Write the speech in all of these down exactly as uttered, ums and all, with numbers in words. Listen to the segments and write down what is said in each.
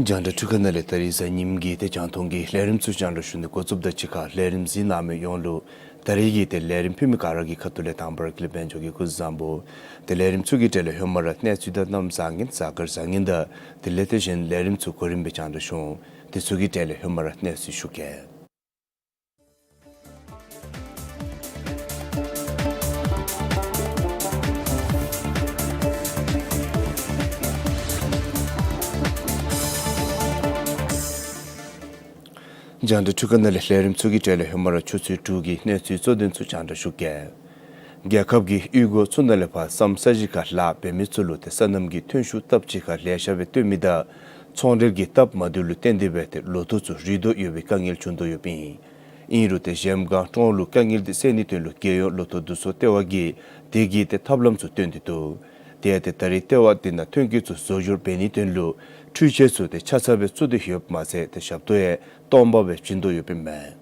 རྒྱང་བསྒྲགས་འཕྲུལ་ཁང་ནང་ལས་ད་རིས་གཟའ་ཉིམ་གི་ཏེ་རྒྱང་མཐོང་གི་ལས་རིམ་ཚུ་རྒྱང་བསྒྲགས་ཞུ་ནི་འགོ་བཙུགསཔ་དང་གཅིག་ཁར་ལས་རིམ་གཟིགས་གནང་མི་ཡོངས་ལུ་ད་རིས་ཀྱི་ཏེ་ལས་རིམ་ཕུལ་མི་ག་ར་གི་ཁ་ཐུག་ལས་དང་པ་ར་དགེ་ལེགས་དཔལ་འབྱོར་གྱིས་སྐུ་གཟུགས་བཟང་པོ། ཏེ་ལས་རིམ་ཚུ་གི་གྲས་ལས་ཧེ་མ་ར་གནས་ཚུལ་དང་གནམ་བཟང་ངན་གཟའ་སྐར་བཟང་ངན་དང་དེ་ལས་ཏེ་གཞན་ལས་རིམ་ཚུ་གོ་རིམ་སྦེ་རྒྱང་བསྒྲགས་ཞུ་འོང་། དེ་ཚུ་གི་གྲས་ལས་ཧེ་མ་ར་གནས་ཚུལ་ཞུ་གེ། རྒྱང་བསྒྲགས་འཕྲུལ་ཁང་ནང་ལས་ལས་རིམ་ཚུ་གི་གྲས་ལས་ཧེ་མ་ར་ཆུ་ཚོད་དྲུག་གི་གནས་ཚུལ་གཙོ་དོན་ཚུ་རྒྱང་བསྒྲགས་ཞུ་གེ། རྒྱལ་ཁབ་ཀྱི་གཡུས་སྒོ་ཚུ་ནང་ལས་ཕར་ས་གནས་ས་གཞི་ཁར་ལཱ་འབད་མི་ཚུ་ལུ་ཏེ་སོ་ནམ་གྱི་ཐོན་ཤུགས་སྟབས་གཅིག་ཁར་ལེ་ཤ་སྦེ་བཏོན་མི་དང་ཚོང་འབྲེལ་གྱི་སྟབས་མ་བདེཝ་ལུ་བརྟེན་ཏེ་སྦེ་ཏེ་ལོ་ཐོག་ཚུ་རུལ་དོ་ཡོད་པའི་དཀའ་ངལ་བྱུང་དོ་ཡོདཔ་ཨིན། ཨིན་རུང་ཏེ་གཞལམ་སྒང་ཀྲོང་ལུ་དཀའ་ངལ་དེ་སེལ་ནིའི་དོན་ལུ་རྒྱལ་ཡོངས་ལོ་ཐོག་བསྡུ་གསོག་ལྟེ་བ་གིས་དེ་གི་ཏེ་ཐབས་ལམ་ཚུ་སྟོན་ཏེ་འདུག། དེ་ཡང་ཏེ་ད་རིས་ལྟེ་བ་དེ་ནང་ཐོན་སྐྱེད་ཚུ་བཟོ་སྒྱུར་འབད་ནིའི་དོན་ལུ་འཕྲུལ་ཆས་ཚུ་ཏེ་ཆ་ཚང་སྦེ་བཙུགས་ཏེ་ཡོདཔ་མ་ཚད་ཏེ་ཞབས་ཏོག་ཡང་སྟོངམ་སྦེ་བྱིན་དོ་ཡོདཔ་ཨིན་མས།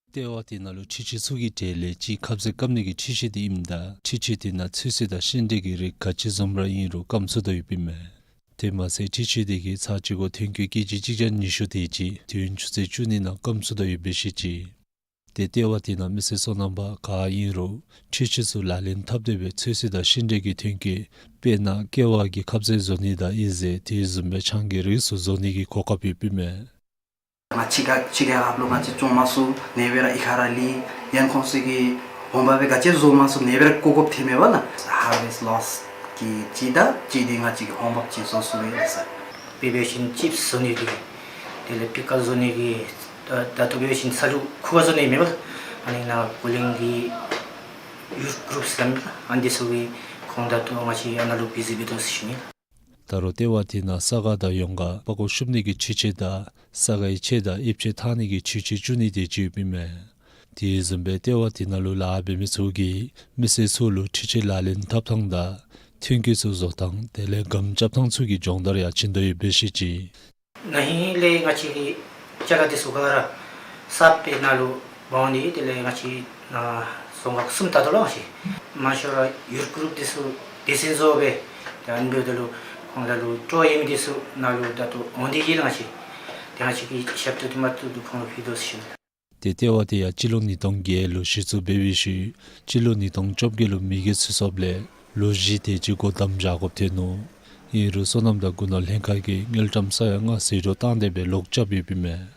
ལྟེ་བ་དེ་ནང་ལུ་འཕྲུལ་ཆས་ཚུ་གི་གྲས་ལས་གཅིག་ཁབ་ཟས་སྐམ་ནི་གི་འཕྲུལ་ཆས་དེ་ཨིནམ་ད་འཕྲུལ་ཆས་དེ་ནང་ཚོད་བསྲེ་དང་ཤིང་འབྲས་ཀྱི་རིགས་ག་ཅི་བཟུམ་ར་ཨིན་རུང་སྐམ་ཚུགས་དོ་ཡོདཔ་ཨིན་མས། དེ་མ་ཚད་འཕྲུལ་ཆས་དེ་གིས་ཚར་གཅིག་གུ་ཐོན་སྐྱེད་ཀེ་ཇི་གཅིག་བརྒྱ་ཉི་ཤུ་དེ་ཅིག་དུས་ཡུན་ཆུ་ཚོད་བཅུ་གཉིས་ནང་སྐམ་ཚུགས་དོ་ཡོདཔ་སྦེ་བཤད་ཅི། ཏེ་ལྟེ་བ་དེ་ནང་མི་སེར་སོ་ནམ་པ་ག་ཨིན་རུང་འཕྲུལ་ཆས་ཚུ་ལག་ལེན་འཐབ་སྟེ་སྦེ་ཚོད་བསྲེ་དང་ཤིང་འབྲས་ཀྱི་ཐོན་སྐྱེད་དཔེར་ན་ཀེ་བ་གི་ཁབ་ཟས་བཟོ་ནི་དང་ཨིན་ཟེར་དེ་བཟུམ་སྦེ་ཆང་གི་རིགས་ཚུ་བཟོ་ནི་གི་གོ་སྐབས་ཡོདཔ་ཨིན་མས། ང་བཅས་ཀྱི་ཕྱི་རྒྱལ་ཁབ་ལུ་ང་བཅས་བཙོང་མ་ཚུགས། ཨ་ནི་སྦེ་ར་གཡུས་ཁ་ར་ལུ་ཡང་ཁོང་ཚུ་གིས་འོང་འབབ་སྦེ་ག་ཅི་བཟོ་མ་ཚུགས། ཨ་ནི་སྦེ་ར་བཀོ་བཀོཝ་ཐོནམ་མས་པ་ལགས། Harvest loss གི་ཅིག་དང་གཅིག་འདི་ང་བཅས་ཀྱིས་འོང་འབབ་ཅིག་བཟོ་ཚུགས་པས་ཟེར། དཔེ་འབད་བ་ཅིན་ཅིབས་བཟོ་ནི་གི་དེ་ལས་པི་ཀལ་བཟོ་ནི་གི་ད་ད་ལྟོ་འབད་བ་ཅིན་ས་ལུ་ཁུ་བ་བཟོ་ནི་མེད་པ་ལགས། ཨ་ནི་ནཱ་ཀོ་ལིང་གི་ཡུཐ་གུ་རུབ་ཟེར་མི་ཨ་ནི་འདི་ཚུ་གིས་ཁོང་ད་ལྟོ་ང་བཅས་ཨ་ནཱ་ལུ་བི་ཟི་འབད་དོ་ཟེར་ཞུ་ནི། ད་རུང་ལྟེ་བ་དེ་ནང་ས་ག་དང་ཡོངས་ག་པགས་ཀོ་བཤུབ་ནི་གི་འཕྲུལ་ཆས་དང་ས་གའི་ཆས་དང་ཨེབ་ཆས་འཐག་ནི་གི་འཕྲུལ་ཆས་བཙུགས་ནི་དེ་ཅིག་ཡོདཔ་ཨིན་མས། དེ་བཟུམ་སྦེ་ལྟེ་བ་དེ་ནང་ལུ་ལཱ་འབད་མི་ཚུ་གིས་མི་སེར་ཚུ་ལུ་འཕྲུལ་ཆས་ལག་ལེན་འཐབ་ཐངས་དང་ཐོན་སྐྱེད་ཚུ་བཟོ་ཐངས་དེ་ལས་སྒམ་རྐྱབ་ཐངས་ཚུ་གི་སྦྱོང་བརྡར་ཡང་བྱིན་དོ་ཡོདཔ་སྦེ་བཤད་ཅི། ན་ཧིང་ལས་ང་བཅས་ཀྱི་ཅ་ལ་འདི་ཚུ་ག་ར་གསརཔ་སྦེ་ནཱ་ལུ་འབག་འོང་ནི། དེ་ལས་ང་བཅས་ནཱ་རྫོང་ཁག་གསུམ་ད་ལྟོ་ལུ་ང་བཅས་མང་ཤོས་ར་ཡུཐ་གུ་རུབ་འདི་ཚུ་སྡེ་ཚན་བཟོ་སྦེ་ད་ཨ་ནི་འབདཝ་ད་ལུ་ཁོང་ལ་ལུ་སྤྲོ་བ་ཡོད་མི་འདི་ཚུ་ནཱ་ལུ་ད་ལྟོ་འོང་སྟེ་གིས་ལགས་ང་བཅས་ཏེ་ང་བཅས་ཀྱིས་ཞབས་ཏོག་འདི་མ་བཏུབ་བཏུབ་ཁོང་ལུ་ཕུལ་དོ་ཟེར་ཞུ་ནི། ཏེ་ལྟེ་བ་དེ་ཡང་སྤྱི་ལོ་ཉིས་སྟོང་བརྒྱད་ལུ་གཞི་བཙུགས་འབད་བའི་ཤུལ་སྤྱི་ལོ་ཉིས་སྟོང་བཅོ་བརྒྱད་ལུ་མེས་རྒྱལ་ཚུན་ཚོགས་ལས་ལོ་བཞི་དེ་ཅིག་སྒོ་བསྡམས་བཞག་དགོཔ་ཐོན་ནུག། ཨིན་རུང་སོ་ནམ་དང་སྒོ་ནོར་ལྷན་ཁག་གིས་དངུལ་ཀྲམ་ས་ཡ་ལྔ་ཟད་འགྲོ་བཏང་སྟེ་སྦེ་ལོག་རྐྱབ་ཡོདཔ་ཨིན་མས།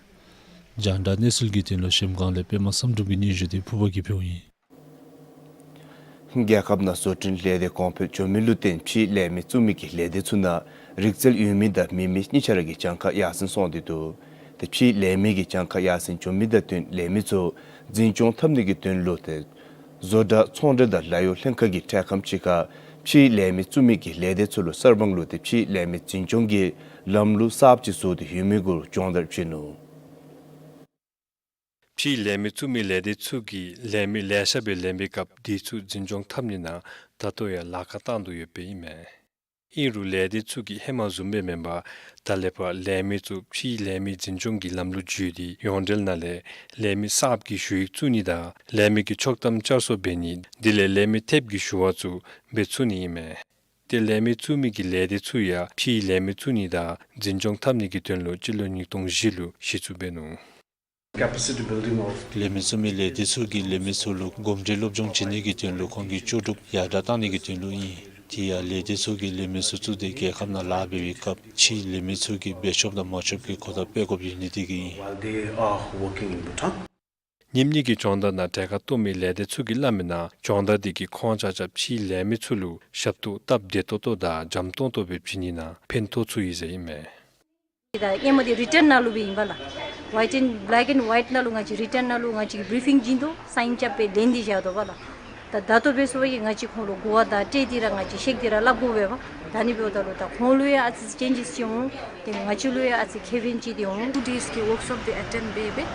རྒྱང་བསྒྲགས་གནས་ཚུལ་གྱི་དོན་ལུ་གཞལམ་སྒང་ལས་པདྨ་བསམ་འགྲུབ་ཀྱི་སྙན་ཞུ་དེ་ཕུར་པ་གིས་ཕུལཝ་ཨིན། རྒྱལ་ཁབ་ནང་བཟོ་སྐྲུན་ལས་སྡེ་གོང་འཕེལ་འགྱོ་མི་ལུ་བརྟེན་ཕྱིའི་ལས་མི་བཙུགས་མི་གི་ལས་སྡེ་ཚུ་ནང་རིག་རྩལ་ཡོད་མི་དང་མེད་མི་གཉིས་ཆ་ར་གི་གྱངས་ཁ་ཡར་སེང་སོང་སྟེ་འདུག། ཏེ་ཕྱིའི་ལས་མི་གི་གྱངས་ཁ་ཡར་སེང་འགྱོ་མི་དང་བསྟུན་ལས་མི་ཚུ་འཛིན་སྐྱོང་འཐབ་ནི་གི་དོན་ལུ་ཏེ་བཟོ་གྲྭ་ཚོང་འབྲེལ་དང་ལཱ་གཡོག་ལྷན་ཁག་གིས་འཕྲལ་ཁམས་ཅིག་ཁར་ཕྱིའི་ལས་མི་བཙུགས་མི་གི་ལས་སྡེ་ཚུ་ལུ་གསར་སྤང་ལུ་ཏེ་ཕྱིའི་ལས་མི་འཛིན་སྐྱོང་གི་ལམ་ལུགས་གསརཔ་ཅིག་བཟོ་སྟེ་ཡོད་མི་གུ་སྦྱོང་བརྡར་བྱིན་ནུག། ཕྱིའི་ལས་མི་བཙུགས་མི་ལས་སྡེ་ཚུ་གིས་ལས་མི་ལེ་ཤ་སྦེ་ལེན་པའི་སྐབས་དེ་ཚུ་འཛིན་སྐྱོང་འཐབ་ནི་ནང་ད་ལྟོ་ཡང་ལཱ་ཁག་བཏང་དོ་ཡོདཔ་ཨིན་མས། ཨིན་རུང་ལས་སྡེ་ཚུ་གིས་ཧེ་མ་བཟུམ་སྦེ་མེན་པར་ད་ལས་ཕར་ལས་མི་ཚུ་ཕྱིའི་ལས་མི་འཛིན་སྐྱོང་གི་ལམ་ལུགས་བརྒྱུད་དེ་ཡོངས་འབྲེལ་ནང་ལས་ལས་མི་གསརཔ་གི་ཞུ་ཡིག་བཙུགས་ནི་དང་ལས་མི་གི་ཆོག་ཐམ་བསྐྱར་གསོ་འབད་ནི་དེ་ལས་ལས་མི་ཐེབས་ཀྱི་ཞུ་བ་ཚུ་འབད་ཚུགས་ནི་ཨིན་མས། ཏེ་ལས་མི་བཙུགས་མི་གི་ལས་སྡེ་ཚུ་ཡང་ཕྱིའི་ལས་མི་བཙུགས་ནི་དང་འཛིན་སྐྱོང་འཐབ་ནི་གི་དོན་ལུ་སྤྱི་ལོ་ཉིས་སྟོང་བཞི་ལུ་གཞི་བཙུགས་འབད་ནུག། Capacity building of ལས་མི་བཙུགས་མི་ལས་སྡེ་ཚུ་གིས་ལས་མི་ཚུ་ལུ་གོམས་འདྲིས་སློབ་སྦྱོང་བྱིན་ནི་གི་དོན་ལུ་ཁོང་གི་ལྕོགས་གྲུབ་ཡར་དྲག་གཏང་ནི་གི་དོན་ལུ་ཨིན། དེ་ཡང་ལས་སྡེ་ཚུ་གིས་ལས་མི་ཚུ་བཙུགས་ཏེ་རྒྱལ་ཁབ་ནང་ལཱ་འབད་བའི་སྐབས་ཕྱིའི་ལས་མི་ཚུ་གིས་འབད་ཆོགཔ་དང་མ་ཆོགཔ་གི་གོ་བརྡ་སྤེལ་དགོཔ་ཡོད་ནི་དེ་གིས་ཨིན། While they are working in Bhutan. ཉིནམ་གཉིས་ཀྱི་སྦྱོང་བརྡར་ནང་གྲལ་ཁར་གཏོགས་མི་ལས་སྡེ་ཚུ་གིས་སླབ་མིའི་ནང་སྦྱོང་བརྡར་དེ་གིས་ཁོང་ཆ་ཁྱབ་ཕྱིའི་ལས་མི་ཚུ་ལུ་ཞབས་ཏོག་སྟབས་བདེ་ཏོག་ཏོ་དང་འཇམ་ཏོང་ཏོ་སྦེ་བྱིན་ནི་ནང་ཕན་ཐོགས་ཚུགས་ཡི་ཟེར་ཨིན་མས། ད་ཨེ་མ་འདི་རི་ཊཱན་ནང་ལུ་སྦེ་ཨིན་པས་ལགས། White and black and white ནང་ལུ་ང་བཅས་རི་ཊཱན་ནང་ལུ་ང་བཅས་ཀྱིས་བི་རི་ཕིང་བྱིན་དོ། སའིན་རྐྱབ་སྦེ་ལེན་ཏེ་བཞག་དོ་པས་ལགས། ད་ད་ལྟོ་འབད་ཟེར་བ་ཅིན་ང་བཅས་ཁོང་ལུ་གོ་བ་དང་སྤྲོད་དེ་ར་ང་བཅས་བཤད་དེ་ར་སླབ་དགོ་པས་པ། ད་ནི་འབདཝ་ད་ལུ་ད་ཁོང་ལུ་ཡང་ཨ་ཙི་ཅེན་ཇེས་ཅིག་འོང་། ཏེ་ང་བཅས་ལུ་ཡང་ཨ་ཙི་ཁེ་ཕན་ཅིག་འདི་འོང་། ཊུ་ཌེསི་གི་ཝརཀ་ཤོབ་འདི་ཨེ་ཊེནཌ་འབད་འབད་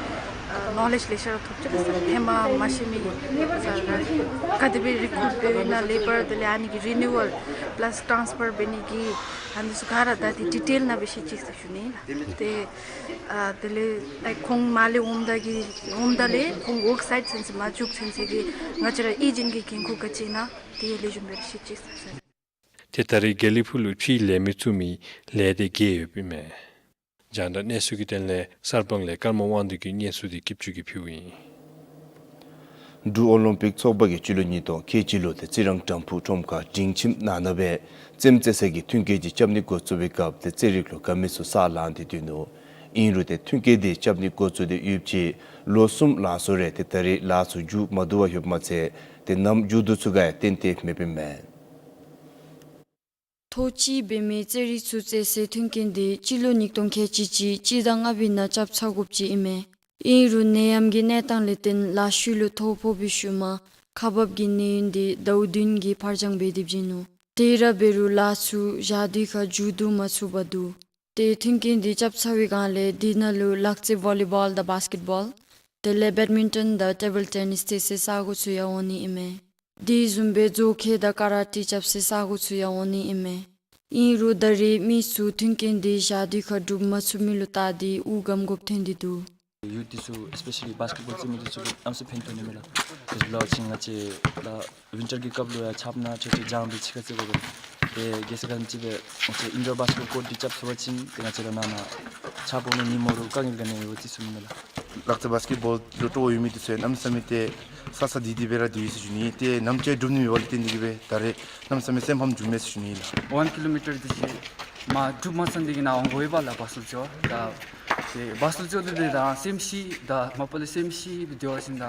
ཨ་ནོ་ལེཇ་ལེ་ཤ་ར་ཐོབ་ཅི་ཟེར། ཧེ་མ་མ་ཤེས་མི་ག་དེ་སྦེ་རི་ཀུཊ་འབད་ནི་ལེ་བར་དེ་ལས་ཨ་ནི་གི་རི་ནིའུ་ཝལ་པ་ལཱས་ཊཱནསི་ཕར་འབད་ནི་གི་ཨ་ནི་ཚུ་ག་ར་ད་འདི་ཌི་ཊེལ་ནང་སྦེ་ཤེས་ཅི་ཟེར་ཞུ་ནི་ལགས། ཏེ་ཨ་དེ་ལས་ཨ་ཁོང་མར་ལས་འོངམ་ད་གི་འོངམ་ད་ལས་ཁོང་ཝརཀ་སའིཊ་ཚུན་ཚོད་མར་འཛུལ་ཚུན་ཚོད་ཀྱི་ང་བཅས་ར་ཨེ་ཇེནཊ་གི་འགན་ཁུར་ག་ཅི་ཨིན་ན་དེ་ལེགས་ཤོམ་སྦེ་ཤེས་ཅི་ཟེར། ཏེ་ད་རེས་དགེ་ལེགས་ཕུག་ལུ་ཕྱིའི་ལས་མི་བཙུགས་མི་ལས་སྡེ་བརྒྱད་ཡོདཔ་ཨིན་མས། རྒྱང་བསྒྲགས་གནས་ཚུལ་གྱི་དོན་ལས་གསར་སྤང་ལས་ཀརྨ་དབང་འདུས་ཀྱི་སྙན་ཞུ་འདི་སྐྱིད་ཆུ་གིས་ཕུལཝ་ཨིན། འབྲུག་ཨོ་ལིམ་པིག་ཚོགས་པ་གིས་སྤྱི་ལོ་ཉིས་སྟོང་ཁལ་གཅིག་ལུ་ཏེ་རྩི་རང་ཊམ་ཕུག་ཁྲོམ་ཁར་སྒྲིང་ཁྱིམ་ནང་ན་སྦེ་རྩེདམོ་རྩེ་སའི་གི་མཐུན་རྐྱེན་ཅིག་རྐྱབ་ནི་འགོ་བཙུགས་པའི་སྐབས་ཏེ་རྩེད་རིགས་ལུ་དགའ་མི་ཚུ་ས་ལངས་ཏེ་སྡོད་ནུག། ཨིན་རུང་ཏེ་མཐུན་རྐྱེན་འདི་རྐྱབ་ནི་འགོ་བཙུགས་ཏེ་ཡུདཔ་ཅིག་ལོ་གསུམ་ལང་སོང་རུང་ཏེ་ད་རེས་ལཱ་ཚུ་མཇུག་མ་བསྡུ་བར་ཡོདཔ་མ་ཚད་ཏེ་ནམ་མཇུག་བསྡུ་ཚུགས་ག་ཡང་ཏན་ཏན་མེདཔ་ཨིན་མས། ཐོག་གཅིག་འབད་མི་རྩེད་རིགས་ཚུ་རྩེ་སའི་མཐུན་རྐྱེན་འདི་སྤྱི་ལོ་ཉིས་སྟོང་ཁལ་གཅིག་གཅིག་སྤྱི་ཟླ་ལྔ་པའི་ནང་རྐྱབ་ཚར་དགོཔ་ཅིག་ཨིན་མས། ཨིན་རུང་ནད་ཡམས་ཀྱི་གནས་སྟངས་ལས་བརྟེན་ལཱ་ཤུལ་ལུ་ཐོ་ཕོག་པའི་ཤུལ་མ་ཁག་འབག་གི་གནས་ཡུན་འདི་ཟླཝ་བདུན་གྱི་ཕར་འགྱངས་འབད་དེ་བྱིན་ནུག། དེ་ར་འབད་རུང་ལཱ་ཚུ་ཞག་དུས་ཁར་མཇུག་བསྡུ་མ་ཚུགས་པར་འདུག། ཏེ་མཐུན་རྐྱེན་འདི་རྐྱབ་ཚར་བའི་སྒང་ལས་དེ་ནང་ལུ་ལག་རྩེད་བོ་ལི་བཱོལ་དང་བཱསི་ཀེཊ་བཱོལ་དེ་ལས་བེཌ་མིན་ཊོན་དང་ཊེ་བཱལ་ཊེ་ནིསི་རྩེ་སའི་ས་གོ་ཚུ་ཡང་འོང་ནི་ཨིན་མས། དེ་བཟུམ་སྦེ་རྫོང་ཁྱེར་དང་ཀ་ར་ཊེ་རྐྱབ་སའི་ས་གོ་ཚུ་ཡང་འོང་ནི་ཨིན་མས། ཨིན་རུང་ད་རེས་མི་ཚུ་མཐུན་རྐྱེན་འདི་ཞག་དུས་ཁར་སྒྲུབ་མ་ཚུགས་མི་ལུ་བལྟ་སྟེ་འུ་སྒམ་དགོཔ་ཐོན་ཏེ་འདུག། ཡུཐ་འདི་ཚུ་ཨེསི་པེ་ཤ་ལི་བཱསི་ཀེཊ་བཱོལ་རྩེད་མི་འདི་ཚུ་གིས་གནམ་མེད་ས་མེད་ཕན་ཐོགས་ནི་མས་ལགས། དེ་ལས་ཅིག་ང་བཅས་ལཱ་ཝིན་ཊར་གྱི་སྐབས་ལུ་ཡང་ཆརཔ་ནང་ཁྲོད་ཁྲོད་རྒྱང་སྦེ་ཕྱི་ཁར་རྩེད་དགོ་པས། ཏེ་གལ་སྲིད་ག་ཅི་འབད་ང་བཅས་ཨིན་ཌོར་བཱསི་ཀེཊ་ཀོརཊ་འདི་རྐྱབ་ཚུགས་པ་ཅིན་ཏེ་ང་བཅས་ར་ནང་ན་ཆརཔ་འོང་ནི་ཉིམ་འོང་རུང་དཀའ་ངལ་ག་ནི་ཡང་ཡོད་རྩེ་ཚུགས་ནི་མས་ལགས། ལག་རྩེད་བཱསི་ཀེཊ་བཱོལ་ལུ་སྤྲོ་བ་ཡོད་མི་འདི་ཚུ་ཡང་གནམ་མེད་ས་མེད་ཏེ་ས་ས་བདེ་བདེ་སྦེ་ར་སྡོད་ཡི་ཟེར་ཞུ་ནི། ཏེ་ནམ་ཅིག་སྒྲུབ་ནི་མེད་པ་ལས་བརྟེན་ཏེ་གིས་སྦེ་ད་རེས་གནམ་མེད་ས་མེད་སེམས་ཕམ་བྱུང་མས་ཟེར་ཞུ་ནི་ལགས། ཝན་ཀི་ལོ་མི་ཊར་འདི་ཅིག་མ་སྒྲུབ་མ་ཚར་འདི་གི་ནང་འོང་དགོ་པས་ལགས། བཱསི་ལུ་འགྱོ་ད་ཏེ་བཱསི་ལུ་འགྱོ་སྟེ་སྦེ་ད་སེམས་ཤི་ད་མ་པ་ལས་སེམས་ཤི་སྦེ་སྡོད་པ་ཅིན་ད་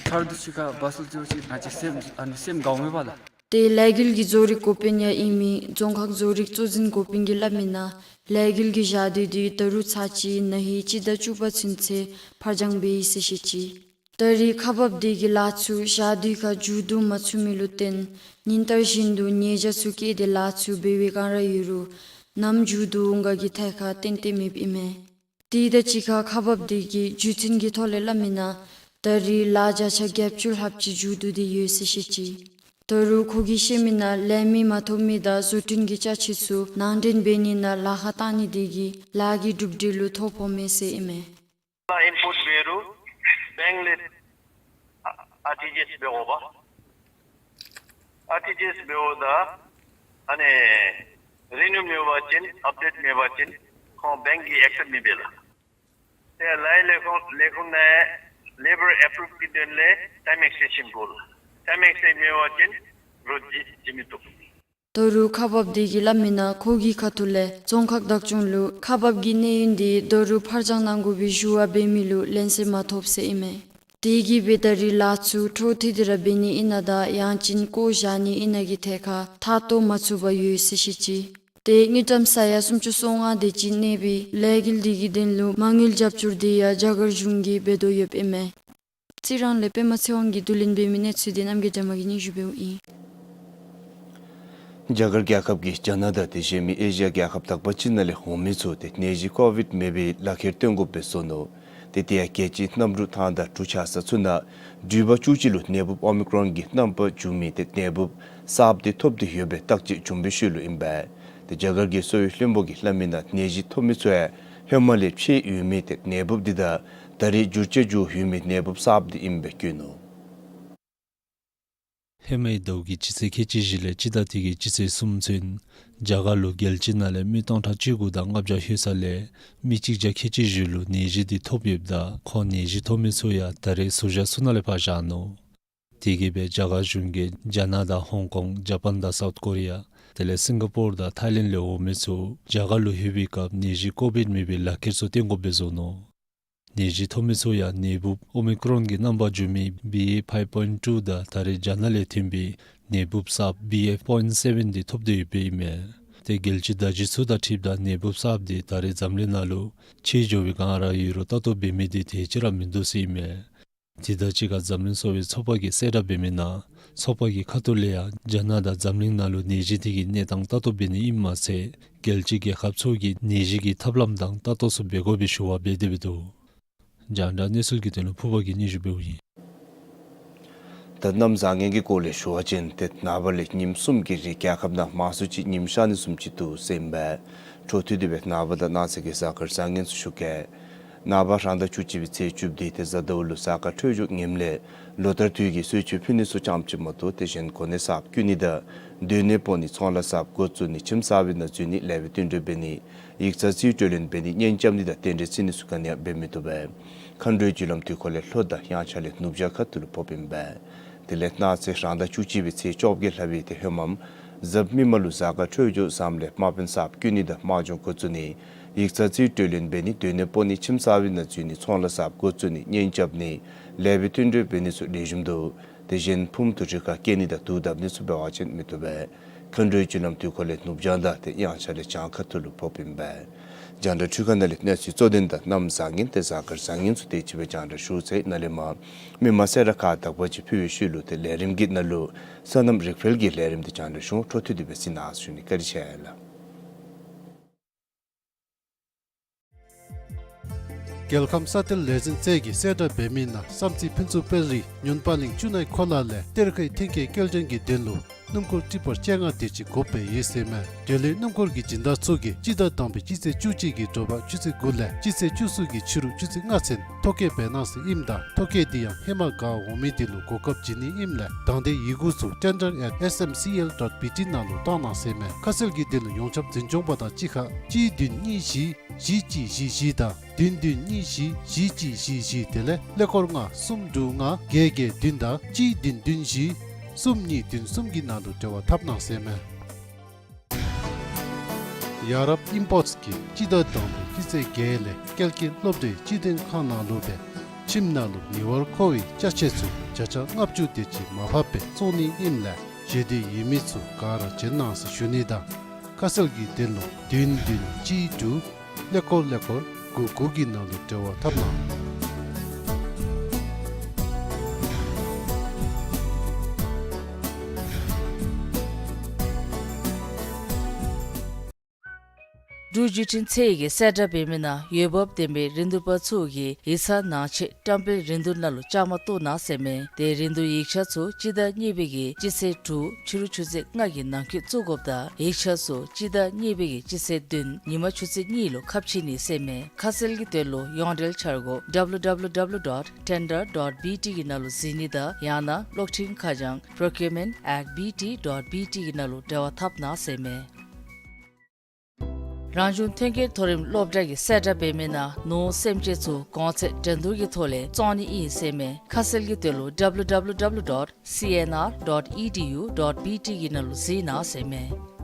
ཆརཔ་འདི་ཚུ་ཁར་བཱསི་ལུ་འགྱོ་ཅིག་ང་བཅས་སེམས་ཨ་ནི་སེམས་དགའཝ་མེད་པས་ལགས། ཏེ་ལས་འགུལ་གྱི་བཟོ་རིག་འགོ་དཔོན་ཡང་ཨིན་མི་རྫོང་ཁག་བཟོ་རིག་གཙོ་འཛིན་འགོ་དཔོན་གྱིས་སླབ་མིའི་ནང་ལས་འགུལ་གྱི་ཞག་དུས་འདི་ད་རུང་ཚར་གཅིག་ན་ཧིང་སྤྱི་ཟླ་བཅུ་པ་ཚུན་ཚོད་ཕར་འགྱངས་འབད་ཡི་ཟེར་བཤད་ཅི། ད་རེས་ཁག་འབག་འདི་གིས་ལཱ་ཚུ་ཞག་དུས་ཁར་མཇུག་བསྡུ་མ་ཚུགས་མི་ལུ་བརྟེན་ཉིན་ལྟར་བཞིན་དུ་ཉེས་བྱ་ཚུ་བཀལ་ཏེ་ལཱ་ཚུ་འབད་བའི་བསྒང་ར་ཡོད་རུང་ནམ་མཇུག་བསྡུ་འོང་ག་གི་ཐད་ཁར་ཏན་ཏན་མེདཔ་ཨིན་མས། དེ་དང་གཅིག་ཁར་ཁག་འབག་འདི་གིས་བརྒྱུད་འཕྲིན་གྱི་ཐོག་ལས་སླབ་མིའི་ནང་ད་རེས་ལཱ་བརྒྱ་ཆ་བརྒྱད་ཅུ་ལྷགཔ་ཅིག་མཇུག་བསྡུ་སྟེ་ཡོད་ཟེར་བཤད་ཅི། ད་རུང་ཁོ་གིས་བཤད་མིའི་ནང་ལས་མི་མ་ཐོབ་མི་དང་བཟོ་སྐྲུན་གྱི་ཅ་ཆས་ཚུ་ནང་འདྲེན་འབད་ནི་ནང་ལཱ་ཁག་བཏང་ནི་འདི་གིས་ལཱ་གི་གྲུབ་འབྲས་ལུ་ཐོ་ཕོག་མས་ཟེར་ཨིན་མས། ཨིན་པུཊ་འབད་རུང་བེངཀ་ལས་ཨར་ཊི་ཇི་ཨེསི་འབད་དགོ་པས། ཨར་ཊི་ཇི་ཨེསི་འབདཝ་ད་ཨ་ནི་རི་ནིའུ་མེད་པ་ཅིན་ཨཔ་ཌེཊ་མེད་པ་ཅིན་ཁོང་བེངཀ་གིས་ཨེག་སེབཊ་མི་འབད་ལགས། ཏེ་ལཱའི་ལས་ཁུངས་ལས་ཁུངས་ནང་ལེ་བར་ཨེཔ་རུབ་ཀྱི་དོན་ལས་ཊའིམ་ཨེགས་ཊེན་ཤཱན་དགོ་ལགས། ཊའིམ་ཨེགས་ཊེན་ཤཱན་མེད་པ་ཅིན་རོགས་བྱིན་བྱིན་མི་བཏུབ། ད་རུང་ཁག་འབག་འདི་གིས་སླབ་མིའི་ནང་ཁོ་གི་ཁ་ཐུག་ལས་རྫོང་ཁག་བདག་སྐྱོང་ལུ་ཁག་འབག་གི་གནས་ཡུན་འདི་ད་རུང་ཕར་འགྱངས་གནང་དགོ་པའི་ཞུ་བ་འབད་མི་ལུ་ལན་གསལ་མ་ཐོབ་ཟེར་ཨིན་མས། དེ་གིས་སྦེ་ད་རེས་ལཱ་ཚུ་འཕྲོ་མཐུད་དེ་ར་འབད་ནི་ཨིན་ན་དང་ཡང་ཅིན་བཀོ་བཞག་ནི་ཨིན་ན་གི་ཐད་ཁར་ཐག་བཅད་མ་ཚུགས་པར་ཡོད་ཟེར་བཤད་ཅི། ཏེ་དངུལ་ཀྲམ་ས་ཡ་སུམ་ཅུ་སོ་ལྔ་དེ་ཅིག་གནས་པའི་ལས་འགུལ་འདི་གི་དོན་ལུ་མ་དངུལ་རྒྱབ་སྐྱོར་འདི་ཡང་རྒྱ་གར་གཞུང་གིས་འབད་དོ་ཡོདཔ་ཨིན་མས། རྩི་རང་ལས་པདྨ་ཚེ་དབང་གིས་བསྡུ་ལེན་འབད་མི་གནས་ཚུལ་འདི་རྣམ་རྒྱལ་སྒྲོལ་མ་གིས་སྙན་ཞུ་འབདཝ་ཨིན། རྒྱ་གར་རྒྱལ་ཁབ་ཀྱིས་རྒྱ་ནག་དང་དེ་བཞིན་མི་ཨེ་ཤི་ཡ་རྒྱལ་ཁབ་དག་པ་ཅིག་ནང་ལས་འོང་མི་ཚུ་ཏེ་ནད་གཞི་ཀོ་བིཌ་མེད་པའི་ལག་ཁྱེར་སྟོན་དགོཔ་སྦེ་བཟོ་ནུག། ཏེ་དེ་ཡང་རྒྱལ་སྤྱིའི་གནམ་གྲུ་ཐང་དང་གྲུ་ཆ་ས་ཚུ་ནང་འགྲུལ་པ་བཅུ་གཅིག་ལུ་ནད་འབུབ་ཨོ་མི་ཀྲོན་གྱི་རྣམ་པ་འབྱུང་མི་ཏེ་ནད་འབུབ་གསརཔ་དེ་ཐོབ་སྟེ་ཡོད་པའི་བརྟག་དཔྱད་བྱུང་བའི་ཤུལ་ལུ་ཨིན་པས། ཏེ་རྒྱ་གར་གྱི་གསོ་བའི་བློན་པོ་གིས་སླབ་མི་ནང་ནད་གཞི་ཐོབ་མི་ཚུ་ཡང་ཧེ་མ་ལས་ཕྱེ་ཡོད་མི་ཏེ་ནད་འབུབ་འདི་དང་ད་རེས་འགྱུར་བཅོས་འགྱོ་ཡོད་མི་ནད་འབུབ་གསརཔ་འདི་ཨིནམ་སྦེ་བཀོད་ནུག། ཧེ་མའི་ཟླཝ་གི་སྤྱི་ཚེས་ཁལ་གཅིག་བཞི་ལས་སྤྱི་ཟླ་འདི་གི་སྤྱི་ཚེས་གསུམ་ཚུན་རྒྱ་གར་ལུ་རྒྱལ་སྤྱི་ནང་ལས་མི་སྟོང་ཕྲག་བཅུ་དགུ་དང་ལྔ་བརྒྱ་ལྷོད་ས་ལས་མི་གཅིག་བརྒྱ་ཁལ་གཅིག་བཞི་ལུ་ནད་གཞི་འདི་ཐོབ་ཡོདཔ་ད་ཁོང་ནད་གཞི་ཐོབ་མི་ཚུ་ཡང་ད་རེས་ཟུར་བཞག་ཚུ་ནང་ལས་ཕར་བཞག་ནུག། དེ་གིས་སྦེ་རྒྱ་གར་གཞུང་གིས་རྒྱ་ནག་དང་ཧོང་ཀོང་ཇ་པཱན་དང་སའུཐ་ཀོ་རི་ཡ་དེ་ལས་སིང་ག་པོར་དང་ཐའི་ལེནཌ་ལས་འོང་མི་ཚུ་རྒྱ་གར་ལུ་ལྷོད་པའི་སྐབས་ནད་གཞི་ཀོ་བིཌ་མེད་པའི་ལག་ཁྱེར་ཚུ་བསྟན་དགོཔ་སྦེ་བཟོ་ནུག། ནད་གཞི་ཐོབ་མི་ཚུ་ཡང་ནད་འབུབ་ཨོ་མི་ཀྲོན་གྱི་རྣམ་པ་འབྱུང་མི་བི་ཨེ་ཕའིབ་པོའིནཊ་ཊུ་དང་ད་རེས་རྒྱ་ནག་ལས་ཐོན་པའི་ནད་འབུབ་གསརཔ་བི་ཨེཕ་པོའིནཊ་སེ་བེན་འདི་ཐོབ་སྟེ་ཡོདཔ་ཨིན་མས། ཏེ་རྒྱལ་སྤྱི་བརྡ་བརྒྱུད་ཚུ་དང་འཁྲིལཝ་ད་ནད་འབུབ་གསརཔ་འདི་ད་རེས་འཛམ་གླིང་ནང་ལུ་ཕྱེ་འགྱོ་བའི་སྒང་ར་ཡོད་རུང་ལྟ་རྟོག་འབད་མི་འདི་དེ་ཅིག་ར་མིན་འདུག་ཟེར་ཨིན་མས། དེ་དང་གཅིག་ཁར་འཛམ་གླིང་གསོ་བའི་ཚོགས་པ་གིས་གསལ་བསྒྲགས་འབད་མི་ནང་ཚོགས་པ་གི་ཁ་ཐུག་ལས་ཡང་རྒྱ་ནག་དང་འཛམ་གླིང་ནང་ལུ་ནད་གཞི་དེ་གི་གནས་སྟངས་ལྟ་རྟོག་འབད་ནི་ཨིནམ་མ་ཚད་རྒྱལ་སྤྱི་རྒྱལ་ཁབ་ཚུ་གིས་ནད་གཞི་གི་ཐབས་ལམ་དང་ལྟ་རྟོག་ཚུ་འབད་དགོ་པའི་ཞུ་བ་འབད་དེ་འབད་དོ། རྒྱང་བསྒྲགས་གནས་ཚུལ་གྱི་དོན་ལུ་ཕུར་པ་གིས་སྙན་ཞུ་འབདཝ་ཨིན། ད་གནམ་བཟང་ངན་གྱི་སྐོར་ལས་ཞུ་བ་ཅིན་ཏེ་ནངས་པ་ལས་ཉིནམ་གསུམ་གྱི་རིང་རྒྱལ་ཁབ་ནང་མང་སུ་ཅིག་ཉིམ་ཤར་ནི་བཟུམ་ཅིག་འདུག་ཟེར་ཨིན་པས། འཕྲོ་མཐུད་དེ་སྦེ་ནངས་པ་དང་གནངས་ཚེ་གི་གཟའ་སྐར་བཟང་ངན་ཚུ་ཞུ་གེ། ནངས་པ་རང་ཟླ་བཅུ་གཅིག་པའི་ཚེས་བཅུ་པ་འདི་ཏེ་གཟའ་ཟླཝ་ལུ་གཟའ་སྐར་འཕྲོད་སྦྱོར་ངནམ་ལས་ལོ་ལྟར་དུས་ཀྱི་གསོལ་མཆོད་ཕུལ་ནི་ཚུ་ཙམ་ཅིག་མ་གཏོགས་ཏེ་གཞན་གོ་གནས་གསརཔ་བསྐོ་ནི་དང་སྡོད་གནས་སྤོ་ནི་ཚོང་ལཱ་གསརཔ་འགོ་བཙུགས་ནི་ཁྱིམ་གསར་པའི་ནང་འཛུལ་ནི་ལེགས་པའི་བསྟུན་གྲོས་འབད་ནི་ཡིག་ཚང་རྩིས་སྤྲོད་ལེན་འབད་ནི་གཉེན་རྐྱབ་ནི་དང་རྟེན་འབྲེལ་བརྩི་ནི་ཚུ་ག་ནི་ཡང་འབད་མི་བཏུབ་པས། མཁའ་འགྲོའི་རྒྱུ་ལམ་དུས་འཁོར་ལས་ལྷོ་དང་དབྱངས་འཆར་ལས་ནུབ་བྱང་ཁ་ཐུག་ལུ་ཕོགཔ་ཨིན་པས། དེ་ལས་གནངས་ཚེ་རང་ཟླ་བཅུ་གཅིག་པའི་ཚེས་བཅོ་བརྒྱད་ལྷག་པའི་ཏེ་ཧེ་མ་གཟའ་མིག་དམར་ལུ་གཟའ་སྐར་འཕྲོད་སྦྱོར་བཟངམ་ལས་དམག་དཔོན་གསརཔ་བསྐོ་ནི་དང་དམག་སྦྱོང་འགོ་བཙུགས་ནི་ཡིག་ཚང་རྩིས་སྤྲོད་ལེན་འབད་ནི་སྡོད་གནས་སྤོ་ནི་ཁྱིམ་གསར་པའི་ནང་འཛུལ་ནི་ཚོང་ལཱ་གསརཔ་འགོ་བཙུགས་ནི་གཉེན་རྐྱབ་ནི་ལེགས་པའི་བསྟུན་གྲོས་འབད་ནི་ཚུ་ལེགས་ཤོམ་འདུག། དེ་གཞན་ཕུངམ་དུ་རི་ཁར་སྐྱེལ་ནི་དང་དུག་བཏབ་ནི་ཚུ་འབད་བ་ཅིན་མི་བཏུབ་པས། མཁའ་འགྲོའི་རྒྱུ་ལམ་དུས་འཁོར་ལས་ནུབ་བྱང་དང་ཏེ་དབྱངས་འཆར་ལས་བྱང་ཁ་ཐུག་ལུ་ཕོགཔ་ཨིན་པས། རྒྱང་བསྒྲགས་འཕྲུལ་ཁང་ནང་ལས་གནས་ཚུལ་གཙོ་དོན་དང་གནམ་བཟང་ངན་ཏེ་གཟའ་སྐར་བཟང་ངན་ཚུ་དེ་ཅིག་སྦེ་རྒྱང་བསྒྲགས་ཞུ་ཚར་ཡི། ནཱ་ལས་མར་མི་མང་གསལ་བསྒྲགས་ཁག་དག་པ་ཅིག་ཕུལ་བའི་ཤུལ་ལུ་ཏེ་ལས་རིམ་གྱི་ནང་ལུ་སོ་ནམ་རིག་འཕེལ་གྱི་ལས་རིམ་དེ་རྒྱང་བསྒྲགས་ཞུ་འོང་། འཕྲོ་མཐུད་དེ་སྦེ་གཟིགས་གནང་ཟེར་ཞུ་ནི། བཀའ་དྲིན་ཆེ་ལགས། རྒྱལ་ཁམས་ས་གཏེར་ལས་འཛིན་ཚད་ཀྱིས་གསལ་བསྒྲགས་འབད་མི་ནང་བསམ་རྩེ་ཕུན་ཚོགས་དཔལ་རི་མྱོན་པ་གླིང་ཆུ་ནའི་ཁོ་ལ་ལས་གཏེར་ཁའི་ཐོན་སྐྱེད་སྐྱེལ་འདྲེན་གྱི་དོན་ལུ་སྣུམ་འཁོར་ཊི་པར་བཅོ་ལྔ་དེ་ཅིག་དགོཔ་སྦེ་ཡོད་ཟེར་མས། དེ་ལས་སྣུམ་འཁོར་གྱི་སྦྱིན་བདག་ཚུ་གིས་སྤྱི་ཟླ་དང་པའི་སྤྱི་ཚེས་བཅུ་གཅིག་གི་དྲོ་པ་ཆུ་ཚོད་དགུ་ལས་སྤྱི་ཚེས་བཅུ་གསུམ་གྱི་ཕྱི་རུ་ཆུ་ཚོད་ལྔ་ཚུན་ཐོ་བཀོད་འབད་གནང་ཟེར་ཨིནམ་ད་ཐོ་བཀོད་འདི་ཡང་ཧེ་མ་ག་འོང་མི་དེ་ལུ་གོ་སྐབས་བྱིན་ནི་ཨིནམ་ལས་དང་འདོད་ཡི་གུ་ཚུ་tender at S M C L dot B T ནང་ལུ་བཏང་གནང་ཟེར་མས། ཁ་གསལ་གྱི་དོན་ལུ་ཡོངས་ཁྱབ་འཛིན་སྐྱོང་པ་དང་གཅིག་ཁར་གཅིག་བདུན་གཉིས་བཞི་བཞི་གཅིག་བཞི་བཞི་དང་བདུན་བདུན་གཉིས་བཞི་བཞི་གཅིག་བཞི་བཞི་དེ་ལས་ཀླད་ཀོར་ལྔ་གསུམ་དྲུག་ལྔ་བརྒྱད་བརྒྱད་བདུན་དང་གཅིག་བདུན་བདུན་བཞི་གསུམ་གཉིས་བདུན་གསུམ་གྱི་ནང་དུ་འབྲེལ་བ་འཐབ་གནང་ཟེར་མས། ཡ་རབས་ཨིམ་པོརཊ་གིས་སྤྱི་ཟླ་དང་པའི་སྤྱི་ཚེས་བརྒྱད་ལས་བསྐལ་བརྒྱའི་སློབ་གྲྭའི་སྤྱི་མཐུན་ཁང་ནང་ལུ་སྦེ་ཁྱིམ་ནང་ལུ་ཉེ་བར་མཁོ་བའི་ཅ་ཆས་ཚུ་བརྒྱ་ཆ་ལྔ་བཅུ་དེ་ཅིག་མར་ཕབ་སྦེ་བཙོང་ནི་ཨིནམ་ལས་ཞེ་འདོད་ཡོད་མི་ཚུ་ག་ར་བྱོན་གནང་ཟེར་ཞུ་ནི་དང་། ཁ་གསལ་གྱི་དོན་ལུ་བདུན་བདུན་གཅིག་དྲུག་ཀླད་ཀོར་ཀླད་ཀོར་དགུ་དགུ་གི་ནང་ལུ་འབྲེལ་བ་འཐབ་གནང་། འབྲུག་བརྒྱུད་འཕྲིན་ཚད་ཀྱིས་གསལ་བསྒྲགས་འབད་མི་ནང་འོས་འབབ་ལྡན་པའི་རིན་བསྡུར་པ་ཚུ་གིས་ཡིག་ཚང་ནང་ཆེད་བཀྲམ་སྤེལ་རིན་བསྡུར་ནང་ལུ་བཅའ་མར་གཏོགས་གནང་ཟེར་མས། ཏེ་རིན་བསྡུར་ཡིག་ཆ་ཚུ་སྤྱི་ཟླ་གཉིས་པའི་གི་སྤྱི་ཚེས་དྲུག་ཕྱི་རུ་ཆུ་ཚོད་ལྔ་གི་ནང་འཁོད་བཙུགས་དགོཔ་དང་ཡིག་ཆ་ཚུ་སྤྱི་ཟླ་གཉིས་པའི་གི་སྤྱི་ཚེས་བདུན་ཉིན་མ་ཆུ་ཚོད་གཉིས་ལུ་ཁ་ཕྱེ་ནི་ཟེར་མས། ཁ་གསལ་གྱི་དོན་ལུ་ཡོངས་འབྲེལ་འཆར་སྒོ་W W W dot tender dot B T གི་ནང་ལུ་གཟིགས་ནི་དང་ཡང་ན་གློག་འཕྲིན་ཁ་བྱང་procurement at B T dot B T གི་ནང་ལུ་འབྲེལ་བ་འཐབ་གནང་ཟེར་མས། རང་བྱུང་ཐོན་སྐྱེད་མཐོ་རིམ་སློབ་གྲྭ་གིས་གསལ་བསྒྲགས་འབད་མི་ནང་ནོར་སེམས་ཅན་ཚུ་གོང་ཚད་འགྲན་བསྡུར་གྱི་ཐོག་ལས་བཙོང་ནི་ཨིན་ཟེར་མས། ཁ་གསལ་གྱི་དོན་ལུ་W W W dot C N R dot E D U dot B T གི་ནང་ལུ་གཟིགས་གནང་ཟེར་མས།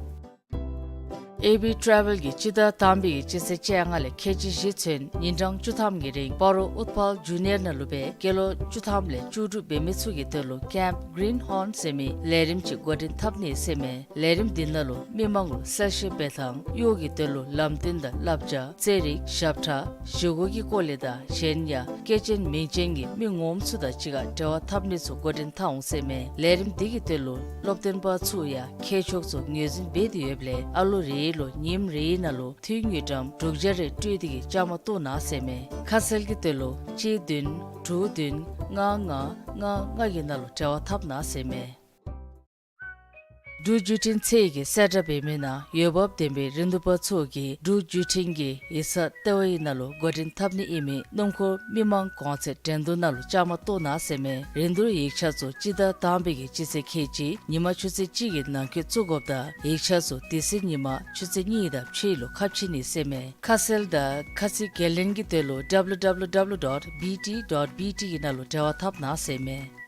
ཨེ་བི་ཊ་རེ་ཝེལ་གྱིས་སྤྱི་ཟླ་དང་པའི་གི་སྤྱི་ཚེས་བཅོ་ལྔ་ལས་ཁལ་གཅིག་བཞི་ཚུན་ཉིན་གྲངས་བཅུ་ཐམ་གྱི་རིང་སྤ་རོ་ཨུཏྤལ་འབྱུང་གནས་ནང་ལུ་སྦེ་སྐྱེས་ལོ་བཅུ་ཐམ་ལས་བཅུ་དྲུག་འབད་མི་ཚུ་གི་དོན་ལུ་ཀེམཔ་གིརིན་ཧོརན་ཟེར་མི་ལས་རིམ་ཅིག་འགོ་འདྲེན་འཐབ་ནི་ཟེར་མས། ལས་རིམ་འདི་ནང་ལུ་མི་མང་ལུ་གསལ་བཤད་འབད་ཐངས་གཡོག་གི་དོན་ལུ་ལམ་སྟོན་དང་བསླབ་བྱ་རྩེད་རིགས་ཞབས་ཁྲ་བཞེས་སྒོ་གི་སྐོར་ལས་དང་གཞན་ཡང་སྐྱེས་ཆེན་མིང་ཅན་གྱི་མི་ངོམ་ཚུ་དང་གཅིག་ཁར་འབྲེལ་བ་འཐབ་ནི་ཚུ་འགོ་འདྲེན་འཐབ་འོང་ཟེར་མས། ལས་རིམ་འདི་གི་དོན་ལུ་སློབ་སྟོན་པ་ཚུ་ཡང་མཁས་མཆོག་ཚུ་ངོས་འཛིན་འབད་དེ་ཡོདཔ་ལས་ཨ་ལོ་རེ་ ལུ་ཉིནམ་རེའི་ནང་ལུ་འཐུས་དངུལ་ཀྲམ་དྲུག་བརྒྱ་རེ་སྤྲོད་དེ་གིས་བཅའ་མར་གཏོགས་གནང་ཟེར་མས། ཁ་གསལ་གྱི་དོན་ལུ་གཅིག་བདུན་དྲུག་བདུན་ལྔ་ལྔ་ལྔ་ལྔ་གི་ནང་ལུ་འབྲེལ་བ་འཐབ་གནང་ཟེར་མས། འབྲུག་བརྒྱུད་འཕྲིན་ཚད་ཀྱི་གསལ་བསྒྲགས་འབད་མི་ནང་འོས་འབབ་ལྡན་པའི་རིན་བསྡུར་པ་ཚུ་གིས་འབྲུག་བརྒྱུད་འཕྲིན་གྱི་ཡིག་ཚང་ལྟེ་བའི་ནང་ལུ་འགོ་འདྲེན་འཐབ་ནི་ཨིན་མི་སྣུམ་འཁོར་མི་མང་གོང་ཚད་འགྲན་བསྡུར་ནང་ལུ་བཅའ་མར་གཏོགས་གནང་ཟེར་མས། རིན་བསྡུར་ཡིག་ཆ་ཚུ་སྤྱི་ཟླ་དང་པའི་གི་སྤྱི་ཚེས་ཁལ་གཅིག་ཉིན་མ་ཆུ་ཚོད་གཅིག་གི་ནང་འཁོད་བཙུགས་དགོཔ་དང་ཡིག་ཆ་ཚུ་དེ་ཚེ་ཉིན་མ་ཆུ་ཚོད་གཉིས་དང་ཕྱེད་ལུ་ཁ་ཕྱེ་ནི་ཟེར་མས། ཁ་གསལ་དང་ཁ་ཚིག་ཁས་ལེན་གྱི་དོན་ལུ་W W W dot B T dot B T གི་ནང་ལུ་འབྲེལ་བ་འཐབ་གནང་ཟེར་མས།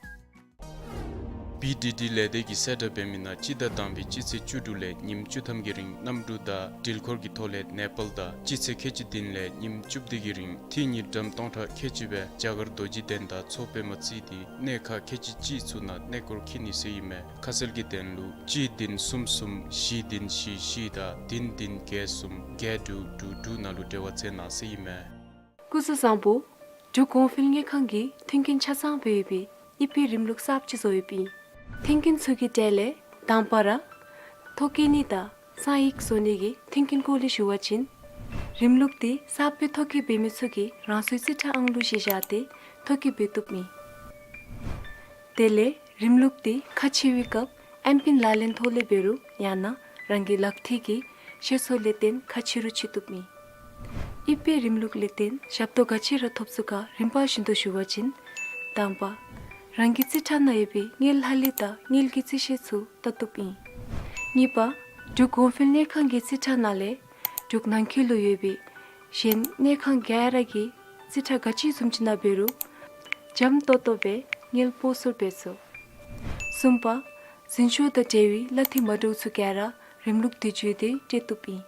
B D D ལས་སྡེ་གི་གསལ་བསྒྲགས་འབད་མི་ནང་སྤྱི་ཟླ་དང་པའི་སྤྱི་ཚེས་བཅུ་དྲུག་ལས་ཉིནམ་བཅུ་ཐམ་གྱི་རིང་གནམ་གྲུ་དང་འགྲུལ་འཁོར་གྱི་ཐོག་ལས་ནེ་པཱལ་དང་སྤྱི་ཚེས་ཁལ་གཅིག་བདུན་ལས་ཉིནམ་བཅུ་བདུན་གྱི་རིང་འཐུས་དངུལ་ཀྲམ་སྟོང་ཕྲག་ཁལ་གཅིག་སྦེ་རྒྱ་གར་རྡོ་རྗེ་གདན་དང་མཚོ་པདྨ་རྩེ་གཏེར་གནས་ཁག་ཁལ་གཅིག་གཅིག་ཚུ་ནང་གནས་སྐོར་འཁྱིད་ནི་ཟེར་ཨིན་མས། ཁ་གསལ་གྱི་དོན་ལུ་གཅིག་བདུན་གསུམ་གསུམ་བཞི་བདུན་བཞི་བཞི་དང་བདུན་བདུན་བརྒྱད་གསུམ་བརྒྱད་དྲུག་དྲུག་དྲུག་ནང་ལུ་འབྲེལ་བ་འཐབ་གནང་ཟེར་ཨིན་མས། སྐུ་གཟུགས་བཟང་པོ། འབྲུག་གོང་འཕེལ་དངུལ་ཁང་གིས་མཐུན་རྐྱེན་ཆ་ཚང་སྦེ་ཡོད་པའི་ཨི་ཕེ་རིམ་ལུགས་གསརཔ་ཅིག་བཟོ་ཡོདཔ་ཨིན། མཐུན་རྐྱེན་ཚུ་གི་གྲས་ལས་དང་པ་ར་ཐོ་བཀོད་ནི་དང་གསང་ཡིག་བཟོ་ནི་གི་མཐུན་རྐྱེན་སྐོར་ལས་ཞུ་བ་ཅིན། རིམ་ལུགས་འདི་གསརཔ་སྦེ་ཐོ་བཀོད་འབད་མི་ཚུ་གིས་རང་སོའི་རྩིས་ཁྲ་ཨང་ལུ་གཞི་བཞག་སྟེ་ཐོ་བཀོད་འབད་བཏུབ་ཨིན། དེ་ལས་རིམ་ལུགས་འདི་ཁ་ཕྱེ་བའི་སྐབས་ཨེམ་པིན་ལག་ལེན་ཐོག་ལས་འབད་རུང་ཡང་ན་རང་གི་ལག་མཐིལ་གྱི་ཤེལ་སོ་ལས་བརྟེན་ཁ་ཕྱེ་རུང་ཕྱེ་བཏུབ་ཨིན། ཨི་ཕེ་རིམ་ལུགས་ལས་བརྟེན་ཞབས་ཏོག་ག་ཅི་ར་ཐོབ་ཚུགས་ག་རིམ་པ་བཞིན་དུ་ཞུ་བ་ཅིན། དང་པ། རང་གི་རྩིས་ཁྲ་ནང་ཡོད་པའི་དངུལ་ལྷག་ལུས་དང་དངུལ་གྱི་རྩིས་བཤེར་ཚུ་བལྟ་བཏུབ་ཨིན། གཉིས་པ། འབྲུག་གོང་འཕེལ་དངུལ་ཁང་གི་རྩིས་ཁྲ་ནང་ལས་འབྲུག་ནང་འཁོད་ལུ་ཡོད་པའི་གཞན་དངུལ་ཁང་ག་ར་གི་རྩིས་ཁྲ་ག་ཅི་བཟུམ་ཅིག་ནང་འབད་རུང་འཇམ་ཏོང་ཏོ་སྦེ་དངུལ་སྤོ་སོར་འབད་ཚུགས། གསུམ་པ། འཛིན་སྐྱོང་དང་འབྲེལ་བའི་གླ་འཐུས་མ་འདྲཝ་ཚུ་ག་ར་རིམ་ལུགས་འདི་བརྒྱུད་དེ་སྤྲོད་བཏུབ་ཨིན།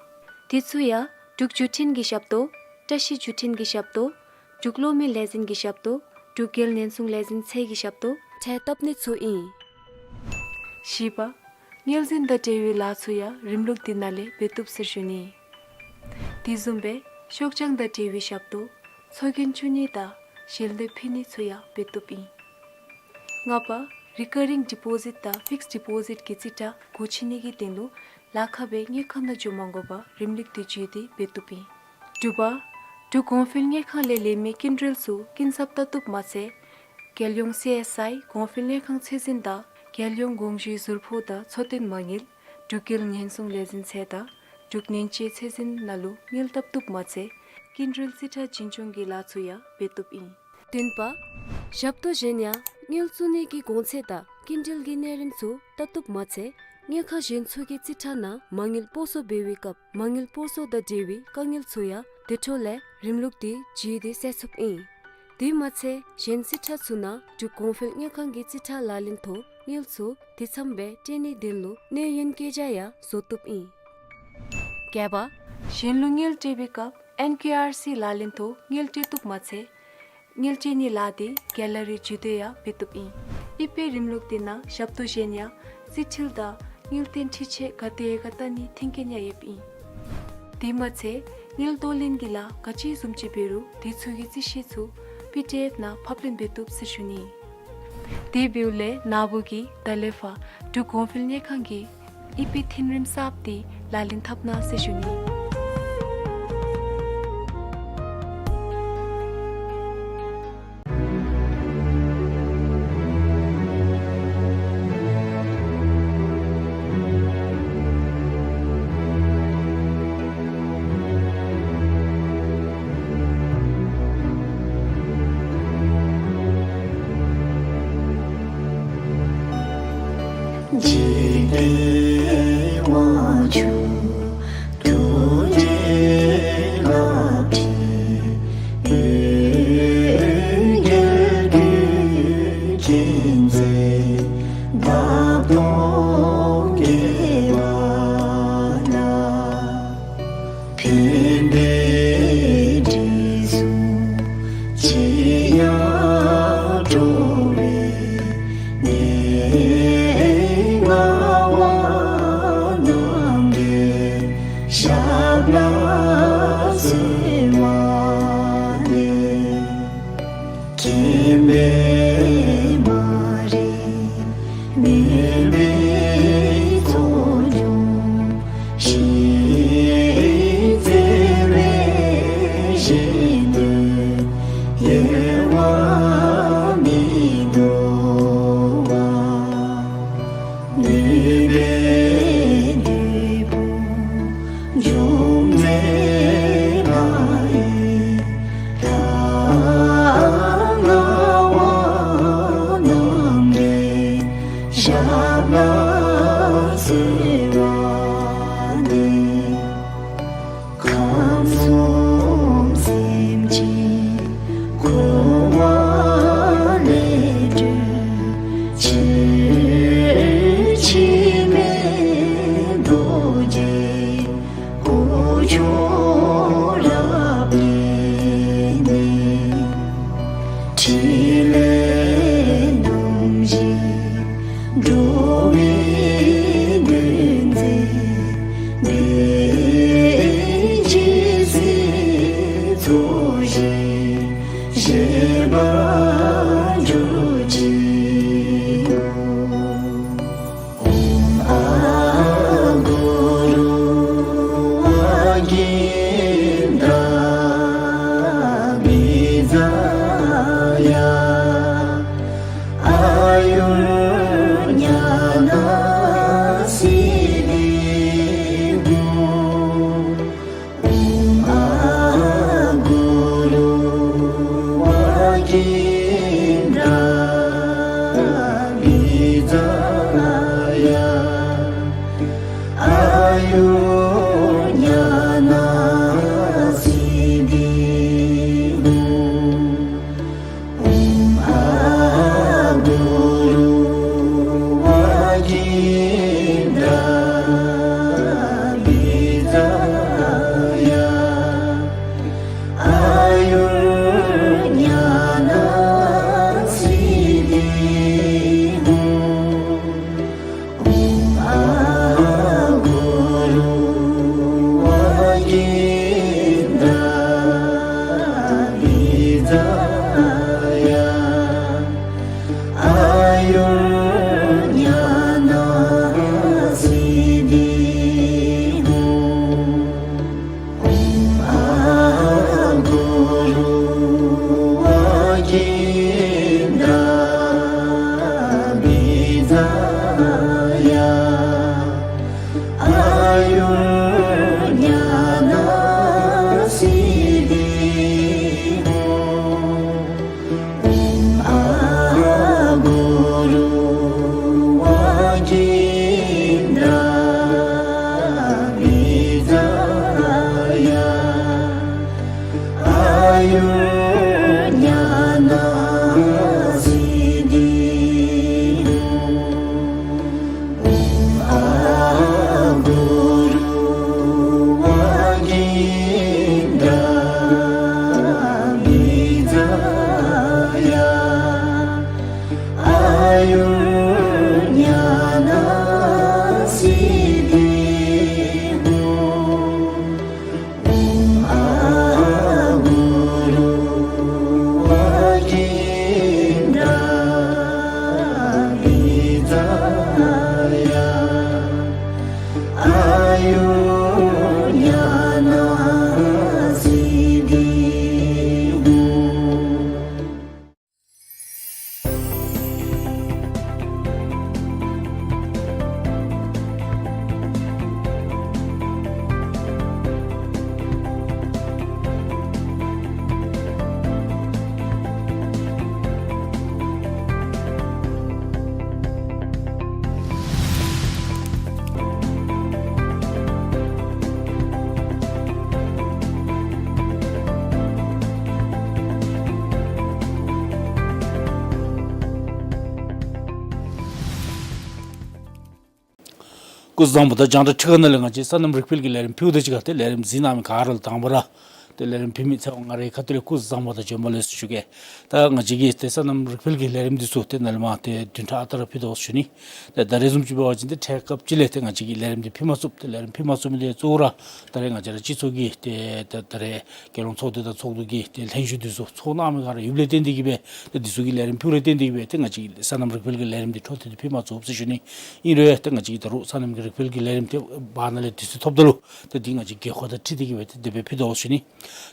དེ་ཚུ་ཡང་འབྲུག་བརྒྱུད་འཕྲིན་གྱི་ཞབས་ཏོག། བཀྲ་ཤིས་བརྒྱུད་འཕྲིན་གྱི་ཞབས་ཏོག། འབྲུག་གློག་མེ་ལས་འཛིན་གྱི་ཞབས་ཏོག། འབྲུག་རྒྱལ་ཉེན་སྲུང་ལས་འཛིན་ཚད་ཀྱི་ཞབས་ཏོག་འཕྲལ་བཏབ་ནི་ཚུ་ཨིན། བཞི་པ། དངུལ་འཛིན་དང་འབྲེལ་བའི་ལཱ་ཚུ་ཡང་རིམ་ལུགས་འདི་ནང་ལས་འབད་བཏུབ་ཟེར་ཞུ་ནི། དེ་བཟུམ་སྦེ་ཤོག་བྱང་དང་འབྲེལ་བའི་ཞབས་ཏོག། ཚོགས་རྒྱན་བཙུགས་ནི་དང་ཞལ་འདེབས་ཕུལ་ནི་ཚུ་ཡང་འབད་བཏུབ་ཨིན། ལྔ་པ། རི་ཀ་རིང་ཌི་པོ་ཟིཊ་དང་ཕིགསཌ་ཌི་པོ་ཟིཊ་གི་རྩིས་ཁྲ་སྒོ་ཕྱེ་ནི་གི་དོན་ལུ་ལཱ་ཁག་སྦེ་དངུལ་ཁང་ནང་འགྱོ་མ་དགོ་པར་རིམ་ལུགས་འདི་བརྒྱུད་དེ་འབད་བཏུབ་ཨིན། དྲུག་པ། འབྲུག་གོང་འཕེལ་དངུལ་ཁང་ལས་ལེན་མི་སྐྱིན་འགྲུལ་ཚུ་སྐྱིན་ཚབ་བལྟ་བཏུབ་མ་ཚད། རྒྱལ་ཡོངས་སི་ཨེསི་ཨའི་གོང་འཕེལ་དངུལ་ཁང་ཚད་འཛིན་དང་རྒྱལ་ཡོངས་དགོངས་ཞུའི་ཟུར་ཕོགས་དང་འཚོ་རྟེན་མ་དངུལ། འབྲུག་རྒྱལ་ཉེན་སྲུང་ལས་འཛིན་ཚད་དང་འབྲུག་ཉེན་བཅོལ་ཚད་འཛིན་ནང་ལུ་དངུལ་བལྟ་བཏུབ་མ་ཚད། སྐྱིན་འགྲུལ་རྩིས་ཁྲ་འཛིན་སྐྱོང་གི་ལཱ་ཚུ་ཡང་འབད་བཏུབ་ཨིན། བདུན་པ། ཞབས་ཏོག་གཞན་ཡང་དངུལ་བཙུགས་ནི་གི་གོང་ཚད་དང་སྐྱིན་འགྲུལ་གྱི་གནས་རིམ་ཚུ་བལྟ་བཏུབ་མ་ཚད། དངུལ་ཁང་གཞན་ཚུ་གི་རྩིས་ཁྲ་ནང་མ་དངུལ་སྤོ་སོར་འབད་བའི་སྐབས་མ་དངུལ་སྤོ་སོར་དང་འབྲེལ་བའི་དཀའ་ངལ་ཚུ་ཡང་དེ་འཕྲོ་ལས་རིམ་ལུགས་འདི་བརྒྱུད་དེ་སེལ་ཚུགསཔ་ཨིན། དེ་མ་ཚད་གཞན་རྩིས་ཁྲ་ཚུ་ནང་འབྲུག་གོང་འཕེལ་དངུལ་ཁང་གི་རྩིས་ཁྲ་ལག་ལེན་ཐོག་དངུལ་ཚུ་དེ་ཚམ་སྦེ་སྤྲོད་ནིའི་དོན་ལུ་གནས་ཡུན་བཀོད་རྒྱ་ཡང་བཟོ་བཏུབ་ཨིན། བརྒྱད་པ། གཞན་ལུ་དངུལ་སྤྲོད་པའི་སྐབས་ཨེན་ཀེ་ཨར་སི་ལག་ལེན་ཐོག་དངུལ་སྤྲོད་བཏུབ་མ་ཚད། དངུལ་སྤྲོད་ནིའི་ལཱ་འདི་གེ་ལ་རི་བརྒྱུད་དེ་ཡང་འབད་བཏུབ་ཨིན། ཨི་ཕེ་རིམ་ལུགས་འདི་ནང་ཞབས་ཏོག་གཞན་ཡང་རྩིས་འཕྲུལ་དང་དངུལ་རྟེན་འཕྲུལ་ཆས་ག་དེ་ག་བལྟ་ནིའི་མཐུན་རྐྱེན་ཡང་ཡོདཔ་ཨིན། དེ་མ་ཚད་དངུལ་གཏོར་ལེན་གྱི་ལཱ་ག་ཅི་བཟུམ་ཅིག་འབད་རུང་དེ་ཚུ་གི་རྩིས་བཤེར་ཚུ་པི་ཌི་ཨེཕ་ནང་ཕབ་ལེན་འབད་བཏུབ་ཟེར་ཞུ་ནི། དེ་འབདཝ་ལས་ན་བུ་གིས་ད་ལས་ཕར་འབྲུག་གོང་འཕེལ་དངུལ་ཁང་གི་ཨི་ཕེ་མཐུན་རིམ་གསརཔ་འདི་ལག་ལེན་འཐབ་གནང་ཟེར་ཞུ་ནི། འཇིག་རྟེན་དབང་ཕྱུག་ཐུགས་རྗེའི་རླབས་ཀྱིས། འོད་འགྱེད་བརྒྱུད་འཕྲིན་མཛད་འདབ་སྟོང་རྒྱས་པ་ལ། ཕན་བདེའི་དྲི་བསུང་ཅི་ཡང་སྤྲོ་བའི་གནས་ལྔ་བ། ཁམས་གསུམ་སེམས་ཅན་འཁོར་བ་ལས་སྒྲོལ་ཕྱིར། འཆི་མེད་རྡོ་རྗེ་སྐུ་མཆོག་རབ་བརྙེས་ནས། ཕྲིན་ལས་རྣམ་བཞི་འགྲོ་བའི་དོན་མཛད་པའི་རྒྱལ་སྲས་ཚོགས་ཞིང་བཞེས་པར་གྱུར་ཅིག། ཨོཾ་ཨ་གུ་རུ་ཝ་གིནྡྲ་བི་ཛ་ཡ། ཨ་ཡུར་ཉ་ན་སིདྡྷི་ཧོ། ཨོཾ་ཨ་གུ་རུ་ཝ་གིནྡྲ་བི་ཛ་ཡ། ཨ་ཡུར་ཉ་ན་སིདྡྷི་ཧོ། ཨོཾ་ཨ་གུ་རུ་ཝ་གིནྡྲ་བི་ཛ་ཡ། ཨ་ཡུར་ཉ་ན་སིདྡྷི་ཧོ། ཨོཾ་ཨ་གུ་རུ་ཝ་གིནྡྲ་བི་ཛ་ཡ། ཨ་ཡུར་ཉ་ན་སིདྡྷི་ཧོ། ཨོཾ་ཨ་གུ་རུ་ཝ་གིནྡྲ་བི་ཛ་ཡ། ཨ་ཡུར་ཉ་ན་སིདྡྷི་ཧོ། ཨོཾ་ཨ་གུ་རུ་ཝ་གིནྡྲ་བི་ཛ་ཡ། ཨ་ཡུར་ཉ་ན་སིདྡྷི་ཧོ། ཨོཾ་ཨ་གུ་རུ་ཝ་གིནྡྲ་བི་ཛ་ཡ། ཨ་ཡུར་ཉ་ན་སིདྡྷི་ཧོ། ཨོཾ་ཨ་གུ་རུ་ཝ་གིནྡྲ་བི་ཛ་ཡ། ཨ་ཡུར་ཉ་ན་སིདྡྷི་ཧོ། སྐུ་གཟུགས་བཟང་པོ། ད་རྒྱང་བསྒྲགས་ཁྲི་ཁ་ནང་ལས་ང་བཅས་སོ་ནམ་རིག་འཕེལ་གྱི་ལས་རིམ་ཕུལཝ་ད་གཅིག་ཁར་ཏེ་ལས་རིམ་གཟིགས་གནང་མི་ག་ར་ལུ་དང་པ་ར་ཏེ་ལས་རིམ་ཕུལ་མི་ཚེ་དབང་ང་རའི་ཁ་ཐུག་ལས་སྐུ་གཟུགས་བཟང་པོ་དང་བྱོན་པ་ལེགས་སོ་ཞུ་གེ། ད་ང་བཅས་ཀྱིས་ཏེ་སོ་ནམ་རིག་འཕེལ་གྱི་ལས་རིམ་འདི་ཚུ་ཏེ་ནཱ་ལས་མར་ཏེ་བདུན་ཕྲག་ཨ་རྟག་ར་ཕུལ་དོ་ཞུ་ནི། ཏེ་ད་རེས་བཟུམ་ཅིག་འབད་བ་ཅིན་ཏེ་ཐད་ཀར་ཅིག་ལས་ཏེ་ང་བཅས་ཀྱིས་ལས་རིམ་འདི་ཕུལ་མ་ཚུགས། ཏེ་ལས་རིམ་ཕུལ་མ་ཚུགས་མི་འདི་གཙོ་བོ་ར་ད་རེས་ང་བཅས་ར་སྤྱི་ཚོགས་ཀྱི་ཏེ་ད་ད་རེས་རྒྱལ་ཡོངས་ཚོགས་སྡེ་དང་ཚོགས་འདུ་གི་ཏེ་ལྷན་བཞུགས་འདི་ཚུ་ཚོགས་གནང་མི་ག་ར་ཡོདཔ་ལས་བརྟེན་ཏེ་གིས་སྦེ་ཏེ་འདི་ཚུ་གི་ལས་རིམ་ཕུལཝ་ལས་བརྟེན་ཏེ་གིས་སྦེ་ཏེ་ང་བཅས་ཀྱིས་སོ་ནམ་རིག་འཕེལ་གྱི་ལས་རིམ་འདི་འཕྲོ་མཐུད་དེ་ཕུལ་མ་ཚུགས་ཟེར་ཞུ་ནི། ཨིན་རུང་ཏེ་ང་བཅས་ཀྱིས་ད་རུང་སོ་ནམ་གྱི་རིག་འཕེལ་གྱི་ལས་རིམ་འདི་བར་ན་ལས་དུས་ཚོད་ཐོབ་ད་ལུ་ཏེ་འདི་ང་བཅས་རྒྱལ་ཁབ་དང་འཁྲིལ་ཏེ་གིས་སྦེ་ཏེ་དེ་སྦེ་ཕུལ་དོ་ཞུ་ནི།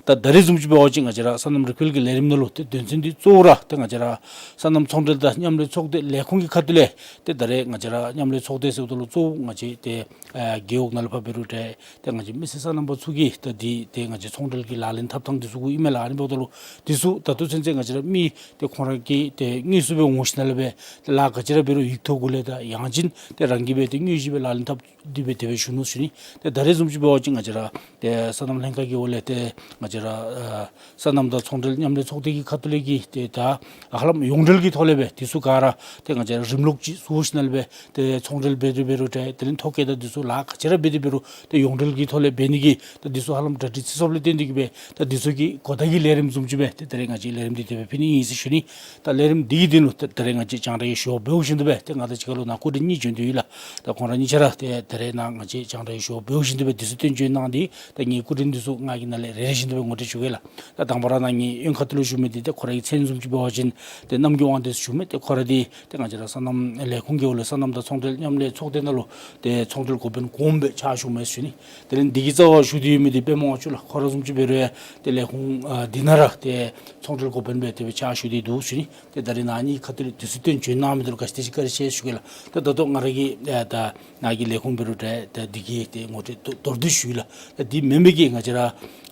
ད་ད་རེས་བཟུམ་ཅིག་འབད་བ་ཅིན་ང་བཅས་ར་སོ་ནམ་རིག་སྤེལ་གྱི་ལས་རིམ་ནང་ལུ་ཏེ་དོན་ཚན་འདི་གཙོ་བོ་ར་ཏེ་ང་བཅས་ར་སོ་ནམ་ཚོང་འབྲེལ་དང་མཉམ་ལས་ཚོགས་སྡེ་ལས་ཁུངས་ཀྱི་ཁ་ཐུག་ལས་ཏེ་ད་རེས་ང་བཅས་ར་མཉམ་ལས་ཚོགས་སྡེ་ཟེརཝ་ད་ལུ་གཙོ་བོ་ང་བཅས་ཏེ་ཨ་རྒེད་འོག་ནང་ལུ་ཕར་འབད་རུང་འདྲ་ཏེ་ང་བཅས་མི་སེར་སོ་ནམ་པ་ཚུ་གིས་ད་འདི་ཏེ་ང་བཅས་ཚོང་འབྲེལ་གྱི་ལག་ལེན་འཐབ་ཐངས་འདི་ཚུ་གུ་ཨིན་མས་ལགས། ཨ་ནི་འབདཝ་ད་ལུ་འདི་ཚུ་ད་ལྟོ་ཚུན་ཚོད་ང་བཅས་ར་མི་ཏེ་ཁོང་ར་གིས་ཏེ་དངོས་སུ་སྦེ་འོང་ཞིནམ་ལས་སྦེ་ཏེ་ལཱ་ག་ཅི་ར་འབད་རུང་ཡིག་ཐོག་གུ་ལས་དང་ཡང་ཅིན་ཏེ་རང་གིས་སྦེ་ཏེ་དངོས་གཞི་སྦེ་ལག་ལེན་འཐབ་སྟེ་སྦེ་དེ་སྦེ་བཞུགས་ནུག་ཞུ་ནི། ཏེ་ད་རེས་བཟུམ་ཅིག་འབད་བ་ཅིན་ང་བཅས་ར་ཏེ་སོ་ནམ་ལྷན་ཁག་གི་འོག་ལས་ཏེ་ང་བཅས་ར་ཨ་སོ་ནམ་དང་ཚོང་འབྲེལ་མཉམ་ལས་ཚོགས་སྡེ་གི་ཁ་ཐུག་ལས་ཀྱི་ཏེ་ད་ཧ་ལམ་ཡོངས་འབྲེལ་གྱི་ཐོག་ལས་སྦེ་འདི་ཚུ་ག་ར་ཏེ་ང་བཅས་ར་རིམ་ལུགས་ཅིག་བཟོ་ཞིནམ་ལས་སྦེ་ཏེ་ཚོང་འབྲེལ་འབད་དེ་འབད་རུང་འདྲ་དེ་ལས་ཐོ་བཀོད་དང་འདི་ཚུ་ལཱ་ག་ཅི་ར་འབད་དེ་འབད་རུང་ཏེ་ཡོངས་འབྲེལ་གྱི་ཐོག་ལས་འབད་ནི་གི་ད་འདི་ཚུ་ཧ་ལམ་གྲ་སྒྲིག་ཚིག་ཟབ་ལས་བརྟེན་ཏེ་གིས་སྦེ་ད་འདི་ཚུ་གི་གོ་བརྡ་གི་ལས་རིམ་བཟུམ་ཅིག་སྦེ་ཏེ་ད་རེས་ང་བཅས་ལས་རིམ་འདི་དེ་སྦེ་ཕུལ་ནི་ཨིན་ཟེར་ཞུ་ནི། ད་ལས་རིམ་འདི་གི་སྟེང་ལུ་ད་ད་རེས་ང་བཅས་རྒྱང་བསྒྲགས་ཀྱི་ཞུ་བ་འབདཝ་བཞིན་དུ་སྦེ་ཏེ་ང་དང་གཅིག་ཁར་ལུ་ནཱ་སྐུ་མགྲོན་གཉིས་བྱོན་ཏེ་ཡོད་ལགས། ད་ཁོང་ར་གཉིས་ཆ་ར་ཏེ་ད་རེས་ནཱ་ང་བཅས་རྒྱང་བསྒྲགས་ཀྱི་ཞུ་བ་འབདཝ་བཞིན་དུ་སྦེ་འདི་ཚུ་སྟོན་བྱོན་གནང་སྟེ་ད་ངེའི་སྐུ་མགྲོན་འདི་ཚུ་ང་གིས་ནཱ་ལས་རེ་རེ་བཞིན་དུ་སྦེ་ངོ་སྤྲོད་ཞུ་གེ་ལགས། ད་དང་པ་ར་ནཱ་ངེའི་གཡོན་ཁ་ཐུག་ལུ་བཞུགས་མི་འདི་ཏེ་ཁོ་རའི་མཚན་བཟུམ་ཅིག་འབད་བ་ཅིན་ཏེ་རྣམ་རྒྱལ་དབང་འདུས་ཟེར་ཞུ་མི། ཏེ་ཁོ་ར་འདི་ཏེ་ང་བཅས་ར་སོ་ནམ་ལས་ཁུངས་ཀྱི་འོག་ལས་སོ་ནམ་དང་ཚོང་འབྲེལ་མཉམ་ལས་ཚོགས་སྡེ་ནང་ལུ་ཏེ་ཚོང་འབྲེལ་འགོ་དཔོན་གོངམ་སྦེ་ཕྱག་ཞུ་མི་ཟེར་ཞུ་ནི། དེ་ལས་འདི་གི་རྩ་བར་བཞུགས་ཏེ་ཡོད་མི་འདི་དཔལ་མོ་དབང་ཕྱུག་ལགས། ཁོ་ར་བཟུམ་ཅིག་འབད་རུང་ཡང་ཏེ་ལས་ཁུངས་ཨ་འདི་ནང་ར་ཏེ་ཚོང་འབྲེལ་འགོ་དཔོན་སྦེ་ཏེ་སྦེ་ཕྱག་ཞུ་སྟེ་འདུག་ཟེར་ཞུ་ནི། ཏེ་ད་རེས་ནཱ་ཨ་ནི་ཁ་ཐུག་ལས་འདི་ཚུ་སྟོན་བྱོན་གནང་མི་འདི་ལུ་ག་ཅི་དེ་ཅིག་བཀའ་དྲིན་ཆེ་ཞུ་གེ་ལགས། ད་ད་ལྟོ་ང་ར་གིས་ཨ་ད་ནཱ་གི་ལས་ཁུངས་འབད་རུང་འདྲ་ད་འདི་གི་ཏེ་ངོ་སྤྲོད་མདོར་བསྡུས་ཞུ་ཡི་ལགས། ད་འདི་མེན་པའི་གི་ང་བཅས་ར་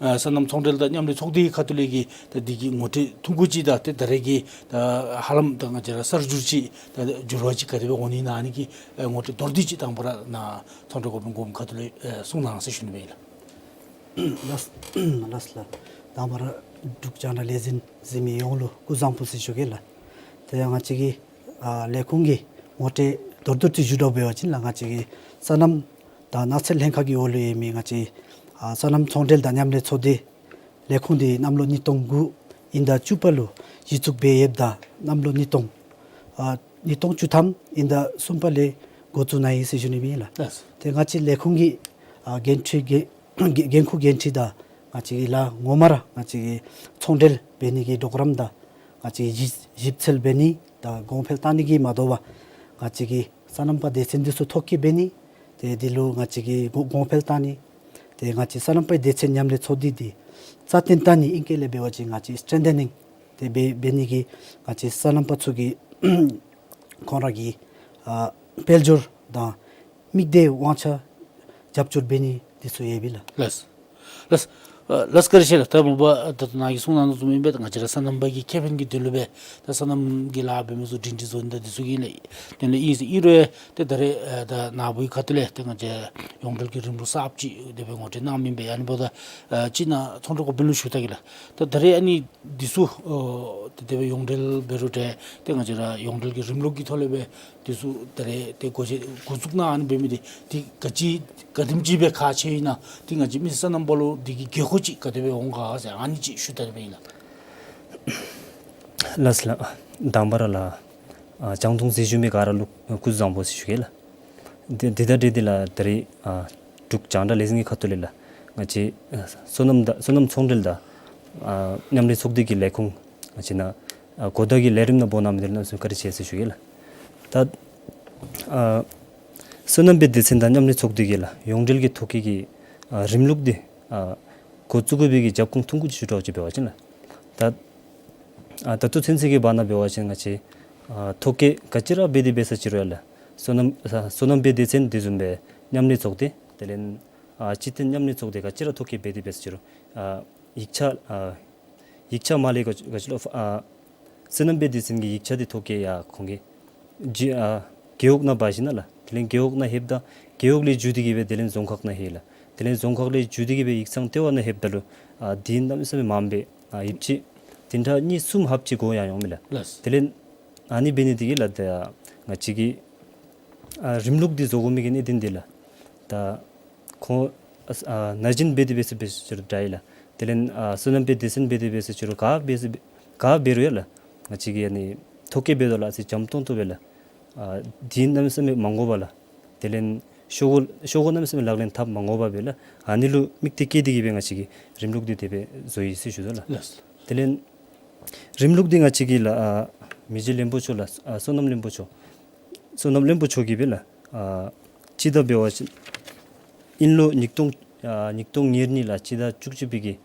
ཨ་སོ་ནམ་ཚོང་འབྲེལ་དང་མཉམ་ལས་ཚོགས་སྡེ་གི་ཁ་ཐུག་ལས་ཀྱི་ད་འདི་གི་ངོ་སྤྲོད་ཐུང་ཀུ་ཅིག་དང་ཏེ་ད་རེས་ཀྱི་ད་ཧ་ལམ་ད་ང་བཅས་ར་གསར་འགྱུར་ཅིག་ད་འགྱུར་བ་ཅིག་ག་དེ་སྦེ་འོང་ནི་ཨིན་ན་ཨ་ནི་གི་ཨ་ངོ་སྤྲོད་མདོར་བསྡུས་ཅིག་དང་པ་ར་ནཱ་ཚོང་འབྲེལ་འགོ་དཔོན་གོངམ་ཁ་ཐུག་ལས་ཨེ་གསུང་གནང་ཟེར་ཞུ་ནི་སྦེ་ཨིན་ལགས། ལགས་ལགས་ལགས། དང་པ་ར་འབྲུག་རྒྱང་བསྒྲགས་ལས་འཛིན་གཟིགས་མི་ཡོངས་ལུ་སྐུ་གཟུགས་བཟང་པོ་ཟེར་ཞུ་གེ་ལགས། དེ་ཡང་ང་བཅས་ཀྱི་ཨ་ལས་ཁུངས་ཀྱི་ངོ་སྤྲོད་མདོར་བསྡུས་ཅིག་ཞུ་དགོ་པ་འབད་བ་ཅིན་ལགས། ང་བཅས་ཀྱི་སོ་ནམ་དང་ནགས་ཚལ་ལྷན་ཁག་གི་འོག་ལུ་ཡོད་མི་ང་བཅས་ཨ་སོ་ནམ་ཚོང་འབྲེལ་དང་མཉམ་ལས་ཚོགས་སྡེ་ལས་ཁུངས་འདི་གནམ་ལོ་ཉིས་སྟོང་དགུ་དབྱིན་ཟླ་བཅུ་པ་ལུ་གཞི་བཙུགས་འབད་ཡོདཔ་ད་གནམ་ལོ་ཉིས་སྟོང་ཨ་ཉིས་སྟོང་བཅུ་ཐམ་དབྱིན་ཟླ་གསུམ་པ་ལས་འགོ་བཙུགས་གནང་ཡི་ཟེར་ཞུ་ནི་ཨིན་ལགས། ལགས། ཏེ་ང་བཅས་ལས་ཁུངས་ཀྱི་ཨ་འགན་འཁྲི་འགན་འགན་འཁུར་འགན་འཁྲི་དང་ང་བཅས་ཀྱི་ལཱ་ངོ་མ་ར་ང་བཅས་ཀྱི་ཚོང་འབྲེལ་འབད་ནི་གི་གྲོགས་རམ་དང་ང་བཅས་ཀྱི་ཞིབ་ཞིབ་འཚོལ་འབད་ནི་དང་གོང་འཕེལ་བཏང་ནི་གིས་མ་དོ་བར་ང་བཅས་ཀྱི་སོ་ནམ་པའི་སྡེ་ཚན་འདི་ཚུ་ཐོ་བཀོད་འབད་ནི་ཏེ་འདི་ལུ་ང་བཅས་ཀྱིས་གོང་གོང་འཕེལ་བཏང་ནི། ཏེ་ང་བཅས་སོ་ནམ་པའི་སྡེ་ཚན་མཉམ་ལས་ཚོགས་སྡེ་འདི་རྩ་བརྟན་བཏང་ནི་ཨིང་སྐད་ལས་འབད་བ་ཅིན་ང་བཅས་སི་ཊེན་ཐེ་ནིང་ཏེ་འབད་འབད་ནི་གི་ང་བཅས་སོ་ནམ་པ་ཚུ་གི་ཁོང་ར་གི་ཨ་དཔལ་འབྱོར་དང་མིག་ལྟའི་དབང་ཆ་རྒྱབ་སྐྱོར་འབད་ནི་འདི་ཚུ་ཡོདཔ་ཨིན་ལགས། ལགས། ལགས། ཨ་ལགས་བཀའ་དྲིན་ཆེ་ལགས། ད་མ་པ་ད་ལྟོ་ནཱ་གིས་གསུང་གནང་དོ་བཟུམ་ཨིན་པས། ད་ང་བཅས་ར་སོ་ནམ་པ་གི་ཁེ་ཕན་གྱི་དོན་ལུ་སྦེ་ད་སོ་ནམ་གྱི་ལཱ་འབད་མི་ཚུ་སྒྲིང་སྒྲིང་བཟོ་ནི་དང་འདི་ཚུ་གི་ལས་དོན་ལུ་ཨིན་ཟེར་ཨིན་རུང་ཡང་ཏེ་ད་རེས་ཨ་ད་ནཱ་བུའི་ཁ་ཐུག་ལས་ཏེ་ང་བཅས་ཡོངས་འབྲེལ་གྱི་རིམ་ལུགས་གསརཔ་ཅིག་དེ་སྦེ་ངོ་སྤྲོད་གནང་མི་ཨིན་པས། ཨ་ནི་འབདཝ་ད་ཨ་ཅིག་ནཱ་ཚོང་འབྲེལ་འགོ་དཔོན་ལུ་ཞུ་ད་གེ་ལགས། ད་ད་རེས་ཨ་ནི་འདི་ཚུ་ཨོ་ཏེ་དེ་སྦེ་ཡོངས་འབྲེལ་འབད་རུང་འདྲ་ཏེ་ང་བཅས་ར་ཡོངས་འབྲེལ་གྱི་རིམ་ལུགས་ཀྱི་ཐོག་ལས་སྦེ་འདི་ཚུ་ད་རེས་ཏེ་འགོ་འབྱེད་འགོ་བཙུགས་གནང་ཨ་ནི་འབད་མི་འདི་འདི་ག་ཅི་ག་དེམ་ཅིག་སྦེ་ཁག་ཆེ་ཨིན་ན་འདི་ང་བཅས་མི་སེར་སོ་ནམ་པ་ལུ་འདི་གི་དགོས་མཁོ་ཅིག་ག་དེ་སྦེ་འོང་ག་ཟེར་ཨ་ནི་ཅིག་ཞུ་ད་ནི་སྦེ་ཨིན་ལགས། ལགས་ལགས། དང་པ་ར་ལགས་ཨ་རྒྱང་མཐོང་གཟིགས་བཞུགས་མི་ག་ར་ལུ་སྐུ་གཟུགས་བཟང་པོ་ཟེར་ཞུ་གེ་ལགས། འདི་འདི་དང་འབྲེལ་ཏེ་ལགས་ད་རེས་ཨ་འབྲུག་རྒྱང་བསྒྲགས་ལས་འཛིན་གྱི་ཁ་ཐུག་ལས་ལགས་ང་བཅས་ཨ་སོ་ནམ་དང་སོ་ནམ་ཚོང་འབྲེལ་དང་ཨ་མཉམ་ལས་ཚོགས་སྡེ་གི་ལས་ཁུངས་ང་བཅས་ནཱ་ཨ་གོ་བརྡ་གི་ལས་རིམ་ནང་འབོ་གནང་མི་འདི་ལུ་གནམ་མེད་ས་མེད་བཀའ་དྲིན་ཆེ་ཟེར་ཞུ་གེ་ལགས། ད་ཨ་སོ་ནམ་པའི་སྡེ་ཚན་དང་མཉམ་ལས་ཚོགས་སྡེ་གིས་ལགས་ཡོངས་འབྲེལ་གྱི་ཐོ་བཀོད་ཀྱི་ཨ་རིམ་ལུགས་འདི་ཨ་འགོ་བཙུགས་དགོ་པའི་གི་རྒྱབ་ཁུངས་ཐུང་ཀུ་ཅིག་ཞུ་དགོཔ་ཅིག་འབད་བ་ཅིན་ལགས། ད་ཨ་ད་ལྟོ་ཚུན་ཚོད་ཀྱི་བར་ན་འབད་བ་ཅིན་ང་བཅས་ཨ་ཐོ་བཀོད་ག་ཅི་ར་འབད་དེ་འབད་ས་ཅིག་རུང་ཡང་ལགས་སོ་ནམ་ཨ་སོ་ནམ་པའི་སྡེ་ཚན་དེ་བཟུམ་སྦེ་མཉམ་ལས་ཚོགས་སྡེ་དེ་ལས་ཨ་སྤྱི་མཐུན་མཉམ་ལས་ཚོགས་སྡེ་ག་ཅི་ར་ཐོ་བཀོད་འབད་དེ་འབད་ས་ཅིག་རུང་ཨ་ཡིག་ཆ་ཨ་ཡིག་ཆ་མ་ལས་ག་ག་ཅི་ལོ་ཨ་སོ་ནམ་པའི་སྡེ་ཚན་གྱི་ཡིག་ཆ་འདི་ཐོ་བཀོད་ཡར་ཁོང་གི་ཇི་ཨ་རྒེད་འོག་ནང་འབག་ཞིནམ་ལས་དེ་ལས་རྒེད་འོག་ནང་ལྷོདཔ་ད་རྒེད་འོག་ལས་བརྒྱུད་དེ་གིས་སྦེ་དེ་ལས་རྫོང་ཁག་ནང་ལྷོད་ལགས། དེ་ལས་རྫོང་ཁག་ལས་བརྒྱུད་དེ་གིས་སྦེ་ཡིག་ཚང་ལྟེ་བ་ནང་ལྷོདཔ་ད་ལུ་ཨ་དུས་ཡུན་གནམ་མེད་ས་མེད་མངམ་སྦེ་ཨ་ཡོདཔ་ཅིག་བདུན་ཕྲག་གཉིས་གསུམ་ལྷགཔ་ཅིག་འགོར་ཡང་འོང་མས་ལགས། ལགས། དེ་ལས་ཨ་ནི་འབད་ནི་འདི་གིས་ལགས་ད་ང་བཅས་ཀྱིས་ཨ་རིམ་ལུགས་འདི་བཟོ་དགོ་མི་གི་གནད་དོན་འདི་ལགས་ད་ཁོང་ཨ་ཨ་ན་གཞོན་འབད་དེ་འབད་ས་འབད་ས་ཅིག་རུང་འདྲ་ཨིན་ལགས། དེ་ལས་ཨ་སོ་ནམ་པའི་སྡེ་ཚན་འབད་དེ་འབད་ས་ཅིག་རུང་ག་འབད་ས་འབད་ག་འབད་རུང་ཡང་ལགས་ང་བཅས་ཀྱིས་ཨ་ནི་ཐོ་བཀོད་འབད་དོ་ལགས་ཟེར་འཇམ་ཏོང་ཏོ་སྦེ་ལགས་ཨ་དུས་ཡུན་གནམ་མེད་ས་མེད་མ་འགོར་བར་ལགས། དེ་ལས་ཤོག་གུ་ཤོག་གུ་གནམ་མེད་ས་མེད་ལག་ལེན་འཐབ་མ་འགོར་བར་སྦེ་ལགས་ཨ་ནི་ལུ་དམིགས་གཏད་བསྐྱེད་དེ་གིས་སྦེ་ང་བཅས་ཀྱིས་རིམ་ལུགས་འདི་དེ་སྦེ་བཟོ་ཡི་ཟེར་ཞུ་དོ་ལགས། ལགས། དེ་ལས་རིམ་ལུགས་འདི་ང་བཅས་ཀྱིས་ལགས་ཨ་མི་རྗེ་བློན་པོ་མཆོག་ལགས་ཨ་སོ་ནམ་བློན་པོ་མཆོག་སོ་ནམ་བློན་པོ་མཆོག་གིས་སྦེ་ལགས་ཨ་སྤྱི་ཟླ་འབད་བ་ཅིན་དབྱིན་ལོ་ཉིས་སྟོང་ཨ་ཉིས་སྟོང་ཉེར་གཉིས་ལགས་སྤྱི་ཟླ་བཅུ་གཅིག་པའི་གི་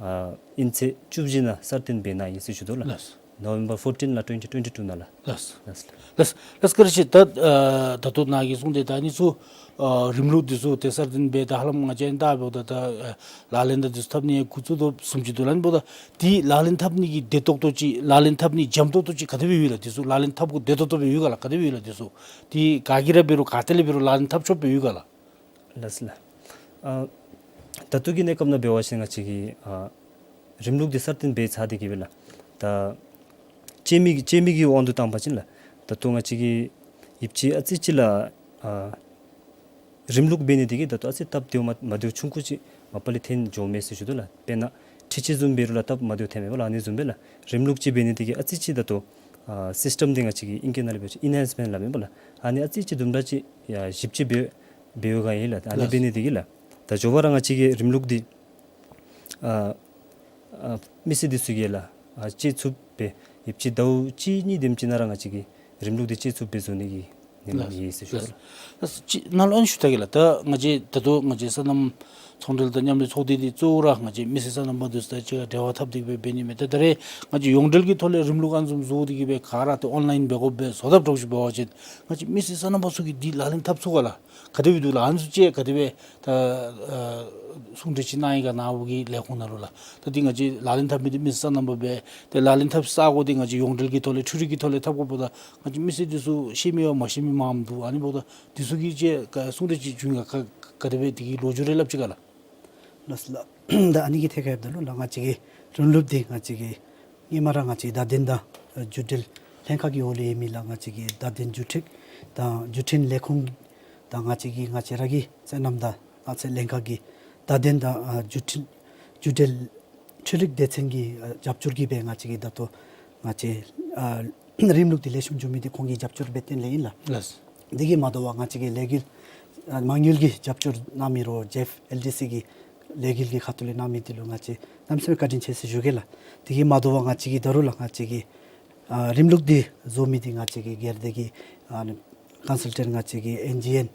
ཨ་དབྱིན་ཚེས་བཅུ་བཞི་ནང་གསར་བཏོན་འབད་གནང་ཡི་ཟེར་ཞུ་དོ་ལགས། ལགས། November fourteen ལགས། twenty twenty-two ནང་ལགས། ལགས། ལགས། ལགས། ལགས། བཀྲ་ཤིས། ད་ཨ་ད་ལྟོ་ནཱ་གིས་གསུངས་ཏེ་ད་ཨ་ནི་ཚུ་ཨ་རིམ་ལུགས་འདི་ཚུ་ཏེ་གསར་བཏོན་འབད་ད་ཧ་ལམ་ང་བཅས་ཨ་ནི་ད་འབདཝ་ད་ད་ཨ་ལག་ལེན་ད་འདི་ཚུ་འཐབ་ནི་འགོ་བཙུགས་དོ་བཟུམ་ཅིག་འདུག་ལགས། ཨ་ནི་འབདཝ་ད་འདི་ལག་ལེན་འཐབ་ནི་གི་བདེ་ཏོག་ཏོ་ཅིག་ལག་ལེན་འཐབ་ནི་འཇམ་ཏོག་ཏོ་ཅིག་ག་དེ་སྦེ་ཡོད་ལགས། འདི་ཚུ་ལག་ལེན་འཐབ་དགོ་བདེ་ཏོག་ཏོ་སྦེ་ཡོད་ག་ལགས། ག་དེ་སྦེ་ཡོད་ལགས། འདི་ཚུ་འདི་ག་གིས་ར་འབད་རུང་ག་ཏེ་ལས་འབད་རུང་ལག་ལེན་འཐབ་ཆོགཔ་སྦེ་ཡོད་ག་ལགས། ལགས་ལགས། ཨ་ད་ལྟོ་གི་གནས་སྐབས་ནང་འབད་བ་ཅིན་ང་བཅས་ཀྱིས་ཨ་རིམ་ལུགས་འདི་གསར་བཏོན་འབད་ཚར་ཏེ་གི་སྦེ་ལགས། ད་སྤྱོད་མི་སྤྱོད་མི་གི་དབང་དུ་བཏང་པ་ཅིན་ལགས། ད་ལྟོ་ང་བཅས་ཀྱིས་ཡིབ་ཆ་ཨ་ཙི་ཅིག་ལགས་ཨ་རིམ་ལུགས་འབད་ནི་དེ་གིས་ད་ལྟོ་ཨ་ཙི་སྟབས་བདེཝ་མ་མ་བདེཝ་ཆུང་ཀུ་ཅིག་མ་པ་ལས་ཐོན་འགྱོཝ་མས་ཟེར་ཞུ་དོ་ལགས། དཔེར་ན་འཕྲུལ་ཆས་བཟུམ་འབད་རུང་ལགས་སྟབས་མ་བདེཝ་ཐོནམ་མས་པ་ལགས། ཨ་ནི་བཟུམ་སྦེ་ལགས་རིམ་ལུགས་ཅིག་འབད་ནི་དེ་གིས་ཨ་ཙི་ཅིག་ད་ལྟོ་ཨ་སིསི་ཊམ་འདི་ང་བཅས་ཀྱིས་ཨིང་སྐད་ནང་ལས་འབད་བ་ཅིན་ཨེན་ཧེནསི་མེནཊ་སླབ་མས་པ་ལགས། ཨ་ནི་ཨ་ཙི་ཅིག་དུམ་གྲ་ཅིག་ཡར་ཞིབ་དཔྱད་འབད་འབད་བའི་སྒང་ཨིན་ལགས། ཨ་ནི་ལགས། འབད་ནི་དེ་གིས་ལགས་ད་མགྱོགས་པ་ར་ང་བཅས་ཀྱི་རིམ་ལུགས་འདི་ཨ་ཨ་མི་སེར་འདི་ཚུ་གིས་ལགས་ཨ་སྤྱོད་ཚུགསཔ་སྦེ་ཡིབ་ཆ་ཟླཝ་གཅིག་གཉིས་དེམ་ཅིག་ནང་ར་ང་བཅས་ཀྱིས་རིམ་ལུགས་འདི་སྤྱོད་ཚུགསཔ་སྦེ་བཟོ་ནི་གི་ནི་ལགས། ཡོད་ཟེར་ཞུ་ལགས། ལགས། ལགས། ཅིག་ནཱ་ལུ་ཨ་ནི་ཞུ་ད་གེ་ལགས། ད་ང་བཅས་ད་ལྟོ་ང་བཅས་སོ་ནམ་ཚོང་འབྲེལ་དང་མཉམ་ལས་ཚོགས་སྡེ་འདི་གཙོ་བོ་ར་ང་བཅས་མི་སེར་སོ་ནམ་པ་འདི་ཚུ་དང་གཅིག་ཁར་འབྲེལ་བ་འཐབ་སྟེ་གི་སྦེ་འབད་ནི་མས། ད་ད་རེས་ང་བཅས་ཡོངས་འབྲེལ་གྱི་ཐོག་ལས་རིམ་ལུགས་ཨ་ནི་བཟུམ་བཟོ་སྟེ་གི་སྦེ་ག་ར་ཏེ་ཨོན་ལའིན་འབད་དགོ་པས་བཟོ་དཔ་འདྲཝ་ཅིག་འབད་བ་ཅིན་ང་བཅས་མི་སེར་སོ་ནམ་པ་ཚུ་གིས་འདི་ལག་ལེན་འཐབ་ཚུགས་ག་ལགས། ག་དེ་སྦེ་འདུག་ལགས། ཨ་ནི་ཚུ་ཅིག་ག་དེ་སྦེ་ད་ཨ་གསུང་གྲོས་ཅིག་གནང་ཡི་ག་ནཱ་བུ་གི་ལས་ཁུངས་ནང་ལུ་ལགས། ད་འདི་ང་བཅས་ལག་ལེན་འཐབ་མི་འདི་མི་སེར་སོ་ནམ་པ་སྦེ་ཏེ་ལག་ལེན་འཐབ་ས་གོ་འདི་ང་བཅས་ཡོངས་འབྲེལ་གྱི་ཐོག་ལས་འཕྲུལ་རིག་གི་ཐོག་ལས་འཐབ་དགོཔ་ད་ང་བཅས་མི་སེར་འདི་ཚུ་ཤེས་མི་ཡང་མ་ཤེས་མི་མངམ་འདུག། ཨ་ནི་འབདཝ་ད་འདི་ཚུ་གི་ཅིག་ག་གསུང་གྲོས་ཅིག་བྱུང་ཡི་ག་ག་ག་དེ་སྦེ་འདི་གི་ལོ་རྒྱུས་རེ་སླབ་ཅི་ག་ལགས། ལགས་སོ་ལགས། ད་ཨ་ནི་གི་ཐད་ཁར་འབདཝ་ད་ལུ་ལགས་ང་བཅས་ཀྱི་རིམ་ལུགས་འདི་ང་བཅས་ཀྱི་ཧེ་མ་ར་ང་བཅས་བརྡ་དོན་དང་ཨ་བརྒྱུད་འབྲེལ་ལྷན་ཁག་གི་འོག་ལུ་ཡོད་མི་ལགས་ང་བཅས་ཀྱི་བརྡ་དོན་བརྒྱུད་འཕྲིན་དང་བརྒྱུད་འཕྲིན་ལས་ཁུངས་དང་ང་བཅས་ཀྱི་ང་བཅས་ར་གི་སོ་ནམ་དང་ནགས་ཚལ་ལྷན་ཁག་གི་བརྡ་དོན་དང་ཨ་བརྒྱུད་འཕྲིན་བརྒྱུད་འབྲེལ་འཕྲུལ་རིག་སྡེ་ཚན་གྱི་ཨ་རྒྱབ་སྐྱོར་གྱིས་སྦེ་ང་བཅས་ཀྱི་ད་ལྟོ་ང་བཅས་ཨ་རིམ་ལུགས་འདི་ལེགས་ཤོམ་འགྱོ་མི་འདི་ཁོང་གི་རྒྱབ་སྐྱོར་འབད་བརྟེན་ལས་ཨིན་ལགས། ལགས། འདི་གིས་མ་དོ་བར་ང་བཅས་ཀྱི་ལས་འགུལ་ཨ་མ་དངུལ་གྱི་རྒྱབ་སྐྱོར་གནང་མི་རོགས་ཇེཕ་ཨེལ་ཌི་སི་གི་ལས་འགུལ་གྱི་ཁ་ཐུག་ལས་གནང་མི་འདི་ལུ་ང་བཅས་གནམ་མེད་ས་མེད་བཀའ་དྲིན་ཆེ་ཟེར་ཞུ་གེ་ལགས། འདི་གིས་མ་དོ་བར་ང་བཅས་ཀྱི་ད་རུང་ལགས་ང་བཅས་ཀྱི་ཨ་རིམ་ལུགས་འདི་བཟོ་མི་འདི་ང་བཅས་ཀྱི་སྒེར་སྡེ་གི་ཨ་ནི་ཀོན་སཱལ་ཊེནཊ་ང་བཅས་ཀྱི་ཨེན་ཇི་ཨེན་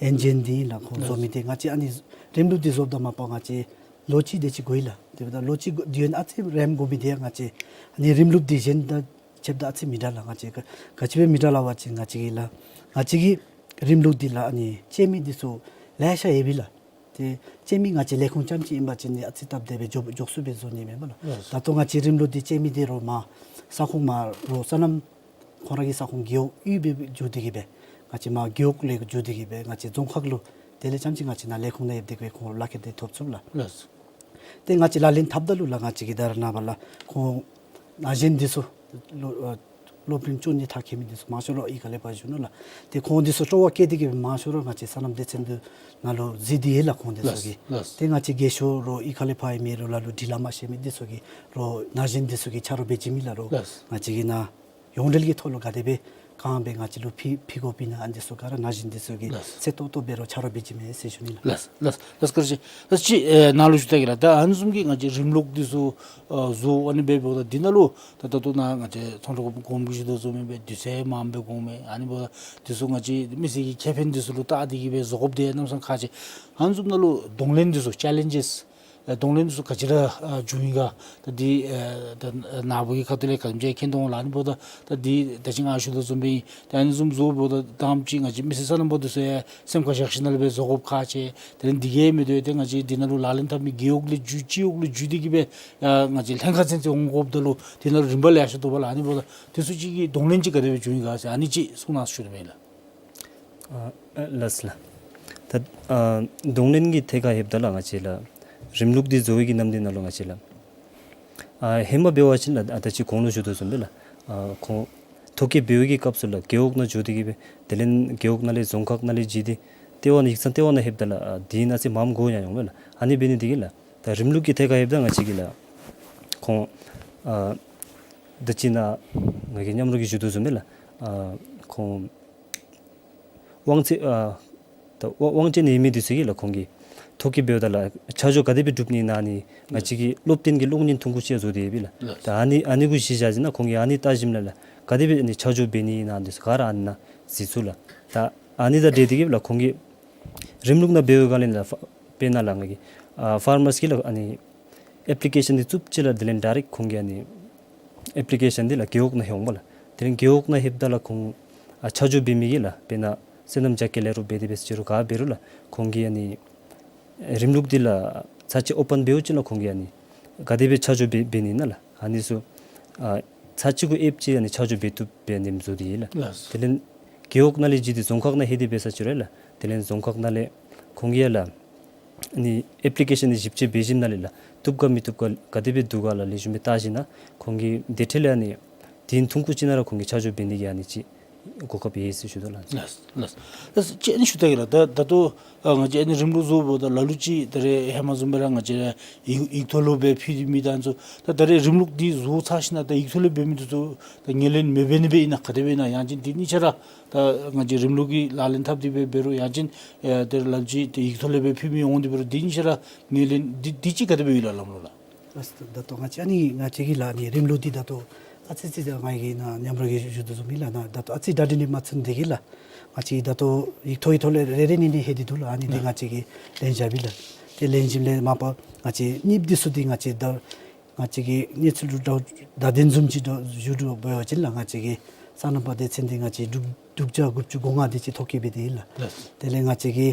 ཨེན་ཇི་ཨེན་འདི་ཨིན་ལགས། ཁོང་བཟོ་མི་འདི་ང་བཅས་ཨ་ནི་རིམ་ལུགས་འདི་བཟོཝ་ད་མ་པ་ང་བཅས་ལོ་གཅིག་དེ་ཅིག་འགོར་ཡི་ལགས། དེ་འབདཝ་ད་ལོ་གཅིག་འགོར་དུས་ཨ་ནི་ཨ་ཙི་རནམ་འགོར་མི་འདི་ང་བཅས་ཨ་ནི་རིམ་ལུགས་འདི་གཞན་དང་ཕྱདཔ་ད་ཨ་ཙི་མི་འདྲ་ལགས། ང་བཅས་ག་ག་ཅི་སྦེ་མི་འདྲ་ལགས་པ་ཅིན་ང་བཅས་ཀྱི་ལགས་ང་བཅས་ཀྱི་རིམ་ལུགས་འདི་ལགས་ཨ་ནི་སྤྱོད་མི་འདི་ཚུ་ལེ་ཤ་ཡོད་པས་ལགས། ཏེ་སྤྱོད་མི་ང་བཅས་ལས་ཁུངས་རྐྱངམ་ཅིག་ཨིན་པ་ཅིན་ཨ་ཙི་སྟབས་བདེ་སྦེ་མགྱོགས་མགྱོགས་སུ་སྦེ་བཟོ་ནི་མས་པ་ལགས། ལགས། ད་ལྟོ་ང་བཅས་རིམ་ལུགས་འདི་སྤྱོད་མི་འདི་རོགས་མར་ས་ཁོངས་མར་རོགས་སོ་ནམ་ཁོང་ར་གི་ས་ཁོངས་རྒེད་འོག་ཡོད་པའི་འགྱོ་སྟེ་གི་སྦེ་ང་བཅས་མར་རྒེད་འོག་ལས་འགྱོ་སྟེ་གི་སྦེ་ང་བཅས་རྫོང་ཁག་ལུ་དེ་ལས་རྐྱངམ་ཅིག་ང་བཅས་ནཱ་ལས་ཁུངས་ནང་ཡོད་དེ་གི་སྦེ་ཁོང་ལུ་ལག་ཁྱེར་འདི་ཐོབ་ཚུགས་ལགས། ལགས། ཏེ་ང་བཅས་ལག་ལེན་འཐབ་ད་ལུ་ལགས་ང་བཅས་ཀྱི་ད་རེས་ནངས་པ་ལགས་ཁོང་ན་གཞོན་འདི་ཚུ་སློབ་ཨ་སློབ་རིམ་བཅུ་གཉིས་མཐར་འཁྱོལ་མི་འདི་ཚུ་མང་ཤོས་ར་གཡུས་ཁ་ལས་ཕར་བཞུགས་ནུག་ལགས། ཏེ་ཁོང་འདི་ཚུ་སྤྲོ་བ་བསྐྱེད་དེ་གི་སྦེ་མང་ཤོས་ར་ང་བཅས་སོ་ནམ་སྡེ་ཚན་འདི་ནང་ལུ་འཛུལ་ཏེ་ཡོད་ལགས་ཁོང་འདི་ཚུ་གིས། ལགས། ལགས། ཏེ་ང་བཅས་རྒས་ཤོས་རོགས་གཡུས་ཁ་ལས་ཕར་ཡོད་མི་རོགས་ལ་ལུ་འབྲི་ལྷག་མ་ཤེས་མི་འདི་ཚུ་གིས་རོགས་ན་གཞོན་འདི་ཚུ་གིས་ཆ་རོགས་འབད་བྱིན་མི་ལགས་རོགས། ལགས། ང་བཅས་ཀྱིས་ནཱ་ཡོངས་འབྲེལ་གྱི་ཐོག་ལུ་ག་དེ་སྦེ་གང་སྦེ་ང་བཅས་ལུ་ཕུལ་ཕུལ་དགོཔ་ཨིན་ན་ཨ་ནི་ཚུ་ག་ར་ན་གཞོན་འདི་ཚུ་གིས་ལགས། གསལ་ཏོག་ཏོ་སྦེ་རོགས་ཆ་རོགས་འབད་བྱིན་མས་ཟེར་ཞུ་ནི་ལགས། ལགས། ལགས། ལགས། བཀྲ་ཤིས། ལགས། ཅིག་ཨེ་ནཱ་ལུ་ཞུ་ད་གེ་ལགས། ད་ཨ་ནི་བཟུམ་གྱི་ང་བཅས་རིམ་ལུགས་འདི་ཚུ་ཨ་བཟོ་ཨ་ནི་སྦེ་འབདཝ་ད་འདི་ནང་ལུ་ད་ད་ལྟོ་ནཱ་ང་བཅས་ཚོང་སྒྲིག་གོངམ་གིས་ཞུ་དོ་བཟུམ་སྦེ་དུས་ཚོད་མངམ་སྦེ་འགོརཝ་མས། ཨ་ནི་འབདཝ་ད་འདི་ཚུ་ང་བཅས་མི་སེར་གྱི་ཁེ་ཕན་འདི་ཚུ་ལུ་བལྟ་སྟེ་གི་སྦེ་བཟོ་དགོཔ་འདི་གནམ་མེད་ས་མེད་ཁག་ཆེ། ཨ་ནི་བཟུམ་ནང་ལུ་གདོང་ལེན་འདི་ཚུ་ཅེ་ལེནཇེསི་ཨེ་གདོང་ལེན་འདི་ཚུ་ག་ཅི་ར་ཨ་བྱུང་ཡི་ག། ད་འདི་ཨེ་ད་ནཱ་བུ་གི་ཁ་ཐུག་ལས་ག་དེམ་ཅིག་མཁྱེན་དོ་འོང་ལགས། ཨ་ནི་འབདཝ་ད་ད་འདི་ད་ཅི་ང་ཞུ་དོ་བཟུམ་སྦེ་ད་ཨ་ནི་བཟུམ་བཟོཝ་འབདཝ་ད་དང་པ་ཅིག་ང་བཅས་མི་སེར་སོ་ནམ་པ་འདི་ཚུ་ཡང་སེམས་ཁར་བཞག་ཞིནམ་ལས་སྦེ་བཟོ་དགོཔ་ཁག་ཆེ། དེ་ལས་འདི་གིས་མི་དོ་ཏེ་ང་བཅས་འདི་ནང་ལུ་ལག་ལེན་འཐབ་མི་རྒེད་འོག་ལས་འགྱོ་སྤྱི་འོག་ལུ་འགྱོ་སྟེ་གི་སྦེ་ཨ་ང་བཅས་ལྷན་ཁག་ཚུན་ཚོད་འོང་དགོཔ་ད་ལུ་འདི་ནང་ལུ་རིམ་པ་ལེ་ཤ་འདུག་པ་ལགས། ཨ་ནི་འབདཝ་ད་འདི་ཚུ་ཅིག་གི་གདོང་ལེན་ཅིག་ག་དེ་སྦེ་བྱུང་ཡི་ག་ཟེར་ཨ་ནི་ཅིག་གསུང་གནང་ཟེར་ཞུ་ནི་ཨིན་ལགས། ཨ་ཨ་ལགས་སོ་ལགས། ད་ཨ་གདོང་ལེན་གྱི་ཐད་ཁར་ལྷོདཔ་ད་ལགས་ང་བཅས་ལགས་རིམ་ལུགས་འདི་བཟོ་བའི་གི་ནམ་དུས་ནང་ལུ་ང་བཅས་ལགས་ཨ་ཧེ་མ་འབད་བ་ཅིན་ལགས་ཨ་ད་ཅི་གོང་ལུ་ཞུ་དོ་བཟུམ་སྦེ་ལགས་ཨ་ཁོང་ཐོ་བཀོད་འབད་བའི་གི་སྐབས་སུ་ལགས་རྒེད་འོག་ནང་འགྱོ་སྟེ་གི་སྦེ་དེ་ལས་རྒེད་འོག་ནང་ལས་རྫོང་ཁག་ནང་ལས་བརྒྱུད་དེ་ལྟེ་བ་ནང་ཡིག་ཚང་ལྟེ་བ་ནང་ལྷོདཔ་ད་ལགས་ཨ་དེ་ནང་ཨ་ཙི་མངམ་འགོར་ཡང་འོང་མས་ལགས། ཨ་ནི་འབད་ནི་དེ་གིས་ལགས་ད་རིམ་ལུགས་ཀྱི་ཐད་ཁར་ལྷོདཔ་ད་ང་བཅས་ཀྱིས་ལགས་ཁོང་ཨ་ད་ཅི་ནཱ་ང་གིས་མཉམ་རོགས་ཀྱིས་ཞུ་དོ་བཟུམ་སྦེ་ལགས་ཨ་ཁོང་དབང་ཚད་ཨ་ད་དབང་དབང་ཆ་ཨ་ནི་ཡོད་མི་འདི་ཚུ་གིས་ལགས་ཁོང་གིས་ཐོ་བཀོད་འབདཝ་ད་ལགས་ཆ་འཇོག་ག་དེ་སྦེ་གྲུབ་ནི་ཨིན་ན་ཨ་ནི་ང་བཅས་ཀྱི་སློབ་སྟོན་གྱི་གློག་བརྙན་ཐུང་ཀུ་ཅིག་བཟོ་སྟེ་ཡོད་པས་ལགས། ལགས། ད་ཨ་ནི་ཨ་ནི་གུ་གཞི་བཞག་ཞིན་ན་ཁོང་གིས་ཨ་ནི་བལྟ་ཞིནམ་ལས་ལགས་ག་དེ་སྦེ་ཨ་ནི་ཆ་འཇོག་འབད་ནི་ཨིན་ན་འདི་ཚུ་ག་ར་ཨ་ནི་ནང་གཟིགས་ཚུགས་ལགས། ད་ཨ་ནི་དང་འབྲེལ་ཏེ་གི་ལགས་ཁོང་གིས་རིམ་ལུགས་ནང་འབད་བའི་སྒང་ལས་ལགས་དཔེར་ན་ལགས་ང་གིས་ཨ་ཕར་མར་སི་ཀྱི་ལགས་ཨ་ནི་ ཨེཔ་ལི་ཀེ་ཤཱན་འདི་བཙུགས་ཅི་ལགས། དེ་ལས་ཌའི་རེཀཊ་ཁོང་གིས་ཨ་ནི་ཨེཔ་ལི་ཀེ་ཤཱན་འདི་ལགས་རྒེད་འོག་ནང་འོང་བ་ལགས། དེ་ལས་རྒེད་འོག་ནང་ལྷོདཔ་ད་ལགས་ཁོང་ཨ་ཆ་འཇོག་འབད་མི་གིས་ལགས་དཔེར་ན་སོ་ནམ་རྒྱ་སྐྱེད་ལས་རོགས་འབད་དེ་འབད་ཟེར་རུང་ག་འབད་རུང་ལགས་ཁོང་གིས་ཨ་ནི་རིམ་ལུགས་འདི་ལགས་ཚར་གཅིག་ཨོ་པཱན་འབདཝ་ཅིག་ལགས་ཁོང་གིས་ཨ་ནི་ག་དེ་སྦེ་ཆ་འཇོག་འབད་འབད་ནི་ཨིན་ན་ལགས། ཨ་ནི་ཚུ་ཨ་ཚར་གཅིག་གུ་ཨེབ་ཅིག་ཨ་ནི་ཆ་འཇོག་འབད་བཏུབ་སྦེ་ཨ་ནི་བཟོ་སྟེ་ཡོད་ལགས། ལགས། དེ་ལས་རྒེད་འོག་ནང་ལས་བརྒྱུད་དེ་རྫོང་ཁག་ནང་ལྷོད་དེ་འབད་ས་ཅིག་རུང་ལགས། དེ་ལས་རྫོང་ཁག་ནང་ལས་ཁོང་གིས་ཡང་ལགས་ཨ་ནི་ཨེཔ་ལི་ཀེ་ཤཱན་འདི་ཞིབ་དཔྱད་འབད་ཞིནམ་ལས་ལགས་བཏུབ་ག་མི་བཏུབ་ག་ག་དེ་སྦེ་འདུག་ག་ལགས་ལེགས་ཤོམ་སྦེ་བལྟ་ཞིནམ་ལས་ཁོང་གིས་དེ་འཕྲལ་ལས་ཨ་ནི་དེ་ཐུང་ཀུ་ཅིག་ནང་ར་ཁོང་གིས་ཆ་འཇོག་འབད་ནི་གི་ཨ་ནི་ཅིག་གོ་སྐབས་ཡོད་ཟེར་ཞུ་དོ་ལགས། ལགས་ལགས་ལགས། ཅིག་ཨ་ནི་ཞུ་ད་གེ་ལགས། ད་ད་ལྟོ་ཨ་ང་བཅས་ཨ་ནི་རིམ་ལུགས་བཟོཝ་ད་ལ་ལུ་ཅིག་ད་རེས་ཧེ་མ་བཟུམ་སྦེ་ར་ང་བཅས་ཡིག་ཡིག་ཐོག་ལུ་སྦེ་ཕུལ་ཏེ་མི་དང་ཚུ་ད་ད་རེས་རིམ་ལུགས་འདི་བཟོ་ཚར་ཞིནམ་ལས་ད་ཡིག་ཐོག་ལས་འབད་མི་འདི་ཚུ་ད་ངོས་ལེན་མི་འབད་ནི་སྦེ་ཨིན་ན་ག་དེ་སྦེ་ཨིན་ན། ཡང་ཅིན་འདི་གཉིས་ཆ་ར་ད་ང་བཅས་རིམ་ལུགས་ཀྱི་ལག་ལེན་འཐབ་སྟེ་སྦེ་འབད་རུང་ཡང་ཅིན་ཨེ་ད་རེས་ལ་ལུ་ཅིག་ད་ཡིག་ཐོག་ལས་སྦེ་ཕུལ་མི་འོང་སྟེ་འབད་རུང་འདི་གཉིས་ཆ་ར་ངོས་ལེན་འདི་འདི་ཅིག་ག་དེ་སྦེ་ཡོད་ལགས་ལམ་ལུགས་ལགས། ལགས་སོ། ད་ལྟོ་ང་བཅས་ཨ་ནི་ང་བཅས་ཀྱི་ལགས་ཨ་ནི་རིམ་ལུགས་འདི་ད་ལྟོ་ཨ་ཙི་ཙི་ད་ང་གིས་ནཱ་མཉམ་རོགས་ཀྱིས་ཞུ་དོ་བཟུམ་ཨིན་ལགས། ནཱ་ད་ལྟོ་ཨ་ཙི་གྲ་སྒྲིག་ནི་མ་ཚུན་དེ་གིས་ལགས་ང་བཅས་ད་ལྟོ་ཡིག་ཐོག་ཡིག་ཐོག་ལས་རེ་རེ་གཉིས་གཉིས་ལྷོད་དེ་འདུག་ལགས། ཨ་ནི་འདི་ང་བཅས་ཀྱིས་ལེན་བཞག་པས་ལགས། དེ་ལེན་ཞིནམ་ལས་མ་པ་ང་བཅས་གཉིསཔོ་འདི་ཚུ་འདི་ང་བཅས་ད་ང་བཅས་ཀྱི་གནས་ཚུལ་ལུ་ད་བདེན་བཟུམ་ཅིག་ད་ཞུ་དོ་འབད་བ་ཅིན་ལགས་ང་བཅས་ཀྱི་སོ་ནམ་པ་སྡེ་ཚན་འདི་ང་བཅས་དྲུག་དྲུག་བརྒྱ་དགུ་བཅུ་གོ་ལྔ་དེ་ཅིག་ཐོ་བཀོད་འབད་དེ་ཡོད་ལགས། ལགས། དེ་ལས་ང་བཅས་ཀྱི་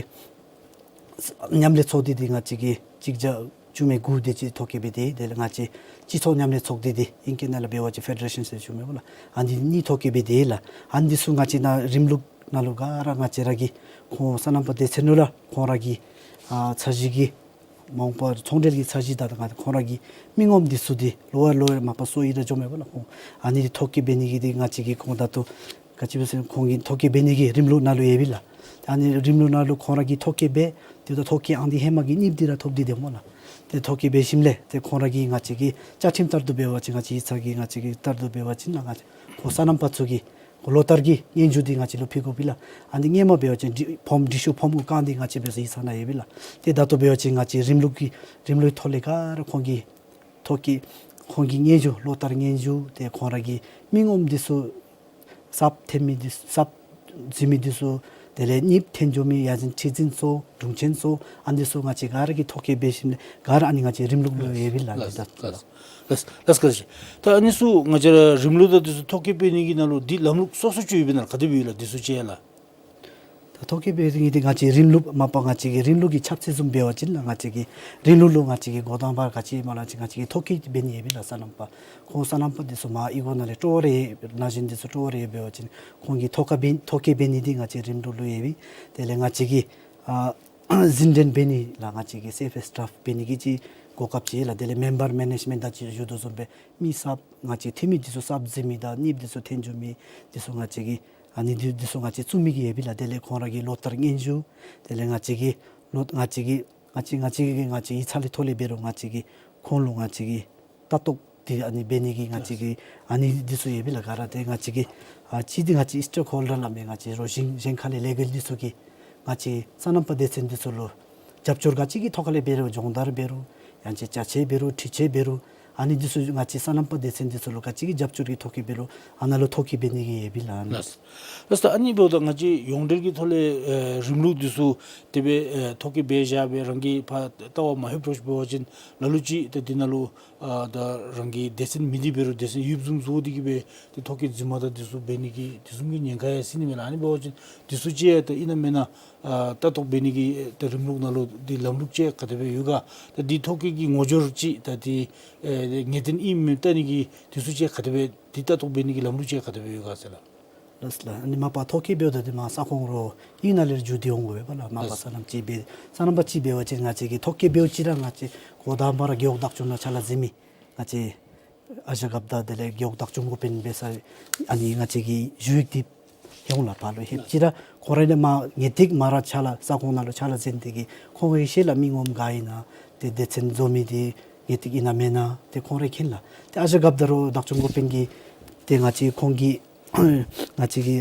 མཉམ་ལས་ཚོགས་སྡེ་འདི་ང་བཅས་ཀྱི་གཅིག་བརྒྱ་བཅུ་མེད་དགུ་དེ་ཅིག་ཐོ་བཀོད་འབད་དེ་ཡོད། དེ་ལས་ང་བཅས་སྤྱི་ཚོགས་མཉམ་ལས་ཚོགས་སྡེ་འདི་ཨིང་སྐད་ནང་ལུ་འབད་བ་ཅིན་ཕེ་ཌེ་རེ་ཤཱན་ཟེར་ཞུཝ་མས་པ་ལགས། ཨ་ནི་འདི་གཉིས་ཐོ་བཀོད་འབད་དེ་ཡོད་ལགས། ཨ་ནི་འདི་ཚུ་ང་བཅས་ནཱ་རིམ་ལུགས་ནང་ལུ་ག་ར་ང་བཅས་ར་གི་ཁོང་སོ་ནམ་པ་སྡེ་ཚན་ལུ་ལགས་ཁོང་ར་གི་ཨ་ཚད་གཞི་གི་མ་འོངས་པར་ཚོང་འབྲེལ་གྱི་ཚད་གཞི་དང་ཁོང་ར་གི་མི་ངོམ་འདི་ཚུ་འདི་ལོ་བ་ལོ་བ་མ་པ་སོར་ཡི་ར་འགྱོཝ་མས་པ་ལགས། ཁོང་ཨ་ནི་འདི་ཐོ་བཀོད་འབད་ནི་གི་འདི་ང་བཅས་ཀྱི་ཁོང་ད་ལྟོ་ག་ཅི་སྦེ་ཟེར་ཁོང་གི་ཐོ་བཀོད་འབད་ནི་གི་རིམ་ལུགས་ནང་ལུ་ཡོད་པས་ལགས། ཨ་ནི་རིམ་ལུགས་ནང་ལུ་ཁོང་ར་གིས་ཐོ་བཀོད་འབད་དེ་ད་ཐོ་བཀོད་ཨང་འདི་ཧེ་མ་གི་གཉིསཔོ་འདི་ར་ཐོབ་སྟེ་སྡོདཔ་མས་ལགས། དེ་ཐོ་བཀོད་འབད་ཞིནམ་ལས་དེ་ཁོང་ར་གི་ང་བཅས་ཀྱི་བཅའ་ཁྲིམས་ལྟར་དུ་འབད་བ་ཅིན་ང་བཅས་ཡིག་ཚང་གི་ང་བཅས་ཀྱི་ལྟར་དུ་འབད་བ་ཅིན་ལགས་ང་བཅས་ཁོང་སོ་ནམ་པ་ཚུ་གི་ལོ་ལྟར་གྱི་སྙན་ཞུ་འདི་ང་བཅས་ལུ་ཕུལ་དགོ་པས་ལགས། ཨ་ནི་སྔོན་མ་འབད་བ་ཅིན་ཌི་ཕོམ་འབྲི་ཤོག་ཕོམ་གུ་བཀང་སྟེ་ང་བཅས་འབད་སར་ཡིག་ཚང་ནང་ཡོད་པས་ལགས། དེ་ད་ལྟོ་འབད་བ་ཅིན་ང་བཅས་རིམ་ལུགས་ཀྱི་རིམ་ལུགས་ཐོག་ལས་ག་ར་ཁོང་གི་ཐོ་བཀོད་ཁོང་གི་སྙན་ཞུ་ལོ་ལྟར་སྙན་ཞུ་དེ་ཁོང་ར་གི་མི་ངོམ་འདི་ཚུ་གསརཔ་ཐོན་མི་འདི་གསརཔ་འཛུལ་མི་འདི་ཚུ་དེ་ལས་གཉིསཔོ་ཐོན་འགྱོ་མི་ཡང་ཅིན་ཁྲི་འཛིན་ཚུ་དྲུང་ཆེན་ཚུ་ཨ་ནི་ཚུ་ང་བཅས་ག་ར་གིས་ཐོ་བཀོད་འབད་ཞིནམ་ལས་ག་ར་ཨ་ནི་ང་བཅས་རིམ་ལུགས་ལུ་ཡོད་པས་ལགས། ལགས་ལགས་ལགས་ལགས་ལགས། ད་ཨ་ནི་ཚུ་ང་བཅས་ར་རིམ་ལུགས་དང་འདི་ཚུ་ཐོ་བཀོད་འབད་ནི་གི་ནང་ལུ་འདི་ལམ་ལུགས་སོ་སོ་ཅིག་ཡོད་པས་ན་ག་དེ་སྦེ་ཡོད་ལགས་འདི་ཚུ་ཅིག་ལགས། ད་ཐོ་བཀོད་འབད་ནི་འདི་ང་བཅས་རིམ་ལུགས་མ་པ་ང་བཅས་ཀྱི་རིམ་ལུགས་ཀྱི་ཁྱབ་ཚད་བཟུམ་འབད་བ་ཅིན་ལགས་ང་བཅས་ཀྱི་རིམ་ལུགས་ལུ་ང་བཅས་ཀྱི་འགོ་དང་པ་ག་ཅི་སྨོ་ལགས་ཅིག་ང་བཅས་ཀྱི་ཐོ་བཀོད་འབད་ནི་ཡོད་པས་ལགས་སོ་ནམ་པ། ཁོང་སོ་ནམ་པ་འདི་ཚུ་མར་གཡུས་སྒོ་ནང་ལས་སྤྲོ་བ་རེ་ན་གཞོན་འདི་ཚུ་སྤྲོ་བ་རེ་འབད་བ་ཅིན་ཁོང་གི་ཐོ་བཀོད་འབད་ཐོ་བཀོད་འབད་ནི་འདི་ང་བཅས་རིམ་ལུགས་ལུ་ཡོད་པས། དེ་ལས་ང་བཅས་ཀྱི་ཨ་འཛིན་གྲྭ་འབད་ནི་ལགས་ང་བཅས་ཀྱི་སེལཕ་སི་ཊཱཕ་འབད་ནི་གི་ཅིག་གོ་སྐབས་ཅིག་ལགས། དེ་ལས་མེམ་བར་མེ་ནེཇ་མེནཊ་དང་ཅིག་ཞུ་དོ་བཟུམ་སྦེ་མི་གསརཔ་ང་བཅས་ཐོན་མི་འདི་ཚུ་གསརཔ་འཛུལ་མི་དང་གཉིསཔོ་འདི་ཚུ་ཐོན་འགྱོ་མི་འདི་ཚུ་ང་བཅས་ཀྱི་ཨ་ནི་འདི་འདི་ཚུ་ང་བཅས་བཙུགས་མི་གི་ཡོད་པས་ལགས། དེ་ལས་ཁོང་ར་གི་ལོ་ལྟར་སྙན་ཞུ་དེ་ལས་ང་བཅས་ཀྱི་ལོ་ང་བཅས་ཀྱི་ང་བཅས་ང་བཅས་ཀྱི་ང་བཅས་ཡིག་ཚང་ལས་ཐོག་ལས་འབད་རུང་ང་བཅས་ཀྱི་ཁོང་ལུ་ང་བཅས་ཀྱི་ལྟ་རྟོག་འདི་ཨ་ནི་འབད་ནི་གི་ང་བཅས་ཀྱི་ཨ་ནི་འདི་ཚུ་ཡོད་པས་ལགས། ག་ར་དེ་ང་བཅས་ཀྱི་ཨ་གཅིག་འདི་ང་བཅས་སི་ཊེཀ་ཧོལ་ཌར་སླབ་མི་ང་བཅས་རོགས་གཞན་གཞན་ཁ་ལས་ལས་འགུལ་འདི་ཚུ་གིས་ང་བཅས་སོ་ནམ་པ་སྡེ་ཚན་འདི་ཚུ་ལུ་རྒྱབ་སྐྱོར་ག་ཅི་གི་ཐོག་ཁ་ལས་འབད་རུང་སྦྱོང་བརྡར་འབད་རུང་ཡང་ཅིན་ཅ་ཆས་འབད་རུང་འཕྲུལ་ཆས་འབད་རུང་ཨ་ནི་འདི་ཚུ་ང་བཅས་སོ་ནམ་པ་སྡེ་ཚན་འདི་ཚུ་ལུ་ག་ཅི་གི་རྒྱབ་སྐྱོར་གྱི་ཐོག་ཁ་འབད་རུང་ཨ་ནཱ་ལུ་ཐོ་བཀོད་འབད་ནི་གི་ཡོད་པས་ལགས། ལགས། ལགས་ད་ཨ་ནི་འབདཝ་ད་ང་བཅས་ཡོངས་འབྲེལ་གྱི་ཐོག་ལས་ཨེ་རིམ་ལུགས་འདི་ཚུ་དེ་སྦེ་ཨེ་ཐོ་བཀོད་འབད་བཞག་སྦེ་རང་གིས་ཕར་ལྟ་བར་མ་ལྷོདཔ་འདྲཝ་ཅིག་འབད་བ་ཅིན་ལ་ལུ་ཅིག་ད་འདི་ནང་ལུ་ཨ་ད་རང་གི་སྡེ་ཚན་མིན་འདི་འབད་རུང་སྡེ་ཚན་ཡོདཔ་བཟུམ་བཟོ་སྟེ་གི་སྦེ་ཏེ་ཐོ་བཀོད་རྫུན་མ་དང་འདི་ཚུ་འབད་ནི་གི་དེ་བཟུམ་གྱི་ཉེན་ཁ་ཡང་སྲིད་ནི་མས་ལགས། ཨ་ནི་འབད་བ་ཅིན་འདི་ཚུ་ཅིག་ཡང་ད་ཨིན་ན་མེན་ན་ཨ་ལྟ་རྟོག་འབད་ནི་གི་ད་རིམ་ལུགས་ནང་ལུ་འདི་ལམ་ལུགས་ཅིག་ག་དེ་སྦེ་ཡོད་ག། ད་འདི་ཐོ་བཀོད་ཀྱི་ངོ་སྦྱོར་ཅིག་ད་འདི་ཨེ་ངེས་གཏན་ཨིན་མེན་བལྟ་ནི་གི་འདི་ཚུ་ཅིག་ག་དེ་སྦེ་འདི་ལྟ་རྟོག་འབད་ནི་གི་ལམ་ལུགས་ཅིག་ག་དེ་སྦེ་ཡོད་ག་ཟེར་ལགས། ལགས་ལགས། ཨ་ནི་མ་པ་ཐོ་བཀོད་འབདཝ་ད་འདི་མར་ས་ཁོངས་རོགས་གཡུས་ནང་ལས་བརྒྱུད་དེ་འོང་དགོ་པས་ལགས། མ་པ་ལགས། སོ་ནམ་ཅིག་འབད་སོ་ནམ་པ་ཅིག་འབད་བ་ཅིན་ང་བཅས་ཀྱིས་ཐོ་བཀོད་འབདཝ་ཅིག་ར་ང་བཅས་གོ་དང་པ་ར་རྒེད་འོག་བདག་སྐྱོང་ནང་ཕྱག་ལཱ་མཛད་མི་ང་བཅས་ཨ་ཞང་རྒཔོ་དང་དེ་ལས་རྒེད་འོག་བདག་སྐྱོང་འགོ་དཔོན་འབད་ས་ཨ་ནི་ང་བཅས་ཀྱི་ཞུ་ཡིག་འདི་ཡོངས་ལགས་ཕར་ལུ་ལྷོདཔ་ཅིག་ར་ཁོང་ར་ནི་མར་ངེས་ཏིག་མར་ར་ཕྱག་ལཱ་ས་ཁོངས་ནང་ལུ་ཕྱག་ལཱ་མཛད་དེ་གིས་ཁོང་གིས་ཤེས་ལགས། མི་ངོམ་ག་ཨིན་ན་ཏེ་སྡེ་ཚན་བཟོ་མི་འདི་ངེས་ཏིག་ཨིན་ན་མེན་ན་ཏེ་ཁོང་ར་མཁྱེན་ལགས། ཏེ་ཨ་ཞང་རྒཔོ་དང་རོགས་བདག་སྐྱོང་འགོ་དཔོན་གྱིས་ཏེ་ང་བཅས་ཁོང་གི་ང་བཅས་ཀྱི་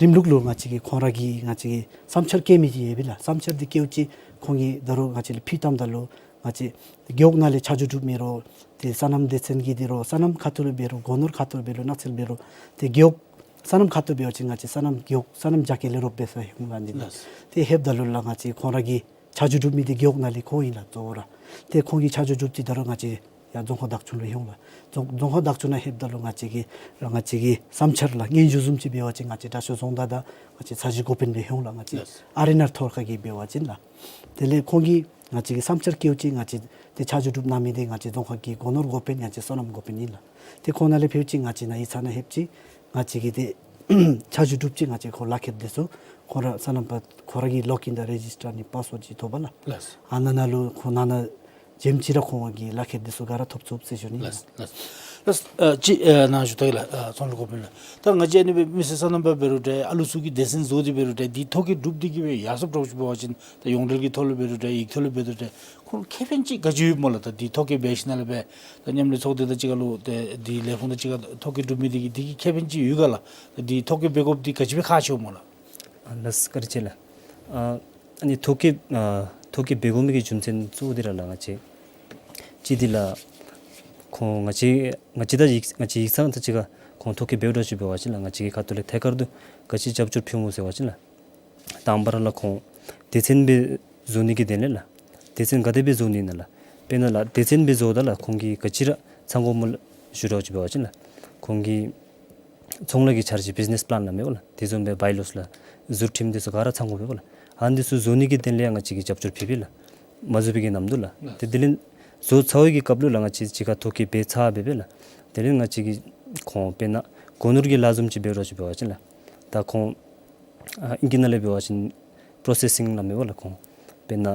རིམ་ལུགས་ལུ་ང་བཅས་ཀྱིས་ཁོང་ར་གི་ང་བཅས་ཀྱི་བསམ་འཆར་བཀོད་མི་ཅིག་ཡོད་པས་ལགས། བསམ་འཆར་འདི་བཀོད་ཅི་ཁོང་གིས་ད་རུང་ང་བཅས་ལུ་ཕུལ་བཏངམ་ད་ལུ་ང་བཅས་རྒེད་འོག་ནང་ལས་ཆ་འཇོག་གྲུབ་མི་རོགས་ཏེ་སོ་ནམ་སྡེ་ཚན་གྱི་འདི་རོགས་སོ་ནམ་ཁ་ཐུག་ལས་འབད་རུང་སྒོ་ནོར་ཁ་ཐུག་ལས་འབད་རུང་ནགས་ཚལ་འབད་རུང་ཏེ་རྒེད་འོག་སོ་ནམ་ཁ་ཐུག་འབད་བ་ཅིན་ང་བཅས་སོ་ནམ་རྒེད་འོག་སོ་ནམ་རྒྱ་སྐྱེད་ལས་རོགས་འབད་ས་ཡོངས་ལགས། འདི་ལགས། ཏེ་ལྷོདཔ་ད་ལུ་ལགས་ང་བཅས་ཁོང་ར་གི་ཆ་འཇོག་གྲུབ་མི་འདི་རྒེད་འོག་ནང་ལས་ཁོང་ཨིན་ལགས་གཙོ་བོ་ར། ཏེ་ཁོང་གིས་ཆ་འཇོག་གྲུབ་སྟེ་ད་རུང་ང་བཅས་ཡར་རྫོང་ཁག་བདག་སྐྱོང་ལུ་ལྷོད་འོང་ལགས། རྫོང་རྫོང་ཁག་བདག་སྐྱོང་ནང་ལྷོདཔ་ད་ལུ་ང་བཅས་ཀྱིས་ར་ང་བཅས་ཀྱི་བསམ་འཆར་ལགས་སྙན་ཞུ་བཟུམ་ཅིག་འབད་བ་ཅིན་ང་བཅས་དྲག་ཤོས་རྫོང་བདག་དང་ང་བཅས་ཚ་གཞི་འགོ་དཔོན་ལུ་ལྷོད་འོང་ལགས། ང་བཅས་ལགས། ཨ་རེ་ནཱ་ཐོག་ཁ་གིས་འབད་བ་ཅིན་ལགས། དེ་ལས་ཁོང་གིས་ང་བཅས་ཀྱི་བསམ་འཆར་བཀོད་ཅི། ང་བཅས་ཏེ་ཆ་འཇོག་གྲུབ་གནང་མི་འདི་ང་བཅས་རྫོང་ཁག་གི་སྒོ་ནོར་འགོ་དཔོན་ཡང་ཅིན་སོ་ནམ་འགོ་དཔོན་ཨིན་ལགས། ཏེ་ཁོང་ནཱ་ལས་ཕུལ་ཅི། ང་བཅས་ནཱ་ཡིག་ཚང་ནང་ལྷོད་ཅི། ང་བཅས་ཀྱིས་ཏེ་ཆ་འཇོག་གྲུབ་ཅི། ང་བཅས་ཁོ་ལག་ཁྱེར་འདི་ཚུ་ཁོ་ར་སོ་ནམ་པ་ཁོ་ར་གི་ལོག་ཨིན་དང་རེ་ཇིས་ཊར་ནི་པཱསི་ཝརཌ་ཅིག་ཐོབ་པས་ལགས། ལགས། ཨ་ནཱ་ནང་ལུ་ཁོ་ནང་ན་འཇམ་ཅིག་ར་ཁོང་གི་ལག་ཁྱེར་འདི་ཚུ་ག་ར་ཐོབ་ཚུགས་ཟེར་ཞུ་ནི་ཨིན་ལགས། ལགས། ལགས། ཨ་ཅིག་ཨ་ནཱ་ཞུ་ད་གེ་ལགས། ཨ་ཚོང་འབྲེལ་འགོ་དཔོན་ལགས། ད་ང་བཅས་ཨ་ནི་སྦེ་མི་སེར་སོ་ནམ་པ་འབད་རུང་འདྲ་ཨ་ལུ་ཚུ་གི་སྡེ་ཚན་བཟོ་སྟེ་འབད་རུང་འདྲ་འདི་ཐོ་བཀོད་གྲུབ་སྟེ་གི་སྦེ་ཡར་སོངམ་འདྲཝ་ཅིག་འབད་བ་ཅིན་ད་ཡོངས་འབྲེལ་གྱི་ཐོག་ལུ་འབད་རུང་འདྲ་ཡིག་ཐོག་ལུ་འབད་རུང་འདྲ་ཁོང་ཁེ་ཕན་ཅིག་ག་ཅི་ཡོདཔ་སྨོ་ལགས། ད་འདི་ཐོ་བཀོད་འབད་ཞིནམ་ལས་སྦེ་ད་མཉམ་ལས་ཚོགས་སྡེ་དང་གཅིག་ཁར་ལུ་ཏེ་འདི་ལས་ཁུངས་དང་གཅིག་ཁར་ཐོ་བཀོད་གྲུབ་མི་འདི་གིས་འདི་གིས་ཁེ་ཕན་ཅིག་ཡོད་ག་ལགས། ད་འདི་ཐོ་བཀོད་འབད་དགོཔ་འདི་ག་ཅི་སྦེ་ཁག་ཆེཝ་སྨོ་ལགས། ཨ་ལགས་བཀའ་དྲིན་ཆེ་ལགས། ཨ་ཨ་ནི་ཐོ་བཀོད་ཨ་ཐོ་བཀོད་འབད་དགོ་མི་གི་རྒྱུ་མཚན་གཙོ་བོ་འདི་ར་ལགས་ང་བཅས་ཅིག་འདི་ལགས་ཁོང་ང་བཅས་ང་བཅས་དང་ཡིག་ང་བཅས་ཡིག་ཚང་དང་གཅིག་ཁར་ཁོང་ཐོ་བཀོད་འབདཝ་འདྲཝ་ཅིག་འབད་བ་ཅིན་ལགས་ང་བཅས་ཀྱི་ཁ་ཐུག་ལས་ཐད་ཀར་དུ་ག་ཅི་རྒྱབ་སྐྱོར་ཕུལ་འོང་ཟེར་བ་ཅིན་ལགས། དང་པ་ར་ལགས་ཁོང་སྡེ་ཚན་སྦེ་བཟོ་ནི་གི་དོན་ལས་ལགས། སྡེ་ཚན་ག་དེ་སྦེ་བཟོ་ནི་ཨིན་ན་ལགས། དཔེར་ན་ལགས་སྡེ་ཚན་སྦེ་བཟོཝ་ད་ལགས་ཁོང་གིས་ག་ཅི་ར་ཚང་དགོཔ་སྨོ་ལགས་ཞུ་འདྲཝ་ཅིག་འབད་བ་ཅིན་ལགས་ཁོང་གིས་ཚོང་ལཱ་གི་འཆར་གཞི་བིཛ་ནེས་པི་ལཱན་ལགས་མེན་པ་ལགས། དེ་བཟུམ་སྦེ་བའི་ལོསི་ལགས་ཟུར་ཁྲིམས་འདི་ཚུ་ག་ར་ཚང་དགོ་པས་པ་ལགས། ཨ་ནི་འདི་ཚུ་བཟོ་ནི་གི་དོན་ལས་ཡང་ང་བཅས་ཀྱིས་རྒྱབ་སྐྱོར་ཕུལ་བས་ལགས། མ་བཟོ་བའི་གི་ནམ་དུ་ལགས། ལགས། ཏེ་དེ་ལས་བཟོ་ཚར་བའི་གི་སྐབས་ལུ་ལགས་ང་བཅས་གཅིག་ཁར་ཐོ་བཀོད་འབད་ཚར་སྦེ་སྦེ་ལགས། དེ་ལས་ང་བཅས་ཀྱིས་ཁོང་དཔེར་ན་སྒོ་ནོར་གྱི་ལཱ་བཟུམ་ཅིག་འབད་འདྲཝ་ཅིག་འབད་བ་ཅིན་ལགས། ད་ཁོང་ཨ་ཨིང་སྐད་ནང་ལས་འབད་བ་ཅིན་པོརོ་སེ་སིང་ལགས་མེན་པ་ལགས་ཁོང་དཔེར་ན་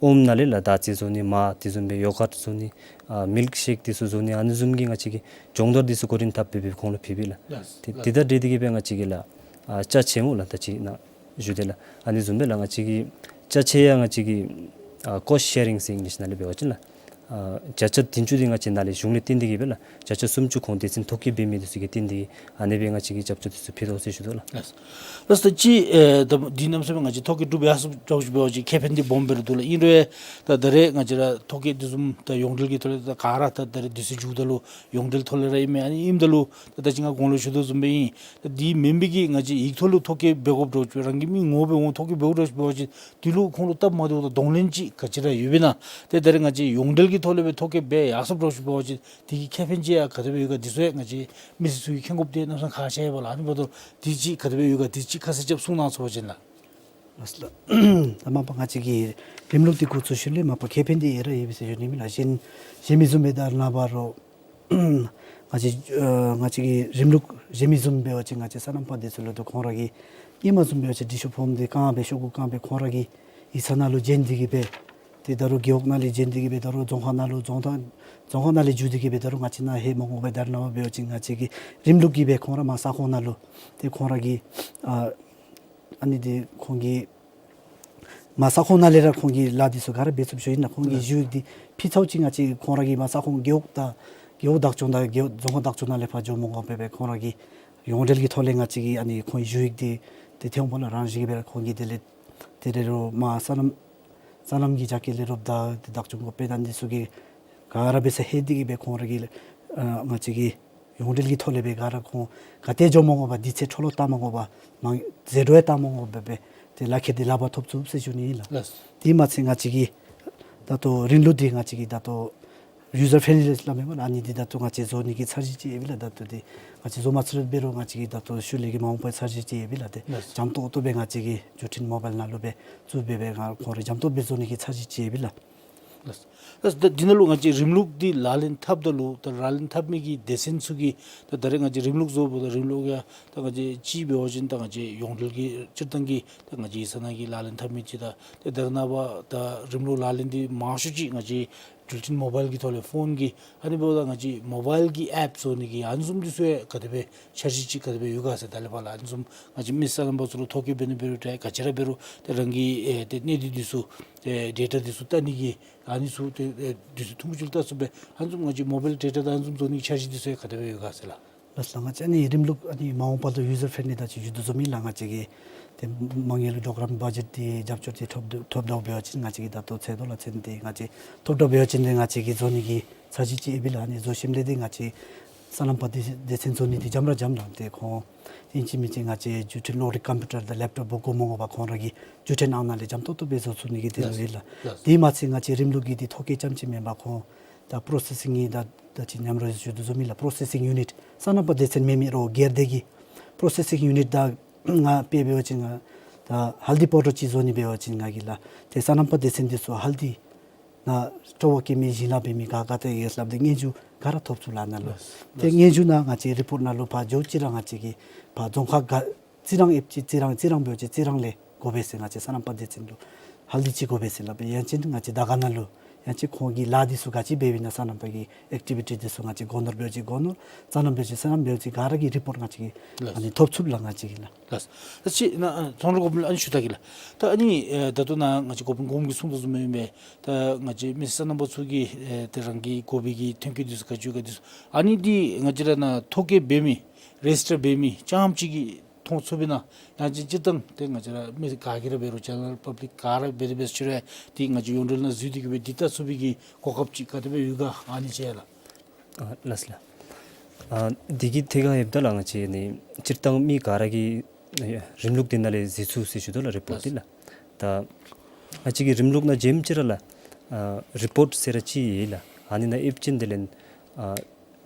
ཨོམ་ནང་ལས་ལགས་དར་ཚི་བཟོ་ནི་མར་དེ་བཟུམ་སྦེ་ཡོ་གཊ་བཟོ་ནི་ཨ་མིལཀ་ཤེཀ་འདི་ཚུ་བཟོ་ནི་ཨ་ནི་བཟུམ་གྱི་ང་བཅས་ཀྱི་སྦྱོང་བརྡར་འདི་ཚུ་འགོ་འདྲེན་འཐབ་སྦེ་སྦེ་ཁོང་ལུ་ཕུལ་བས་ལགས། ལགས། ཏེ་ལགས། དེ་དང་འབྲེལ་ཏེ་གི་སྦེ་ང་བཅས་ཀྱིས་ལགས་ཨ་ཅ་ཆས་སྨོ་ལགས་ད་ཅི་ནཱ་ཞུ་དེས་ལགས། ཨ་ནི་བཟུམ་སྦེ་ལགས་ང་བཅས་ཀྱིས་ཅ་ཆས་ཡང་ང་བཅས་ཀྱིས་ཨ་ཀོསཊ་ཤེ་རིང་ཟེར་ཨིང་ལིཤ་ནང་ལས་འབད་བ་ཅིན་ལགས། ཨ་བརྒྱ་ཆ་བདུན་ཅུ་འདི་ང་བཅས་ནཱ་ལས་གཞུང་ལས་བཏོན་ཏེ་གི་སྦེ་ལགས་བརྒྱ་ཆ་སུམ་ཅུ་ཁོང་སྡེ་ཚན་ཐོ་བཀོད་འབད་མི་འདི་ཚུ་གིས་བཏོན་ཏེ་གི་ཨ་ནི་སྦེ་ང་བཅས་ཀྱིས་རྒྱབ་སྐྱོར་འདི་ཚུ་ཕུལ་དོ་ཟེར་ཞུ་དོ་ལགས། ལགས། ལགས་སོ། ད་ཅི་ཨེ་ད་འདི་ནམ་སེམས་ང་བཅས་ཐོ་བཀོད་གྲུབ་ཡར་སོངམ་འདྲཝ་ཅིག་འབད་བ་ཅིན་ཁེ་ཕན་འདི་སྦོམ་སྦེ་ར་འདུག་ལགས། ཨིན་རུང་ད་ད་རེས་ང་བཅས་ར་ཐོ་བཀོད་འདི་བཟུམ་ད་ཡོངས་འབྲེལ་གྱི་ཐོག་ལས་ད་ག་ར་ད་ད་རེས་དུས་ཚོད་མཇུག་ད་ལུ་ཡོངས་འབྲེལ་ཐོག་ལས་ར་ཨིན་མས། ཨ་ནི་ཨིནམ་ད་ལུ་ད་ད་ཅི་ང་གོང་ལུ་ཞུ་དོ་བཟུམ་སྦེ་ཨིན། ད་འདི་མེན་པའི་གི་ང་བཅས་ཡིག་ཐོག་ལུ་ཐོ་བཀོད་འབད་དགོཔ་འདྲཝ་ཅིག་རང་གི་མིང་ངོ་སྦེ་འོང་ཐོ་བཀོད་འབད་དགོཔ་འདྲཝ་ཅིག་འབད་བ་ཅིན་དེ་ལུ་ཁོང་ལུ་སྟབས་མ་བདེཝ་དང་གདོང་ལེན་ཅིག་ག་ཅི་ར་ཡོདཔ་ཨིན་ན། ཏེ་ད་རེས་ང་བཅས་ཡོངས་འབྲེལ་གྱི་ཐོག་ལས་སྦེ་ཐོ་བཀོད་འབད་ཡར་སོངམ་འདྲཝ་ཅིག་འབད་བ་ཅིན་དེ་གི་ཁེ་ཕན་ཅིག་ཡང་ག་དེ་སྦེ་ཡོད་ག་འདི་ཚུ་ཡང་ང་བཅས་མི་སེར་ཚུ་གིས་མཁྱེན་དགོཔ་འདི་གནམ་ས་ཁག་ཆེ་བས་ལགས། ཨ་ནི་འབདཝ་ད་འདི་ཅིག་ག་དེ་སྦེ་ཡོད་ག་འདི་ཅིག་ཁ་གསལ་རྐྱབ་གསུང་གནང་ཚུགས་པ་ཅིན་ལགས། ལགས་སོ་ལགས། ད་མ་པ་ང་བཅས་ཀྱི་རིམ་ལུགས་འདི་འགོ་བཙུགས་ཞིནམ་ལས་མ་པ་ཁེ་ཕན་འདི་ཡོད་ར་ཡོད་པས་ཟེར་ཞུ་ནི་ཨིན་ལགས། གཞན་གཞན་མི་བཟུམ་སྦེ་ད་ནངས་པ་རོགས་ང་བཅས་ཨ་ང་བཅས་ཀྱི་རིམ་ལུགས་གཞན་མི་བཟུམ་འབད་བ་ཅིན་ང་བཅས་སོ་ནམ་པ་འདི་ཚུ་ལུ་ད་ཁོང་ར་གིས་སྔོན་མ་བཟུམ་འབད་བ་ཅིན་འབྲི་ཤོག་ཕོརམ་འདི་བཀང་སྦེ་ཤོག་གུ་བཀང་སྦེ་ཁོང་ར་གི་ཡིག་ཚང་ནང་ལུ་བྱོན་ཏེ་གི་སྦེ་ཏེ་ད་རུང་རྒེད་འོག་ནང་ལས་བྱོན་ཏེ་གི་སྦེ་ད་རུང་རྫོང་ཁག་ནང་ལུ་རྫོང་ཐང་རྫོང་ཁག་ནང་ལས་འགྱོ་སྟེ་གི་སྦེ་ད་རུང་ང་བཅས་ནཱ་ལྷོད་མ་དགོ་པར་ད་རེས་ནངས་པ་འབད་བ་ཅིན་ང་བཅས་ཀྱི་རིམ་ལུགས་ཀྱིས་སྦེ་ཁོང་ར་མར་ས་ཁོངས་ནང་ལུ་ཏེ་ཁོང་ར་གི་ཨ་ཨ་ནི་འདི་ཁོང་གིས་མར་ས་ཁོངས་ནང་ལས་ར་ཁོང་གིས་ལཱ་འདི་ཚུ་ག་ར་འབད་ཚུགསཔ་ཅིག་ཨིན་ན། ཁོང་གི་ཞུ་ཡིག་འདི་ཕུལ་ཚརཝ་ཅིག་ང་བཅས་ཁོང་ར་གིས་མར་ས་ཁོངས་རྒེད་འོག་དང་རྒེད་འོག་བདག་སྐྱོང་དང་རྒེད་འོག་རྫོང་ཁག་བདག་སྐྱོང་ནང་ལས་ཕར་འགྱོ་མ་དགོ་པར་སྦེ་ཁོང་ར་གིས་ཡོངས་འབྲེལ་གྱི་ཐོག་ལས་ང་བཅས་ཀྱིས་ཨ་ནི་ཁོང་གི་ཞུ་ཡིག་འདི་ཏེ་ཐོན་འོང་པ་ལགས། རང་བཞིན་གྱིས་སྦེ་ར་ཁོང་གིས་དེ་ལས་དེ་ལས་རོགས་མར་སོ་ནམ་སོ་ནམ་གྱི་རྒྱ་སྐྱེད་ལས་རོགསཔ་དང་ཏེ་བདག་སྐྱོང་འགོ་དཔོན་དང་འདི་ཚུ་གིས་ག་ར་འབད་ས་ལྷོད་དེ་གི་སྦེ་ཁོང་ར་གིས་ཨ་ང་བཅས་ཀྱི་ཡོངས་འབྲེལ་གྱི་ཐོག་ལས་སྦེ་ག་ར་ཁོང་ག་ཏེ་འགྱོ་མ་དགོ་པར་དུས་ཚོད་འཕྲོ་བརླག་བཏང་མ་དགོ་པར་མ་ཟད་འགྲོ་ཡང་བཏང་མ་དགོ་པར་སྦེ་ཏེ་ལག་ཁྱེར་འདི་ལག་པར་ཐོབ་ཚུགས་ཟེར་ཞུ་ནི་ཨིན་ལགས། ལགས། དེ་མ་ཚད་ང་བཅས་ཀྱི་ད་ལྟོ་རིམ་ལུགས་འདི་ང་བཅས་ཀྱི་ད་ལྟོ་ཡུ་ཟར་ཕྲེན་ལི་ལགས་མེན་པ་ལགས། ཨ་ནི་འདི་ད་ལྟོ་ང་བཅས་བཟོ་ནི་གི་འཆར་གཞི་ཅིག་ཡོད་པས་ལགས། ད་ལྟོ་འདི་ང་བཅས་བཟོ་མ་ཚར་འབད་རུང་ང་བཅས་ཀྱི་ད་ལྟོ་ཤུལ་ལས་ཀྱི་མ་འོངས་པའི་འཆར་གཞི་ཅིག་ཡོད་པས་ལགས། ཏེ་ལགས། འཇམ་ཏོག་ཏོ་སྦེ་ང་བཅས་ཀྱི་བརྒྱུད་འཕྲིན་མོ་བཱའིལ་ནང་ལུ་སྦེ་བཙུགས་སྦེ་སྦེ་ང་ཁོང་ར་འཇམ་ཏོག་སྦེ་བཟོ་ནི་གི་འཆར་གཞི་ཅིག་ཡོད་པས་ལགས། ལགས། ལགས། ད་འདི་ནང་ལུ་ང་བཅས་རིམ་ལུགས་འདི་ལག་ལེན་འཐབ་ད་ལུ་ད་ལག་ལེན་འཐབ་མི་གི་སྡེ་ཚན་ཚུ་གིས་ད་ད་རེས་ང་བཅས་རིམ་ལུགས་བཟོཝ་ད་རིམ་ལུགས་ཡང་ད་ང་བཅས་ཅིག་འབད་བ་ཅིན་ད་ང་བཅས་ཡོངས་འབྲེལ་གྱི་སྤྱིར་བཏང་གི་ད་ང་བཅས་ཡིག་ཚང་ནང་གི་ལག་ལེན་འཐབ་མི་ཅིག་དང་ཏེ་ད་རེས་ནངས་པ་ད་རིམ་ལུགས་ལག་ལེན་འདི་མང་ཤོས་ཅིག་ང་བཅས་བརྒྱུད་འཕྲིན་མོ་བཱའིལ་གྱི་ཐོག་ལས་ཕོན་གྱི་ཨ་ནི་འབདཝ་ད་ང་བཅས་མོ་བཱའིལ་གྱི་ཨེཔ་བཟོ་ནི་གི་ཨ་ནི་བཟུམ་འདི་ཚུ་ཡང་ག་དེ་སྦེ་འཆར་གཞི་ཅིག་ག་དེ་སྦེ་ཡོད་ག་ཟེར། ད་ལས་ཕར་ལགས་ཨ་ནི་བཟུམ་ང་བཅས་མི་སོ་ནམ་པ་ཚུ་ལུ་ཐོ་བཀོད་འབད་ནི་འབད་རུང་འདྲ་ག་ཅི་ར་འབད་རུང་ཏེ་རང་གི་ཨེ་ཏེ་གནས་སྡུད་འདི་ཚུ་ཏེ་ཌེ་ཊ་འདི་ཚུ་བལྟ་ནི་གི་ཨ་ནི་ཚུ་ཏེ་ཨེ་འདི་ཚུ་ཐུང་ཀུ་ཅིག་ལུ་བལྟ་ཚུགསཔ་སྦེ་ཨ་ནི་བཟུམ་ང་བཅས་མོ་བཱའིལ་ཌེ་ཊ་དང་ཨ་ནི་བཟུམ་བཟོ་ནི་གི་འཆར་གཞི་འདི་ཚུ་ཡང་ག་དེ་སྦེ་ཡོད་ག་ཟེར་ལགས། ལགས་སོ་ལགས། ང་བཅས་ཨ་ནི་རིམ་ལུགས་ཨ་ནི་མ་འོངས་པ་ལུ་ཡུ་ཟར་ཕྲེན་ལི་དང་ཅིག་ཞུ་དོ་བཟུམ་ཨིན་ལགས། ང་བཅས་ཀྱིས་ཏེ་མ་དངུལ་གྲོགས་རམ་བ་ཇེཊ་འདི་རྒྱབ་སྐྱོར་འདི་ཐོབ་ཐོབ་འདྲཝ་འབད་བ་ཅིན་ང་བཅས་ཀྱིས་ད་ལྟོ་ཚད་མཐོ་ལག་རྩལ་འདི་ང་བཅས་ཐོབ་འདྲཝ་འབད་བ་ཅིན་ཏེ་ང་བཅས་ཀྱིས་བཟོ་ནི་གི་འཆར་གཞི་ཅིག་ཡོད་པས་ལགས། ཨ་ནི་བཟོ་ཞིནམ་ལས་ཏེ་ང་བཅས་ སོ་ནམ་པ་སྡེ་སྡེ་ཚན་བཟོ་ནི་འདི་འཇམ་ར་འཇམ་ལགས། ཏེ་ཁོང་ཨིན་ཅི་མིན་ཅི་ང་བཅས་བརྒྱུད་འཕྲིན་གློག་རིག་ཀམ་པིའུ་ཊར་དང་ལེབ་ཊོབ་དགོ་མི་དགོ་པར་ཁོང་ར་གིས་བརྒྱུད་འཕྲིན་ནང་ན་ལས་འཇམ་ཏོག་ཏོ་སྦེ་བཟོ་ཚུགས་ནི་གི་དེ་ལུ་ཡོད་ལགས། ལགས། དེ་མ་ཚད་ང་བཅས་རིམ་ལུགས་ཀྱི་འདི་ཐོ་བཀོད་རྐྱངམ་ཅིག་མེན་པར་ཁོང་ད་པྲོ་སེ་སིང་གི་ད་ད་ཅི་མཉམ་རོགས་ཞུ་དོ་བཟུམ་ཨིན་ལགས། པྲོ་སེ་སིང་ཡུ་ནིཊ་སོ་ནམ་པ་སྡེ་ཚན་མེན་མི་རོགས་སྒེར་སྡེ་གི་པྲོ་སེ་སིང་ཡུ་ནིཊ་དང་ང་དཔེ་འབད་བ་ཅིན་ང་ད་ཧལ་དི་པའུ་ཌར་ཅིག་བཟོ་ནི་འབད་བ་ཅིན་ང་གིས་ལགས། ཏེ་སོ་ནམ་པ་སྡེ་ཚན་འདི་ཚུ་ཧལ་དི་ནང་སྤྲོ་བ་བསྐྱེད་མི་ཞིང་ལཱ་འབད་མི་ག་ག་ཏེ་ཡོད་ལབ་སྟེ་སྙན་ཞུ་ག་ར་ཐོབ་ཚུགས་ལགས་ནཱ་ལུ། ལགས། ཏེ་ལགས། སྙན་ཞུ་ནང་ང་བཅས་རི་པོརཊ་ནང་ལུ་ཕར་འགྱོ་ཅི་ར་ང་བཅས་ཀྱིས་ཕར་རྫོང་ཁག་ག་རྩི་རང་ཨེབ་ཅིག་རྩི་རང་རྩི་རང་འབད་བ་ཅིན་རྩི་རང་ལས་དགོ་པས་ཟེར། ང་བཅས་སོ་ནམ་པ་སྡེ་ཚན་ལུ་ཧལ་དི་ཅིག་དགོ་པས་ཟེར་ལབ་པས། ཡང་ཅིན་ང་བཅས་དར་དཀར་ནང་ལུ་ཡང་ཅིན་ཁོང་གིས་ལཱ་འདི་ཚུ་ག་ཅི་འབདཝ་ཨིན་ན་སོ་ནམ་པ་གི་ཨེག་ཊི་བི་ཊི་འདི་ཚུ་ང་བཅས་སྒོ་ནོར་འབད་བ་ཅིན་སྒོ་ནོར་ཙ་ན་འབད་བ་ཅིན་ཙ་ན་འབད་བ་ཅིན་ག་ར་གི་རི་པོརཊ་ང་བཅས་ཀྱིས་ལགས། ཨ་ནི་ཐོབ་ཚུགས་ལགས་ང་བཅས་ཀྱིས་ལགས། ལགས། ད་ཅི་ནཱ་ཨ་ཚོང་འབྲེལ་འགོ་དཔོན་ལུ་ཨ་ནི་ཞུ་ད་གེ་ལགས། ད་ཨ་ནི་ཨེ་ད་ལྟོ་ནཱ་ང་བཅས་འགོ་དཔོན་གོངམ་གིས་གསུངས་དོ་བཟུམ་ཨིན་པས། ད་ང་བཅས་མི་སེར་སོ་ནམ་པ་ཚུ་གིས་ཨེ་ཏེ་རང་གི་དགོ་པའི་གི་ཐོན་སྐྱེད་འདི་ཚུ་ག་ཅི་ག་འདི་ཚུ་ཨ་ནི་འདི་ང་བཅས་ར་ནཱ་ཐོ་བཀོད་འབད་མི་རེ་ཇི་ཊར་འབད་མི་རྐྱངམ་ཅིག་གིས་མཐོང་ཚུགས་པས་ན། ཡང་ཅིན་སྤྱིར་བཏང་ཏེ་ང་བཅས་ར་མི་ག་གིས་ར་འབད་རུང་ཇེ་ནེ་རལ་པབ་ལིཀ་ག་ར་འབད་དེ་འབད་ས་ཅི་རུང་ཡང་འདི་ང་བཅས་ཡོངས་འབྲེལ་ནང་འཛུལ་ཏེ་གི་སྦེ་འདི་ལྟ་ཚུགས་པའི་གི་གོ་སྐབས་ཅིག་ག་དེ་སྦེ་ཡོད་ག་ཨ་ནི་ཅིག་ལགས། ཨ་ལགས་ལགས། ཨ་འདི་གི་ཐད་ཁར་ཡོདཔ་ད་ལགས་ང་བཅས་ནི་སྤྱིར་བཏང་མི་ག་ར་གིས་རིམ་ལུགས་འདི་ནང་ལས་གཟིགས་ཚུགས་ཟེར་ཞུ་དོ་ལགས་རི་པོརཊ་འདི་ལགས། ད་ང་བཅས་ཀྱིས་རིམ་ལུགས་ནང་འཛེམ་ཅི་ར་ལགས་ཨ་རི་པོརཊ་ཟེར་ར་ཅིག་ཡོད་ལགས། ཨ་ནི་ནང་ཨེབ་ཅིན་དེ་ལས་ཨ་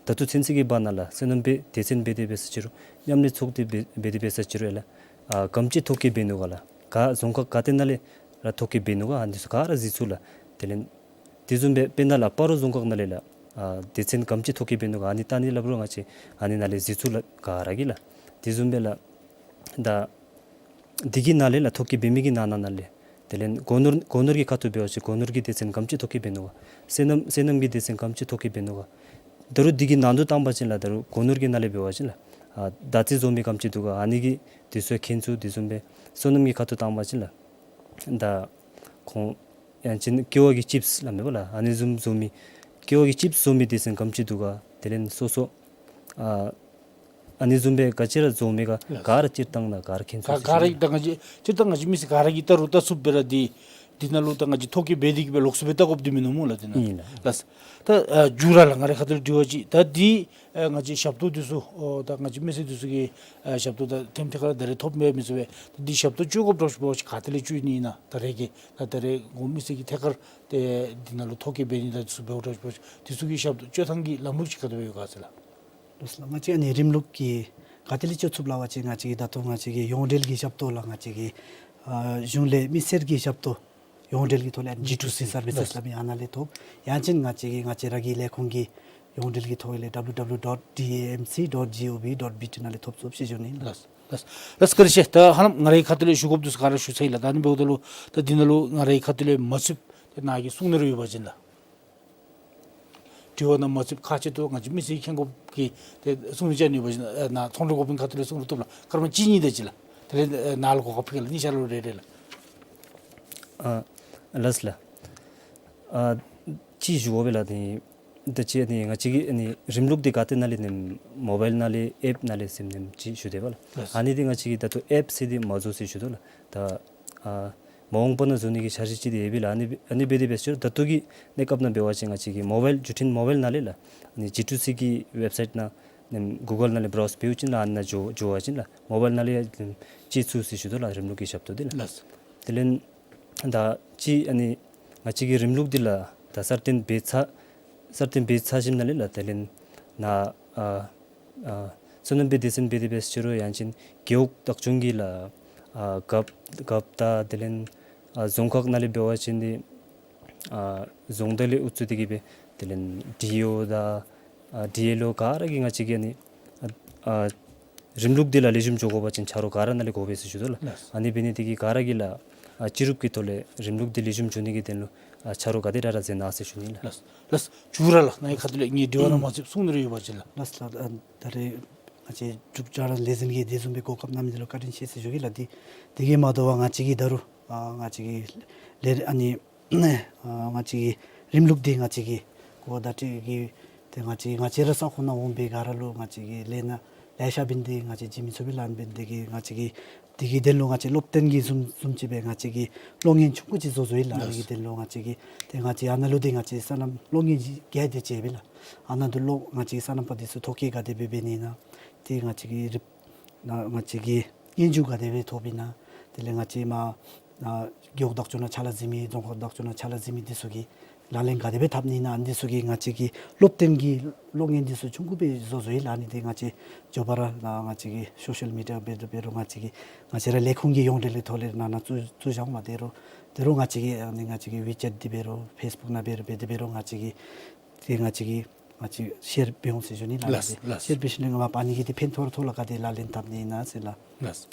ད་ལྟོ་ཚུན་ཚོད་ཀྱི་བར་ན་ལགས་སོ་ནམ་པའི་སྡེ་ཚན་འབད་དེ་འབད་ས་ཅི་རུང་མཉམ་ལས་ཚོགས་སྡེ་འབད་འབད་དེ་འབད་ས་ཅི་རུང་ཡང་ལགས་ཨ་ག་དེམ་ཅིག་ཐོ་བཀོད་འབད་ནུག་ག་ལགས། ག་རྫོང་ཁག་ག་ཏེ་ནང་ལས་ར་ཐོ་བཀོད་འབད་ནུག་ག་ཨ་ནི་ཚུ་ག་ར་གཟིགས་ཚུགས་ལགས། དེ་ལས་དེ་བཟུམ་སྦེ་དཔེར་ན་ལགས་སྤ་རོ་རྫོང་ཁག་ནང་ལས་ལགས་ཨ་སྡེ་ཚན་ག་དེམ་ཅིག་ཐོ་བཀོད་འབད་ནུག་ག་ཨ་ནི་ལྟ་ནི་སླབ་རུང་ང་བཅས་ཨ་ནི་ནང་ལས་གཟིགས་ཚུགས་ལགས་ག་ར་གིས་ལགས། དེ་བཟུམ་སྦེ་ལགས་ད་འདི་གི་ནང་ལས་ལགས་ཐོ་བཀོད་འབད་མི་གི་ནང་ན་ནང་ལས་དེ་ལས་སྒོ་ནོར་སྒོ་ནོར་གྱི་ཁ་ཐུག་འབད་བ་ཅིན་སྒོ་ནོར་གྱི་སྡེ་ཚན་ག་དེམ་ཅིག་ཐོ་བཀོད་འབད་ནུག་ག། སོ་ནམ་སོ་ནམ་གྱི་སྡེ་ཚན་ག་དེམ་ཅིག་ཐོ་བཀོད་འབད་ནུག་ག། ད་རུང་འདི་གི་ནང་དུ་བཏང་པ་ཅིན་ལགས་ད་རུང་སྒོ་ནོར་གྱི་ནང་ལས་འབད་བ་ཅིན་ལགས་ཨ་ད་རྩི་བཟོ་མི་ག་དེམ་ཅིག་འདུག་ག་ཨ་ནི་གི་དེ་ཚུ་མཁྱེན་ཚུགས། དེ་བཟུམ་སྦེ་སོ་ནམ་གྱི་ཁ་ཐུག་བཏང་པ་ཅིན་ལགས་ད་ཁོང་ཡང་ཅིན་ཀེ་བ་གི་ཅིབས་སི་སླབ་མས་པ་ལགས། ཨ་ནི་བཟུམ་བཟོ་མི་ཀེ་བ་གི་ཅིབས་སི་བཟོ་མི་སྡེ་ཚན་ག་དེམ་ཅིག་འདུག་ག། དེ་ལས་སོ་སོ་ཨ་ཨ་ནི་བཟུམ་སྦེ་ག་ཅི་ར་བཟོ་མི་ག་ལགས། ག་ར་སྤྱིར་བཏང་ནང་ག་ར་མཁྱེན་ག་ཚུགས་ག་ར་ཟེར་ཞུ་ནི། སྤྱིར་བཏང་ང་བཅས་མི་སེར་ག་ར་གིས་བལྟ་རུང་བལྟ་ཚུགསཔ་སྦེ་ར་འདི་འདི་ནང་ལུ་ད་ང་བཅས་ཐོ་བཀོད་འབད་དེ་གི་སྦེ་ལོགས་སུ་སྦེ་བལྟ་དགོཔ་འདི་མིན་ནུག་སྨོ་ལགས་འདི་ནང་། ཨིན་ལགས། ལགས། ད་ཨ་མཇུག་ར་ལགས་ང་རའི་ཁ་ཐུག་ལས་དྲི་བ་ཅིག། ད་འདི་ཨ་ང་བཅས་ཞབས་ཏོག་འདི་ཚུ་ཨོ་ད་ང་བཅས་མི་སེར་འདི་ཚུ་གིས་ཨ་ཞབས་ཏོག་ད་ཐེམ་ཐད་ཁར་ད་རེས་ཐོབ་མས་མི་ཚུགས་པས། ད་འདི་ཞབས་ཏོག་སྤྱོད་དགོཔ་འདྲཝ་ཅིག་འབད་བ་ཅིན་ག་ཏེ་ལས་སྤྱོད་ནི་ཨིན་ན། ད་རེས་ཀྱི་ད་ད་རེས་ངོ་མི་སེར་གྱི་ཐད་ཁར་ཏེ་འདི་ནང་ལུ་ཐོ་བཀོད་འབད་ནི་དང་འདི་ཚུ་འབདཝ་འདྲཝ་ཅིག་འབད་བ་ཅིན་འདི་ཚུ་གི་ཞབས་ཏོག་སྤྱོད་ཐངས་ཀྱི་ལམ་ལུགས་ཅིག་ག་དེ་སྦེ་ཡོད་ག་ཟེར་ལགས། ལགས་སོ་ལགས། ང་བཅས་ཨ་ནི་རིམ་ལུགས་ཀྱི་ག་ཏེ་ལས་སྤྱོད་ཚུགསཔ་སླབ་པ་ཅིན་ང་བཅས་ཀྱི་ད་ལྟོ་ང་བཅས་ཀྱི་ཡོངས་འབྲེལ་གྱི་ཞབས་ཏོག་ལགས། ང་བཅས་ཀྱི་ཨ་གཞུང་ལས་མི་སེར་གྱི་ཞབས་ཏོག་ཡོངས་འབྲེལ་གྱི་ཐོག་ལས་ཨ་ནི་ཇི་ཊུ་སི་སར་བི་སེས་སླབ་ཨིན། ཨ་ནཱ་ལས་ཐོབ། ཡང་ཅིན་ང་བཅས་ཀྱི་ང་བཅས་ར་གི་ལས་ཁུངས་ཀྱི་ཡོངས་འབྲེལ་གྱི་ཐོག་ལས་ཌབ་ལུ་ཌབ་ལུ་ཌོཊ་ཌི་ཨེ་ཨེམ་སི་ཌོཊ་ཇི་ཨོ་ཝི་ཌོཊ་བི་ཊི་ནང་ལས་ཐོབ་ཚུགས་ཟེར་ཞུ་ནི་ཨིན་ལགས། ལགས་ལགས། བཀའ་དྲིན་ཆེ། ད་ཧ་ལམ་ང་རའི་ཁ་ཐུག་ལས་ཞུ་དགོཔ་འདི་ཚུ་ག་ར་ཞུ་ཚར་ཡི་ལགས། ད་ཨ་ནི་འབདཝ་ད་ལུ་ད་འདི་ནང་ལུ་ང་རའི་ཁ་ཐུག་ལས་མ་ཚུདཔ་ཏེ་ནཱ་གིས་གསུང་ནི་རེ་ཡོད་པ་ཅིན་ལགས། དྲི་བ་ནང་མ་ཚུདཔ་ཁག་ཆེ་ཏོག་ང་བཅས་མི་སེར་གྱིས་མཁྱེན་དགོཔ་གི་ཏེ་གསུང་ནི་ཅིག་ཡོད་པ་ཅིན་ཨ་ནཱ་ཚོང་འབྲེལ་འགོ་དཔོན་ཁ་ཐུག་ལས་གསུང་རུང་བཏུབ་ལགས། སྐར་མ་གཅིག་གཉིས་དེ་ཅིག་ལགས། དེ་ལས་ནཱ་ལུ་གོ་སྐབས་ཕུལ་གེ་ལགས། གཉིས་ཆ་ར་ལུ་རེ་རེ་ལགས། ཨ་ལགས་ལགས། ཨ་ཅིག་ཞུ་དགོ་པས་ལགས། ཏེ་ད་ཅི་ཨ་ནི་ང་བཅས་ཀྱི་ཨ་ནི་རིམ་ལུགས་འདི་ག་ཏེ་ནང་ལས་ཨ་ནི་མོ་བཱའིལ་ནང་ལས་ཨེཔ་ནང་ལས་ཟེར་ཨ་ནི་ཅིག་ཞུ་དེས་པ་ལགས། ལགས། ཨ་ནི་འདི་ང་བཅས་ཀྱིས་ད་ལྟོ་ཨེཔ་ཟེར་འདི་མ་བཟོ་ཟེར་ཞུ་དོ་ལགས། ད་ཨ་མ་འོངས་པ་ནང་བཟོ་ནི་གི་འཆར་གཞི་ཅིག་འདི་ཡོད་པས་ལགས། ཨ་ནི་ཨ་ནི་འབད་དེ་འབད་ཟེར་ད་ལྟོ་གི་གནས་སྐབས་ནང་འབད་བ་ཅིན་ང་བཅས་ཀྱི་མོ་བཱའིལ་བརྒྱུད་འཕྲིན་མོ་བཱའིལ་ནང་ལས་ལགས། ཨ་ནི་ཇི་ཊུ་སི་གི་ཝེབ་སའིཊ་ནང་ཨ་ནི་གུ་གཱལ་ནང་ལས་བརའོསི་འབད་བ་ཅིན་ལགས། ཨ་ནཱ་འགྱོ་འགྱོ་བ་ཅིན་ལགས་མོ་བཱའིལ་ནང་ལས་ཡང་ཅིག་ཚུགས་ཟེར་ཞུ་དོ་ལགས། རིམ་ལུགས་ཀྱི་ཞབས་ཏོག་འདི་ལགས། ལགས། དེ་ལས་ད་ཅི་ཨ་ནི་ང་བཅས་ཀྱི་རིམ་ལུགས་འདི་ལགས་ད་གསར་བཏོན་འབད་ཚར་གསར་བཏོན་འབད་ཚར་ཞིནམ་ལས་ལགས། དེ་ལས་ནཱ་ཨ་ཨ་སོ་ནམ་པའི་སྡེ་ཚན་འབད་དེ་འབད་ཟེར་རུང་ཡང་ཅིན་རྒེད་འོག་བདག་སྐྱོང་གི་ལགས་ཨ་རྒཔོ་རྒཔོ་དང་དེ་ལས་ཨ་རྫོང་ཁག་ནང་ལས་འབད་བ་ཅིན་འདི་ཨ་རྫོང་བདག་ལས་འགོ་བཙུགས་ཏེ་གི་སྦེ་དེ་ལས་ཌི་ཨི་ཨོ་དང་ཨ་ཌི་ཨེལ་ཨོ་ག་ར་གིས་ང་བཅས་ཀྱི་ཨ་ནི་ཨ་ཨ་རིམ་ལུགས་འདི་ལགས་ལེགས་ཤོམ་འགྱོ་དགོ་པ་ཅིན་ཆ་རོགས་ག་ར་ནཱ་ལས་དགོ་པས་ཟེར་ཞུ་དོ་ལགས། ལགས། ཨ་ནི་འབད་ནི་དེ་གིས་ག་ར་གིས་ལགས་ཨ་སྤྱི་རུབ་ཀྱི་ཐོག་ལས་རིམ་ལུགས་འདི་ལེགས་ཤོམ་འགྱོ་ནི་གི་དོན་ལུ་ཨ་ཆ་རོགས་ག་དེ་ར་ར་མཛད་གནང་ཟེར་ཞུ་ནི་ལགས། ལགས་ལགས། མཇུག་ར་ལགས་ནཱ་གི་ཁ་ཐུག་ལས་ངེའི་དྲི་བ་ནང་མ་ཚུདཔ་གསུང་ནི་རེ་ཡོད་པ་ཅིན་ལགས། ལགས་ལགས། ཨ་ད་རེས་ང་བཅས་འབྲུག་རྒྱལ་རབས་ལས་འཛིན་གྱིས་དེ་བཟུམ་སྦེ་གོ་སྐབས་གནང་མི་འདི་ལུ་བཀའ་དྲིན་ཆེ་ཟེར་ཞུ་གེ་ལགས། དེ་དེ་གིས་མ་དོ་བར་ང་བཅས་ཀྱིས་ད་རུང་ཨ་ང་བཅས་ཀྱི་ལས་ཨ་ནི་ཨ་ང་བཅས་ཀྱི་རིམ་ལུགས་འདི་ང་བཅས་ཀྱིས་གོ་བརྡ་སྤྲོད་ཀྱི་ཏེ་ང་བཅས་ང་བཅས་ར་ས་ཁོངས་ནང་འོང་པའི་ག་ར་ལུ་ང་བཅས་ཀྱིས་ལས་སྣ་ལེ་ཤ་འབད་ནི་འདི་ང་བཅས་བྱིན་མི་ཚུགས་པས་ལགས། འབད་ནི་འདི་གིས་ང་བཅས་ཀྱིས་ དེ་གི་དོན་ལུ་ང་བཅས་སློབ་སྟོན་གྱི་བཟུམ་བཟུམ་ཅིག་སྦེ་ང་བཅས་ཀྱིས་གློག་བརྙན་ཆུང་ཀུ་ཅིག་བཟོ་བཟོཝ་ཨིན་ལགས། ལགས། དེ་གི་དོན་ལུ་ང་བཅས་ཀྱིས་ཏེ་ང་བཅས་ཨ་ནཱ་ལུ་ཏེ་ང་བཅས་སོ་ནམ་གློག་བརྙན་བརྒྱད་དེ་ཅིག་ཡོདཔ་ཨིན་ལགས། ཨ་ནཱ་ལུ་ང་བཅས་སོ་ནམ་པ་འདི་ཚུ་ཐོ་བཀོད་ག་དེ་སྦེ་འབད་ནི་ཨིན་ན། ཏེ་ང་བཅས་ཀྱི་རིག་ན་ང་བཅས་ཀྱི་སྙན་ཞུ་ག་དེ་སྦེ་ཐོབ་ཨིན་ན། དེ་ལས་ང་བཅས་མར་ཨ་རྒེད་འོག་བདག་སྐྱོང་ནང་ཕྱག་ལཱ་གཟིགས་མི་རྫོང་ཁག་བདག་སྐྱོང་ནང་ཕྱག་ལཱ་གཟིགས་མི་འདི་ཚུ་གིས་ལག་ལེན་ག་དེ་སྦེ་འཐབ་ནི་ཨིན་ན། ཨ་ནི་འདི་ཚུ་གི་ང་བཅས་ཀྱིས་སློབ་སྟོན་གྱི་གློག་བརྙན་འདི་ཚུ་ཆུང་ཀུ་སྦེ་བཟོ་བཟོཝ་ཨིན་ལགས། ཨ་ནི་འདི་ང་བཅས་མགྱོགས་པ་ར་ང་བཅས་ཀྱི་སོ་ཤལ་མི་ཌི་ཡ་འབད་དེ་འབད་རུང་ང་བཅས་ཀྱིས་ང་བཅས་ར་ལས་ཁུངས་ཀྱི་ཡོངས་འབྲེལ་གྱི་ཐོག་ལས་ནང་ན་བཙུགས་བཙུགས་བཞགཔ་མས། དེ་རུང་དེ་རུང་ང་བཅས་ཀྱིས་ཨ་ནི་ང་བཅས་ཀྱི་ཝི་ཅེཊ་འདི་འབད་རུང་ཕེསི་བུཀ་ནང་འབད་རུང་འབད་དེ་འབད་རུང་ང་བཅས་ཀྱིས་ཏེ་ང་བཅས་ཀྱིས་ང་བཅས་ཤེར་འབད་འོང་ཟེར་ཞུ་ནི་ལགས། ལགས། ལགས། ཤེར་འབད་ཞིནམ་ལས་ང་བཅས་ཨ་ནི་གི་ཏེ་ཕན་ཐོགས་ཐོགས་ལུ་ག་དེ་ལག་ལེན་འཐབ་ནི་ཨིན་ན་ཟེར་ལགས། ལགས།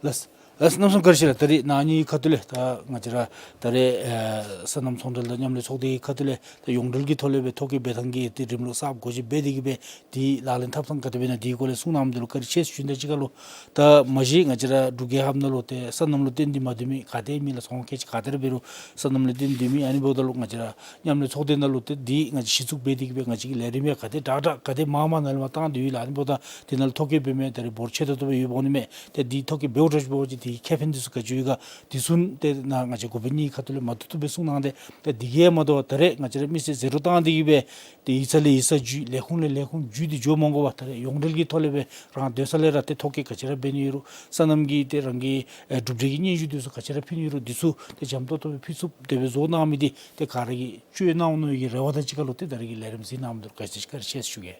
ལགས། ལགས། གནམ་མེད་ས་མེད་བཀའ་དྲིན་ཆེ་ལགས། ད་རིས་ན་ཨ་ནི་ཁ་ཐུག་ལས་ད་ང་བཅས་ར་ད་རིས་ཨེ་སོ་ནམ་ཚོང་འབྲེལ་དང་མཉམ་ལས་ཚོགས་སྡེ་གི་ཁ་ཐུག་ལས་ད་ཡོངས་འབྲེལ་གྱི་ཐོག་ལས་སྦེ་ཐོ་བཀོད་འབད་ཐངས་ཀྱི་ཏེ་རིམ་ལུགས་གསརཔ་སྒོ་འབྱེད་འབད་དེ་གིས་སྦེ་དེ་ལག་ལེན་འཐབ་ཐངས་ག་དེ་སྦེ་ཨིན་ན་དེ་སྐོར་ལས་གསུང་གནངམ་འདི་ལུ་བཀའ་དྲིན་ཆེ་ཟེར་ཞུ་ནི། ད་གཅིག་ཁར་ལུ་ད་མ་གཞི་ང་བཅས་ར་འབྲུག་རྒྱལ་ཁབ་ནང་ལུ་ཏེ་སོ་ནམ་ལུ་བརྟེན་ཏེ་མ་སྡོད་མི་ག་དེ་མེད་ལགས། ཚོང་ཁང་ཁལ་གཅིག་ག་དེ་ར་འབད་རུང་སོ་ནམ་ལུ་བརྟེན་ཏེ་སྡོད་མི། ཨ་ནི་འབདཝ་ད་ལུ་ང་བཅས་ར་མཉམ་ལས་ཚོགས་སྡེ་ནང་ལུ་ཏེ་འདི་ང་བཅས་གཞི་བཙུགས་འབད་དེ་གིས་སྦེ་ང་བཅས་ཀྱི་ལས་རིམ་ཡང་ག་དེ་དྲག་དྲག་ག་དེ་མང་མང་ནཱ་ལས་མར་བཏང་སྟེ་ཡོད་ལགས། ཨ་ནི་འབདཝ་ད་དེ་ནང་ལུ་ཐོ་བཀོད་འབད་མི་ད་རིས་འབོར་ཆེ་ཏོག་ཏོ་སྦེ་ཡོདཔ་འོང་ནི་མས། ཏེ་འདི་ཐོ་བཀོད་འབདཝ་ད་ཅིག་འབདཝ་ཅིག་དེ་ཁེ་ཕན་འདི་ཚུ་ག་ཅི་ཡོད་ག་འདི་ཚུ་ཏེ་ནཱ་ང་བཅས་འགོ་དཔོན་གཉིས་ཁ་ཐུག་ལས་མ་བཏུབ་བཏུབ་སྦེ་གསུང་གནང་སྟེ། ཏེ་འདི་གིས་མ་དོ་བར་ད་རིས་ང་བཅས་ར་མི་སེར་ཟེར་རུང་བཏང་སྟེ་གིས་སྦེ་ཏེ་ཡིག་ཚང་ལས་ཡིག་ཚང་བརྒྱུད་ལས་ཁུངས་ལས་ལས་ཁུངས་བརྒྱུད་དེ་འགྱོ་མ་དགོ་པར་ད་རིས་ཡོངས་འབྲེལ་གྱི་ཐོག་ལས་སྦེ་རང་སྡོད་ས་ལས་ར་ཏེ་ཐོ་བཀོད་ག་ཅི་ར་འབད་ནི་ཡོད་རུང་སོ་ནམ་གྱི་ཏེ་རང་གི་ཨེ་གྲུབ་འབྲས་ཀྱི་སྙན་ཞུ་འདི་ཚུ་ག་ཅི་ར་ཕུལ་ནི་ཡོད་རུང་འདི་ཚུ་ཏེ་འཇམ་ཏོང་ཏོ་སྦེ་ཕུལ་ཚུགསཔ་དེ་སྦེ་བཟོ་གནང་མི་འདི་ཏེ་ག་ར་གིས་བཅོས་གནང་ནི་གི་རེ་བ་དང་གཅིག་ཁར་ལུ་ཏེ་ད་རིས་ཀྱི་ལས་རིམ་གཟིགས་གནངམ་འདི་ལུ་བཀའ་དྲིན་ཆེ་བཀའ་དྲིན་ཆེ་ཟེར་ཞུ་གེ།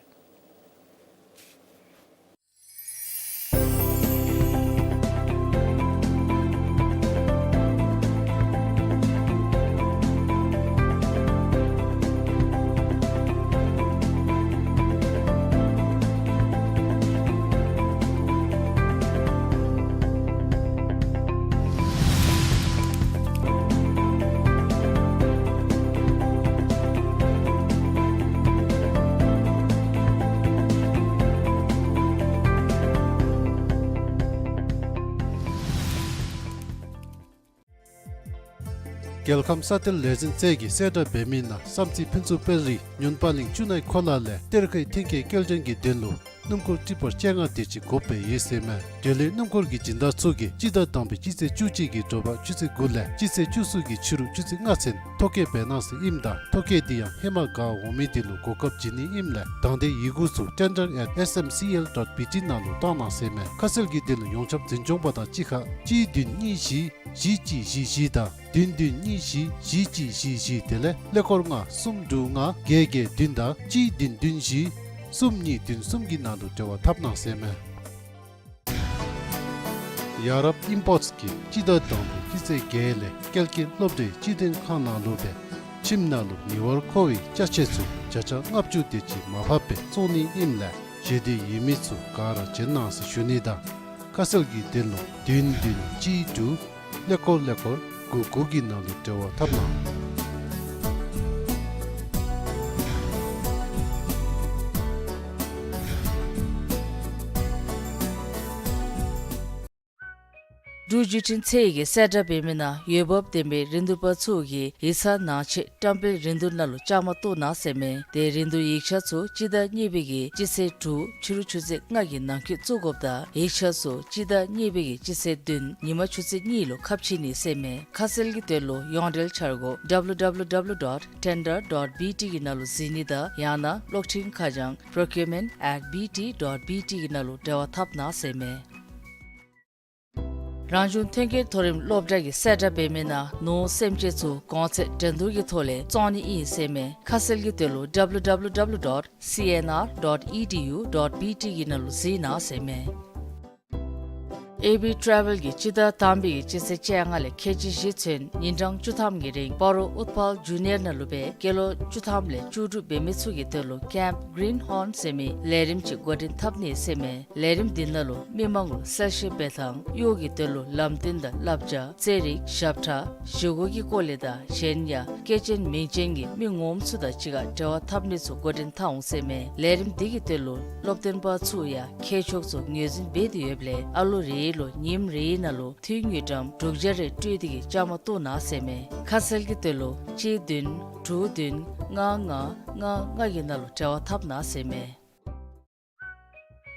རྒྱལ་ཁམས་ས་གཏེར་ལས་འཛིན་རྩེ་གིས་གསལ་བསྒྲགས་འབད་མི་ནང་བསམ་རྩེ་ཕུན་ཚོགས་དཔལ་རི་ཉོན་པ་གླིང་ཆུ་ནའི་ཁོ་ལ་ལས་གཏེར་ཁའི་ཐོན་སྐྱེད་སྐྱེལ་འདྲེན་གྱི་དོན་ལུ་སྣུམ་འཁོར་ཊི་པར་བཅོ་ལྔ་དེ་ཅིག་དགོཔ་སྦེ་ཡོད་ཟེར་མས། དེ་ལས་སྣུམ་འཁོར་གྱི་སྦྱིན་བདག་ཚུ་གིས་སྤྱི་ཟླ་དང་པའི་སྤྱི་ཚེས་བཅུ་གཅིག་གི་དྲོ་པ་ཆུ་ཚོད་དགུ་ལས་སྤྱི་ཚེས་བཅུ་གསུམ་གྱི་ཕྱི་རུ་ཆུ་ཚོད་ལྔ་ཚུན་ཐོ་བཀོད་འབད་གནང་ཟེར་ཨིནམ་ད་ཐོ་བཀོད་འདི་ཡང་ཧེ་མ་ག་འོང་མི་དེ་ལུ་གོ་སྐབས་བྱིན་ནི་ཨིནམ་ལས་དང་འདོད་ཡི་གུ་ཚུ་tender at S M C L dot B T ནང་ལུ་བཏང་གནང་ཟེར་མས། ཁ་གསལ་གྱི་དོན་ལུ་ཡོངས་ཁྱབ་འཛིན་སྐྱོང་པ་དང་གཅིག་ཁར་གཅིག་བདུན་གཉིས་བཞི་བཞི་གཅིག་བཞི་བཞི་དང་བདུན་བདུན་གཉིས་བཞི་བཞི་གཅིག་བཞི་བཞི་དེ་ལས་ཀླད་ཀོར་ལྔ་གསུམ་དྲུག་ལྔ་བརྒྱད་བརྒྱད་བདུན་དང་གཅིག་བདུན་བདུན་བཞི་གསུམ་གཉིས་བདུན་གསུམ་གྱི་ནང་དུ་འབྲེལ་བ་འཐབ་གནང་ཟེར་མས། ཡ་རབས་ཨིམ་པོརཊསི་གིས་སྤྱི་ཟླ་དང་པའི་སྤྱི་ཚེས་བརྒྱད་ལས་ཀེལ་ཀེན་སློབ་གྲྭའི་སྤྱི་དོན་ཁང་ནང་ལུ་སྦེ་ཁྱིམ་ནང་ལུ་ཉེ་བར་མཁོ་བའི་ཅ་ཆས་ཚུ་བརྒྱ་ཆ་ལྔ་བཅུ་དེ་ཅིག་མར་ཕབ་སྦེ་བཙོང་ནི་ཨིནམ་ལས་ཞེ་འདོད་ཡོད་མི་ཚུ་ག་ར་བྱོན་གནང་ཟེར་ཞུ་ནི་དང་། ཁ་གསལ་གྱི་དོན་ལུ་བདུན་བདུན་གཅིག་དྲུག་ཀླད་ཀོར་ཀླད་ཀོར་དགུ་དགུ་གི་ནང་ལུ་འབྲེལ་བ་འཐབ་གནང་། འབྲུག་བརྒྱུད་འཕྲིན་ཚད་ཀྱིས་གསལ་བསྒྲགས་འབད་མི་ནང་འོས་འབབ་ལྡན་པའི་རིན་བསྡུར་པ་ཚུ་གིས་ཡིག་ཚང་ནང་ཆེད་བཀྲམ་སྤེལ་རིན་བསྡུར་ནང་ལུ་བཅའ་མར་གཏོགས་གནང་ཟེར་མས། དེ་རིན་བསྡུར་ཡིག་ཆ་ཚུ་སྤྱི་ཟླ་གཉིས་པའི་གི་སྤྱི་ཚེས་དྲུག་ཕྱི་རུ་ཆུ་ཚོད་ལྔ་གི་ནང་འཁོད་བཙུགས་དགོཔ་དང་ཡིག་ཆ་ཚུ་སྤྱི་ཟླ་གཉིས་པའི་གི་སྤྱི་ཚེས་བདུན་ཉིན་མ་ཆུ་ཚོད་གཉིས་ལུ་ཁ་ཕྱེ་ནི་ཟེར་མས། ཁ་གསལ་གྱི་དོན་ལུ་ཡོངས་འབྲེལ་འཆར་སྒོ་W W W dot tender dot B T གི་ནང་ལུ་གཟིགས་ནི་དང་ཡང་ན་གློག་འཕྲིན་ཁ་བྱང་procurement at B T dot B T གི་ནང་ལུ་འབྲེལ་བ་འཐབ་གནང་ཟེར་མས། རང་བྱུང་ཐོན་སྐྱེད་མཐོ་རིམ་སློབ་གྲྭ་གིས་གསལ་བསྒྲགས་འབད་མི་ནང་ནོར་སེམས་ཅན་ཚུ་གོང་ཚད་འགྲན་བསྡུར་གྱི་ཐོག་ལས་བཙོང་ནི་ཨིན་ཟེར་མས། ཁ་གསལ་གྱི་དོན་ལུ W W W dot C N R dot E D U dot B T གི་ནང་ལུ་གཟིགས་གནང་ཟེར་མས། ཨེ་བི་ཊ་རེ་ཝེལ་གྱིས་སྤྱི་ཟླ་དང་པའི་གི་སྤྱི་ཚེས་བཅོ་ལྔ་ལས་ཁལ་གཅིག་བཞི་ཚུན་ཉིན་གྲངས་བཅུ་ཐམ་གྱི་རིང་སྤ་རོ་ཨུཏྤལ་ཇུ་ནི་ཡར་ནང་ལུ་སྦེ་སྐྱེས་ལོ་བཅུ་ཐམ་ལས་བཅུ་དྲུག་འབད་མི་ཚུ་གི་དོན་ལུ་ཀེམཔ་གིརིན་ཧོརན་ཟེར་མི་ལས་རིམ་ཅིག་འགོ་འདྲེན་འཐབ་ནི་ཟེར་མས། ལས་རིམ་འདི་ནང་ལུ་མི་མང་ལུ་གསལ་བཤད་འབད་ཐངས་གཡོག་གི་དོན་ལུ་ལམ་སྟོན་དང་བསླབ་བྱ་རྩེད་རིགས་ཞབས་ཁྲ་བཞེས་སྒོ་གི་སྐོར་ལས་དང་གཞན་ཡང་སྐྱེས་ཆེན་མིང་ཅན་གྱི་མི་ངོམ་ཚུ་དང་གཅིག་ཁར་འབྲེལ་བ་འཐབ་ནི་ཚུ་འགོ་འདྲེན་འཐབ་འོང་ཟེར་མས། ལས་རིམ་འདི་གི་དོན་ལུ་སློབ་སྟོན་པ་ཚུ་ཡང་མཁས་མཆོག་ཚུ་ངོས་འཛིན་འབད་དེ་ཡོདཔ་ལས་ཨ་ལོ་རེ་ལུ་ཉིནམ་རེ་ནང་ལུ་འཐུས་དངུལ་ཀྲམ་དྲུག་བརྒྱ་རེ་སྤྲོད་དེ་གིས་བཅའ་མར་གཏོགས་གནང་ཟེར་མས། ཁ་གསལ་གྱི་དོན་ལུ་གཅིག་བདུན་དྲུག་བདུན་ལྔ་ལྔ་ལྔ་ལྔ་གི་ནང་ལུ་འབྲེལ་བ་འཐབ་གནང་ཟེར་མས།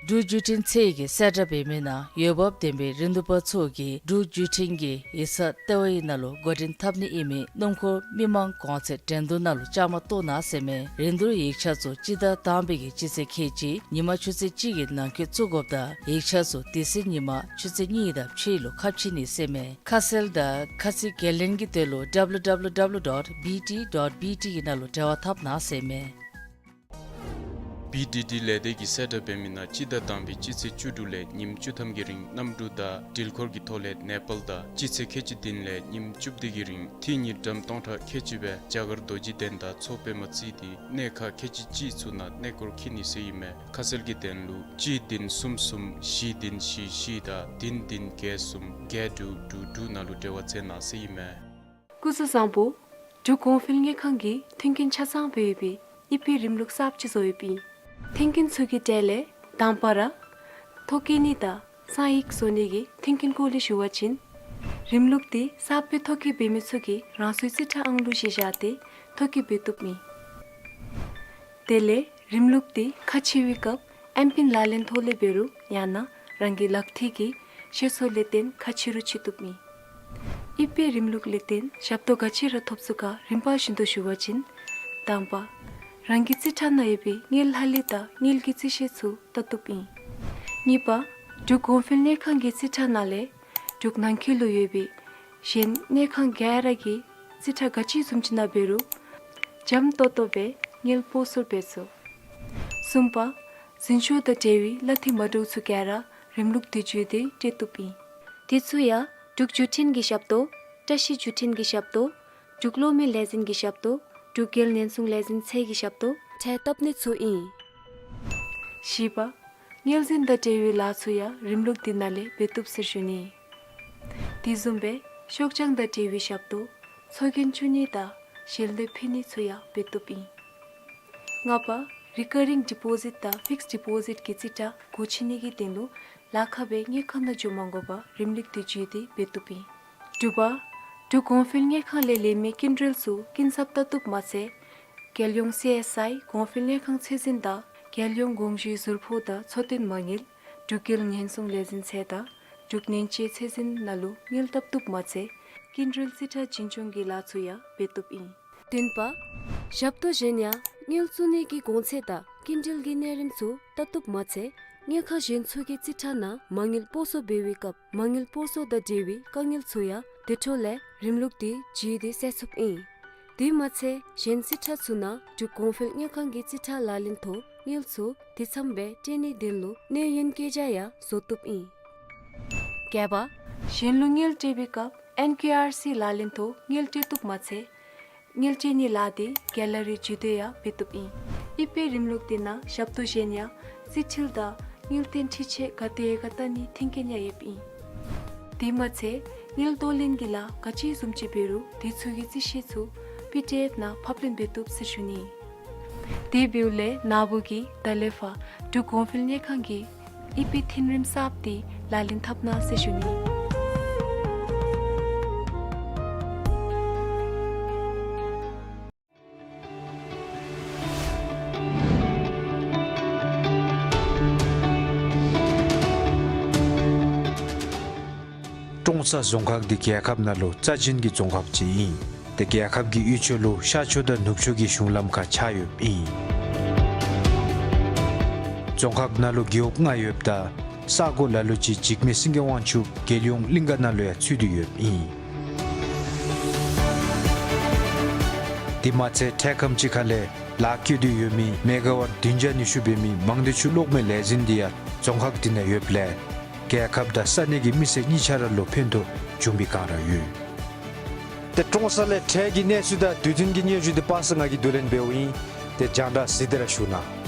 འབྲུག་བརྒྱུད་འཕྲིན་ཚད་ཀྱི་གསལ་བསྒྲགས་འབད་མི་ནང་འོས་འབབ་ལྡན་པའི་རིན་བསྡུར་པ་ཚུ་གིས་འབྲུག་བརྒྱུད་འཕྲིན་གྱི་ཡིག་ཚང་ལྟེ་བའི་ནང་ལུ་འགོ་འདྲེན་འཐབ་ནི་ཨིན་མི་སྣུམ་འཁོར་མི་མང་གོང་ཚད་འགྲན་བསྡུར་ནང་ལུ་བཅའ་མར་གཏོགས་གནང་ཟེར་མས། རིན་བསྡུར་ཡིག་ཆ་ཚུ་སྤྱི་ཟླ་དང་པའི་གི་སྤྱི་ཚེས་ཁལ་གཅིག་ཉིན་མ་ཆུ་ཚོད་གཅིག་གི་ནང་འཁོད་བཙུགས་དགོཔ་དང་ཡིག་ཆ་ཚུ་དེ་ཚེ་ཉིན་མ་ཆུ་ཚོད་གཉིས་དང་ཕྱེད་ལུ་ཁ་ཕྱེ་ནི་ཟེར་མས། ཁ་གསལ་དང་ཁ་ཚིག་འགན་ལེན་གྱི་དོན་ལུ་W W W dot B T dot B T གི་ནང་ལུ་འབྲེལ་བ་འཐབ་གནང་ཟེར་མས། B D D ལས་སྡེ་གི་གསལ་བསྒྲགས་འབད་མི་ནང་སྤྱི་ཟླ་དང་པའི་སྤྱི་ཚེས་བཅུ་དྲུག་ལས་ཉིནམ་བཅུ་ཐམ་གྱི་རིང་གནམ་གྲུ་དང་འགྲུལ་འཁོར་གྱི་ཐོག་ལས་ནེ་པཱལ་དང་སྤྱི་ཚེས་ཁལ་གཅིག་བདུན་ལས་ཉིནམ་བཅུ་བདུན་གྱི་རིང་ཐིག་ཉིས་འགྲམ་སྟོང་ཕྲག་ཁལ་གཅིག་སྦེ་རྒྱ་གར་རྡོ་རྗེ་གདན་དང་མཚོ་པདྨ་རྩེ་ལྡན་གནས་ཁག་ཁལ་གཅིག་གཅིག་ཚུ་ནང་གནས་སྐོར་འཁྱིད་ནི་ཟེར་ཨིན་མས། ཁ་གསལ་གྱི་དོན་ལུ་གཅིག་བདུན་གསུམ་གསུམ་བཞི་བདུན་བཞི་བཞི་དང་བདུན་བདུན་བརྒྱད་གསུམ་བརྒྱད་དྲུག་དྲུག་དྲུག་ནང་ལུ་འབྲེལ་བ་འཚོལ་གནང་ཟེར་ཨིན་མས། སྐུ་གཟུགས་བཟང་པོ། འབྲུག་གོང་འཕེལ་དངུལ་ཁང་གིས་མཐུན་རྐྱེན་ཆ་ཚང་སྦེ་ཡོད་པའི་ཨི་ཕི་རིམ་ལུགས་གསརཔ་ཅིག་བཟོ་ཡོདཔ་ཨིན། མཐུན་རྐྱེན་ཚུ་གི་གྲས་ལས་དང་པ་ར་ཐོ་བཀོད་ནི་དང་གསང་ཡིག་བཟོ་ནི་གི་མཐུན་རྐྱེན་སྐོར་ལས་ཞུ་བ་ཅིན། རིམ་ལུགས་འདི་གསརཔ་སྦེ་ཐོ་བཀོད་འབད་མི་ཚུ་གིས་རང་སོའི་རྩིས་ཁྲ་ཨང་གླུ་གཞི་བཞག་སྟེ་ཐོ་བཀོད་འབད་བཏུབ་ཨིན། དེ་ལས་རིམ་ལུགས་འདི་ཁ་ཕྱེ་བའི་སྐབས་ཨེམ་པིན་ལག་ལེན་ཐོག་ལས་འབད་རུང་ཡང་ན་རང་གི་ལག་མཐིལ་གྱི་ཤེལ་སོ་ལས་བརྟེན་ཁ་ཕྱེ་རུང་ཕྱེ་བཏུབ་ཨིན། ཨི་ཕི་རིམ་ལུགས་ལས་བརྟེན་ཞབས་ཏོག་ག་ཅི་ར་ཐོབ་ཚུགས་ག་རིམ་པ་བཞིན་དུ་ཞུ་བ་ཅིན། དང་པ། རང་གི་རྩིས་ཁྲ་ནང་ཡོད་པའི་དངུལ་ལྷག་ལུས་དང་དངུལ་གྱི་རྩིས་ཤེལ་ཚུ་བལྟ་བཏུབ་ཨིན། གཉིས་པ། འབྲུག་གོང་འཕེལ་དངུལ་ཁང་གི་རྩིས་ཁྲ་ནང་ལས་འབྲུག་ནང་འཁོད་ལུ་ཡོད་པའི་གཞན་དངུལ་ཁང་ག་ར་གི་རྩིས་ཁྲ་ག་ཅི་བཟུམ་ཅིག་ཨིན་ན་འབད་རུང་འཇམ་ཏོང་ཏོ་སྦེ་དངུལ་སྤོ་སོར་འབད་ཚུགས། གསུམ་པ། འཛིན་སྐྱོང་དང་འབྲེལ་བའི་གླ་འཐུས་མ་འདྲཝ་ཚུ་ག་ར་རིམ་ལུགས་འདི་བརྒྱུད་དེ་སྤྲོད་བཏུབ་ཨིན། དེ་ཚུ་ཡང་འབྲུག་བརྒྱུད་འཕྲིན་གྱི་ཞབས་ཏོག། བཀྲ་ཤིས་བརྒྱུད་འཕྲིན་གྱི་ཞབས་ཏོག། འབྲུག་གློག་མེ་ལས་འཛིན་གྱི་ཞབས་ཏོག། འབྲུག་རྒྱལ་ཉེན་སྲུང་ལས་འཛིན་ཚད་ཀྱི་ཞབས་ཏོག་ཁྲལ་བཏབ་ནི་ཚུ་ཨིན། བཞི་པ། དངུལ་འཛིན་དང་འབྲེལ་བའི་ལཱ་ཚུ་ཡང་རིམ་ལུགས་འདི་ནང་ལས་འབད་བཏུབ་ཟེར་ཞུ་ནི། དེ་བཟུམ་སྦེ་ཤོག་བྱང་དང་འབྲེལ་བའི་ཞབས་ཏོག། ཚོགས་རྒྱན་བཙུགས་ནི་དང་ཞལ་འདེབས་ཕུལ་ནི་ཚུ་ཡང་འབད་བཏུབ་ཨིན། ལྔ་པ། རི་ཀ་རིང་ཌི་པོ་ཟིཊ་དང་ཕིགསཌ་ཌི་པོ་ཟིཊ་གི་རྩིས་ཁྲ་སྒོ་ཕྱེ་ནི་གི་དོན་ལུ་ལཱ་ཁག་སྦེ་དངུལ་ཁང་ནང་འགྱོ་མ་དགོ་པར་རིམ་ལུགས་འདི་བརྒྱུད་དེ་འབད་བཏུབ་ཨིན། དྲུག་པ། འབྲུག་གོང་འཕེལ་དངུལ་ཁང་ལས་ལེན་མི་སྐྱིན་འགྲུལ་ཚུ་སྐྱིན་ཚབ་བལྟ་བཏུབ་མ་ཚད། རྒྱལ་ཡོངས་སི་ཨེསི་ཨའི་གོང་འཕེལ་དངུལ་ཁང་ཚད་འཛིན་དང་རྒྱལ་ཡོངས་དགོངས་ཞུའི་ཟུར་ཕོགས་དང་འཚོ་རྟེན་མ་དངུལ། འབྲུག་རྒྱལ་ཉེན་སྲུང་ལས་འཛིན་ཚད་དང་འབྲུག་ནན་ཅེ་ཚད་འཛིན་ནང་ལུ་དངུལ་བཏབ་བཏུབ་མ་ཚད་སྐྱིན་འགྲུལ་རྩིས་ཁྲ་བྱིན་སྐྱོང་གི་ལཱ་ཚུ་ཡང་འབད་བཏུབ་ཨིན། བདུན་པ། ཞབས་ཏོག་གཞན་ཡང་དངུལ་བཙུགས་ནི་གི་གོང་ཚད་དང་སྐྱིན་འགྲུལ་གྱི་གནས་རིམ་ཚུ་བལྟ་བཏུབ་མ་ཚད་དངུལ་ཁང་གཞན་ཚུ་གི་རྩིས་ཁྲ་ནང་མ་དངུལ་སྤོ་སོར་འབད་བའི་སྐབས་མ་དངུལ་སྤོ་སོར་དང་འབྲེལ་བའི་དཀའ་ངལ་ཚུ་ཡང་དེ་འཕྲོ་ལས་རིམ་ལུགས་འདི་བརྒྱུད་དེ་སེལ་ཚུགསཔ་ཨིན། དེ་མ་ཚད་གཞན་རྩིས་ཁྲ་ཚུ་ནང་འབྲུག་གོང་འཕེལ་དངུལ་ཁང་གི་རྩིས་ཁྲ་ལག་ལེན་ཐོག་དངུལ་ཚུ་དེ་ཙམ་སྦེ་སྤྲོད་ནིའི་དོན་ལུ་གནས་ཡུན་བཀོད་རྒྱ་ཡང་བཟོ་བཏུབ་ཨིན། བརྒྱད་པ། གཞན་ལུ་དངུལ་སྤྲོད་པའི་སྐབས་ཨེན་ཀེ་ཨར་སི་ལག་ལེན་ཐོག་དངུལ་སྤྲོད་བཏུབ་མ་ཚད་དངུལ་སྤྲོད་ནིའི་ལཱ་འདི་གེ་ལ་རི་བརྒྱུད་དེ་ཡང་འབད་བཏུབ་ཨིན། ཨི་པེ་རིམ་ལུགས་འདི་ནང་ཞབས་ཏོག་གཞན་ཡང་རྩིས་འཕྲུལ་དང་དངུལ་རྟེན་འཕྲུལ་ཆས་ག་དེ་ག་བལྟ་ནིའི་མཐུན་རྐྱེན་ཡང་ཡོདཔ་ཨིན། དེ་མ་ཚད་དངུལ་གཏོར་ལེན་གྱི་ལཱ་ག་ཅི་བཟུམ་ཅིག་འབད་རུང་དེ་ཚུ་གི་རྩིས་ཤེལ་ཚུ་པི་ཌི་ཨེཕ་ནང་ཕབ་ལེན་འབད་བཏུབ་ཟེར་ཞུ་ནི། དེ་འབདཝ་ལས་ན་བུ་གིས་ད་ལས་ཕར་འབྲུག་གོང་འཕེལ་དངུལ་ཁང་གི་ཨི་པེ་མཐུན་རིམ་གསརཔ་འདི་ལག་ལེན་འཐབ་གནང་ཟེར་ཞུ་ནི། ཀྲོང་གསར་རྫོང་ཁག་འདི་རྒྱལ་ཁབ་ནང་ལུ་རྩ་ཅན་གྱི་རྫོང་ཁག་ཅིག་ཨིན། ཏེ་རྒྱལ་ཁབ་ཀྱི་དབུས་ཕྱོགས་ལུ་ཤར་ཕྱོགས་དང་ནུབ་ཕྱོགས་ཀྱི་གཞུང་ལམ་ཁར་ཆགས་ཡོདཔ་ཨིན། རྫོང་ཁག་ནང་ལུ་རྒེད་འོག་ལྔ་ཡོདཔ་ད་ས་གོ་ལ་ལུ་ཅིག་འཇིགས་མེད་སེང་གེ་དབང་ཕྱུག་རྒྱལ་ཡོངས་གླིང་ག་ནང་ལུ་ཡང་ཚུད་དེ་ཡོདཔ་ཨིན། དེ་མ་ཚད་འཕྲལ་ཁམས་ཅིག་ཁ་ལས་ལཱ་བཀོད་དེ་ཡོད་མི་མེ་ག་ཝཊ་བདུན་བརྒྱ་ཉི་ཤུ་འབད་མི་མང་སྡེ་ཆུ་གློག་མེ་ལས་འཛིན་འདི་ཡང་རྫོང་ཁག་འདི་ནང་ཡོདཔ་ལས་རྒྱལ་ཁབ་དང་ས་གནས་ཀྱི་མི་སེར་གཉིས་ཆ་ར་ལུ་ཕན་ཐོགས་བྱུང་བའི་བསྒང་ར་ཡོད། ཏེ་ཀྲོང་གསར་ལས་འཕྲལ་གྱི་གནས་ཚུལ་དང་དུས་མཐུན་གྱི་སྙན་ཞུ་འདི་པ་སངས་ང་གིས་བསྡུ་ལེན་འབདཝ་ཨིན། ཏེ་རྒྱང་བསྒྲགས་གཟིགས་ཏེ་ར་བཞུགས་གནང་།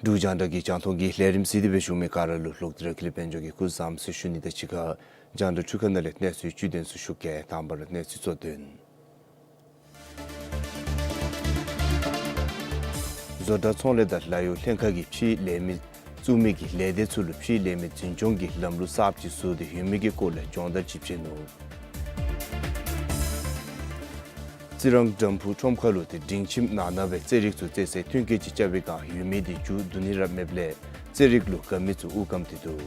འབྲུག་རྒྱང་བསྒྲགས་ཀྱི་རྒྱང་མཐོང་གི་ལས་རིམ་གཟིགས་ཏེ་སྦེ་བཞུགས་མི་ག་ར་ལུ་ལོག་སྟེ་ར་ཀུན་ལེགས་དཔལ་འབྱོར་གྱིས་སྐུ་གཟུགས་བཟང་ཟེར་ཞུ་ནི་དང་གཅིག་ཁར་རྒྱང་བསྒྲགས་འཕྲུལ་ཁང་ནང་ལས་གནས་ཚུལ་བཅུད་དོན་ཚུ་ཞུ་གེ། དང་པ་ར་གནས་ཚུལ་གཙོ་དོན། བཟོ་གྲྭ་ཚོང་ལས་དང་ལཱ་གཡོག་ལྷན་ཁག་གིས་ཕྱིའི་ལས་མི་བཙུགས་མི་གི་ལས་སྡེ་ཚུ་ལུ་ཕྱིའི་ལས་མི་འཛིན་སྐྱོང་གི་ལམ་ལུགས་གསརཔ་ཅིག་བཟོ་སྟེ་ཡོད་མི་གི་སྐོར་ལས་སྦྱོང་བརྡར་ཅིག་བྱིན་ནུག། རྩི་རང་དམ་ཕུ་ཁྲོམ་ཁ་ལུ་ཏེ་སྒྲིང་ཁྱིམ་ནང་ན་སྦེ་རྩེད་རིགས་ཚུ་རྩེད་སའི་ཐོན་སྐྱེད་ཅིག་རྐྱབ་པའི་བསྒང་ཡོད་མི་དེ་མཇུག་བསྡུ་ནི་ར་མེདཔ་ལས་རྩེད་རིགས་ལུ་དགའ་མི་ཚུ་དབུགས་སྐམ་སྟེ་འདུག།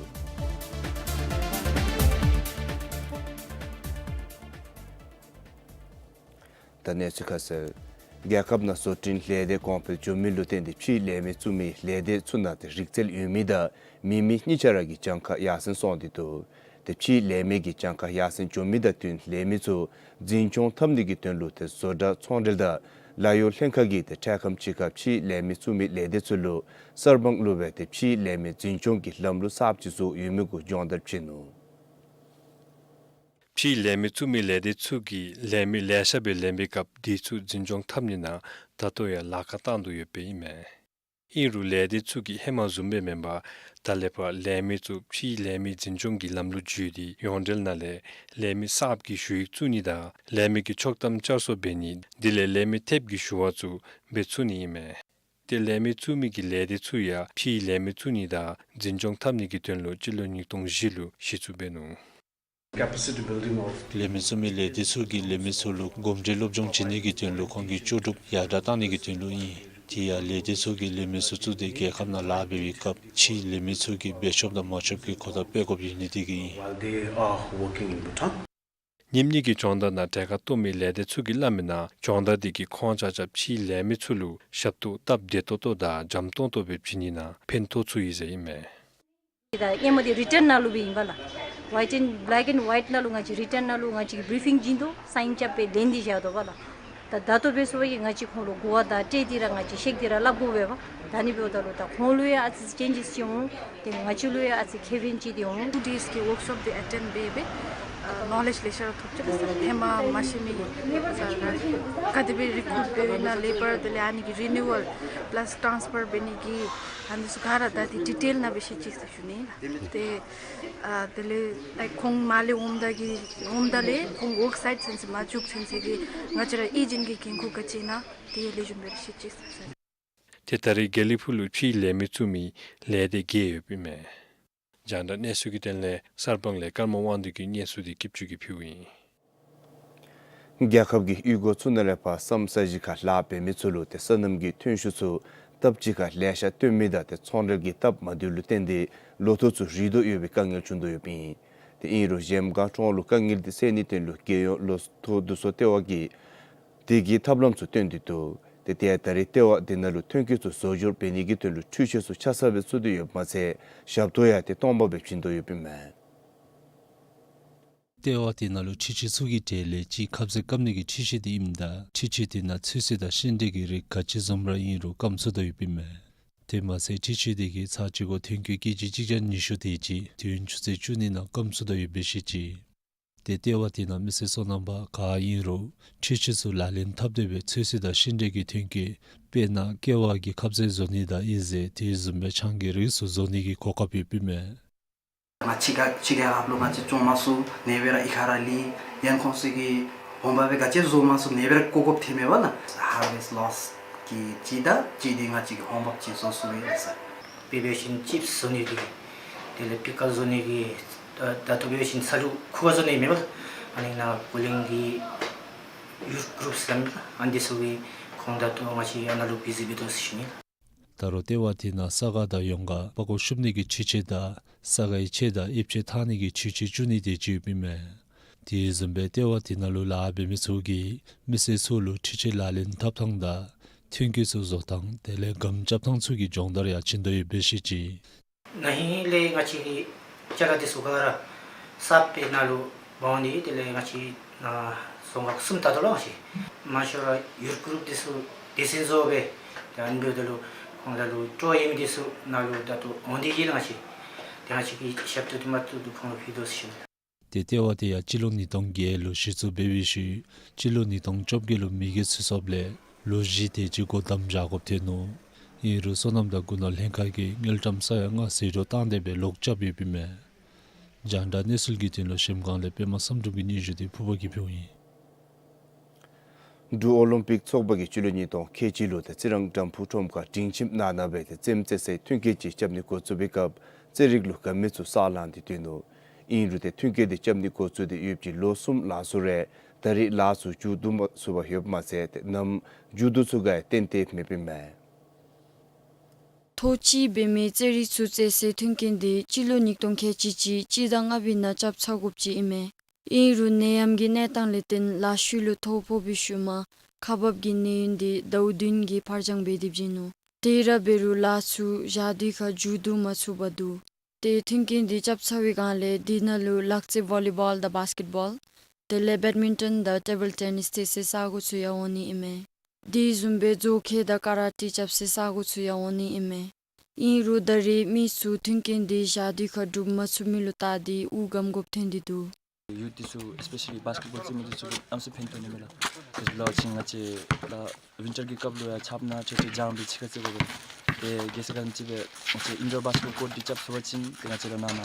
ད་གནས་ཚུལ་ཁ་གསལ། རྒྱལ་ཁབ་ནང་བཟོ་སྐྲུན་ལས་སྡེ་གོང་འཕེལ་འགྱོ་མི་ལུ་བརྟེན་ཏེ་ཕྱིའི་ལས་མི་བཙུགས་མི་ལས་སྡེ་ཚུ་ནང་ཏེ་རིག་རྩལ་ཡོད་མི་དང་མེད་མི་གཉིས་ཆ་ར་གི་གྱངས་ཁ་ཡར་སེང་སོང་སྟེ་འདུག། ཏེ་ཕྱིའི་ལས་མི་གི་གྱངས་ཁ་ཡར་སེང་འགྱོ་མི་དང་བསྟུན་ལས་མི་ཚུ་འཛིན་སྐྱོང་འཐབ་ནི་གི་དོན་ལུ་ཏེ་བཟོ་གྲྭ་ཚོང་འབྲེལ་དང་ལཱ་གཡོག་ལྷན་ཁག་གིས་ཏེ་འཕྲལ་ཁམས་ཅིག་ཁར་ཕྱིའི་ལས་མི་བཙུགས་མི་ལས་སྡེ་ཚུ་ལུ་གསར་སྤང་བླུགས་སྦེ་ཏེ་ཕྱིའི་ལས་མི་འཛིན་སྐྱོང་གི་ལམ་ལུགས་གསརཔ་ཅིག་བཟོ་ཡོད་མི་གུ་སྦྱོང་བརྡར་བྱིན་ནུག། ཕྱིའི་ལས་མི་བཙུགས་མི་ལས་སྡེ་ཚུ་གིས་ལས་མི་ལེ་ཤ་སྦེ་ལེན་པའི་སྐབས་དེ་ཚུ་འཛིན་སྐྱོང་འཐབ་ནི་ནང་ད་ལྟོ་ཡང་ལཱ་ཁག་བཏང་དོ་ཡོདཔ་ཨིན་མས། ཨིན་རུང་ལས་སྡེ་ཚུ་གིས་ཧེ་མ་བཟུམ་སྦེ་མེན་པར་ད་ལས་ཕར་ལས་མི་ཚུ་ཕྱིའི་ལས་མི་འཛིན་སྐྱོང་གི་ལམ་ལུགས་བརྒྱུད་དེ་ཡོངས་འབྲེལ་ནང་ལས་ལས་མི་གསརཔ་གི་ཞུ་ཡིག་བཙུགས་ནི་དང་ལས་མི་གི་ཆོག་ཐམ་བསྐྱར་གསོ་འབད་ནི་དེ་ལས་ལས་མི་ཐེབས་ཀྱི་ཞུ་བ་ཚུ་འབད་ཚུགས་ནི་ཨིན་མས། ཏེ་ལས་མི་བཙུགས་མི་གི་ལས་སྡེ་ཚུ་ཡང་ཕྱིའི་ལས་མི་བཙུགས་ནི་དང་འཛིན་སྐྱོང་འཐབ་ནི་གི་དོན་ལུ་སྤྱི་ལོ་ཉིས་སྟོང་བཞི་ལུ་གཞི་བཙུགས་འབད་ནུག། Capacity building of ལས་མི་བཙུགས་མི་ལས་སྡེ་ཚུ་གིས་ལས་མི་ཚུ་ལུ་གོམས་འདྲིས་སློབ་སྦྱོང་བྱིན་ནི་གི་དོན་ལུ་ཁོང་གི་ལྕོགས་གྲུབ་ཡར་དྲག་བཏང་ནི་གི་དོན་ལུ་ཨིན། དེ་ཡང་ལས་སྡེ་ཚུ་གིས་ལས་མི་ཚུ་བཙུགས་ཏེ་རྒྱལ་ཁབ་ནང་ལཱ་འབད་བའི་སྐབས་ཕྱིའི་ལས་མི་ཚུ་གིས་འབད་ཆོགཔ་དང་མ་ཆོགཔ་གི་གོ་བརྡ་སྤེལ་དགོཔ་ཡོད་ནི་དེ་གིས་ཨིན། While they are working in Bhutan. ཉིནམ་གཉིས་ཀྱི་སྦྱོང་བརྡར་ནང་གྲལ་ཁར་གཏོགས་མི་ལས་སྡེ་ཚུ་གིས་སླབ་མིའི་ནང་སྦྱོང་བརྡར་དེ་གིས་ཁོང་ཆ་ཁྱབ་ཕྱིའི་ལས་མི་ཚུ་ལུ་ཞབས་ཏོག་སྟབས་བདེ་ཏོག་ཏོ་དང་འཇམ་ཏོང་ཏོ་སྦེ་བྱིན་ནི་ནང་ཕན་ཐོགས་ཚུགས་ཡི་ཟེར་ཨིན་མས། ད་ཨེ་མ་དེ་རི་ཊན་ནང་ལུ་སྦེ་ཨིན་པས་ལགས། White and black and white ནང་ལུ་ང་བཅས་རི་ཊན་ནང་ལུ་ང་བཅས་ཀྱིས་བི་རི་ཕིང་བྱིན་དོ། སའིན་རྐྱབ་སྦེ་ལེན་ཏེ་བཞག་དོ་པས་ལགས། ད་ད་ལྟོ་འབད་ཟེར་བ་ཅིན་ང་བཅས་ཁོང་ལུ་གོ་བ་དང་སྤྲོད་དེ་ར་ང་བཅས་བཤད་དེ་ར་སླབ་དགོ་པས་པ། ད་ནི་འབདཝ་ད་ལུ་ད་ཁོང་ལུ་ཡང་ཨ་ཙི་ཅེན་ཇེས་ཅིག་འོང་། ཏེ་ང་བཅས་ལུ་ཡང་ཨ་ཙི་ཁེ་ཕན་ཅིག་འདི་འོང་། Two days གི་ཝརཀ་ཤོབ་འདི་ཨེ་ཊེནཌ་འབད་འབད་ཨ་ནོ་ལེཇ་ལེ་ཤ་ར་ཐོབ་ཅི་ལགས་སར། ཧེ་མ་མ་ཤེས་མི་གི་སར་ག་དེ་སྦེ་རི་ཀུ་རུཊ་འབད་བའི་ནང་ལེ་བར་དེ་ལས་ཨ་ནི་གི་རི་ནིའུ་ཝལ་པ་ལཱས་ཊྲཱནསི་ཕར་འབད་ནི་གི་ཨ་ནི་ཚུ་ག་ར་ད་འདི་ཌི་ཊེལ་ནང་སྦེ་ཤེས་ཅི་ཟེར་ཞུ་ནི་ལགས། ཏེ་ཨ་དེ་ལས་ཨ་ཁོང་མར་ལས་འོངམ་ད་གི་འོངམ་ད་ལས་ཁོང་ཝརཀ་སའིཊ་ཚུན་ཚོད་མ་བཙུགས་ཚུན་ཚོད་ཀྱི་ང་བཅས་ར་ཨེ་ཇེནཊ་གི་འགན་ཁུར་ག་ཅི་ཨིན་ན་དེ་ལེགས་ཤོམ་སྦེ་ར་ཤེས་ཅི་ཟེར། ཏེ་ད་རེས་དགེ་ལེགས་ཕུག་ལུ་ཕྱིའི་ལས་མི་བཙུགས་མི་ལས་སྡེ་བརྒྱད་ཡོདཔ་ཨིན་མས། རྒྱང་བསྒྲགས་གནས་ཚུལ་གྱི་དོན་ལས་གསར་སྤང་ལས་ཀརྨ་དབང་འདུས་ཀྱི་སྙན་ཞུ་འདི་སྐྱིད་ཆུ་གིས་ཕུལཝ་ཨིན། རྒྱལ་ཁབ་ཀྱི་གཡུས་སྒོ་ཚུ་ནང་ལས་ཕར་སམ་ས་གཞི་ཁར་ལཱ་འབད་མི་ཚུ་ལུ་ཏེ་སོ་ནམ་གྱི་ཐོན་ཤུགས་ཚུ་སྟབས་གཅིག་ཁར་ལེ་ཤ་བཏོན་མི་དང་ཏེ་ཚོང་འབྲེལ་གྱི་སྟབས་མ་བདེཝ་ལུ་བརྟེན་ཏེ་ལོ་ཐོག་ཚུ་རིལ་དོ་ཡོད་པའི་དཀའ་ངལ་བྱུང་དོ་ཡོདཔ་ཨིན། ཏེ་ཨིན་རུང་གཞལམ་སྒང་ཁྲོམ་ལུ་དཀའ་ངལ་འདི་སེལ་ནིའི་དོན་ལུ་རྒྱལ་ཡོངས་ལོ་ཐོག་བསྡུ་གསོག་ལྟེ་བ་གིས་དེ་གི་ཐབས་ལམ་ཚུ་སྟོན་ཏེ་འདུག། ཏེ་དེ་ཡང་ད་རེས་ལྟེ་བ་དེ་ནང་ལུ་ཐོན་སྐྱེད་ཚུ་བཟོ་སྦྱོར་འབད་ནི་གི་དོན་ལུ་འཕྲུལ་ཆས་ཚུ་ཆ་ཚང་སྦེ་བཙུགས་ཏེ་ཡོདཔ་མ་ཚད་ཞབས་ཏོག་ཡང་ཏེ་སྟོང་པ་སྦེ་བྱིན་དོ་ཡོདཔ་ཨིན་མས། ལྟེ་བ་དེ་ནང་ལུ་འཕྲུལ་ཆས་ཚུ་གི་གྲས་ལས་གཅིག་ཁབ་ཟས་སྐམ་ནི་གི་འཕྲུལ་ཆས་འདི་ཨིནམ་ད་འཕྲུལ་ཆས་དེ་ནང་ཚོད་བསྲེ་དང་ཤིང་འབྲས་ཀྱི་རིགས་ག་ཅི་བཟུམ་ར་ཨིན་རུང་སྐམ་ཚུགས་དོ་ཡོདཔ་ཨིན་མས། དེ་མ་ཚད་འཕྲུལ་ཆས་དེ་གིས་ཚར་གཅིག་གུ་ཐོན་སྐྱེད་ཀེ་ཇི་གཅིག་བརྒྱ་ཉི་ཤུ་དེ་ཅིག་དུས་ཡུན་ཆུ་ཚོད་བཅུ་གཉིས་ནང་སྐམ་ཚུགས་དོ་ཡོདཔ་སྦེ་བཤད་ཅི། ཏེ་ལྟེ་བ་དེ་ནང་མི་སེར་སོ་ནམ་པ་ག་ཨིན་རུང་འཕྲུལ་ཆས་ཚུ་ལག་ལེན་འཐབ་སྟེ་སྦེ་ཚོད་བསྲེ་དང་ཤིང་འབྲས་ཀྱི་ཐོན་སྐྱེད་དཔེར་ན་ཀེ་བ་གི་ཁབ་ཟས་བཟོ་ནི་དང་ཨིན་ཟེར་དེ་བཟུམ་སྦེ་ཆང་གི་རིགས་ཚུ་བཟོ་ནི་གི་གོ་སྐབས་ཡོདཔ་ཨིན་མས། ང་བཅས་ག་ཕྱི་རྒྱལ་ཁབ་ལུ་ང་བཅས་བཙོང་མ་ཚུགས། ཨ་ནི་སྦེ་ར་གཡུས་ཁར་ར་ལུས། ཡང་ཁོང་ཚུ་གིས་ཧོང་པ་སྦེ་ག་ཅི་བཟོ་མ་ཚུགས། ཨ་ནི་སྦེ་ར་བཀོ་བཀོཝ་ཐོནམ་མས་པ་ལགས། ཧར་ཝེསཊ་ལོསི་གི་ཅིག་དང་ཅིག་འདི་ང་བཅས་ཀྱིས་ཧོང་པ་ཅིག་བཟོ་ཚུགས་པས་ལགས་སར། དཔེ་འབད་བ་ཅིན་ཅིཔསི་བཟོ་ནི་འདི་དེ་ལས་པི་ཀལ་བཟོ་ནི་གི་ད་ད་ལྟོ་འབད་བ་ཅིན་ཚ་ལུ་ཁུ་བ་བཟོ་ནི་མེད་པ་ལགས། ཨ་ནི་ནཱ་ཀོ་ལིང་གི་ཡུཐ་གུ་རུབ་ཟེར་མི་ཨ་ནི་ཚུ་གིས་ཁོང་ད་ལྟོ་ང་བཅས་ཨ་ནཱ་ལུ་བི་ཟི་འབད་དོ་ཟེར་ཞུ་ནི། ད་རུང་ལྟེ་བ་དེ་ནང་ས་ག་དང་ཡོང་ག་པགས་ཀོ་བཤུབ་ནི་གི་འཕྲུལ་ཆས་དང་ས་གའི་ཆས་དང་ཨེབ་ཆས་འཐག་ནི་གི་འཕྲུལ་ཆས་བཙུགས་ནི་དེ་ཅིག་ཡོདཔ་ཨིན་མས། དེ་བཟུམ་སྦེ་ལྟེ་བ་དེ་ནང་ལུ་ལཱ་འབད་མི་ཚུ་གིས་མི་སེར་ཚུ་ལུ་འཕྲུལ་ཆས་ལག་ལེན་འཐབ་ཐངས་དང་ཐོན་སྐྱེད་ཚུ་བཟོ་ཐངས་དེ་ལས་སྒམ་རྐྱབ་ཐངས་ཚུ་གི་སྦྱོང་བརྡར་ཡང་བྱིན་དོ་ཡོདཔ་སྦེ་བཤད་ཅི། ན་ཧིང་ལས་ང་བཅས་ཀྱི་ཅ་ལ་འདི་ཚུ་ག་ར་གསརཔ་སྦེ་ནཱ་ལུ་འབག་འོང་ནི། དེ་ལས་ང་བཅས་ནཱ་རྫོང་ཁག་གསུམ་ད་ལྟོ་ལུ་ང་བཅས་མང་ཤོས་ར་ཡུཐ་གུ་རུབ་འདི་ཚུ་སྡེ་ཚན་བཟོ་སྦེ་ཏེ་ཨ་ནི་འབདཝ་ད་ལུ་ཁོང་ལ་ལུ་སྤྲོ་ཡོད་མི་འདི་ཚུ་ནཱ་ལུ་ད་ལྟོ་འོང་སྟེ་གིས་ལགས་ང་བཅས་ཏེ་ང་བཅས་ཀྱིས་ཞབས་ཏོག་འདི་མ་བཏུབ་བཏུབ་ཁོང་ལུ་ཕུལ་དོ་ཟེར་ཞུ་ནི། ཏེ་ལྟེ་བ་དེ་ཡང་སྤྱི་ལོ་ཉིས་སྟོང་བརྒྱད་ལུ་གཞི་བཙུགས་འབད་བའི་ཤུལ་སྤྱི་ལོ་ཉིས་སྟོང་བཅོ་བརྒྱད་ལུ་མེས་རྒྱལ་ཚུན་ཚོགས་ལས་ལོ་བཞི་དེ་ཅིག་སྒོ་བསྡམས་བཞག་དགོཔ་ཐོན་ནུག། ཨིན་རུང་སོ་ནམ་དང་སྒོ་ནོར་ལྷན་ཁག་གིས་དངུལ་ཀྲམ་ས་ཡ་ལྔ་ཟད་འགྲོ་བཏང་སྟེ་སྦེ་ལོག་རྐྱབ་ཡོདཔ་ཨིན་མས། རྒྱང་བསྒྲགས་གནས་ཚུལ་གྱི་དོན་ལུ་གཞལམ་སྒང་ལས་པདྨ་བསམ་གྲུབ་ཀྱི་སྙན་ཞུ་འདི་ཕུརཔ་གིས་ཕུལཝ་ཨིན། འབྲུག་ཨོ་ལིམ་པིག་ཚོགས་པ་གིས་སྤྱི་ལོ་ཉིས་སྟོང་ཁལ་གཅིག་ལུ་ཏེ་རྩི་རང་དམ་ཕུ་ཁྲོམ་ཁར་སྒྲིང་ཁྱིམ་ནང་ན་སྦེ་ཏེ་རྩེདམོ་རྩེ་སའི་མཐུན་རྐྱེན་ཅིག་རྐྱབ་ནི་འགོ་བཙུགས་པའི་སྐབས་རྩེད་རིགས་ལུ་དགའ་མི་ཚུ་ས་ལངས་ཏེ་འདུག་ནུག། ཨིན་རུང་ཏེ་མཐུན་རྐྱེན་འདི་རྐྱབ་ནི་འགོ་བཙུགས་ཏེ་ཡོདཔ་ཅིག་ལོ་གསུམ་ལང་སོང་རུང་ད་རེས་ལཱ་ཚུ་མཇུག་བསྡུ་མ་ཚུགས་པར་ཡོདཔ་མ་ཚད་ཏེ་ནམ་མཇུག་བསྡུ་ཚུགས་ག་ཡང་ཏན་ཏན་མེདཔ་ཨིན་མས། ཐོག་གཅིག་འབད་མི་རྩེད་རིགས་ཚུ་རྩེ་སའི་མཐུན་རྐྱེན་འདི་སྤྱི་ལོ་ཉིས་སྟོང་ཁལ་གཅིག་གཅིག་སྤྱི་ཟླ་ལྔ་པའི་ནང་རྐྱབ་ཚར་དགོཔ་ཅིག་ཨིན་མས། ཨིན་རུང་ནད་ཡམས་ཀྱི་གནས་སྟངས་ལས་བརྟེན་ལཱ་ཤུལ་ལུ་ཐོ་ཕོག་པའི་ཤུལ་མ་ཁག་འབག་གི་གནས་ཡུན་འདི་ཟླཝ་བདུན་གྱིས་ཕར་འགྱངས་འབད་དེ་བྱིན་ནུག། དེ་ར་འབད་རུང་ལཱ་ཚུ་ཞག་དུས་ཁར་མཇུག་བསྡུ་མ་ཚུགས་པར་འདུག། ཏེ་མཐུན་རྐྱེན་འདི་རྐྱབ་ཚར་བའི་སྒང་ལས་དེ་ནང་ལུ་ལག་རྩེད་བོ་ལི་བཱོལ་དང་བཱསི་ཀེཊ་བཱོལ་དེ་ལས་བེཌ་མིན་ཊོན་དང་ཊེ་བཱལ་ཊེ་ནིས་རྩེད་སའི་ས་གོ་ཚུ་ཡང་འོང་ནི་ཨིན་མས། དེ་བཟུམ་སྦེ་རྫོང་ཁའི་དང་ཀ་ར་ཊེ་རྐྱབ་སའི་ས་གོ་ཚུ་ཡང་འོང་ནི་ཨིན་མས། ཨིན་རུང་ད་རེས་མི་ཚུ་མཐུན་རྐྱེན་འདི་ཞག་དུས་ཁར་སྒྲུབ་མ་ཚུགས་མི་ལུ་བལྟ་སྟེ་འུ་སྒམ་དགོཔ་ཐོན་ཏེ་འདུག། ཡུཐ་འདི་ཚུ་ཨེསི་པེ་ཤ་ལི་བཱསི་ཀེཊ་བཱོལ་རྩེད་མི་འདི་ཚུ་གནམ་མེད་ས་མེད་ཕན་ཐོགས་ནི་མས་ལགས། དེ་ལུ་ཅིག་ང་བཅས་ལགས་ཝིན་ཊར་གྱི་སྐབས་ལུ་ཡང་ཆརཔ་ནང་ཁྲེ་ཁྲེ་འགྱངས་སྦེ་ཕྱི་ཁར་རྩེད་དགོ་པས། ཏེ་གལ་སྲིད་ག་ཅི་འབད་ང་བཅས་ཨིན་ཌོར་བཱསི་ཀེཊ་བཱོལ་ཀོརཊ་འདི་རྐྱབ་ཚུགས་པ་ཅིན་ཏེ་ང་བཅས་ར་ནང་ན་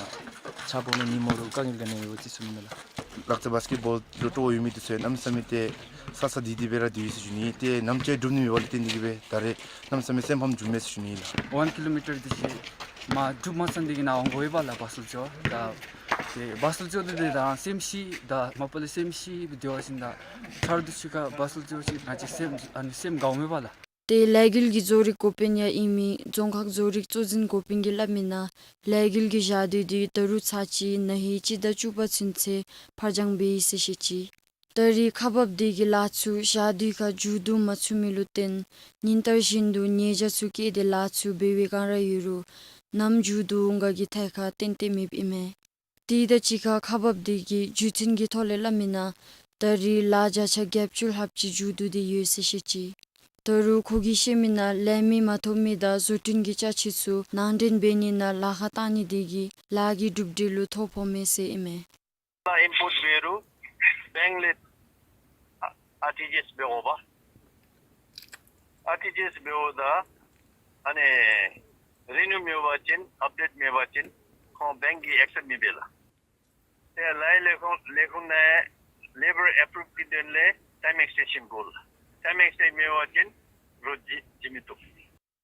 ཆརཔ་འོང་ནི་ཉིམ་འོང་རུང་དཀའ་ངལ་ག་ནི་ཡང་འོང་རྩི་ཚུགས་ནི་མས་ལགས། ལག་རྩེད་བཱསི་ཀེཊ་བཱོལ་ལུ་སྤྲོ་བ་ཡོད་མི་འདི་ཚུ་ཡང་གནམ་མེད་ས་མེད་ཏེ་ས་ས་དེ་དེ་སྦེ་ར་སྡོད་ཡི་ཟེར་ཞུ་ནི། ཏེ་ནམ་ཅིག་སྒྲུབ་ནི་མེད་པ་ལས་བརྟེན་ཏེ་གིས་སྦེ་ད་རེས་གནམ་མེད་ས་མེད་སེམས་ཕམ་བྱུང་མས་ཟེར་ཞུ་ནི་ལགས། ཝཱན་ཀི་ལོ་མི་ཊར་འདི་ཅིག་མ་སྒྲུབ་མ་ཚར་དེ་གི་ནང་འོང་དགོ་པས་ལགས། བཱསི་ལུ་རྩེ་བར་ད་ཏེ་བཱསི་ལུ་རྩེ་དོ་དེ་དང་སེམས་ཤི་ད་མ་པ་ལས་སེམས་ཤི་སྦེ་སྡོད་པ་ཅིན་ད་ཆ་རོགས་འདི་ཚུ་ཁར་བཱསི་ལུ་རྩེ་བ་ཅིན་ང་བཅས་སེམས་ཨ་ནི་སེམས་དགའཝ་མས་པ་ལགས། ཏེ་ལས་འགུལ་གྱི་བཟོ་རིག་འགོ་དཔོན་ཡང་ཨིན་མི་རྫོང་ཁག་བཟོ་རིག་གཙོ་འཛིན་འགོ་དཔོན་གྱིས་སླབ་མིའི་ནང་ལས་འགུལ་གྱི་ཞག་དུས་འདི་ད་རུང་ཚར་གཅིག་ན་ཧིང་སྤྱི་ཟླ་བཅུ་པ་ཚུན་ཚོད་ཕར་འགྱངས་འབད་ཡི་ཟེར་བཤད་ཅི། ད་རེས་ཁག་འབག་འདི་གིས་ལཱ་ཚུ་ཞག་དུས་ཁར་མཇུག་བསྡུ་མ་ཚུགས་མི་ལུ་བརྟེན་ཉིན་ལྟར་བཞིན་དུ་ཉེས་བྱ་ཚུ་བཀལ་ཏེ་ལཱ་ཚུ་འབད་བའི་སྒང་ར་ཡོད་རུང་ནམ་མཇུག་བསྡུ་འོང་ག་གི་ཐད་ཁར་ཏན་ཏན་མེདཔ་ཨིན་མས། དེ་དང་གཅིག་ཁར་ཁག་འབག་འདི་གིས་བརྒྱུད་འཕྲིན་གྱི་ཐོག་ལས་སླབ་མིའི་ནང་ད་རེས་ལཱ་བརྒྱ་ཆ་བརྒྱད་ཅུ་ལྷགཔ་ཅིག་མཇུག་བསྡུ་སྟེ་ཡོད་ཟེར་བཤད་ཅི། ད་རུང་ཁོ་གིས་བཤད་མིའི་ནང་ལས་མི་མ་ཐོབ་མི་དང་བཟོ་སྐྲུན་གྱི་ཅ་ཆས་ཚུ་ནང་འདྲེན་འབད་ནིའི་ནང་ལཱ་ཁག་བཏང་ནི་འདི་གིས་ལཱ་གི་གྲུབ་འབྲས་ལུ་ཐོ་ཕོག་མས་ཟེར་ཨིན་མས། ཨིན་པུཊ་འབད་རུང་བེངཀ་ལས་ཨར་ཊི་ཇི་ཨེསི་འབད་དགོ་པས། ཨར་ཊི་ཇི་ཨེསི་འབདཝ་ད་ཨ་ནི་རི་ནིའུ་མེད་པ་ཅིན་ཨཔ་ཌེཊ་མེད་པ་ཅིན་ཁོང་བེངཀ་གིས་ཨེག་སེབཊ་མི་འབད་ལགས། ཏེ་ལཱའི་ལས་ཁུངས་ལས་ཁུངས་ནང་ལེ་བར་ཨེ་པུ་རུབ་ཀྱི་དོན་ལས་ཊའིམ་ཨེགས་ཊེན་ཤཱན་དགོ་ལགས། ཊའིམ་ཨེགས་ཊེན་མེད་པ་ཅིན་རོགས་བྱིན་བྱིན་མི་བཏུབ།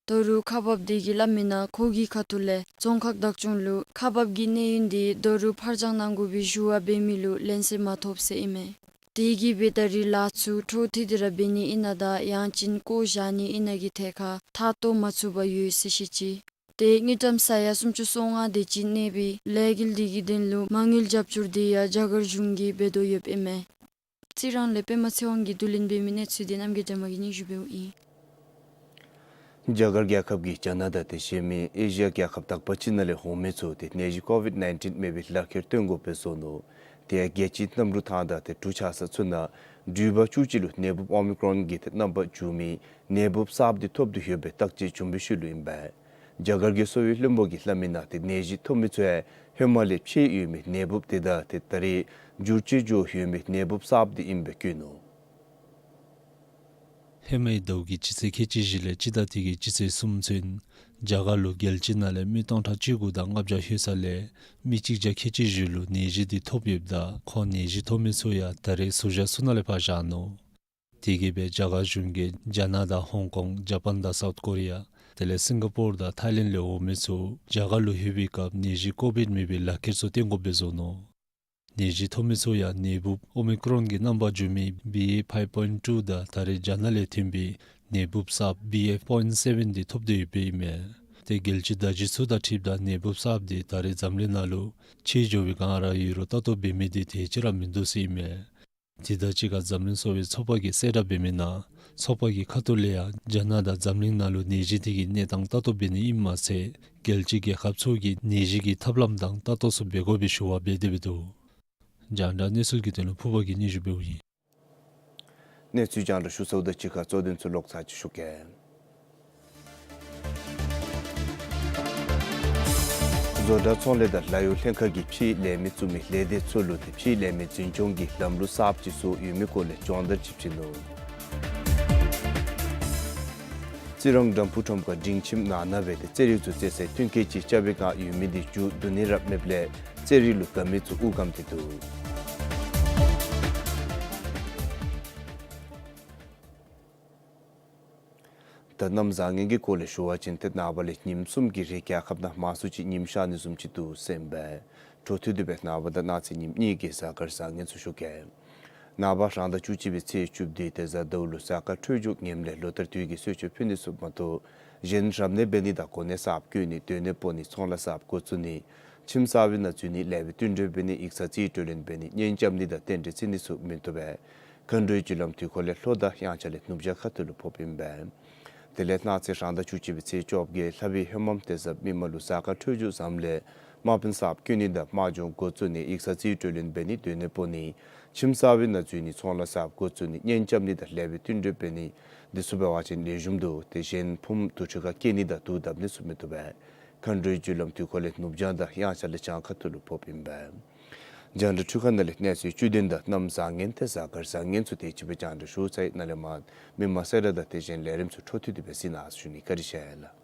ད་རུང་ཁག་འབག་འདི་གིས་སླབ་མིའི་ནང་ཁོ་གི་ཁ་ཐུག་ལས་རྫོང་ཁག་བདག་སྐྱོང་ལུ་ཁག་འབག་གི་གནས་ཡུན་འདི་ད་རུང་ཕར་འགྱངས་གནང་དགོ་པའི་ཞུ་བ་འབད་མི་ལུ་ལན་གསལ་མ་ཐོབ་ཟེར་ཨིན་མས། དེ་གིས་སྦེ་ད་རེས་ལཱ་ཚུ་འཕྲོ་མཐུད་དེ་ར་འབད་ནི་ཨིན་ན་དང་ཡང་ཅིན་བཀོ་བཞག་ནི་ཨིན་ན་གི་ཐད་ཁར་ཐག་བཏོག་མ་ཚུགས་པར་ཡོད་ཟེར་བཤད་ཅི། ཏེ་དངུལ་ཀྲམ་ས་ཡ་སུམ་ཅུ་སོ་ལྔ་དེ་ཅིག་གནས་པའི་ལས་འགུལ་འདི་གི་དོན་ལུ་མ་དངུལ་རྒྱབ་སྐྱོར་འདི་ཡང་རྒྱ་གར་གཞུང་གིས་འབད་དོ་ཡོདཔ་ཨིན་མས། རྩི་རང་ལས་པདྨ་ཚེ་དབང་གིས་བསྡུ་ལེན་འབད་མི་གནས་ཚུལ་འདི་རྣམ་རྒྱལ་སྒྲོལ་མ་གིས་སྙན་ཞུ་འབདཝ་ཨིན། རྒྱ་གར་རྒྱལ་ཁབ་ཀྱིས་རྒྱ་ནག་དང་དེ་བཞིན་མི་ཨེ་ཤི་ཡ་རྒྱལ་ཁབ་དག་པ་ཅིག་ནང་ལས་འོང་མི་ཚུ་ཏེ་ནད་གཞི་ཀོ་ཝིཌ་ནའིན་ཊིན་མེད་པའི་ལག་ཁྱེར་སྟོན་དགོཔ་སྦེ་བཟོ་ནུག། དེ་ཡང་རྒྱལ་སྤྱིའི་གནམ་གྲུ་ཐང་དང་ཏེ་གྲུ་ཆགས་ས་ཚུ་ནང་འགྲུལ་པ་བཅུ་གཅིག་ལུ་ནད་འབུབ་ཨོ་མི་ཀྲོན་གྱི་ཏེ་རྣམ་པ་འབྱུང་མི་ནད་འབུབ་གསརཔ་འདི་ཐོབ་སྟེ་ཡོད་པའི་བརྟག་དཔྱད་བྱུང་བའི་ཤུལ་ལུ་ཨིན་པས། རྒྱ་གར་གྱི་གསོ་བའི་བློན་པོ་གིས་སླབ་མིའི་ནང་ཏེ་ནད་གཞི་ཐོབ་མི་ཚུ་ཡང་ཧེ་མ་ལས་ཕྱེ་ཡོད་མི་ནད་འབུབ་འདི་དང་ཏེ་ད་རེས་འགྱུར་བཅོས་འགྱོ་ཡོད་མི་ནད་འབུབ་གསརཔ་འདི་ཨིནམ་སྦེ་བཀོད་ནུག། ཧེ་མའི་ཟླཝ་གི་སྤྱི་ཚེས་ཁལ་གཅིག་བཞི་ལས་སྤྱི་ཟླ་འདི་གི་སྤྱི་ཚེས་གསུམ་ཚུན་རྒྱ་གར་ལུ་རྒྱལ་སྤྱི་ནང་ལས་མི་སྟོང་ཕྲག་བཅུ་དགུ་དང་ལྔ་བརྒྱ་ལྷོད་ས་ལས་མི་གཅིག་བརྒྱ་ཁལ་གཅིག་བཞི་ལུ་ནད་གཞི་འདི་ཐོབ་ཡོདཔ་ད་ཁོང་ནད་གཞི་ཐོབ་མི་ཚུ་ཡང་ད་རེས་ཟུར་བཞག་ཚུ་ནང་ལས་ཕར་བཞག་ནུག། དེ་གིས་སྦེ་རྒྱ་གར་གཞུང་གིས་རྒྱ་ནག་དང་ཧོང་ཀོང་ཇ་པཱན་དང་སའུཐ་ཀོ་རི་ཡ་དེ་ལས་སིང་ག་པོར་དང་ཐའི་ལེནཌ་ལས་འོང་མི་ཚུ་རྒྱ་གར་ལུ་ལྷོད་པའི་སྐབས་ནད་གཞི་ཀོ་ཝིཌ་མེད་པའི་ལག་ཁྱེར་ཚུ་སྟོན་དགོཔ་སྦེ་བཟོ་ནུག། ནད་གཞི་ཐོབ་མི་ཚུ་ཡང་ནད་འབུབ་ཨོ་མི་ཀྲོན་གྱི་རྣམ་པ་འབྱུང་མི་བི་ཨེ་ཕའིབ་པོའིནཊ་ཊུ་དང་ད་རེས་རྒྱ་ནག་ལས་ཐོན་པའི་ནད་འབུབ་གསརཔ་བི་ཨེ་ཕོར་པོའིནཊ་སེ་བེན་འདི་ཐོབ་སྟེ་ཡོདཔ་ཨིན་མས། ཏེ་རྒྱལ་སྤྱི་བརྡ་བརྒྱུད་ཚུ་དང་འཁྲིལཝ་ད་ནད་འབུབ་གསརཔ་འདི་ད་རེས་འཛམ་གླིང་ནང་ལུ་ཕྱེ་འགྱོ་བའི་སྒང་ར་ཡོད་རུང་ལྟ་རྟོག་འབད་མི་འདི་དེ་ཅིག་ར་མིན་འདུག་ཟེར་ཨིན་མས། དེ་དང་གཅིག་ཁར་འཛམ་གླིང་གསོ་བའི་ཚོགས་པ་གིས་གསལ་བསྒྲགས་འབད་མིའི་ནང་ཚོགས་པ་གི་ཁ་ཐུག་ལས་ཡང་རྒྱ་ནག་དང་འཛམ་གླིང་ནང་ལུ་ནད་གཞི་འདི་གི་གནས་སྟངས་ལྟ་རྟོག་འབད་ནི་ཨིནམ་མ་ཚད་རྒྱལ་སྤྱི་རྒྱལ་ཁབ་ཚུ་གིས་ནད་གཞི་གི་ཐབས་ལམ་དང་ལྟ་རྟོག་ཚུ་འབད་དགོ་པའི་ཞུ་བ་འབད་དེ་འབད་འདུག། རྒྱང་བསྒྲགས་གནས་ཚུལ་གྱི་དོན་ལུ་ཕུརཔ་གིས་སྙན་ཞུ་འབདཝ་ཨིན། གནས་ཚུལ་རྒྱང་བསྒྲགས་ཞུ་ཚརཝ་དང་གཅིག་ཁར་གཙོ་དོན་ཚུ་ལོག་ཚར་ཅིག་ཞུ་གེ། བཟོ་གྲྭ་ཚོང་ལས་དང་ལཱ་གཡོག་ལྷན་ཁག་གིས་ཕྱིའི་ལས་མི་བཙུགས་མི་ལས་སྡེ་ཚུ་ལུ་ཏེ་ཕྱིའི་ལས་མི་འཛིན་སྐྱོང་གི་ལམ་ལུགས་གསརཔ་ཅིག་བཟོ་ཡོད་མི་སྐོར་ལས་སྦྱོང་བརྡར་ཅིག་བྱིན་ནུག། རྩི་རང་དམ་ཕུ་ཁྲོམ་ཁར་སྒྲིང་ཁྱིམ་ནང་ན་སྦེ་ཏེ་རྩེད་རིགས་ཚུ་རྩེ་སའི་མཐུན་རྐྱེན་ཅིག་རྐྱབ་པའི་སྒང་ཡོད་མི་འདི་མཇུག་བསྡུ་ནི་ར་མེདཔ་ལས་རྩེད་རིགས་ལུ་དགའ་མི་ཚུ་དབུགས་སྒམ་སྟེ་འདུག། ད་གནམ་བཟང་ངན་གྱི་སྐོར་ལས་ཞུ་བ་ཅིན་ཏེ་ནངས་པ་ལས་ཉིནམ་གསུམ་གྱི་རིང་རྒྱལ་ཁབ་ནང་མང་སུ་ཅིག་ཉིམ་ཤར་ནི་བཟུམ་ཅིག་འདུག་ཟེར་ཨིན་པས། འཕྲོ་མཐུད་དེ་སྦེ་ནངས་པ་དང་གནངས་ཚེ་ཉིནམ་གཉིས་ཀྱི་གཟའ་སྐར་བཟང་ངན་ཚུ་ཞུ་གེ། ནངས་པ་རང་ཟླ་བཅུ་གཅིག་པའི་ཚེས་བཅུ་བདུན་ཏེ་གཟའ་ཟླཝ་ལུ་གཟའ་སྐར་འཕྲོད་སྦྱོར་ངནམ་ལས་ལོ་ལྟར་དུས་ཀྱི་གསོལ་མཆོད་ཕུལ་ནི་ཚུ་མ་གཏོགས་གཞན་རབ་གནས་འབད་ནི་དང་གོ་གནས་གསརཔ་བསྐོ་ནི་སྡོད་གནས་སྤོ་ནི་ཚོང་ལཱ་གསརཔ་འགོ་བཙུགས་ནི་ཁྱིམ་གསར་པའི་ནང་འཛུལ་ནི་ལེགས་པའི་བསྟུན་གྲོས་འབད་ནི་ཡིག་ཚང་རྩིས་སྤྲོད་ལེན་འབད་ནི་གཉེན་རྐྱབ་ནི་དང་རྟེན་འབྲེལ་བརྩི་ནི་ཚུ་མི་བཏུབ་པས། མཁའ་འགྲོའི་རྒྱུ་ལམ་དུས་འཁོར་ལས་ལྷོ་དང་དབྱངས་འཆར་ལས་ནུབ་བྱང་ཁ་ཐུག་ལུ་ཕོགཔ་ཨིན་པས། དེ་ལས་གནངས་ཚེ་རང་ཟླ་བཅུ་གཅིག་པའི་ཚེས་བཅོ་བརྒྱད་ལྷ་བུའི་ཧེ་མམ་ཏེ་གཟའ་མིག་དམར་ལུ་གཟའ་སྐར་འཕྲོད་སྦྱོར་བཟངམ་ལས་དམག་དཔོན་གསརཔ་བསྐོ་ནི་དང་དམག་སྦྱོང་འགོ་བཙུགས་ནི་ཡིག་ཚང་རྩིས་སྤྲོད་ལེན་འབད་ནི་སྡོད་གནས་སྤོ་ནི་ཁྱིམ་གསར་པའི་ནང་འཛུལ་ནི་ཚོང་ལཱ་གསརཔ་འགོ་བཙུགས་ནི་གཉེན་རྐྱབ་ནི་དང་ལེགས་པའི་བསྟུན་གྲོས་འབད་ནི་འདི་ཚུ་འབད་བ་ཅིན་ལེགས་ཤོམ་འདུག། ཏེ་གཞན་ཕུངམ་དུག་ཁྲི་ཁར་སྐྱེལ་ནི་དང་དུག་བརྡབ་ནི་ཚུ་མི་བཏུབ་པས། མཁའ་འགྲོའི་རྒྱུ་ལམ་དུས་འཁོར་ལས་ནུབ་བྱང་དང་དབྱངས་འཆར་ལས་བྱང་ཁ་ཐུག་ལུ་ཕོགཔ་ཨིན་པས། རྒྱང་བསྒྲགས་འཕྲུལ་ཁང་ནང་ལས་གནས་ཚུལ་བཅུད་དོན་དང་གནམ་བཟང་ངན་ཏེ་གཟའ་སྐར་བཟང་ངན་ཚུ་དེ་ཅིག་སྦེ་རྒྱང་བསྒྲགས་ཞུ་ཚར་ཡི། ནཱ་ལས་མར་མི་མང་གསལ་བསྒྲགས་དང་དེ་བཞིན་ལས་རིམ་ཚུ་འཕྲོ་མཐུད་དེ་སྦེ་གཟིགས་གནང་ཞུ་ནི། བཀའ་དྲིན་ཆེ་ལགས།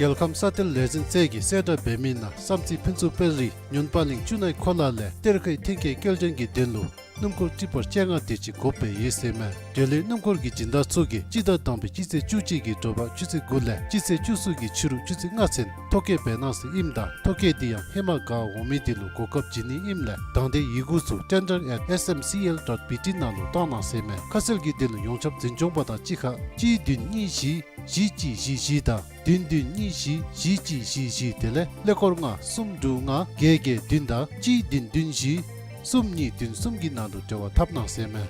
རྒྱལ་ཁམས་ས་གཏེར་ལས་འཛིན་རྩེ་གིས་གསལ་བསྒྲགས་འབད་མི་ནང་བསམ་རྩེ་ཕུན་ཚོགས་དཔལ་རི་སྨྱོན་པ་གླིང་ཆུ་ནའི་ཁོ་ལ་ལས་གཏེར་ཁའི་ཐོན་སྐྱེད་སྐྱེལ་འདྲེན་གྱི་དོན་ལུ་སྣུམ་འཁོར་ཊི་པར་བཅོ་ལྔ་དེ་ཅིག་དགོཔ་སྦེ་ཡོད་ཟེར་མས། དེ་ལས་སྣུམ་འཁོར་གྱི་སྦྱིན་བདག་ཚུ་གིས་སྤྱི་ཟླ་དང་པའི་སྤྱི་ཚེས་བཅུ་གཅིག་གི་དྲོ་པ་ཆུ་ཚོད་དགུ་ལས་སྤྱི་ཚེས་བཅུ་གསུམ་གྱི་ཕྱི་རུ་ཆུ་ཚོད་ལྔ་ཚུན་ཐོ་བཀོད་འབད་གནང་ཟེར་ཨིནམ་ད་ཐོ་བཀོད་དེ་ཡང་ཧེ་མ་ག་འོང་མི་དེ་ལུ་གོ་སྐབས་བྱིན་ནི་ཨིནམ་ལས་དང་འདོད་ཡི་གུ་ཚུ་tender at S M C L dot B T ནང་ལུ་བཏང་གནང་ཟེར་མས། ཁ་གསལ་གྱི་དོན་ལུ་ཡོངས་ཁྱབ་འཛིན་སྐྱོང་པ་དང་གཅིག་ཁར་གཅིག་བདུན་གཉིས་བཞི་བཞི་གཅིག་བཞི་བཞི་དང་བདུན་བདུན་གཉིས་བཞི་བཞི་གཅིག་བཞི་བཞི་དེ་ལས་ཀླད་ཀོར་ལྔ་གསུམ་དྲུག་ལྔ་བརྒྱད་བརྒྱད་བདུན་དང་གཅིག་བདུན་བདུན་བཞི་གསུམ་གཉིས་བདུན་གསུམ་གྱི་ནང་དུ་འབྲེལ་བ་འཐབ་གནང་ཟེར་མས།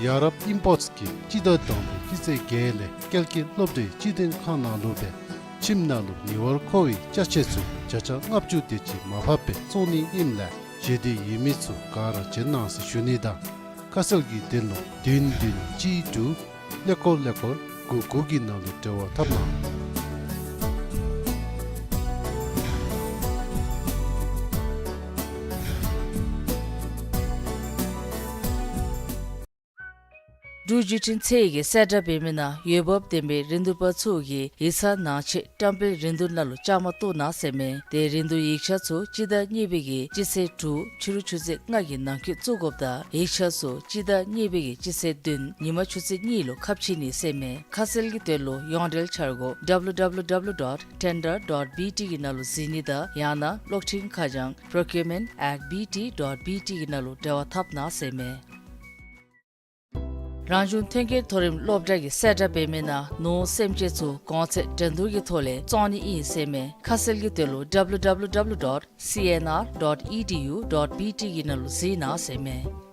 ཡ་རབས་ཨིམ་པོརཊསི་གིས་སྤྱི་ཟླ་དང་པའི་སྤྱི་ཚེས་བརྒྱད་ལས་ཀལ་ཀི་སློབ་གྲྭའི་སྤྱི་དོན་ཁང་ནང་ལུ་སྦེ་ཁྱིམ་ནང་ལུ་ཉེ་བར་མཁོ་བའི་ཅ་ཆས་ཚུ་བརྒྱ་ཆ་ལྔ་བཅུ་དེ་ཅིག་མར་ཕབ་སྦེ་བཙོང་ནི་ཨིནམ་ལས་ཞེ་འདོད་ཡོད་མི་ཚུ་ག་ར་བྱོན་གནང་ཟེར་ཞུ་ནི་དང་ཁ་གསལ་གྱི་དོན་ལུ་བདུན་བདུན་གཅིག་དྲུག་ཀླད་ཀོར་ཀླད་ཀོར་དགུ་དགུ་གི་ནང་ལུ་འབྲེལ་བ་འཐབ་གནང་། འབྲུག་བརྒྱུད་འཕྲིན་ཚད་ཀྱིས་གསལ་བསྒྲགས་འབད་མི་ནང་འོས་འབབ་ལྡན་པའི་རིན་བསྡུར་པ་ཚུ་གིས་ཡིག་ཚང་ནང་ཆེད་བཀྲམ་སྤེལ་རིན་བསྡུར་ནང་ལུ་བཅའ་མར་གཏོགས་གནང་ཟེར་མས། དེ་རིན་བསྡུར་ཡིག་ཆ་ཚུ་སྤྱི་ཟླ་གཉིས་པའི་གི་སྤྱི་ཚེས་དྲུག་ཕྱི་རུ་ཆུ་ཚོད་ལྔ་གི་ནང་འཁོད་བཙུགས་དགོཔ་དང་ཡིག་ཆ་ཚུ་སྤྱི་ཟླ་གཉིས་པའི་གི་སྤྱི་ཚེས་བདུན་ཉིན་མ་ཆུ་ཚོད་གཉིས་ལུ་ཁ་ཕྱེ་ནི་ཟེར་མས། ཁ་གསལ་གྱི་དོན་ལུ་ཡོངས་འབྲེལ་འཆར་སྒོ་W W W dot tender dot B T གི་ནང་ལུ་གཟིགས་ནི་དང་ཡང་ན་གློག་འཕྲིན་ཁ་བྱང་procurement at B T dot B T གི་ནང་ལུ་འབྲེལ་བ་འཐབ་གནང་ཟེར་མས། རང་བྱུང་ཐོན་སྐྱེད་མཐོ་རིམ་སློབ་གྲྭ་གིས་གསལ་བསྒྲགས་འབད་མི་ནང་ནོར་སེམས་ཅན་ཚུ་གོང་ཚད་འགྲན་བསྡུར་གྱི་ཐོག་ལས་བཙོང་ནི་ཨིན་ཟེར་མས། ཁ་གསལ་གྱི་དོན་ལུ W W W dot C N R dot E D U dot B T གི་ནང་ལུ་གཟིགས་གནང་ཟེར་མས།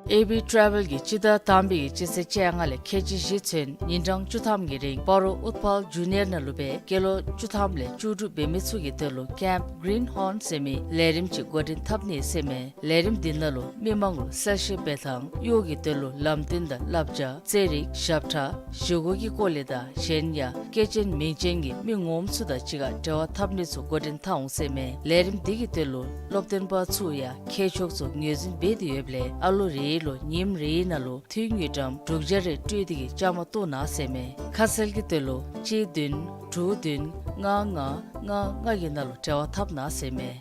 ཨེ་བི་ཊ་རེ་ཝེལ་གྱིས་སྤྱི་ཟླ་དང་པའི་གི་སྤྱི་ཚེས་བཅོ་ལྔ་ལས་ཁལ་གཅིག་བཞི་ཚུན་ཉིན་གྲངས་བཅུ་ཐམ་གྱི་རིང་སྤ་རོ་ཨུཏྤལ་ཇུ་ནི་ཡར་ནང་ལུ་སྦེ་སྐྱེས་ལོ་བཅུ་ཐམ་ལས་བཅུ་དྲུག་འབད་མི་ཚུ་གི་དོན་ལུ་ཀེམཔ་གིརིན་ཧོརན་ཟེར་མི་ལས་རིམ་ཅིག་འགོ་འདྲེན་འཐབ་ནི་ཟེར་མས། ལས་རིམ་འདི་ནང་ལུ་མི་མང་ལུ་གསལ་བཤད་འབད་ཐངས་གཡོག་གི་དོན་ལུ་ལམ་སྟོན་དང་བསླབ་བྱ་རྩེད་རིགས་ཞབས་ཁྲ་བཞེས་སྒོ་གི་སྐོར་ལས་དང་གཞན་ཡང་སྐྱེས་ཆེན་མིང་ཅན་གྱི་མི་ངོམ་ཚུ་དང་གཅིག་ཁར་འབྲེལ་བ་འཐབ་ནི་ཚུ་འགོ་འདྲེན་འཐབ་འོང་ཟེར་མས། ལས་རིམ་འདི་གི་དོན་ལུ་སློབ་སྟོན་པ་ཚུ་ཡང་མཁས་མཆོག་ཚུ་ངོས་འཛིན་འབད་དེ་ཡོདཔ་ལས་ཨ་ལོ་རེ་ལུ་ཉིནམ་རེའི་ནང་ལུ་འཐུས་དངུལ་ཀྲམ་དྲུག་བརྒྱ་རེ་སྤྲོད་དེ་གིས་བཅའ་མར་གཏོགས་གནང་ཟེར་མས། ཁ་གསལ་གྱི་དོན་ལུ་གཅིག་བདུན་དྲུག་བདུན་ལྔ་ལྔ་ལྔ་ལྔ་གི་ནང་ལུ་འབྲེལ་བ་འཐབ་གནང་ཟེར་མས།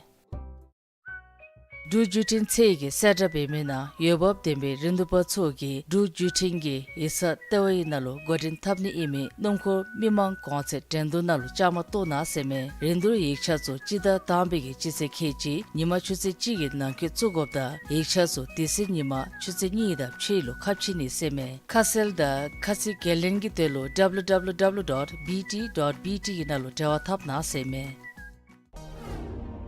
འབྲུག་བརྒྱུད་འཕྲིན་ཚད་ཀྱིས་གསལ་བསྒྲགས་འབད་མི་ནང་འོས་འབབ་ལྡན་པའི་རིན་བསྡུར་པ་ཚུ་གིས་འབྲུག་བརྒྱུད་འཕྲིན་གྱི་ཡིག་ཚང་ལྟེ་བ་ཡི་ནང་ལུ་འགོ་འདྲེན་འཐབ་ནི་ཨིན་མི་སྣུམ་འཁོར་མི་མང་གོང་ཚད་འགྲན་བསྡུར་ནང་ལུ་བཅའ་མར་གཏོགས་གནང་ཟེར་མས། རིན་བསྡུར་ཡིག་ཆ་ཚུ་སྤྱི་ཟླ་དང་པའི་གི་སྤྱི་ཚེས་ཁལ་གཅིག་ཉིན་མ་ཆུ་ཚོད་གཅིག་གི་ནང་འཁོད་བཙུགས་དགོཔ་དང་ཡིག་ཆ་ཚུ་དེ་ཚེ་ཉིན་མ་ཆུ་ཚོད་གཉིས་དང་ཕྱེད་ལུ་ཁ་ཕྱེ་ནི་ཟེར་མས། ཁ་གསལ་དང་ཁ་ཚིག་འགན་ལེན་གྱི་དོན་ལུ་W W W dot B T dot B T ཡི་ནང་ལུ་འབྲེལ་བ་འཐབ་གནང་ཟེར་མས།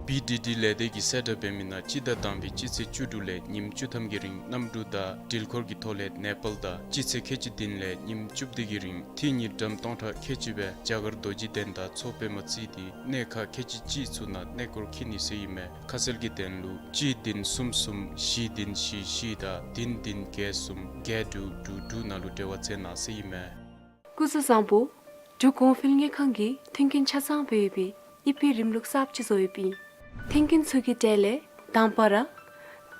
B D D ལས་སྡེ་གིས་གསལ་བསྒྲགས་འབད་མི་ནང་སྤྱི་ཟླ་དང་པའི་སྤྱི་ཚེས་བཅུ་དྲུག་ལས་ཉིནམ་བཅུ་ཐམ་གྱི་རིང་གནམ་གྲུ་དང་འགྲུལ་འཁོར་གྱི་ཐོག་ལས་ནེ་པཱལ་དང་སྤྱི་ཚེས་ཁལ་གཅིག་བདུན་ལས་ཉིནམ་བཅུ་བདུན་གྱི་རིང་ཐིག་གཉིས་ཌམ་སྟོང་ཕྲག་ཁལ་གཅིག་སྦེ་རྒྱ་གར་རྡོ་རྗེ་གདན་དང་མཚོ་པདྨ་རྩེ་ལྡན་གནས་ཁག་ཁལ་གཅིག་གཅིག་ཚུ་ནང་གནས་སྐོར་འཁྱིད་ནི་ཟེར་ཨིན་མས། ཁ་གསལ་གྱི་དོན་ལུ་གཅིག་བདུན་གསུམ་གསུམ་བཞི་བདུན་བཞི་བཞི་དང་བདུན་བདུན་བརྒྱད་གསུམ་བརྒྱད་དྲུག་དྲུག་དྲུག་ནང་ལུ་འབྲེལ་བ་འཚོལ་གནང་ཟེར་ཨིན་མས། སྐུ་གཟུགས་བཟང་པོ། འབྲུག་གོང་འཕེལ་དངུལ་ཁང་གིས་མཐུན་རྐྱེན་ཆ་ཚང་སྦེ་ཡོད་པའི་ཨི་པེ་རིམ་ལུགས་གསརཔ་ཅིག་བཟོ་ཡོདཔ་ཨིན། མཐུན་རྐྱེན་ཚུ་གི་གྲས་ལས་དང་པ་ར་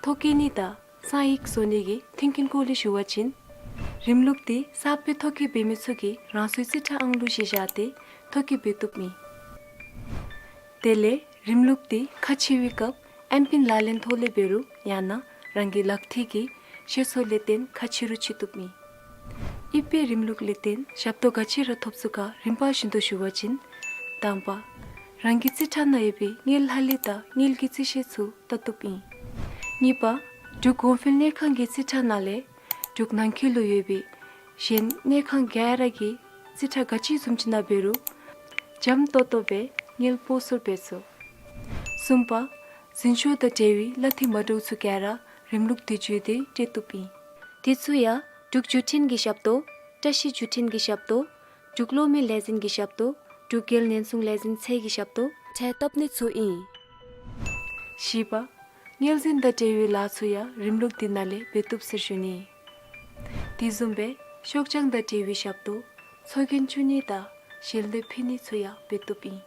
ཐོ་བཀོད་ནི་དང་གསང་ཡིག་བཟོ་ནི་གི་མཐུན་རྐྱེན་སྐོར་ལས་ཞུ་བ་ཅིན། རིམ་ལུགས་འདི་གསརཔ་སྦེ་ཐོ་བཀོད་འབད་མི་ཚུ་གིས་རང་སོའི་རྩིས་ཁྲ་ཨང་ལུ་གཞི་བཞག་སྟེ་ཐོ་བཀོད་འབད་བཏུབ་ཨིན། དེ་ལས་རིམ་ལུགས་འདི་ཁ་ཕྱེ་བའི་སྐབས་ཨེམ་པིན་ལག་ལེན་ཐོག་ལས་འབད་རུང་ཡང་ན་རང་གི་ལག་མཐིལ་གྱི་ཤེལ་སོ་ལས་བརྟེན་ཁ་ཕྱེ་རུང་ཕྱེ་བཏུབ་ཨིན། ཨི་པེ་རིམ་ལུགས་ལས་བརྟེན་ཞབས་ཏོག་ག་ཅི་ར་ཐོབ་ཚུགས་ག་རིམ་པ་བཞིན་དུ་ཞུ་བ་ཅིན། དང་པ། རང་གི་རྩིས་ཁྲ་ནང་ཡོད་པའི་དངུལ་ལྷག་ལུས་དང་དངུལ་གྱི་རྩིས་བཤེར་ཚུ་བལྟ་བཏུབ་ཨིན། གཉིས་པ། འབྲུག་གོང་འཕེལ་དངུལ་ཁང་གི་རྩིས་ཁྲ་ནང་ལས་འབྲུག་ནང་འཁོད་ལུ་ཡོད་པའི་གཞན་དངུལ་ཁང་ག་ར་གི་རྩིས་ཁྲ་ག་ཅི་བཟུམ་ཅིག་ནང་འབད་རུང་འཇམ་ཏོང་ཏོ་སྦེ་དངུལ་སྤོ་སོར་འབད་ཚུགས། གསུམ་པ། འཛིན་སྐྱོང་དང་འབྲེལ་བའི་གླ་འཐུས་མ་འདྲཝ་ཚུ་ག་ར་རིམ་ལུགས་འདི་བརྒྱུད་དེ་སྤྲོད་བཏུབ་ཨིན། དེ་ཚུ་ཡང་འབྲུག་བརྒྱུད་འཕྲིན་གྱི་ཞབས་ཏོག། བཀྲ་ཤིས་བརྒྱུད་འཕྲིན་གྱི་ཞབས་ཏོག། འབྲུག་གློག་མེ་ལས་འཛིན་གྱི་ཞབས་ཏོག། འབྲུག་རྒྱལ་ཉེན་སྲུང་ལས་འཛིན་ཚད་ཀྱི་ཞབས་ཏོག་འཕྲལ་བཏབ་ནི་ཚུ་ཨིན། བཞི་པ། དངུལ་འཛིན་དང་འབྲེལ་བའི་ལཱ་ཚུ་ཡང་རིམ་ལུགས་འདི་ནང་ལས་འབད་བཏུབ་ཟེར་ཞུ་ནི། དེ་བཟུམ་སྦེ་ཤོག་བྱང་དང་འབྲེལ་བའི་ཞབས་ཏོག། ཚོགས་རྒྱན་བཙུགས་ནི་དང་ཞལ་འདེབས་ཕུལ་ནི་ཚུ་ཡང་འབད་བཏུབ་ཨིན།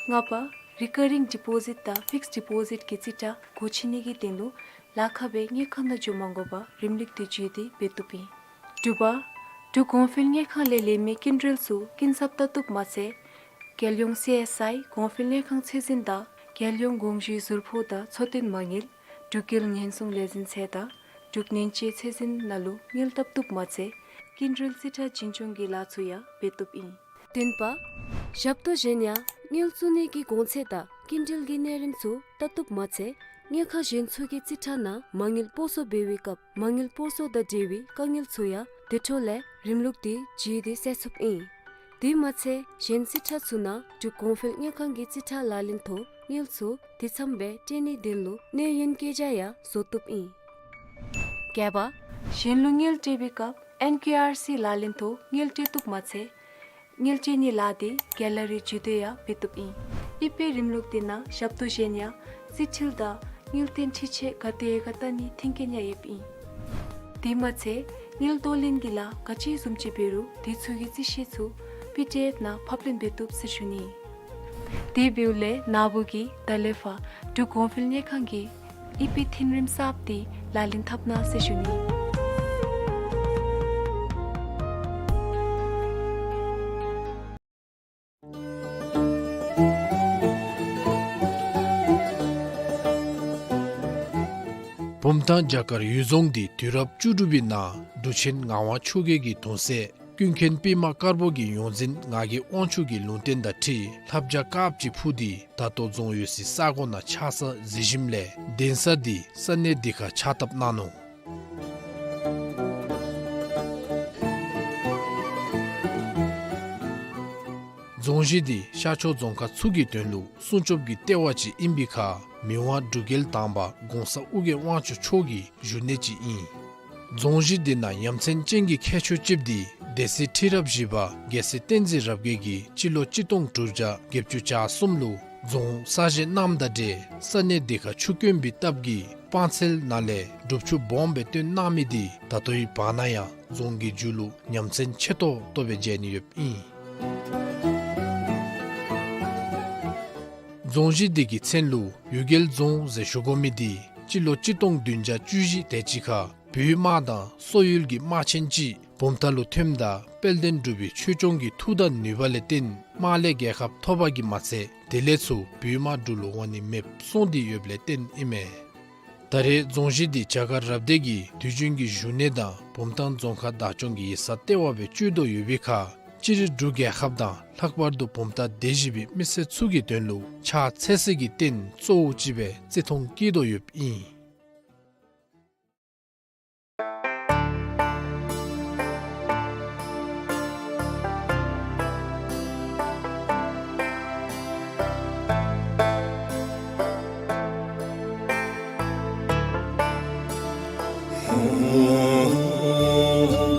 ལྔ་པ། རི་ཀ་རིང་ཌི་པོ་ཟིཊ་དང་ཕིགསཌ་ཌི་པོ་ཟིཊ་གི་རྩིས་ཁྲ་སྒོ་ཕྱེ་ནི་གི་དོན་ལུ་ལཱ་ཁག་སྦེ་དངུལ་ཁང་ནང་འགྱོ་མ་དགོ་པར་རིམ་ལུགས་འདི་བརྒྱུད་དེ་འབད་བཏུབ་ཨིན། དྲུག་པ། འབྲུག་གོང་འཕེལ་དངུལ་ཁང་ལས་ལེན་མི་སྐྱིན་འགྲུལ་ཚུ་སྐྱིན་ཚབ་བལྟ་བཏུབ་མ་ཚད། རྒྱལ་ཡོངས་སི་ཨེསི་ཨའི་གོང་འཕེལ་དངུལ་ཁང་ཚད་འཛིན་དང་རྒྱལ་ཡོངས་དགོངས་ཞུའི་ཟུར་ཕོགས་དང་འཚོ་རྟེན་མ་དངུལ། འབྲུག་རྒྱལ་ཉེན་སྲུང་ལས་འཛིན་ཚད་དང་འབྲུག་ནན་ཅེ་ཚད་འཛིན་ནང་ལུ་དངུལ་བཏབ་བཏུབ་མ་ཚད་སྐྱིན་འགྲུལ་རྩིས་ཁྲ་བྱིན་སྐྱོང་གི་ལཱ་ཚུ་ཡང་འབད་བཏུབ་ཨིན། བདུན་པ། ཞབས་ཏོག་གཞན་ཡང་དངུལ་བཙུགས་ནི་གི་གོང་ཚད་དང་སྐྱིན་འགྲུལ་གྱི་གནས་རིམ་ཚུ་བལྟ་བཏུབ་མ་ཚད་དངུལ་ཁང་གཞན་ཚུ་གི་རྩིས་ཁྲ་ནང་མ་དངུལ་སྤོ་སོར་འབད་བའི་སྐབས་མ་དངུལ་སྤོ་སོར་དང་འབྲེལ་བའི་དཀའ་ངལ་ཚུ་ཡང་དེ་འཕྲོ་ལས་རིམ་ལུགས་འདི་བརྒྱུད་དེ་སེལ་ཚུགསཔ་ཨིན། དེ་མ་ཚད་གཞན་རྩིས་ཁྲ་ཚུ་ནང་འབྲུག་གོང་འཕེལ་དངུལ་ཁང་གི་རྩིས་ཁྲ་ལག་ལེན་ཐོག་དངུལ་ཚུ་དེ་ཙམ་སྦེ་སྤྲོད་ནིའི་དོན་ལུ་གནས་ཡུན་བཀོད་རྒྱ་ཡང་བཟོ་བཏུབ་ཨིན། བརྒྱད་པ། གཞན་ལུ་དངུལ་སྤྲོད་པའི་སྐབས་ཨེན་ཀེ་ཨར་སི་ལག་ལེན་ཐོག་དངུལ་སྤྲོད་བཏུབ་མ་ཚད་དངུལ་སྤྲོད་ནིའི་ལཱ་འདི་གེ་ལ་རི་བརྒྱུད་དེ་ཡང་འབད་བཏུབ་ཨིན། ཨི་པེ་རིམ་ལུགས་འདི་ནང་ཞབས་ཏོག་གཞན་ཡང་རྩིས་འཕྲུལ་དང་དངུལ་རྟེན་འཕྲུལ་ཆས་ག་དེ་ག་བལྟ་ནིའི་མཐུན་རྐྱེན་ཡང་ཡོདཔ་ཨིན། དེ་མ་ཚད་དངུལ་གཏོར་ལེན་གྱི་ལཱ་ག་ཅི་བཟུམ་ཅིག་འབད་རུང་དེ་ཚུ་གི་རྩིས་བཤེར་ཚུ་པི་ཌི་ཨེཕ་ནང་ཕབ་ལེན་འབད་བཏུབ་ཟེར་ཞུ་ནི། དེ་འབདཝ་ལས་ནཱ་བུ་གིས་ད་ལས་ཕར་འབྲུག་གོང་འཕེལ་དངུལ་ཁང་གི་ཨི་པེ་མཐུན་རིམ་གསརཔ་འདི་ལག་ལེན་འཐབ་གནང་ཟེར་ཞུ་ནི། བུམ་ཐང་རྒྱ་གར་ཡུལ་རྫོང་འདི་དུས་རབས་བཅུ་དྲུག་པའི་ནང་འབྲུག་ཆེན་ངག་དབང་ཆོས་རྒྱལ་གྱི་གདུང་སྲས་ཀུན་མཁྱེན་པདྨ་དཀར་པོ་གི་ཡོངས་འཛིན་ངག་གི་དབང་ཕྱུག་གི་ལུང་བསྟན་དང་འཁྲིལ་ལྷ་བྱ་དཀརཔོ་ཅིག་འཕུར་ཏེ་ད་ལྟོ་རྫོང་ཡོད་སའི་ས་གོ་ནང་ཆགས་ས་གཟིགས་ཞིནམ་ལས་གདན་ས་འདི་ས་གནས་འདི་ཁར་ཕྱག་བཏབ་གནང་ནུག། རྫོང་གཞི་འདི་ཤར་ཕྱོགས་རྫོང་ཁག་ཚུ་གི་དོན་ལུ་སྲུང་སྐྱོབ་ཀྱི་ལྟེ་བ་ཅིག་ཨིན་པའི་ཁར་མི་དབང་འབྲུག་རྒྱལ་དང་པ་གོང་ས་ཨོ་རྒྱན་དབང་ཕྱུག་མཆོག་གི་བཞུགས་གནས་ཅིག་ཨིན། རྫོང་གཞི་འདི་ནང་ཡ་མཚན་ཅན་གྱི་ཁྱད་ཆོས་ཅིག་འདི་སྡེ་སྲིད་ཁྲི་རབས་བཞི་པ་རྒྱལ་སྲས་བསྟན་འཛིན་རབ་རྒྱས་ཀྱིས་སྤྱི་ལོ་གཅིག་སྟོང་དྲུག་བརྒྱ་བརྒྱད་ཅུ་གྱ་གསུམ་ལུ་རྫོང་གསར་བཞེངས་གནངམ་དང་འབྲེལ་ས་གནས་འདི་ཁར་ཆུ་དཀོན་པའི་སྟབས་ཀྱིས་སྤང་ཚལ་ནང་ལས་སྒྲུབ་ཆུ་སྦོམ་སྦེ་བཏོན་གནང་མི་འདི་ད་ལྟོའི་བར་ན་ཡང་རྫོང་གི་མཇུག་ལུ་ཡ་མཚན་ཆེ་ཏོག་ཏོ་སྦེ་མཇལ་ནི་ཡོདཔ་ཨིན། རྫོང་གཞི་འདི་གི་མཚན་ལུ་གཡུལ་རྒྱལ་རྫོང་ཟེར་ཞུ་དགོ་མི་འདི་སྤྱི་ལོ་གཅིག་སྟོང་བདུན་བརྒྱ་བཅུ་བཞི་དེ་ཅིག་ཁར་བོད་དམག་དང་སོག་ཡུལ་གྱི་དམག་ཆེན་ཅིག་ བུམ་ཐང་ལུ་ཐོནམ་ད་དཔལ་ལྡན་འབྲུག་པའི་ཆོས་སྐྱོང་གི་མཐུ་དང་ནུས་པ་ལས་བརྟེན་དམག་ལས་རྒྱལ་ཁ་ཐོབ་པ་གིས་མ་ཚད་དེ་ལས་ཚུར་བོད་དམག་འབྲུག་ལུ་འོང་ནི་མེདཔ་སོང་སྟེ་ཡོདཔ་ལས་བརྟེན་ཨིན་མས། ད་རེས་རྫོང་གཞི་འདི་བྱ་དཀར་རབ་སྡེ་གི་དུས་རྒྱུན་གྱི་བཞུགས་གནས་དང་བུམ་ཐང་རྫོང་ཁག་བདག་སྐྱོང་གི་ཡིག་ཚང་ལྟེ་བ་སྦེ་སྤྱོད་དོ་ཡོད་པའི་ཁར་སྤྱིར་འབྲུག་རྒྱལ་ཁབ་དང་ལྷག་པར་དུ་བུམ་ཐང་སྡེ་བཞི་པའི་མི་སེར་ཚུ་གི་དོན་ལུ་ཕྱག་འཚལ་སའི་རྟེན་གཙོ་བོ་ཅིག་སྦེ་བརྩི་མཐོང་བསྐྱེད་དོ་ཡོདཔ་ཨིན།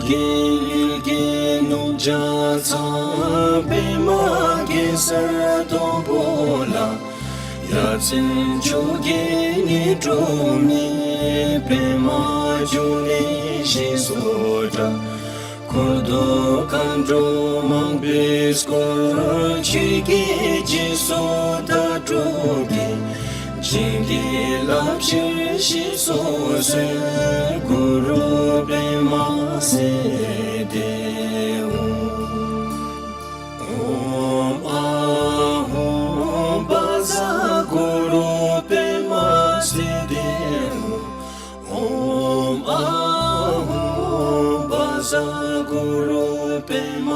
རྒྱལ་ཡུལ་གྱི་ནུབ་བྱང་ཚང་པདྨ་གེ་སར་སྡོང་པོ་ལ། ཡ་མཚན་མཆོག་གི་ཉི་སྒྲོན་མེ། པདྨ་འབྱུང་གནས་ཞེས་སུ་གྲགས། འཁོར་དང་མཁའ་འགྲོ་མང་པོས་བསྐོར། ཆོས་ཀྱི་རྗེས་སུ་བདག་སྒྲུབ་ཀྱིས། བྱིན་གྱིས་བརླབ་ཕྱིར་ཞེས་སུ་གསོལ། གུ་རུ་པདྨ་སིདྡྷི་ཧཱུྃ། ཨོཾ་ཨཱཿཧཱུྃ་བཛྲ་གུ་རུ་པདྨ་སིདྡྷི་ཧཱུྃ། ཨོཾ་ཨཱཿཧཱུྃ་བཛྲ་གུ་རུ་པདྨ་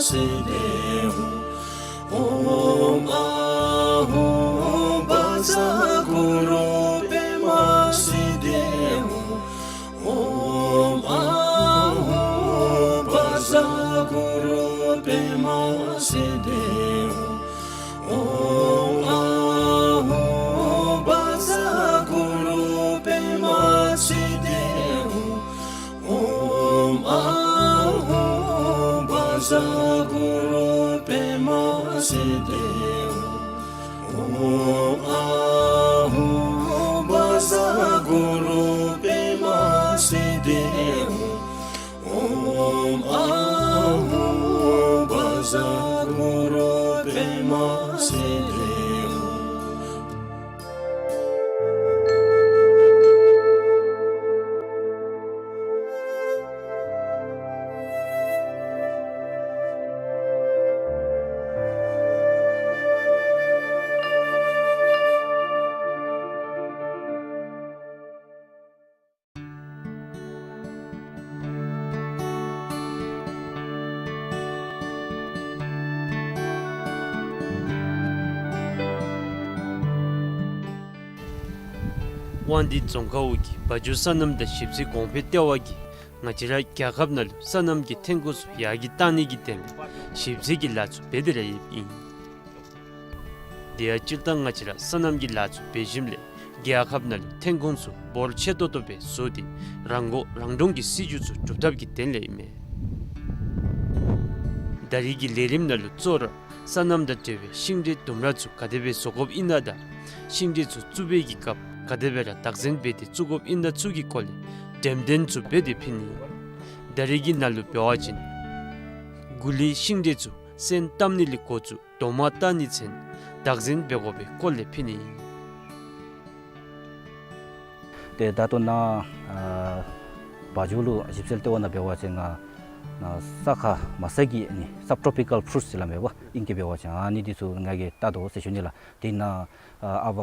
སིདྡྷི་ཧཱུྃ། ཨོཾ་ཨཱཿཧཱུྃ་བཛྲ་གུ་རུ་པདྨ་སིདྡྷི་ཧཱུྃ། ཨོཾ་ཨཱཿཧཱུྃ་བཛྲ་གུ་རུ་པདྨ་སིདྡྷི་ཧཱུྃ། ཨོཾ་ཨཱཿཧཱུྃ་བཛྲ་གུ་རུ་པདྨ་སིདྡྷི་ཧཱུྃ། ཨོཾ་ཨཱཿཧཱུྃ་བཛྲ་གུ་རུ་པདྨ་སིདྡྷི་ཧཱུྃ། ཨོཾ་ཨཱཿཧཱུྃ་བཛྲ་གུ་རུ་པདྨ་སིདྡྷི་ཧཱུྃ། ཨོཾ་ཨཱཿཧཱུྃ་བཛྲ་གུ་རུ་པདྨ་སིདྡྷི་ཧཱུྃ། དབང་འདུས་རྫོང་ཁག་འོག་གི་བ་འཇོ་སོ་ནམ་དང་ཞིབ་འཚོལ་གོང་འཕེལ་ལྟེ་བ་གིས་ང་བཅས་ར་རྒྱལ་ཁབ་ནང་ལུ་སོ་ནམ་གྱི་ཐོན་ཁུངས་ཚུ་ཡར་རྒྱས་གཏང་ནི་གི་དོན་ལས་ཞིབ་འཚོལ་གྱི་ལཱ་ཚུ་འབད་དེ་ར་ཡོདཔ་ཨིན། དེ་ཡང་སྤྱིར་བཏང་ང་བཅས་ར་སོ་ནམ་གྱི་ལཱ་ཚུ་འབད་ཞིནམ་ལས་རྒྱལ་ཁབ་ནང་ལུ་ཐོན་ཁུངས་ཚུ་འབོར་ཆེ་ཏོག་ཏོ་སྦེ་བཟོ་སྟེ་རང་མགོ་རང་འདྲོངས་ཀྱི་སྲིད་བྱུས་ཚུ་སྒྲུབ་ཐབས་ཀྱི་དོན་ལས་ཨིན་མས། ད་རེས་ཀྱི་ལས་རིམ་ནང་ལུ་གཙོ་བོ་ར་སོ་ནམ་དང་འབྲེལ་བའི་ཤིང་འབྲས་ལྡུམ་ར་ཚུ་ག་དེ་སྦེ་བཟོ་དགོཔ་ཨིན་ན་དང་ཤིང་འབྲས་ཚུ་བཙུགས་པའི་གི་སྐབས་ག་དེ་སྦེ་ར་བདག་འཛིན་འབད་དེ་བཙུགས་དགོཔ་ཨིན་ན་ཚུ་གི་སྐོར་ལས་འགྲེམས་སྟོན་ཚུ་འབད་དེ་ཕུལ་ནི་ཨིན། ད་རེས་ཀྱི་ནང་ལུ་འབད་བ་ཅིན་གུ་ལི་ཤིང་འབྲས་ཚུ་སོན་བཏབ་ནི་ལས་འགོ་བཙུགས་རྡོག་མ་བཏགས་ནི་ཚུན་བདག་འཛིན་འབད་དགོ་པའི་སྐོར་ལས་ཕུལ་ནི་ཨིན། ཏེ་ད་ལྟོ་ནཱ་ཨ་བ་འཇོ་ལུ་ཞིབ་འཚོལ་ལྟེ་བ་ནང་འབད་བ་ཅིན་ང་ནཱ་ས་ཁ་མ་ས་གི་ཨ་ནི་སབ་ཊོ་པི་ཀཱལ་ཕུ་རུཊསི་ཟེར་སླབ་མས་པ། ཨིང་སྐད་འབད་བ་ཅིན་ཨ་ནི་འདི་ཚུ་ང་གིས་བལྟ་དོ་ཟེར་ཞུ་ནི་ལགས། དེ་ནང་ཨ་ཨ་བ་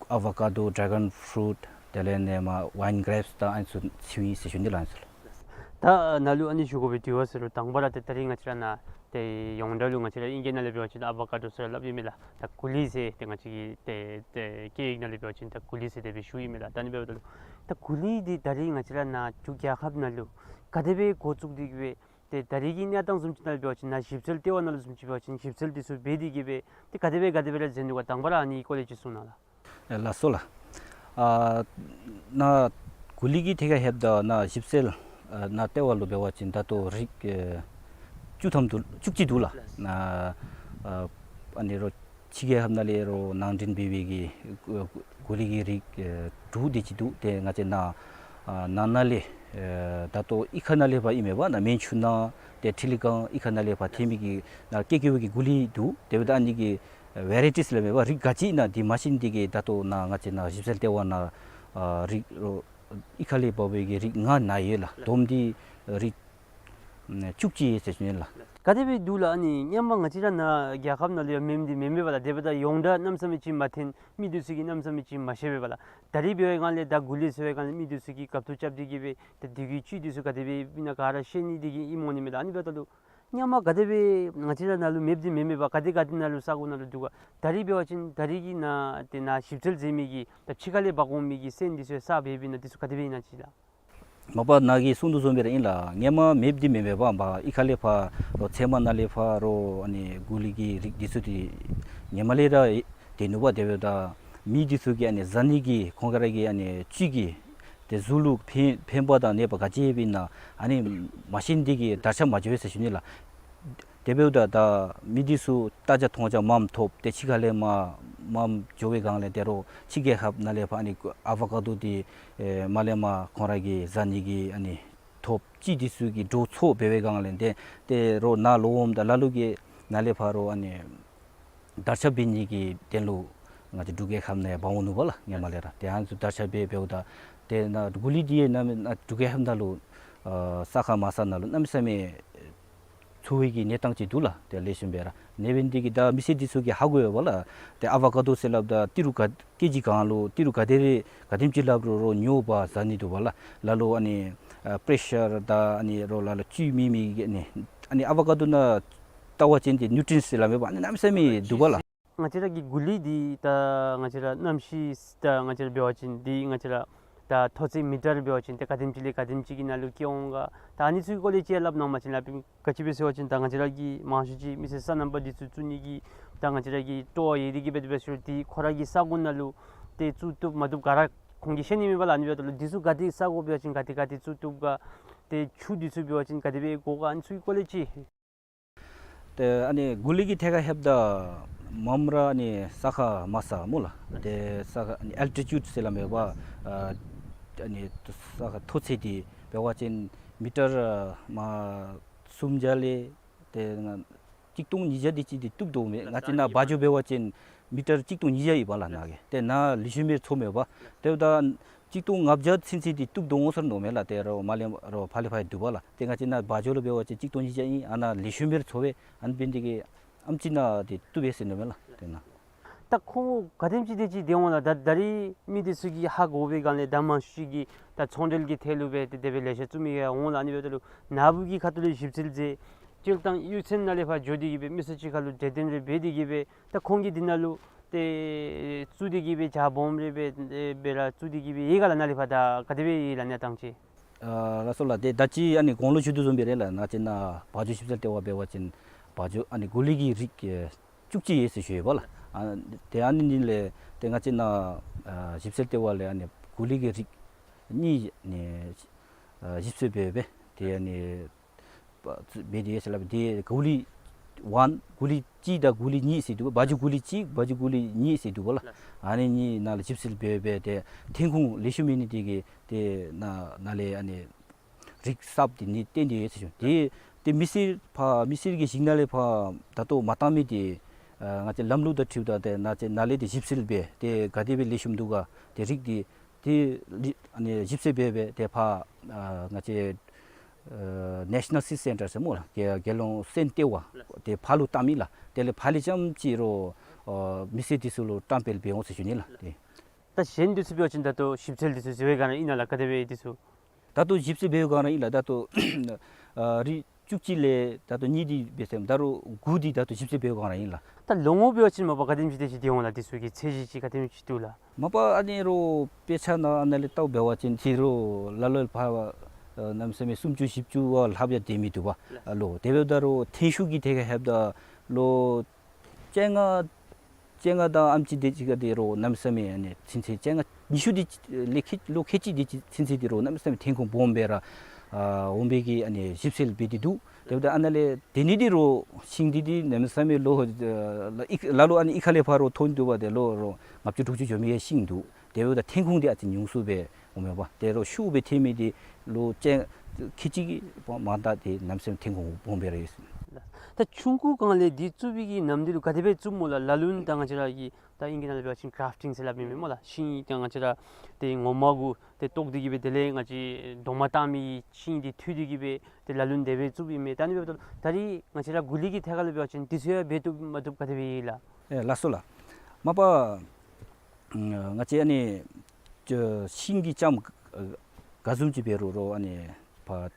ཨ་བ་ཀ་ཌོ་ཌེ་གཱོན་ཕུ་རུཊ་དེ་ལས་ནཱ་མར་ཝའིན་གྲེཔསི་དང་ཨ་ནི་ཚུ་ཚུད་ཡི་ཟེར་ཞུ་ནི་ལགས། ཨ་ནི་ཚུ་ལགས། ད་ནཱ་ལུ་ཨ་ནི་ཞུ་དགོ་པའི་དྲི་བ་ཟེར་རུང་དང་པ་ར་ཏེ་ད་རིས་ང་བཅས་ར་ནཱ་ཏེ་ཡོངས་གྲགས་ལུ་ང་བཅས་ར་ཨིང་སྐད་ནང་ལས་འབད་བ་ཅིན་ཨ་བ་ཀ་ཌོ་ཟེར་སླབ་ཨིན་མས་ལགས། ད་གུ་ལི་ཟེར་ཏེ་ང་བཅས་ཀྱི་ཏེ་ཏེ་སྐད་ཡིག་ནང་ལས་འབད་བ་ཅིན་ད་གུ་ལི་ཟེར་དེ་སྦེ་ཞུཝ་ཨིན་མས་ལགས། ད་ཨ་ནི་འབདཝ་ད་ལུ་ད་གུ་ལི་འདི་ད་རིས་ང་བཅས་ར་ནཱ་འབྲུག་རྒྱལ་ཁབ་ནང་ལུ་ག་དེ་སྦེ་འགོ་བཙུགས་ཏེ་གི་སྦེ་ཏེ་ད་རིས་ཀྱི་གནས་སྟངས་བཟུམ་ཅིག་ནང་ལས་འབད་བ་ཅིན་ནཱ་ཞིབ་འཚོལ་ལྟེ་བ་ནང་ལུ་བཟུམ་ཅིག་འབད་བ་ཅིན་ཞིབ་འཚོལ་འདི་ཚུ་འབད་དེ་གི་སྦེ་ཏེ་ག་དེ་སྦེ་ག་དེ་སྦེ་ར་མཛད་ནུག་ག། དང་པ་ར་ཨ་ནི་སྐོར་ལས་ཅིག་གསུང་གནང་ལགས། ལགས་སོ་ལགས། ཨ་ནཱ་གུ་ལི་གི་ཐད་ཁར་ལྷོདཔ་ད་ནཱ་ཞིབ་འཚོལ་ཨ་ནཱ་ལྟེ་བ་ལུ་འབད་བ་ཅིན་ད་ལྟོ་རིགས་ཨེ་བཅུ་ཐམ་འདུག། བཅུ་གཅིག་འདུག་ལགས། ནཱ་ཨ་ཨ་ནི་རོགས་ཕྱི་རྒྱལ་ཁབ་ནང་ལས་རོགས་ནང་འདྲེན་འབད་བའི་གི་གུ་ལི་གི་རིགས་ཨེ་དྲུག་དེ་ཅིག་འདུག། ཏེ་ང་བཅས་ནཱ་ཨ་ནང་ན་ལས་ཨེ་ད་ལྟོ་གཡུས་ཁ་ནང་ལས་ཕར་ཨིན་མས་པ། ནཱ་མན་ཆུ་ནང་ཏེ་ཁྲི་ལི་སྒང་གཡུས་ཁ་ནང་ལས་ཕར་ཐོན་མི་གི་ནཱ་ཀེ་ཀེ་བོ་གི་གུ་ལི་འདུག། དེ་འབདཝ་ད་ཨ་ནི་གི་ཝེ་རའི་ཊིས་ལས་མས་པ། རིགས་ག་ཅི་ཨིན་ན་འདི་མ་ཤེས་ནི་དེ་གིས་ད་ལྟོ་ནཱ་ང་བཅས་ནཱ་ཞིབ་འཚོལ་ལྟེ་བ་ནང་ཨ་རིགས་རོགས་གཡུས་ཁ་ལས་འབག་པའི་གི་རིགས་ལྔ་ནཱ་ཡོད་ལགས། ལགས། བསྡོམས་ཏེ་རིགས་ བཅུ་གཅིག་ཡོད་ཟེར་ཞུ་ནི་ལགས། ག་དེ་སྦེ་འདུག་ལགས། ཨ་ནི་སྔོན་མ་ང་བཅས་ར་ནཱ་རྒྱལ་ཁབ་ནང་ལུ་ཡང་མེདཔ་འདི་མེན་མས་པ་ལགས། དེ་འབདཝ་ད་ཡོངས་གྲགས་གནམ་མེད་ས་མེད་ཅིག་མ་ཐོན། མི་འདི་ཚུ་གིས་གནམ་མེད་ས་མེད་ཅིག་མ་ཤེས་པས་པ་ལགས། ད་རིས་འབད་བའི་སྒང་ལས་ད་གུ་ལི་ཟེར་བའི་སྒང་ལས་མི་འདི་ཚུ་གིས་གབ་ཏོ་རྐྱབ་སྟེ་གིས་སྦེ་ད་དེ་གི་བཅུད་འདི་ཚུ་ག་དེ་སྦེ་ཨིན་ན་ག་ར་ཤེས་ནི་དེ་གིས་ཨིནམ་འོང་ནི་མས་ལགས། ཨ་ནི་འབདཝ་ད་ལུ་སྔོན་མ་ག་དེ་སྦེ་ང་བཅས་ར་ནཱ་ལུ་མེདཔ་འདི་མེན་མས་པ། ག་དེ་ག་དེ་ནང་ལུ་ས་གོ་ནང་ལུ་འདུག་ག། ད་རིས་འབད་བ་ཅིན་ད་རིས་ཀྱི་ནཱ་ཏེ་ནཱ་ཞིབ་འཚོལ་མཛད་མི་གིས་ད་ཕྱི་ཁ་ལས་འབག་འོང་མི་གི་སོན་འདི་ཚུ་ཡང་བསགས་འབད་བའི་ནང་འདི་ཚུ་ག་དེ་སྦེ་ཨིན་ན་ཅིག་ལགས། མ་པ་ནཱ་གིས་གསུང་དོ་བཟུམ་སྦེ་ར་ཨིན་ལགས། སྔོན་མ་མེདཔ་འདི་མེན་མས་པ། མ་པ་གཡུས་ཁ་ལས་ཕར་རོགས་ཚལ་མ་ནང་ལས་ཕར་རོགས་ཨ་ནི་གུ་ལི་གི་རིགས་འདི་ཚུ་འདི་སྔོན་མ་ལས་ར་ཏེ་ནུབ་པ། དེ་འབདཝ་ད་མི་འདི་ཚུ་གིས་ཨ་ནི་བཟའ་ནི་གི་ཁོང་ར་གི་ཨ་ནི་བཅུད་ཀྱི་ཏེ་གཟུགས་ལུ་ཕན་ཕན་པ་དང་ནད་པ་ག་ཅི་ཡོདཔ་ཨིན་ན་ཨ་ནི་མ་ཤེས་ནི་དེ་གིས་དར་ཁྱབ་མ་འགྱོ་བས་ཟེར་ཞུ་ནི་ལགས། དེ་འབདཝ་ད་ད་མི་འདི་ཚུ་ལྟ་རྒྱ་མཐོང་རྒྱ་མངམ་ཐོབ། ཏེ་ཕྱི་ཁ་ལས་མར་མངམ་འགྱོ་བའི་སྒང་ལས་ཏེ་རོགས་ཕྱི་རྒྱལ་ཁབ་ནང་ལས་ཕར་ཨ་ནི་ཨ་བ་ཀ་དོ་འདི་ཨེ་མར་ལས་མར་ཁོང་ར་གིས་བཟའ་ནི་གི་ཨ་ནི་ཐོབ་ཅི་འདི་ཚུ་གི་འགྲོ་ཚུགས་འབད་བའི་སྒང་ལས་ཏེ་ཏེ་རོགས་ནཱ་ལོག་འོངམ་ད་ལ་ལུ་གིས་ནཱ་ལས་ཕར་རོགས་ཨ་ནི་དར་ཁྱབ་འབད་ནི་གི་དོན་ལུ་ང་བཅས་འབྲུག་རྒྱལ་ཁབ་ནང་ཡང་འབག་འོང་ནུག་པ་ལགས། སྔོན་མ་ལས་ར་ཏེ་ཨ་ནི་ཚུ་དར་ཁྱབ་འབད་འབདཝ་ད་ཏེ་ནཱ་གུ་ལི་འདི་ཡང་ནཱ་འབྲུག་རྒྱལ་ཁབ་ནང་ལུ་ཨ་ས་ཁ་མ་ས་ནང་ལུ་གནམ་མེད་ས་མེད་འཚོ་བའི་གི་གནས་སྟངས་ཅིག་འདུག་ལགས། ཏེ་ལེགས་ཤོམ་སྦེ་ར་ཨ་ནི་འབད་ནི་དེ་གིས་ད་མི་སེར་འདི་ཚུ་གིས་ཧ་གོ་ཡོད་པ་ལགས། ཏེ་ཨ་བ་ཀ་དོ་ཟེར་སླབ་ད་ཏི་རུ་ག་ཀེ་ཇི་གང་ལུ་ཏི་རུ་ག་དེ་རེ་ག་དེམ་ཅིག་སླབ་རུང་རོགས་ཉོ་བར་བཟའ་ནི་འདུག་པ་ལགས། ལ་ལུ་ཨ་ནི་ཨ་པེ་རེ་ཤར་དང་ཨ་ནི་རོགས་ལ་ལུ་བཅུད་མེད་མི་གི་ཨ་ནི་ཨ་ནི་ཨ་བ་ཀ་དོ་ནང་ལྟ་བ་ཅིན་ཏེ་ནིའུ་ཊི་རེནཊསི་ཟེར་སླབ་མས་པ། ཨ་ནི་གནམ་མེད་ས་མེད་འདུག་པ་ལགས། ང་བཅས་ར་གི་གུ་ལི་འདི་ད་ང་བཅས་ར་གནམ་གཤིས་ད་ང་བཅས་ར་འབད་བ་ཅིན་འདི་ང་བཅས་ར་ད་མཐོ་ཚད་མི་ཊར་འབད་བ་ཅིན་ཏེ་ག་དེམ་ཅིག་ལས་ག་དེམ་ཅིག་གི་ནང་ལུ་སྐྱེ་འོང་ག། ད་ཨ་ནི་ཚུ་གི་སྐོར་ལས་ཅིག་སླབ་གནང་པ་ཅིན་ལགས། ག་ཅི་སྦེ་ཟེར་བ་ཅིན་ད་ང་བཅས་ར་གི་མང་ཤོས་ཅིག་མི་སེར་སོ་ནམ་པ་འདི་ཚུ་བཙུགས་ནི་གི་ད་ང་བཅས་ར་གི་སྤྲོ་བ་ཡོད་དེ་གིས་སྦེ་དེ་སྦེ་ཟེར་ཏེ་ཁོང་ར་གི་ས་གོ་ནང་ལུ་ཏེ་བཙུགས་བཏུབ་མ་བཏུབ་ག་ར་ཁོང་གིས་ཤེས་ནི་མེད་པ་ལགས། ཨ་ནི་འབདཝ་ད་ལུ་འདི་ཚུ་ག་དེ་ས་གོ་འབད་བ་ཅིན་ག་དེ་ག་དེ་བཙུགས་བཏུབ་ག། ཏེ་ཆུ་འདི་ཚུ་འབད་བ་ཅིན་ག་དེ་སྦེ་དགོ་ག། ཨ་ནི་ཚུ་གི་སྐོར་ལས་ཅིག། ཏེ་ཨ་ནི་གུ་ལི་གི་ཐད་ཁར་ལྷོདཔ་ད་མངམ་ར་ཨ་ནི་ས་ཁ་མ་ས་སྨོ་ལགས། ཏེ་ས་ཁ་ཨ་ནི་ཨལ་ཊི་ཊིའུཌ་ཟེར་སླབ་མས་པ། ཨ་ཨ་ནི་ས་ཁ་མཐོ་ཚད་འདི་འབད་བ་ཅིན་མི་ཊར་ཨ་མ་སུམ་བརྒྱ་ལས་ཏེ་ང་གཅིག་སྟོང་ཉིས་བརྒྱ་དེ་ཅིག་འདི་བཏུབ་དོ་མས། ང་བཅས་ནཱ་བ་འཇོ་འབད་བ་ཅིན་མི་ཊར་གཅིག་སྟོང་ཉིས་བརྒྱ་ཨིན་པ་ལགས་ནཱ་གི། ཏེ་ནཱ་ལེགས་ཤོམ་སྦེ་འཚོ་མས་པ། དེ་འབདཝ་ད་གཅིག་སྟོང་ལྔ་བརྒྱ་ཚུན་ཚོད་འདི་བཏུབ་དོ་འོང་ཟེར་མནོཝ་མས་ལགས། ཏེ་རོགས་མར་ལས་རོགས་ཕར་ལས་ཕར་འདུག་པ་ལགས། ཏེ་ང་བཅས་ནཱ་བ་འཇོ་ལུ་འབད་བ་ཅིན་གཅིག་སྟོང་ཉིས་བརྒྱ་ཨིན། ཨ་ནཱ་ལེགས་ཤོམ་སྦེ་འཚོ་བས། ཨ་ནི་འབད་ནི་དེ་གིས་ཨེམ་ཅིག་ནཱ་འདི་བཏུབ་པས་ཟེར་མནོཝ་མས་ལགས། ཏེ་ནཱ་ད་ཁོང་ག་དེམ་ཅིག་དེ་ཅིག་སྡོད་འོང་ལགས། ད་ད་རིས་མི་འདི་ཚུ་གིས་ཧ་གོ་བའི་སྒང་ལས་ད་མང་ཤོས་ཅིག་གིས་ད་ཚོང་འབྲེལ་གྱི་ཐད་ལུ་སྦེ་ཏེ་དེ་སྦེ་ལེ་ཤ་བཙུགས་མི་ཡང་འོང་ལགས། ཨ་ནི་འབདཝ་ད་ལུ་ནཱ་བུ་གི་ཁ་ཐུག་ལས་ཞིབ་འཚོལ་མཛད་སྤྱིར་བཏང་གཡུས་ཚན་ནང་ལས་ཕར་འགྱོ་སྟེ་གིས་སྦེ་མི་སེར་གཅིག་ཁར་ལུ་གྲོས་བསྟུན་རེ་འབད་དེ་གིས་སྦེ་ད་ཁོང་གིས་འདི་ནང་ལུ་ཏེ་བཙུགས་ཏེ་གིས་སྦེ་ཇ་སྦོམ་རེ་སྦེ་ཨེ་སྦེ་ར་བཙུགས་ཏེ་གིས་སྦེ་ཡོད་ག་ལགས། ནཱ་ལས་ཕར་ད་ག་དེ་སྦེ་ཡོད་ལགས་གནས་སྟངས་ཅིག། ཨ་ལགས་སོ་ལགས། ཏེ་ད་ཅི་ཨ་ནི་གོང་ལུ་ཞུ་དོ་བཟུམ་སྦེ་རེ་ལགས། ང་བཅས་ནཱ་བ་འཇོ་ཞིབ་འཚོལ་ལྟེ་བ་འབད་བ་ཅིན་བ་འཇོ་ཨ་ནི་གུ་ལི་གི་རིགས་ཨེ་བཅུ་གཅིག་ཡོད་ཟེར་ཞུ་ཡོད་པ་ལགས། ཨ་ཏེ་ཨ་ནི་ནི་ལས་ཏེ་ང་བཅས་ནཱ་ཨ་ཞིབ་འཚོལ་ལྟེ་བ་ལས་ཨ་ནི་གུ་ལི་གི་རིགས་གཉིས་ནི་ཨ་ཞིབ་འཚོལ་འབད་འབད་ཏེ་ཨ་ནི་འབད་དེ་ཟེར་སླབ་ཏེ་གུ་ལི་ཝན་གུ་ལི་གཅིག་དང་གུ་ལི་གཉིས་ཟེར་འདུག་པ། བ་འཇོ་གུ་ལི་གཅིག་བ་འཇོ་གུ་ལི་གཉིས་ཟེར་འདུག་པ་ལགས། ཨ་ནི་གཉིས་ནང་ལུ་ཞིབ་འཚོལ་འབད་འབད་ཏེ་ཐོན་ཁུངས་ལེགས་ཤོམ་མེད་ནི་དེ་གིས་ཏེ་ནཱ་ནཱ་ལས་ཨ་ནི་རིགས་གསརཔ་འདི་ནི་བཏོན་ཏེ་ཡོད་ཟེར་ཞུ། ཏེ་ཏེ་མི་སེར་ཕར་མི་སེར་གྱི་ཞིང་ནང་ལས་ཕར་ད་ལྟོ་མ་བཏང་མི་འདི་ཨ་ང་བཅས་ལམ་ལུགས་དང་འཁྲིལཝ་ད་ཏེ་ནཱ་ཅིག་ནཱ་ལས་ཏེ་ཞིབ་འཚོལ་འབད་ཏེ་ག་དེ་སྦེ་ལེགས་ཤོམ་འདུག་ག། ཏེ་རིགས་འདི་ཏེ་ལི་ཨ་ནི་ཞིབ་འཚོལ་འབད་འབད་ཏེ་ཕར་ཨ་ང་བཅས་ཨ་ནེ་ཤ་ནཱལ་སིཌ་སེན་ཊར་ཟེར་སྨོ་ལགས། རྒྱལ་རྒྱལ་ཡོངས་སོན་ལྟེ་བ་ཏེ་ཕར་ལུ་བཏང་མི་ལགས། དེ་ལས་ཕར་ལས་རྐྱངམ་ཅིག་རོགས་ཨ་མི་སེར་འདི་ཚུ་ལུ་བཀྲམ་སྤེལ་འབད་འོང་ཟེར་ཞུ་ནི་ལགས། ཏེ་ད་གཞན་འདི་ཚུ་འབད་བ་ཅིན་ད་ལྟོ་ཞིབ་འཚོལ་འདི་ཚུ་མཛད་པའི་སྒང་ར་ཨིན་ན་ལགས། ག་དེ་སྦེ་འདི་ཚུ་ད་ལྟོ་ཞིབ་འཚོལ་འབད་བའི་སྒང་ར་ཨིན་ལགས། ད་ལྟོ་ཨ་རིགས་བཅུ་གཅིག་ལས་ད་ལྟོ་གཉིས་འདི་འབད་ཟེར་ད་རུང་དགུ་འདི་ད་ལྟོ་ཞིབ་འཚོལ་འབད་བའི་སྒང་ར་ཨིན་ལགས། ད་ལོ་ངོ་འབད་བ་ཅིན་མ་པ་ག་དེམ་ཅིག་དེ་ཅིག་སྡོད་འོང་ལགས། འདི་ཚུ་གི་ཚད་གཞི་ཅིག་ག་དེམ་ཅིག་འདུག་ལགས། མ་པ་ཨ་ནི་རོགས་དཔེ་ཆ་ནང་ཨ་ནཱ་ལས་བལྟཝ་འབད་བ་ཅིན་ཏེ་རོགས་ལ་ལོ་ཕར་ཨ་གནམ་མེད་ས་མེད་སུམ་ཅུ་བཞི་བཅུ་བ་ལྷགཔ་ཡང་སྡོད་མི་འདུག་པ། ལོ་དེ་འབདཝ་ད་རོགས་ཐོན་ཤུགས་ཀྱི་ཐད་ཁར་ལྷོདཔ་ད་ལོ་བཅོ་ལྔ་བཅོ་ལྔ་དང་ཨམ་ཅིག་དེ་ཅིག་ག་དེ་རོགས་གནམ་མེད་ས་མེད་ཨ་ནི་ཚུན་ཚོད་བཅོ་ལྔ་ཉི་ཤུ་དེ་ཅིག་ལས་ཁལ་ལོ་ཁལ་གཅིག་དེ་ཅིག་ཚུན་ཚོད་དེ་རོགས་གནམ་མེད་ས་མེད་ཐོན་ཁུངས་སྦོམ་སྦེ་ར་ཨ་འོང་པའི་གི་ཨ་ནི་ཞིབ་འཚོལ་འབད་དེ་འདུག། དེ་འབདཝ་ད་ཨ་ནཱ་ལས་དེ་ནི་འདི་རོགས་ཤིང་འདི་འདི་གནམ་མེད་ས་མེད་ལོ་ཨ་ལ་ལུ་ཨ་ནི་གཡུས་ཁ་ལས་ཕར་རོགས་ཐོན་འདུག་པ། ཏེ་ལོ་རོགས་ལྔ་བཅུ་དྲུག་ཅུ་འགྱོ་མི་ཡང་ཤིང་འདུག། དེ་འབདཝ་ད་ཐོན་ཁུངས་འདི་ཨ་ཙི་ཉུང་སུ་སྦེ་འོངམ་མས་པ། ཏེ་རོགས་ཤུགས་སྦེ་ཐོན་མི་འདི་ལོ་བཅོ་ཁལ་གཅིག་གི་མ་ད་ཏེ་གནམ་མེད་ས་མེད་ཐོན་ཁུངས་སྦོམ་སྦེ་ར་ཡོད་ཟེར། ད་ཆུང་ཀུའི་སྒང་ལས་འདི་བཙུགས་པའི་གི་ནམ་དུས་ལུ་ག་དེ་སྦེ་བཙུགསཔ་སྨོ་ལགས། ལ་ལུ་ད་ང་བཅས་ར་གི་ད་ཨིང་སྐད་ནང་ལས་འབད་བ་ཅིན་གརཕ་ཊིང་ཟེར་སླབ་ཨིན་མས་སྨོ་ལགས། ཤིང་ད་ང་བཅས་ར་ཏེ་ངོ་མ་གུ་ཏེ་བཏོག་སྟེ་གི་སྦེ་དེ་ལས་ང་བཅས་རྡོག་མ་བཏགས་མི་ཤིང་འདི་འཐུ་སྟེ་གི་སྦེ་ཏེ་ལ་ལུ་དེ་སྦེ་བཙུགསཔ་ཨིན་མས། ད་ཨ་ནི་འབདཝ་ད་ད་རིས་ང་བཅས་ར་གུ་ལི་གི་ཐད་ཁར་ལུ་འབད་བ་ཅིན་འདི་ཚུ་ཡང་འབད་བཏུབ་མ་བཏུབ་ག་དེ་སྦེ་ཨིན་ལགས། ཨེ་ལགས་སོ་ལགས། མ་པ་ང་བཅས་ཨ་ནི་ཤིང་གི་ལྕངམ་ག་བཟུམ་ཅིག་འབད་རུང་རོ་ཨ་ནི་ཕར་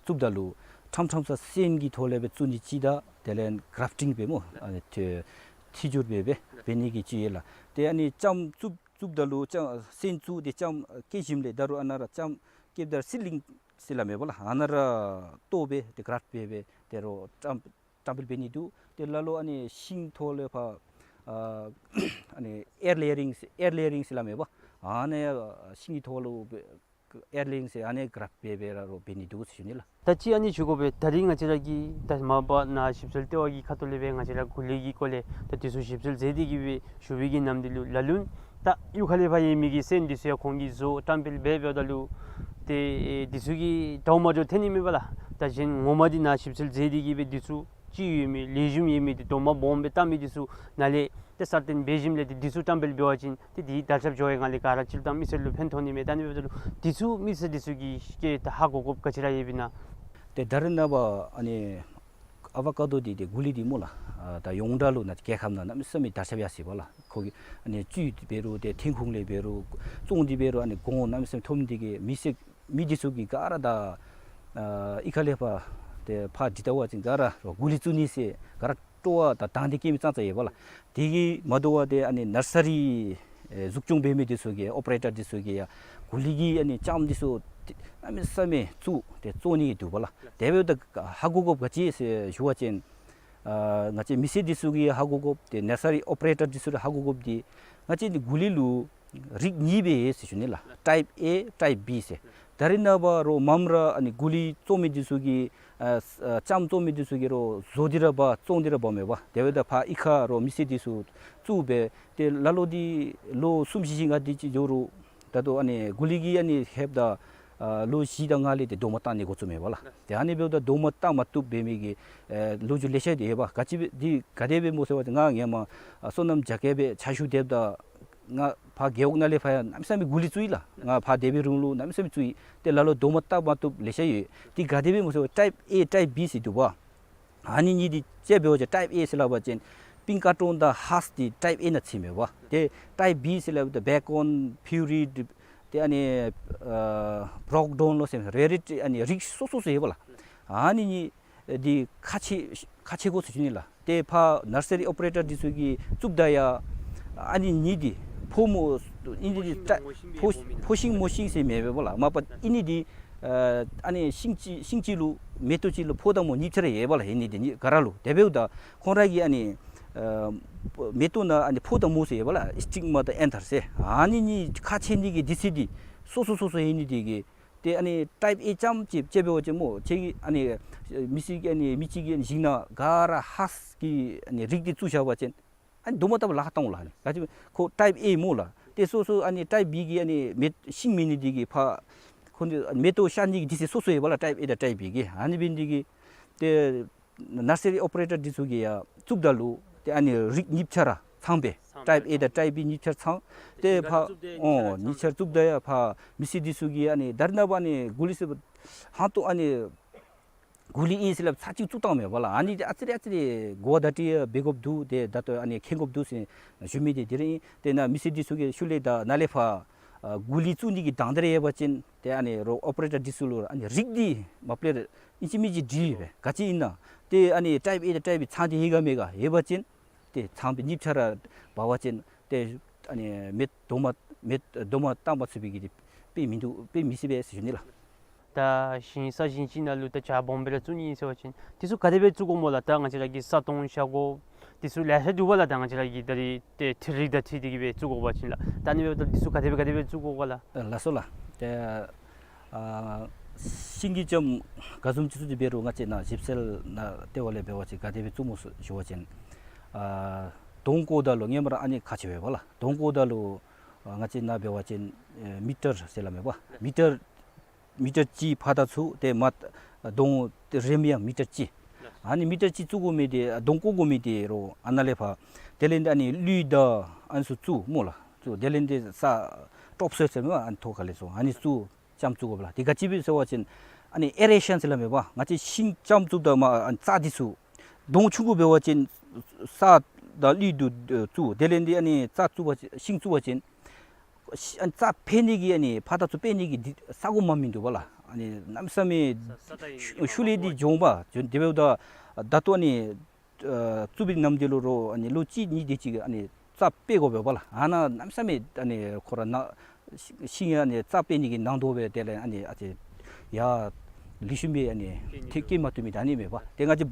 བཙུགསཔ་ད་ལུ་ཁྲམ་ཁྲམ་ས་སོན་གྱི་ཐོག་ལས་སྦེ་བཙུགས་ནི་ཅིག་དང་དེ་ལས་གརཕ་ཊིང་འབད་སྨོ། ཨ་ནི་ཐི་ཐི་སྦྱོར་འབད་སྦེ་འབད་ནི་གི་ཅིག་ཡོད་ལགས། ཏེ་ཨ་ནི་ལྕངམ་བཙུགས་བཙུགསཔ་ད་ལུ་ལྕངམ་སོན་བཙུགས་ཏེ་ལྕངམ་སྐྱེས་ཞིནམ་ལས་ད་རུང་ཨ་ནཱ་ར་ལྕངམ་སྐྱེསཔ་ད་སིཌ་ལིང་ཟེར་སླབ་མས་པ་ལགས། ཨ་ནཱ་ར་བཏོག་སྦེ་ཏེ་གརཕ་འབད་སྦེ་ཏེ་རོ་ཁྲམ་ཁྲམ་སྦེ་འབད་ནི་འདུག། ཏེ་ལ་ལུ་ཨ་ནི་ཤིང་ཐོག་ལས་ཕར་ཨ་ཨ་ནི་ཨེར་ལེ་ཡ་རིང་ཨེར་ལེ་ཡ་རིང་ཟེར་སླབ་མས་པ། ཨ་ནི་ཤིང་གི་ཐོག་ལུ་ཨེར་ལེ་ཡ་རིང་ཟེར་ཨ་ནི་གརཕ་འབད་སྦེ་ར་རོ་འབད་ནི་འདུག་ཟེར་ཞུ་ནི་ལགས། ད་ཅི་ཨ་ནི་ཞུ་དགོ་པས། ད་རིས་ང་བཅས་ར་གིས་ད་མ་པ་ནཱ་ཞིབ་འཚོལ་ལྟེ་བ་གི་ཁ་ཐུག་ལས་སྦེ་ང་བཅས་ར་གུ་ལི་གི་སྐོར་ལས་ད་འདི་ཚུ་ཞིབ་འཚོལ་མཛད་དེ་གི་སྦེ་ཞུ་བའི་གི་ནམ་དུས་ལུ་ལ་ལུ་ད་གཡུས་ཁ་ལས་ཕར་ཡོད་མི་གི་སོན་འདི་ཚུ་ཡང་ཁོང་གིས་བཟོ་བཀྲམ་སྤེལ་འབད་འབདཝ་ད་ལུ་ཏེ་འདི་ཚུ་གི་འདྲཝ་མ་འདྲཝ་ཐོན་ནི་མས་པ་ལགས། ད་གཞན་ངོ་མ་འདི་ནཱ་ཞིབ་འཚོལ་མཛད་དེ་གི་སྦེ་འདི་ཚུ་ཅིག་ཡོད་མི་ལེགས་ཤོམ་ཡོད་མི་འདི་རྡོག་མ་སྦོམ་སྦེ་བཏགས་མི་འདི་ཚུ་ནཱ་ལས་ཏེ་གསར་བཏོན་འབད་ཞིནམ་ལས་ཏེ་འདི་ཚུ་བཀྲམ་སྤེལ་འབད་བ་ཅིན་ཏེ་འདི་དར་ཁྱབ་འགྱོ་བའི་སྒང་ལས་ག་ར་སྤྱིར་བཏང་མི་སེར་ལུ་ཕན་ཐོགས་ནི་མས། ད་ཨ་ནི་འབདཝ་ད་ལུ་འདི་ཚུ་མི་སེར་འདི་ཚུ་གིས་ཀྱེ་ད་ཧ་གོ་དགོཔ་ག་ཅི་ར་ཡོདཔ་ཨིན་ན། ཏེ་ད་རེས་ནངས་པ་ཨ་ནི་ཨ་བ་ཀ་དོ་འདི་ཏེ་གུ་ལི་འདི་སྨོ་ལགས། ཨ་ད་ཡོངས་གྲགས་ལུ་ནཱ་རྒྱལ་ཁབ་ནང་གནམ་མེད་ས་མེད་དར་ཁྱབ་ཡར་སོ་ཡི་པ་ལགས། ཁོ་གི་ཨ་ནི་བཅུད་འབད་རུང་ཏེ་ཐོན་ཁུངས་ལས་འབད་རུང་བཙོང་སྟེ་འབད་རུང་ཨ་ནི་གོང་གནམ་མེད་ས་མེད་མཐོ་མི་འདི་གིས་མི་སེར་མི་འདི་ཚུ་གིས་ག་ར་ད་ཨ་གཡུས་ཁ་ལས་ཕར་ཏེ་ཕར་འདི་ལྟ་བ་ཅིན་ག་ར་རོ་གུ་ལི་བཙུགས་ནི་ཟེར་ག་ར་སྤྲོ་བ་དང་དང་འདོད་བསྐྱེད་མི་ཙང་ཙ་ཡོད་པ་ལགས། དེ་གིས་མ་དོ་བར་ཏེ་ཨ་ནི་ནར་ས་རི་ཨེ་འཛུགས་སྐྱོང་འབད་མི་འདི་ཚུ་གིས་ཨོ་པ་རེ་ཊར་འདི་ཚུ་གིས་ཡང་གུ་ལི་གི་ཨ་ནི་ལྕངམ་འདི་ཚུ་ཏེ་གནམ་མེད་ས་མེད་བཙུགས་ཏེ་བཙོང་ནི་འདུག་པ་ལགས། དེ་འབདཝ་ད་ཧ་གོ་དགོཔ་ག་ཅི་ཟེར་ཞུ་བ་ཅིན་ཨ་ང་བཅས་མི་སེར་འདི་ཚུ་གིས་ཧ་གོ་དགོཔ་ཏེ་ནར་ས་རི་ཨོ་པ་རེ་ཊར་འདི་ཚུ་ར་ཧ་གོ་དགོཔ་འདི་ང་བཅས་འདི་གུ་ལི་ལུ་རིགས་གཉིས་སྦེ་ཡོད་ཟེར་ཞུ་ནི་ལགས། ཊའིཔ་ཨེ་ཊའིཔ་བི་ཟེར། ད་རེས་ནངས་པ་རོ་མངམ་ར་ཨ་ནི་གུ་ལི་བཙོང་མི་འདི་ཚུ་གིས་ཨ་ཨ་ལྕངམ་བཙོང་མི་འདི་ཚུ་གིས་རོ་བཟོ་སྟེ་ར་འབག་བཙོང་སྟེ་ར་འབག་མས་པ། དེ་འབདཝ་ད་ཕར་གཡུས་ཁར་རོ་མི་སེར་འདི་ཚུ་བཙུགས་སྦེ་ཏེ་ལ་ལོ་འདི་ལོ་གསུམ་བཞི་བཞི་ལྔ་འདི་ཅིག་འགྱོ་རུང་ད་ལྟོ་ཨ་ནི་གུ་ལི་གིས་ཨ་ནི་ལྷོདཔ་ད་ཨ་ལོ་བཞི་དང་ལྔ་ལས་ཏེ་རྡོག་མ་བཏགས་ནི་འགོ་བཙུགས་མས་པ་ལགས། ཏེ་ཨ་ནི་འབདཝ་ད་རྡོག་མ་བཏགས་མ་བཏུབ་འབད་མི་གི་ཨེ་ལོ་རྒྱུས་ལེ་ཤ་ཡོད་པ། ག་ཅི་འབད་འདི་ག་དེ་སྦེ་སྨོ་ཟེར་བ་ཅིན་ང་ཧེ་མ་ཨ་སོ་ནམ་རྒྱ་སྐྱེད་སྦེ་ཕྱག་ཞུ་སྡོདཔ་ད་ང་ཕར་རྒེད་འོག་ནང་ལས་ཕར་ཡང་གནམ་མེད་ས་མེད་གུ་ལི་བཙུགས་ཡི་ལགས། ང་ཕར་སྡོད་པའི་རིང་ལུ་གནམ་མེད་ས་མེད་བཙུགས་ཡི། ཏེ་ལ་ལོ་རྡོག་མ་བཏགས་མ་བཏུབ་ལེ་ཤ་ཡོད། འདི་ག་དེ་སྦེ་སྨོ་ཟེར་བ་ཊའིཔ་ཨེ་ཊའིཔ་བི་ཟེར་འདུག་པ། ཨ་ནི་གཉིས་འདི་དཔྱེ་འབད་བ་ཅིན་ཊའིཔ་ཨེ་ཟེར་སླབ་པ་ཅིན་པིང་ཀ་ཊོན་དང་ཧཱསཊ་འདི་ཊའིཔ་ཨེ་ནང་ཚུད་མས་པ། ཏེ་ཊའིཔ་བི་ཟེར་སླབ་ད་བེ་ཀོན་ཕིའུ་རིཌ་ཏེ་ཨ་ནི་ཨ་བྲོག་ཌོན་ལོ་ཟེར་རེ་རེ་ཨ་ནི་རིགས་སོ་སོ་སོ་ཡོད་པ་ལགས། ཨ་ནི་གཉིས་འདི་ཁག་ཆེ་ཁག་ཆེ་དགོ་ཟེར་ཞུ་ནི་ལགས། ཏེ་ཕར་ནར་ས་རི་ཨོ་པ་རེ་ཊར་འདི་ཚུ་གིས་བཙུགསཔ་ད་ཡང་ཨ་ནི་གཉིས་འདི་ཕོ་མོ་ཨིན་འདི་ཕོ་ཕོ་ཤིང་མོ་ཤིང་ཟེར་མེད་པས་པ་ལགས། མ་པ་ཨིན་ནི་འདི་ཨ་ཨ་ནི་ཤིང་ཅིག་ཤིང་ཅིག་ལུ་མེ་ཏོག་ཅིག་ལུ་ཕོ་དང་མོ་གཉིས་ཆ་ར་ཡོད་པ་ལགས། ཨིན་ནི་འདི་གཉིས་ག་ར་ལུ། དེ་འབདཝ་ད་ཁོང་ར་གི་ཨ་ནི་ཨ་མེ་ཏོག་ནང་ཨ་ནི་ཕོ་དང་མོ་ཟེར་ཡོད་པ་ལགས། སི་ཊིག་མ་དང་ཨེན་ཐར་ཟེར། ཨ་ནི་གཉིས་ཁག་ཆེ་ནི་གི་དུས་ཚོད་འདི་སོ་སོ་སོ་སོ་ཨིན་ནི་འདི་གིས་ཏེ་ཨ་ནི་ཊའིཔ་ཨེ་ཙམ་ཅིག་དཔྱེ་འབད་བ་ཅིན་སྨོ་ཁྱེད་ཀྱིས་ཨ་ནི་མི་སེར་གྱི་ཨ་ནི་མི་གཅིག་གིས་ཨ་ནི་ཞིང་ནང་ག་ར་ཧཱསཊ་ཀྱི་ཨ་ནི་རིགས་འདི་བཙུགས་བཞག་པ་ཅིན་ཨ་ནི་རྡོག་མ་བཏགས་པར་ལཱ་ཁག་བཏང་འོང་ལགས། ཨ་ནི་ག་ཅི་ཁོ་ཊའིཔ་ཨེ་སྨོ་ལགས། ཏེ་སོ་སོ་ཨ་ནི་ཊའིཔ་བི་གི་ཨ་ནི་མེ་ཤིང་མེད་ནི་འདི་གིས་ཕར་ཁོ་འདི་མེ་ཏོག་ཤར་ནི་གི་དུས་ཚོད་སོ་སོ་ཡོད་པ་ལགས། ཊའིཔ་ཨེ་དང་ཊའིཔ་བི་གི། ཨ་ནི་འབད་ནི་འདི་གིས་ཏེ་ནར་ས་རི་ཨོ་པ་རེ་ཊར་འདི་ཚུ་གིས་ཡང་བཙུགསཔ་ད་ལུ་ཏེ་ཨ་ནི་རིགས་གཉིས་ཆ་ར་ཚང་པས། ཊའིཔ་ཨེ་དང་ཊའིཔ་བི་གཉིས་ཆ་ར་ཚང་། ཏེ་ཕར་ཨོ་གཉིས་ཆ་ར་བཙུགསཔ་ད་ཡང་ཕར་མི་སེར་འདི་ཚུ་གིས་ཨ་ནི་ད་རེས་ནངས་པ་ཨ་ནི་གུ་ལི་ཟེར་བ་ཧང་ཏོ་ཨ་ནི་གུ་ལི་ཨིན་ཟེར་སླབ་ཚར་གཅིག་བཙུགས་བཏང་མས་པ་ལགས། ཨ་ནི་འདི་ཨ་ཙི་རེ་ཨ་ཙི་རེ་གོ་བ་བརྡ་སྤྲོད་འབད་དགོཔ་འདུག། ཏེ་ད་ལྟོ་ཨ་ནི་མཁྱེན་དགོཔ་འདུག་ཟེར་ཞུ་མི་འདི་དེ་ར་ཨིན། ཏེ་ནཱ་མི་སེར་འདི་ཚུ་གིས་ཤུལ་ལས་ད་ནཱ་ལས་ཕར་ཨ་གུ་ལི་བཙུགས་ནི་གི་དང་འདོད་ར་ཡོད་པ་ཅིན་ཏེ་ཨ་ནི་རོགས་ཨོ་པ་རེ་ཊར་འདི་ཚུ་ལུ་ཨ་ནི་རིགས་འདི་མ་པ་ལས་ར་ཨིན་ཅི་མིན་ཅི་དྲིས་པས། ག་ཅི་ཨིན་ན་ཏེ་ཨ་ནི་ཊའིཔ་ཨེ་དང་ཊའིཔ་བི་ཚང་སྟེ་ཡོད་ག་མེད་ག་ཡོད་པ་ཅིན་ཏེ་ཚང་པའི་གཉིས་ཆ་ར་འབག་པ་ཅིན་ཏེ་ཨ་ནི་མེ་རྡོག་མ་མེ་རྡོག་མ་བཏགས་མ་ཚུགས་པའི་གི་དེ་དཔེ་མིན་འདུག། དཔེ་མི་སྲིད་པས་ཟེར་ཞུ་ནི་ལགས། ད་ཞིང་ས་ཞིང་ཅིག་ནང་ལུ་ད་བྱག་སྦོམ་སྦེ་ར་བཙུགས་ནི་ཨིན་ཟེར་བ་ཅིན་དེ་ཚུ་ག་དེ་སྦེ་བཙུགས་དགོཔ་སྨོ་ལགས། ད་ང་བཅས་ར་གི་ས་སྟོང་བཞག་དགོ་དེ་ཚུ་ལེ་ཤ་འདུག་པ་ལགས། ད་ང་བཅས་ར་གི་ད་རིས་ཏེ་འཕྲུལ་རིག་དང་འཁྲིལ་ཏེ་གི་སྦེ་བཙུགས་དགོ་པ་ཅིན་ལགས། ད་ཨ་ནི་སྦེ་ད་དེ་ཚུ་ག་དེ་སྦེ་ག་དེ་སྦེ་བཙུགས་དགོ་ག་ལགས། ལགས་སོ་ལགས། ཏེ་ཨ་ཤིང་གི་ལྕངམ་ག་བཟུམ་ཅིག་བཙུགས་ཅི་འབད་རུང་ང་བཅས་ནཱ་ཞིབ་འཚོལ་ནང་ལྟེ་བ་ལས་འབད་བ་ཅིན་ག་དེ་སྦེ་བཙུགས་སྨོ་ཟེར་ཞུ་བ་ཅིན་ཨ་དོང་བརྐོཝ་ད་ལུ་ཧེ་མ་ར་ཨ་ནི་ཁག་ཆེ་བས་པ་ལགས། དོང་བརྐོཝ་ད་ལུ་ཨ་ང་བཅས་ནཱ་འབད་བ་ཅིན་ཨེ་མི་ཊར་ཟེར་སླབ་མས་པ། མི་ཊར་མི་ཊར་གཅིག་ཕར་དང་ཚུར་ཏེ་མར་དོང་རིམ་ཡང་མི་ཊར་གཅིག། ཨ་ནི་མི་ཊར་གཅིག་བཙུགས་དགོ་མི་འདི་གདོང་བཀོག་དགོ་མི་འདི་རོགས་ཨ་ནཱ་ལས་ཕར་དེ་ལས་འདི་ཨ་ནི་ལུད་དང་ཨ་ནི་ཚུ་བཙུགས་སྨོ་ལགས། བཙུགས་དེ་ལས་འདི་ས་ཊོབ་སོའིལ་ཟེར་མི་ཨ་ནི་ཐོག་ཁ་ལས་ཚུར་ཨ་ནི་བཙུགས་ལྕངམ་བཙུགས་དགོ་པས་ལགས། དེ་ག་ཅི་སྦེ་ཟེར་བ་ཅིན་ཨ་ནི་ཨེ་རེ་ཤཱན་ཟེར་སླབ་མས་པ། ང་བཅས་ཤིང་ལྕངམ་བཙུགསཔ་ད་མར་ཨ་ནི་རྩྭ་འདི་ཚུ་གདོང་ཆུང་ཀུ་འབད་བ་ཅིན་ས་དང་ལུད་དུ་བཙུགས་དེ་ལས་འདི་ཨ་ནི་རྩྭ་བཙུགས་པ་ཅིན་ཤིང་བཙུགས་པ་ཅིན་ཤི་ཨ་ནི་རྩྭ་འཕེལ་ནི་གི་ཨ་ནི་ཕར་དང་ཚུར་འཕེལ་ནི་གི་འདི་ས་གོ་མ་མིན་འདུག་པ་ལགས། ཨ་ནི་གནམ་མེད་ས་མེད་ས་ས་ད་ཡི་ཤུ་ཤུལ་ལས་འདི་འཇོམས་པ་འཇོམས་དེ་འབདཝ་ད་ད་ལྟོ་ཨ་ནི་ཨ་བཙུགས་པའི་ནམ་དུས་ལུ་རོགས་ཨ་ནི་ལོ་གཅིག་གཉིས་དེ་ཅིག་ཨ་ནི་རྩྭ་འཕེལ་དགོ་པས་པ་ལགས། ཨ་ནཱ་གནམ་མེད་ས་མེད་ཨ་ནི་ཁོ་ར་ན་ཤི་ཤིང་ཨ་ནི་རྩྭ་འཕེལ་ནི་གི་ནང་དོག་སྦེ་དེ་ལས་ཨ་ནི་ཨ་ཙི་ཡར་ལེགས་ཤོམ་སྦེ་ཨ་ནི་ཐེབས་སྐྱེལ་མ་བཏུབ་མི་ད་ཨ་ནི་མས་པ། ཏེ་ང་བཅས་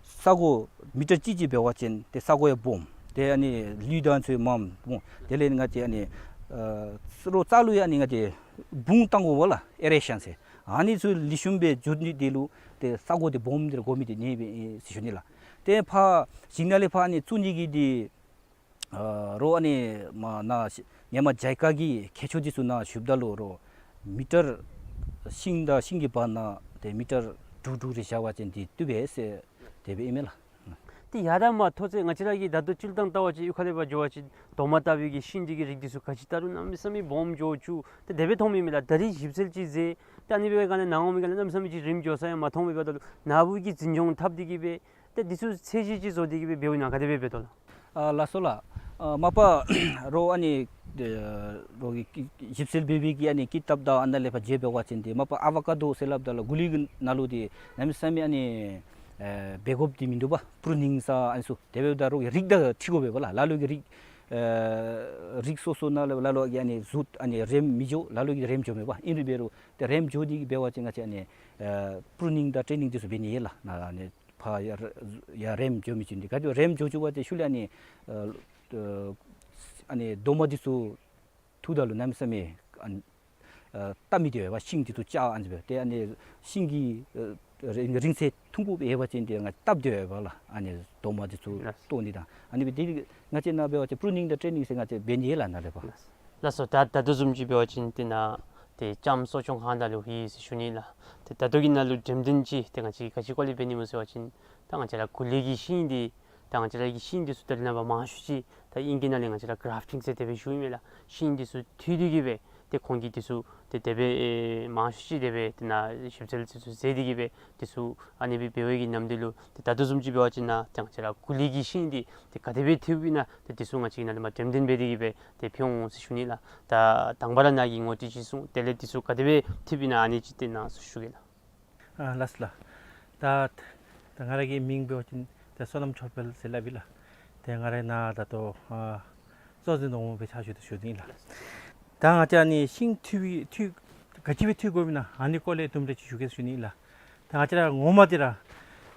ས་གོ་མི་ཊར་གཅིག་གཅིག་འབད་བ་ཅིན་ཏེ་ས་གོ་ཡང་སྦོམ། ཏེ་ཨ་ནི་ལུད་དང་ཚུ་མངམ་སྨོ། དེ་ལས་ང་བཅས་ཨ་ནི་ཨ་རོགས་རྩྭ་ལུ་ཡང་ཨ་ནི་ང་བཅས་སྦུངས་བཏང་དགོ་པས་ལགས། ཨེ་རེ་ཤཱན་ཟེར། ཨ་ནི་ཚུ་ལེགས་ཤོམ་སྦེ་འགྱོ་ནི་དེ་ལུ་ཏེ་ས་གོ་འདི་སྦོམ་འདི་ར་དགོ་མི་འདི་ཨ་ནི་སྦེ་ཨིན་ཟེར་ཞུ་ནི་ལགས། ཏེ་ཕར་ཞིང་ནང་ལས་ཕར་ཨ་ནི་བཙུགས་ནི་གི་འདི་ཨ་རོགས་ཨ་ནི་མར་ནཱ་ཤི་མི་ཡར་མར་ཇའི་ཀ་གི་མཁས་མཆོག་འདི་ཚུ་ནཱ་ཞུཝ་ད་ལུ་རོགས་མི་ཊར་ཤིང་དང་ཤིང་གི་བར་ན་ཏེ་མི་ཊར་དྲུག་དྲུག་རེ་བཞག་པ་ཅིན་འདི་བཏུབ་པས་ཟེར་དེ་སྦེ་ཨིན་མས་ལགས། ཏེ་ཡར་དང་མར་མཐོ་ཚད་ང་བཅས་ར་གིས་ད་ལྟོ་སྤྱིར་བཏང་བལྟ་བ་ཅིན་གཡུས་ཁ་ལས་ཕར་འགྱོ་བ་ཅིན་རྡོག་མ་བཏགས་པའི་གི་ཤིང་འདི་གི་རིགས་འདི་ཚུ་ག་ཅི་བལྟ་རུང་གནམ་མེད་ས་མེད་སྦོམ་འགྱོ་བཅུག་ཏེ་དེ་སྦེ་མཐོངམ་ཨིན་མས་ལགས། ད་རིས་ཞིབ་འཚོལ་ཅིག་མཛད་ད་ཨ་ནི་འབད་བའི་སྒང་ལས་ནཱ་འོང་མི་ག་ལས་གནམ་མེད་ས་མེད་ཅིག་རིངམ་འགྱོ་ས་ཡང་མ་མཐོང་མི་འབདཝ་ད་ལུ་ནཱ་བུ་གིས་འཛིན་སྐྱོང་འཐབ་སྟེ་གི་སྦེ་ཏེ་འདི་ཚུ་ཚད་གཞི་ཅིག་བཟོ་སྟེ་གི་སྦེ་འབདཝ་ཨིན་ན་ག་དེ་སྦེ་འབད་དོ་ལགས། ཨ་ལགས་སོ་ལགས། ཨ་མ་པ་རོགས་ཨ་ནི་ཨ་རོགས་ཀྱིས་ཀྱིས་ཞིབ་འཚོལ་འབད་བའི་གི་ཨ་ནི་ཀི་ཏབ་དང་ཨ་ནཱ་ལས་ཕར་མཇལ་འབད་བ་ཅིན་འདི་མ་པ་ཨ་བ་ཀ་དོ་ཟེར་སླབ་ད་ལུ་གུ་ལི་གི་ནང་ལུ་འདི་གནམ་མེད་ས་མེད་ཨ་ནི་ཨེ་འབད་དགོཔ་འདི་མིན་འདུག་པ། པྲུ་ནིང་ཟེར་ཨ་ནི་ཚུ་དེ་འབདཝ་ད་རོགས་ཀྱིས་རིགས་དང་འཁྲིལ་དགོ་པས་པ་ལགས། ལ་ལུ་གིས་རིགས་ཨེ་རིགས་སོ་སོ་ནང་ལུ་ལ་ལུ་གིས་ཨ་ནི་གཟུགས་ཨ་ནི་རེམ་མི་འགྱོ། ལ་ལུ་གིས་རེམ་འགྱོཝ་མས་པ། ཨིན་རུང་འབད་རུང་ཏེ་རེམ་འགྱོ་སྟེ་གི་འབད་བ་ཅིན་ང་བཅས་ཨ་ནི་ཨེ་པྲུ་ནིང་དང་ཊེ་ནིང་འདི་ཚུ་འབད་ནི་ཡོད་ལགས། ནཱ་ཨ་ནི་ཕར་ཡར་ཡར་རེམ་འགྱོ་མི་ཅིག་འདི་ག་དེ་རེམ་འགྱོ་བཅུག་པ་ཅིན་ཤུལ་ལས་ཨ་ནི་ཨ་ཨ་ཨ་ནི་རྡོག་མ་འདི་ཚུ་འཐུཝ་ད་ལུ་གནམ་མེད་ས་མེད་ཨ་ཨ་བཏབ་མི་འདི་ཡོད་པ། ཤིང་འདི་ཚུ་བཅག་ཨ་ནི་སྦེ་ཏེ་ཨ་ནི་ཤིང་གི་ཨ་རིང་རིང་ཚད་ཐུང་ཀུ་སྦེ་ཡོད་པ་ཅིན་འདི་ང་བཏབ་སྟེ་ཡོད་པ་ལགས། ཨ་ནི་རྡོག་མ་འདི་ཚུ་ལགས། བཏོག་ནི་དང་ཨ་ནི་སྦེ་འདི་ང་བཅས་ནཱ་འབད་བ་ཅིན་པྲུ་ནིང་དང་ཊེ་ནིང་ཟེར་ང་བཅས་འབད་ནི་ཡོད་ལགས་ནཱ་ལས་ཕར། ལགས་སོ། ད་ད་ལྟོ་བཟུམ་ཅིག་འབད་བ་ཅིན་ཏེ་ནཱ་ཏེ་ལྕངམ་གསོ་སྐྱོང་ཁང་ནང་ལུ་ཡོད་ཟེར་ཞུ་ནི་ལགས། ཏེ་ད་ལྟོ་གི་ནང་ལུ་འགྲེམས་སྟོན་ཅིག་ཏེ་ང་བཅས་ག་ཅི་སྐོར་ལས་འབད་ནི་སྨོ་ཟེར་བ་ཅིན་ད་ང་བཅས་ར་གུ་ལི་གི་ཤིང་འདི་ད་ང་བཅས་ར་གི་ཤིང་འདི་ཚུ་ད་རེས་ནངས་པ་མང་ཤོས་ཅིག་ད་ཨིང་སྐད་ནང་ལས་ང་བཅས་ར་གརཕ་ཊིང་ཟེར་དེ་སྦེ་ཞུཝ་ཨིན་མས་ལགས། ཤིང་འདི་ཚུ་འཐུ་སྟེ་གི་སྦེ་ཏེ་ཁོང་གིས་འདི་ཚུ་ཏེ་དེ་སྦེ་ཨེ་མང་ཤོས་ཅིག་དེ་སྦེ་ཏེ་ནཱ་ཞིབ་འཚོལ་འདི་ཚུ་མཛད་དེ་གི་སྦེ་འདི་ཚུ་ཨ་ནི་སྦེ་འབད་བའི་གི་ནམ་དུས་ལུ་ཏེ་ད་ལྟོ་བཟུམ་ཅིག་འབད་བ་ཅིན་ནཱ་ཏེ་ང་བཅས་ར་གུ་ལི་གི་ཤིང་འདི་ཏེ་ག་དེ་སྦེ་འཐུཝ་ཨིན་ན་ཏེ་འདི་ཚུ་ང་བཅས་ནཱ་ལས་མར་འགྲེམས་སྟོན་འབད་དེ་གི་སྦེ་ཏེ་ཕུལ་འོང་ཟེར་ཞུ་ནི་ལགས། ད་དང་པ་ར་ནཱ་གིས་ངོ་སྤྲོད་ཅིག་གསུངས། དེ་ལས་འདི་ཚུ་ག་དེ་སྦེ་འཐུཝ་ཨིན་ན་ཨ་ནི་ཅིག་ཏེ་གནང་ཟེར་ཞུ་གེ་ལགས། ཨ་ལགས་སོ་ལགས། ད་ད་ང་ར་གི་མིང་འབད་བ་ཅིན་ད་བསོད་ནམས་ཆོས་འཕེལ་ཟེར་སླབ་ཨིན་ལགས། ཏེ་ང་ར་ནཱ་ད་ལྟོ་ཨ་གཙོ་འཛིན་སྡོང་པོ་སྦེ་ཕྱག་ཞུ་དོ་ཞུ་དོ་ཨིན་ལགས། ད་ང་བཅས་ཨ་ནི་ཤིང་འཐུ་བའི་འཐུ་ག་ཅི་སྦེ་འཐུ་དགོཔ་ཨིན་ན་ཨ་ནི་སྐོར་ལས་དུམ་གྲ་ཅིག་ཞུ་གེ་ཟེར་ཞུ་ནི་ཨིན་ལགས། ད་ང་བཅས་ར་ངོ་མ་འདི་ར་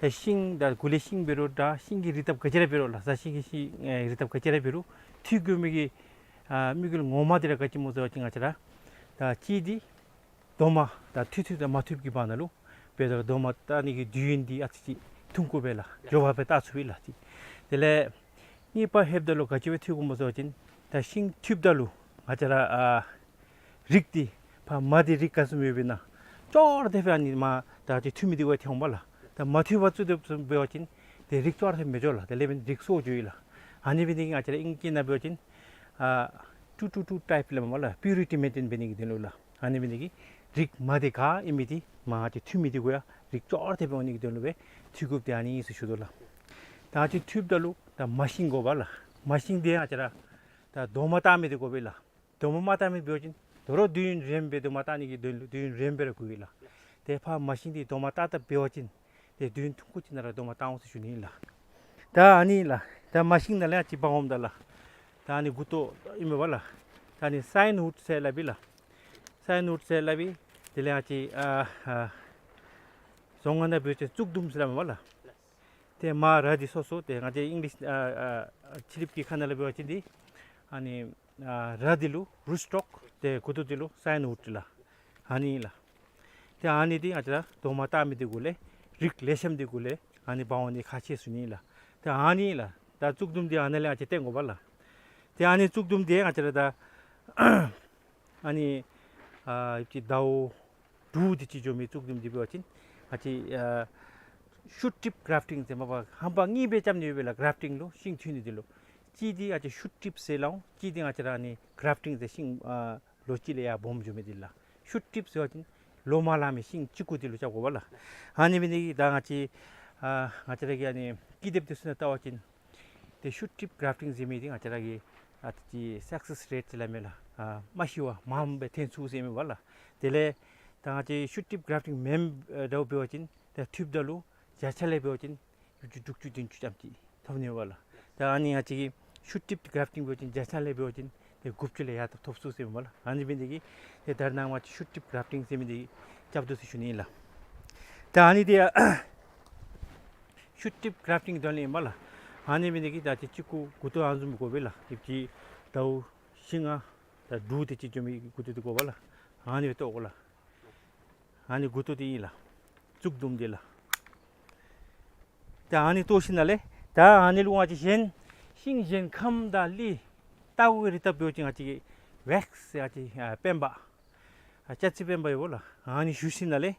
ད་ཤིང་ད་གུ་ལི་ཤིང་འབད་རུང་ད་ཤིང་གི་རིགས་སྟབས་ག་ཅི་ར་འབད་རུང་ལགས། ས་ཤིང་གི་ཤིང་ཨེ་རིགས་སྟབས་ག་ཅི་ར་འབད་རུང་འཐུ་དགོ་མི་གི་ཨ་དམིགས་ཡུལ་ངོ་མ་འདི་ར་ག་ཅི་སྨོ་ཟེར་བ་ཅིན་ང་བཅས་ར་ད་གཅིག་འདི་རྡོག་མ་ད་འཐུ་འཐུཝ་དང་མ་འཐུཝ་གི་བར་ན་ལུ་འབདཝ་ད་རྡོག་མ་བཏགས་ནི་གི་དུས་ཡུན་འདི་ཨ་ཙི་ཅིག་ཐུང་ཀུ་སྦེ་ལགས། མགྱོགས་པ་སྦེ་བཏགས་ཚུགས་པས་ལགས། དེ་ལས་གཉིས་པ་ལྷོདཔ་ད་ལུ་ག་ཅི་སྦེ་འཐུ་དགོཔ་སྨོ་ཟེར་བ་ཅིན་ད་ཤིང་འཐུཝ་ད་ལུ་ང་བཅས་ར་ཨ་རིགས་འདི་ཕར་མ་འདི་རིགས་ག་ཙམ་ཡོདཔ་ཨིན་ན་ཅོག་ར་འཐདཔ་སྦེ་ཨ་ནི་མ་ད་ཅིག་འཐུ་མི་འདི་གུ་འཐོན་འོང་པ་ལགས། ད་མ་འཐུ་བར་བཙུགས་ཏེ་འབད་བ་ཅིན་ཏེ་རིགས་ཅོག་ར་འཐདཔ་མི་འགྱོ་ལགས། དེ་ལས་འབདན་རིགས་སོར་འགྱོཝ་ཨིན་ལགས། ཨ་ནི་འབད་ནི་དེ་གིས་ང་བཅས་ར་ཨིང་སྐད་ནང་འབད་བ་ཅིན་ཨ་ཊུ་ཊུ་ཊུ་ཊའིཔ་སླབ་མས་ལགས། པིའུ་རི་ཊི་མེན་ཊེན་འབད་ནི་གི་དོན་ལུ་ལགས། ཨ་ནི་འབད་ནི་དེ་གིས་རིགས་མ་འདི་ག་ཨིན་མི་འདི་མ་ཅིག་འཐུ་མི་འདི་གུ་ཡང་རིགས་ཅོག་ར་འཐདཔ་སྦེ་འོང་ནི་གི་དོན་ལུ་སྦེ་འཐུ་དགོཔ་འདི་ཨ་ནི་ཨིན་ཟེར་ཞུ་དོ་ལགས། ད་ཅིག་འཐུཝ་ད་ལུ་ད་མ་ཤིང་དགོ་པས་ལགས། མ་ཤིང་འདི་ང་བཅས་ར་ད་རྡོག་མ་བཏགས་མི་འདི་དགོ་པས་ལགས། རྡོག་མ་མ་བཏགས་མི་འབད་བ་ཅིན་དོ་རུང་དུས་ཡུན་རིངམོ་སྦེ་རྡོག་མ་བཏགས་ནི་གི་དོན་ལུ་དུས་ཡུན་རིངམོ་སྦེ་ར་དགོ་པས་ལགས། ཏེ་ཕར་མ་ཤིང་འདི་རྡོག་མ་བཏགས་བཏགསཔ་འབད་བ་ཅིན་ཏེ་དུས་ཡུན་ཐུང་ཀུ་ཅིག་ནང་ར་རྡོག་མ་བཏགས་འོང་ཟེར་ཞུ་ནི་ཨིན་ལགས། ད་ཨ་ནི་ལགས། ད་མ་ཤིང་ནང་ལས་ཨ་ཙི་འབག་འོངམ་ད་ལགས། ད་ཨ་ནི་མགུ་ཏོ་ཨིན་མས་པ་ལགས། ད་ཨ་ནི་སའིན་ཝུཌ་ཟེར་སླབ་ཨིན་ལགས། སའིན་ཝུཌ་ཟེར་སླབ་ཨིན། དེ་ལས་ཨ་ཙི་ཨ་ཨ་རྫོང་ཁ་ནང་འབད་བ་ཅིན་གཙུག་དུམ་ཟེར་སླབ་མས་པ་ལགས། ཏེ་མར་ར་འདི་སོ་སོ་ཏེ་ང་བཅས་ཨིང་ལིཤ་ཨ་ཨ་ཕྱི་གླིངཔ་གི་ཁ་ནང་ལས་འབད་བ་ཅིན་འདི་ཨ་ནི་ཨ་ར་འདི་ལུ་རུཊ་སི་ཊོཀ་ཏེ་མགུ་ཏོ་འདི་ལུ་སའིན་ཝུཌ་ལགས། ཨ་ནི་ལགས། ཏེ་ཨ་ནི་འདི་ང་བཅས་ར་རྡོག་མ་བཏགས་མི་འདི་གུ་ལས་རིགས་ལེགས་ཤོམ་འདི་གུ་ལས་ཨ་ནི་འབག་འོང་ནི་ཁག་ཆེ་ཟེར་ཞུ་ནི་ལགས། ཏེ་ཨ་ནི་ལགས། ད་གཙུག་དུམ་འདི་ཨ་ནཱ་ལས་ཨ་ཙི་བཏོན་དགོ་པས་ལགས། ཏེ་ཨ་ནི་གཙུག་དུམ་འདི་ང་བཅས་ར་ད་ཨ་ནི་ཨ་ཡུདཔ་ཅིག་ཟླཝ་དྲུག་དེ་ཅིག་འགྱོ་མི་གཙུག་དུམ་འདི་འབད་བ་ཅིན་ཨ་ཙི་ཨ་ ཤུཊ་ཊིབ་གརཕ་ཊིང་ཟེར་མ་པ་ཧམ་པ་གཉིས་སྦེ་རྐྱབ་ནི་ཡོད་པས་ལགས། གརཕ་ཊིང་ལུ་ཤིང་འཐུ་ནི་འདི་ལུ་གཅིག་འདི་ང་བཅས་ཤུཊ་ཊིབ་ཟེར་སླབ་འོང་། གཅིག་འདི་ང་བཅས་ར་ཨ་ནི་གརཕ་ཊིང་ཟེར་ཤིང་ཨ་ལོ་གཅིག་ལས་ཡར་སྦོམ་འགྱོ་མི་འདི་ལགས། ཤུཊ་ཊིབ་ཟེར་བ་ཅིན་ལོ་མ་ལང་མི་ཤིང་གཅིག་གུ་འདི་ལུ་རྐྱབ་དགོ་པས་ལགས། ཨ་ནི་འབད་ནི་འདི་གིས་ད་ང་བཅས་ཨ་ང་བཅས་ར་གི་ཨ་ནི་ཀི་དེབ་འདི་ཚུ་ནང་བལྟ་བ་ཅིན་ཏེ་ཤུཊ་ཊིབ་གརཕ་ཊིང་ཟེར་མི་འདི་ང་བཅས་ར་གི་ཨ་ཏེ་སག་སེསི་རེཊ་ཟེར་སླབ་མས་ལགས། ཨ་མ་ཤི་བར་མངམ་སྦེ་ཐོན་ཚུགས་ཟེར་མས་པ་ལགས། དེ་ལས་ད་ང་བཅས་ཤུཊ་ཊིབ་གརཕ་ཊིང་མེན་པར་འདྲཝ་འབད་བ་ཅིན་ཏེ་འཐུཝ་ད་ལུ་བརྒྱ་ཆ་ལས་འབད་བ་ཅིན་དྲུག་ཅུ་དྲུག་ཅུ་བདུན་ཅུ་ཙམ་ཅིག་ཐོབ་ནི་པ་ལགས། ད་ཨ་ནི་ང་བཅས་ཀྱི་ཤུཊ་ཊིབ་གརཕ་ཊིང་འབད་བ་ཅིན་བརྒྱ་ཆ་ལས་འབད་བ་ཅིན་ཏེ་དགུ་བཅུ་ལས་ཡར་ཐོབ་ཚུགས་ཟེར་མས་པ་ལགས། ཨ་ནི་འབད་ནི་འདི་གིས་ཏེ་ད་རེས་ནངས་པ་ང་བཅས་ཤུཊ་ཊིབ་གརཕ་ཊིང་ཟེར་མི་འདི་རྐྱབ་དོ་ཟེར་ཞུ་ནི་ཨིན་ལགས། ད་ཨ་ནི་འདི་ཡང་ཤུཊ་ཊིབ་གརཕ་ཊིང་དོན་ལས་ཨིན་པ་ལགས། ཨ་ནི་འབད་ནི་འདི་གིས་ད་ཏེ་གཅིག་གུ་མགུ་ཏོ་ཨ་ནི་བཟུམ་དགོ་པས་ལགས། ཨིབ་ཅིག་ཟླཝ་ཤིང་ཨ་ད་འབྲུག་དེ་ཅིག་འགྱོ་མི་མགུ་ཏོ་འདི་དགོ་པས་ལགས། ཨ་ནི་སྦེ་བཏོག་དགོ་ལགས། ཨ་ནི་མགུ་ཏོ་འདི་ཨིན་ལགས། བཙུགས་དུམ་འདི་ལགས། ད་ཨ་ནི་བཏོག་ཞིནམ་ལས་ད་ཨ་ནི་ལུ་ང་བཅས་གཞན་ཤིང་གཞན་ཁམ་དང་གླི་ལྟག་གུ་རི་ལྟབ་འབད་བ་ཅིན་ང་བཅས་ཀྱི་ཝེགསི་ཟེར་ང་བཅས་ཨ་སྤེན་པ་ཨ་ལྕགས་རྩི་སྤེན་པ་ཡོད་པ་ལགས། ཨ་ནི་བཞུ་ཞིནམ་ལས་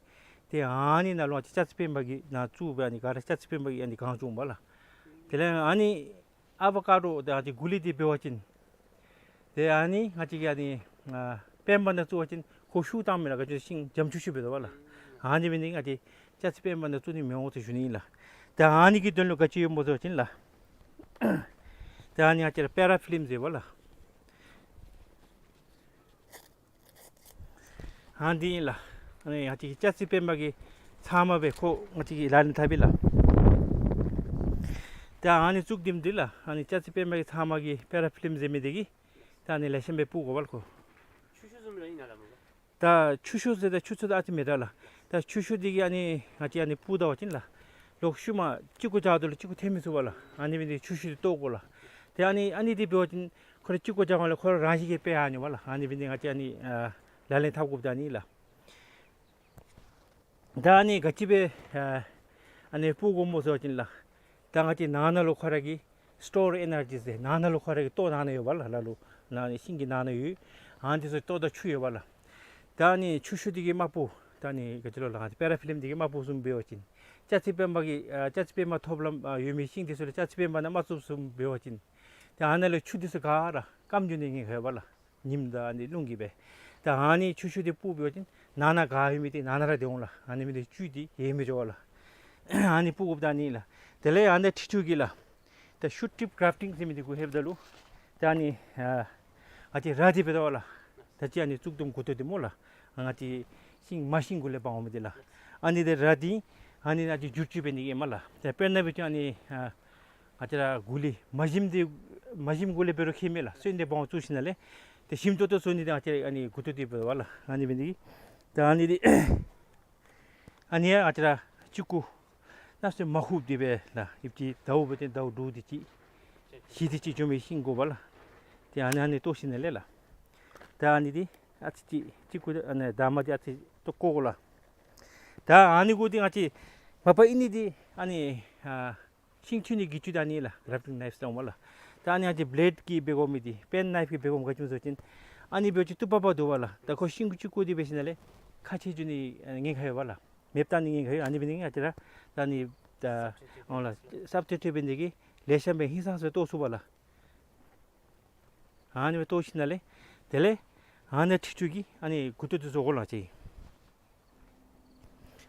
ཏེ་ཨ་ནི་ནང་ལུ་ང་བཅས་ལྕགས་རྩི་སྤེན་པ་གི་ནང་བཙུགས་སྦེ་ཨ་ནི་ག་ར་ལྕགས་རྩི་སྤེན་པ་གི་ཨ་ནི་གང་བྱུང་པ་ལགས། དེ་ལས་ཨ་ནི་ཨ་བ་ཀ་ཌོ་ཏེ་ང་བཅས་གུ་ལི་འདི་འབད་བ་ཅིན་ཏེ་ཨ་ནི་ང་བཅས་ཀྱི་ཨ་ནི་ཨ་སྤེན་པ་ནང་བཙུགས་པ་ཅིན་ཁོ་ཤུགས་བཏང་མི་ལགས། ག་ཅི་ཤིང་འཇམ་ཆུ་ཆུ་འབད་དོ་པ་ལགས། ཨ་ནི་འབད་ནི་འདི་གིས་ང་བཅས་ལྕགས་རྩི་སྤེན་པ་ནང་བཙུགས་ནི་མི་འོང་ཟེར་ཞུ་ནི་ཨིན་ལགས། ཏེ་ཨ་ནི་གི་དོན་ལུ་ག་ཅི་ཡོདཔ་སྨོ་ཟེར་བ་ཅིན་ལགས། ཏེ་ཨ་ནི་ང་བཅས་ར་པེ་ར་ཕིལམ་ཟེར་བ་ལགས། ཨ་ནི་འདི་ཨིན་ལགས། ཨ་ནི་ང་བཅས་ཀྱི་ལྕགས་རྩི་སྤེན་པ་གི་ཚབ་མ་སྦེ་ཁོ་ང་བཅས་ཀྱིས་ལག་ལེན་འཐབ་པས་ལགས། ཏེ་ཨ་ནི་བཙུགས་དུམ་འདི་ལགས། ཨ་ནི་ལྕགས་རྩི་སྤེན་པ་གི་ཚབ་མ་གི་པེ་ར་ཕིལམ་ཟེར་མི་འདི་གིས་ད་ཨ་ནི་ལེགས་ཤོམ་སྦེ་སྤུབ་དགོ་པས་ལགས་ཁོ། ཆུ་ཤོག་བཟུམ་ར་ཨིན་ན་ལགས་སྨོ། ད་ཆུ་ཤོག་ཟེར་ད་ཆུ་ཚོད་ད་ཨ་ཙི་མེད་ད་ལགས། ད་ཆུ་ཤོག་འདི་གིས་ཨ་ནི་ང་བཅས་ཨ་ནི་སྤུབ་ད་པ་ཅིན་ལགས། ལོག་ཤུལ་མ་གཅིག་གུ་བཞག་ད་ལུ་གཅིག་གུ་ཐོན་མི་ཚུགས་པས་ལགས། ཨ་ནི་འབད་ནི་འདི་ཆུ་ཤོག་འདི་བཏོག་དགོ་ལགས། ཏེ་ཨ་ནི་ཨ་ནི་འདི་འབད་བ་ཅིན་ཁོ་ར་གཅིག་གུ་བཞག་པ་ལས་ཁོ་ར་རང་བཞིན་གྱིས་སྦེ་ཡར་འགྱོཝ་ལགས། ཨ་ནི་འབད་ནི་ང་བཅས་ཨ་ནི་ཨ་ལག་ལེན་འཐབ་དགོཔ་ད་ཨ་ནི་ལགས། ད་ཨ་ནི་ག་ཅི་སྦེ་ཨ་ཨ་ནི་སྤུབ་དགོཔ་སྨོ་ཟེར་བ་ཅིན་ལགས། ད་ང་བཅས་ནང་ན་ལུ་ཁོ་ར་གི་སི་ཊོར་ཨེ་ནར་ཇི་ཟེར་ནང་ན་ལུ་ཁོ་ར་གི་ལྟོ་ནང་ན་ཡོད་པ་ལགས། ལ་ལུ་ནང་ན་ཤིང་གི་ནང་ན་ཡོད། ཨ་ནི་འདི་ཚུ་ལྟོ་དང་ཆུ་ཡོད་པ་ལགས། ད་ཨ་ནི་ཆུ་ཤོག་འདི་གིས་མ་སྤུབ། ད་ཨ་ནི་ག་ཅི་ལོ་ལགས། ང་བཅས་པེ་ར་ཕིལམ་འདི་གིས་མ་སྤུབ་བཟུམ་འབད་བ་ཅིན་ལྕགས་རྩི་སྤེན་པ་གི་ཨ་ལྕགས་རྩི་སྤེན་པ་ཐོབ་ལམ་ཨ་ཡོད་མི་ཤིང་འདི་ཚུ་ལུ་ལྕགས་རྩི་སྤེན་པ་ནང་མ་བཙུགས་བཟུམ་འབད་བ་ཅིན་ཏེ་ཨ་ནཱ་ལས་ཆུ་འདི་ཚུ་ག་ར་སྐམ་འགྱོ་ནི་ཉེན་ཁ་ཡོད་པ་ལགས། ཉིམ་དང་ཨ་ནི་རླུང་གིས་སྦེ། ད་ཨ་ནི་ཆུ་ཤོག་འདི་སྤུབ་འབད་བ་ཅིན་ནང་ན་ག་ཡོད་མི་འདི་ནང་ན་ར་སྡོད་འོང་ལགས། ཨ་ནི་འབད་ནི་འདི་བཅུད་འདི་ཡལ་མི་འགྱོ་བས་ལགས། ཨ་ནི་སྤུབ་དགོཔ་ད་ཨ་ནི་ལགས། དེ་ལས་ཨ་ནི་འཁྲིལ་འཁྲིལཝ་གིས་ལགས། ད་ཤུཊ་ཊིབ་གརཕ་ཊིང་ཟེར་མི་འདི་གུ་ལྷོདཔ་ད་ལུ་ད་ཨ་ནི་ཨ་ང་བཅས་ར་འདི་འབད་དོ་པ་ལགས། ད་ཅི་ཨ་ནི་བཙུགས་དུམ་མགུ་ཏོ་འདི་སྨོ་ལགས། ང་བཅས་ཤིང་མ་ཤིང་གུ་ལས་འབག་འོང་མི་འདི་ལགས། ཨ་ནི་འདི་ར་འདི་ཨ་ནི་ང་བཅས་བསྒྱུར་བཅོས་འབད་ནི་ཨིན་མས་ལགས། ད་དཔེར་ན་འབད་བ་ཅིན་ཨ་ནི་ཨ་ང་བཅས་ར་གུ་ལི་མ་ཞིམ་འདི་མ་ཞིམ་གུ་ལས་འབད་རུང་ཁྱད་མེད་ལགས། སོན་འདི་འབག་འོང་བཙུགས་ཞིནམ་ལས་ཏེ་ཞིམ་ཏོག་ཏོ་བཟོ་ནི་འདི་ང་བཅས་ཨ་ནི་མགུ་ཏོ་འདི་འབད་དོ་པ་ལགས། ཨ་ནི་འབད་ནི་འདི་གིས་ད་ཨ་ནི་འདི་ཨ་ནི་ཡང་ང་བཅས་ར་གཅིག་གུ་གནམ་མེད་ས་མེད་མ་ཧུབ་སྟེ་སྦེ་ལགས། ཨིབ་ཅིག་ཟླཝ་འབད་བ་ཅིན་ཟླཝ་དྲུག་དེ་ཅིག་བཞི་དེ་ཅིག་འགྱོ་མི་ཤིང་དགོ་པ་ལགས། ཏེ་ཨ་ནི་ཨ་ནི་བཏོག་ཞིནམ་ལས་ལགས། ད་ཨ་ནི་འདི་ཨ་ཙི་ཅིག་གཅིག་གུ་ཨ་ནི་འདབ་མ་འདི་ཨ་ཙི་བཏོག་བཀོ་དགོ་ལགས། ད་ཨ་ནི་གུ་འདི་ང་བཅས་མ་པ་ཨིན་ནི་འདི་ཨ་ནི་ཨ་ཤིང་འཐུ་ནི་གི་ཅུང་འདི་ཨ་ནི་ལགས། གརཕ་ཊིང་ནའིཕ་ཟེར་འོང་མས་ལགས། ད་ཨ་ནི་ཨ་ཙི་བི་ལེཌ་གིས་འབད་དགོ་མི་འདི་པེན་ནའིཕ་གིས་འབད་དགོ་མི་ག་ཅི་སྨོ་ཟེར་བ་ཅིན་ཨ་ནི་འབད་བ་ཅིན་བཏུབ་པ་འབད་དོ་པ་ལགས། ད་ཁོ་ཤིང་གཅིག་གུ་འདི་འབད་ཞིནམ་ལས་ཁ་ཕྱེ་འགྱོ་ནི་ཉེན་ཁ་ཡོད་པ་ལགས། མེདཔ་བཏང་ནི་ཉེན་ཁ་ཡོད། ཨ་ནི་འབད་ནི་འདི་གིས་ང་བཅས་ར་ད་ཨ་ནི་ད་འོང་ལགས། སབ་སི་ཊི་ཊུཊ་འབད་ནི་འདི་གིས་ལེགས་ཤོམ་སྦེ་ཧིང་སངས་ས་སྦེ་བཏོག་ཚུགས་པས་ལགས། ཨ་ནི་སྦེ་བཏོག་ཞིནམ་ལས་དེ་ལས་ཨ་ནི་འཁྲིལ་འཁྲིལཝ་གིས་ཨ་ནི་མགུ་ཏོ་འདི་བཟོ་དགོ་ལགས། ཅིག་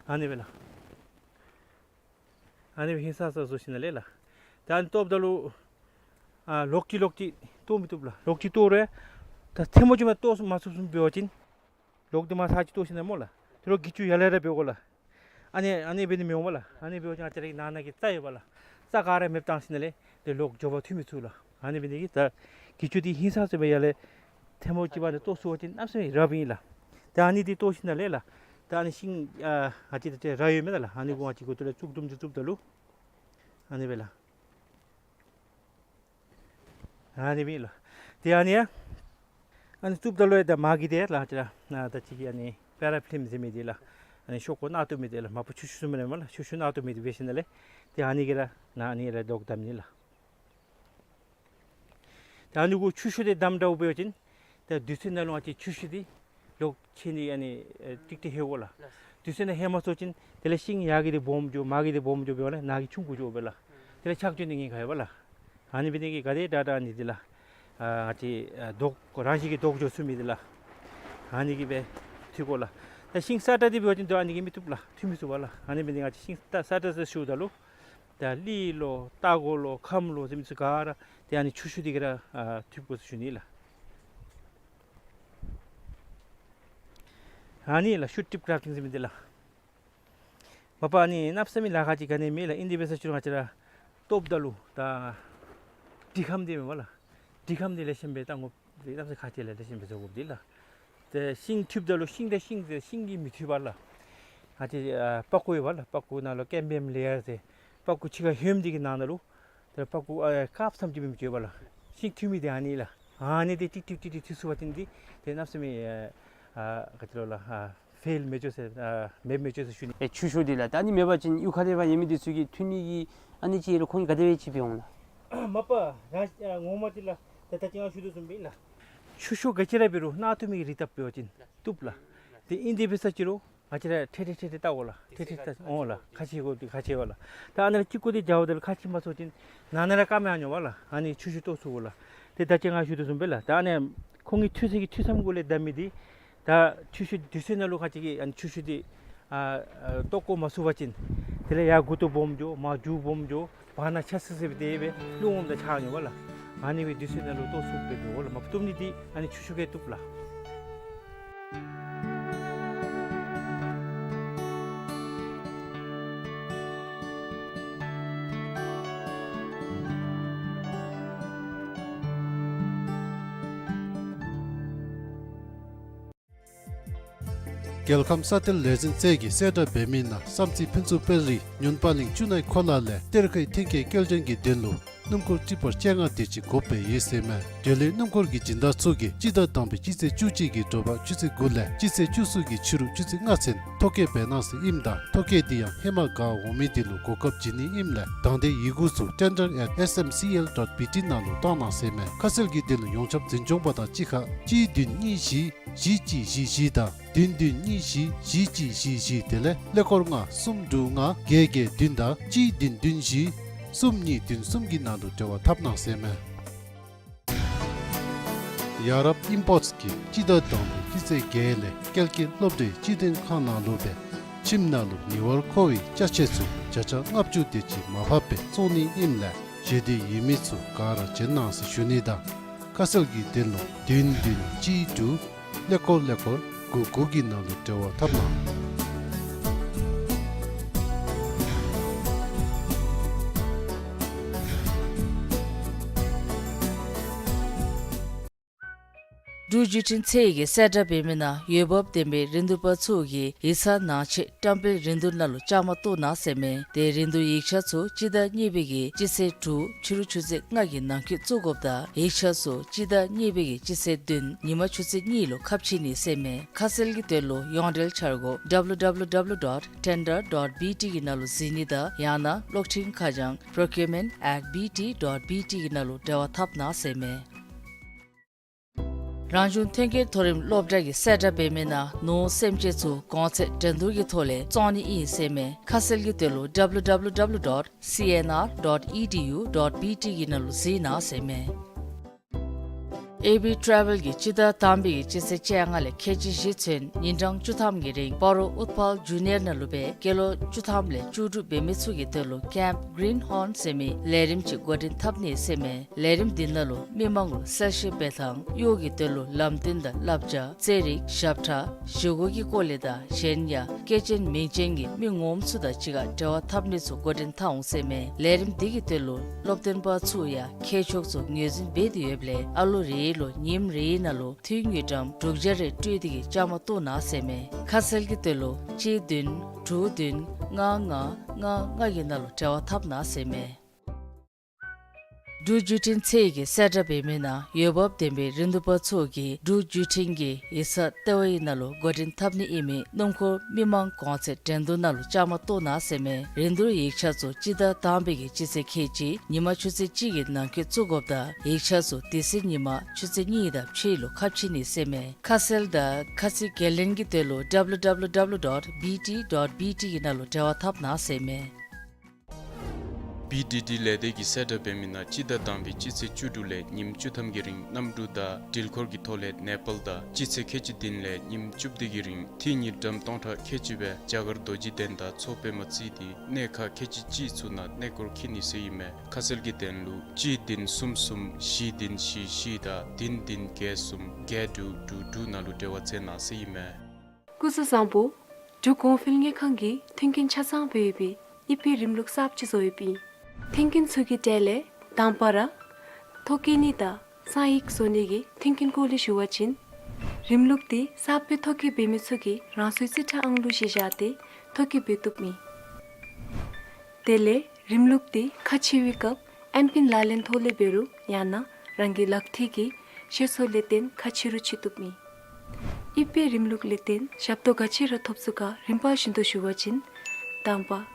ཨ་ནི་སྦེ་ལགས། ཨ་ནི་སྦེ་ཧིང་སངས་ས་བཟོ་ཞིནམ་ལས་ལགས། ད་ཨ་ནི་བཏོགཔ་ད་ལུ་ཨ་ལོག་ཅི་ལོག་ཅི་བཏོག་མི་བཏུབ་ལགས། ལོག་ཅི་བཏོག་རུང་ད་ཐལ་མོ་ཅིག་མ་བཏོག་མ་ཚུགསཔ་བཟུམ་འབད་བ་ཅིན་ལོག་འདི་མར་ཚར་གཅིག་བཏོག་ཞིནམ་ལས་སྨོ་ལགས། དེ་ལོག་གི་ཅུང་ཡར་ལས་ར་འབད་དགོ་ལགས། ཨ་ནི་ཨ་ནི་འབད་ནི་མི་འོང་པ་ལགས། ཨ་ནི་འབད་བ་ཅིན་ང་བཅས་རའི་ནང་ན་གི་རྩྭ་ཡོད་པ་ལགས། རྩྭ་ག་ར་མེདཔ་བཏང་ཞིནམ་ལས་དེ་ལོག་མགྱོགས་པར་འཐུ་མི་ཚུགས་ལགས། ཨ་ནི་འབད་ནི་འདི་གིས་ད་གི་ཅུང་འདི་ཧིང་སངས་ས་སྦེ་ཡར་ལས་ཐལ་མོ་ཅིག་འབག་ནི་བཏོག་ཚུགས་པ་ཅིན་གནམ་མེད་ས་མེད་རབ་ཨིན་ལགས། ད་ཨ་ནི་འདི་བཏོག་ཞིནམ་ལས་ལགས། ད་ཨ་ནི་ཤིང་ཨ་ང་བཅས་ད་ཅི་ར་ཡོད་མས་ད་ལགས། ཨ་ནི་གུ་ང་བཅས་མགུ་ཏོ་ལས་བཙུགས་དུམ་ཅིག་བཙུགསཔ་ད་ལུ་ཨ་ནི་སྦེ་ལགས། ཨ་ནི་སྦེ་ལགས། ཏེ་ཨ་ནི་ཡང་ཨ་ནི་བཙུགསཔ་ད་ལུ་ཡང་ད་མར་གྱི་འདི་ལགས་ཅི་ར་ཨ་ད་ཅི་གི་ཨ་ནི་པེ་ར་ཕིལམ་ཟེར་མི་འདི་ལགས། ཨ་ནི་ཤོག་གུ་ནག་ཏོག་མི་འདི་ལགས། མ་པ་ཆུ་ཤོག་བཟུམ་མེན་པ་ལགས། ཆུ་ཤོག་ནག་ཏོག་མི་འདི་འབད་ཞིནམ་ལས་ཏེ་ཨ་ནི་གིས་ར་ནཱ་ཨ་ནི་ར་ལོག་བསྡམ་ནི་ལགས། ད་ཨ་ནི་གུ་ཆུ་ཤོག་འདི་བསྡམ་འདྲཝ་འབད་བ་ཅིན་ད་དུས་ཚོད་ནང་ལུ་ང་བཅས་ཆུ་ཤོག་འདི་ལོག་ཆད་ནི་ཨ་ནི་ཨེ་ཏིག་ཏིག་ལྷོད་དགོ་ལགས། དུས་ཚོད་ནང་ལྷོད་མ་སོང་ཅིན་དེ་ལས་ཤིང་ཡར་གི་དེ་སྦོམ་འགྱོ་མར་གི་དེ་སྦོམ་འགྱོ་འབདཝ་ལས་ནཱ་གི་ཆུང་ཀུ་འགྱོཝ་མས་ལགས། དེ་ལས་ཆག་ཆོད་ནི་ཉེན་ཁ་ཡོདཔ་ལགས། ཨ་ནི་འབད་ནི་གིས་ག་དེ་དྲག་དྲག་ཨ་ནི་འདི་ལགས། ཨ་ང་བཅས་ཨ་རྡོག་རང་བཞིན་གྱིས་རྡོག་འགྱོ་ཚུགས་མི་འདི་ལགས། ཨ་ནི་གིས་འབད་འཐུ་དགོ་ལགས། ད་ཤིང་སྲ་ཀྲག་འདི་འབད་བ་ཅིན་ད་ཨ་ནི་གིས་མི་བཏུབ་ལགས། འཐུ་མི་ཚུགས་པས་ལགས། ཨ་ནི་འབད་ནི་ང་བཅས་ཤིང་སྲ་ཀྲག་ཟེར་ཞུཝ་ད་ལུ་ད་ལི་ལོ་སྟག་གོ་ལོ་ཁམ་ལོ་ཟེར་མི་ཚུ་ག་ར་ཏེ་ཨ་ནི་ཆུ་ཤུགས་འདི་གིས་ར་ཨ་འཐུ་དགོ་ཟེར་ཞུ་ནི་ལགས། ཨ་ནི་ལགས་ཤུ་ཊིབ་ཀ་རབ་ཊིང་ཟེར་མི་འདི་ལགས། མ་པ་ཨ་ནི་གནམ་ས་མེད་ལཱ་ཁག་ཅིག་ག་ནི་མེད་ལགས། ཨིན་དེ་འབད་ས་ཅིག་རུང་ང་བཅས་ར་བཏོགཔ་ད་ལུ་ད་དྲི་ཁམ་འདི་མེན་པ་ལགས། དྲི་ཁམ་འདི་ལེགས་ཤོམ་སྦེ་བཏང་དགོ། གནམ་ས་ཁག་ཅིག་ལས་ལེགས་ཤོམ་སྦེ་བཟོ་དགོཔ་འདི་ལགས། ཏེ་ཤིང་འཐུཝ་ད་ལུ་ཤིང་དང་ཤིང་ཟེར་ཤིང་གིས་མི་འཐུས་པས་ལགས། ང་བཅས་ཨ་པག་ཀོ་ཡོད་པ་ལགས། པག་ཀོ་ནང་ལུ་ཀེམ་བིའམ་ལེ་ཡར་ཟེར་པག་ཀོ་ཕྱི་ཁར་ཧོནམ་འདི་གི་ནང་ན་ལུ་ཏེ་པག་ཀོ་ཨ་དཀརཔོ་ཙམ་ཅིག་མེན་པར་ཡོད་པ་ལགས། ཤིང་འཐུ་མི་འདི་ཨ་ནི་ལགས། ཨ་ནི་འདི་ཏིག་ཏིག་ཏིག་ཏིག་འཐུ་ཚུགས་པ་ཅིན་འདི་ཏེ་གནམ་ས་མེད་ཨ་ཨ་ག་ཅི་ལོ་ལགས། ཨ་ཕེལ་མི་འགྱོ་ཟེར་ཨ་མེདཔ་མི་འགྱོ་ཟེར་ཞུ་ནི། ཨེ་ཆུ་ཤུགས་འདི་ལགས། ད་ཨ་ནི་མེད་པ་ཅིན་གཡུས་ཁ་ལས་ཕར་ཡོད་མི་འདི་ཚུ་གིས་འཐུ་ནི་གི་ཨ་ནི་ཅིག་ལུ་ཁོང་གིས་ག་དེ་སྦེ་ཅིག་འབད་འོང་ལགས། མ་པ་རང་ཨ་ངོ་མ་འདི་ལགས། ད་ད་ཅི་ང་ཞུ་དོ་བཟུམ་སྦེ་ལགས། ཆུ་ཤུགས་ག་ཅི་ར་འབད་རུང་ནང་འཐུ་མི་གི་རིགས་བཏབ་འབད་བ་ཅིན་བཏུབ་ལགས། ཏེ་ཨིན་དེ་འབད་ས་ཅིག་རུང་ང་བཅས་ར་ཐད་ཐད་ཐད་ཐད་བལྟ་དགོ་ལགས། ཐད་ཐད་བལྟ་འོང་ལགས། ཁ་ཕྱེ་དགོཔ་འདི་ཁ་ཕྱེ་དགོ་ལགས། ད་ཨ་ནཱ་ལུ་ཅིག་ཀོ་འདི་རྒྱབ་ད་ལུ་ཁ་ཕྱེ་མ་ཚུགས་ཅིན་ནང་ན་ར་སྐམ་ཡར་འགྱོཝ་ལགས། ཨ་ནི་ཆུ་ཤུགས་གཏོར་ཚུགས་དགོ་ལགས། ཏེ་ད་ཅི་ང་ཞུ་དོ་བཟུམ་སྦེ་ལགས། ད་ཨ་ནི་ཁོང་གི་འཐུ་ས་གི་འཐུ་མཚམས་གུ་ལས་བསྡམ་མི་འདི་ད་ཆུ་ཤུགས་དུས་ཚོད་ནང་ལུ་ཁ་ཅིག་གིས་ཨ་ནི་ཆུ་ཤུགས་འདི་ཨ་ཨ་གཏོར་བཀོ་མ་ཚུགས་པ་ཅིན་དེ་ལས་ཡར་མགུ་ཏོ་སྦོམ་འགྱོ་མར་རྒྱུག་སྦོམ་འགྱོ་བར་ན་ཆག་སི་སི་སྦེ་དེ་སྦེ་རླུང་འོངམ་ད་ཆག་འགྱོཝ་ལགས། ཨ་ནི་སྦེ་དུས་ཚོད་ནང་ལུ་གཏོར་ཚུགསཔ་སྦེ་འབད་དགོ་ལགས། མ་བཏུབ་ནི་འདི་ཨ་ནི་ཆུ་ཤུགས་ཀྱིས་བཏུབ་ལགས། རྒྱལ་ཁམས་ས་གཏེར་ལས་འཛིན་རྩལ་གྱིས་གསལ་བསྒྲགས་འབད་མི་ནང་བསམ་རྩེ་ཕུན་ཚོགས་དཔལ་རི་ཉོན་པ་གླིང་ཆུ་ནའི་འཁོར་ལ་ལས་གཏེར་ཁའི་ཐོན་སྐྱེད་སྐྱེལ་འདྲེན་གྱི་དོན་ལུ་སྣུམ་འཁོར་ཊི་པར་བཅོ་ལྔ་དེ་ཅིག་དགོཔ་སྦེ་ཡོད་ཟེར་མས། དེ་ལས་སྣུམ་འཁོར་གྱི་སྦྱིན་བདག་ཚུ་གིས་སྤྱི་ཟླ་དང་པའི་སྤྱི་ཚེས་བཅུ་གཅིག་གི་དྲོ་པ་ཆུ་ཚོད་དགུ་ལས་སྤྱི་ཚེས་བཅུ་གསུམ་གྱི་ཕྱི་རུ་ཆུ་ཚོད་ལྔ་ཚུན་ཐོ་བཀོད་འབད་གནང་ཟེར་ཨིནམ་ད་ཐོ་བཀོད་འདི་ཡང་ཧེ་མ་ག་འོང་མི་དེ་ལུ་གོ་སྐབས་བྱིན་ནི་ཨིནམ་ལས་དང་འདོད་ཡོད་མི་ཚུ་tender at S M C L dot B T ནང་ལུ་བཏང་གནང་ཟེར་མས། ཁ་གསལ་གྱི་དོན་ལུ་ཡོངས་ཁྱབ་འཛིན་སྐྱོང་པ་དང་གཅིག་ཁར་གཅིག་བདུན་གཉིས་བཞི་བཞི་གཅིག་བཞི་བཞི་དང་བདུན་བདུན་གཉིས་བཞི་བཞི་གཅིག་བཞི་བཞི་དེ་ལས་ཀླད་ཀོར་ལྔ་གསུམ་དྲུག་ལྔ་བརྒྱད་བརྒྱད་བདུན་དང་གཅིག་བདུན་བདུན་བཞི་གསུམ་གཉིས་བདུན་གསུམ་གྱི་ནང་དུ་འབྲེལ་བ་འཐབ་གནང་ཟེར་མས། ཡ་རབས་ཨིམ་པོརཊསི་གིས་སྤྱི་ཟླ་དང་པའི་སྤྱི་ཚེས་བརྒྱད་ལས་ཀལ་ཀི་སློབ་གྲྭའི་སྤྱི་དོན་ཁང་ནང་ལུ་སྦེ་ཁྱིམ་ནང་ལུ་ཉེ་བར་མཁོ་བའི་ཅ་ཆས་ཚུ་བརྒྱ་ཆ་ལྔ་བཅུ་དེ་ཅིག་མར་ཕབ་སྦེ་བཙོང་ནི་ཨིནམ་ལས་བརྗེད་དེ་ཡོད་མི་ཚུ་ག་ར་བྱོན་གནང་ཟེར་ཞུ་ནི་དང་ཁ་གསལ་གྱི་དོན་ལུ་བདུན་བདུན་གཅིག་དྲུག་ཀླད་ཀོར་ཀླད་ཀོར་དགུ་དགུ་གི་ནང་ལུ་འབྲེལ་བ་འཐབ་གནང་། འབྲུག་བརྒྱུད་འཕྲིན་ཚད་ཀྱིས་གསལ་བསྒྲགས་འབད་མི་ནང་འོས་འབབ་ལྡན་པའི་རིན་བསྡུར་པ་ཚུ་གིས་ཡིག་ཚང་ནང་ཆས་བཀྲམ་སྤེལ་རིན་བསྡུར་ནང་ལུ་བཅའ་མར་གཏོགས་གནང་ཟེར་མས། དེ་རིན་བསྡུར་ཡིག་ཆ་ཚུ་སྤྱི་ཟླ་གཉིས་པའི་གི་སྤྱི་ཚེས་དྲུག་ཕྱི་རུ་ཆུ་ཚོད་ལྔ་གི་ནང་འཁོད་བཙུགས་དགོཔ་དང་ཡིག་ཆ་ཚུ་སྤྱི་ཟླ་གཉིས་པའི་གི་སྤྱི་ཚེས་བདུན་ཉིན་མ་ཆུ་ཚོད་གཉིས་ལུ་ཁ་ཕྱེ་ནི་ཟེར་མས། ཁ་གསལ་གྱི་དོན་ལུ་ཡོངས་འབྲེལ་འཆར་སྒོ་W W W dot tender dot B T གི་ནང་ལུ་གཟིགས་ནི་དང་ཡང་ན་གློག་འཕྲིན་ཁ་བྱང་procurement at B T dot B T གི་ནང་ལུ་འབྲེལ་བ་འཐབ་གནང་ཟེར་མས། རང་བྱུང་ཐོན་སྐྱེད་མཐོ་རིམ་སློབ་གྲྭ་གིས་གསལ་བསྒྲགས་འབད་མི་ནང་ནོར་སེམས་ཅན་ཚུ་གོང་ཚད་འགྲན་བསྡུར་གྱི་ཐོག་ལས་བཙོང་ནི་ཨིན་ཟེར་མས། ཁ་གསལ་གྱི་དོན་ལུ་W W W dot C N R dot E D U dot B T གི་ནང་ལུ་གཟིགས་གནང་ཟེར་མས། ཨེ་བི་ཊ་རེ་ཝེལ་གྱིས་སྤྱི་ཟླ་དང་པའི་གི་སྤྱི་ཚེས་བཅོ་ལྔ་ལས་ཁལ་གཅིག་བཞི་ཚུན་ཉིན་གྲངས་བཅུ་ཐམ་གྱི་རིང་སྤ་རོ་ཨུཏྤལ་ཇུ་ནི་ཡར་ནང་ལུ་སྦེ་སྐྱེས་ལོ་བཅུ་ཐམ་ལས་བཅུ་དྲུག་འབད་མི་ཚུ་གི་དོན་ལུ་ཀེམཔ་གིརིན་ཧོརན་ཟེར་མི་ལས་རིམ་ཅིག་འགོ་འདྲེན་འཐབ་ནི་ཟེར་མས། ལས་རིམ་འདི་ནང་ལུ་མི་མང་ལུ་གསལ་བཤད་འབད་ཐངས་གཡོག་གི་དོན་ལུ་ལམ་སྟོན་དང་བསླབ་བྱ་རྩེད་རིགས་ཞབས་ཁྲ་བཞེས་སྒོ་གི་སྐོར་ལས་དང་གཞན་ཡང་སྐྱེས་ཆེན་མིང་ཅན་གྱི་མི་ངོམ་ཚུ་དང་གཅིག་ཁར་འབྲེལ་བ་འཐབ་ནི་ཚུ་འགོ་འདྲེན་འཐབ་འོང་ཟེར་མས། ལས་རིམ་འདི་གི་དོན་ལུ་སློབ་སྟོན་པ་ཚུ་ཡང་མཁས་མཆོག་ཚུ་ངོས་འཛིན་འབད་དེ་ཡོདཔ་ལས་ཨ་ལོ་རེ་ལུ་ཉིནམ་རེའི་ནང་ལུ་འཐུས་དངུལ་ཀྲམ་དྲུག་བརྒྱ་རེ་སྤྲོད་དེ་གིས་བཅའ་མར་གཏོགས་གནང་ཟེར་མས། ཁ་གསལ་གྱི་དོན་ལུ་གཅིག་བདུན་དྲུག་བདུན་ལྔ་ལྔ་ལྔ་ལྔ་གི་ནང་ལུ་འབྲེལ་བ་འཐབ་གནང་ཟེར་མས། འབྲུག་བརྒྱུད་འཕྲིན་ཚད་ཀྱིས་གསལ་བསྒྲགས་འབད་མི་ནང་འོས་འབབ་ལྡན་པའི་རིན་བསྡུར་པ་ཚུ་གིས་འབྲུག་བརྒྱུད་འཕྲིན་གྱི་ཡིག་ཚང་ལྟེ་བའི་ནང་ལུ་འགོ་འདྲེན་འཐབ་ནི་ཨིན་མི་སྣུམ་འཁོར་མི་མང་གོང་ཚད་འགྲན་བསྡུར་ནང་ལུ་བཅའ་མར་གཏོགས་གནང་ཟེར་མས། རིན་བསྡུར་ཡིག་ཆ་ཚུ་སྤྱི་ཟླ་དང་པའི་གི་སྤྱི་ཚེས་ཁལ་གཅིག་ཉིན་མ་ཆུ་ཚོད་གཅིག་གི་ནང་འཁོད་བཙུགས་དགོཔ་དང་ཡིག་ཆ་ཚུ་དེ་ཚེ་ཉིན་མ་ཆུ་ཚོད་གཉིས་དང་ཕྱེད་ལུ་ཁ་ཕྱེ་ནི་ཟེར་མས། ཁ་གསལ་དང་ཁ་ཚིག་ཁས་ལེན་གྱི་དོན་ལུ་W W W dot B T dot B T གི་ནང་ལུ་འབྲེལ་བ་འཐབ་གནང་ཟེར་མས། B D D ལས་སྡེ་གིས་གསལ་བསྒྲགས་འབད་མི་ནང་སྤྱི་ཟླ་དང་པའི་སྤྱི་ཚེས་བཅུ་དྲུག་ལས་ཉིནམ་བཅུ་ཐམ་གྱི་རིང་གནམ་གྲུ་དང་འགྲུལ་འཁོར་གྱི་ཐོག་ལས་ནེ་པཱལ་དང་སྤྱི་ཚེས་ཁལ་གཅིག་བདུན་ལས་ཉིནམ་བཅུ་བདུན་གྱི་རིང་ཐིག་ཉིས་ཌམ་སྟོང་ཕྲག་ཁལ་གཅིག་སྦེ་རྒྱ་གར་རྡོ་རྗེ་གདན་དང་མཚོ་པདྨ་རྩེ་ཏེ་གནས་ཁག་ཁལ་གཅིག་གཅིག་ཚུ་ནང་གནས་སྐོར་འཁྱིད་ནི་ཟེར་ཨིན་མས། ཁ་གསལ་གྱི་དོན་ལུ་གཅིག་བདུན་གསུམ་གསུམ་བཞི་བདུན་བཞི་བཞི་དང་བདུན་བདུན་བརྒྱད་གསུམ་བརྒྱད་དྲུག་དྲུག་དྲུག་ནང་ལུ་འབྲེལ་བ་འཚོལ་གནང་ཟེར་ཨིན་མས། སྐུ་གཟུགས་བཟང་པོ། འབྲུག་གོང་འཕེལ་དངུལ་ཁང་གིས་མཐུན་རྐྱེན་ཆ་ཚང་སྦེ་ཡོད་པའི་ཨི་པེ་རིམ་ལུགས་གསརཔ་ཅིག་བཟོ་ཡོདཔ་ཨིན། མཐུན་རྐྱེན་ཚུ་གི་གྲས་ལས་དང་པ་ར་ཐོ་བཀོད་ནི་དང་གསང་ཡིག་བཟོ་ནི་གི་མཐུན་རྐྱེན་སྐོར་ལས་ཞུ་བ་ཅིན། རིམ་ལུགས་འདི་གསརཔ་སྦེ་ཐོ་བཀོད་འབད་མི་ཚུ་གིས་རང་སོའི་རྩིས་ཁྲ་ཨང་ལུ་གཞི་བཞག་སྟེ་ཐོ་བཀོད་འབད་བཏུབ་ཨིན། དེ་ལས་རིམ་ལུགས་འདི་ཁ་ཕྱེ་བའི་སྐབས་ཨེམ་པིན་ལག་ལེན་ཐོག་ལས་འབད་རུང་ཡང་ན་རང་གི་ལག་མཐིལ་གྱི་ཤེལ་སོ་ལས་བརྟེན་ཁ་ཕྱེ་རུང་ཕྱེ་བཏུབ་ཨིན། ཨི་པེ་རིམ་ལུགས་ལས་བརྟེན་ཞབས་ཏོག་ག་ཅི་ར་ཐོབ་ཚུགས་ག་རིམ་པ་བཞིན་དུ་ཞུ་བ་ཅིན། དང་པ།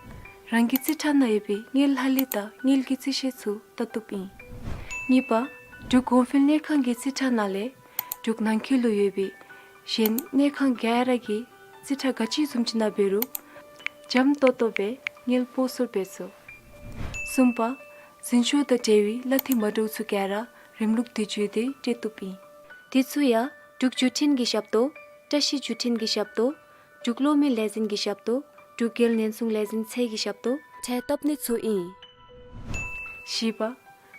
རང་གི་རྩིས་ཁྲ་ནང་ཡོད་པའི་དངུལ་ལྷག་ལུས་དང་དངུལ་གྱི་རྩིས་ཤེལ་ཚུ་བལྟ་བཏུབ་ཨིན། གཉིས་པ། འབྲུག་གོང་འཕེལ་དངུལ་ཁང་གི་རྩིས་ཁྲ་ནང་ལས་འབྲུག་ནང་འཁོད་ལུ་ཡོད་པའི་གཞན་དངུལ་ཁང་ག་ར་གི་རྩིས་ཁྲ་ག་ཅི་བཟུམ་ཅིག་ནང་འབད་རུང་འཇམ་ཏོང་ཏོ་སྦེ་དངུལ་སྤོ་སོར་འབད་ཚུགས། གསུམ་པ། འཛིན་སྐྱོང་དང་འབྲེལ་བའི་གླ་འཐུས་མ་འདྲཝ་ཚུ་ག་ར་རིམ་ལུགས་འདི་བརྒྱུད་དེ་སྤྲོད་བཏུབ་ཨིན། དེ་ཚུ་ཡང་འབྲུག་བརྒྱུད་འཕྲིན་གྱི་ཞབས་ཏོག། བཀྲ་ཤིས་བརྒྱུད་འཕྲིན་གྱི་ཞབས་ཏོག། འབྲུག་གློག་མེ་ལས་འཛིན་གྱི་ཞབས་ཏོག། འབྲུག་རྒྱལ་ཉེན་སྲུང་ལས་འཛིན་ཚད་ཀྱི་ཞབས་ཏོག་འཕྲལ་བཏབ་ནི་ཚུ་ཨིན། བཞི་པ།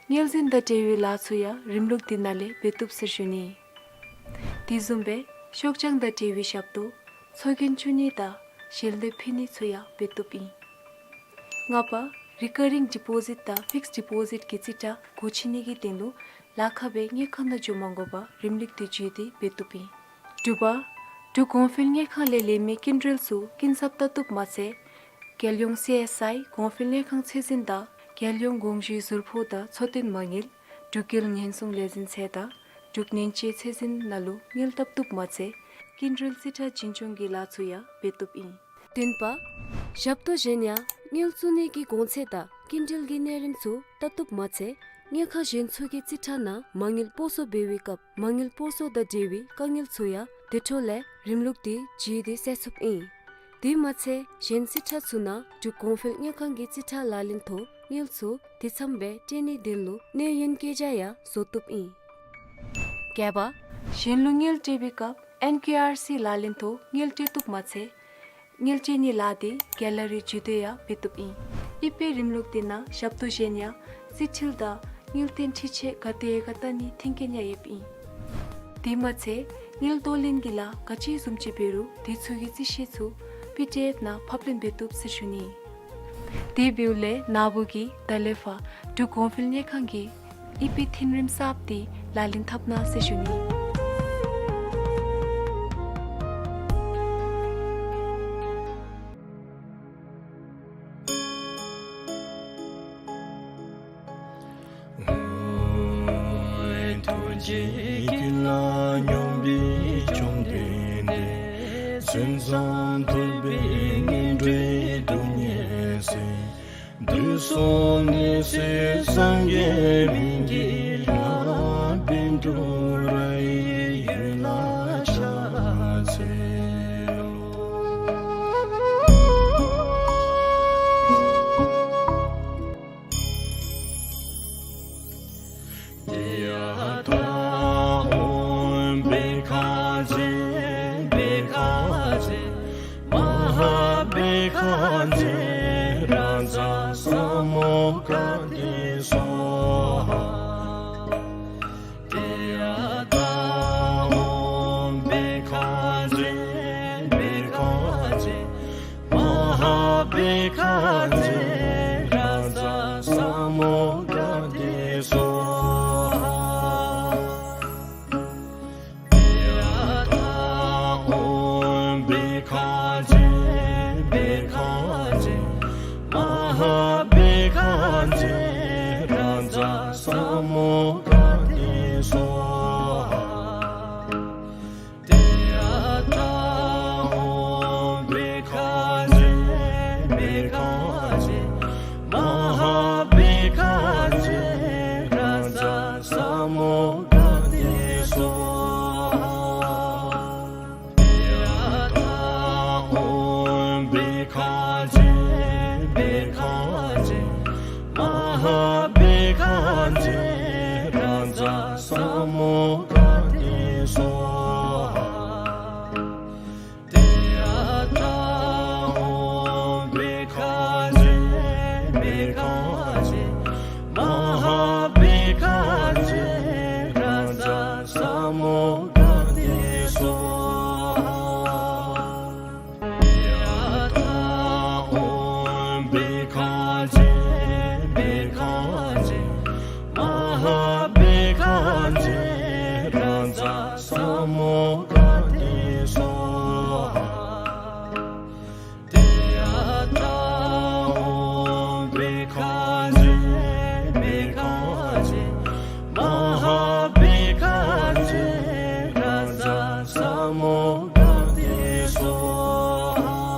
དངུལ་འཛིན་དང་འབྲེལ་བའི་ལཱ་ཚུ་ཡང་རིམ་ལུགས་འདི་ནང་ལས་འབད་བཏུབ་ཟེར་ཞུ་ནི། དེ་བཟུམ་སྦེ་ཤོག་བྱང་དང་འབྲེལ་བའི་ཞབས་ཏོག། ཚོགས་རྒྱན་བཙུགས་ནི་དང་ཞལ་འདེབས་ཕུལ་ནི་ཚུ་ཡང་འབད་བཏུབ་ཨིན། ལྔ་པ། རི་ཀ་རིང་ཌི་པོ་ཟིཊ་དང་ཕིགསཌ་ཌི་པོ་ཟིཊ་གི་རྩིས་ཁྲ་སྒོ་ཕྱེ་ནི་གི་དོན་ལུ་ལཱ་ཁག་སྦེ་དངུལ་ཁང་ནང་འགྱོ་མ་དགོ་པར་རིམ་ལུགས་འདི་བརྒྱུད་དེ་འབད་བཏུབ་ཨིན། དྲུག་པ། འབྲུག་གོང་འཕེལ་དངུལ་ཁང་ལས་ལེན་མི་སྐྱིན་འགྲུལ་ཚུ་སྐྱིན་ཚབ་བལྟ་བཏུབ་མ་ཚད། རྒྱལ་ཡོངས་སི་ཨེསི་ཨའི་གོང་འཕེལ་དངུལ་ཁང་ཚད་འཛིན་དང་རྒྱལ་ཡོངས་དགོངས་ཞུའི་ཟུར་ཕོགས་དང་འཚོ་རྟེན་མ་དངུལ། འབྲུག་རྒྱལ་ཉེན་སྲུང་ལས་འཛིན་ཚད་དང་འབྲུག་ཉེན་བཅོལ་ཚད་འཛིན་ནང་ལུ་དངུལ་བཏབ་བཏུབ་མ་ཚད་སྐྱིན་འགྲུལ་རྩིས་ཁྲ་བྱིན་སྐྱོང་གི་ལཱ་ཚུ་ཡང་འབད་བཏུབ་ཨིན། བདུན་པ། ཞབས་ཏོག་གཞན་ཡང་དངུལ་བཙུགས་ནི་གི་གོང་ཚད་དང་སྐྱིན་འགྲུལ་གྱི་གནས་རིམ་ཚུ་བལྟ་བཏུབ་མ་ཚད་དངུལ་ཁང་གཞན་ཚུ་གི་རྩིས་ཁྲ་ནང་མ་དངུལ་སྤོ་སོར་འབད་བའི་སྐབས་མ་དངུལ་སྤོ་སོར་དང་འབྲེལ་བའི་དཀའ་ངལ་ཚུ་ཡང་དེ་འཕྲོ་ལས་རིམ་ལུགས་འདི་བརྒྱུད་དེ་སེལ་ཚུགསཔ་ཨིན། དེ་མ་ཚད་གཞན་རྩིས་ཁྲ་ཚུ་ནང་འབྲུག་གོང་འཕེལ་དངུལ་ཁང་གི་རྩིས་ཁྲ་ལག་ལེན་ཐོག་དངུལ་ཚུ་དེ་ཙམ་སྦེ་སྤྲོད་ནིའི་དོན་ལུ་གནས་ཡུན་བཀོད་རྒྱ་ཡང་བཟོ་བཏུབ་ཨིན། བརྒྱད་པ། གཞན་ལུ་དངུལ་སྤྲོད་པའི་སྐབས་ཨེན་ཀེ་ཨར་སི་ལག་ལེན་ཐོག་དངུལ་སྤྲོད་བཏུབ་མ་ཚད་དངུལ་སྤྲོད་ནིའི་ལཱ་འདི་གེ་ལ་རི་བརྒྱུད་དེ་ཡང་འབད་བཏུབ་ཨིན། ཨི་པེ་རིམ་ལུགས་འདི་ནང་ཞབས་ཏོག་གཞན་ཡང་རྩིས་འཕྲུལ་དང་དངུལ་རྟེན་འཕྲུལ་ཆས་ག་དེ་ཡོད་ག་བལྟ་ནིའི་མཐུན་རྐྱེན་ཡང་ཡོདཔ་ཨིན། དེ་མ་ཚད་དངུལ་གཏོར་ལེན་གྱི་ལཱ་ག་ཅི་བཟུམ་ཅིག་འབད་རུང་དེ་ཚུ་གི་རྩིས་ཤེལ་ཚུ་པི་ཌི་ཨེཕ་ནང་ཕབ་ལེན་འབད་བཏུབ་ཟེར་ཞུ་ནི། དེ་འབདཝ་ལས་ནཱ་བུ་གིས་ད་ལས་ཕར་འབྲུག་གོང་འཕེལ་དངུལ་ཁང་གི་ཨི་པེ་མཐུན་རིམ་གསརཔ་འདི་ལག་ལེན་འཐབ་གནང་ཟེར་ཞུ་ནི། ཐུགས་རྗེ་ཀུན་ལ་སྙོམས་པའི་བཅོམ་ལྡན་འདས། མཚན་ཙམ་ཐོས་པས་ངན་འགྲོའི་སྡུག་བསྔལ་སེལ། དུས་གསུམ་ནད་སེལ་སངས་རྒྱས་སྨན་གྱི་བླ། པཎ་གྲུབ་རིའི་ཡུལ་ལ་ཕྱག་འཚལ་ལོ། ཏདྱ་ཐཱ། ཨོཾ་བྷཻ་ཥ་ཛྱེ་བྷཻ་ཥ་ཛྱེ་མ་ཧཱ་བྷཻ་ཥ་ཛྱེ་རཱ་ཛ་ས་མུདྒ་ཏེ་སྭཱ་ཧཱ། ཏདྱ་ཐཱ། ཨོཾ་བྷཻ་ཥ་ཛྱེ་བྷཻ་ཥ་ཛྱེ་མ་ཧཱ་བྷཻ་ཥ་ཛྱེ་རཱ་ཛ་ས་མུདྒ་ཏེ་སྭཱ་ཧཱ། ཏདྱ་ཐཱ། ཨོཾ་བྷཻ་ཥ་ཛྱེ་བྷཻ་ཥ་ཛྱེ་མ་ཧཱ་བྷཻ་ཥ་ཛྱེ་རཱ་ཛ་ ས་མོ་ག་ཏེ་སྭཱ་ཧཱ། ཏདྱ་ཐཱ། ཨོཾ་བྷཻ་ཥ་ཛྱེ་བྷཻ་ཥ་ཛྱེ་མ་ཧཱ་བྷཻ་ཥ་ཛྱེ་རཱ་ཛ་ས་མོ་ག་ཏེ་སྭཱ་ཧཱ། ཏདྱ་ཐཱ། ཨོཾ་བྷཻ་ཥ་ཛྱེ་བྷཻ་ཥ་ཛྱེ་མ་ཧཱ་བྷཻ་ཥ་ཛྱེ་རཱ་ཛ་ས་མོ་ག་ཏེ་སྭཱ་ཧཱ། ཏདྱ་ཐཱ། ཨོཾ་བྷཻ་ཥ་ཛྱེ་བྷཻ་ཥ་ཛྱེ་མ་ཧཱ་བྷཻ་ཥ་ཛྱེ་རཱ་ཛ་ས་མོ་ག་ཏེ་སྭཱ་ཧཱ། ཏདྱ་ཐཱ། ཨོཾ་བྷཻ་ཥ་ཛྱེ་བྷཻ་ཥ་ཛྱེ་མ་ཧཱ་བྷཻ་ཥ་ཛྱེ་རཱ་ཛ་ས་མོ་ག་ཏེ་སྭཱ་ཧཱ། ཏདྱ་ཐཱ། ཨོཾ་བྷཻ་ཥ་ཛྱེ་བྷཻ་ཥ་ཛྱེ་མ་ཧཱ་བྷཻ་ཥ་ཛྱེ་རཱ་ཛ་ས་མོ་ག་ཏེ་སྭཱ་ཧཱ།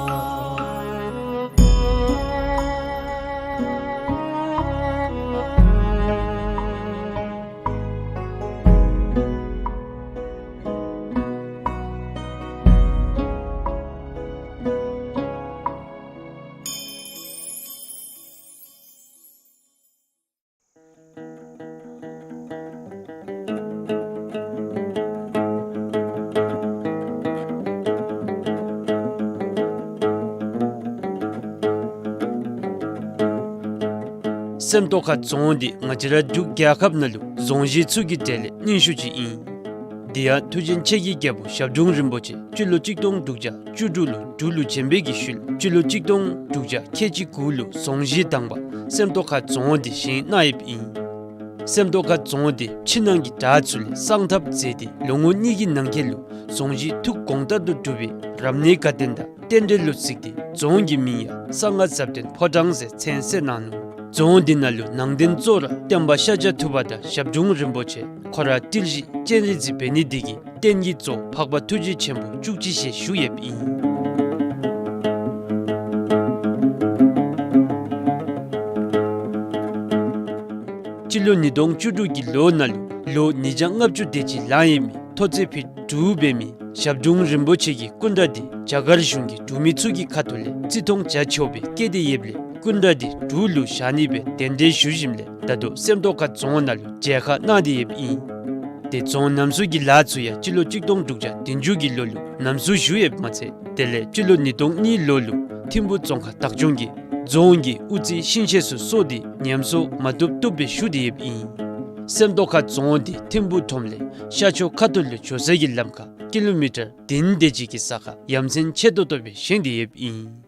སེམས་རྟོགས་ཁ་རྫོང་འདི་ང་བཅས་ར་འབྲུག་རྒྱལ་ཁབ་ནང་ལུ་རྫོང་གཞི་ཚུ་གི་གྲས་ལས་རྙིང་ཤོས་ཅིག་ཨིན། དེ་ཡང་མཐུ་ཆེན་ཆེ་རྒྱལ་རྒྱལ་པོ་ཞབས་དྲུང་རིན་པོ་ཆེ་སྤྱི་ལོ་གཅིག་སྟོང་དྲུག་བརྒྱ་བཅུ་དྲུག་ལུ་འབྲུག་ལུ་བྱོན་པའི་གི་ཤུལ་སྤྱི་ལོ་གཅིག་སྟོང་དྲུག་བརྒྱ་ཁལ་གཅིག་དགུ་ལུ་རྫོང་གཞི་དང་པ་སེམས་རྟོགས་ཁ་རྫོང་འདི་བཞེངས་གནང་ཡོདཔ་ཨིན། སེམས་རྟོགས་ཁ་རྫོང་འདི་ཕྱི་ནང་གི་བྲག་ཚུ་ལས་གསང་ཐབས་མཛད་དེ་ལོ་ངོ་གཉིས་ཀྱི་ནང་འཁོད་ལུ་རྫོང་གཞི་ཐུགས་དགོངས་ལྟར་དུ་གྲུབ་པའི་རབ་གནས་དགའ་སྟོན་དང་རྟེན་འབྲེལ་ལུ་གཟིགས་ཏེ་རྫོང་གི་མིང་ཡང་གསང་སྔགས་ཟབ་དོན་ཕོ་བྲང་ཟེར་མཚན་གསོལ་གནང་ནུག། རྫོང་འདི་ནང་ལུ་ནང་རྟེན་གཙོ་བོ་ར་སྟོན་པ་ཤཱཀྱ་ཐུབ་པ་དང་ཞབས་དྲུང་རིན་པོ་ཆེ་ཁོ་ར་ཏིལ་བཞི་སྤྱན་རས་གཟིགས་འབད་ནི་འདི་གིས་རྟེན་གྱི་གཙོ་བོ་འཕགས་པ་ཐུགས་རྗེ་ཆེན་པོ་བཅུ་གཅིག་ཞལ་བཞུགས་ཡོདཔ་ཨིན། སྤྱི་ལོ་ཉིས་སྟོང་བཅུ་དྲུག་གི་ལོ་ནང་ལུ་ལོ་ཉིས་བརྒྱ་ལྔ་བཅུ་དེ་ཅིག་ལང་ཡོད་མི་མཐོ་ཚད་ཕིཊ་དྲུག་འབད་མི་ཞབས་དྲུང་རིན་པོ་ཆེ་གི་སྐུ་འདྲ་འདི་རྒྱ་གར་གཞུང་གི་འབྲུག་མི་ཚུ་གི་ཁ་ཐུག་ལས་བརྩི་མཐོང་བྱ་ཆོག་པའི་སྐད་དེ་ཡོདཔ་ལས་སྐུ་འདྲ་འདི་འབྲུག་ལུ་བཞག་ནི་སྦེ་གདན་འདྲེན་ཞུ་ཞིནམ་ལས་ད་ལྟོ་སེམས་རྟོགས་ཁ་རྫོང་ནང་ལུ་མཇལ་ཁ་གནང་སྟེ་ཡོདཔ་ཨིན། དེ་རྫོང་རྣམ་གསུམ་གྱི་ལཱ་ཚུ་ཡང་སྤྱི་ལོ་གཅིག་སྟོང་དྲུག་བརྒྱ་བདུན་ཅུ་གི་ལོ་ལུ་རྣམ་གསུམ་ཞུ་ཡོདཔ་མ་ཚད་དེ་ལས་སྤྱི་ལོ་ཉིས་སྟོང་གཉིས་ལོ་ལུ་ཐིམ་ཕུ་རྫོང་ཁག་བདག་སྐྱོང་གིས་རྫོང་གི་དབུ་རྩེ་ཤིང་ཤེད་ཚུ་སོར་ཏེ་ཉམས་གསོ་མ་བཏུབ་བཏུབ་སྦེ་ཞུ་སྟེ་ཡོདཔ་ཨིན། སེམས་རྟོགས་ཁ་རྫོང་འདི་ཐིམ་ཕུ་ཁྲོམ་ལས་ཤར་ཕྱོགས་ཁ་ཐུག་ལུ་འགྱོ་ས་གི་ལམ་ཁར་ཀི་ལོ་མི་ཊར་བདུན་དེ་ཅིག་གི་ས་ཁར་ཡ་མཚན་ཆེ་ཏོག་ཏོ་སྦེ་བཞེངས་ཏེ་ཡོདཔ་ཨིན།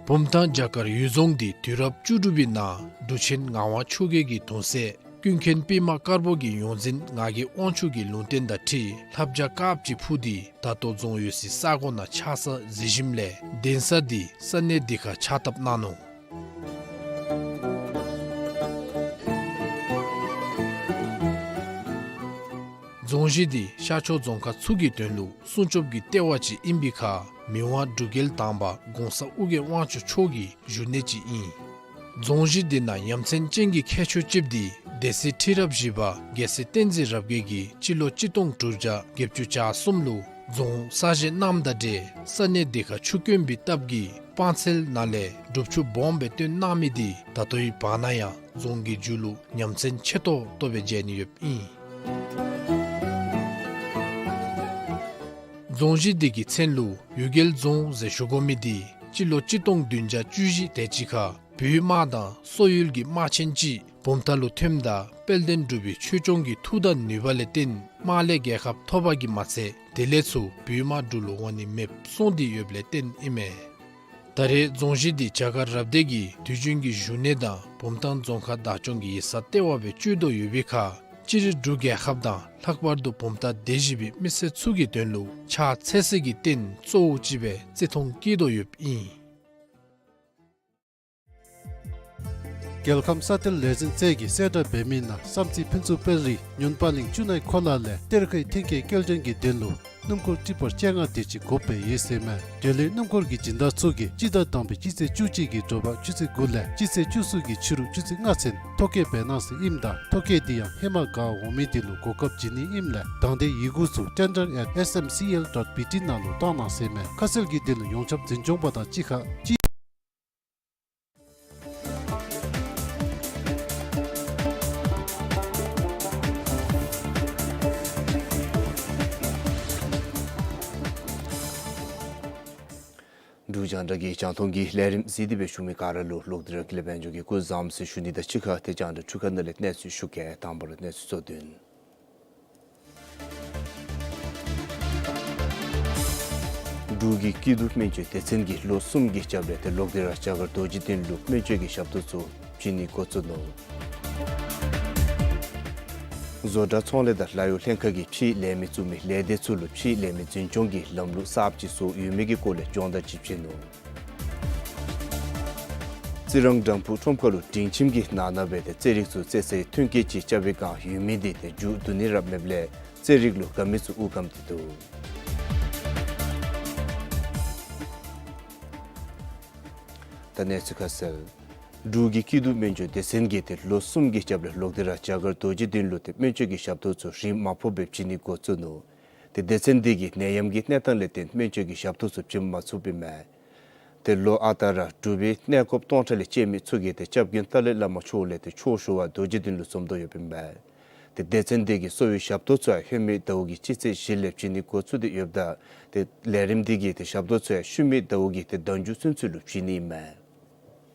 བུམ་ཐང་རྒྱ་གར་ཡུལ་རྫོང་འདི་དུས་རབས་བཅུ་དྲུག་པའི་ནང་འབྲུག་ཆེན་ངག་དབང་ཆོས་རྒྱལ་གྱི་གདུང་སྲས་ཀུན་མཁྱེན་པདྨ་དཀར་པོ་གི་ཡོངས་འཛིན་ངག་གི་དབང་ཕྱུག་གི་ལུང་བསྟན་དང་འཁྲིལ་ལྷ་བྱ་དཀརཔོ་ཅིག་འཕུར་ཏེ་ད་ལྟོ་རྫོང་ཡོད་སའི་ས་གོ་ནང་ཆགས་ས་གཟིགས་ཞིནམ་ལས་གདན་ས་འདི་ས་གནས་འདི་ཁར་ཕྱག་བཏབ་གནང་ནུག། རྫོང་གཞི་འདི་ཤར་ཕྱོགས་རྫོང་ཁག་ཚུ་གི་དོན་ལུ་སྲུང་སྐྱོབ་ཀྱི་ལྟེ་བ་ཅིག་ཨིན་པའི་ཁར་མི་དབང་འབྲུག་རྒྱལ་དང་པ་གོང་ས་ཨོ་རྒྱན་དབང་ཕྱུག་མཆོག་གི་བཞུགས་གནས་ཅིག་ཨིན། རྫོང་གཞི་འདི་ནང་ཡ་མཚན་ཅན་གྱི་ཁྱད་ཆོས་ཅིག་འདི་སྡེ་སྲིད་ཁྲི་རབས་བཞི་པ་རྒྱལ་སྲས་བསྟན་འཛིན་རབ་རྒྱས་ཀྱིས་སྤྱི་ལོ་གཅིག་སྟོང་དྲུག་བརྒྱ་བརྒྱད་ཅུ་གྱ་གསུམ་ལུ་རྫོང་གསར་བཞེངས་གནངམ་དང་འབྲེལ་ས་གནས་འདི་ཁར་ཆུ་དཀོན་པའི་སྟབས་ཀྱིས་སྤང་ཚལ་ནང་ལས་སྒྲུབ་ཆུ་སྦོམ་སྦེ་བཏོན་གནང་མི་འདི་ད་ལྟོའི་བར་ན་ཡང་རྫོང་གི་མཇུག་ལུ་ཡ་མཚན་ཆེ་ཏོག་ཏོ་སྦེ་མཇལ་ནི་ཡོདཔ་ཨིན། རྫོང་གཞི་འདི་གི་མཚན་ལུ་གཡུལ་རྒྱལ་རྫོང་ཟེར་ཞུ་དགོ་མི་འདི་སྤྱི་ལོ་གཅིག་སྟོང་བདུན་བརྒྱ་བཅུ་བཞི་དེ་ཅིག་ཁར་བོད་དམག་དང་སོག་ཡུལ་གྱི་དམག་ཆེན་ཅིག་བུམ་ཐང་ལུ་ཐོནམ་ད་དཔལ་ལྡན་འབྲུག་པའི་ཆོས་སྐྱོང་གི་མཐུ་དང་ནུས་པ་ལས་བརྟེན་དམག་ལས་རྒྱལ་ཁ་ཐོབ་པ་གིས་མ་ཚད་དེ་ལས་ཚུར་བོད་དམག་འབྲུག་ལུ་འོང་ནི་མེདཔ་སོང་སྟེ་ཡོདཔ་ལས་བརྟེན་ཨིན་མས། ད་རེས་རྫོང་གཞི་འདི་རྒྱ་གར་རབ་སྡེ་གི་དུས་རྒྱུན་གྱི་བཞུགས་གནས་དང་བུམ་ཐང་རྫོང་ཁག་བདག་སྐྱོང་གི་ཡིག་ཚང་ལྟེ་བ་སྦེ་སྤྱོད་དོ་ཡོད་པའི་ཁར་སྤྱིར་འབྲུག་རྒྱལ་ཁབ་དང་ལྷག་པར་དུ་བུམ་ཐང་སྡེ་བཞི་པའི་མི་སེར་ཚུ་གི་དོན་ལུ་ཕྱག་འཚལ་ས་གི་རྟེན་གཙོ་བོ་ཅིག་སྦེ་བརྩི་མཐོང་བསྐྱེད་དོ་ཡོདཔ་ཨིན། རྒྱལ་ཁམས་ས་གཏེར་ལས་འཛིན་ཚད་ཀྱིས་གསལ་བསྒྲགས་འབད་མི་ནང་བསམ་རྩེ་ཕུན་ཚོགས་དཔལ་རི་སྨྱོན་པ་གླིང་བཅུ་གནས་ཁོ་ན་ལས་གཏེར་ཁའི་ཐོན་སྐྱེད་སྐྱེལ་འདྲེན་གྱི་དོན་ལུ་སྣུམ་འཁོར་ཊི་པར་བཅོ་ལྔ་དེ་ཅིག་དགོཔ་སྦེ་ཡོད་ཟེར་མས། དེ་ལས་སྣུམ་འཁོར་གྱི་སྦྱིན་བདག་ཚུ་གིས་སྤྱི་ཟླ་དང་པའི་སྤྱི་ཚེས་བཅུ་གཅིག་གི་དྲོ་པ་ཆུ་ཚོད་དགུ་ལས་སྤྱི་ཚེས་བཅུ་གསུམ་གྱི་ཕྱི་རུ་ཆུ་ཚོད་ལྔ་ཚུན་ཐོ་བཀོད་འབད་གནང་ཟེར་ཨིནམ་ད་ཐོ་བཀོད་འདི་ཡང་ཧེ་མ་ག་འོང་མི་དེ་ལུ་གོ་སྐབས་བྱིན་ནི་ཨིནམ་ལས་དང་འདོད་ཡི་གུ་ཚུ་tender at S M C L dot B T ནང་ལུ་བཏང་གནང་ཟེར་མས། ཁ་གསལ་གྱི་དོན་ལུ་ཡོངས་ཁྱབ་འཛིན་སྐྱོང་པ་དང་གཅིག་ཁར་གཅིག་འབྲུག་རྒྱང་བསྒྲགས་ཀྱི་རྒྱང་མཐོང་གི་ལས་རིམ་གཟིགས་ཏེ་སྦེ་བཞུགས་མི་ག་ར་ལུ་ལོག་སྟེ་ར་ཀུན་ལེགས་དཔལ་འབྱོར་གྱིས་སྐུ་བཟང་ཟེར་ཞུ་ནི་དང་གཅིག་ཁར་ཏེ་རྒྱང་བསྒྲགས་འཕྲུལ་ཁང་ནང་ལས་གནས་ཚུལ་ཞུ་གེ། དང་པ་ར་གནས་ཚུལ་གཙོ་དོན། འབྲུག་གི་སྐྱིད་སྡུག་སྨན་བཅོས་སྡེ་ཚན་གྱིས་ལོ་གསུམ་གྱི་རྒྱབ་ལས་ཏེ་ལོག་སྟེ་ར་རྒྱ་གར་རྡོ་རྗེ་གདན་ལུ་སྨན་བཅོས་ཀྱི་ཞབས་ཏོག་ཚུ་བྱིན་ནི་འགོ་བཙུགས་ནུག། བཟོ་གྲྭ་ཚོང་ལས་དང་ལཱ་གཡོག་ལྷན་ཁག་གིས་ཕྱིའི་ལས་མི་བཙུགས་མི་ལས་སྡེ་ཚུ་ལུ་ཕྱིའི་ལས་མི་འཛིན་སྐྱོང་གི་ལམ་ལུགས་གསརཔ་ཅིག་བཟོ་ཡོད་མི་གི་སྐོར་ལས་སྦྱོང་བརྡར་ཅིག་བྱིན་ནུག། རྩི་རང་སྦྲམ་ཕུག་ཁྲོམ་ཁ་ལུ་སྒྲིང་ཁྱིམ་གྱི་ནང་ན་སྦེ་ཏེ་རྩེད་རིགས་ཚུ་རྩེད་སའི་ཐོན་སྐྱེད་ཅིག་རྐྱབ་པའི་བསྒང་ཡོད་མི་འདི་ཏེ་མཇུག་བསྡུ་ནི་ར་མེདཔ་ལས་རྩེད་རིགས་ལུ་དགའ་མི་ཚུ་དབུགས་སྐམ་སྟེ་འདུག། ད་གནས་ཚུལ་ཁ་གསལ། འབྲུག་གི་སྐྱིད་སྡུག་སྨན་བཅོས་སྡེ་ཚན་གྱིས་ཏེ་ལོ་གསུམ་གྱི་རྒྱབ་ལས་ལོག་སྟེ་ར་རྒྱ་གར་རྡོ་རྗེ་གདན་ལུ་ཏེ་སྨན་བཅོས་ཀྱི་ཞབས་ཏོག་ཚུ་རིན་མ་ཕོགཔ་སྦེ་བྱིན་ནི་འགོ་བཙུགས་ནུག། ཏེ་སྡེ་ཚན་འདི་གིས་ནད་ཡམས་ཀྱི་གནས་སྟངས་ལས་བརྟེན་སྨན་བཅོས་ཀྱི་ཞབས་ཏོག་ཚུ་བྱིན་མ་ཚུགསཔ་ཨིན་མས། ཏེ་ལོ་ཨ་རྟག་ར་འབྲུག་པའི་གནས་སྐོརཔ་སྟོང་ཕྲག་ལས་བཅད་མི་ཚུ་གིས་ཏེ་སྐྱབས་མགོན་ཏཱ་ལའི་བླ་མ་མཆོག་ལས་ཏེ་མཆོད་བཤམ་པར་རྡོ་རྗེ་གདན་ལུ་འཛོམས་དོ་ཡོདཔ་ཨིན་མས། ཏེ་སྡེ་ཚན་འདི་གིས་གསོ་བའི་ཞབས་ཏོག་ཚུ་ཡང་ལྷོད་མེད་ཟླཝ་གི་སྤྱི་ཚེས་བཞི་ལས་བྱིན་ནི་འགོ་བཙུགས་ཏེ་ཡོདཔ་ད་ཏེ་ལས་རིམ་འདི་གིས་ཏེ་ཞབས་ཏོག་ཚུ་ཡང་ཤུལ་མའི་ཟླཝ་གི་ཏེ་ཟླ་མཇུག་ཚུན་ཚོད་ལུ་བྱིན་ནི་ཨིན་མས།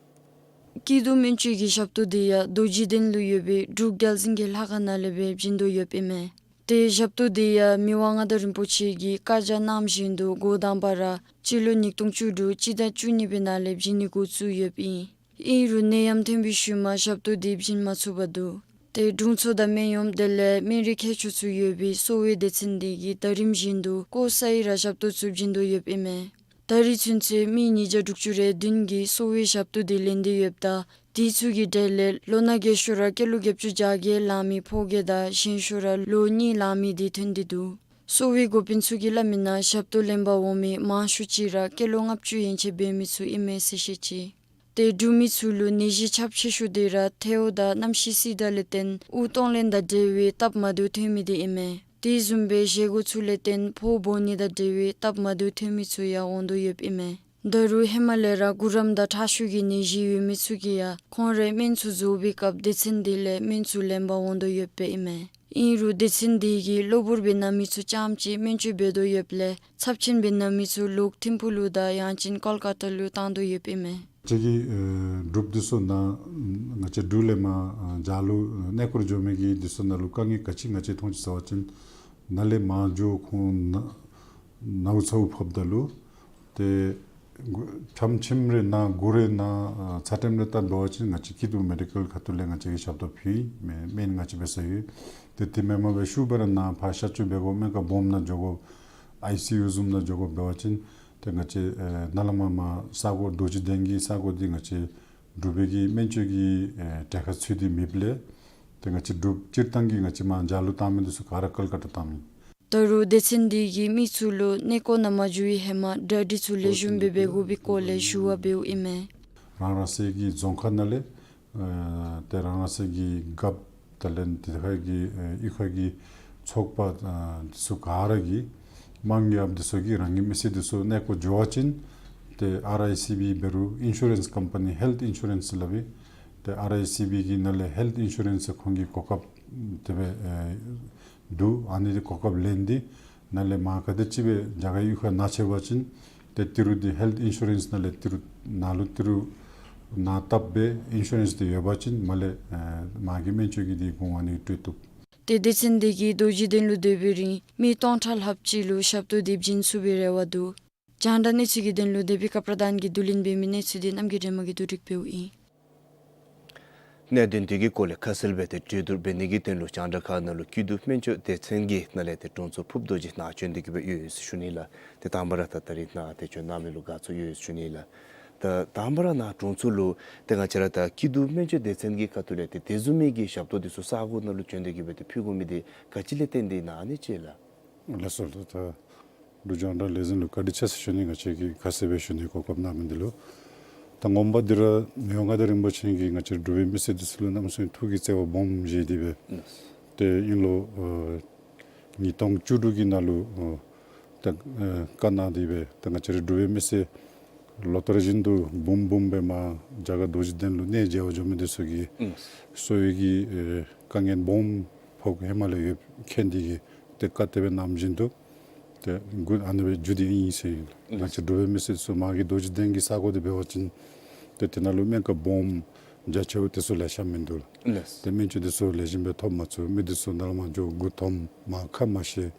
སྐྱིད་སྡུག་སྨན་བཅོས་ཀྱི་ཞབས་ཏོག་འདི་ཡང་རྡོ་རྗེ་གདན་ལུ་ཡོད་པའི་འབྲུག་རྒྱལ་བཙུན་གྱི་ལྷ་ཁང་ནང་ལས་སྦེ་བྱིན་དོ་ཡོདཔ་ཨིན་མས། ཏེ་ཞབས་ཏོག་འདི་ཡང་མི་དབང་མངའ་བདག་རིན་པོ་ཆེ་གིས་བཀའ་རྒྱ་གནངམ་བཞིན་དུ་འགོ་དང་པ་ར་སྤྱི་ལོ་ཉིས་སྟོང་བཅུ་དྲུག་སྤྱི་ཟླ་བཅུ་གཉིས་པའི་ནང་ལས་བྱིན་ནི་འགོ་བཙུགས་ཡོདཔ་ཨིན། ཨིན་རུང་ནད་ཡམས་ཐོན་པའི་ཤུལ་མ་ཞབས་ཏོག་འདི་བྱིན་མ་ཚུགས་པར་འདུག། ཏེ་དྲུང་འཚོ་དང་སྨན་གཡོགམ་དེ་ལས་སྨན་རིགས་མཁས་མཆོག་ཚུ་ཡོད་པའི་གསོ་བའི་སྡེ་ཚན་འདི་གིས་ཟླ་རིམ་བཞིན་དུ་ལྐོག་ཟ་ཡི་ར་ཞབས་ཏོག་ཚུ་བྱིན་དོ་ཡོདཔ་ཨིན་མས། ད་རིས་ཚུན་ཚོད་མི་ཉིས་བརྒྱ་དྲུག་ཅུ་རེ་བདུན་གྱིས་གསོ་བའི་ཞབས་ཏོག་འདི་ལེན་ཏེ་ཡོདཔ་ད་དེ་ཚུ་གི་གྲས་ལས་ལོ་ན་རྒས་ཤོས་ར་སྐྱེས་ལོ་བརྒྱད་ཅུ་གྱ་བརྒྱད་ལང་མི་ཕོ་རྒས་དང་གཞོན་ཤོས་ར་ལོ་གཉིས་ལང་མི་འདི་ཐོན་ཏེ་འདུག། གསོ་བའི་འགོ་དཔོན་ཚུ་གིས་སླབ་མི་ནང་ཞབས་ཏོག་ལེན་པར་འོང་མི་མང་ཤོས་ཅིག་ར་སྐྱེས་ལོ་ལྔ་བཅུ་ཡན་ཆད་འབད་མི་ཚུ་ཨིན་མས་ཟེར་བཤད་ཅི། ཏེ་འབྲུག་མི་ཚུ་ལུ་ནད་གཞི་ཁྱབ་ཆེ་ཤོས་འདི་ར་ཐལཝ་དང་གནམ་གཤིས་བསིལ་དྲགས་ལས་བརྟེན་དབུགས་གཏོང་ལེན་དང་འབྲེལ་བའི་སྟབས་མ་བདེཝ་ཐོན་མི་འདི་ཨིན་མས། དེ་བཟུམ་སྦེ་བཞེས་སྒོ་ཚུ་ལས་བརྟེན་ཕོཝ་སྦོ་ནི་དང་འབྲེལ་བའི་སྟབས་མ་བདེཝ་ཐོན་མི་ཚུ་ཡང་འོང་དོ་ཡོདཔ་ཨིན་མས། ད་རུང་ཧེ་མ་ལས་ར་གུ་རམ་དང་ཁྲག་ཤུགས་ཀྱི་ནད་གཞི་ཡོད་མི་ཚུ་གིས་ཡང་ཁོང་རའི་སྨན་ཚུ་རྫོགས་པའི་སྐབས་སྡེ་ཚན་འདི་ལས་སྨན་ཚུ་ལེན་པར་འོང་དོ་ཡོདཔ་ཨིན་མས། ཨིན་རུང་སྡེ་ཚན་འདི་གིས་གློ་བུར་སྦེ་ན་མི་ཚུ་རྐྱངམ་ཅིག་སྨན་བཅོས་འབད་དོ་ཡོདཔ་ལས་ཚབས་ཆེན་སྦེ་ན་མི་ཚུ་ལོག་ཐིམ་ཕུག་ལུ་དང་ཡང་ཅིན་ཀོལ་ཀ་ཏ་ལུ་བཏང་དོ་ཡོདཔ་ཨིན་མས། ང་བཅས་ཀྱི་ཨེ་འབྲུགཔ་འདི་ཚུ་ནང་ང་བཅས་འབྲུག་ལས་མར་ཨ་རྒྱ་ལུ་ཨ་གནས་སྐོར་འགྱོ་མི་གི་འདི་ཚུ་ནང་ལུ་དཀའ་ངལ་ག་ཅི་ང་བཅས་མཐོང་ཅི་ཟེར་བ་ཅིན་ནཱ་ལས་མར་འགྱོ་ཁོང་ན་ནཝ་ཚཝ་ཕབ་ད་ལུ་ཏེ་ཁྲམ་ཁྲིམ་རེ་ནང་སྒོ་རེ་ནང་ཨ་ཚ་ཁྲིམས་རེ་བཏབ་འབད་བ་ཅིན་ང་བཅས་སྐྱིད་སྡུག་མེ་ཌི་ཀལ་ཁ་ཐུག་ལས་ང་བཅས་ཀྱིས་ཞབས་ཏོག་ཕུལ་ཨིན་མས། སྨན་ང་བཅས་འབད་ས་ཡོད། ཏེ་དེ་མེན་པར་སྦེ་ཤུལ་ཕར་ནཱ་ཕར་གཤག་བཅོས་འབད་དགོ་སྨན་ཁང་སྦོམ་ནང་འགྱོ་དགོ་ཨའི་སི་ཡུ་བཟུམ་ནང་འགྱོ་དགོ་འབད་བ་ཅིན་ཏེ་ང་བཅས་ཨེ་ནཱ་ལས་མར་མར་ས་གོ་རྡོ་རྗེ་གདན་གྱི་ས་གོ་འདི་ང་བཅས་འབྲུག་པའི་གི་སྨན་བཅོས་ཀྱི་ཨེ་གྲལ་ཁར་ཚུད་དེ་མེདཔ་ལས་ཏེ་ང་བཅས་འབྲུགཔ་སྤྱིར་བཏང་གི་ང་བཅས་མར་རྒྱ་ལུ་བཏང་མི་འདི་ཚུ་ག་ར་ཀལ་ཀ་ཏ་བཏངམ་ཨིན། ད་རུང་སྡེ་ཚན་འདི་གིས་མི་ཚུ་ལུ་གནས་སྐོར་ནང་མ་འགྱོ་བའི་ཧེ་མ་གྲ་སྒྲིག་ཚུ་ལེགས་ཤོམ་སྦེ་འབད་དགོ་པའི་སྐོར་ལས་ཞུ་བ་འབདཝ་ཨིན་མས། རང་རང་སོའི་གི་རྫོང་ཁག་ནང་ལས་ཨེ་ཏེ་རང་རང་སོའི་གི་རྒཔོ་དང་ལེན་དེ་ཁ་གི་ཨེ་གཡུས་ཁ་གི་ཚོགས་པ་ཨེ་འདི་ཚུ་ག་ར་གིས་དམངས་ཡབ་འདི་ཚུ་གིས་རང་གི་མི་སེར་འདི་ཚུ་གནས་སྐོར་འགྱོ་བ་ཅིན་ཏེ་ཨར་ཨའི་སི་བི་འབད་རུང་ཨིན་ཤུ་རེནསི་ཀམ་པ་ནི་ཧེལཐ་ཨིན་ཤུ་རེནསི་སླབ་ཨིན། ཏེ་ཨར་ཨའི་སི་བི་གི་ནང་ལས་ཧེལཐ་ཨིན་ཤུ་རེནསི་ཁོང་གི་གོ་སྐབས་དེ་སྦེ་ཨེ་འདུག། ཨ་ནི་འདི་གོ་སྐབས་ལེན་ཏེ་ ནཱ་ལས་མར་ག་དེམ་ཅིག་སྦེ་རྒྱ་གར་གཡུས་ཁར་ནཱ་ཆས་པ་ཅིན་ཏེ་ཏི་རུ་འདི་ཧེལཐ་ཨིན་ཤུ་རེནསི་ནང་ལས་ཏི་རུ་ནང་ལུ་ཏི་རུ་ནཱ་བཏབ་སྦེ་ཨིན་ཤུ་རེནསི་འདི་ཡོད་པ་ཅིན་མར་ལས་ཨེ་མར་གྱི་སྨན་བཅོས་ཀྱི་འདི་གོང་ཨ་ནི་སྤྲོད་བཏུབ། ཏེ་སྡེ་ཚན་དེ་གིས་རྡོ་རྗེ་གདན་ལུ་སྡོད་པའི་རིང་མི་སྟོང་ཕྲག་ལྷགཔ་ཅིག་ལུ་ཞབས་ཏོག་དེ་བྱིན་ཚུགས་པའི་རེ་བ་འདུག། རྒྱང་བསྒྲགས་གནས་ཚུལ་གྱི་དོན་ལུ་བདེ་སྐྱིད་ཀ་པྲ་དཱན་གྱིས་བསྡུ་ལེན་འབད་མི་གནས་ཚུལ་འདི་རྣམ་རྒྱལ་སྒྲོལ་མ་གིས་བསྡུ་སྒྲིག་འབདཝ་ཨིན། གནད་དོན་དེ་གི་སྐོར་ལས་ཁ་གསལ་སྦེ་ཏེ་གྲོས་བསྡུར་འབད་ནི་གི་དོན་ལུ་རྒྱང་བསྒྲགས་ཁང་ནང་ལུ་སྐྱིད་སྡུག་སྨན་བཅོས་སྡེ་ཚན་གྱི་ནང་ལས་ཏེ་དྲུང་འཚོ་ཕུརཔ་རྡོ་རྗེ་ནཱ་བྱོན་ཏེ་གི་སྦེ་ཡོད་ཟེར་ཞུ་ནི་ལགས། ཏེ་དང་པ་ར་ད་ད་རིས་ནཱ་ཏེ་བྱོན་གནང་མི་ལུ་དགའ་ཚོར་ཡོད་ཟེར་ཞུ་ནི་ལགས། ད་དང་པ་ར་ནཱ་དྲུང་འཚོ་ལུ་ཏེ་ང་བཅས་ར་ད་སྐྱིད་སྡུག་སྨན་བཅོས་སྡེ་ཚན་གྱི་ཁ་ཐུག་ལས་ཏེ་དེ་བཟུམ་མའི་གི་ཞབས་ཏོག་འདི་ཚུ་ས་གོ་ནང་ལུ་བྱོན་ཏེ་གི་སྦེ་ཏེ་ཕུལ་དགོ་མི་འདི་ག་ཅི་ལས་བརྟེན་ཏེ་ཨིན་ན་ཨ་ནི་ཅིག་ལགས། ལགས་སོ་ལགས། ད་འབྲུག་རྒྱང་བསྒྲགས་ལས་འཛིན་ལུ་བཀའ་དྲིན་ཆེ་ཟེར་ཞུ་ནི། ང་བཅས་ཀྱིས་ཁ་གསལ་སྦེ་ཞུ་ནི་གོ་སྐབས་གནང་མི་འདི་ལུ། ད་ངོ་མ་འདི་ར་མི་དབང་མངའ་བདག་རིན་པོ་ཆེ་གིས་ང་བཅས་འབྲུག་པའི་མི་སེར་འདི་ཚུ་ལུ་གནམ་མེད་ས་མེད་ཐུགས་ཀྱི་བརྩེ་བ་སྦོམ་བཞེས་ཏེ་སྦེ། ལགས། ཏེ་ཨིན་ལོ་ཨ་ཉིས་སྟོང་བཅུ་དྲུག་གི་ནང་ལུ་ཨ་ད་ཨ་བཀའ་གནང་སྟེ་སྦེ་ད་ང་བཅས་རའི་འབྲུག་པའི་མི་སེར་ལོ་ལྟར་བཞིན་དུ་འབུམ་འབུམ་སྦེ་མར་རྒྱ་གར་རྡོ་རྗེ་གདན་ལུ་གནས་མཇལ་བར་འགྱོ་མི་འདི་ཚུ་གི་ལགས། གསོ་བའི་གི་ཨེ་དཀའ་ངལ་སྦོམ་ཕོག་ཧེ་མ་ལས་ཡོད་མཁན་འདི་གིས་ཏེ་བཀའ་དེ་སྦེ་གནང་བཞིན་དུ་ཏེ་འགོ་ཨ་ནི་སྦེ་མཇུག་བསྡུ་ཡི་ཟེར་ཨིན་ལགས། ང་བཅས་འབྲུག་པའི་མི་སེར་ཚུ་མར་གྱི་རྡོ་རྗེ་གདན་གྱི་ས་གོ་འདི་འབད་བ་ཅིན་ཏེ་དེ་ནང་ལུ་སྨན་ཁང་སྦོམ་རྒྱ་ཆེཝ་འདི་ཚུ་ལེ་ཤ་མིན་འདུག་ལགས། ལགས། ཏེ་སྨན་བཅོས་འདི་ཚུ་ལེགས་ཤོམ་སྦེ་ཐོབ་མ་ཚུགས། མི་འདི་ཚུ་ནཱ་ལས་མར་འགྱོ་མགུ་འཐོམ་མར་ཁ་མ་ཤེས།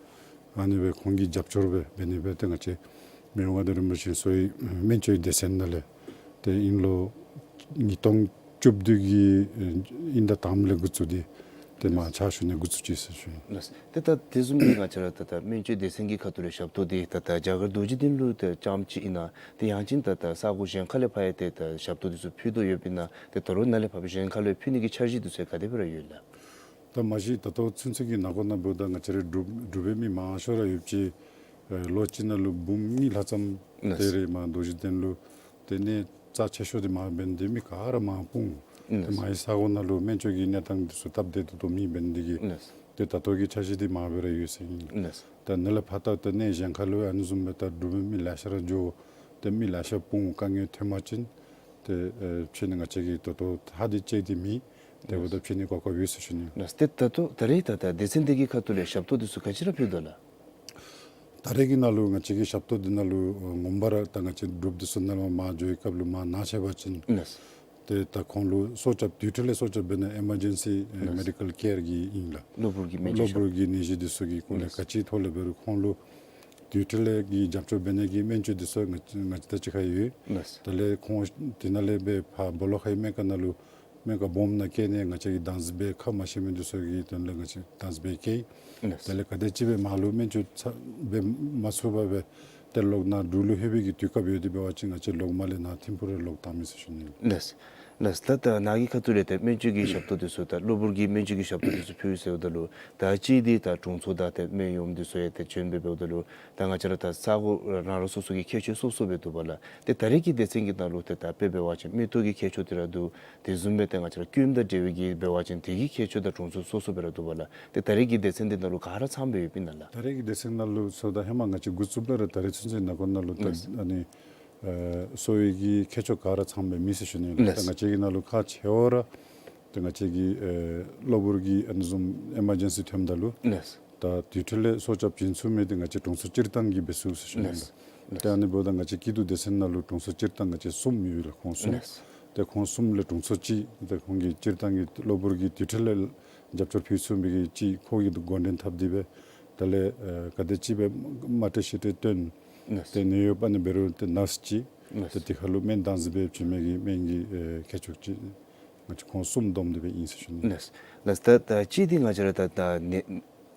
ཨ་ནི་སྦེ་ཁོང་གིས་རྒྱབ་སྐྱོར་སྦེ་འབད་ནི་སྦེ་ཏེ་ང་བཅས་མི་དབང་མངའ་བདག་རིན་པོ་ཆེ་གསོ་བའི་སྨན་བཅོས་སྡེ་ཚན་ནང་ལས་ཏེ་ཨིན་ལོ་ཉིས་སྟོང་བཅུ་བདུན་གྱི་ཨིན་ཟླ་དང་པ་ལས་འགོ་བཙུགས་ཏེ་ཏེ་མར་ཕྱག་ཞུ་ནི་འགོ་བཙུགས་ཅི་ཟེར་ཞུ་ཡི། ལགས། ཏེ་ད་དེ་བཟུམ་གྱི་ང་བཅས་ར་ད་ད་སྨན་བཅོས་སྡེ་ཚན་གྱི་ཁ་ཐུག་ལས་ཞབས་ཏོག་འདི་ད་ད་རྒྱ་གར་རྡོ་རྗེ་གདན་ལུ་ཏེ་རྐྱངམ་ཅིག་ཨིན་ན་ཏེ་ཡང་ཅིན་ད་ད་ས་གོ་གཞན་ཁ་ལས་ཕར་ཡང་ཏེ་ད་ཞབས་ཏོག་འདི་ཚུ་ཕུལ་དོ་ཡོདཔ་ཨིན་ན་ཏེ་ད་རུང་ནཱ་ལས་ཕར་གཞན་ཁ་ལུ་ཕུལ་ནི་གི་འཆར་གཞི་འདི་ཚུ་ག་དེ་སྦེ་ར་ཡོད་ལགས། ད་མ་གཞི་ད་ལྟོ་ཚུན་ཚོད་ཀྱི་ནང་འཁོད་ནང་འབདཝ་ད་ང་བཅས་རའི་འབྲུག་འབྲུག་པའི་མི་མང་ཤོས་ར་ཡོདཔ་ཅིག་ཨེ་ལོ་གཅིག་ནང་ལུ་འབུམ་གཉིས་ལྷག་ཙམ་ལགས། དེ་རེ་མར་རྡོ་རྗེ་གདན་ལུ་ཏེ་གནས་རྩ་ཆེ་ཤོས་འདི་མར་འབད་ནི་འདི་མི་ག་ར་མར་སྤུངས། ཏེ་ལགས། མར་གྱི་ས་གོ་ནང་ལུ་སྨན་བཅོས་ཀྱི་གནས་སྟངས་འདི་ཚུ་སྟབས་བདེ་ཏོག་ཏོ་མེད་འབད་ནི་འདི་གིས། ལགས། ཏེ་ད་ལྟོ་གི་འཆར་གཞི་འདི་མར་སྦེ་ར་ཡོད་ཟེར་ཨིན། ལགས། ད་ནཱ་ལས་ཕར་ད་ད་གནས་གཞན་ཁ་ལུ་ཨ་ནི་བཟུམ་སྦེ་ད་འབྲུག་པའི་མི་ལེ་ཤ་ར་འགྱོ། ཏེ་མི་ལེ་ཤ་སྤུངས། དཀའ་ངལ་ཐོན་པ་ཅིན་ཏེ་ཨེ་ཕྱི་ནི་ང་བཅས་ཀྱིས་ད་ལྟོ་ཧ་དེ་ཅིག་འདི་མེད། དེ་འབདཝ་ད་ཕྱི་ནི་གོ་སྐབས་ཡོད་ཟེར་ཞུ་ནི། ལགས། ཏེ་ད་ལྟོ་ད་རེས་ད་ད་སྡེ་ཚན་འདི་གི་ཁ་ཐུག་ལས་ཞབས་ཏོག་འདི་ཚུ་ག་ཅི་ར་ཕུལ་དོ་ལགས། ད་རེས་ཀྱི་ནང་ལུ་ང་བཅས་ཀྱི་ཞབས་ཏོག་འདི་ནང་ལུ་ངོ་མ་ར་ད་ང་བཅས་འབྲུགཔ་འདི་ཚུ་ནཱ་ལས་མར་འགྱོ་བའི་སྐབས་ལུ་མར་ནཱ་ཆས་པ་ཅིན། ལགས། ཏེ་ད་ཁོང་ལུ་སྲོག་སྐྱབས་དུས་ཐོག་ལས་སྲོག་སྐྱབས་འབད་ནི་ཨེ་མར་ཇེན་སི་ཨེ་ལགས། མེ་ཌི་ཀལ་ཀེར་གྱི་ཨིན་ལགས། གློ་བུར་གྱི་སྨན་བཅོས། གློ་བུར་གྱི་ནད་གཞི་འདི་ཚུ་གི་སྐོར་ལས། ལགས། ག་ཅི་ཐོག་ལས་འབད་རུང་ཁོང་ལུ་དུས་ཐོག་ལས་ཀྱི་རྒྱབ་སྐྱོར་འབད་ནི་གི་སྨན་བཅོས་འདི་ཚུ་ང་ང་བཅས་ད་ཅི་ཁར་ཡོད། ལགས། དེ་ལས་ཁོང་དེ་ནང་ལས་སྦེ་ཕར་སྦོ་ལོགས་ཁའི་སྨན་ཁང་ནང་ལུ་སྨན་ཁང་སྦོམ་ནང་བསྐྱལ་ནི་ང་བཅས་ཀྱིས་དམ་འཛིན་འབད། ཁ་མ་ཤེས་མི་འདི་ཚུ་གི་དོན་ལས་ང་བཅས་དམ་འཛིན་འབད་བསྐྱལ། ལགས། དེ་ལས་ག་དེམ་ཅིག་སྦེ་མར་ལུ་སྨན་བཅོས་ཚར་འབད་མ་ཚུགས་པར་སྦེ་ཏེ་ལོག་ནཱ་འབྲུག་ལུ་ལྷོད་པའི་གི་དུས་སྐབས་ཡོད་དེ་འབད་བ་ཅིན་ང་བཅས་ལོག་མར་ལས་ནཱ་ཐིམ་ཕུག་ར་ལོག་བཏང་མི་ཟེར་ཞུ་ནི། ལགས། ལགས། ད་ད་ནཱ་གི་ཁ་ཐུག་ལས་ཏེ་སྨན་བཅོས་ཀྱི་ཞབས་ཏོག་འདི་ཚུ་ད་གློ་བུར་གྱི་སྨན་བཅོས་ཀྱི་ཞབས་ཏོག་འདི་ཚུ་ཕུལ་ཟེརཝ་ད་ལུ་ད་ཅི་འདི་ད་དྲུང་འཚོ་དང་ཏེ་སྨན་གཡོགམ་འདི་ཚུ་ཡང་ཏེ་བྱོན་སྦེ་འབདཝ་ད་ལུ་ད་ང་བཅས་ར་ད་ས་གོ་རང་རང་སོ་སོ་གི་ཁྱད་ཆོས་སོ་སོ་སྦེ་འདུག་པ་ལགས། ཏེ་ད་རེས་ཀྱི་སྡེ་ཚན་གྱི་ནང་ལུ་ཏེ་ད་དཔེ་འབད་བ་ཅིན་མིག་ཏོ་གི་ཁྱད་ཆོས་འདི་ར་འདུག། དེ་བཟུམ་སྦེ་ཏེ་ང་བཅས་ར་སྐྱོན་དང་འབྲེལ་བའི་གི་འབད་བ་ཅིན་དེ་གི་ཁྱད་ཆོས་དང་དྲུང་འཚོ་སོ་སོ་སྦེ་ར་འདུག་པ་ལགས། ཏེ་ད་རེས་ཀྱི་སྡེ་ཚན་འདི་ནང་ལུ་ག་ར་ཚངམ་སྦེ་ཡོདཔ་ཨིན་ན་ལགས། ད་རེས་ཀྱི་སྡེ་ཚན་ནང་ལུ་ཚུར་ད་ཧེ་མ་ང་བཅས་འགོ་བཙུགསཔ་ལས་ར་ད་རེས་ཚུན་ཚོད་ནང་འཁོད་ནང་ལུ་ད། ལགས། ཨ་ནི་ཨེ་གསོ་བའི་གི་ཁྱད་ཆོས་ག་ར་ཚངམ་སྦེ་མེད་ཟེར་ཞུ་ནི་ལགས། ལགས། ད་ང་བཅས་ཀྱི་ནང་ལུ་ཁག་ཆེ་བ་ར་ད་ང་བཅས་ཀྱི་ཨེ་གློ་བུར་གྱི་ཨ་ནི་བཟུམ་ཨེ་མར་ཇེན་སི་ཐོནམ་ད་ལུ། ལགས། ད་དུས་ཐོག་ལས་སྲོག་སྐྱབས་བྱིན་ཚུགས་མི་འདི་ང་བཅས་དྲུང་འཚོ་སྤྱིར་བཏང་གིས་འབད་ཚུགས་ཟེར་ཞུ་ནི་ལགས། ལགས། ད་ཨ་ནི་འབདཝ་ད་ང་བཅས་སྐྱིད་སྡུག་སྡེ་ཚན་ནང་ལུ་དྲུང་འཚོ་སྤྱིར་བཏང་ང་བཅས་གསུམ་ཡོད་ལགས། ཁོང་གསུམ། ལགས། ཏེ་ཁོང་གསུམ་ལས་དྲུང་འཚོ་གཅིག་ཏེ་ཁོང་གིས་སྤྱིར་བཏང་གི་གློ་བུར་གྱི་དུས་ཐོག་ལས་རྒྱབ་སྐྱོར་ཕུལ་ཚུགས་མི་གི་གཅིག་ཁོ་གིས་འགོ་འདྲེན་འཐབ་སྟེ་སྦེ་དེ་ལས་ཨེ་ག་དེམ་ཅིག་སྦེ་མ་ཏྲ་ཤི་ཏྲ་སྟོན། ལགས། ཏེ་ནད་གཡོགཔ་ཨ་ནི་འབད་རུང་ཏེ་ནརསི་གཅིག། ལགས། ཏེ་དེ་ཁར་ལུ་སྨན་དམ་འཛིན་འབད་བྱིན་མི་གི་སྨན་གྱི་ཨེ་ཁྱད་ཆོས་ཅིག་ང་བཅས་ཁོང་གསུམ་བསྡོམས་ཏེ་སྦེ་ཨིན་ཟེར་ཞུ་ནི། ལགས། ལགས། ད་ད་ཅི་འདི་ང་བཅས་ར་ད་ད་ནད་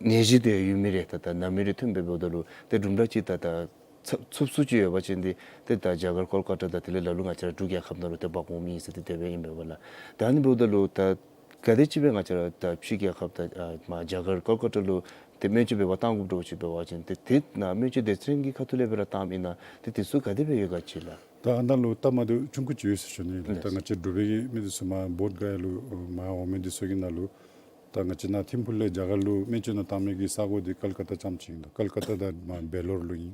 ནད་གཞི་འདི་ཡོད་མི་རེ་ད་ད་ན་མི་རེ་ཐོན་སྦེ་འབདཝ་ད་ལུ་ཏེ་དུམ་གྲ་ཅིག་ད་ད་ཚབ་ཚུབ་ཚུབ་ཅིག་ཡོད་པ་ཅིན་འདི་ཏེ་ད་རྒྱ་གར་ཀོལ་ཀ་ཏ་དང་དེ་ལས་ལ་ལུ་ང་བཅས་ར་འབྲུག་རྒྱལ་ཁབ་ནང་ལུ་ཏེ་འབག་འོང་མི་ཨིན་ཟེར་ཏེ་དེ་སྦེ་ཨིན་པས་ལགས། ད་ཨ་ནི་འབདཝ་ད་ལུ་ད་ག་དེམ་ཅིག་སྦེ་ང་བཅས་ར་ད་ཕྱི་རྒྱལ་ཁབ་ད་ཨ་མར་རྒྱ་གར་ཀོལ་ཀ་ཏ་ལུ་ཏེ་སྨན་བཅོས་འབད་བར་བཏང་དགོཔ་འདྲཝ་ཅིག་འབད་བ་ཅིན་ཏེ་དེ་ནང་སྨན་བཅོས་སྡེ་ཚན་གྱི་ཁ་ཐུག་ལས་སྦེ་ར་བཏངམ་ཨིན་ན་ཏེ་དེ་ཚུ་ག་དེ་སྦེ་ཡོད་ག་ཅིག་ལགས། ད་ཨ་ནཱ་ལུ་ད་མ་འདི་ཆུང་ཀུ་ཅིག་ཡོད་ཟེར་ཞུ་ནི་ལགས། ད་ལགས། ང་བཅས་འབྲུག་པའི་མི་འདི་ཚུ་མར་བོདྷ་ག་ཡ་ལུ་མར་འོང་མི་འདི་ཚུ་གི་ནང་ལུ་ད་ང་བཅས་ནཱ་ཐིམ་ཕུག་ལས་རྒྱ་གར་ལུ་སྨན་བཅོས་ནང་བཏང་མི་གི་ས་གོ་འདི་ཀལ་ཀ་ཏ་རྐྱངམ་ཅིག་ཨིན། ད་ཀལ་ཀ་ཏ་དང་མར་བེ་ལོར་ལུ་ཨིན།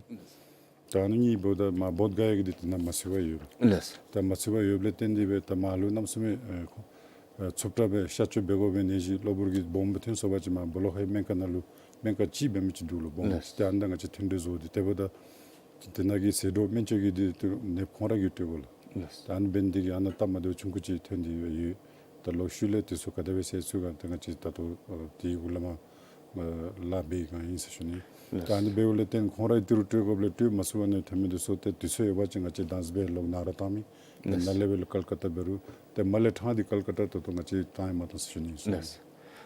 ད་ཨ་ནི་གཉིས་འབདཝ་ད་མར་བོདྷ་ག་ཡ་གི་འདི་དེ་ནང་མ་ཚུད་པར་ཡོད། ལགས། ད་མ་ཚུད་པར་ཡོདཔ་ལས་བརྟེན་ཏེ་སྦེ་ད་མར་ལུ་གནམ་མེད་ས་མེད་ཨེ་ཁོ་ཨེ་ཚུབ་དྲགས་སྦེ་གཤག་བཅོས་འབད་དགོ་པའི་ནད་གཞི་གློ་བུར་གྱི་སྦོམ་སྦེ་ཐོན་སོང་པ་ཅིན་མར་སྦོ་ལོགས་ཁའི་སྨན་ཁང་ནང་ལུ་ སྨན་ཁང་གཅིག་འབད་མི་ཅིག་འདུག་ལོ་སྦོམ་ཅིག། ལགས། ཏེ་ཨ་ནི་དང་ང་བཅས་མཐུན་འབྲེལ་བཟོ་སྟེ་དེ་འབདཝ་ད་དེ་ནང་གི་ཟད་འགྲོ་སྨན་བཅོས་ཀྱི་དེ་ཏེ་ནདཔ་ཁོང་ར་གིས་སྤྲོད་དགོ་ལགས། ལགས། ད་ཨ་ནི་འབད་ནི་དེ་གིས་ཨ་ནཱ་སྟབས་མ་བདེཝ་ཆུང་ཀུ་ཅིག་ཐོན་ཏེ་ཡོད། ད་ལོག་ཤུལ་ལས་དེ་ཚུ་ག་དེ་སྦེ་སེལ་ཚུགས་ག་ད་ང་བཅས་ད་ལྟོ་ཨ་དེའི་གུ་ལས་མར་ཨ་ལཱ་འབད་ག་ཨིན་ཟེར་ཞུ་ནི། ལགས། ད་ཨ་ནི་འབདཝ་ལས་བརྟེན་ཁོང་ར་གིས་ཏི་རུ་སྤྲོད་དགོཔ་ལས་སྤྲོད་མ་ཚུགས་པར་ཨ་ནི་ཐོན་མི་དེ་ཚུ་ཏེ་དུས་ཚོད་ཡོད་པ་ཅིན་ང་བཅས་དང་ཟེར་སྦེ་ལོག་ནཱ་ར་བཏང་མི། ལགས། ནཱ་ལས་འབད་ལོག་ཀལ་ཀ་ཏ་འབད་རུང་ཏེ་མར་ལས་ཕྲང་སྟེ་ཀལ་ཀ་ཏ་ད་ལྟོ་ང་བཅས་བཏང་ཡང་མ་བཏང་ཟེར་ཞུ་ནི་ཨིན། ལགས།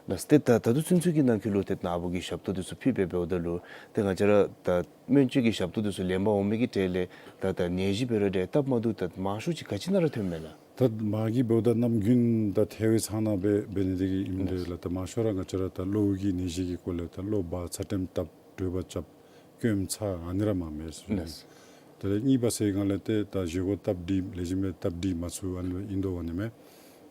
ལགས། ཏེ་ད་ད་ལྟོ་ཚུན་ཚོད་ཀྱི་ནང་འཁོད་ལུ་ཏེ་ནཱ་བུ་གིས་ཞབས་ཏོག་དེ་ཚུ་ཕུལ་སྦེ་འབདཝ་ད་ལུ་ཏེ་ང་བཅས་ར་ད་སྨན་བཅོས་ཀྱི་ཞབས་ཏོག་དེ་ཚུ་ལེན་པར་འོང་མི་གི་གྲས་ལས་ད་ད་ནད་གཞི་འབད་རུང་འདྲ་སྟབས་མ་བདེཝ་ད་མང་ཤོས་ཅིག་ག་ཅི་ནང་ར་ཐོནམ་མས་ལགས། ད་མ་གི་འབདཝ་ད་ནམ་རྒྱུན་ད་ཐེ་བའི་ཚང་ནང་སྦེ་འབད་ནི་དེ་གིས་ཨིནམ་འདྲས་ལགས། ད་མང་ཤོས་ར་ང་བཅས་ར་ད་གློ་བུར་གྱི་ནད་གཞི་གི་སྐོར་ལས་ད་གློ་འབག་ཚད་ཊེམ་བཏབ་དྲོད་འབར་རྐྱབ་སྐྱོན་ཚ་ཨ་ནི་ར་མངམ་མས་ཟེར་ཞུ་ནི། ལགས། དེ་ལས་གཉིས་པ་ཟེར་སྒང་ལས་ཏེ་ད་བཞེས་སྒོ་སྟབས་བདེ་ལེགས་ཤོམ་སྦེ་སྟབས་བདེ་མ་ཚུགས་ཨ་ནི་ཨིན་དོ་བ་ནི་མས།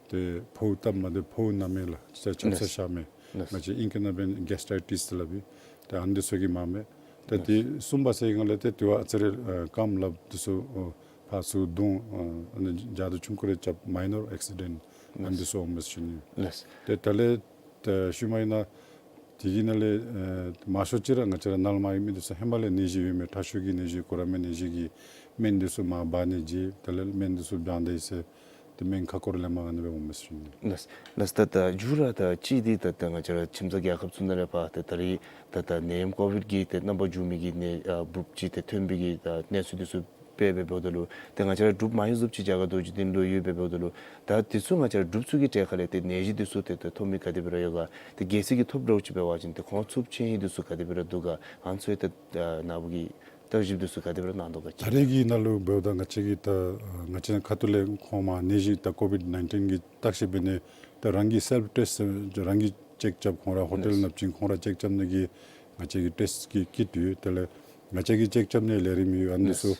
ཏེ་ཕོཝ་སྟབས་མ་བདེ་ཕོཝ་ན་མི་ལགས། ཆབ་ཆབ་ས་ལགས། ཤ་མི། ལགས། ང་བཅས་ཨིང་སྐད་ནང་འབད་ན་གེས་ཊའི་ཊིས་ཟེར་སླབ་ཨིན། ཏེ་ཨ་ནི་དེ་ཚུ་གིས་མངམ་མས། ཏེ་ལགས། དེ་གསུམ་པ་ཟེར་སྒང་ལས་ཏེ་དེ་བ་ཨ་ཙི་རེ་ཨ་རྐངམ་ལགཔ་དེ་ཚུ་ཨ་ཕར་ཚུར་བརྡུང་ཨ་ཨ་ནི་འཇའ་དུ་ཆུང་ཀུ་རེ་རྐྱབ་མའི་ནོར་ཨེག་སི་ཌེནཊ་ཨ་ནི་དེ་ཚུ་འོངམ་མས་ཟེར་ཞུ་ནི། ལགས། ཏེ་ད་ལས་ཏེ་ཤུལ་མ་ཨིན་ན་དེ་གི་ནང་ལས་ཨེ་མང་ཤོས་ཅིག་ར་ང་བཅས་ར་ནཱ་ལས་མར་ཡོད་མི་དེ་ཚུ་ཧེ་མ་ལས་ནད་གཞི་ཡོད་མི་ཁྲག་ཤུགས་ཀྱི་ནད་གཞི་གུ་རམ་ནད་གཞི་གི་སྨན་དེ་ཚུ་མར་འབག་ནི་བརྗེད་དེ་ལས་སྨན་དེ་ཚུ་བྱང་སྟེ་ཟེར་ཏེ་སྨན་ཁ་སྐོར་ལས་མར་ཨ་ནི་སྦེ་འོངམ་མས་ཟེར་ཞུ་ནི། ལགས། ལགས། ད་ད་མཇུག་ར་ད་ཅིག་འདི་ད་ད་ང་བཅས་ར་ཁྱིམ་ཚང་རྒྱལ་ཁབ་ཚུ་ནང་ལས་ཕར་ཏེ་ད་རེས་ད་ད་ནད་ཡམས་ཀོ་བིཌ་ཀྱི་ཏེ་རྣམ་པར་འགྱུར་མི་གི་ནད་ཨ་འབུཔ་ཅིག་ཏེ་ཐོན་པའི་གི་ད་གནས་ཚུལ་དེ་ཚུ་སྦེ་འབདཝ་ད་ལུ་ཏེ་ང་བཅས་ར་འབྲུག་མ་ཡོང་ཟུབ་ཅིག་རྒྱ་གར་རྡོ་རྗེ་གདན་ལུ་ཡོད་པས། འབདཝ་ད་ལུ་ད་དེ་ཚུ་ང་བཅས་ར་འབྲུགཔ་ཚུ་གི་གྲས་ཁ་ལས་ཏེ་ནད་གཞི་དེ་ཚུ་ཏེ་ཏེ་ཐོབ་མི་ག་དེ་སྦེ་ར་ཡོད་ག། ཏེ་གལ་སྲིད་ཀྱི་ཐོབ་འདྲཝ་ཅིག་འབད་བ་ཅིན་ཏེ་ཁོང་ཚུར་འཕྱོག་ཡིག་དེ་ཚུ་ག་དེ་སྦེ་ར་འདུག་ག། ཨ་ནི་ཚུ་ཏེ་ནཱ་བུ་གིས་བརྟག་ཞིབ་དེ་ཚུ་ག་དེ་སྦེ་ར་གནང་དོ་ག་ཅིག། ད་རེས་ཀྱི་ནང་ལུ་འབདཝ་ད་ང་བཅས་ཀྱིས་ད་ང་བཅས་ཁ་ཐུག་ལས་ཁོང་མར་ནད་གཞི་ད་ཀོ་བིཌ་ནའིན་ཊིན་གྱི་བརྟག་ཞིབ་འབད་ནི་ད་རང་གིས་སེལཕ་ཊེསཊ་རང་གིས་ཅེཀ་རྐྱབ་ཁོང་ར་ཧོ་ཊེལ་ནང་བྱིན་ཁོང་ར་ཅེཀ་རྐྱབ་ནི་གི་ང་བཅས་ཀྱི་ཊེསཊ་ཀྱི་ཀིཊ་ཡོད། དེ་ལས་ང་བཅས་ཀྱིས་ཅེཀ་རྐྱབ་ནི་ལས་རིམ་ཡོད། ཨ་ནི་ཚུ་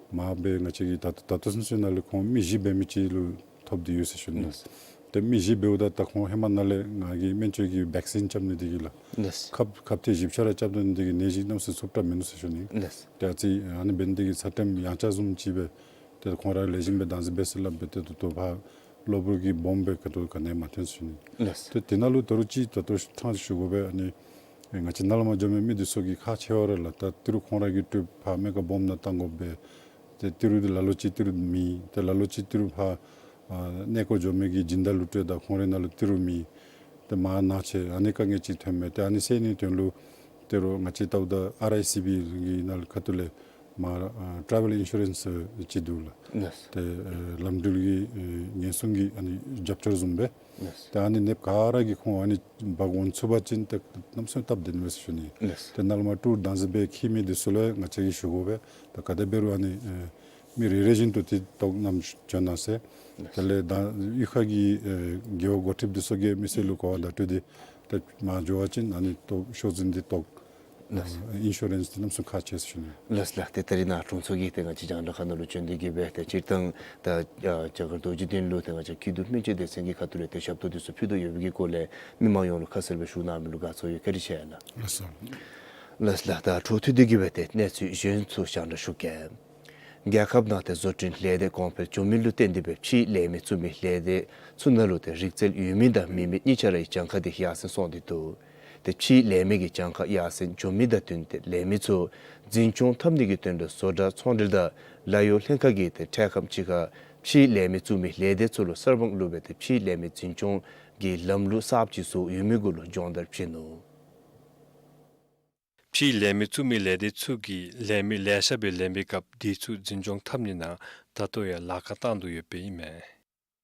མར་སྦེ་ང་བཅས་ཀྱིས་ད་ད་ལྟོ་ཚུན་ཚོད་ནང་ལུ་ཁོང་མི་བཞི་འབད་མི་ཅིག་ལུ་ཐོབ་སྟེ་ཡོད་ཟེར་ཞུ་ནི། ཏེ་མི་བཞི་འབདཝ་ད་ད་ཁོང་ཧེ་མ་ནཱ་ལས་ང་གིས་སྨན་བཅོས་ཀྱི་བེག་སིན་རྐྱབ་ནི་དེ་གིས་ལགས། ལགས། ཁབ་ཁབ་ཐེངས་བཞི་ཆ་ར་རྐྱབ་ནི་དེ་གིས་ནད་གཞི་གནམ་མེད་ས་མེད་ཚབས་ཏ་མིན་ནུག་ཟེར་ཞུ་ནི། ལགས། ཏེ་ཨ་ཙི་ཨ་ནི་འབད་ནི་དེ་གིས་ཚད་ཊེམ་ཡང་ཆག་བཟུམ་ཅིག་སྦེ་ཏེ་ཁོང་ར་ལེགས་ཤོམ་སྦེ་བདག་འཛིན་འབད་ཟེར་སླབ་སྦེ་ཏེ་ད་ལྟོ་ཕར་གློ་བུར་གྱི་སྦོམ་སྦེ་ཁ་ཐུག་ག་ནི་ཡང་མ་ཐོན་ཟེར་ཞུ་ནི། ལགས། ཏེ་དེ་ནང་ལུ་ད་རུང་ཅིག་ད་ལྟོ་ཕྲང་ཞུ་དགོ་པས། ཨ་ནི་ང་བཅས་ནཱ་ལས་མར་འགྱོ་མི་མི་དེ་ཚུ་གིས་ཁག་ཆེ་བ་ར་ལགས། ད་ཏི་རུ་ཁོང་ར་གིས་སྤྲོད་ཕར་སྨན་ཁང་སྦོམ་ནང་བཏང་དགོ་པས། ཏེ་ཏི་རུ་དེ་ལ་ལུ་ཅིག་ཏི་རུ་མེད། ཏེ་ལ་ལུ་ཅིག་ཏི་རུ་ཕར་ཨ་གནས་སྐོར་འགྱོ་མི་གི་སྦྱིན་བདག་ལུ་སྤྲོད་ད་ཁོང་རའི་ནང་ལུ་ཏི་རུ་མེད། ཏེ་མར་ནཱ་ཆད་ཨ་ནི་དཀའ་ངལ་ཅིག་ཐོན་མས། ཏེ་ཨ་ནི་སེལ་ནིའི་དོན་ལུ་ཏི་རུ་ང་བཅས་ལྟཝ་ད་ཨར་ཨའི་སི་བི་གི་ནང་ལུ་ཁ་ཐུག་ལས་མར་ཨ་ཊ་རེ་ཝེལ་ཨིན་ཤུ་རེནསི་ཅིག་འདུག་ལགས། ལགས། ཏེ་ཨེ་ལམ་འགྲུལ་གྱི་ཨེ་ཉེན་སྲུང་གི་ཨ་ནི་རྒྱབ་སྐྱོར་བཟུམ་སྦེ། ལགས། ཏེ་ཨ་ནི་ནདཔ་ག་ར་གིས་ཁོང་ཨ་ནི་འབག་འོང་ཚུགས་པ་ཅིན་ཏེ་གནམ་མེད་ས་མེད་སྟབས་བདེ་ནི་མས་ཟེར་ཞུ་ནི། ལགས། ཏེ་ནཱ་ལས་མར་ཊུར་བདག་འཛིན་འབད་འཁྱིད་མི་དེ་ཚུ་ལུ་ཡང་ང་བཅས་ཀྱིས་ཞུ་དགོ་པས། ཏེ་ག་དེ་འབད་རུང་ཨ་ནི་ཨེ་མི་རེ་རེ་བཞིན་དུ་ཏེ་ལྟོ་བསྣམས་བྱོན་གནང་ཟེར། ལགས། དེ་ལས་ད་གཡུས་ཁ་གི་ཨེ་རྒེད་འོག་འགོ་ཁྲིདཔ་དེ་ཚུ་གིས་མི་སེར་ལུ་གོ་བ་བརྡ་སྤྲོད་དེ་ཏེ་མར་འགྱོ་བ་ཅིན་ཨ་ནི་ལྟོ་ཤོག་འཛིན་དེ་ལྟོ་ལགས། ཨིན་ཤུ་རེནསི་དེ་གནམ་མེད་ས་མེད་ཁག་ཆེ་ཟེར་ཞུ་ནི། ལགས་ལགས། ཏེ་ད་རེས་ནཱ་དྲུང་འཚོ་གིས་ཏེ་ང་བཅས་རྒྱང་བསྒྲགས་ཁང་ནང་ལུ་བྱོན་ཏེ་གིས་སྦེ་ཏེ་སྤྱིར་བཏང་ད་ཨ་རྒྱ་གར་རྡོ་རྗེ་གདན་ལུ་ཏེ་ང་བཅས་སྐྱིད་སྡུག་སྨན་བཅོས་སྡེ་ཚན་གྱི་ཁ་ཐུག་ལས་ཏེ་ཞབས་ཏོག་དེ་ཚུ་ཕུལ་དོ་ཡོད་པའི་གི་སྐོར་ལས་མི་མང་ཡོངས་ལུ་ཁ་གསལ་སྦེ་ཞུ་གནང་མི་ལུ་དགའ་ཚོར་ཡོད། བཀའ་དྲིན་ཆེ་ལགས། ལགས་སོ། ལགས་ལགས། ད་འཕྲོ་མཐུད་དེ་གིས་སྦེ་ཏེ་གནས་ཚུལ་གཞན་ཚུ་རྒྱང་བསྒྲགས་ཞུ་གེ། རྒྱལ་ཁབ་ནང་ཏེ་བཟོ་སྐྲུན་ལས་སྡེ་གོང་འཕེལ་འགྱོ་མི་ལུ་བརྟེན་ཏེ་སྦེ་ཕྱིའི་ལས་མི་བཙུགས་མི་ལས་སྡེ་ཚུ་ནང་ལུ་ཏེ་རིག་རྩལ་ཡོད་མི་དང་མེད་མི་གཉིས་ཆ་རའི་གྱངས་ཁ་དེ་ཡར་སེང་སོང་སྟེ་འདུག། ཏེ་ཕྱིའི་ལས་མི་གི་གྱངས་ཁ་ཡར་སེང་འགྱོ་མི་དང་བསྟུན་ཏེ་ལས་མི་ཚུ་འཛིན་སྐྱོང་འཐབ་ནི་གི་དོན་ལུ་བཟོ་གྲྭ་ཚོང་འབྲེལ་དང་ལཱ་གཡོག་ལྷན་ཁག་གིས་ཏེ་འཕྲལ་ཁམས་ཅིག་ཁར་ཕྱིའི་ལས་མི་བཙུགས་མི་ལས་སྡེ་ཚུ་ལུ་གསར་དབང་བླུགས་སྦེ་ཏེ་ཕྱིའི་ལས་མི་འཛིན་སྐྱོང་གི་ལམ་ལུགས་གསརཔ་ཅིག་བཟོ་ཡོད་མི་གུ་ལུ་སྦྱོང་བརྡར་བྱིན་ནུག། ཕྱིའི་ལས་མི་བཙུགས་མི་ལས་སྡེ་ཚུ་གིས་ལས་མི་ལེ་ཤ་སྦེ་ལེན་པའི་སྐབས་དེ་ཚུ་འཛིན་སྐྱོང་འཐབ་ནི་ནང་ད་ལྟོ་ཡང་ལཱ་ཁག་བཏང་དོ་ཡོདཔ་ཨིན་མས།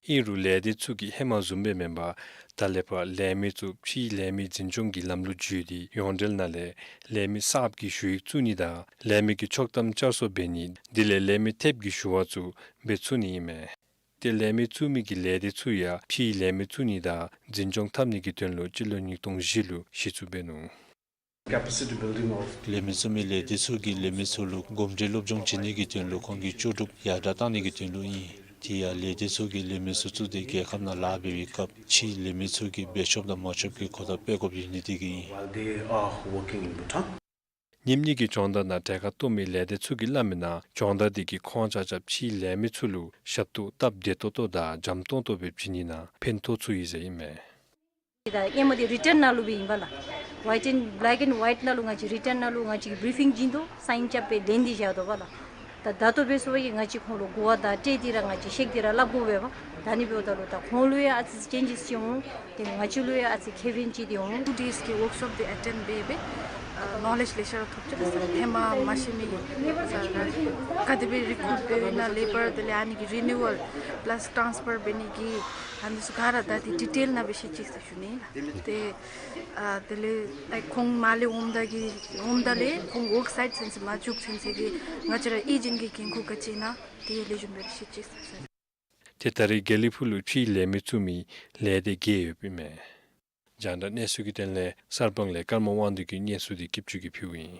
ཨིན་རུང་ལས་སྡེ་ཚུ་གིས་ཧེ་མ་བཟུམ་སྦེ་མེན་པར་ད་ལས་ཕར་ལས་མི་ཚུ་ཕྱིའི་ལས་མི་འཛིན་སྐྱོང་གི་ལམ་ལུགས་བརྒྱུད་དེ་ཡོངས་འབྲེལ་ནང་ལས་ལས་མི་གསརཔ་གི་ཞུ་ཡིག་བཙུགས་ནི་དང་ལས་མི་གི་ཆོག་ཐམ་བསྐྱར་གསོ་འབད་ནི་དེ་ལས་ལས་མི་ཐེབས་ཀྱི་ཞུ་བ་ཚུ་འབད་ཚུགས་ནི་ཨིན་མས། ཏེ་ལས་མི་བཙུགས་མི་གི་ལས་སྡེ་ཚུ་ཡང་ཕྱིའི་ལས་མི་བཙུགས་ནི་དང་འཛིན་སྐྱོང་འཐབ་ནི་གི་དོན་ལུ་སྤྱི་ལོ་ཉིས་སྟོང་བཞི་ལུ་གཞི་བཙུགས་འབད་ནུག། Capacity building of ལས་མི་བཙུགས་མི་ལས་སྡེ་ཚུ་གིས་ལས་མི་ཚུ་ལུ་གོམས་འདྲིས་སློབ་སྦྱོང་བྱིན་ནི་གི་དོན་ལུ་ཁོང་གི་ལྕོགས་གྲུབ་ཡར་དྲག་གཏང་ནི་གི་དོན་ལུ་ཨིན། དེ་ཡང་ལས་སྡེ་ཚུ་གིས་ལས་མི་ཚུ་བཙུགས་ཏེ་རྒྱལ་ཁབ་ནང་ལཱ་འབད་བའི་སྐབས་ཕྱིའི་ལས་མི་ཚུ་གིས་འབད་ཆོགཔ་དང་མ་ཆོགཔ་ཀྱི་གོ་བརྡ་སྤེལ་དགོཔ་ཡོད་ནི་དེ་གིས་ཨིན། While they are working in Bhutan. ཉིནམ་གཉིས་ཀྱི་སྦྱོང་བརྡར་ནང་གྲལ་ཁར་གཏོགས་མི་ལས་སྡེ་ཚུ་གིས་སླབ་མིའི་ནང་སྦྱོང་བརྡར་དེ་གིས་ཁོང་ཆ་ཁྱབ་ཕྱིའི་ལས་མི་ཚུ་ལུ་ཞབས་ཏོག་སྟབས་བདེ་ཏོག་ཏོ་དང་འཇམ་ཏོང་ཏོ་སྦེ་བྱིན་ནི་ནང་ཕན་ཐོགས་ཚུགས་ཡི་ཟེར་ཨིན་མས། ད་ཨེ་མ་འདི་རི་ཊརན་ནང་ལུ་སྦེ་ཨིན་པས་ལགས། White and, black and white ནང་ལུ་ང་བཅས་རི་ཊཱན་ནང་ལུ་ང་བཅས་ཀྱིས་བི་རི་ཕིང་བྱིན་དོ། སའིན་རྐྱབ་སྦེ་ལེན་ཏེ་བཞག་དོ་བ་ལགས། ད་ད་ལྟོ་འབད་ཟེར་བ་ཅིན་ང་བཅས་ཁོང་ལུ་གོ་བ་དང་སྤྲོད་དེ་ར་ང་བཅས་བཤད་དེ་ར་སླབ་དགོ་པས་པ། ད་ནི་འབདཝ་ད་ལུ་ད་ཁོང་ལུ་ཡང་ཨ་ཙི་ཅེན་ཇེས་ཅིག་འོང་། ཏེ་ང་བཅས་ལུ་ཡང་ཨ་ཙི་ཁེ་ཕན་ཅིག་འདི་འོང་། ཊུ་ཌེསི་གི་ཝརཀ་ཤོཔ་འདི་ཨེ་ཊེནཌ་འབད་སྦེ་ཨ་ནོ་ལེཇ་ལེ་ཤ་ར་ཐོབ་ཅི་ཟེར། ཧེ་མ་མ་ཤེས་མི་གི་ག་དེ་སྦེ་རི་ཀུ་རུཊ་འབད་ནི་ན་ལེ་བར་དེ་ལས་ཨ་ནི་གི་རི་ནིའུ་ཝལ་པ་ལཱས་ཊཱནསི་ཕར་འབད་ནི་གི་ཨ་ནི་ཚུ་ག་ར་ད་འདི་ཌི་ཊེལ་ནང་སྦེ་ཤེས་ཅི་ཟེར་ཞུ་ནི་ལགས། ཏེ་ཨ་དེ་ལས་ཨ་ཁོང་མར་ལས་འོངམ་ད་གི་འོངམ་ད་ལས་ཁོང་ཝརཀ་སའིཊ་ཚུན་ཚོད་མར་འཛུལ་ཚུན་ཚོད་ཀྱི་ང་བཅས་ར་ཨེ་ཇེནཊ་གི་འགན་ཁུར་ག་ཅི་ཨིན་ན་དེ་ལེགས་ཤོམ་སྦེ་ཤེས་ཅི་ཟེར། ཏེ་ད་རེས་དགེ་ལེགས་ཕུག་ལུ་ཁྲལ་ལེན་མི་ཚུགས་མི་ལས་སྡེ་བརྒྱད་ཡོདཔ་ཨིན་མས། རྒྱང་བསྒྲགས་གནས་ཚུལ་གྱི་དོན་ལས་གསར་སྤང་ལས་ཀརྨ་དབང་འདུས་ཀྱིས་སྙན་ཞུ་འདི་སྐྱིད་ཆུ་གིས་ཕུལཝ་ཨིན།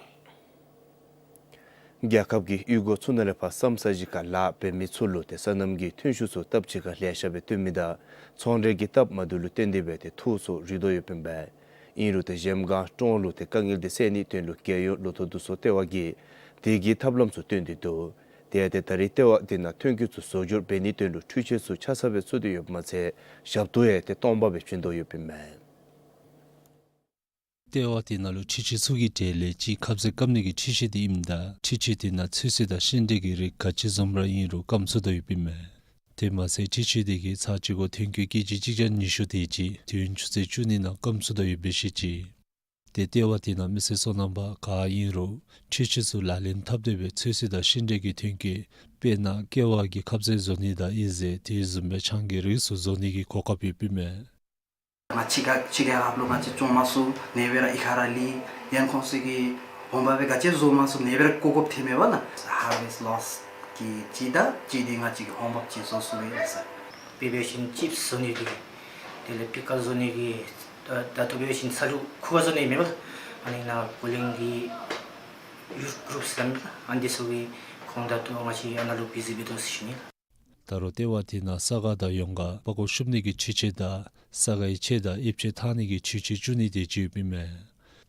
རྒྱལ་ཁབ་ཀྱིས་གཡུས་སྒོ་ཚུ་ནང་ལས་ཕར་ས་མཚམས་ཅིག་ཁར་ལཱ་འབད་མི་ཚུ་ལུ་ཏེ་སོ་ནམ་གྱི་ཐོན་ཤུགས་ཚུ་སྟབས་གཅིག་ཁར་ལེ་ཤ་སྦེ་བཏོན་མི་དང་ཚོང་འབྲེལ་གྱི་སྟབས་མ་བདེཝ་ལུ་བརྟེན་ཏེ་སྦེ་ཏེ་ཐོག་ཚུ་རུལ་དོ་ཡོདཔ་ཨིན་པས། ཨིན་རུང་ཏེ་གཞལམ་སྒང་ཀྲོང་ལུ་ཏེ་དཀའ་ངལ་འདི་སེལ་ནིའི་དོན་ལུ་རྒྱལ་ཡོངས་ལོ་ཐོག་བསྡུ་གསོག་ལྟེ་བ་གིས་དེ་གི་ཐབས་ལམ་ཚུ་བཏོན་ཏེ་འདུག། དེ་ཡང་ཏེ་ད་རེས་ལྟེ་བ་དེ་ནང་ཐོན་སྐྱེད་ཚུ་བཟོ་སྦྱོར་འབད་ནིའི་དོན་ལུ་འཕྲུལ་ཆས་ཚུ་ཆ་ཚང་སྦེ་ཚུད་དེ་ཡོདཔ་མ་ཚད་ཞབས་ཏོག་ཡང་ཏེ་སྟོང་པ་སྦེ་བྱིན་དོ་ཡོདཔ་ཨིན་མས། ལྟེ་བ་དེ་ནང་ལུ་འཕྲུལ་ཆས་ཚུ་གི་གྲས་ལས་གཅིག་ཁབ་ཟས་བཀབ་ནི་གི་འཕྲུལ་ཆས་དེ་ཨིནམ་ད་འཕྲུལ་ཆས་དེ་ནང་ཚོད་བསྲེ་དང་ཤིང་འབྲས་ཀྱི་རིགས་ག་ཅི་བཟུམ་ར་ཨིན་རུང་སྐམ་ཚུགས་དོ་ཡོདཔ་ཨིན་མས། དེ་མ་ཚད་འཕྲུལ་ཆས་དེ་གིས་ཚར་གཅིག་གུ་ཐོན་སྐྱེད་ཀེ་ཇི་གཅིག་བརྒྱ་ཉི་ཤུ་དེ་ཅིག་དུས་ཡུན་ཆུ་ཚོད་བཅུ་གཉིས་ནང་སྐམ་ཚུགས་དོ་ཡོདཔ་སྦེ་བཤད་ཅི། ཏེ་ལྟེ་བ་དེ་ནང་མི་སེར་སོ་ནམ་པ་ག་ཨིན་རུང་འཕྲུལ་ཆས་ཚུ་ལག་ལེན་འཐབ་སྟེ་སྦེ་ཚོད་བསྲེ་དང་ཤིང་འབྲས་ཀྱི་ཐོན་སྐྱེད་དཔེར་ན་ཀེ་བ་གི་ཁབ་ཟས་བཟོ་ནི་དང་ཨིན་ཟེར་དེ་བཟུམ་སྦེ་ཆང་གི་རིགས་ཚུ་བཟོ་ནི་གི་གོ་སྐབས་ཡོདཔ་ཨིན་མས། ང་ཕྱི་ཁ་ཕྱི་ཁ་ཧབ་ལུ་ང་བཅས་བཙོང་མ་ཚུགས་ནི་སྦེ་ར་གཡུས་ཁར་ར་ལུས་ཡང་ཁོང་ཚུ་གིས་འོང་འབབ་སྦེ་ག་ཅི་བཟོ་མ་ཚུགས་ནི་སྦེ་ར་བཀོ་བཀོཝ་ཐོནམ་མས་པ་ལགས། ཧར་ཝེསཊ་ལོསི་གི་ཅིག་དང་ཅིག་འདི་ང་བཅས་ཀྱིས་འོང་འབབ་ཅིག་བཟོ་ཚུགས་པས་ཟེར། དཔེ་འབད་བ་ཅིན་ཅིབསི་བཟོ་ནི་གི་དེ་ལས་པི་ཀལ་བཟོ་ནི་གི་ད་ད་ལྟོ་འབད་བ་ཅིན་ཚ་ལུ་ཁུ་བ་བཟོ་ནི་མས་པ་ལགས། ཨ་ནི་ནཱ་གོ་གླིང་གི་ཡུཐ་གུ་རུབ་ཟེར་མི་ཨ་ནི་འདི་ཚུ་གིས་ཁོང་ད་ལྟོ་ང་བཅས་ཨ་ནཱ་ལུ་བི་ཛི་འབད་དོ་ཟེར་ཞུ་ནི། ད་རུང་ལྟེ་བ་དེ་ནང་ས་ག་དང་ཡོངས་ཁ་པགས་ཀོ་བཤུབ་ནི་གི་འཕྲུལ་ཆས་དང་ས་གའི་ཆས་དང་ཨེབ་ཆས་འཐག་ནི་གི་འཕྲུལ་ཆས་བཙུགས་ནི་དེ་ཅིག་ཡོདཔ་ཨིན་མས།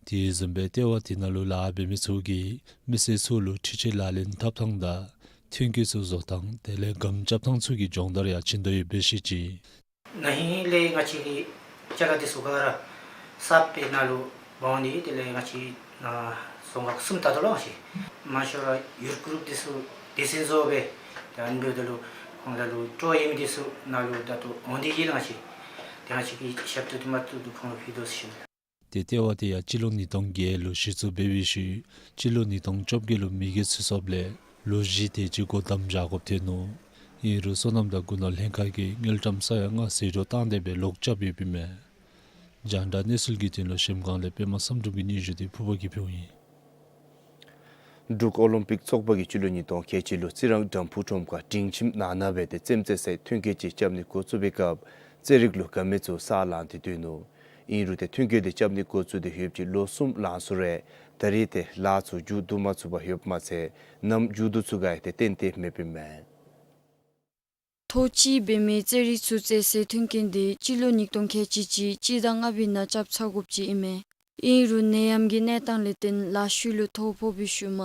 དེ་བཟུམ་སྦེ་ལྟེ་བ་དེ་ནང་ལུ་ལཱ་འབད་མི་ཚུ་གིས་མི་སེར་ཚུ་ལུ་འཕྲུལ་ཆས་ལག་ལེན་འཐབ་ཐངས་དང་ཐོན་སྐྱེད་ཚུ་བཟོ་ཐངས་དེ་ལས་སྒམ་རྐྱབ་ཐངས་ཚུ་གི་སྦྱོང་བརྡར་ཡང་བྱིན་དོ་ཡོདཔ་སྦེ་བཤད་ཅི། ན་ཧིང་ལས་ང་བཅས་ཀྱི་ཅ་ལ་འདི་ཚུ་ག་ར་གསརཔ་སྦེ་ནཱ་ལུ་འབག་འོང་ནི། དེ་ལས་ང་བཅས་ནཱ་རྫོང་ཁག་གསུམ་ད་ལྟོ་ལུ་ང་བཅས་མང་ཤོས་ར་ཡུཐ་གུ་རུབ་འདི་ཚུ་སྡེ་ཚན་བཟོ་སྦེ་ད་ཨ་ནི་འབདཝ་ད་ལུ་ཁོང་ད་ལུ་སྤྲོ་ཡོད་མི་འདི་ཚུ་ནཱ་ལུ་ད་ལྟོ་འོང་སྟེ་གི་ལགས། ང་བཅས་དེ་ང་བཅས་ཀྱིས་ཞབས་ཏོག་འདི་མ་བཏུབ་བཏུབ་ཁོང་ལུ་ཕུལ་དོ་ཟེར་ཞུ་ནི། ཏེ་ལྟེ་བ་དེ་ཡང་སྤྱི་ལོ་ཉིས་སྟོང་བརྒྱད་ལུ་གཞི་བཙུགས་འབད་བའི་ཤུལ་སྤྱི་ལོ་ཉིས་སྟོང་བཅོ་བརྒྱད་ལུ་མི་སྒེར་ཚུད་སོངམ་ལས་ལོ་བཞི་དེ་ཅིག་སྒོ་བསྡམས་བཞག་དགོཔ་ཐོན་ནུག། ཨིན་རུང་སོ་ནམ་དང་སྒོ་ནོར་ལྷན་ཁག་གིས་དངུལ་ཀྲམ་ས་ཡ་ལྔ་ཟད་འགྲོ་བཏང་སྟེ་སྦེ་ལོག་རྐྱབ་ཡོདཔ་ཨིན་མས། རྒྱང་བསྒྲགས་གནས་ཚུལ་གྱི་དོན་ལུ་གཞལམ་སྒང་ལས་པདྨ་བསམ་འགྲུབ་ཀྱི་སྙན་ཞུ་འདི་ཕུརཔ་གིས་ཕུལཝ་ཨིན། འབྲུག་ཨོ་ལིམ་པིག་ཚོགས་པ་གིས་སྤྱི་ལོ་ཉིས་སྟོང་ཁལ་གཅིག་ལུ་རྩི་རང་དམ་ཕུ་ཁྲོམ་ཁར་སྒྲིང་ཁྱིམ་ནང་ན་སྦེ་ཏེ་རྩེདམོ་རྩེ་སའི་ཐོན་སྐྱེད་ཅིག་རྐྱབ་ནི་འགོ་བཙུགས་པའི་སྐབས་རྩེད་རིགས་ལུ་དགའ་མི་ཚུ་ས་ལངས་ཏེ་སྡོད་ནུག། ཨིན་རུང་ཏེ་ཐོན་སྐྱེད་འདི་རྐྱབ་ནི་འགོ་བཙུགས་ཏེ་ཡུདཔ་ཅིག་ལོ་གསུམ་ལང་སོང་རུང་ད་རེས་ཏེ་ལཱ་ཚུ་མཇུག་བསྡུ་མ་ཚུགས་པར་ཡོདཔ་མ་ཚད་གནམ་མཇུག་བསྡུ་ཚུགས་ག་ཡང་ཏེ་ཏན་ཏན་མེདཔ་ཨིན་མས། ཐོག་གཅིག་འབད་མི་རྩེད་རིགས་ཚུ་རྩེ་སའི་མཐུན་རྐྱེན་འདི་སྤྱི་ལོ་ཉིས་སྟོང་ཁལ་གཅིག་གཅིག་སྤྱི་ཟླ་ལྔ་པའི་ནང་རྐྱབ་ཚར་དགོཔ་ཅིག་ཨིན་མས། ཨིན་རུང་ནད་ཡམས་ཀྱི་གནས་སྟངས་ལས་བརྟེན་ལཱ་ཤུལ་ལུ་ཐོ་ཕོག་པའི་ཤུལ་མ་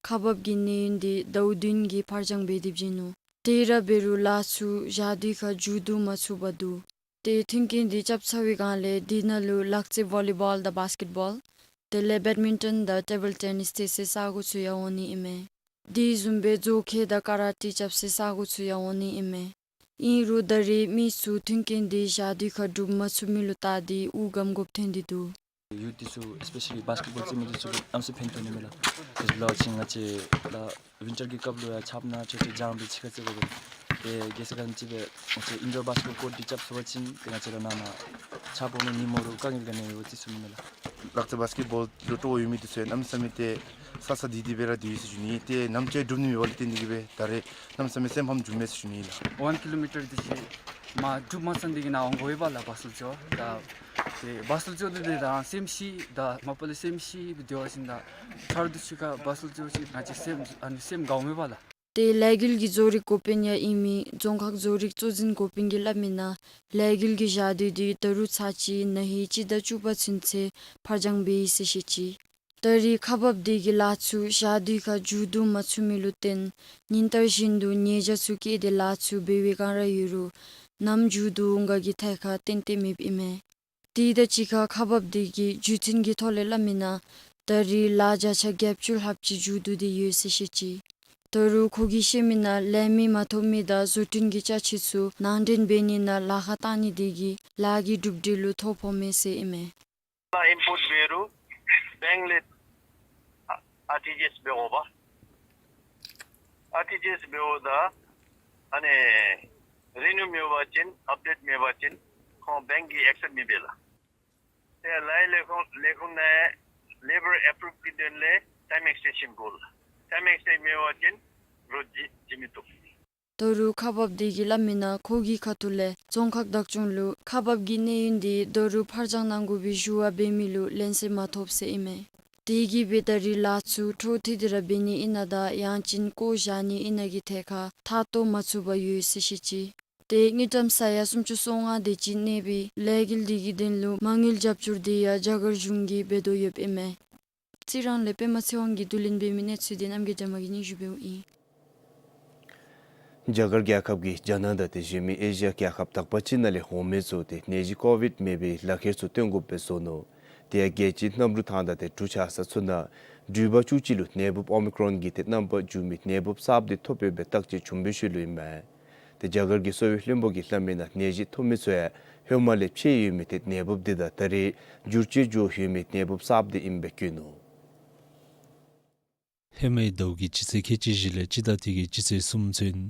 ཁག་འབག་གི་གནས་ཡུན་འདི་ཟླཝ་བདུན་གྱིས་ཕར་འགྱངས་འབད་དེ་བྱིན་ནུག། དེ་ར་འབད་རུང་ལཱ་ཚུ་ཞག་དུས་ཁར་མཇུག་བསྡུ་མ་ཚུགས་པར་འདུག། ཏེ་མཐུན་རྐྱེན་འདི་རྐྱབ་ཚར་བའི་སྒང་ལས་དེ་ནང་ལུ་ལག་རྩེད་བོ་ལི་བཱོལ་དང་བཱསི་ཀེཊ་བཱོལ་དེ་ལས་བེཌ་མིན་ཊོན་དང་ཊེ་བཱལ་ཊེ་ནིསི་རྩེ་སའི་ས་གོ་ཚུ་ཡང་འོང་ནི་ཨིན་མས། དེ་བཟུམ་སྦེ་མཛོ་ཁལ་དང་ཀ་ར་ཊེ་རྐྱབ་སའི་ས་གོ་ཚུ་ཡང་འོང་ནི་ཨིན་མས། ཨིན་རུང་ད་རེས་མི་ཚུ་མཐུན་རྐྱེན་འདི་ཞག་དུས་ཁར་སྒྲུབ་མ་ཚུགས་མི་ལུ་བལྟ་སྟེ་དབུགས་སྒམ་དགོཔ་ཐོན་ཏེ་འདུག། ཡུཐ་འདི་ཚུ་ཨེསི་པེ་ཤ་ལི་བཱསི་ཀེཊ་བཱོལ་རྩེད་མི་འདི་ཚུ་གནམ་མེད་ས་མེད་ཕན་ཐོགས་ནི་མས་ལགས། དེ་ལས་ཕྱི་ང་བཅས་ལཱ་ཝིན་ཊར་གྱི་སྐབས་ལུ་ཡང་ཆརཔ་ནང་ཁྲེ་ཁྲེ་རྒྱང་སྦེ་ཕྱི་ཁར་རྩེད་དགོ་པས། ཏེ་གལ་སྲིད་ག་ཅི་སྦེ་ང་བཅས་ཨིན་ཌོར་བཱསི་ཀེཊ་བཱོལ་ཀོརཊ་འདི་རྐྱབ་ཚུགས་པ་ཅིན་ཏེ་ང་བཅས་ར་ནང་ན་ཆརཔ་འོང་ནི་ཉིནམ་རུང་དཀའ་ངལ་ག་ནི་ཡང་ཡོད་རྩེད་ཚུགས་མི་མས་ལགས། ལག་རྩེད་བཱསི་ཀེཊ་བཱོལ་ལུ་སྤྲོ་བ་ཡོད་མི་འདི་ཚུ་ཡང་གནམ་མེད་ས་མེད་ཏེ་ས་ས་འདི་འདི་སྦེ་ར་སྡོད་ཡི་ཟེར་ཞུ་ནི། ཏེ་ནམ་ཅིག་སྒྲུབ་ནི་མེད་པ་ལུ་བརྟེན་ཏེ་གིས་སྦེ་ད་རེས་གནམ་མེད་ས་མེད་སེམས་ཕམ་བྱུང་མས་ཟེར་ཞུ་ནི་ལགས། ཝན་ཀི་ལོ་མི་ཊར་འདི་ཅིག་མར་སྒྲུབ་མ་ཚར་འདི་གིས་ནཱ་འོང་དགོ་པས་ལགས་བཱསི་ལུ་རྩེ་བར། ད་ཏེ་བཱསི་ལུ་རྩེ་བར་འདི་ཏེ་ད་སེམས་ཤི་ད་མ་པ་ལས་སེམས་ཤི་སྦེ་སྡོད་པ་ཅིན་ད་ཆརཔ་འདི་ཚུ་ཁར་བཱསི་ལུ་རྩེ་བ་ཅིན་ང་བཅས་སེམས་ཨ་ནི་སེམས་དགའཝ་མེད་པ་ལགས། ཏེ་ལས་འགུལ་གྱི་བཟོ་རིག་འགོ་དཔོན་ཡང་ཨིན་མི་རྫོང་ཁག་བཟོ་རིག་གཙོ་འཛིན་འགོ་དཔོན་གྱིས་སླབ་མི་ནང་ལས་འགུལ་གྱི་ཞག་དུས་འདི་ད་རུང་ཚར་གཅིག་ན་ཧིང་སྤྱི་ཟླ་བཅུ་པ་ཚུན་ཚོད་ཕར་འགྱངས་འབད་ཡི་ཟེར་བཤད་ཅི། ད་རེས་ཁག་འབག་འདི་གིས་ལཱ་ཚུ་ཞག་དུས་ཁར་མཇུག་བསྡུ་མ་ཚུགས་མི་ལུ་བརྟེན་ཉིན་ལྟར་བཞིན་དུ་ཉེས་བྱ་ཚུ་བཀལ་ཏེ་ལཱ་ཚུ་འབད་བའི་བསྒང་ར་ཡོད་རུང་གནམ་མཇུག་བསྡུ་འོང་ག་གི་ཐད་ཁར་ཏན་ཏན་མེདཔ་ཨིན་མས། དེ་དང་གཅིག་ཁར་ཁག་འབགཔ་དེ་གིས་བརྒྱུད་འཕྲིན་གྱི་ཐོག་ལས་སླབ་མི་ནང་ད་རེས་ལཱ་བརྒྱ་ཆ་བརྒྱད་ཅུ་ལྷགཔ་ཅིག་མཇུག་བསྡུ་སྟེ་ཡོད་ཟེར་བཤད་ཅི། ད་རུང་ཁོ་གིས་བཤད་མི་ནང་ལས་མི་མ་ཐོབ་མི་དང་བཟོ་སྐྲུན་གྱི་ཅ་ཆས་ཚུ་ནང་འདྲེན་འབད་ནི་ནང་ལཱ་ཁག་བཏང་ནི་དེ་གིས་ལཱ་གི་གྲུབ་འབྲས་ལུ་ཐོ་ཕོགཔ་མས་ཟེར་ཨིན་མས། ལཱ་ཨིམ་པོརཊ་འབད་རུང་བེངཀ་ལས་ཨ་ཨར་ཊི་ཇི་ཨེསི་འབད་དགོ་པས། ཨར་ཊི་ཇི་ཨེསི་འབདཝ་ད་ཨ་ནི་རི་ནིའུ་མེད་པ་ཅིན་ཨཔ་ཌེཊ་མེད་པ་ཅིན་ཁོང་བེངཀ་གིས་ཨེག་སེབཊ་མི་འབད་ལགས། ཏེ་ལཱའི་ལས་ཁུངས་ལས་ཁུངས་ནང་ལེ་བར་ཨེཔ་རུབ་ཀྱི་དོན་ལས་ཊའིམ་ཨེགས་ཊེན་ཤཱན་དགོ་ལགས། ཊའིམ་ཨེགས་ཊེན་ཤཱན་མེད་པ་ཅིན་འགྲོ་འགྱོ་འགྱོ་མི་བཏུབ། ད་རུང་ཁག་འབགཔ་དེ་གིས་སླབ་མི་ནང་ཁོ་གི་ཁ་ཐུག་ལས་རྫོང་ཁག་བདག་སྐྱོང་ལུ་ཁག་འབགཔ་གི་གནས་ཡུན་དེ་ད་རུང་ཕར་འགྱངས་གནང་དགོ་པའི་ཞུ་བ་འབད་མི་ལུ་ལན་གསལ་མ་ཐོབ་ཟེར་ཨིན་མས། དེ་གིས་འབད་ད་རེས་ལཱ་ཚུ་འཕྲོ་མཐུད་དེ་ར་འབད་ནི་ཨིན་ན་དང་ཡང་ཅིན་བཀོ་བཞག་ནི་ཨིན་ན་གི་ཐད་ཁར་ཐག་བཅད་མ་ཚུགས་པར་ཡོད་ཟེར་བཤད་ཅི། ཏེ་དངུལ་ཀྲམ་ས་ཡ་སུམ་ཅུ་སོ་ལྔ་དེ་ཅིག་གནས་པའི་ལས་འགུལ་དེ་གི་དོན་ལུ་མ་དངུལ་རྒྱབ་སྐྱོར་དེ་ཡང་རྒྱ་གར་གཞུང་གིས་འབད་དོ་ཡོདཔ་ཨིན་མས། རྩི་རང་ལས་པདྨ་ཚེ་དབང་གིས་བསྡུ་ལེན་འབད་མི་གནས་ཚུལ་དེ་རྣམ་རྒྱལ་རྒྱ་མ་གིས་སྙན་ཞུ་འབདཝ་ཨིན། རྒྱ་གར་རྒྱལ་ཁབ་ཀྱིས་རྒྱ་ནག་དང་ཏེ་གཞན་མི་ཨེ་ཤི་ཡ་རྒྱལ་ཁབ་དག་པ་ཅིག་ནང་ལས་འོང་མི་ཚུ་ཏེ་ནད་གཞི་ཀོ་བིཌ་མེད་པའི་ལག་ཁྱེར་ཚུ་སྟོན་དགོཔ་སྦེ་བཟོ་ནུག། དེ་ཡང་རྒྱལ་སྤྱིའི་གནམ་གྲུ་ཐང་དང་ཏེ་གྲུ་ཆ་ས་ཚུ་ནང་འགྲུལ་པ་བཅུ་གཅིག་ལུ་ནད་འབུབ་ཨོ་མི་ཀྲོན་གྱི་ཏེ་རྣམ་པ་འབྱུང་མི་ནད་འབུབ་གསརཔ་དེ་ཐོབ་ཡོད་པའི་བརྟག་དཔྱད་བྱུང་བའི་ཤུལ་ལུ་ཨིན་མས། ཏེ་རྒྱ་གར་གྱི་གསོ་བའི་བློན་པོ་གིས་སླབ་མི་ནང་ནད་གཞི་ཐོབ་མི་ཚུ་ཡང་ཧེ་མ་ལས་ཕྱེ་ཡོད་མི་ཏེ་ནད་འབུབ་དེ་དང་ད་རེས་འགྱུར་བཅོས་འགྱོ་ཡོད་མི་ནད་འབུབ་གསརཔ་དེ་ཨིནམ་སྦེ་བཀོད་ནུག། ཧེ་མའི་ཟླཝ་གི་སྤྱི་ཚེས་ཁལ་གཅིག་བཞི་ལས་སྤྱི་ཟླ་འདི་གི་སྤྱི་ཚེས་གསུམ་ཚུན་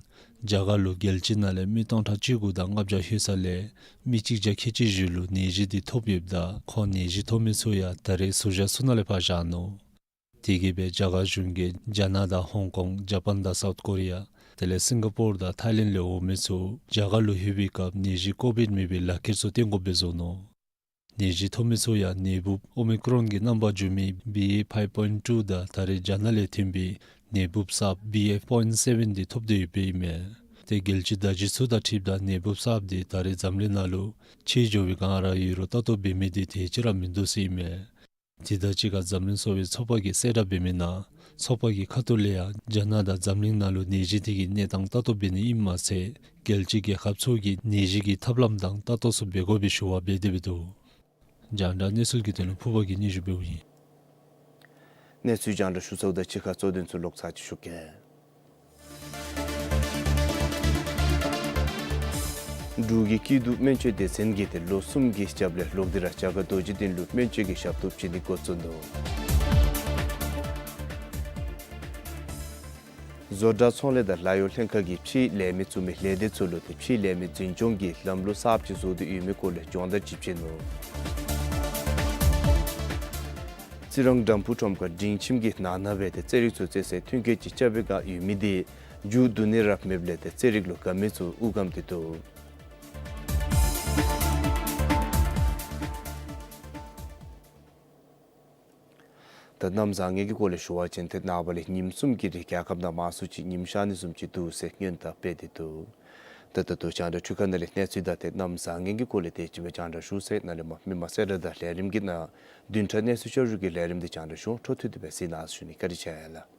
རྒྱ་གར་ལུ་རྒྱལ་སྤྱི་ནང་ལས་མི་སྟོང་ཕྲག་བཅུ་དགུ་དང་ལྔ་བརྒྱ་ལྷོད་ས་ལས་མི་གཅིག་བརྒྱ་ཁལ་གཅིག་བཞི་ལུ་ནད་གཞི་དེ་ཐོབ་ཡོདཔ་ད་ཁོང་ནད་གཞི་ཐོབ་མི་ཚུ་ཡང་ད་རེས་ཟུར་བཞག་ཚུ་ནང་ལས་ཕར་བཞག་ནུག། དེ་གིས་སྦེ་རྒྱ་གར་གཞུང་གིས་རྒྱ་ནག་དང་ཧོང་ཀོང་ཇ་པཱན་དང་སའུཐ་ཀོ་རི་ཡ་དེ་ལས་སིང་ག་པོར་དང་ཐཱའི་ལེནཌ་ལས་འོང་མི་ཚུ་རྒྱ་གར་ལུ་ལྷོད་པའི་སྐབས་ནད་གཞི་ཀོ་བིཌ་མེད་པའི་ལག་ཁྱེར་ཚུ་སྟོན་དགོཔ་སྦེ་བཟོ་ནུག། ནད་གཞི་ཐོབ་མི་ཚུ་ཡང་ནད་འབུབ་ཨོ་མི་ཀྲོན་གྱི་རྣམ་པ་འབྱུང་མི་བི་ཨེ་ཕའིབ་པོའིནཊ་ཊུ་དང་ད་རེས་རྒྱ་ནག་ལས་ཐོན་པའི་ནད་འབུབ་གསརཔ་བི་ཨེཕ་པོའིནཊ་སེ་བེན་དེ་ཐོབ་སྟེ་ཡོདཔ་ཨིན་མས། ཏེ་རྒྱལ་སྤྱིའི་བརྡ་བརྒྱུད་ཚུ་དང་འཁྲིལཝ་ད་ནད་འབུབ་གསརཔ་དེ་ད་རེས་འཛམ་གླིང་ནང་ལུ་ཁྱབ་འགྱོ་བའི་སྒང་ར་ཡོད་རུང་ལྟ་རྟོག་འབད་མི་དེ་དེ་ཅིག་ར་མིན་འདུག་ཟེར་ཨིན་མས། དེ་དང་གཅིག་ཁར་འཛམ་གླིང་གསོ་བའི་ཚོགས་པ་གིས་གསལ་བསྒྲགས་འབད་མི་ནང་ཚོགས་པ་གི་ཁ་ཐུག་ལས་ཡང་རྒྱ་ནག་དང་འཛམ་གླིང་ནང་ལུ་ནད་གཞི་དེ་གི་གནས་སྟངས་ལྟ་རྟོག་འབད་ནི་ཨིནམ་མ་ཚད་རྒྱལ་སྤྱིའི་རྒྱལ་ཁབ་ཚུ་གིས་ནད་གཞི་གི་ཐབས་ལམ་དང་ལྟ་རྟོག་ཚུ་འབད་དགོ་པའི་ཞུ་བ་འབད་དེ་སྦེ་འདུག། རྒྱང་བསྒྲགས་གནས་ཚུལ་གྱི་དོན་ལུ་ཕུར་པ་གིས་སྙན་ཞུ་འབདཝ་ཨིན། གནས་ཚུལ་རྒྱང་བསྒྲགས་ཞུ་ཚརཝ་དང་གཅིག་ཁར་གཙོ་དོན་ཚུ་ལོག་ཚར་ཅིག་ཞུ་གེ། འབྲུག་གི་སྐྱིད་སྡུག་སྨན་བཅོས་སྡེ་ཚན་གྱིས་ཏེ་ལོ་གསུམ་གྱི་རྒྱབ་ལས་ལོག་སྟེ་ར་བྱ་དགའ་རྡོ་རྗེ་གདན་ལུ་སྨན་བཅོས་ཀྱི་ཞབས་ཏོག་བྱིན་ནི་འགོ་བཙུགས་ནུག། བཟོ་གྲྭ་ཚོང་ལས་དང་ལཱ་གཡོག་ལྷན་ཁག་གིས་ཕྱིའི་ལས་མི་བཙུགས་མི་ལས་སྡེ་ཚུ་ལུ་ཏེ་ཕྱིའི་ལས་མི་འཛིན་སྐྱོང་གི་ལམ་ལུགས་གསརཔ་ཅིག་བཟོ་སྟེ་ཡོད་མི་སྐོར་ལས་སྦྱོང་བརྡར་ཅིག་བྱིན་ནུག། རྩི་རང་དམ་ཕུ་ཁྲོམ་ཁར་སྒྲིང་ཁྱིམ་གྱི་ནང་ན་སྦེ་ཏེ་རྩེད་རིགས་ཚུ་རྩེད་སའི་ཐོན་སྐྱེད་ཅིག་རྐྱབ་པའི་བསྒང་ཡོད་མི་དེ་མཇུག་བསྡུ་ནི་ར་མེདཔ་ལས་ཏེ་རྩེད་རིགས་ལུ་དགའ་མི་ཚུ་དབུགས་སྒམ་སྟེ་འདུག། ད་གནམ་བཟང་ངན་གྱི་སྐོར་ལས་ཞུ་བ་ཅིན་ཏེ་ནངས་པ་ལས་ཉིནམ་གསུམ་གྱི་རིང་རྒྱལ་ཁབ་ནང་མང་སུ་ཅིག་ཉིམ་ཤར་ནི་བཟུམ་ཅིག་འདུག་ཟེར་སྔོན་བརྡ་སྤེལ་ཏེ་འདུག། ད་ད་ལྟོ་རྒྱང་བསྒྲགས་འཕྲུལ་ཁང་ནང་ལས་གནས་ཚུལ་དང་ཏེ་གནམ་བཟང་ངན་གྱི་སྐོར་ལས་དེ་ཅིག་སྦེ་རྒྱང་བསྒྲགས་ཞུ་ཚར། ནཱ་ལས་མར་མི་མང་གསལ་བསྒྲགས་དང་ལས་རིམ་གྱི་ནང་བདུན་ཕྲག་གནས་ཚུལ་བསྐྱར་ཞུ་གི་ལས་རིམ་དེ་རྒྱང་བསྒྲགས་ཞུ་འཕྲོ་མཐུད་དེ་སྦེ་གཟིགས་གནང་ཞུ་ནི། བཀའ་དྲིན་ཆེ་ལགས།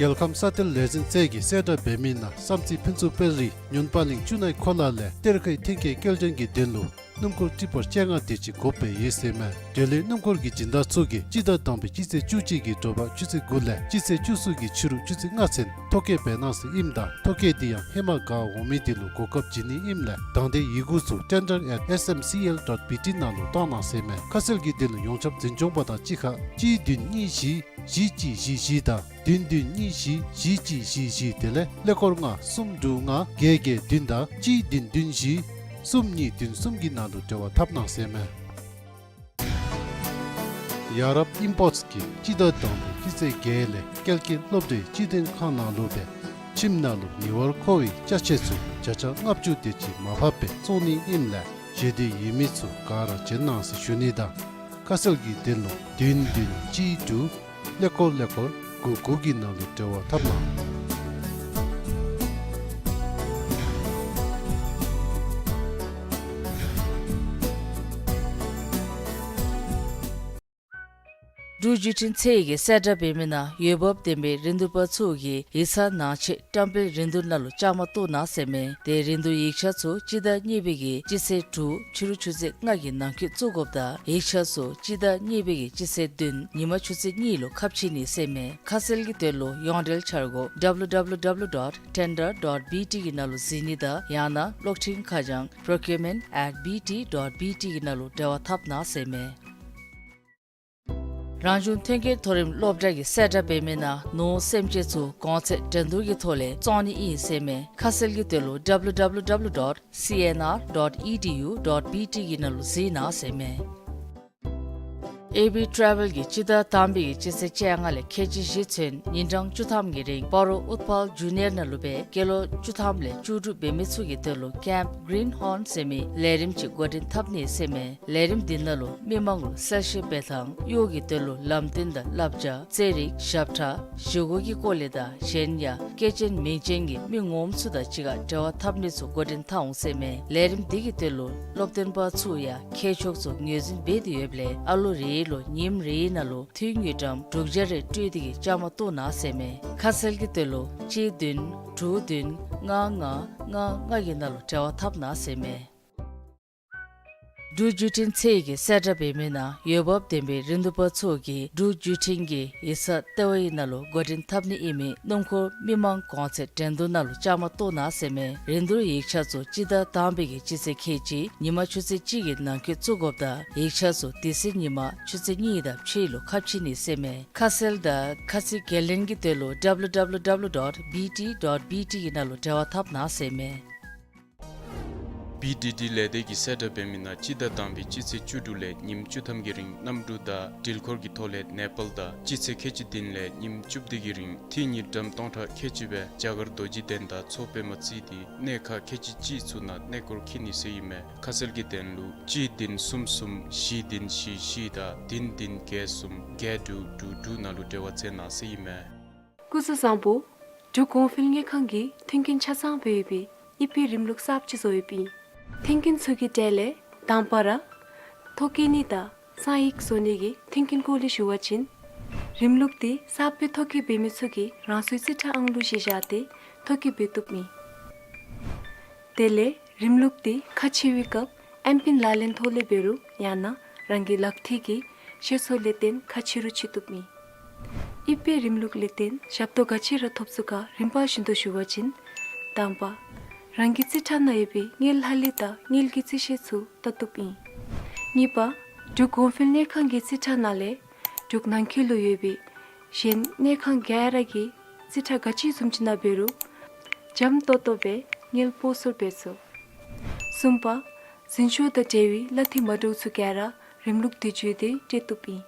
རྒྱལ་ཁམས་ས་གཏེར་ལས་འཛིན་རྩེ་གིས་གསལ་བསྒྲགས་འབད་མི་ནང་བསམ་རྩེ་ཕུན་ཚོགས་དཔལ་རི་ཉོན་པ་གླིང་ཆུ་ནའི་ཁོ་ལ་ལས་གཏེར་ཁའི་ཐོན་སྐྱེད་སྐྱེལ་འདྲེན་གྱི་དོན་ལུ་ སྣུམ་འཁོར་ཊི་པར་བཅོ་ལྔ་དེ་ཅིག་དགོཔ་སྦེ་ཡོད་ཟེར་མས། དེ་ལས་སྣུམ་འཁོར་གྱི་སྦྱིན་བདག་ཚུ་གིས་སྤྱི་ཟླ་དང་པའི་སྤྱི་ཚེས་བཅུ་གཅིག་གི་དྲོ་པ་ཆུ་ཚོད་དགུ་ལས་སྤྱི་ཚེས་བཅུ་གསུམ་གྱི་ཕྱི་རུ་ཆུ་ཚོད་ལྔ་ཚུན་ཐོ་བཀོད་འབད་གནང་ཟེར་ཨིནམ་ད་ཐོ་བཀོད་དེ་ཡང་ཧེ་མ་ག་འོང་མི་དེ་ལུ་གོ་སྐབས་བྱིན་ནི་ཨིནམ་ལས་དང་འདོད་ཡི་གུ་ཚུ་tender at S M C L dot B T ནང་ལུ་བཏང་གནང་ཟེར་མས། ཁ་གསལ་གྱི་དོན་ལུ་ཡོངས་ཁྱབ་འཛིན་སྐྱོང་པ་དང་གཅིག་ཁར་གཅིག་བདུན་གཉིས་བཞི་བཞི་གཅིག་བཞི་བཞི་དང་བདུན་བདུན་གཉིས་བཞི་བཞི་གཅིག་བཞི་བཞི་དེ་ལས་ཀླད་ཀོར་ལྔ་གསུམ་དྲུག་ལྔ་བརྒྱད་བརྒྱད་བདུན་དང་གཅིག་བདུན་བདུན་བཞི་གསུམ་གཉིས་བདུན་གསུམ་གྱི་ནང་ལུ་འབྲེལ་བ་འཐབ་གནང་ཟེར་མས། ཡ་རབས་ཨིམ་པོརཊསི་གིས་སྤྱི་ཟླ་དང་པའི་སྤྱི་ཚེས་བརྒྱད་ལས་ཀེལ་ཀེན་སློབ་གྲྭའི་སྤྱི་དོན་ཁང་ནང་ལུ་སྦེ་ཁྱིམ་ནང་ལུ་ཉེ་བར་མཁོ་བའི་ཅ་ཆས་ཚུ་བརྒྱ་ཆ་ལྔ་བཅུ་དེ་ཅིག་མར་ཕབ་སྦེ་བཙོང་ནི་ཨིནམ་ལས་བརྗེད་དོ་ཡོད་མི་ཚུ་ག་ར་བྱོན་གནང་ཟེར་ཞུ་ནི་དང་ཁ་གསལ་གྱི་དོན་ལུ་བདུན་བདུན་གཅིག་དྲུག་ཀླད་ཀོར་ཀླད་ཀོར་དགུ་དགུ་གི་ནང་ལུ་འབྲེལ་བ་འཐབ་གནང་། འབྲུག་བརྒྱུད་འཕྲིན་ཚད་ཀྱིས་གསལ་བསྒྲགས་འབད་མི་ནང་འོས་འབབ་ལྡན་པའི་རིན་བསྡུར་པ་ཚུ་གིས་ཡིག་ཚང་ནང་ཆས་བཀྲམ་སྤེལ་རིན་བསྡུར་ནང་ལུ་བཅའ་མར་གཏོགས་གནང་ཟེར་མས། དེ་རིན་བསྡུར་ཡིག་ཆ་ཚུ་སྤྱི་ཟླ་གཉིས་པའི་གི་སྤྱི་ཚེས་དྲུག་ཕྱི་རུ་ཆུ་ཚོད་ལྔ་གི་ནང་འཁོད་བཙུགས་དགོཔ་དང་ཡིག་ཆ་ཚུ་སྤྱི་ཟླ་གཉིས་པའི་གི་སྤྱི་ཚེས་བདུན་ཉིན་མ་ཆུ་ཚོད་གཉིས་ལུ་ཁ་ཕྱེ་ནི་ཟེར་མས། ཁ་གསལ་གྱི་དོན་ལུ་ཡོངས་འབྲེལ་འཆར་སྒོ་W W W dot tender dot B T གི་ནང་ལུ་གཟིགས་ནི་དང་ཡང་ན་གློག་འཕྲིན་ཁ་བྱང་procurement at B T dot B T གི་ནང་ལུ་འབྲེལ་བ་འཐབ་གནང་ཟེར་མས། རང་བྱུང་ཐོན་སྐྱེད་མཐོ་རིམ་སློབ་གྲྭ་གིས་གསལ་བསྒྲགས་འབད་མི་ནང་ནོར་སེམས་ཅན་ཚུ་གོང་ཚད་འགྲན་བསྡུར་གྱི་ཐོག་ལས་བཙོང་ནི་ཨིན་ཟེར་མས། ཁ་གསལ་གྱི་དོན་ལུ W W W dot C N R dot E D U dot B T གི་ནང་ལུ་གཟིགས་གནང་ཟེར་མས། ཨེ་བི་ཊ་རེ་ཝེལ་གྱིས་སྤྱི་ཟླ་དང་པའི་གི་སྤྱི་ཚེས་བཅོ་ལྔ་ལས་ཁལ་གཅིག་བཞི་ཚུན་ཉིན་གྲངས་བཅུ་ཐམ་གྱི་རིང་སྤ་རོ་ཨུཏྤལ་ཇུ་ནི་ཡར་ནང་ལུ་སྦེ་སྐྱེས་ལོ་བཅུ་ཐམ་ལས་བཅུ་དྲུག་འབད་མི་ཚུ་གི་དོན་ལུ་ཀེམཔ་གིརིན་ཧོརན་ཟེར་མི་ལས་རིམ་ཅིག་འགོ་འདྲེན་འཐབ་ནི་ཟེར་མས། ལས་རིམ་འདི་ནང་ལུ་མི་མང་ལུ་གསལ་བཤད་འབད་ཐངས་གཡོག་གི་དོན་ལུ་ལམ་སྟོན་དང་བསླབ་བྱ་རྩེད་རིགས་ཞབས་ཁྲ་བཞེས་སྒོ་གི་སྐོར་ལས་དང་གཞན་ཡང་སྐྱེས་ཆེན་མིང་ཅན་གྱི་མི་ངོམ་ཚུ་དང་གཅིག་ཁར་འབྲེལ་བ་འཐབ་ནི་ཚུ་འགོ་འདྲེན་འཐབ་འོང་ཟེར་མས། ལས་རིམ་འདི་གི་དོན་ལུ་སློབ་སྟོན་པ་ཚུ་ཡང་མཁས་མཆོག་ཚུ་ངོས་འཛིན་འབད་དེ་ཡོདཔ་ལས་ཨ་ལོ་རེ་ལུ་ཉིནམ་རེའི་ནང་ལུ་འཐུས་དངུལ་ཀྲམ་དྲུག་བརྒྱ་རེ་སྤྲོད་དེ་གིས་བཅའ་མར་གཏོགས་གནང་ཟེར་མས། ཁ་གསལ་གྱི་དོན་ལུ་གཅིག་བདུན་དྲུག་བདུན་ལྔ་ལྔ་ལྔ་ལྔ་གི་ནང་ལུ་འབྲེལ་བ་འཐབ་གནང་ཟེར་མས། འབྲུག་བརྒྱུད་འཕྲིན་ཚད་ཀྱིས་གསལ་བསྒྲགས་འབད་མི་ནང་འོས་འབབ་ལྡན་པའི་རིན་བསྡུར་པ་ཚུ་གིས་འབྲུག་བརྒྱུད་འཕྲིན་གྱི་ཡིག་ཚང་ལྟེ་བའི་ནང་ལུ་འགོ་འདྲེན་འཐབ་ནི་ཨིན་མི་སྣུམ་འཁོར་མི་མང་གོང་ཚད་འགྲན་བསྡུར་ནང་ལུ་བཅའ་མར་གཏོགས་གནང་ཟེར་མས། རིན་བསྡུར་ཡིག་ཆ་ཚུ་སྤྱི་ཟླ་དང་པའི་གི་སྤྱི་ཚེས་ཁལ་གཅིག་ཉིན་མ་ཆུ་ཚོད་གཅིག་གི་ནང་འཁོད་བཙུགས་དགོཔ་དང་ཡིག་ཆ་ཚུ་དེ་ཚེ་ཉིན་མ་ཆུ་ཚོད་གཉིས་དང་ཕྱེད་ལུ་ཁ་ཕྱེ་ནི་ཟེར་མས། ཁ་གསལ་དང་ཁ་ཚིག་འགན་ལེན་གྱི་དོན་ལུ W W W dot B T dot B T གི་ནང་ལུ་འབྲེལ་བ་འཐབ་གནང་ཟེར་མས། B D D ལས་སྡེ་གིས་གསལ་བསྒྲགས་འབད་མི་ནང་སྤྱི་ཟླ་དང་པའི་སྤྱི་ཚེས་བཅུ་དྲུག་ལས་ཉིནམ་བཅུ་ཐམ་གྱི་རིང་གནམ་གྲུ་དང་འགྲུལ་འཁོར་གྱི་ཐོག་ལས་ནེ་པཱལ་དང་སྤྱི་ཚེས་ཁལ་གཅིག་བདུན་ལས་ཉིནམ་བཅུ་བདུན་གྱི་རིང་འཐུས་དངུལ་ཀྲམ་སྟོང་ཕྲག་ཁལ་གཅིག་སྦེ་རྒྱ་གར་རྡོ་རྗེ་གདན་དང་མཚོ་པདྨ་བརྩིས་ཏེ་གནས་ཁག་ཁལ་གཅིག་གཅིག་ཚུ་ནང་གནས་སྐོར་འཁྱིད་ནི་ཟེར་ཨིན་མས། ཁ་གསལ་གྱི་དོན་ལུ་གཅིག་བདུན་གསུམ་གསུམ་བཞི་བདུན་བཞི་བཞི་དང་བདུན་བདུན་བརྒྱད་གསུམ་བརྒྱད་དྲུག་དྲུག་དྲུག་ནང་ལུ་འབྲེལ་བ་འཚོལ་གནང་ཟེར་ཨིན་མས། སྐུ་གཟུགས་བཟང་པོ། འབྲུག་གོང་འཕེལ་དངུལ་ཁང་གིས་མཐུན་རྐྱེན་ཆ་ཚང་སྦེ་ཡོད་པའི་ཨི་ཕེ་རིམ་ལུགས་གསརཔ་ཅིག་བཟོ་ཡོདཔ་ཨིན། མཐུན་རྐྱེན་ཚུ་གི་གྲས་ལས་དང་པ་ར་ཐོ་བཀོད་ནི་དང་གསང་ཡིག་བཟོ་ནི་གི་མཐུན་རྐྱེན་སྐོར་ལས་ཞུ་བ་ཅིན། རིམ་ལུགས་འདི་གསརཔ་སྦེ་ཐོ་བཀོད་འབད་མི་ཚུ་གིས་རང་སོའི་རྩིས་ཁྲ་ཨང་གླུ་གཞི་བཞག་སྟེ་ཐོ་བཀོད་འབད་བཏུབ་ཨིན། དེ་ལས་རིམ་ལུགས་འདི་ཁ་ཕྱེ་བའི་སྐབས་ཨེམ་པིན་ལག་ལེན་ཐོག་ལས་འབད་རུང་ཡང་ན་རང་གི་ལག་མཐིལ་གྱི་ཤེལ་སོ་ལས་བརྟེན་ཁ་ཕྱེ་རུང་ཕྱེ་བཏུབ་ཨིན། ཨི་ཕེ་རིམ་ལུགས་ལས་བརྟེན་ཞབས་ཏོག་ག་ཅི་ར་ཐོབ་ཚུགས་ག་རིམ་པ་བཞིན་དུ་ཞུ་བ་ཅིན། དང་པ། རང་གི་རྩིས་ཁྲ་ནང་ཡོད་པའི་དངུལ་ལྷག་ལུས་དང་དངུལ་གྱི་རྩིས་ཤེལ་ཚུ་བལྟ་བཏུབ་ཨིན། གཉིས་པ། འབྲུག་གོང་འཕེལ་དངུལ་ཁང་གི་རྩིས་ཁྲ་ནང་ལས་འབྲུག་ནང་འཁོད་ལུ་ཡོད་པའི་གཞན་དངུལ་ཁང་ག་ར་གི་རྩིས་ཁྲ་ག་ཅི་བཟུམ་ཅིག་ནང་འབད་རུང་འཇམ་ཏོང་ཏོ་སྦེ་དངུལ་སྤོ་སོར་འབད་ཚུགས། གསུམ་པ། འཛིན་སྐྱོང་དང་འབྲེལ་བའི་གླ་འཐུས་མ་འདྲཝ་ཚུ་ག་ར་རིམ་ལུགས་འདི་བརྒྱུད་དེ་སྤྲོད་བཏུབ་ཨིན།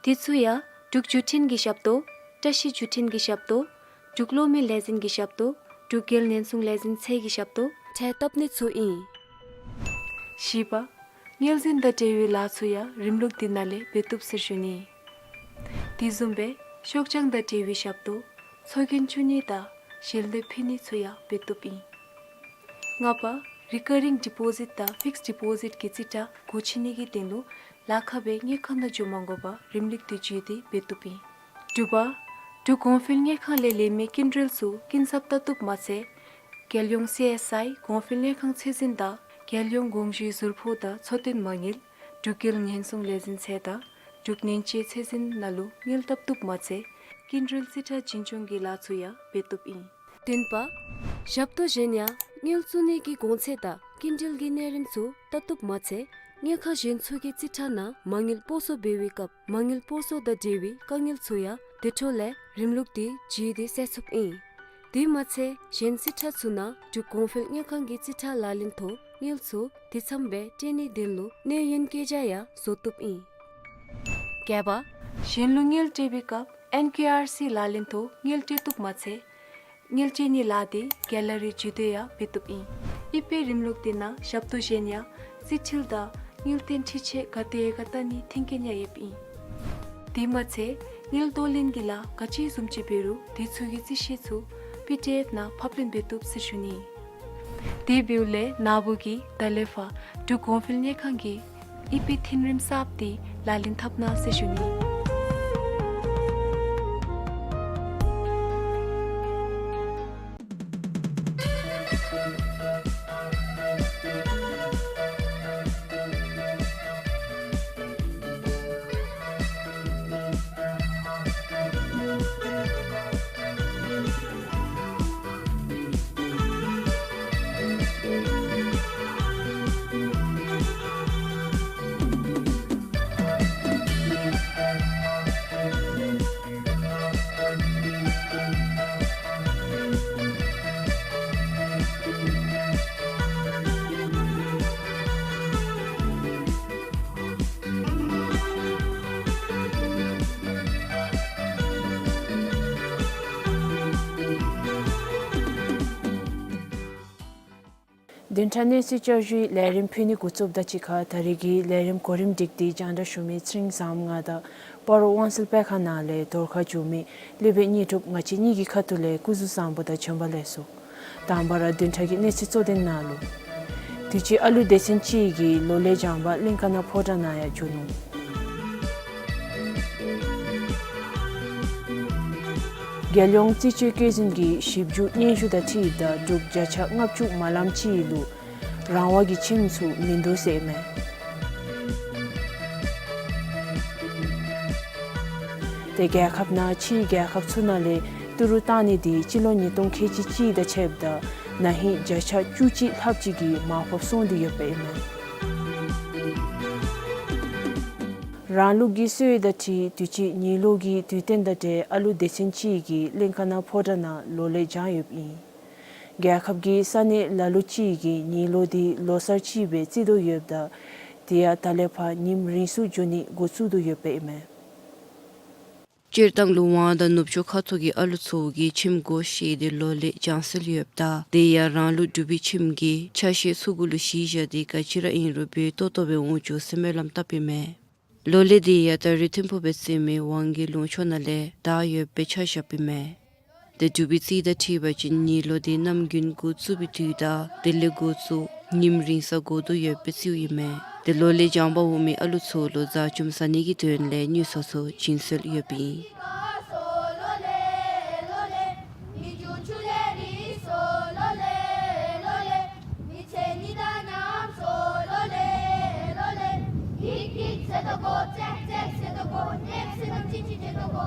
དེ་ཚུ་ཡང་འབྲུག་བརྒྱུད་འཕྲིན་གྱི་ཞབས་ཏོག་བཀྲ་ཤིས་བརྒྱུད་འཕྲིན་གྱི་ཞབས་ཏོག་འབྲུག་གློག་མེ་ལས་འཛིན་གྱི་ཞབས་ཏོག་འབྲུག་རྒྱལ་ཉེན་སྲུང་ལས་འཛིན་ཚད་ཀྱི་ཞབས་ཏོག་ཁྲལ་བཏབ་ནི་ཚུ་ཨིན། བཞི་པ། དངུལ་འཛིན་དང་འབྲེལ་བའི་ལཱ་ཚུ་ཡང་རིམ་ལུགས་འདི་ནང་ལས་འབད་བཏུབ་ཟེར་ཞུ་ནི། དེ་བཟུམ་སྦེ་ཤོག་བྱང་དང་འབྲེལ་བའི་ཞབས་ཏོག་ཚོགས་རྒྱན་བཙུགས་ནི་དང་ཞལ་འདེབས་ཕུལ་ནི་ཚུ་ཡང་འབད་བཏུབ་ཨིན། ལྔ་པ། རི་ཀ་རིང་ཌི་པོ་ཟིཊ་དང་ཕིགསཌ་ཌི་པོ་ཟིཊ་གི་རྩིས་ཁྲ་སྒོ་ཕྱེ་ནི་གི་དོན་ལུ་ལཱ་ཁག་སྦེ་དངུལ་ཁང་ནང་འགྱོ་མ་དགོ་པར་རིམ་ལུགས་འདི་བརྒྱུད་དེ་འབད་བཏུབ་ཨིན། དྲུག་པ། འབྲུག་གོང་འཕེལ་དངུལ་ཁང་ལས་ལེན་མི་སྐྱིན་འགྲུལ་ཚུ་སྐྱིན་ཚབ་བལྟ་བཏུབ་མ་ཚད། རྒྱལ་ཡོངས་སི་ཨེསི་ཨའི་གོང་འཕེལ་དངུལ་ཁང་ཚད་འཛིན་དང་ རྒྱལ་ཡོངས་དགོངས་ཞུའི་ཟུར་ཕོགས་དང་འཚོ་རྟེན་མ་དངུལ་འབྲུག་རྒྱལ་ཉེན་སྲུང་ལས་འཛིན་ཚད་དང་འབྲུག་ནན་དཔྱད་ཚད་འཛིན་ནང་ལུ་དངུལ་བཏབ་བཏུབ་མ་ཚད་སྐྱིན་འགྲུལ་རྩིས་ཁྲ་བྱིན་སྐྱོང་གི་ལཱ་ཚུ་ཡང་འབད་བཏུབ་ཨིན། བདུན་པ། ཞབས་ཏོག་གཞན་ཡང་དངུལ་བཙུགས་ནི་གི་གོང་ཚད་དང་སྐྱིན་འགྲུལ་གྱི་གནས་རིམ་ཚུ་བལྟ་བཏུབ་མ་ཚད་དངུལ་ཁང་གཞན་ཚུ་གི་རྩིས་ཁྲ་ནང་མ་དངུལ་སྤོ་སོར་འབད་བའི་སྐབས་མ་དངུལ་སྤོ་སོར་དང་འབྲེལ་བའི་དཀའ་ངལ་ཚུ་ཡང་དེ་འཕྲོ་ལས་རིམ་ལུགས་དེ་བརྒྱུད་དེ་སེལ་ཚུགསཔ་ཨིན། དེ་མ་ཚད་གཞན་རྩིས་ཁྲ་ཚུ་ནང་འབྲུག་གོང་འཕེལ་དངུལ་ཁང་གི་རྩིས་ཁྲ་ལག་ལེན་ཐོག་དངུལ་ཚུ་དེ་ཚངམ་སྦེ་སྤྲོད་ནིའི་དོན་ལུ་གནས་ཡུན་བཀོད་རྒྱ་ཡང་བཟོ་བཏུབ་ཨིན། བརྒྱད་པ། གཞན་ལུ་དངུལ་སྤྲོད་པའི་སྐབས་ཨེན་ཀེ་ཨར་སི་ལག་ལེན་ཐོག་དངུལ་སྤྲོད་བཏུབ་མ་ཚད་དངུལ་སྤྲོད་ནིའི་ལཱ་དེ་ག་ལ་རེ་བརྒྱུད་དེ་ཡང་འབད་བཏུབ་ཨིན། ཨི་པེ་རིམ་ལུགས་དེ་ནང་ཞབས་ཏོག་གཞན་ཡང་རྩིས་འཕྲུལ་དང་དངུལ་རྟེན་འཕྲི་ཆད་ག་དེ་ག་བལྟ་ནིའི་མཐུན་རྐྱེན་ཡང་ཡོདཔ་ཨིན། དེ་མ་ཚད་དངུལ་གཏོར་ལེན་གྱི་ལཱ་ག་ཅི་བཟུམ་ཅིག་འབད་རུང་དེ་ཚུ་གི་རྩིས་ཤེས་ཚུ་པི་ཌི་ཨེཕ་ནང་ཕབ་ལེན་འབད་བཏུབ་ཟེར་ཞུ་ནི། དེ་འབདཝ་ལས་ན་བུ་གིས་ད་ལས་ཕར་འབྲུག་གོང་འཕེལ་དངུལ་ཁང་གི་ཨི་པེ་མཐུན་རིམ་གསརཔ་དེ་ལག་ལེན་འཐབ་གནང་ཟེར་ཞུ་ནི། བདུན་ཕྲག་གནས་ཚུལ་བསྐྱར་ཞུའི་ལས་རིམ་ཕུལ་ནི་འགོ་བཙུགསཔ་དང་གཅིག་ཁར་ད་རེས་ཀྱི་ལས་རིམ་གོ་རིམ་སྒྲིག་སྟེ་རྒྱང་བསྒྲགས་ཞུ་མི་ཚེ་རིང་བཟངམོ་ང་དང་སྤ་རོ་དབང་གསལ་དཔེ་ཁང་ནང་ལས་རྫོང་ཁ་བྱོན་མི་ལུས་པའི་དངོས་གྲུབ་ང་བཅས་གཉིས་ཀྱི་ཁ་ཐུག་ལས་སྐུ་གཟུགས་བཟང་པོ་དང་བྱོན་པ་ལེགས་སོ། དང་པ་ར་བདུན་ཕྲག་གི་གནས་ཚུལ་གཙོ་དོན་ནང་ལུ། དུས་ཅི་ཨ་ལུ་སྡེ་ཚན་གཅིག་གིས་ལོ་ལེགས་སྦྱང་པར་གླིང་ཀ་ན་ཕོ་བྲང་ནང་ཡང་བྱོན་ནུག། རྒྱལ་ཡོངས་རྩིས་དཔྱོད་བཀོད་འཛིན་གྱིས་ཞིབ་འཇུག་སྙན་ཞུ་དང་འཁྲིལཝ་ད་འབྲུག་བརྒྱ་ཆ་ལྔ་བཅུ་མ་ལམ་ཅིག་ལུ་རང་དབང་གི་ཁྱིམ་ཚུ་མིན་འདུག་ཟེར་ཨིན་མས། ཏེ་རྒྱལ་ཁབ་ནང་ཕྱིའི་རྒྱལ་ཁབ་ཚུ་ནང་ལས་ཏི་རུ་བཏང་ནི་དེ་སྤྱི་ལོ་ཉིས་སྟོང་ཁལ་གཅིག་གཅིག་དང་ཕྱདཔ་ད་ན་ཧིང་བརྒྱ་ཆ་བཅུ་གཅིག་ལྷགཔ་ཅིག་གིས་མར་ཕབ་སོང་སྟེ་ཡོདཔ་ཨིན་མས། རང་ལུགས་ཀྱི་སྲོལ་དང་འཁྲིལ་དུས་ཅི་ཉིས་ལོ་གི་དུས་སྟོན་དང་འབྲེལ་ཨ་ལུ་སྡེ་ཚན་གཅིག་གིས་གླིང་ཀ་ན་ཕོ་བྲང་ནང་ལོ་ལེགས་སྦྱངས་ཡོདཔ་ཨིན། རྒྱལ་ཁབ་ཀྱི་ས་གནས་ལ་ལུ་ཅིག་གིས་ཉིས་ལོ་འདི་ལོ་གསར་ཅིག་སྦེ་བརྩི་དོ་ཡོདཔ་ད་དེ་ཡང་ད་ལས་ཕར་ཉིནམ་རིང་སུ་འགྱོ་ནི་འགོ་བཙུགས་དོ་ཡོདཔ་ཨིན་མས། སྤྱིར་བཏང་ལུ་ཝང་དང་ནུབ་ཕྱོགས་ཁ་ཐུག་གི་ཨ་ལུ་ཚུ་གིས་ཁྱིམ་སྒོ་ཕྱེ་སྟེ་ལོ་ལེགས་སྦྱང་སྲོལ་ཡོདཔ་ད་དེ་ཡང་རང་ལུགས་འབྲུག་པའི་ཁྱིམ་གྱི་ཆ་ཤས་ཚུ་གུ་ལུ་གཞི་བཞག་སྟེ་ག་ཅི་ར་ཨིན་རུང་འབད་ཏོག་ཏོ་སྦེ་འོང་བཅུག་ཟེར་སྨོན་ལམ་བཏབ་ཨིན་མས། ལོ་ལེགས་དེ་ཡང་ད་རེས་ཐིམ་ཕུག་སྦེ་བརྩི་མི་ཝང་གི་ལུང་ཕྱོགས་ནང་ལས་དར་ཡོདཔ་སྦེ་ཆ་བཞགཔ་ཨིན་མས། ཏེ་འབྲུག་པའི་རྩིས་དང་འཁྲིལ་བ་ཅིན་ཉིས་ལོ་འདི་གནམ་དགུན་འགོ་བཙུགས་པའི་དུས་དང་དེ་ལས་འགོ་བཙུགས་ཉིནམ་རིང་ས་འགོར་དོ་ཡོདཔ་སྦེ་རྩིཝ་ཨིན་མས། ཏེ་ལོ་ལེགས་སྦྱང་པར་འོང་མི་ཨ་ལུ་ཚུ་ལུ་ཟ་བཅོམ་ཟ་ནི་གི་དོན་ལས་དངུལ་སོ་སོ་བྱིན་སྲོལ་ཡོདཔ་ཨིན།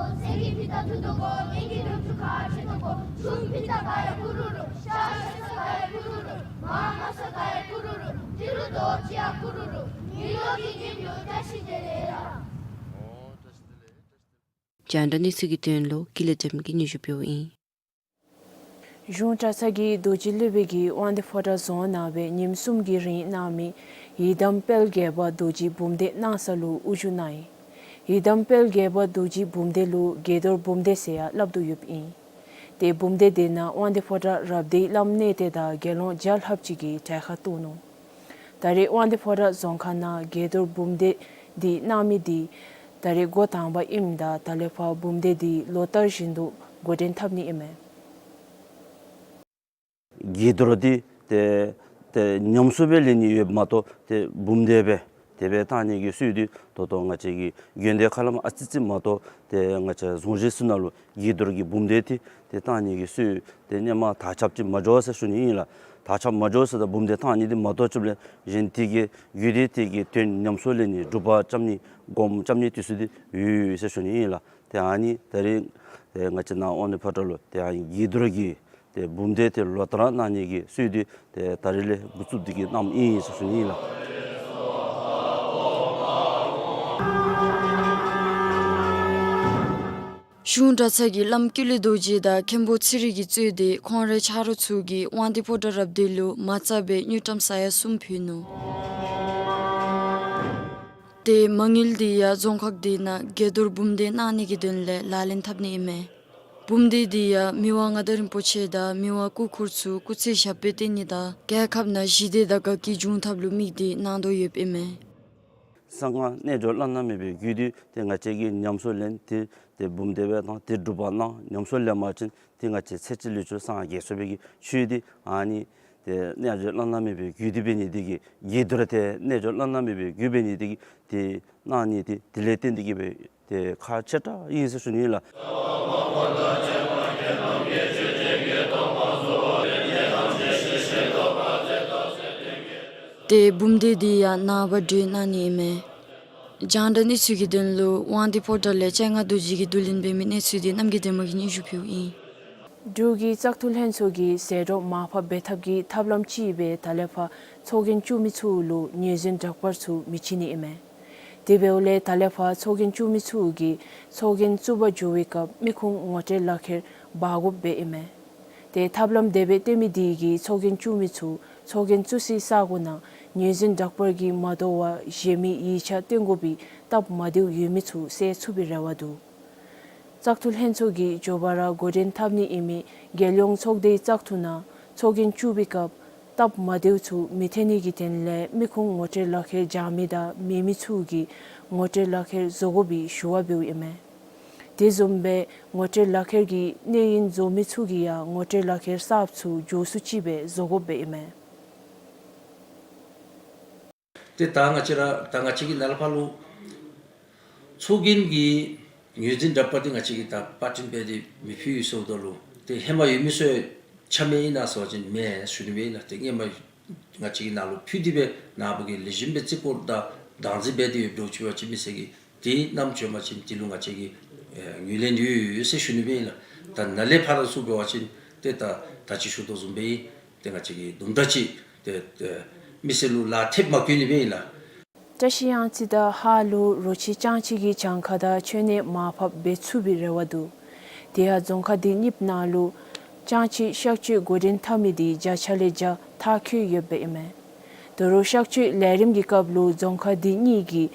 རྒྱང་བསྒྲགས་གནས་ཚུལ་གྱི་དོན་ལུ་ཀུན་ལེགས་བདེམ་གྱིས་སྙན་ཞུ་ཕུལཝ་ཨིན། གཞུང་གྲྭ་ཚང་གི་རྡོ་རྗེ་སློབ་དཔོན་གྱིས་དབང་འདུས་ཕོ་བྲང་རྫོང་ནང་སྦེ་ཉིནམ་གསུམ་གྱི་རིང་གནང་མི་ཡི་དམ་དཔལ་དགྱེས་པ་རྡོ་རྗེ་འབུམ་སྡེ་གནང་ས་ལུ་དབུ་བཞུགས་གནང་ཡི། ཡི་དམ་དཔལ་དགྱེས་པ་རྡོ་རྗེ་འབུམ་སྡེ་ལུ་དགྱེས་རྡོར་འབུམ་སྡེ་ཟེར་ཡང་སླབ་དོ་ཡོདཔ་ཨིན། ཏེ་འབུམ་སྡེ་དེ་ནང་དབང་འདུས་ཕོ་བྲང་རབ་སྡེའི་བླམ་གནས་བརྟན་དང་དགེ་སློང་བརྒྱ་ལྷགཔ་ཅིག་གིས་གྲལ་ཁར་གཏོགས་ནུག། ད་རེས་དབང་འདུས་ཕོ་བྲང་རྫོང་ཁག་ནང་དགྱེས་རྡོར་འབུམ་སྡེ་འདི་གནང་མི་འདི་ད་རེས་འགོ་དང་པ་ཨིནམ་ད་ད་ལས་ཕར་འབུམ་སྡེ་འདི་ལོ་ལྟར་བཞིན་དུ་འགོ་འདྲེན་འཐབ་ནི་ཨིན་མས། དགྱེས་རྡོར་འདི་ཏེ་ཏེ་ཉམས་སུ་སྦེ་ལེན་ནི་ཡོདཔ་མ་གཏོགས་ཏེ་འབུམ་སྡེ་སྦེ་ དེ་སྦེ་བཏང་ནི་གི་སྲོལ་འདི་ད་ལྟོ་ང་བཅས་ཀྱི་དགོན་སྡེ་ཁ་ལས་མར་ཨ་ཙི་ཙི་མ་གཏོགས་ཏེ་ང་བཅས་རྫོང་གཞི་ཚུ་ནང་ལུ་དགྱེས་རྡོར་གྱི་འབུམ་སྡེ་འདི་ཏེ་བཏང་ནི་གི་སྲོལ་འདི་ཧེ་མ་དར་ཁྱབ་ཅིག་མ་འགྱོ་ཟེར་ཞུ་ནི་ཨིན་ལགས། དར་ཁྱབ་མ་འགྱོ་ཟེརཝ་ད་འབུམ་སྡེ་བཏང་ནི་འདི་མ་གཏོགས་ཅིག་ལས་གཞན་དེ་གི་རྒྱུད་སྡེ་དེ་གི་དོན་ཉམས་སུ་ལེན་ནི་སྒྲུབ་པ་རྐྱབ་ནི་སྒོམ་རྐྱབ་ནི་དེ་ཚུ་འདི་ཡོད་ཟེར་ཞུ་ནི་ཨིན་ལགས། ཏེ་ཨ་ནི་ད་རེས་ཏེ་ང་བཅས་ནཱ་དབང་འདུས་ཕོ་བྲང་ལུ་ཏེ་ཨ་ནི་དགྱེས་རྡོར་གྱི་ཏེ་འབུམ་སྡེ་འདི་ལོ་ལྟར་གནང་ནི་གི་སྲོལ་འདི་ཏེ་ད་རེས་ལས་འགོ་བཙུགས་ཏེ་གི་གནངམ་ཨིན་ཟེར་ཞུ་ནི་ཨིན་ལགས། གཞུང་གྲྭ་ཚང་གི་བླམ་ཀུན་ལེགས་རྡོ་རྗེ་དང་མཁན་པོ་ཚེ་རིང་གིས་གཙོས་ཏེ་ཁོང་རའི་ཆ་རོགས་ཚུ་གིས་དབང་འདུས་ཕོ་བྲང་རབ་སྡེ་ལུ་མ་རྩ་བའི་དངུལ་ཀྲམ་ས་ཡ་གསུམ་ཕུལ་ནུག། ཏེ་མ་དངུལ་འདི་ཡང་རྫོང་ཁག་འདི་ནང་དགྱེས་རྡོར་འབུམ་སྡེ་གནང་ནི་གི་དོན་ལས་ལག་ལེན་འཐབ་ནི་ཨིན་མས། འབུམ་སྡེ་འདི་ཡང་མི་དབང་མངའ་བདག་རིན་པོ་ཆེ་དང་མི་དབང་སྐུ་འཁོར་ཚུ་སྐུ་ཚེ་ཞབས་པད་བརྟན་ནི་དང་རྒྱལ་ཁབ་ནང་ཞི་བདེ་དང་དགའ་སྐྱིད་འབྱུང་ཐབས་ལུ་དམིགས་ཏེ་གནང་དོ་ཡོདཔ་ཨིན་མས། གསང་སྔགས་རྣལ་འབྱོར་བླ་ན་མེད་པའི་རྒྱུད་འདི་ཏེ་ང་བཅས་ཀྱིས་ཉམས་སུ་ལེན་ཏེ་ཏེ་འབུམ་སྡེ་སྦེ་གཏང་ཏེ་སྒྲུབ་པ་གནང་ཉམས་སུ་ལེན་པ་ཅིན་ཏེ་ང་བཅས་ཚེ་གཅིག་ལུས་གཅིག་སངས་རྒྱས་ཚུགས་པའི་གི་ཆོས་འདི་ཨ་ནི་ཏེ་རྣལ་འབྱོར་བླ་ན་མེད་པའི་རྒྱུད་འདི་འབད་ནི་འདི་གིས་དགྱེས་རྡོར་འདི་རྣལ་འབྱོར་བླ་ན་མེད་པའི་རྒྱུད་འབད་ནི་འདི་གིས་ཏེ་གནང་ནི་འདི་དེ་ལས་བརྟེན་ཏེ་གི་སྦེ་ཏེ་ཁག་ཆེ་དྲགས་ཨིན་ཟེར་ཞུ་ནི་ལགས། ཏེ་འབུམ་སྡེ་འདི་ཡང་ནངས་པ་གྲོལ་གནང་ནི་ཨིན་མས། རྒྱང་བསྒྲགས་གནས་ཚུལ་གྱི་དོན་ལུ་དབང་འདུས་ཕོ་བྲང་ལས་སྤྱན་སྔ་རྡོ་རྗེ་གིས་བསྡུ་ལེན་འབད་མི་གནས་ཚུལ་འདི་རྣམ་རྒྱལ་སྒྲོལ་མ་གིས་སྙན་ཞུ་ཕུལཝ་ཨིན། འབྲུག་གི་བཙག་འཐུ་ལྷན་ཚོགས་ཀྱིས་ཟད་འགྲོ་མར་ཕབ་འབད་ཐབས་ཀྱི་ཐབས་ལམ་ཅིག་སྦེ་ད་ལས་ཕར་ཚོགས་རྒྱན་བཙུགས་མི་ཚུ་ལུ་ངོས་འཛིན་དྲག་པར་ཚུ་མི་བྱིན་ནི་ཨིན་མས། དེ་འབདཝ་ལས་ད་ལས་ཕར་ཚོགས་རྒྱན་བཙུགས་མི་ཚུ་གིས་ཚོགས་རྒྱན་བཙུགས་པར་འགྱོ་བའི་སྐབས་མི་ཁུངས་ངོ་སྤྲོད་ལག་ཁྱེར་འབག་དགོཔ་སྦེ་ཨིན་མས། ཏེ་ཐབས་ལམ་དེ་སྦེ་སྟོན་མི་དེ་གིས་ཚོགས་རྒྱན་བཙུགས་མི་ཚུ་ཚོགས་རྒྱན་བཙུགས་སའི་ས་གོ་ནང་ངོས་འཛིན་དྲག་པར་གྱིས་མ་དོ་བར་གཞན་མི་ཡིག་ཆ་སྟོན་དགོ་པའི་སྟབས་མ་བདེཝ་ཡོད་མི་ཚུ་སེལ་ཚུགས་པའི་རེ་བ་འདུག། བཙག་འཐུ་ལྷན་ཚོགས་ཀྱིས་མགྱོགས་པ་ར་འགོ་འདྲེན་འཐབ་ནི་ཨིན་མི་རྒྱལ་ཡོངས་ཚོགས་སྡེའི་བཙག་འཐུ་ནང་ཚོགས་རྒྱན་བཙུགས་པའི་སྐབས་སྟབས་མ་བདེཝ་ཚུ་མི་ཐོན་ནི་གི་དོན་ལས་མི་ཁུངས་ངོ་སྤྲོད་ལག་ཁྱེར་བྱང་མི་དང་མེད་མི་ཚུ་གིས་ངོ་སྤྲོད་ལག་ཁྱེར་བཟོ་དགོ་པའི་ཞུ་བ་འབདཝ་ཨིན་མས། དེ་བཟུམ་སྦེ་ངོ་སྤྲོད་ལག་ཁྱེར་གྱི་གནས་ཡུན་རྫོགས་མི་ཚུ་གིས་ཡང་ངོ་སྤྲོད་ལག་ཁྱེར་གསརཔ་ཚུ་མགྱོགས་སུ་ཅིག་སྦེ་བཟོ་དགོཔ་སྦེ་ཨིན་མས། ཏེ་ད་ང་བཅས་ར་ད་ང་བཅས་ཀྱིས་ནཱ་ལས་ཕར་ལུ་ཚོགས་རྒྱན་གྱི་ངོས་འཛིན་དྲག་པ་འདི་ང་བཅས་ཀྱིས་ད་པར་སྐྲུན་འབད་དེ་མི་ཕུལ་ཡི་ཟེརཝ་ད་ལུ་ཏེ་ཧེ་མ་ཡོད་མི་ཚུ་ཆ་མེད་ཨིན་ན་ཟེར་བ་ཅིན་མེན་ཟེར་ཞུ་ནི་སྦེ་ཨིན་ལགས། ཏེ་སྔོན་མ་ང་བཅས་ཀྱིས་ནཱ་ལུ་ཕུལ་ཏེ་སྦེ་ནཱ་བུ་གིས་ལེགས་ཤོམ་སྦེ་རྩིས་སྐོར་དང་བདག་འཛིན་འབད་དེ་ཡོདཔ་འདྲཝ་ཅིག་འབད་བ་ཅིན་མི་སེར་གྱིས་ཏེ་བསྣམས་བྱོན་པ་ཅིན་དེ་ལུ་ང་བཅས་ཀྱིས་ཨེ་ངོས་ལེན་ཡོད་ཟེར་ཞུ་ནི་སྦེ་ཨིན་ལགས། ད་ནཱ་ལས་ཕར་ཚུ་འབད་བ་ཅིན་ཏེ་ད་ད་ཅི་ཞུ་དོ་བཟུམ་སྦེ་ཏེ་ང་བཅས་ཀྱིས་དུམ་གྲ་ཅིག་ཏེ་ཏེ་མི་སེར་ལུ་ལག་ཐེབས་མ་བཀོད་ནི་སྦེ་ཨིན་ལགས། བཀྲིས་གཡང་རྩེ་དང་ཧཱ་ལུ་རོ་ཁྱི་ལྕང་ཁྱི་གི་གྱངས་ཁ་དང་མཆོད་གནས་མར་ཕབ་འབད་ཚུགས་པའི་རེ་བ་འདུག། དེ་ཡང་རྫོང་ཁག་འདི་གཉིསཔ་ནང་ལུ་ལྕང་ཁྱི་གཤག་བཅོས་འགོ་འདྲེན་འཐབ་མི་འདི་བརྒྱ་ཆ་ལས་བརྒྱ་མཐར་འཁྱོལ་ཡོདཔ་སྦེ་ཨིན་མས། དོ་རུང་གཤག་བཅོས་ལས་རིམ་གྱི་སྐབས་ལུ་རྫོང་ཁག་འདི་གཉིས་ཀྱིས་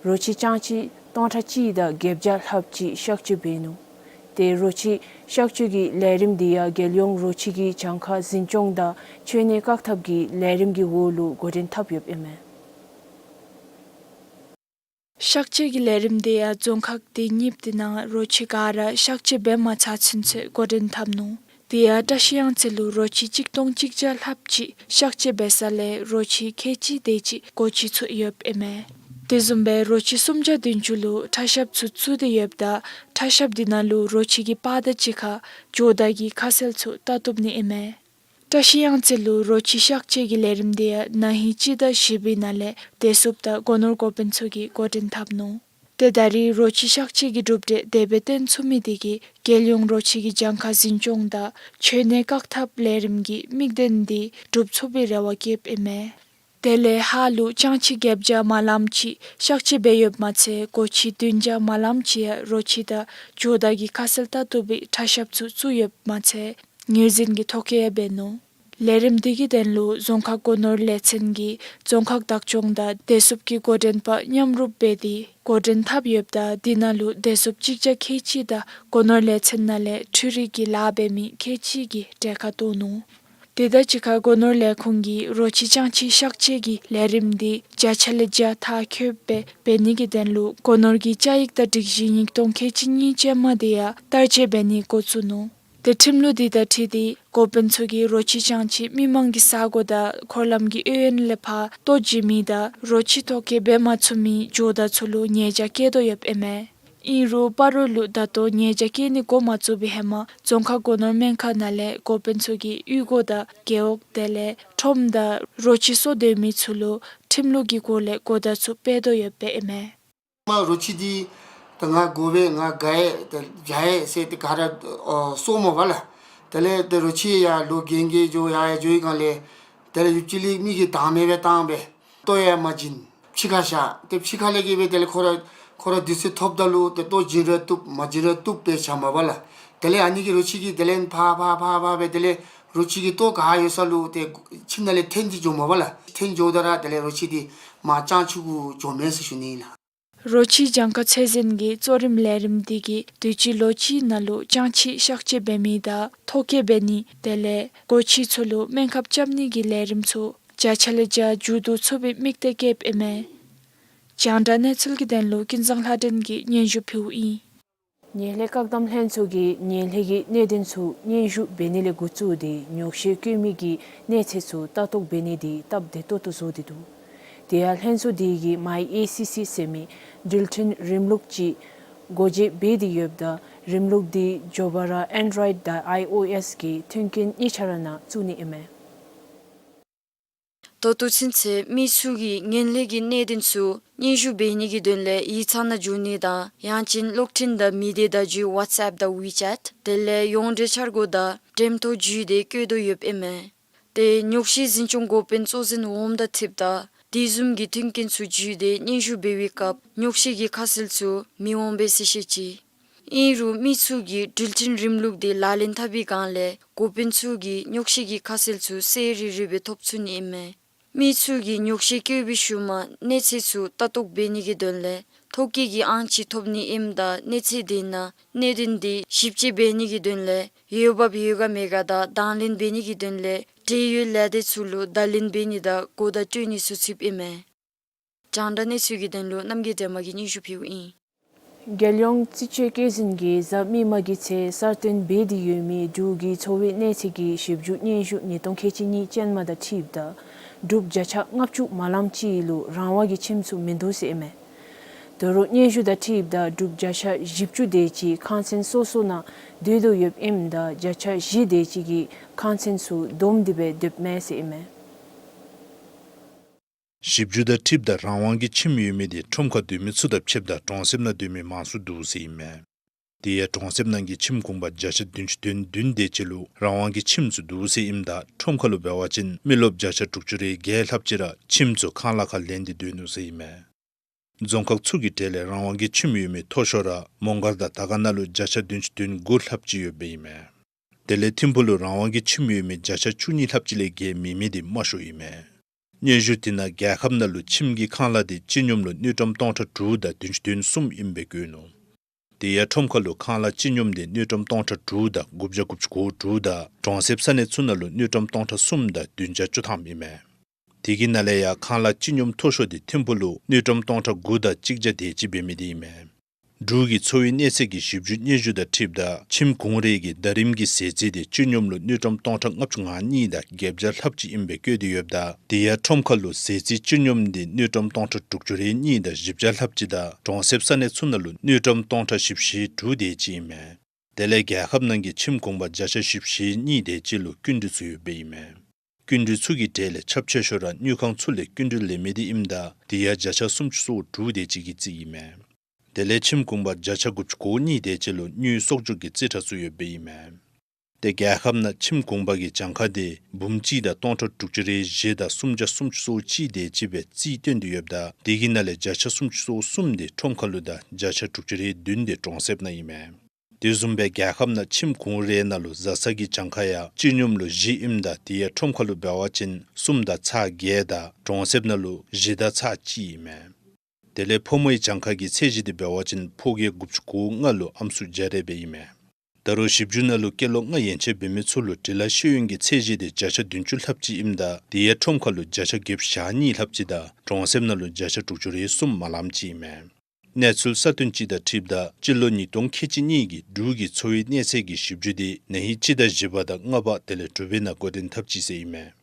རོ་ཁྱི་ལྕང་ཁྱི་སྟོང་ཕྲག་གཅིག་དང་བརྒྱད་བརྒྱ་ལྷགཔ་ཅིག་གཤག་བཅོས་འབད་ནུག། ཏེ་རོ་ཁྱི་གཤག་བཅོས་ཀྱི་ལས་རིམ་འདི་ཡང་རྒྱལ་ཡོངས་རོ་ཁྱི་གི་གྱངས་ཁ་འཛིན་སྐྱོང་དང་མཆོད་གནས་བཀག་ཐབས་ཀྱི་ལས་རིམ་གྱི་འོག་ལུ་འགོ་འདྲེན་འཐབ་ཡོདཔ་ཨིན་མས། གཤག་བཅོས་ཀྱི་ལས་རིམ་འདི་ཡང་རྫོང་ཁག་འདི་གཉིསཔ་འདི་ནང་རོ་ཁྱི་ག་ར་གཤག་བཅོས་འབད་མ་ཚར་ཚུན་ཚོད་འགོ་འདྲེན་འཐབ་ནུག། དེ་ཡང་བཀྲིས་གཡང་རྩེ་ལུ་རོ་ཁྱི་གཅིག་སྟོང་གཅིག་བརྒྱ་ལྷགཔ་ཅིག་གཤག་བཅོས་འབད་ས་ལས་རོ་ཁྱི་ཁལ་གཅིག་དེ་ཅིག་སྒོ་ཕྱེ་ཚུགས་ཡོདཔ་ཨིན་མས། དེ་བཟུམ་སྦེ་རོ་ཁྱི་སུམ་བརྒྱ་བདུན་ཅུ་ལུ་ཁྲག་ཤབ་ཚུ་བཙུགས་ཏེ་ཡོདཔ་ད་ཁྲག་ཤབ་འདི་ནང་ལུ་རོ་ཁྱི་གི་པར་དང་གཅིག་ཁར་ཇོ་བདག་གི་ཁ་གསལ་ཚུ་བལྟ་བཏུབ་ནི་ཨིན་མས། བཀྲིས་གཡང་རྩེ་ལུ་རོ་ཁྱི་གཤག་བཅོས་ཀྱི་ལས་རིམ་འདི་ཡང་ན་ཧིང་སྤྱི་ཟླ་བཞི་པའི་ནང་ལས་བདེ་སྲུངཔ་དང་སྒོ་ནོར་འགོ་དཔོན་ཚུ་གིས་འགོ་འདྲེན་འཐབ་ནུག། ཏེ་ད་རེས་རོ་ཁྱི་གཤག་བཅོས་ཀྱི་གྲུབ་འབྲས་དེ་སྦེ་སྟོན་ཚུགས་མི་འདི་གིས་རྒྱལ་ཡོངས་རོ་ཁྱི་གི་གྱངས་ཁ་འཛིན་སྐྱོང་དང་མཆོད་གནས་བཀག་ཐབས་ལས་རིམ་གྱི་དམིགས་དོན་འདི་འགྲུབ་ཚུགས་པའི་རེ་བ་བསྐྱེདཔ་ཨིན་མས། དེ་ལས་ཧཱ་ལུ་ལྕང་ཁྱི་བརྒྱད་བརྒྱ་མ་ལངམ་ཅིག་གཤག་བཅོས་འབད་ཡོདཔ་མ་ཚད་སྒོ་ཁྱི་བདུན་བརྒྱ་མ་ལངམ་ཅིག་ཡང་རོ་ཁྱི་དང་ཇོ་བདག་གི་ཁ་གསལ་བལྟ་བཏུབ་པའི་ཁྲག་ཤབ་ཚུ་བཙུགས་ཡོདཔ་མ་ཚད་ངོས་འཛིན་གྱི་ཐོ་བཀོད་ཡང་འབད་ནུག། ལས་རིམ་འདི་གི་དོན་ལུ་རྫོང་ཁག་སྒོ་ནོར་ལས་ཚན་གྱིས་རྫོང་ཁག་བདག་སྐྱོང་དང་བདེ་སྲུངཔ་ཀྱི་འགོ་འདྲེན་པ་མཉམ་རུབ་འབད་དེ་འགོ་འདྲེན་འཐབ་ཡོདཔ་ད་དེ་ནང་ལུ་བདེ་སྲུངཔ་གཅིག་བརྒྱ་ཁལ་གཅིག་དང་སྒོ་ནོར་ལས་ཚན་ནང་ལས་འཕྲུལ་རིག་གི་ལཱ་འབད་མི་ཁལ་གཅིག་གིས་གྲལ་ཁར་གཏོགས་ནུག། དེ་དང་གཅིག་ཁར་སྒོ་ནོར་ལས་ཁུངས་ཀྱིས་རོ་ཁྱི་ལྕང་ཁྱི་གཤག་བཅོས་ཀྱི་ལས་རིམ་འདི་བརྒྱ་ཆ་ལས་བརྒྱ་མཐར་འཁྱོལ་སྦེ་འབད་ནི་གི་དོན་ལུ་སྒོ་ནོར་གྱི་བཅའ་ཡིག་དང་སྒྲིག་གཞི་ཉིས་སྟོང་ཁལ་གཅིག་གཉིས་ཅན་མ་འདི་ཡང་བསྟར་སྤྱོད་འབད་ནི་འགོ་བཙུགས་ནུག། ཏེ་ཁྲིམས་ལུགས་འདི་དང་འཁྲིལ་ཏེ་འགོ་དཔོན་ཚུ་གིས་རོ་ཁྱི་བཅང་ཅིག་མི་མང་གི་ས་གོ་དང་འཁོར་ལམ་གྱི་གཡས་གཡོན་ལས་ཕར་བཏོག་བྱིན་མི་དང་རོ་ཁྱི་ཐོ་བཀོད་འབད་མ་ཚུགས་མི་ཇོ་བདག་ཚུ་ལུ་ཉེས་བྱ་བཀལ་དོ་ཡོདཔ་ཨིན་མས། ཨིན་རུང་སྤ་རོ་ལུ་ད་ལྟོ་ཉེས་བྱ་བཀལ་ནི་འགོ་མ་བཙུགས་པའི་ཧེ་མ་རྫོང་ཁག་སྒོ་ནོར་སྨན་ཁང་ནང་ལས་འགོ་དཔོན་ཚུ་གིས་གཡུས་སྒོ་དང་རྒེད་འོག་དེ་ལས་ཁྲོམ་དང་རོ་ཁྱི་གསོ་སྡོད་མི་ཚུ་ལུ་ཁྲིམས་ལུགས་ཀྱི་སྒོ་ལས་གོ་བརྡ་ཚུ་སྤེལ་དོ་ཡོདཔ་ཨིན་མས། མ་རོ་ཁྱི་འདི་ད་ང་དགོ་པས་ང་དགའ་ཡས་ད་བྱ་ཡས་ཟེར་ཏེ་ག་ར་ཨོ་གསོ་མ་པ་ལགས། དེ་ལས་ཏེ་རོ་ཁྱི་ཡར་ལོག་གན་གན་འགྱོ་ཡར་ཡར་འགྱོ་བའི་སྒང་ལས་དེ་ལས་ཡུདཔ་ཅིག་ལས་མི་གིས་དང་མེད་པའི་བཏང་སྦེ་བཏོག་ཡང་མ་བྱིན་ཕྱི་ཁར་བཞག། ཏེ་ཕྱི་ཁ་ལས་གི་སྦེ་དེ་ལས་ཁོ་ར་ཁོ་ར་དུས་ཚོད་ཐོབ་ད་ལུ་ཏེ་བཏོག་བྱིན་རུང་བཏུབ་མ་བྱིན་རུང་བཏུབ་སྦེ་བཞག་མ་པ་ལགས། དེ་ལས་ཨ་ནི་གི་རོ་ཁྱི་གིས་དེ་ལས་ཕར་ཕར་ཕར་ཕར་སྦེ་དེ་ལས་རོ་ཁྱི་གི་ལྟོ་ག་ཡོད་ས་ལུ་ཏེ་ཁྱིམ་ནང་ལས་འཐོན་ཏེ་འགྱོ་མ་པ་ལགས། འཐོན་འགྱོཝ་ད་ར་དེ་ལས་རོ་ཁྱི་འདི་མར་བཅང་ཆུང་ཀུ་འགྱོ་མས་ཟེར་ཞུ་ནི་ལགས། རོ་ཁྱི་གྱངས་ཁ་ཚད་འཛིན་གྱི་གཙོ་རིམ་ལས་རིམ་འདི་གིས་དུས་ཅི་ལོ་གཅིག་ནང་ལུ་བཅང་ཁྱི་གཤག་བཅོས་འབད་མི་དང་ཐོ་བཀོད་འབད་ནི་དེ་ལས་སྒོ་ཁྱི་ཚུ་ལུ་སྨན་ཁབ་རྐྱབ་ནི་གི་ལས་རིམ་ཚུ་བརྒྱ་ཆ་ལས་བརྒྱ་མཇུག་བསྡུ་ཚུགས་པའི་དམིགས་གཏད་བསྐྱེདཔ་ཨིན་མས། རྒྱང་བསྒྲགས་གནས་ཚུལ་གྱི་དོན་ལུ་ཀུན་བཟང་ལྷ་སྒྲོན་གྱིས་སྙན་ཞུ་ཕུལཝ་ཨིན། ངན་ལྷད་བཀག་སྡོམ་ལྷན་ཚོགས་ཀྱིས་ངན་ལྷད་ཀྱི་གནད་དོན་ཚུ་སྙན་ཞུ་འབད་ནི་ལས་འགོ་བཙུགས་ཏེ་ཉོག་བཤད་བཀོད་མི་གི་གནས་ཚད་ཚུ་ལྟ་རྟོག་འབད་ནི་འདི་སྟབས་བདེ་ཏོག་ཏོ་བཟོ་སྟེ་འདུག། དེ་ཡང་ལྷན་ཚོགས་འདི་གིས་མའི་ཨེ་སི་སི་ཟེར་མི་འགྲུལ་འཕྲིན་རིམ་ལུགས་ཅིག་སྒོ་འབྱེད་འབད་དེ་ཡོདཔ་ད་རིམ་ལུགས་འདི་མགྱོགས་པ་ར་ཨེན་ཌོ་རོའིཌ་དང་ཨའི་ཨོ་ཨེསི་གི་མཐུན་རྐྱེན་གཉིས་ཆ་ར་ནང་བཙུགས་ནི་ཨིན་མས། ད་ལྟོ་ཚུན་ཚོད་མི་ཚུ་གིས་ངན་ལྷད་ཀྱི་གནད་དོན་ཚུ་སྙན་ཞུ་འབད་ནི་གི་དོན་ལས་ཡིག་ཚང་ནང་འགྱོ་ནི་དང་ཡང་ཅིན་གློག་འཕྲིན་དང་མི་སྡེ་བརྡ་བརྒྱུད་ཝཊས་ཨེབ་དང་ཝི་ཅེཊ་དེ་ལས་ཡོངས་འབྲེལ་འཆར་སྒོ་དང་འགྲེམས་ཐོག་བརྒྱུད་དེ་བཀོད་དོ་ཡོདཔ་ཨིན་མས། ཏེ་ཉོག་བཤད་འཛིན་སྐྱོང་འགོ་དཔོན་གཙོ་འཛིན་འོགམ་དང་འཁྲིལཝ་ད་དེ་བཟུམ་གྱི་མཐུན་རྐྱེན་ཚུ་བརྒྱུད་དེ་སྙན་ཞུ་འབད་བའི་སྐབས་ཉོག་བཤད་ཀྱི་ཁ་གསལ་ཚུ་མི་འོང་པས་ཟེར་བཤད་ཅི། ཨིན་རུང་མི་ཚུ་གིས་འགྲུལ་འཕྲིན་རིམ་ལུགས་འདི་ལག་ལེན་འཐབ་པའི་སྒང་ལས་འགོ་དཔོན་ཚུ་གིས་ཉོག་བཤད་ཀྱི་ཁ་གསལ་ཚུ་གསལ་རི་རི་སྦེ་ཐོབ་ཚུགས་ནི་ཨིན་མས། མི་ཚུ་གིས་ཉོག་བཤད་བཀོད་པའི་ཤུལ་མ་གནས་ཚད་ཚུ་ལྟ་རྟོག་འབད་ནི་གི་དོན་ལས་ཐོ་བཀོད་ཀྱི་ཨང་ཅིག་ཐོབ་ནི་ཨིནམ་ད་གནས་ཚད་དེ་ནང་གནད་དོན་འདི་ཞིབ་དཔྱད་འབད་ནི་གི་དོན་ལས་འོས་འབབ་ཡོད་ག་མེད་ག་དང་དང་ལེན་འབད་ནི་གི་དོན་ལས་འབྲེལ་ཡོད་ལས་སྡེ་ཚུ་ལུ་བརྡ་ལན་འབད་ནི་དང་གོ་བརྡ་སྤྲོད་ནི་ཚུ་ཚུདཔ་ཨིན་མས། རྒྱང་བསྒྲགས་གནས་ཚུལ་གྱི་དོན་ལུ་རྣམ་རྒྱལ་སྒྲོལ་མ་གིས་སྙན་ཞུ་ཕུལཝ་ཨིན། རྒྱལ་ཡོངས་རྩིས་དཔྱད་བཀོད་འཛིན་གྱིས་གཟའ་མིག་དམར་གྱི་ཚེས་གསར་བཏོན་འབད་དེ་ཡོད་མི་འབྲུག་གི་འཚོ་བའི་གནས་ཚད་ཀྱི་ཞིབ་འཇུག་སྙན་ཞུ་ཉིས་སྟོང་ཁལ་གཅིག་གཉིས་ཅན་མ་དང་འཁྲིལཝ་ད་འབྲུག་བརྒྱ་ཆ་ལྔ་བཅུ་མ་ལམ་ཅིག་ལུ་རང་དབང་གི་ཁྱིམ་ཚུ་མིན་འདུག་ཟེར་ཨིན་མས། དོ་རུང་སྙན་ཞུ་དང་འཁྲིལཝ་ད་འབྲུག་བརྒྱ་ཆ་བཞི་བཅུ་དེ་ཅིག་ཁང་ཚན་སོ་སོ་ནང་སྡོད་དོ་ཡོདཔ་ཨིནམ་ད་བརྒྱ་ཆ་བཞི་དེ་ཅིག་གིས་ཁང་ཚན་ཚུ་བསྡོམས་ཏེ་སྦེ་སྡོདཔ་མས་ཟེར་ཨིན་མས། ཞིབ་འཇུག་དང་འཁྲིལཝ་ད་རང་དབང་གི་ཁྱིམ་ཡོད་མི་དེ་ཁྲོམ་ཁར་སྡོད་མི་ཚུ་དང་ཕྱདཔ་ད་གྲོང་གསེབ་ནང་སྡོད་མི་མང་སུ་འདུག་ཟེར་ཨིན་མས། དེ་ཡང་གྲོང་གསེབ་ནང་གི་ཁྱིམ་གུང་པ་བརྒྱ་ཆ་བདུན་ཅུ་དོན་བདུན་དེ་ཅིག་ལུ་རང་དབང་གི་ཁྱིམ་ཚུ་འདུག་ཟེར་ཨིནམ་ད་ཁྲོམ་ཁ་ལུ་འབད་བ་ཅིན་མི་རློབས་བརྒྱ་ཆ་དྲུག་ཅུ་རེ་བརྒྱད་ལྷགཔ་ཅིག་ར་ཁྱིམ་ཚུ་ཁང་གླ་ཁར་ལེན་ཏེ་སྡོད་ནུག་ཟེར་ཨིན་མས། རྫོང་ཁག་ཚུ་གི་གྲས་ལས་རང་དབང་གི་ཁྱིམ་ཡོད་མི་མཐོ་ཤོས་ར་མོང་སྒར་དང་དར་དཀར་ནང་ལུ་བརྒྱ་ཆ་བདུན་ཅུ་དོན་དགུ་ལྷགཔ་ཅིག་ཡོདཔ་ཨིན་མས། དེ་ལས་ཐིམ་ཕུག་ལུ་རང་དབང་གི་ཁྱིམ་ཡོད་མི་བརྒྱ་ཆ་བཅུ་གཉིས་ལྷགཔ་ཅིག་ལས་བརྒལ་མེད་མི་དེ་དམའ་ཤོས་ཨིན་མས། སྙན་ཞུ་དེ་ནང་རྒྱལ་ཁབ་ནང་ལུ་ཁྱིམ་གྱི་ཁང་གླ་དེ་སྤྱི་སྙོམས་ལུ་དངུལ་ཀྲམ་སྟོང་ཕྲག་དྲུག་དང་བདུན་ཅུ་དོན་གསུམ་ཨིནམ་སྦེ་བཀོད་ནུག། དེ་ཡང་ཁྲོམ་ཁ་ལུ་ཁང་གླ་སྤྱི་སྙོམས་དེ་དངུལ་ཀྲམ་སྟོང་ཕྲག་དྲུག་དང་དགུ་བརྒྱ་དགུ་བཅུ་གོ་དྲུག་དང་གྲོང་གསེབ་ས་གནས་ཚུ་ནང་ལུ་དངུལ་ཀྲམ་སྟོང་ཕྲག་གསུམ་དང་བདུན་བརྒྱ་བཅུ་ཐམ་ཨིན་མས། དེ་གི་ནང་ལས་ཡང་ཁང་གླ་སྤྱི་སྙོམས་མཐོ་ཤོས་དེ་ཐིམ་ཕུག་ལུ་དངུལ་ཀྲམ་སྟོང་ཕྲག་དགུ་དང་གཅིག་བརྒྱ་དེ་ཅིག་འབད་མི་དེ་ཨིན་མས། འབྲུག་གི་འཚོ་བའི་གནས་ཚད་ཀྱི་ཞིབ་འཇུག་སྙན་ཞུ་དང་འཁྲིལཝ་ད་ཁྱིམ་གུང་རེ་གི་ཟླ་རིམ་གྱི་ཟད་རྩིས་དེ་སྤྱི་སྙོམས་ལུ་དངུལ་ཀྲམ་སྟོང་ཕྲག་ལྔ་བཅུ་ང་གཉིས་དང་བརྒྱད་བརྒྱ་ལྷགཔ་ཅིག་ཨིནམ་སྦེ་བཀོད་དེ་ཡོདཔ་ད་དེ་ཡང་ཁྲོམ་ཁ་ལུ་ཟད་རྩིས་སྤྱི་སྙོམས་དེ་དངུལ་ཀྲམ་སྟོང་ཕྲག་དྲུག་ཅུ་རེ་གཉིས་དང་བཞི་བརྒྱ་ལྷགཔ་ཅིག་དང་གྲོང་གསེབ་ས་གནས་ཚུ་ནང་ལུ་དངུལ་ཀྲམ་སྟོང་ཕྲག་བཞི་བཅུ་ཞེ་དྲུག་དེ་ཅིག་ཨིན་མས། དེ་ལས་རྒྱལ་ཁབ་ནང་གི་ཁྱིམ་གུང་པ་བརྒྱ་ཆ་བཞི་བཅུ་ཞེ་གཉིས་དེ་ཅིག་ལུ་སྐྱིན་འགྲུལ་ཚུ་ཡོདཔ་ཨིན་མས། སྐྱིན་འགྲུལ་ཚུ་གི་གྲས་ལས་ཁྱབ་ཆེ་ཤོས་ར་དངུལ་ཁང་ཚུ་ལས་སྐྱིན་འགྲུལ་ལེན་མི་དེ་ཨིནམ་ད་དེ་ཡང་བརྒྱ་ཆ་སུམ་ཅུ་སོ་དྲུག་དེ་ཅིག་གི་རྩིས་ཨིན་མས། དེ་ལས་ཁྱིམ་གུང་པ་བརྒྱ་ཆ་དགུ་བཅུ་གོ་གཉིས་དེ་ཅིག་ལུ་དངུལ་གསོག་འཇོག་གི་རྩིས་ཁྲ་ཚུ་ཡོདཔ་ཨིན་མས། ཏེ་རྒྱལ་ཁབ་ནང་ཁྱིམ་གུང་པ་གི་གྱངས་ཁ་དེ་འབུམ་གཅིག་དང་སྟོང་ཕྲག་དྲུག་ཅུ་རེ་བཞི་དང་སུམ་བརྒྱ་སུམ་ཅུ་སོ་གཅིག་དེ་ཅིག་སྦེ་རྩིས་སྟོན་ཏེ་ཡོདཔ་ད་དེ་གི་ནང་ལས་བརྒྱ་ཆ་སུམ་ཅུ་སོ་གསུམ་དེ་ཁྲོམ་ཁ་ལུ་དང་བརྒྱ་ཆ་དྲུག་ཅུ་རེ་བདུན་དེ་གྲོང་གསེབ་ནང་ཨིན་མས། དེ་བཟུམ་སྦེ་རྒྱལ་ཁབ་ནང་ཁྱིམ་གུང་རེ་ནང་ལུ་བཟའ་ཚང་གི་གྱངས་ཁ་ཡང་སྤྱི་སྙོམས་ལུ་བཞི་ཨིནམ་ད་དེ་ཡང་ཁྲོམ་ཁ་ལུ་འབད་བ་ཅིན་གསུམ་དང་ཚག་བརྒྱད་དང་གྲོང་གསེབ་ནང་ལུ་བཞི་དང་ཚག་གཅིག་ཨིན་མས། དེ་ལས་ཕོ་མོའི་གྱངས་ཁ་གི་ཚད་གཞི་དེ་འབད་བ་ཅིན་ཕོ་སྐྱེས་དགུ་བཅུ་གོ་ལྔ་ལུ་ཨམ་སྲུ་བརྒྱ་རེ་སྦེ་ཨིན་མས། ད་རུང་ཞིབ་འཇུག་ནང་ལུ་སྐྱེས་ལོ་ལྔ་ཡན་ཆད་འབད་མི་ཚུ་ལུ་འབྲི་ལྷག་ཤེས་ཡོན་གྱི་ཚད་གཞི་དེ་བརྒྱ་ཆ་བདུན་ཅུ་ལྷགཔ་ཅིག་ཨིནམ་ད་དེ་ཡང་ཁྲོམ་ཁ་ལུ་བརྒྱ་ཆ་བརྒྱད་ཅུ་གྱ་གཉིས་ལྷགཔ་ཅིག་དང་གྲོང་གསེབ་ནང་ལུ་བརྒྱ་ཆ་དྲུག་ཅུ་རེ་གསུམ་མ་ལམ་ཅིག་ཨིན་མས། གནས་ཚུལ་གསར་བཏོན་ཅིག་དང་འཁྲིལཝ་ད་སྤྱི་ལོ་ཉིས་སྟོང་ཁལ་གཅིག་གཉིས་ཀྱི་འབྲུག་གི་འཚོ་བའི་གནས་ཚད་ཀྱི་ཞིབ་འཇུག་དེ་ན་ཧིང་སྤྱི་ཟླ་བཞི་པ་དང་ལྔ་པ་དེ་ལས་དྲུག་པའི་ནང་འགོ་འདྲེན་འཐབ་ཅི་ཟེར་ཨིན་མས།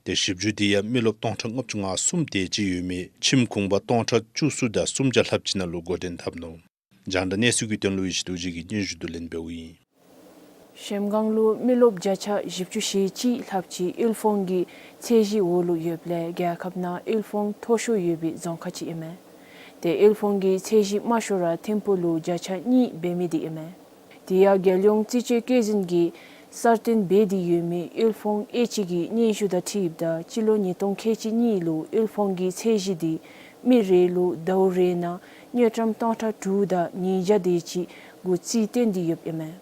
དེ་ཞིབ་འཇུག་དེ་ཡང་མི་རློབས་སྟོང་ཕྲག་ལྔ་བཅུ་ང་གསུམ་དེ་ཅིག་ཡོད་མི་ཁྱིམ་གུང་པ་སྟོང་ཕྲག་བཅུ་གསུམ་དང་སུམ་བརྒྱ་ལྷགཔ་ཅིག་ནང་ལུ་འགོ་འདྲེན་འཐབ་ནུག། རྒྱང་བསྒྲགས་གནས་ཚུལ་གྱི་དོན་ལུ་ཡེ་ཤེས་རྡོ་རྗེ་གིས་སྙན་ཞུ་དུ་ལེན་འབདཝ་ཨིན། གཞལམ་སྒང་ལུ་མི་རློབས་བརྒྱ་ཆ་བཞི་བཅུ་ཞེ་གཅིག་ལྷགཔ་ཅིག་དབུལ་ཕོངས་ཀྱི་ཚད་གཞིའི་འོག་ལུ་ཡོདཔ་ལས་རྒྱལ་ཁབ་ནང་དབུལ་ཕོངས་མཐོ་ཤོས་ཡོད་པའི་རྫོང་ཁག་ཅིག་ཨིན་མས། དེ་དབུལ་ཕོངས་ཀྱི་ཚད་གཞི་དམའ་ཤོས་ར་ཐིམ་ཕུག་ལུ་བརྒྱ་ཆ་གཉིས་འབད་མི་དེ་ཨིན་མས། དེ་ཡང་རྒྱལ་ཡོངས་རྩིས་དཔྱད་བཀོད་འཛིན་གྱིས་གསར་བཏོན་འབད་དེ་ཡོད་མི་དབུལ་ཕོངས་དབྱེ་དཔྱད་ཀྱི་སྙན་ཞུ་དང་འཁྲིལཝ་ད་སྤྱི་ལོ་ཉིས་སྟོང་ཁལ་གཅིག་གཉིས་ལུ་དབུལ་ཕོངས་ཀྱི་ཚད་གཞི་དེ་མི་རེ་ལུ་ཟླཝ་རེ་ནང་དངུལ་ཀྲམ་སྟོང་ཕྲག་དྲུག་དང་ཉིས་བརྒྱ་དེ་ཅིག་གུ་རྩིས་བཏོན་ཏེ་ཡོདཔ་ཨིན་མས།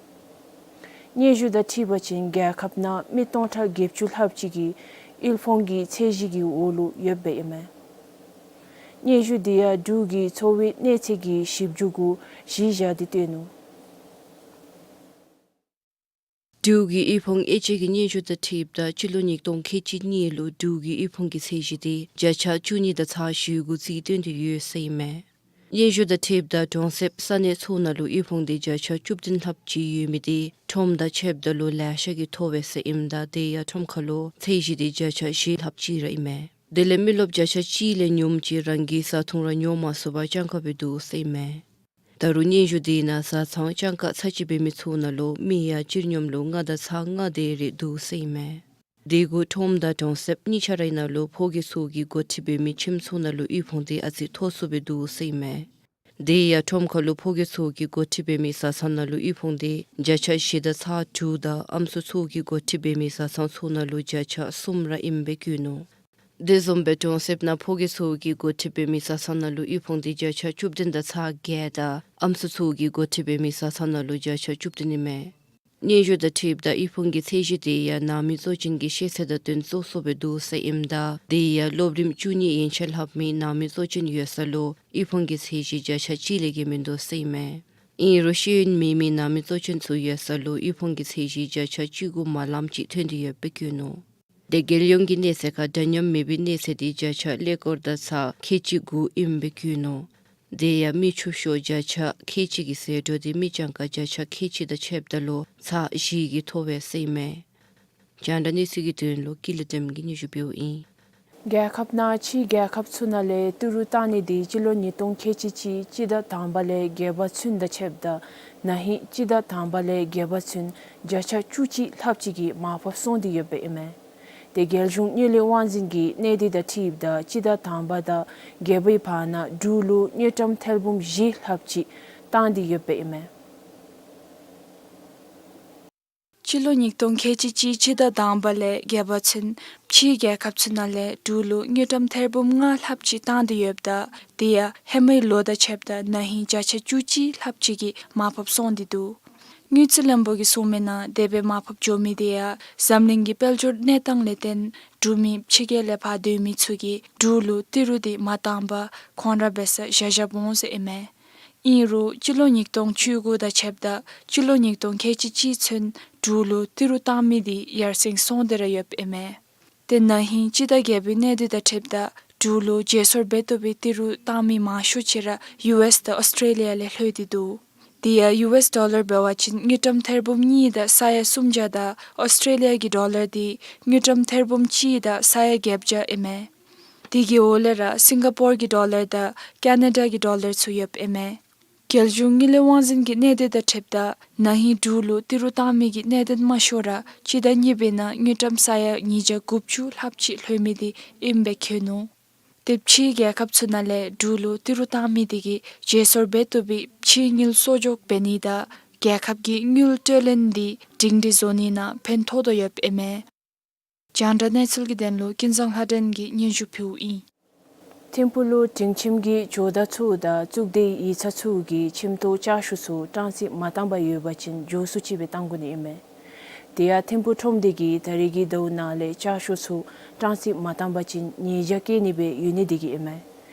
སྙན་ཞུ་དང་འཁྲིལ་བ་ཅིན་རྒྱལ་ཁབ་ནང་མི་སྟོང་ཕྲག་བརྒྱད་ཅུ་ལྷགཔ་ཅིག་གིས་དབུལ་ཕོངས་ཀྱི་ཚད་གཞི་གི་འོག་ལུ་ཡོདཔ་ཨིན་མས། སྙན་ཞུ་དེ་ཡང་འབྲུག་གི་འཚོ་བའི་གནས་ཚད་ཀྱི་ཞིབ་འཇུག་གུ་གཞི་བཞག་སྟེ་བཏོན་ནུག། འབྲུག་གི་དབུལ་ཕོངས་དབྱེ་དཔྱད་ཀྱི་སྙན་ཞུ་དང་འཁྲིལཝ་ད་སྤྱི་ལོ་ཉིས་སྟོང་ཁལ་གཅིག་གཉིས་ལུ་འབྲུག་གི་དབུལ་ཕོངས་ཀྱི་ཚད་གཞི་དེ་བརྒྱ་ཆ་བཅུ་གཉིས་དང་ཚག་བཞི་གུ་རྩིས་བཏོན་ཏེ་ཡོད་ཟེར་ཨིན་མས། སྙན་ཞུ་དང་འཁྲིལཝ་ད་གྲོང་གསེབ་ས་གནས་ཚུ་ནང་ལུ་དབུལ་ཕོངས་དེ་བརྒྱ་ཆ་བཅུ་བདུན་ལྷགཔ་ཅིག་ཡོད་མི་དེ་ཁྲོམ་དང་ཕྱདཔ་ད་ལུ་ལེ་ཤ་གིས་མཐོ་བས་ཟེར་ཨིནམ་ད་དེ་ཡང་ཁྲོམ་ཁ་ལུ་ཚད་གཞི་དེ་བརྒྱ་ཆ་བཞི་ལྷགཔ་ཅིག་ར་ཨིན་མས། དེ་ལས་མི་རློབས་བརྒྱ་ཆ་གཅིག་ལས་ཉུངམ་ཅིག་རང་གི་བཟའ་འཐུང་ར་ཉོ་མ་ཚུགས་པར་སྤྱང་ཀ་སྦེ་འདུག་ཟེར་ཨིན་མས། ད་རུང་སྙན་ཞུ་དེ་ནང་བཟའ་ཚང་སྤྱང་ཀ་ཚར་གཅིག་འབད་མི་ཚུ་ནང་ལུ་མི་ཡང་སྤྱིར་སྙོམས་ལུ་ལྔ་དང་ཚག་ལྔ་དེ་རེ་འདུག་ཟེར་ཨིན་མས། དེ་གུ་ཁྲོམ་དང་གྲོང་གསེབ་གཉིས་ཆ་རའི་ནང་ལུ་ཕོ་སྐྱེས་ཚུ་གིས་འགོ་ཁྲིད་འབད་མི་ཁྱིམ་ཚུ་ནང་ལུ་དབུལ་ཕོངས་དེ་ཨ་ཙི་མཐོ་སུ་སྦེ་འདུག་ཟེར་ཨིན་མས། དེ་ཡང་ཁྲོམ་ཁ་ལུ་ཕོ་སྐྱེས་ཚུ་གིས་འགོ་ཁྲིད་འབད་མི་བཟའ་ཚང་ནང་ལུ་དབུལ་ཕོངས་དེ་བརྒྱ་ཆ་བཞི་དང་ཚག་དྲུག་དང་ཨམ་སྲུ་ཚུ་གིས་འགོ་ཁྲིད་འབད་མི་བཟའ་ཚང་ཚུ་ནང་ལུ་བརྒྱ་ཆ་གསུམ་ར་ཨིནམ་སྦེ་བཀོད་ནུག། དེ་བཟུམ་སྦེ་གྲོང་གསེབ་ནང་ཕོ་སྐྱེས་ཚུ་གིས་འགོ་ཁྲིད་འབད་མི་བཟའ་ཚང་ནང་ལུ་དབུལ་ཕོངས་དེ་བརྒྱ་ཆ་བཅུ་བདུན་དང་ཚག་བརྒྱད་དང་ཨམ་སྲུ་ཚུ་གིས་འགོ་ཁྲིད་འབད་མི་བཟའ་ཚང་ནང་ལུ་བརྒྱ་ཆ་བཅུ་བདུན་ཨིན་མས། སྙན་ཞུ་དང་འཁྲིལཝ་ད་དབུལ་ཕོངས་ཀྱི་ཚད་གཞི་དེ་ཡང་ནང་མི་གཙོ་ཅན་གྱི་ཤེས་ཚད་དང་བསྟུན་ཚུགས་སུ་སྦེ་འདུག་ཟེར་ཨིནམ་ད་དེ་ཡང་སློབ་རིམ་བཅུ་གཉིས་ཡན་ཆད་ལྷབ་མི་ནང་མི་གཙོ་ཅན་ཡོད་ས་ལུ་དབུལ་ཕོངས་ཀྱི་ཚད་གཞི་བརྒྱ་ཆ་གཅིག་ལས་བརྒལ་མིན་འདུག་ཟེར་ཨིན་མས། ཨིན་རུང་ཤེས་ཡོན་མེད་མི་ནང་མི་གཙོ་ཅན་ཚུ་ཡོད་ས་ལུ་དབུལ་ཕོངས་ཀྱི་ཚད་གཞི་བརྒྱ་ཆ་གཅིག་གུ་མ་ལངམ་ཅིག་ཐོན་ཏེ་ཡོདཔ་སྦེ་བཀོད་ནུག། དེ་རྒྱལ་ཡོངས་ཀྱི་གནས་ཚད་ཁར་འདྲ་མཉམ་མེད་པའི་གནས་ཚད་དེ་བརྒྱ་ཆ་ཀླད་ཀོར་དང་ཚག་ཁལ་གཅིག་དགུ་ཨིནམ་སྦེ་བཀོད་ནུག། དེ་ཡང་མི་ཕྱུག་ཤོས་བརྒྱ་ཆ་ཁལ་གཅིག་གི་ཟད་འགྲོ་དེ་མི་སྤྱང་ཀ་བརྒྱ་ཆ་ཁལ་གཅིག་དང་ཕྱདཔ་ད་ལུ་ཚག་བཞི་གིས་མཐོ་བས་ཟེར་ཨིན་མས། རྒྱང་བསྒྲགས་གནས་ཚུལ་གྱི་དོན་ལུ་ཀུན་ལེགས་སྒྲོལ་མ་གིས་སྙན་ཞུ་འབདཝ་ཨིན། རྒྱལ་ཁབ་ནང་ཕྱིའི་རྒྱལ་ཁབ་ཚུ་ནང་ལས་ཏི་རུ་བཏང་ནི་དེ་སྤྱི་ལོ་ཉིས་སྟོང་ཁལ་གཅིག་གཅིག་སྤྱི་ཟླ་དང་པ་ལས་བརྒྱད་པ་ཚུན་དང་ཕྱདཔ་ད་ན་ཧིང་སྤྱི་ཟླ་དང་པ་ལས་བརྒྱད་པ་ཚུན་བརྒྱ་ཆ་བཅུ་གཅིག་ལྷགཔ་ཅིག་གིས་མར་ཕབ་སོང་སྟེ་ཡོདཔ་ཨིན་མས། དེ་རྒྱལ་གཞུང་དངུལ་ལས་དབང་འཛིན་གྱི་གནས་སྡུད་དང་འཁྲིལཝ་ད་སྤྱི་ཟླ་དང་པ་དང་བརྒྱད་པའི་བར་ན་འབྲུག་ལུ་དངུལ་ཀྲམ་ཐེར་འབུམ་བཞི་ལྷགཔ་ཅིག་བཏང་སྟེ་ཡོདཔ་ཨིན་མས། སྤྱི་ལོ་ཉིས་སྟོང་ཁལ་གཅིག་གཅིག་སྤྱི་ཟླ་དང་པ་ལས་བརྒྱད་པ་ཚུན་ཕྱིའི་རྒྱལ་ཁབ་ཚུ་ནང་ལས་འབྲུག་ལུ་དངུལ་ཀྲམ་ཐེར་འབུམ་ལྔ་ལྷགཔ་ཅིག་བཏང་སྟེ་ཡོདཔ་ད་དེ་ཡང་ཧེ་མའི་ལོ་དང་ཕྱདཔ་ད་ན་ཧིང་བརྒྱ་ཆ་བཅུ་གཅིག་ལྷགཔ་ཅིག་གིས་མར་ཕབ་སོང་སྟེ་འདུག། དངུལ་རྩིས་བློན་པོ་གིས་གསུངས་མིའི་ནང་དེ་སྦེ་མར་ཕབ་འགྱོ་མི་དེ་ཡང་འཛམ་གླིང་གི་དཔལ་འབྱོར་གནས་སྟངས་ལས་བརྟེན་འབྲུག་མི་ཕྱི་རྒྱལ་ལས་ཕར་སྡོད་མི་ཚུ་གིས་འབྲུག་ལུ་ཏི་རུ་དེ་མ་བཏང་པར་ཁོང་ར་འབད་སར་བཞག་བཞགཔ་འོང་ཟེར་ཨིན་མས། ཨིན་རུང་སྤྱི་ལོ་ཉིས་སྟོང་བཅུ་དགུ་དང་ཕྱདཔ་ད་སྤྱི་ལོ་ཉིས་སྟོང་ཁལ་གཅིག་གཅིག་ཚུན་འབྲུག་ལུ་ཏི་རུ་བཏང་མི་དེ་ཡར་སེང་སོང་སྟེ་ར་ཡོདཔ་ཨིན་མས། དེ་ན་ཧིང་སྤྱི་ཟླ་བརྒྱད་པའི་གནས་སྡུད་དང་འཁྲིལཝ་ད་འབྲུག་ལུ་བརྗེ་སོར་འབད་བཏུབ་པའི་ཏི་རུ་བཏང་མི་མང་ཤོས་ཅིག་ར་ཡུ་ཨེསི་དང་ཨོསི་ཊྲེ་ལི་ཡ་ལས་ལྷོད་དེ་འདུག། དེ་ཡང་ཡུ་ཨེསི་ཌོ་ལར་འབད་བ་ཅིན་དངུལ་ཀྲམ་ཐེར་འབུམ་གཉིས་དང་ས་ཡ་སུམ་བརྒྱ་དང་ཨོསི་ཊྲེ་ལི་ཡ་གི་ཌོ་ལར་དེ་དངུལ་ཀྲམ་ཐེར་འབུམ་གཅིག་དང་ས་ཡ་བརྒྱད་བརྒྱ་ཨིན་མས། དེ་གི་འོག་ལས་ར་སིང་ག་པོར་གྱི་ཌོ་ལར་དང་ཀ་ན་ཌ་གི་ཌོ་ལར་ཚུ་ཡོདཔ་ཨིན་མས། རྒྱལ་གཞུང་དངུལ་ལས་དབང་འཛིན་གྱི་གནས་སྡུད་དང་འཁྲིལཝ་ད་ན་ཧིང་འབྲུག་ལུ་ཏི་རུ་བཏང་མི་གི་གནད་དོན་དམའ་ཤོས་ར་སྤྱི་ཟླ་གཉིས་པའི་ནང་དངུལ་ཀྲམ་ས་ཡ་ཉིས་བརྒྱ་དགུ་བཅུ་ལྷགཔ་ཅིག་ལྷོད་མི་དེ་ཨིནམ་སྦེ་བཀོད་ནུག། དེ་ཕྱིའི་རྒྱལ་ཁབ་ཚུ་ནང་ལས་འབྲུག་ལུ་ཏི་རུ་བཏང་མི་དེ་གིས་བརྗེ་སོར་འབད་བཏུབ་པའི་ཕྱིའི་དངུལ་གསོག་འཇོག་འབད་ནི་དང་རྒྱལ་ཁབ་ཀྱི་དངུལ་སྤྲོད་ལེན་དེ་སྒྲིང་སྒྲི་བཟོ་ནི་ནང་ཕན་ཐོགས་དོ་ཡོདཔ་ཨིན་མས། རྒྱང་བསྒྲགས་གནས་ཚུལ་གྱི་དོན་ལུ་ཀུན་བཟང་ལྷ་སྒྲོན་གྱིས་སྙན་ཞུ་ཕུལཝ་ཨིན། ཐིམ་ཕུག་ལུ་སྒྲིང་ཁྱིམ་གྱི་ཇོ་བདག་ཚུ་དང་གཙུག་སྡེའི་ཡིག་ཚང་ཚུ་གིས་ཁྱིམ་ཐོག་ལྕགས་ཤོག་ཚུ་གྲངས་རྩིས་མ་བཏང་པར་ཡོད་པ་ཅིན་མགྱོགས་སུ་ཅིག་སྦེ་བཏང་དགོ་ནི་ཨིན་མས། དེ་ཡང་ཐིམ་ཕུག་ཁྲོམ་སྡེ་གིས་ད་རེས་ཀྱི་ཟླཝ་ནང་ལས་ལྕགས་ཤོག་ཚུ་གྲངས་རྩིས་མ་བཏང་པ་ཅིན་ཉེས་བྱ་བཀལ་ནི་སྦེ་ཡོད་ནི་དེ་གིས་ཨིན་མས།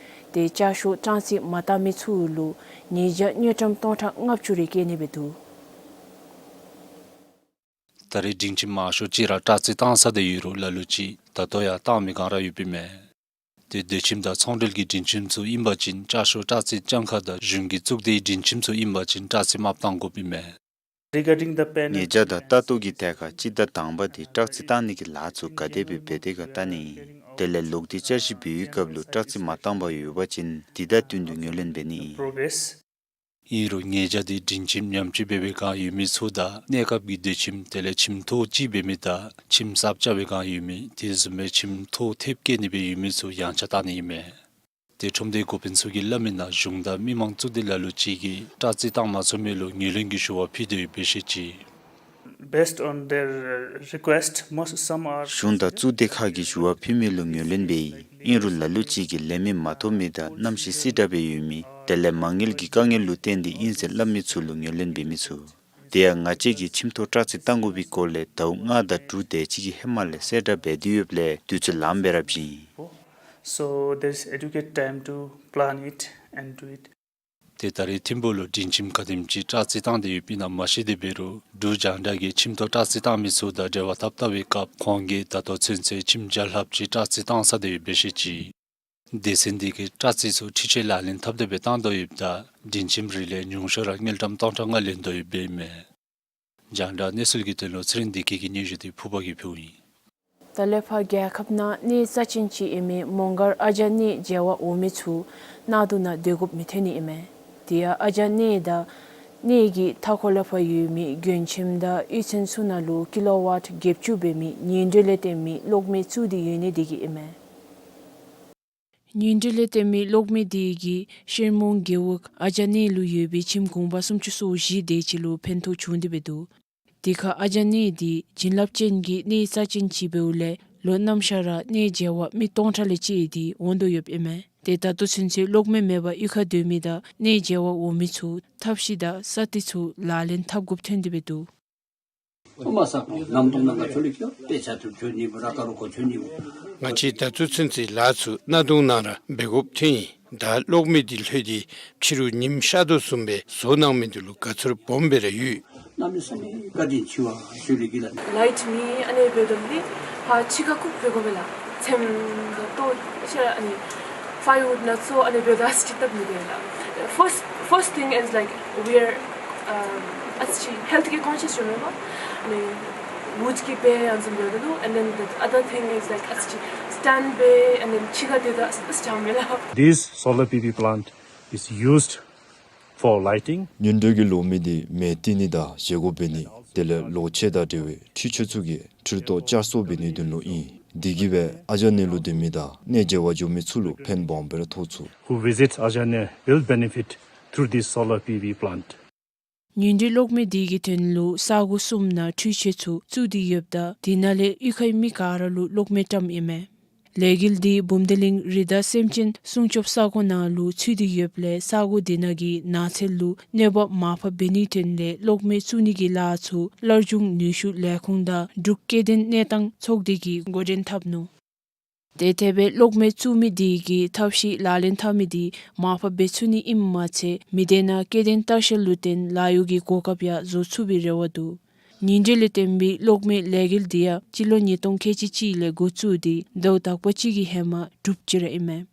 དེ་ལྕགས་ཤོག་གྲངས་རྩིས་མ་བཏང་མི་ཚུ་ལུ་ཉེས་བྱ་དངུལ་ཀྲམ་སྟོང་ཕྲག་ལྔ་བཅུ་རེ་བཀལ་ནི་སྦེ་འདུག། ད་རེས་སྒྲིང་ཁྱིམ་མང་ཤོས་ཅིག་ར་གྲངས་རྩིས་བཏང་ཚར་ཏེ་ཡོད་རུང་ལ་ལུ་ཅིག་ད་ལྟོ་ཡང་བཏང་མི་གང་ར་ཡོདཔ་ཨིན་མས། ཏེ་སྡོད་ཁྱིམ་དང་ཚོང་འབྲེལ་གྱི་སྒྲིག་ཁྱིམ་ཚུ་ཨིན་པ་ཅིན་ཅ་ཆས་སྟག་རྩེ་བཅང་ཁ་དང་གཞུང་གི་གཙུག་སྡེའི་སྒྲིག་ཁྱིམ་ཚུ་ཨིན་པ་ཅིན་སྟག་རྩེ་མར་བཏང་དགོཔ་ཨིན་མས། Regarding the pen and ཉེས་བྱ་དང་ལྟ་རྟོག་གི་ཐད་ཁར་སྤྱི་ཟླ་དང་པ་འདི་སྟག་རྩེ་བཏང་ནི་གི་ལཱ་ཚུ་ག་དེ་སྦེ་འབད་དེས་ག་བལྟ་ནི་ཨིན། དེ་ལས་ལོག་སྟེ་བསྐྱར་ཞིབ་འབད་བའི་སྐབས་ལུ་སྟག་རྩེ་མ་བཏང་པར་ཡོད་པ་ཅིན་འདི་དང་བསྟུན་ཏེ་ངོས་ལེན་འབད་ནི་ཨིན། Progress. ཨིན་རུང་ཉེས་བྱ་འདི་སྒྲིག་ཁྱིམ་ཉམས་བཅོས་འབད་བའི་བསྒང་ཡོད་མི་ཚུ་དང་གནས་སྐབས་ཀྱི་སྡོད་ཁྱིམ་དེ་ལས་ཁྱིམ་ཐོག་གཅིག་འབད་མི་དང་ཁྱིམ་གསརཔ་རྐྱབ་པའི་བསྒང་ཡོད་མི་དེ་བཟུམ་སྦེ་ཁྱིམ་ཐོག་ཐེབས་བཀལ་ནི་སྦེ་ཡོད་མི་ཚུ་ཡངས་ཆག་བཏང་ནི་ཨིན་མས། ཏེ་ཁྲོམ་སྡེའི་འགོ་དཔོན་ཚུ་གིས་སླབ་མི་ནང་གཞུང་དང་མི་མང་གཙུག་སྡེ་ལ་ལུ་ཅིག་གིས་སྟག་རྩེ་བཏང་མ་ཚུགས་མི་ལུ་ངོས་ལེན་གྱི་ཞུ་བ་ཕུལ་དོ་ཡོདཔ་སྦེ་བཤད་ཅི། Based on their, uh, request, most, some are གཞུང་དང་གཙུག་སྡེ་ཁག་གིས་ཞུ་བ་ཕུལ་མི་ལུ་ངོས་ལེན་འབད་ཡི། ཨིན་རུང་ལ་ལུ་ཅིག་གིས་ལས་མི་མ་ཐོབ་མི་དང་གནམ་གཤིས་བསིལ་དྲགས་སྦེ་ཡོད་མི་དེ་ལས་མ་དངུལ་གྱི་དཀའ་ངལ་ལུ་བརྟེན་ཏེ་ཨིན་ཟེར་སླབ་མི་ཚུ་ལུ་ངོས་ལེན་འབད་མི་ཚུགས། དེ་ཡང་ང་བཅས་ཀྱིས་ཁྱིམ་ཐོག་སྟག་རྩེ་བཏང་དགོ་པའི་སྐོར་ལས་ཟླཝ་ལྔ་དང་དྲུག་དེ་ཅིག་གི་ཧེ་མ་ལས་གསལ་བསྒྲགས་འབད་དེ་ཡོདཔ་ལས་དུས་ཚོད་ལངམ་སྦེ་ར་བྱིན། So there is adequate time to plan it and do it. ཏེ་ད་རེས་ཐིམ་ཕུག་ལུ་སྒྲིག་ཁྱིམ་ག་དེམ་ཅིག་སྟག་རྩེ་བཏང་སྟེ་ཡོདཔ་ཨིན་ན་མ་ཤེས་ཏེ་འབད་རུང་འབྲུག་རྒྱང་བསྒྲགས་ཀྱིས་ཁྱིམ་ཐོག་སྟག་རྩེ་བཏང་མི་ཚུ་དང་འབྲེལ་བ་འཐབ་བལྟ་བའི་སྐབས་ཁོང་གིས་ད་ལྟོ་ཚུན་ཚོད་ཁྱིམ་བརྒྱ་ལྷགཔ་ཅིག་སྟག་རྩེ་བཏང་ཚར་ཏེ་ཡོདཔ་སྦེ་བཤད་ཅི། སྡེ་ཚན་འདི་གིས་སྟག་རྩེ་ཚུ་འཕྲུལ་ཆས་ལག་ལེན་འཐབ་སྟེ་སྦེ་བཏང་དོ་ཡོདཔ་ད་སྒྲིག་ཁྱིམ་རེ་ལས་ཉུང་ཤོས་ར་དངུལ་ཀྲམ་སྟོང་ཕྲག་ལྔ་ལེན་དོ་ཡོདཔ་ཨིན་མས། རྒྱང་བསྒྲགས་གནས་ཚུལ་གྱི་དོན་ལུ་ཚེ་རིང་བདེ་སྐྱིད་ཀྱི་སྙན་ཞུ་འདི་ཕུར་པ་གིས་ཕུལཝ་ཨིན། ད་ལས་ཕར་རྒྱལ་ཁབ་ནང་གནས་རྩ་ཅན་ཅིག་ཨིན་མི་མོང་སྒར་ཨ་ཇ་གནས་མཇལ་བར་འོང་མི་ཚུ་གནག་དུང་ནང་སྡོད་དགོཔ་མི་འཐོན་ནི་ཨིན་མས། དེ་ཡང་ཨ་ཇ་གནས་དང་གནས་ཀྱི་མཐའ་འཁོར་ལས་ཕར་ཡོད་མི་དགོན་ཁྱིམ་དང་གཡུས་ཚན་ཚུ་ནང་ལུ་ཀི་ལོ་ཝཊ་བརྒྱད་ཅུ་འབད་མི་ཉིང་འབྲུ་ལས་བརྟེན་མི་གློག་མེ་བཙུགས་ཏེ་ཡོད་ནི་དེ་གིས་ཨིན་མས། ཉིང་འབྲུ་ལས་བརྟེན་མི་གློག་མེ་དེ་གིས་ཤེར་མོང་རྒེད་འོག་ཨ་ཇ་གནས་ལུ་ཡོད་པའི་ཁྱིམ་གུང་པ་སུམ་ཅུ་སོ་བཞི་དེ་ཅིག་ལུ་ཕན་ཐོགས་བྱུང་སྟེ་སྦེ་འདུག། དེ་ཁར་ཨ་ཇ་གནས་འདི་བྱིན་རླབས་ཅན་གྱི་གནས་རྩ་ཅན་ཅིག་འབདཝ་ལས་ལོ་གནམ་ཤར་ར་གནས་མཇལ་བར་མི་སྟོང་ཕྲག་ལས་བཅད་དེ་འོང་དོ་ཡོདཔ་ཨིན་མས། ཏེ་ད་ལྟོ་ཚུན་ཚོད་གློག་མེ་མེད་པར་གཡུས་ཁར་སྡོད་མི་དང་གནས་མཇལ་བར་འོང་མི་ཚུ་ཐབས་ཤེས་དང་ས་གཏེར་ཚུ་ལག་ལེན་འཐབ་དགོཔ་ཐོན་ཏེ་སྦེ་འདུག། ཨོ་མ་ས་ཁོང་གནམ་དུང་ནང་ཁར་ཚུར་ལུ་སྐྱོད་དཔེ་ཆ་ཚུ་འཁྱོག་ནི་འབད་ར་ཀ་རུ་ཁོ་འཁྱོག་ནི་འབད། ང་བཅས་ད་ལྟོ་ཚུན་ཚོད་ལཱ་ཚུ་གནམ་དུང་ནང་ར་འབད་དགོཔ་ཐོན་ཡི། ད་གློག་མེ་འདི་ལྷོད་དེ་ཕྱི་རུ་ཉིམ་ཤར་དོ་བཟུམ་སྦེ་བཟོ་གནང་མི་འདི་ལུ་དགའ་ཚོར་སྦོམ་སྦེ་ར་ཡོད། གནམ་མེད་ས་མེད་བཀའ་དྲིན་ཆེ་བ་ཞུ་ལེགས་ལགས། ལའིཊ་མེད། ཨ་ནི་འབདཝ་ད་ནི་ཕར་ཕྱི་ཁར་ཁུག་འབད་དགོ་པས་ལགས། ཚེམ་དང་ལྟོ་ཤ་ཨ་ནི་ཕའི་ཝུཌ་ནང་ཚུ་ཨ་ནི་འབདཝ་ད་ཨ་ཙི་ཅིག་སྟབས་མི་བདེ་ལགས། First, first thing is like we are, um, ཨ་ཙི་ཅིག་ཧེལཐ་གི་ཀོན་ཤཱསི་ཡོད་མེན་པ། ཨ་ནི་ཝུཌ་གི་བེཌ་ཡང་བཟུམ་འབདཝ་ད་ལུ། And then the other thing is like ཨ་ཙི་ཅིག་སི་ཊེནཌ་བེཌ། And then ཕྱི་ཁར་སྡོདཔ་ད་ཨ་ཙི་ཅིག་ཧང་མས་ལགས། This solar P V plant is used for lighting. ཉིང་འབྲུ་གི་གློག་མེ་འདི་མེ་བཏེག་ནི་དང་བཞེས་སྒོ་འབད་ནི་དེ་ལས་གློག་ཆས་དང་འབྲེལ་བའི་འཕྲུལ་ཆས་ཚུ་གི་འཕྲུལ་ཐོག་བསྐྱར་གསོ་འབད་ནིའི་དོན་ལུ་ཨིན། དེ་གིས་སྦེ་ཨ་ཇ་གནས་ལུ་སྡོད་མི་དང་གནས་མཇལ་བར་འགྱོ་མི་ཚུ་ལུ་ཕན་སྦོམ་སྦེ་ར་ཐོགས་ཚུགས། Who visits Ajane will benefit through this solar P V plant. ཉིང་འབྲུ་གློག་མེ་འདི་གི་དོན་ལུ་ས་གོ་གསུམ་ནང་འཕྲུལ་ཆས་ཚུ་བཙུགས་ཏེ་ཡོདཔ་ད་དེ་ནང་ལས་གཡུས་ཁའི་མི་ག་ར་ལུ་གློག་མེ་བཀྲམ་ཨིན་མས། ལས་འགུལ་འདི་བུམ་སྡེ་གླིང་རི་དྭགས་སེམས་ཅན་སྲུང་སྐྱོབ་ས་གོ་ནང་ལུ་ཚུད་དེ་ཡོདཔ་ལས་ས་གོ་དེ་ནང་གི་ནགས་ཚལ་ལུ་གནོད་པ་མར་ཕབ་འབད་ནིའི་དོན་ལས་གློག་མེ་བཙུགས་ནི་གི་ལཱ་ཚུ་སླར་འབྱུང་ནུས་ཤུགས་ལས་ཁུངས་དང་འབྲུག་སྐྱེ་ལྡན་གནས་སྟངས་ཚོགས་སྡེ་གིས་འགོ་འདྲེན་འཐབ་ནུག། དེ་དེ་སྦེ་གློག་མེ་བཙུགས་མི་དེ་གིས་ཐབས་ཤེས་ལག་ལེན་འཐབ་མི་དེ་མར་ཕབ་འབད་ཚུགས་ནི་ཨིནམ་མ་ཚད་མི་སྡེ་ནང་སྐྱེ་ལྡན་ལྟ་བཤལ་ལུ་བརྟེན་ལཱ་གཡོག་གི་གོ་སྐབས་ཡང་བཟོ་ཚུགས་པའི་རེ་བ་འདུག། ཉིང་འབྲུ་ལས་བརྟེན་པའི་གློག་མེ་ལས་འགུལ་དེ་ཡང་སྤྱི་ལོ་ཉིས་སྟོང་ཁལ་གཅིག་གཅིག་ལས་འགོ་བཙུགས་ཏེ་ཟླཝ་དག་པ་གཅིག་གི་ཧེ་མ་གྲུབ་ཅི་ར་ཨིན་མས།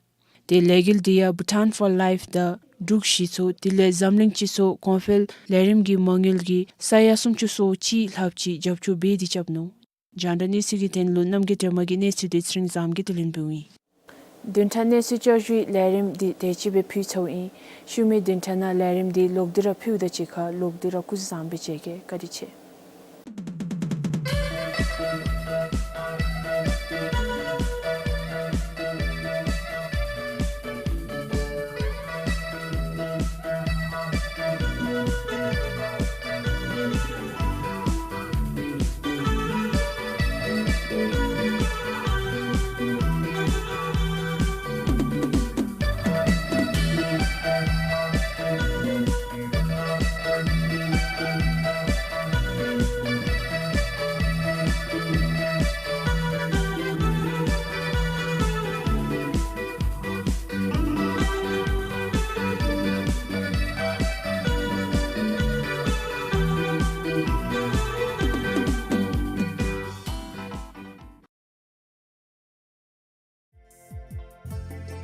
དེ་ལས་འགུལ་དེ་ཡང་བྷུ་ཊཱན་ཕོར་ལའིཕ་དང་འབྲུག་གཞི་ཚོགས་དེ་ལས་འཛམ་གླིང་སྤྱི་ཚོགས་གོང་འཕེལ་ལས་རིམ་གྱི་མ་དངུལ་གྱི་ས་ཡ་སུམ་ཅུ་སོ་གཅིག་ལྷགཔ་ཅིག་རྒྱབ་སྐྱོར་འབད་དེ་རྐྱབ་ནུག། རྒྱང་བསྒྲགས་གནས་ཚུལ་གྱི་དོན་ལུ་རྣམ་རྒྱལ་སྒྲོལ་མ་གི་གནས་ཚུལ་འདི་ཚེ་རིང་བཟངམོ་གིས་བསྡུ་ལེན་འབདཝ་ཨིན། བདུན་ཕྲག་གནས་ཚུལ་བསྐྱར་ཞུའི་ལས་རིམ་འདི་དེ་ཅིག་སྦེ་ཕུལ་ཚརཝ་ཨིན། ཤུལ་མའི་བདུན་ཕྲག་ནང་ལས་རིམ་འདི་ལོག་སྟེ་ར་ཕུལཝ་ད་གཅིག་ཁར་ལོག་སྟེ་ར་སྐུ་གཟུགས་བཟང་པོ་སྦེ་མཇལ་གེ། བཀའ་དྲིན་ཆེ།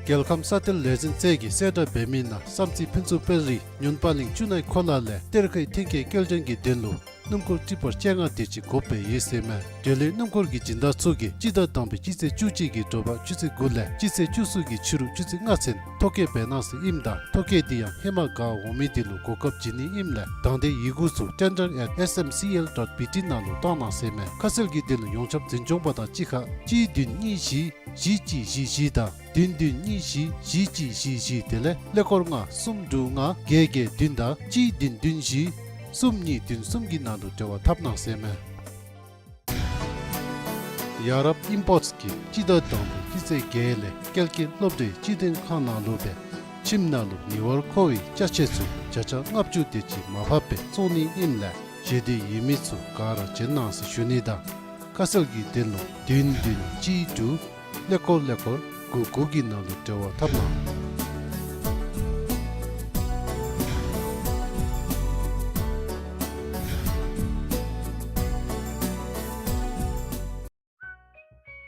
རྒྱལ་ཁམས་ས་གཏེར་ལས་འཛིན་ཚད་ཀྱིས་གསལ་བསྒྲགས་འབད་མི་ནང་བསམ་རྩེ་ཕུན་ཚོགས་དཔལ་རི་ཉོན་པ་གླིང་ཆུ་ནའི་ཁོ་ལ་ལས་གཏེར་ཁའི་ཐོན་སྐྱེད་སྐྱེལ་འདྲེན་གྱི་དོན་ལུ་སྣུམ་འཁོར་ཊི་པར་བཅོ་ལྔ་དེ་ཅིག་དགོཔ་སྦེ་ཡོད་ཟེར་མས། དེ་ལས་སྣུམ་འཁོར་གྱི་སྦྱིན་བདག་ཚུ་གིས་སྤྱི་ཟླ་དང་པའི་སྤྱི་ཚེས་བཅུ་གཅིག་གི་དྲོ་པ་ཆུ་ཚོད་དགུ་ལས་སྤྱི་ཚེས་བཅུ་གསུམ་གྱི་ཕྱི་རུ་ཆུ་ཚོད་ལྔ་ཚུན་ཐོ་བཀོད་འབད་གནང་ཟེར་ཨིནམ་ད་ཐོ་བཀོད་དེ་ཡང་ཧེ་མ་ག་འོང་མི་དེ་ལུ་གོ་སྐབས་བྱིན་ནི་ཨིནམ་ལས་དང་འདོད་ཡི་གུ་ཚུ་tender at S M C L dot B T ནང་ལུ་བཏང་གནང་ཟེར་མས། ཁ་གསལ་གྱི་དོན་ལུ་ཡོངས་ཁྱབ་འཛིན་སྐྱོང་པ་དང་གཅིག་ཁར་གཅིག་བདུན་གཉིས་བཞི་བཞི་གཅིག་བཞི་བཞི་དང་བདུན་བདུན་གཉིས་བཞི་བཞི་གཅིག་བཞི་བཞི་དེ་ལས་ཀླད་ཀོར་ལྔ་གསུམ་དྲུག་ལྔ་བརྒྱད་བརྒྱད་བདུན་དང་གཅིག་བདུན་བདུན་བཞི་གསུམ་གཉིས་བདུན་གསུམ་གྱི་ནང་དུ་འབྲེལ་བ་འཐབ་གནང་ཟེར་མས། ཡ་རབ་ཨིམ་པོརཊསི་གིས་སྤྱི་ཟླ་དང་པའི་སྤྱི་ཚེས་བརྒྱད་ལས་སྐྱེལ་སྐྱེལ་སློབ་གྲྭའི་སྤྱི་དོན་ཁང་ནང་ལུ་སྦེ་ཁྱིམ་ནང་ལུ་ཉེ་བར་མཁོ་བའི་ཅ་ཆས་ཚུ་བརྒྱ་ཆ་ལྔ་བཅུ་དེ་ཅིག་མར་ཕབ་སྦེ་བཙོང་ནི་ཨིནམ་ལས་བརྗེད་དེ་ཡོད་མི་ཚུ་ག་ར་བྱོན་གནང་ཟེར་ཞུ་ནི་དང་ཁ་གསལ་གྱི་དོན་ལུ་བདུན་བདུན་གཅིག་དྲུག་ཀླད་ཀོར་ཀླད་ཀོར་དགུ་དགུ་གི་ནང་ལུ་འབྲེལ་བ་འཐབ་གནང་།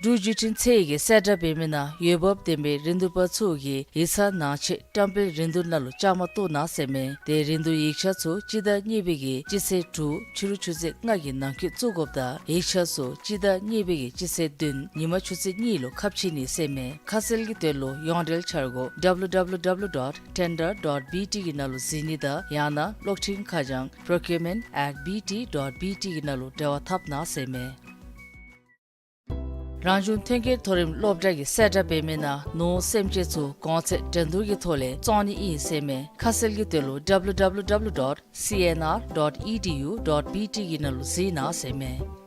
འབྲུག་བརྒྱུད་འཕྲིན་ཚད་ཀྱིས་གསལ་བསྒྲགས་འབད་མི་ནང་འོས་འབབ་ལྡན་པའི་རིན་བསྡུར་པ་ཚུ་གིས་ཡིག་ཚང་ནང་ཆས་བཀྲམ་སྤེལ་རིན་བསྡུར་ནང་ལུ་བཅའ་མར་གཏོགས་གནང་ཟེར་མས། དེ་རིན་བསྡུར་ཡིག་ཆ་ཚུ་སྤྱི་ཟླ་གཉིས་པའི་གི་སྤྱི་ཚེས་དྲུག་ཕྱི་རུ་ཆུ་ཚོད་ལྔ་གི་ནང་འཁོད་བཙུགས་དགོཔ་དང་ཡིག་ཆ་ཚུ་སྤྱི་ཟླ་གཉིས་པའི་གི་སྤྱི་ཚེས་བདུན་ཉིན་མ་ཆུ་ཚོད་གཉིས་ལུ་ཁ་ཕྱེ་ནི་ཟེར་མས། ཁ་གསལ་གྱི་དོན་ལུ་ཡོངས་འབྲེལ་འཆར་སྒོ་W W W dot tender dot B T གི་ནང་ལུ་གཟིགས་ནི་དང་ཡང་ན་གློག་འཕྲིན་ཁ་བྱང་procurement at B T dot B T གི་ནང་ལུ་འབྲེལ་བ་འཐབ་གནང་ཟེར་མས། རང་བྱུང་ཐོན་སྐྱེད་མཐོ་རིམ་སློབ་གྲྭ་གིས་གསལ་བསྒྲགས་འབད་མི་ནང་ནོར་སེམས་ཅན་ཚུ་གོང་ཚད་འགྲན་བསྡུར་གྱི་ཐོག་ལས་བཙོང་ནི་ཨིན་ཟེར་མས། ཁ་གསལ་གྱི་དོན་ལུ W W W dot C N R dot E D U dot B T གི་ནང་ལུ་གཟིགས་གནང་ཟེར་མས།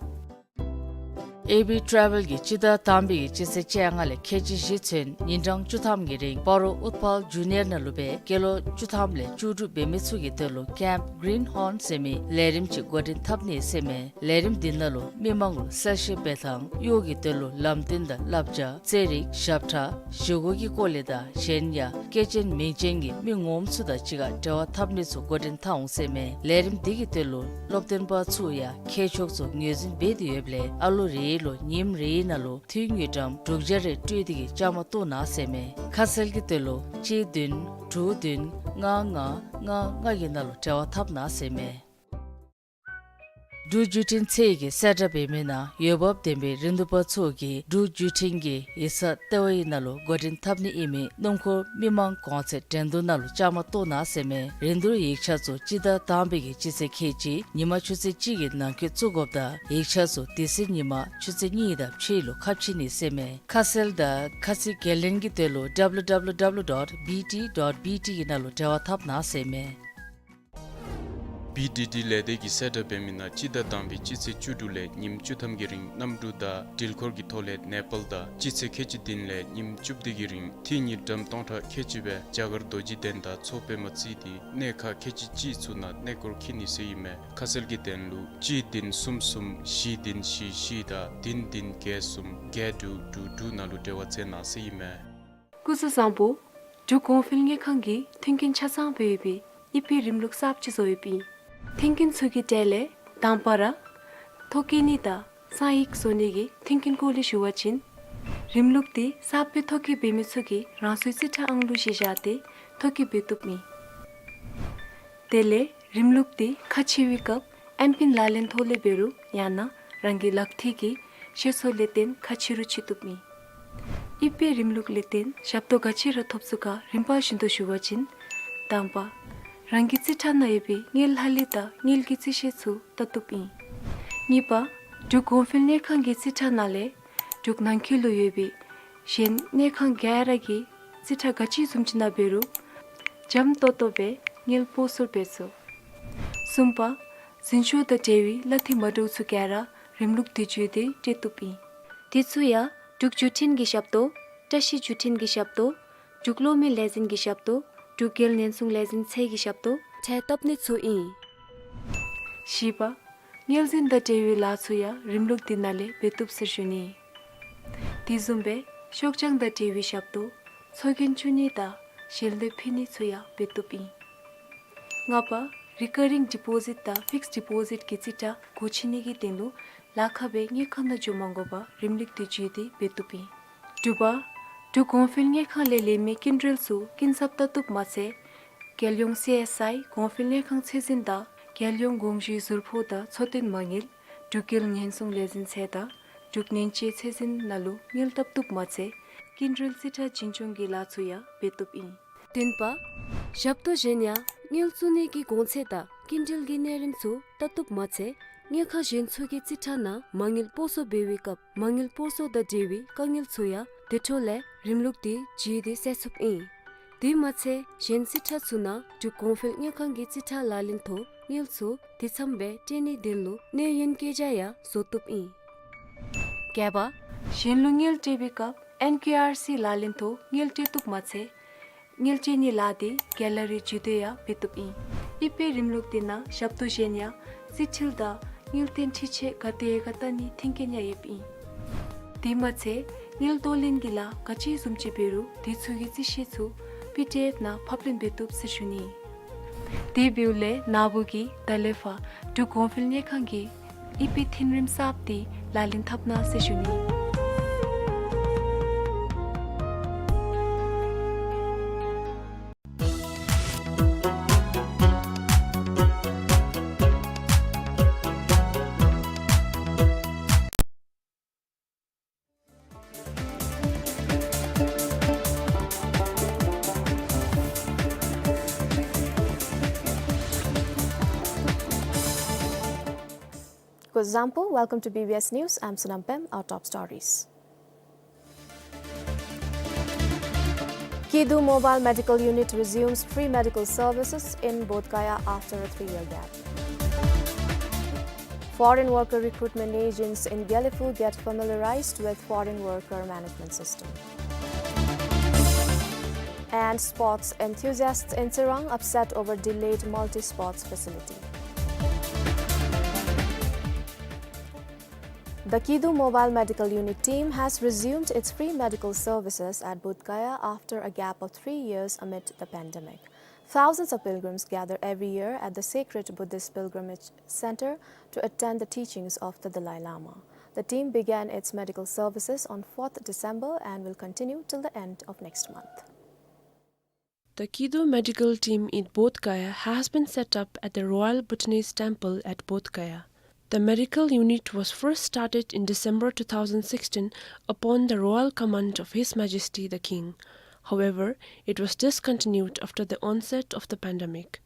ཨེ་བི་ཊ་རེ་ཝེལ་གྱིས་སྤྱི་ཟླ་དང་པའི་གི་སྤྱི་ཚེས་བཅོ་ལྔ་ལས་ཁལ་གཅིག་བཞི་ཚུན་ཉིན་གྲངས་བཅུ་ཐམ་གྱི་རིང་སྤ་རོ་ཨུཏྤལ་ཇུ་ནི་ཡར་ནང་ལུ་སྦེ་སྐྱེས་ལོ་བཅུ་ཐམ་ལས་བཅུ་དྲུག་འབད་མི་ཚུ་གི་དོན་ལུ་ཀེམཔ་གིརིན་ཧོརན་ཟེར་མི་ལས་རིམ་ཅིག་འགོ་འདྲེན་འཐབ་ནི་ཟེར་མས། ལས་རིམ་འདི་ནང་ལུ་མི་མང་ལུ་གསལ་བཤད་འབད་ཐངས་གཡོག་གི་དོན་ལུ་ལམ་སྟོན་དང་བསླབ་བྱ་རྩེད་རིགས་ཞབས་ཁྲ་བཞེས་སྒོ་གི་སྐོར་ལས་དང་གཞན་ཡང་སྐྱེས་ཆེན་མིང་ཅན་གྱི་མི་ངོམ་ཚུ་དང་གཅིག་ཁར་འབྲེལ་བ་འཐབ་ནི་ཚུ་འགོ་འདྲེན་འཐབ་འོང་ཟེར་མས། ལས་རིམ་འདི་གི་དོན་ལུ་སློབ་སྟོན་པ་ཚུ་ཡང་མཁས་མཆོག་ཚུ་ངོས་འཛིན་འབད་དེ་ཡོདཔ་ལས་ཨ་ལོ་རེ་ལུ་ཉིནམ་རེའི་ནང་ལུ་འཐུས་དངུལ་ཀྲམ་དྲུག་བརྒྱ་རེ་སྤྲོད་དེ་གིས་བཅའ་མར་གཏོགས་གནང་ཟེར་མས། ཁ་གསལ་གྱི་དོན་ལུ་གཅིག་བདུན་དྲུག་བདུན་ལྔ་ལྔ་ལྔ་ལྔ་གི་ནང་ལུ་འབྲེལ་བ་འཐབ་གནང་ཟེར་མས། འབྲུག་བརྒྱུད་འཕྲིན་ཚད་ཀྱིས་གསལ་བསྒྲགས་འབད་མི་ནང་འོས་འབབ་ལྡན་པའི་རིན་བསྡུར་པ་ཚུ་གིས་འབྲུག་བརྒྱུད་འཕྲིན་གྱི་ཡིག་ཚང་ལྟེ་བའི་ནང་ལུ་འགོ་འདྲེན་འཐབ་ནི་ཨིན་མི་སྣུམ་འཁོར་མི་མང་གོང་ཚད་འགྲན་བསྡུར་ནང་ལུ་བཅའ་མར་གཏོགས་གནང་ཟེར་མས། རིན་བསྡུར་ཡིག་ཆ་ཚུ་སྤྱི་ཟླ་དང་པའི་གི་སྤྱི་ཚེས་ཁལ་གཅིག་ཉིན་མ་ཆུ་ཚོད་གཅིག་གི་ནང་འཁོད་བཙུགས་དགོཔ་དང་ཡིག་ཆ་ཚུ་དེ་ཚེ་ཉིན་མ་ཆུ་ཚོད་གཉིས་དང་ཕྱེད་ལུ་ཁ་ཕྱེ་ནི་ཟེར་མས། ཁ་གསལ་དང་ཁ་ཚིག་འགན་ལེན་གྱི་དོན་ལུ་W W W dot B T dot B T གི་ནང་ལུ་འབྲེལ་བ་འཐབ་གནང་ཟེར་མས། B D D ལས་སྡེ་གིས་གསལ་བསྒྲགས་འབད་མི་ནང་སྤྱི་ཟླ་དང་པའི་སྤྱི་ཚེས་བཅུ་དྲུག་ལས་ཉིནམ་བཅུ་ཐམ་གྱི་རིང་གནམ་གྲུ་དང་འགྲུལ་འཁོར་གྱི་ཐོག་ལས་ནེ་པཱལ་དང་སྤྱི་ཚེས་ཁལ་གཅིག་བདུན་ལས་ཉིནམ་བཅུ་བདུན་གྱི་རིང་འཐུས་དངུལ་ཀྲམ་སྟོང་ཕྲག་ཁལ་གཅིག་སྦེ་རྒྱ་གར་རྡོ་རྗེ་གདན་དང་མཚོ་པདྨ་བརྩིས་ཏེ་གནས་ཁག་ཁལ་གཅིག་གཅིག་ཚུ་ནང་གནས་སྐོར་འཁྱིད་ནི་ཟེར་ཨིན་མས། ཁ་གསལ་གྱི་དོན་ལུ་གཅིག་བདུན་གསུམ་གསུམ་བཞི་བདུན་བཞི་བཞི་དང་བདུན་བདུན་བརྒྱད་གསུམ་བརྒྱད་དྲུག་དྲུག་དྲུག་ནང་ལུ་འབྲེལ་བ་མཛད་གནང་ཟེར་ཨིན་མས། སྐུ་གཟུགས་བཟང་པོ། འབྲུག་གོང་འཕེལ་དངུལ་ཁང་གིས་མཐུན་རྐྱེན་ཆ་ཚང་སྦེ་ཡོད་པའི་ཨི་པེ་རིམ་ལུགས་གསརཔ་ཅིག་བཟོ་ཡོདཔ་ཨིན། མཐུན་རྐྱེན་ཚུ་གི་གྲས་ལས་དང་པ་ར་ཐོ་བཀོད་ནི་དང་གསང་ཡིག་བཟོ་ནི་གི་མཐུན་རྐྱེན་སྐོར་ལས་ཞུ་བ་ཅིན་རིམ་ལུགས་འདི་གསརཔ་སྦེ་ཐོ་བཀོད་འབད་མི་ཚུ་གིས་རང་སོའི་རྩིས་ཁྲ་ཨང་གླུ་གཞི་བཞག་སྟེ་ཐོ་བཀོད་འབད་བཏུབ་ཨིན། དེ་ལས་རིམ་ལུགས་འདི་ཁ་ཕྱེ་བའི་སྐབས་ཨེམ་པིན་ལག་ལེན་ཐོག་ལས་འབད་རུང་ཡང་ན་རང་གི་ལག་ཐིག་གི་ཤེས་ཚད་ལས་བརྟེན་ཁ་ཕྱེ་རུང་ཕྱེ་བཏུབ་ཨིན། ཨི་པེ་རིམ་ལུགས་ལས་བརྟེན་ཞབས་ཏོག་ག་ཅི་ར་ཐོབ་ཚུགས་ག་རིམ་པ་བཞིན་དུ་ཞུ་བ་ཅིན། དང་པ། རང་གི་རྩིས་ཁྲ་ནང་ཡོད་པའི་དངུལ་ལྷག་ལུས་དང་དངུལ་གྱི་རྩིས་ཤེས་ཚུ་བལྟ་བཏུབ་ཨིན། གཉིས་པ། འབྲུག་གོང་འཕེལ་དངུལ་ཁང་གི་རྩིས་ཁྲ་ནང་ལས་འབྲུག་ནང་འཁོད་ལུ་ཡོད་པའི་གཞན་དངུལ་ཁང་ག་ར་གི་རྩིས་ཁྲ་ག་ཅི་བཟུམ་ཅིག་ནང་འབད་རུང་འཇམ་ཏོག་ཏོ་སྦེ་དངུལ་སྤོ་སོར་འབད་ཚུགས། གསུམ་པ། འཛིན་སྐྱོང་དང་འབྲེལ་བའི་གླ་འཐུས་མ་འདྲཝ་ཚུ་ག་ར་རིམ་ལུགས་དེ་བརྒྱུད་དེ་སྤྲོད་བཏུབ་ཨིན། དེ་ཚུ་ཡང་འབྲུག་བརྒྱུད་འཕྲིན་གྱི་ཞབས་ཏོག་བཀྲ་ཤིས་བརྒྱུད་འཕྲིན་གྱི་ཞབས་ཏོག་འབྲུག་གློག་མེ་ལས་འཛིན་གྱི་ཞབས་ཏོག་འབྲུག་རྒྱལ་ཉེན་སྲུང་ལས་འཛིན་ཚད་ཀྱི་ཞབས་ཏོག་འཕྲལ་བཏབ་ནི་ཚུ་ཨིན། བཞི་པ། དངུལ་འཛིན་དང་འབྲེལ་བའི་ལཱ་ཚུ་ཡང་རིམ་ལུགས་འདི་ནང་ལས་འབད་བཏུབ་ཟེར་ཞུ་ནི། དེ་བཟུམ་སྦེ་ཤོག་བྱང་དང་འབྲེལ་བའི་ཞབས་ཏོག་ཚོགས་རྒྱན་བཙུགས་ནི་དང་ཞལ་འདེབས་ཕུལ་ནི་ཚུ་ཡང་འབད་བཏུབ་ཨིན། ལྔ་པ། རི་ཀ་རིང་ཌི་པོ་ཟིཊ་དང་ཕིགསཌ་ཌི་པོ་ཟིཊ་གི་རྩིས་ཁྲ་སྒོ་ཕྱེ་ནི་གི་དོན་ལུ་ལཱ་ཁག་སྦེ་དངུལ་ཁང་ནང་འགྱོ་མ་དགོ་པར་རིམ་ལུགས་དེ་བརྒྱུད་དེ་འབད་བཏུབ་ཨིན། དྲུག་པ། འབྲུག་གོང་འཕེལ་དངུལ་ཁང་ལས་ལེན་མི་སྐྱིན་འགྲུལ་ཚུ་སྐྱིན་ཚབ་བཏབ་བཏུབ་མ་ཚད་རྒྱལ་ཡོངས་སི་ཨེསི་ཨའི་གོང་འཕེལ་དངུལ་ཁང་ཚད་འཛིན་དང་རྒྱལ་ཡོངས་དགོངས་ཞུའི་ཟུར་ཕོགས་དང་འཚོ་རྟེན་མ་དངུལ་འབྲུག་རྒྱལ་ཉེན་སྲུང་ལས་འཛིན་ཚད་དང་འབྲུག་ནན་ཅེ་ཚད་འཛིན་ནང་ལུ་དངུལ་བཏབ་བཏུབ་མ་ཚད་སྐྱིན་འགྲུལ་རྩིས་ཁྲ་བྱིན་སྐྱོང་གི་ལཱ་ཚུ་ཡང་འབད་བཏུབ་ཨིན། བདུན་པ། ཞབས་ཏོག་གཞན་ཡང་དངུལ་བཙུགས་ནི་གི་གོང་ཚད་དང་སྐྱིན་འགྲུལ་གྱི་གནས་རིམ་ཚུ་བལྟ་བཏུབ་མ་ཚད་དངུལ་ཁང་གཞན་ཚུ་གི་རྩིས་ཁྲ་ནང་མ་དངུལ་སྤོ་སོར་འབད་བའི་སྐབས་མ་དངུལ་སྤོ་སོར་དང་འབྲེལ་བའི་དཀའ་ངལ་ཚུ་ཡང་དེ་འཕྲོ་ལས་རིམ་ལུགས་དེ་བརྒྱུད་དེ་སེལ་ཚུགསཔ་ཨིན། དེ་མ་ཚད་གཞན་རྩིས་ཁྲ་ཚུ་ནང་འབྲུག་གོང་འཕེལ་དངུལ་ཁང་གི་རྩིས་ཁྲ་ལག་ལེན་ཐོག་དངུལ་ཚུ་དེ་ཚངམ་སྦེ་སྤྲོད་ནིའི་དོན་ལུ་གནས་ཡུན་བཀོད་རྒྱ་ཡང་བཟོ་བཏུབ་ཨིན། བརྒྱད་པ། གཞན་ལུ་དངུལ་སྤྲོད་པའི་སྐབས་ཨེན་ཀེ་ཨར་སི་ལག་ལེན་ཐོག་དངུལ་སྤྲོད་བཏུབ་མ་ཚད་དངུལ་སྤྲོད་ནིའི་ལཱ་དེ་རྒྱལ་ལ་རི་བརྒྱུད་དེ་ཡང་འབད་བཏུབ་ཨིན། ཨི་པའི་རིམ་ལུགས་དེ་ནང་ཞབས་ཏོག་གཞན་ཡང་རྩིས་འཕྲུལ་དང་དངུལ་རྟེན་འཕྲུལ་ཆས་ག་དེ་ག་བལྟ་ནིའི་མཐུན་རྐྱེན་ཡང་ཡོདཔ་ཨིན། དེ་མ་ཚད་དངུལ་གཏོར་ལེན་གྱི་ལཱ་ག་ཅི་བཟུམ་ཅིག་འབད་རུང་དེ་ཚུ་གི་རྩིས་གཞི་ཚུ་པི་ཌི་ཨེཕ་ནང་ཕབ་ལེན་འབད་བཏུབ་ཟེར་ཞུ་ནི། དེ་འབདཝ་ལས་ན་བུ་གིས་ད་ལས་ཕར་འབྲུག་གོང་འཕེལ་དངུལ་ཁང་གི་ཨི་པའི་མཐུན་རིམ་གསརཔ་དེ་ལག་ལེན་འཐབ་གནང་ཟེར་ཞུ་ནི། Kuzuzangpo, welcome to B B S News. I'm Sonam Pem. Our top stories. Kidu Mobile Medical Unit resumes free medical services in Bodh Gaya after a three-year gap. Foreign worker recruitment agents in Gelephu get familiarized with foreign worker management system. And sports enthusiasts in Tsirang upset over delayed multi-sports facility. The Kidu Mobile Medical Unit team has resumed its free medical services at Bodh Gaya after a gap of three years amid the pandemic. Thousands of pilgrims gather every year at the sacred Buddhist pilgrimage center to attend the teachings of the Dalai Lama. The team began its medical services on fourth December and will continue till the end of next month. The Kidu medical team in Bodh Gaya has been set up at the Royal Bhutanese Temple at Bodh Gaya. The medical unit was first started in December two thousand sixteen upon the royal command of His Majesty the King. However, it was discontinued after the onset of the pandemic.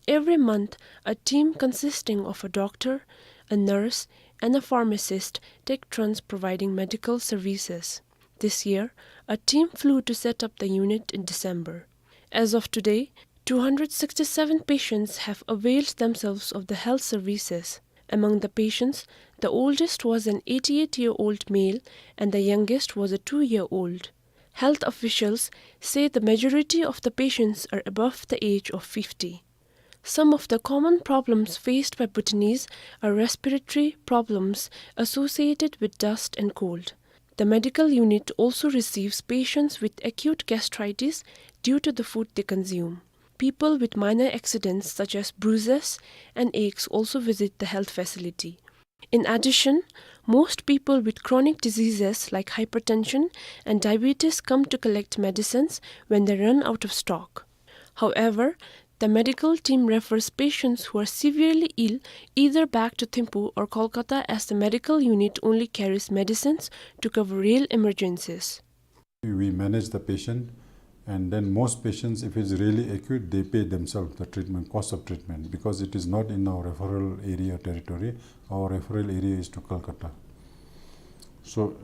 Every month, a team consisting of a doctor, a nurse, and a pharmacist take turns providing medical services. This year, a team flew to set up the unit in December. As of today, two hundred sixty-seven patients have availed themselves of the health services. Among the patients, the oldest was an eighty-eight-year-old male and the youngest was a two-year-old. Health officials say the majority of the patients are above the age of fifty. Some of the common problems faced by Bhutanese are respiratory problems associated with dust and cold. The medical unit also receives patients with acute gastritis due to the food they consume. People with minor accidents such as bruises and aches also visit the health facility. In addition, most people with chronic diseases like hypertension and diabetes come to collect medicines when they run out of stock. However, the medical team refers patients who are severely ill either back to Thimphu or Kolkata, as the medical unit only carries medicines to cover real emergencies. We manage the patient, and then most patients, if it's really acute, they pay themselves the treatment, cost of treatment, because it is not in our referral area territory. Our referral area is to Calcutta. So,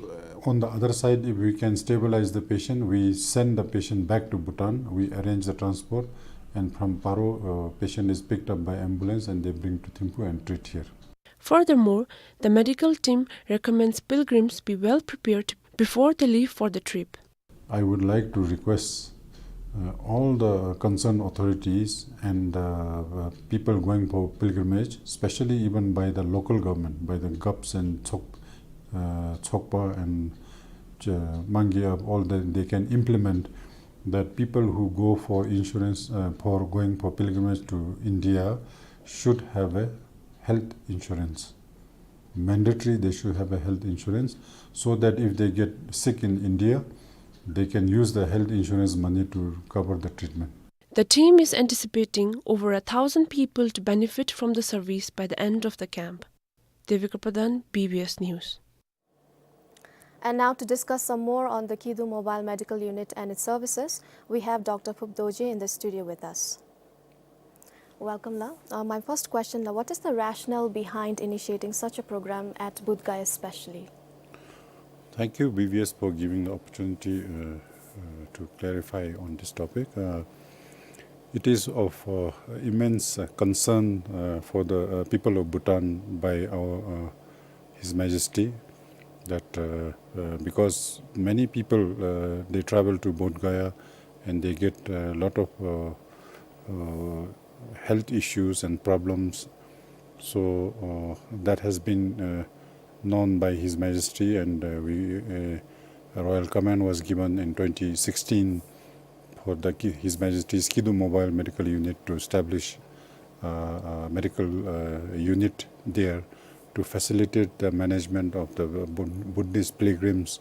uh, on the other side, if we can stabilize the patient, we send the patient back to Bhutan, we arrange the transport, and from Paro, uh, patient is picked up by ambulance and they bring to Thimphu and treat here. Furthermore, the medical team recommends pilgrims be well prepared before they leave for the trip. I would like to request, uh, all the concerned authorities and, uh, uh, people going for pilgrimage, especially even by the local government, by the Gaps and Tsok-, uh, Tsokpa and, uh, Mangi, uh, all the, they can implement that people who go for insurance, uh, for going for pilgrimage to India should have a health insurance. Mandatory, they should have a health insurance, so that if they get sick in India, They can use the health insurance money to cover the treatment. The team is anticipating over a thousand people to benefit from the service by the end of the camp. Devika Pradhan, B B S News. And now to discuss some more on the Kidu Mobile Medical Unit and its services, we have Doctor Phup Dorji in the studio with us. Welcome, La. Uh, my first question, La, what is the rationale behind initiating such a program at Bodh Gaya especially? Thank you, B B S, for giving the opportunity, uh, uh, to clarify on this topic. Uh, it is of, uh, immense, uh, concern, uh, for the, uh, people of Bhutan by our, uh, His Majesty, that, uh, uh, because many people, uh, they travel to Bodh Gaya and they get a lot of, uh, uh, health issues and problems. So, uh, that has been, uh, known by His Majesty, and, uh, we, uh, a royal command was given in twenty sixteen for the Ki-, His Majesty's Kidu Mobile Medical Unit to establish, uh, a medical, uh, unit there to facilitate the management of the Bud-, Buddhist pilgrims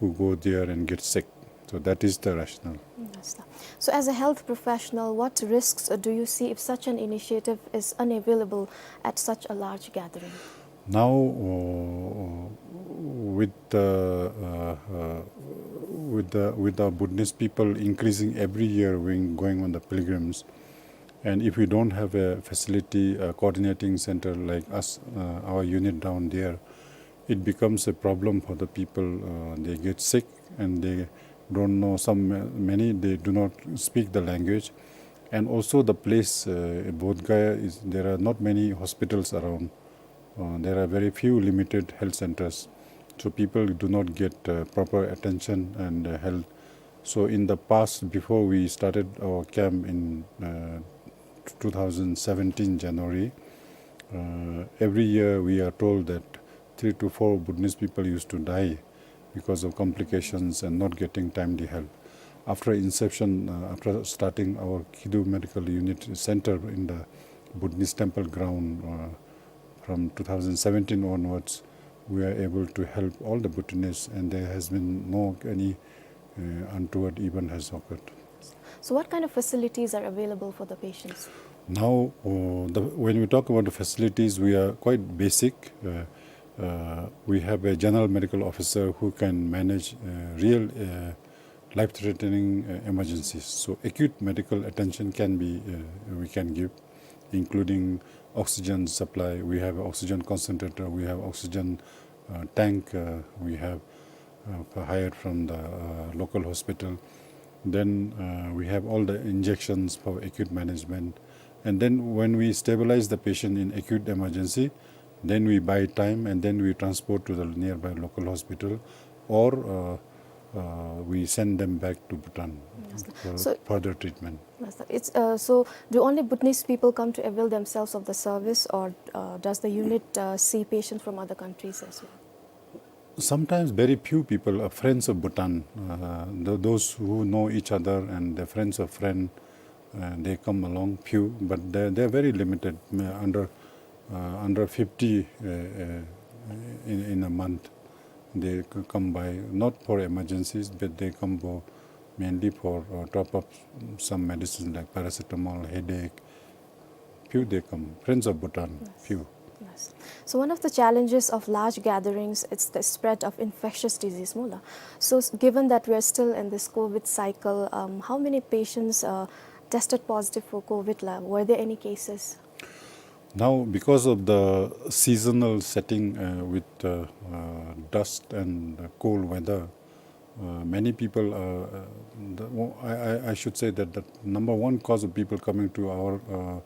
who go there and get sick. So that is the rationale. Yes, sir. So as a health professional, what risks, uh, do you see if such an initiative is unavailable at such a large gathering? Now, uh, with the, uh, uh, with the, with the Buddhist people increasing every year when going on the pilgrims, and if we don't have a facility, a coordinating center like us, uh, our unit down there, it becomes a problem for the people. Uh, they get sick and they don't know, some, many, they do not speak the language. And also the place, uh, Bodh Gaya is, there are not many hospitals around. Uh, there are very few limited health centers. So people do not get, uh, proper attention and, uh, health. So in the past, before we started our camp in, uh, two thousand seventeen January, uh, every year we are told that three to four Bhutanese people used to die because of complications and not getting timely help. After inception, uh, after starting our Kidu Medical Unit Center in the Bhutanese temple ground, uh, from two thousand seventeen onwards, we are able to help all the Bhutanese, and there has been no any, uh, untoward event has occurred. So what kind of facilities are available for the patients? Now, uh, the, when we talk about the facilities, we are quite basic. Uh, uh, we have a general medical officer who can manage, uh, real, uh, life-threatening, uh, emergencies. So acute medical attention can be, uh, we can give, including oxygen supply. We have oxygen concentrator, we have oxygen, uh, tank, uh, we have, uh, hired from the, uh, local hospital. Then, uh, we have all the injections for acute management. And then when we stabilize the patient in acute emergency, then we buy time and then we transport to the nearby local hospital, or, uh, uh, we send them back to Bhutan, yes, sir, for, so, further treatment. Yes, sir. It's, uh, so do only Bhutanese people come to avail themselves of the service, or, uh, does the unit, uh, see patients from other countries as well? Sometimes very few people are friends of Bhutan. Uh, tho-, those who know each other and they're friends of friend, uh, they come along, few, but they're, they're very limited, uh, under, uh, under fifty, uh, uh, in, in a month. They c-, come by, not for emergencies, but they come for, mainly for, uh, top up some medicines like paracetamol, headache, few they come, friends of Bhutan, yes, few. Yes. So one of the challenges of large gatherings, it's the spread of infectious disease, mo la. So s-, given that we are still in this COVID cycle, um, how many patients, uh, tested positive for COVID la? Were there any cases? Now, because of the seasonal setting, uh, with, uh, uh, dust and, uh, cold weather, Uh, many people, uh, uh, the, wo-, I, I, I should say that the number one cause of people coming to our, uh,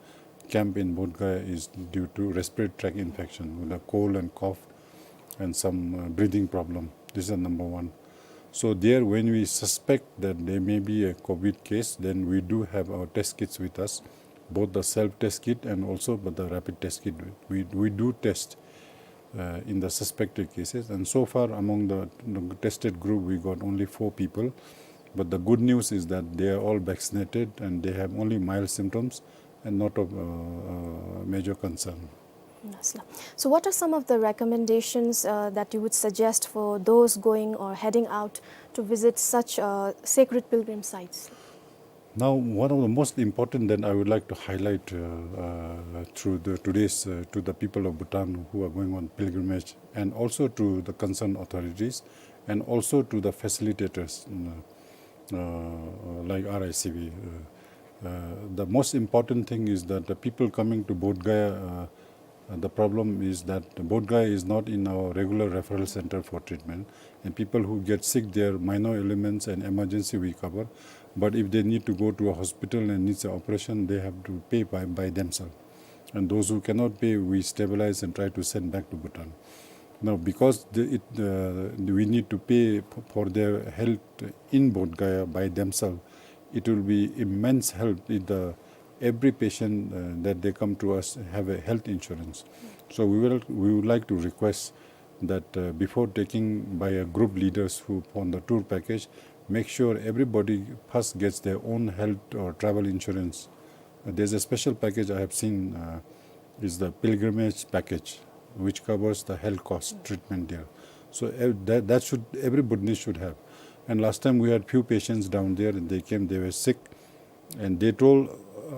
camp in Bodh Gaya is due to respiratory tract infection with a cold and cough and some, uh, breathing problem. This is the number one. So there, when we suspect that there may be a COVID case, then we do have our test kits with us, both the self-test kit and also but the rapid test kit. We, we do test uh, in the suspected cases. And so far, among the, the tested group, we got only four people. But the good news is that they are all vaccinated and they have only mild symptoms and not of, uh, uh, major concern. Yes, sir. So what are some of the recommendations, uh, that you would suggest for those going or heading out to visit such, uh, sacred pilgrim sites? Now, one of the most important that I would like to highlight, uh, uh, through the, today's, uh, to the people of Bhutan who are going on pilgrimage, and also to the concerned authorities, and also to the facilitators, mm, uh, like R I C B, uh, uh, the most important thing is that the people coming to Bodh Gaya, uh, Uh, the problem is that Bodh Gaya is not in our regular referral center for treatment, and people who get sick there, minor ailments and emergency we cover. But if they need to go to a hospital and needs an operation, they have to pay by, by themselves. And those who cannot pay, we stabilize and try to send back to Bhutan. Now, because the, it, uh, we need to pay p-, for their health in Bodh Gaya by themselves, it will be immense help if the, every patient, uh, that they come to us have a health insurance. So we will, we would like to request that, uh, before taking by a group leaders who on the tour package, make sure everybody first gets their own health or travel insurance. Uh, there's a special package I have seen, uh, is the pilgrimage package, which covers the health cost treatment there. So, uh, that, that should, every Bhutanese should have. And last time we had few patients down there, and they came, they were sick, and they told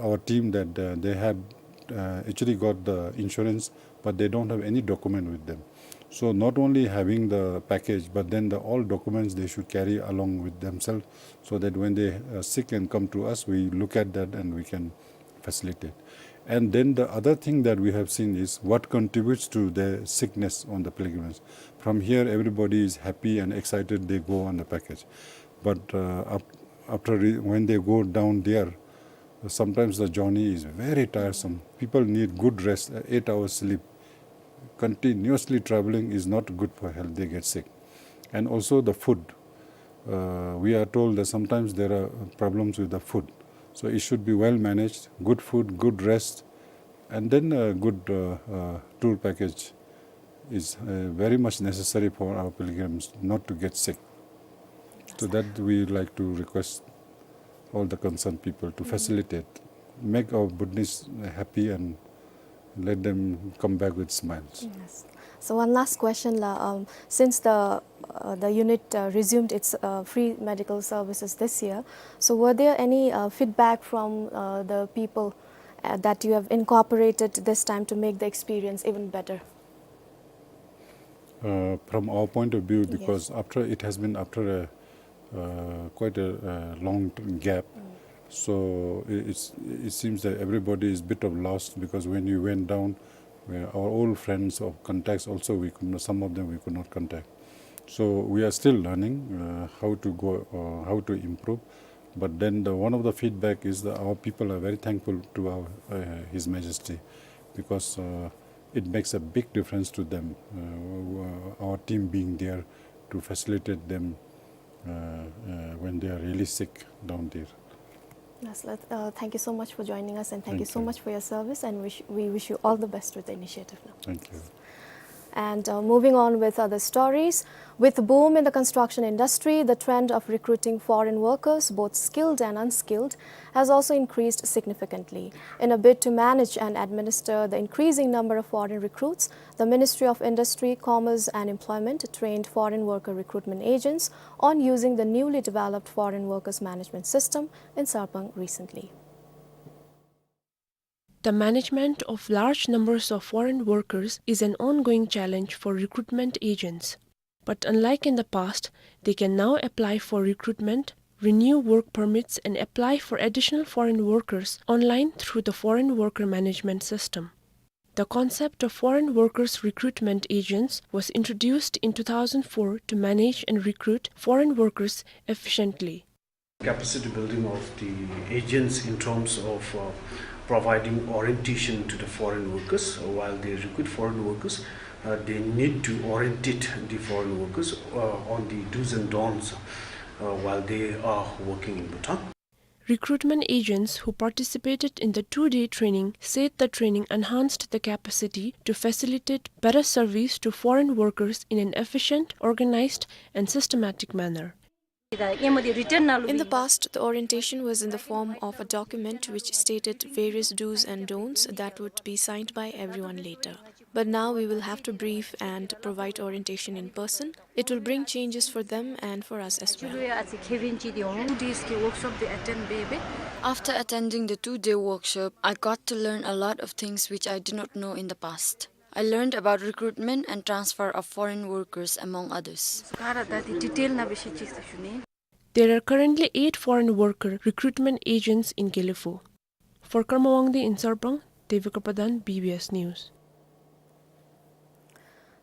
our team that, uh, they have, uh, actually got the insurance, but they don't have any document with them. So not only having the package, but then the all documents they should carry along with themselves, so that when they are sick and come to us, we look at that and we can facilitate. And then the other thing that we have seen is what contributes to the sickness on the pilgrimage. From here, everybody is happy and excited, they go on the package. But, uh, ap-, after re-, when they go down there, sometimes the journey is very tiresome. People need good rest, uh, eight hours sleep. Continuously traveling is not good for health, they get sick. And also the food. Uh, we are told that sometimes there are problems with the food. So it should be well managed, good food, good rest, and then a good, uh, uh, tour package is, uh, very much necessary for our pilgrims not to get sick. So that we like to request all the concerned people to facilitate, make our Bhutanese happy and let them come back with smiles. Yes. So one last question, la, um, since the, uh, the unit, uh, resumed its, uh, free medical services this year, so were there any, uh, feedback from, uh, the people, uh, that you have incorporated this time to make the experience even better? Uh, from our point of view, because after, it has been after a, uh, quite a, uh, long t-, gap. So i-, it's, it seems that everybody is bit of lost, because when you went down, uh, our old friends or contacts also, we could not, some of them we could not contact. So we are still learning, uh, how to go, uh, how to improve. But then the, one of the feedback is that our people are very thankful to our, uh, His Majesty, because, uh, it makes a big difference to them, uh, our team being there to facilitate them, uh, uh, when they are really sick down there. Yes, let, uh, thank you so much for joining us, and thank you so much for your service, and wish, we wish you all the best with the initiative now. Thank you. And, uh, moving on with other stories, with boom in the construction industry, the trend of recruiting foreign workers, both skilled and unskilled, has also increased significantly. In a bid to manage and administer the increasing number of foreign recruits, the Ministry of Industry, Commerce and Employment trained foreign worker recruitment agents on using the newly developed foreign workers management system in Sarpang recently. The management of large numbers of foreign workers is an ongoing challenge for recruitment agents. But unlike in the past, they can now apply for recruitment, renew work permits, and apply for additional foreign workers online through the foreign worker management system. The concept of foreign workers recruitment agents was introduced in two thousand four to manage and recruit foreign workers efficiently. Capacity building of the agents in terms of, uh, providing orientation to the foreign workers. While they recruit foreign workers, uh, they need to orientate the foreign workers, uh, on the do's and don'ts, uh, while they are working in Bhutan. Recruitment agents who participated in the two-day training said the training enhanced the capacity to facilitate better service to foreign workers in an efficient, organized, and systematic manner. In the past, the orientation was in the form of a document which stated various do's and don'ts that would be signed by everyone later. But now we will have to brief and provide orientation in person. It will bring changes for them and for us as well. Two days ki workshop ཏེ་attend འབད་འབད། After attending the two-day workshop, I got to learn a lot of things which I did not know in the past. I learned about recruitment and transfer of foreign workers, among others. ག་ར་ད་འདི་detail ནང་འབད་ཤེས་ཅིག་ཟེར་ཞུ་ནི། There are currently eight foreign worker recruitment agents in Gelephu. For Karma Wangdi in Sarpang, Devika Pradhan, B B S News.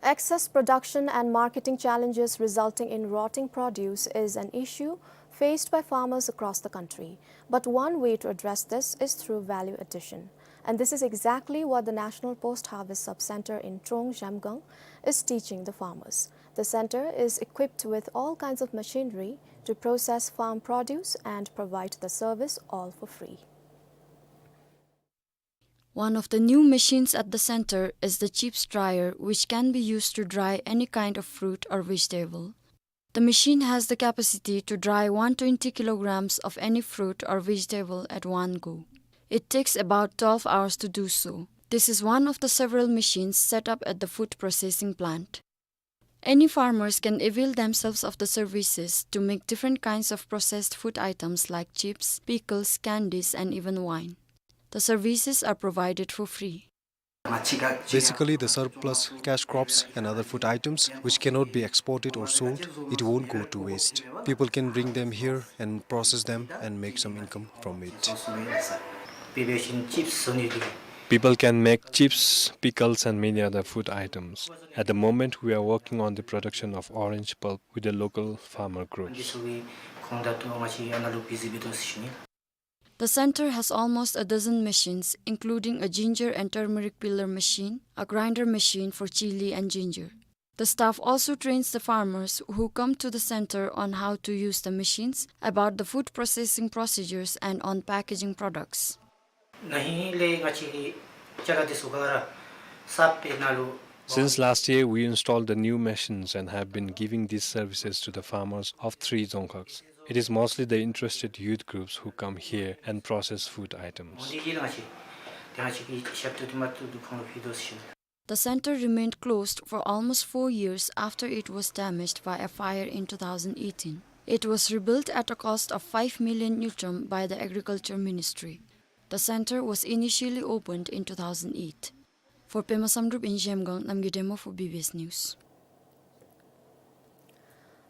Excess production and marketing challenges resulting in rotting produce is an issue faced by farmers across the country. But one way to address this is through value addition. And this is exactly what the National Post Harvest Sub-Center in Trong Zhemgang is teaching the farmers. The center is equipped with all kinds of machinery to process farm produce and provide the service all for free. One of the new machines at the center is the chips dryer, which can be used to dry any kind of fruit or vegetable. The machine has the capacity to dry one twenty kilograms of any fruit or vegetable at one go. It takes about twelve hours to do so. This is one of the several machines set up at the food processing plant. Any farmers can avail themselves of the services to make different kinds of processed food items like chips, pickles, candies, and even wine. The services are provided for free. Basically, the surplus cash crops and other food items which cannot be exported or sold, it won't go to waste. People can bring them here and process them and make some income from it. People can make chips, pickles, and many other food items. At the moment, we are working on the production of orange pulp with a local farmer group. The center has almost a dozen machines, including a ginger and turmeric peeler machine, a grinder machine for chili and ginger. The staff also trains the farmers who come to the center on how to use the machines, about the food processing procedures, and on packaging products. Since last year, we installed the new machines and have been giving these services to the farmers of three Dzongkhags. It is mostly the interested youth groups who come here and process food items. The center remained closed for almost four years after it was damaged by a fire in two thousand eighteen. It was rebuilt at a cost of five million ngultrum by the Agriculture Ministry. The center was initially opened in two thousand eight. For Pema Samdrup in Zhemgang, Namgay Dema for B B S News.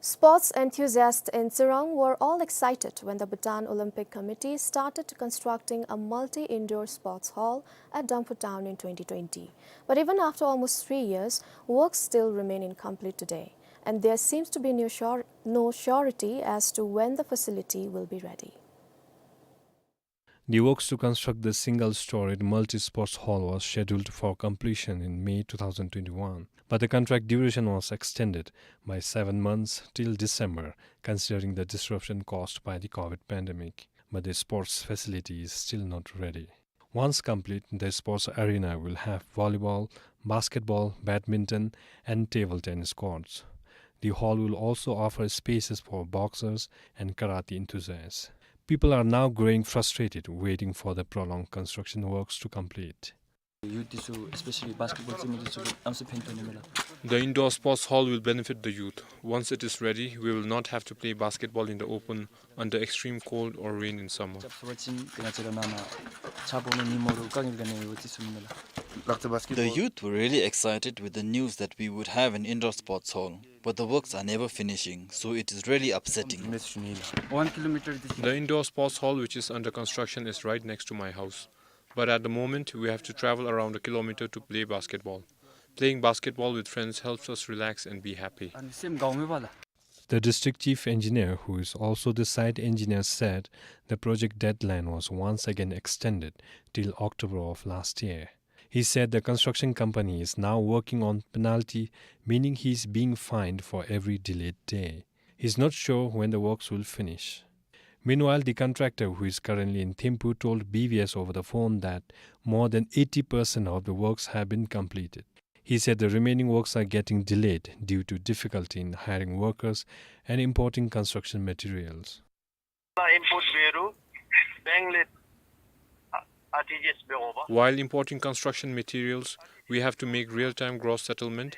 Sports enthusiasts in Tsirang were all excited when the Bhutan Olympic Committee started constructing a multi-indoor sports hall at Damphu town in twenty twenty. But even after almost three years, works still remain incomplete today, and there seems to be no sure-, no surety as to when the facility will be ready. The works to construct the single-storied multi-sports hall was scheduled for completion in May two thousand twenty-one, but the contract duration was extended by seven months till December, considering the disruption caused by the COVID pandemic. But the sports facility is still not ready. Once complete, the sports arena will have volleyball, basketball, badminton, and table tennis courts. The hall will also offer spaces for boxers and karate enthusiasts. People are now growing frustrated, waiting for the prolonged construction works to complete. Youth ཚུ་especially basketball རྩེད་མོ་འདི་ཚུ་གནམ་མེད་ས་མེད་ཕན་ཐོགས་ནི་མས་ལགས། The indoor sports hall will benefit the youth. Once it is ready, we will not have to play basketball in the open under extreme cold or rain in summer. སྐྱབས་སུ་བ་ཅིན་ཏེ་ང་བཅས་ར་ནང་ན་ཆརཔ་འོང་ནི་ཉིནམ་རུང་དཀའ་ངལ་ག་ནི་ཡང་འོང་རྩི་ཚུགས་མི་ནུག་ལགས། The youth were really excited with the news that we would have an indoor sports hall, but the works are never finishing, so it is really upsetting. One kilometer distance. The indoor sports hall, which is under construction, is right next to my house. But at the moment, we have to travel around a kilometer to play basketball. Playing basketball with friends helps us relax and be happy. And same ground མེད་པ་ལགས། The district chief engineer, who is also the site engineer, said the project deadline was once again extended till October of last year. He said the construction company is now working on penalty, meaning he is being fined for every delayed day. He is not sure when the works will finish. Meanwhile, the contractor, who is currently in Thimphu, told B B S over the phone that more than eighty percent of the works have been completed. He said the remaining works are getting delayed due to difficulty in hiring workers and importing construction materials. Input འབད་རུང་bank ལས་ R T G S འབད་དགོ་པས། While importing construction materials, we have to make real-time gross settlement,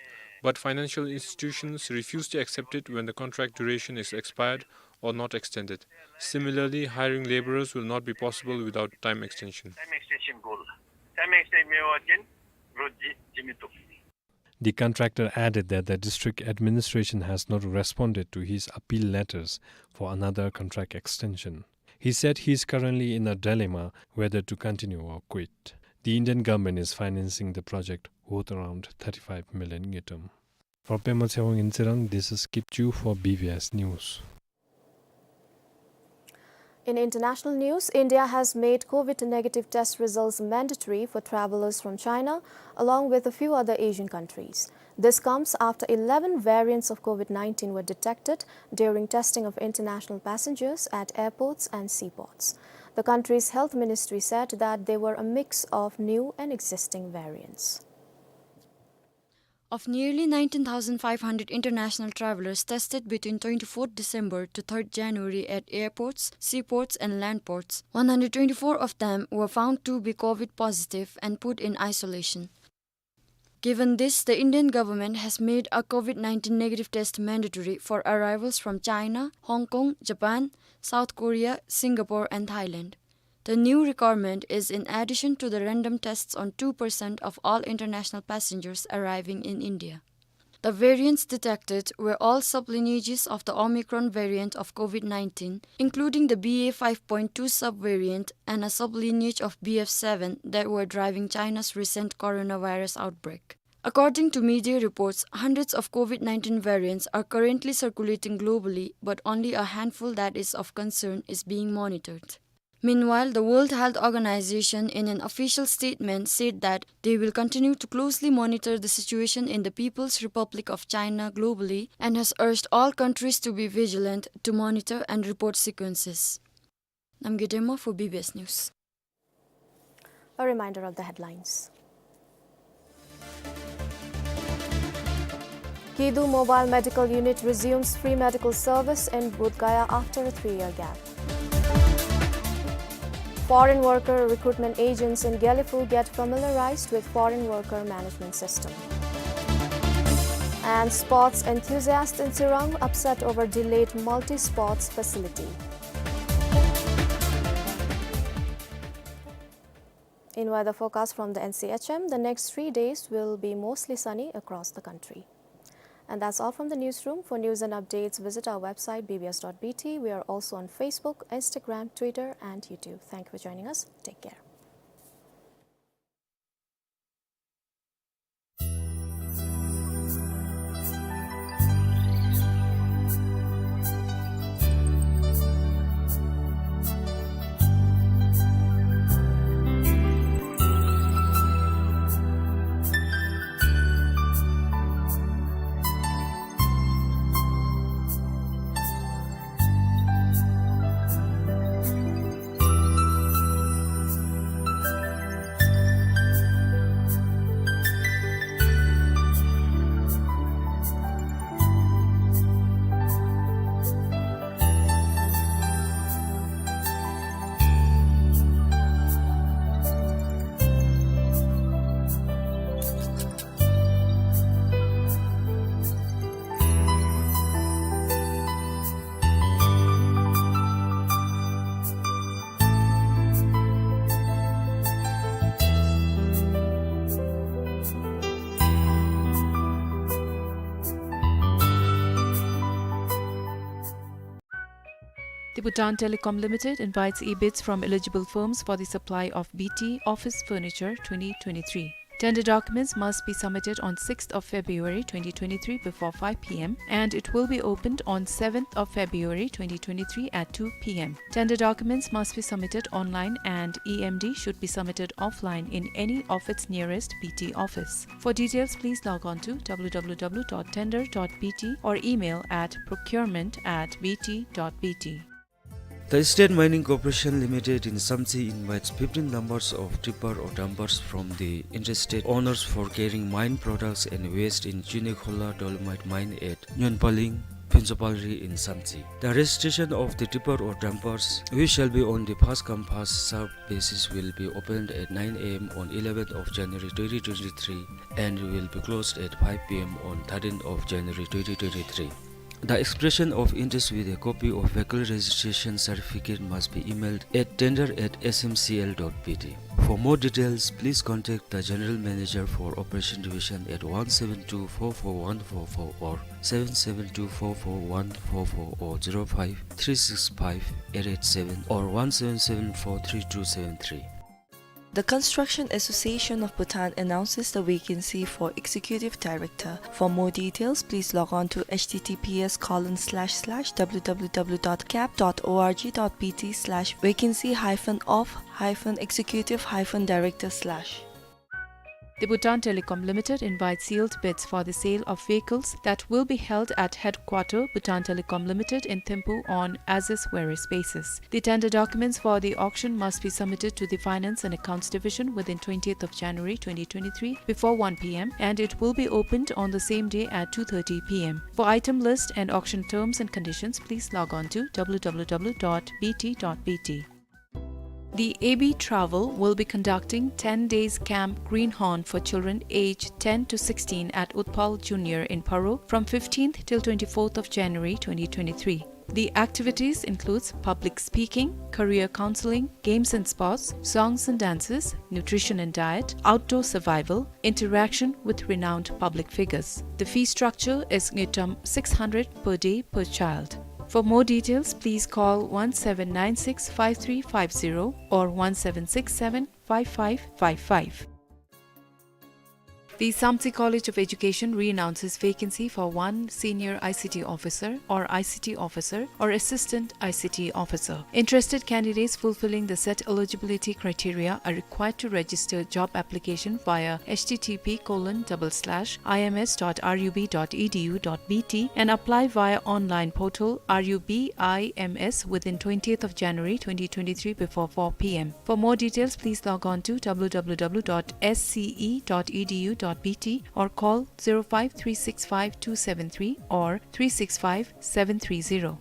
but financial institutions refuse to accept it when the contract duration is expired or not extended. Similarly, hiring laborers will not be possible without time extension. Time extension དགོ་ལགས། Time extension མེད་པ་ཅིན་རོགས་བྱིན་བྱིན་མི་བཏུབ། The contractor added that the district administration has not responded to his appeal letters for another contract extension. He said he is currently in a dilemma whether to continue or quit. The Indian government is financing the project worth around thirty-five million ngultrum. For Pema Tshewang in Tsirang, this is Kipchu for B B S News. In international news, India has made COVID negative test results mandatory for travelers from China, along with a few other Asian countries. This comes after eleven variants of COVID nineteen were detected during testing of international passengers at airports and seaports. The country's health ministry said that they were a mix of new and existing variants. Of nearly nineteen thousand five hundred international travelers tested between twenty-fourth December to third January at airports, seaports and land ports, one hundred twenty-four of them were found to be COVID positive and put in isolation. Given this, the Indian government has made a COVID nineteen negative test mandatory for arrivals from China, Hong Kong, Japan, South Korea, Singapore and Thailand. The new requirement is in addition to the random tests on two percent of all international passengers arriving in India. The variants detected were all sublineages of the Omicron variant of COVID nineteen, including the B A five point two subvariant and a sublineage of B F seven that were driving China's recent coronavirus outbreak. According to media reports, hundreds of COVID nineteen variants are currently circulating globally, but only a handful that is of concern is being monitored. Meanwhile, the World Health Organization, in an official statement, said that they will continue to closely monitor the situation in the People's Republic of China globally and has urged all countries to be vigilant to monitor and report sequences. Namgay Dengma for B B S News. A reminder of the headlines. Kidu Mobile Medical Unit resumes free medical service in Bodh Gaya after a three-year gap. Foreign worker recruitment agents in Gelephu get familiarized with foreign worker management system. And sports enthusiasts in Tsirang upset over delayed multi-sports facility. In weather forecast from the N C H M, the next three days will be mostly sunny across the country. And that's all from the newsroom. For news and updates, visit our website B B S dot B T. We are also on Facebook, Instagram, Twitter, and YouTube. Thank you for joining us. Take care. The Bhutan Telecom Limited invites e-bids from eligible firms for the supply of B T office furniture twenty twenty-three. Tender documents must be submitted on sixth of February twenty twenty-three before five P M, and it will be opened on seventh of February twenty twenty-three at two P M. Tender documents must be submitted online and E M D should be submitted offline in any of its nearest B T office. For details, please log on to W W W dot tender dot B T or email at procurement at B T dot B T. The State Mining Corporation Limited in Samtse invites fifteen numbers of tipper or dumpers from the interested owners for carrying mine products and waste in Chunekhola Dolomite Mine at Nyonpaling, Phuntsho Palri in Samtse. The registration of the tipper or dumpers, which shall be on the first come first serve basis, will be opened at nine A M on eleventh of January twenty twenty-three and will be closed at five P M on thirteenth of January twenty twenty-three. The expression of interest with a copy of vehicle registration certificate must be emailed at tender at S M C L dot B T. For more details, please contact the General Manager for Operation Division at one seven two four four one four four or seven seven two four four one four four or zero five three six five eight eight seven or one seven seven four three two seven three. The Construction Association of Bhutan announces the vacancy for Executive Director. For more details, please log on to H T T P S colon slash slash W W W dot cap dot O R G dot B T slash vacancy hyphen of hyphen executive hyphen director slash. The Bhutan Telecom Limited invites sealed bids for the sale of vehicles that will be held at headquarter Bhutan Telecom Limited in Thimphu on as is where is basis. The tender documents for the auction must be submitted to the Finance and Accounts Division within twentieth of January twenty twenty-three before one P M and it will be opened on the same day at two thirty P M. For item list and auction terms and conditions, please log on to W W W dot B T dot B T. The A B Travel will be conducting ten days Camp Greenhorn for children aged ten to sixteen at Utpal Junior in Paro from fifteenth till twenty-fourth of January twenty twenty-three. The activities includes public speaking, career counseling, games and sports, songs and dances, nutrition and diet, outdoor survival, interaction with renowned public figures. The fee structure is ngultrum six hundred per day per child. For more details, please call one seven nine six five three five zero or one seven six seven five five five five. The Samtse College of Education re-announces vacancy for one senior I C T officer or I C T officer or assistant I C T officer. Interested candidates fulfilling the set eligibility criteria are required to register job application via H T T P colon double slash I M S dot R U B dot E D U dot B T and apply via online portal R U B I M S within twentieth of January twenty twenty-three before four P M. For more details, please log on to W W W dot S C E dot E D U dot B T or call zero five three six five two seven three or three six five seven three zero.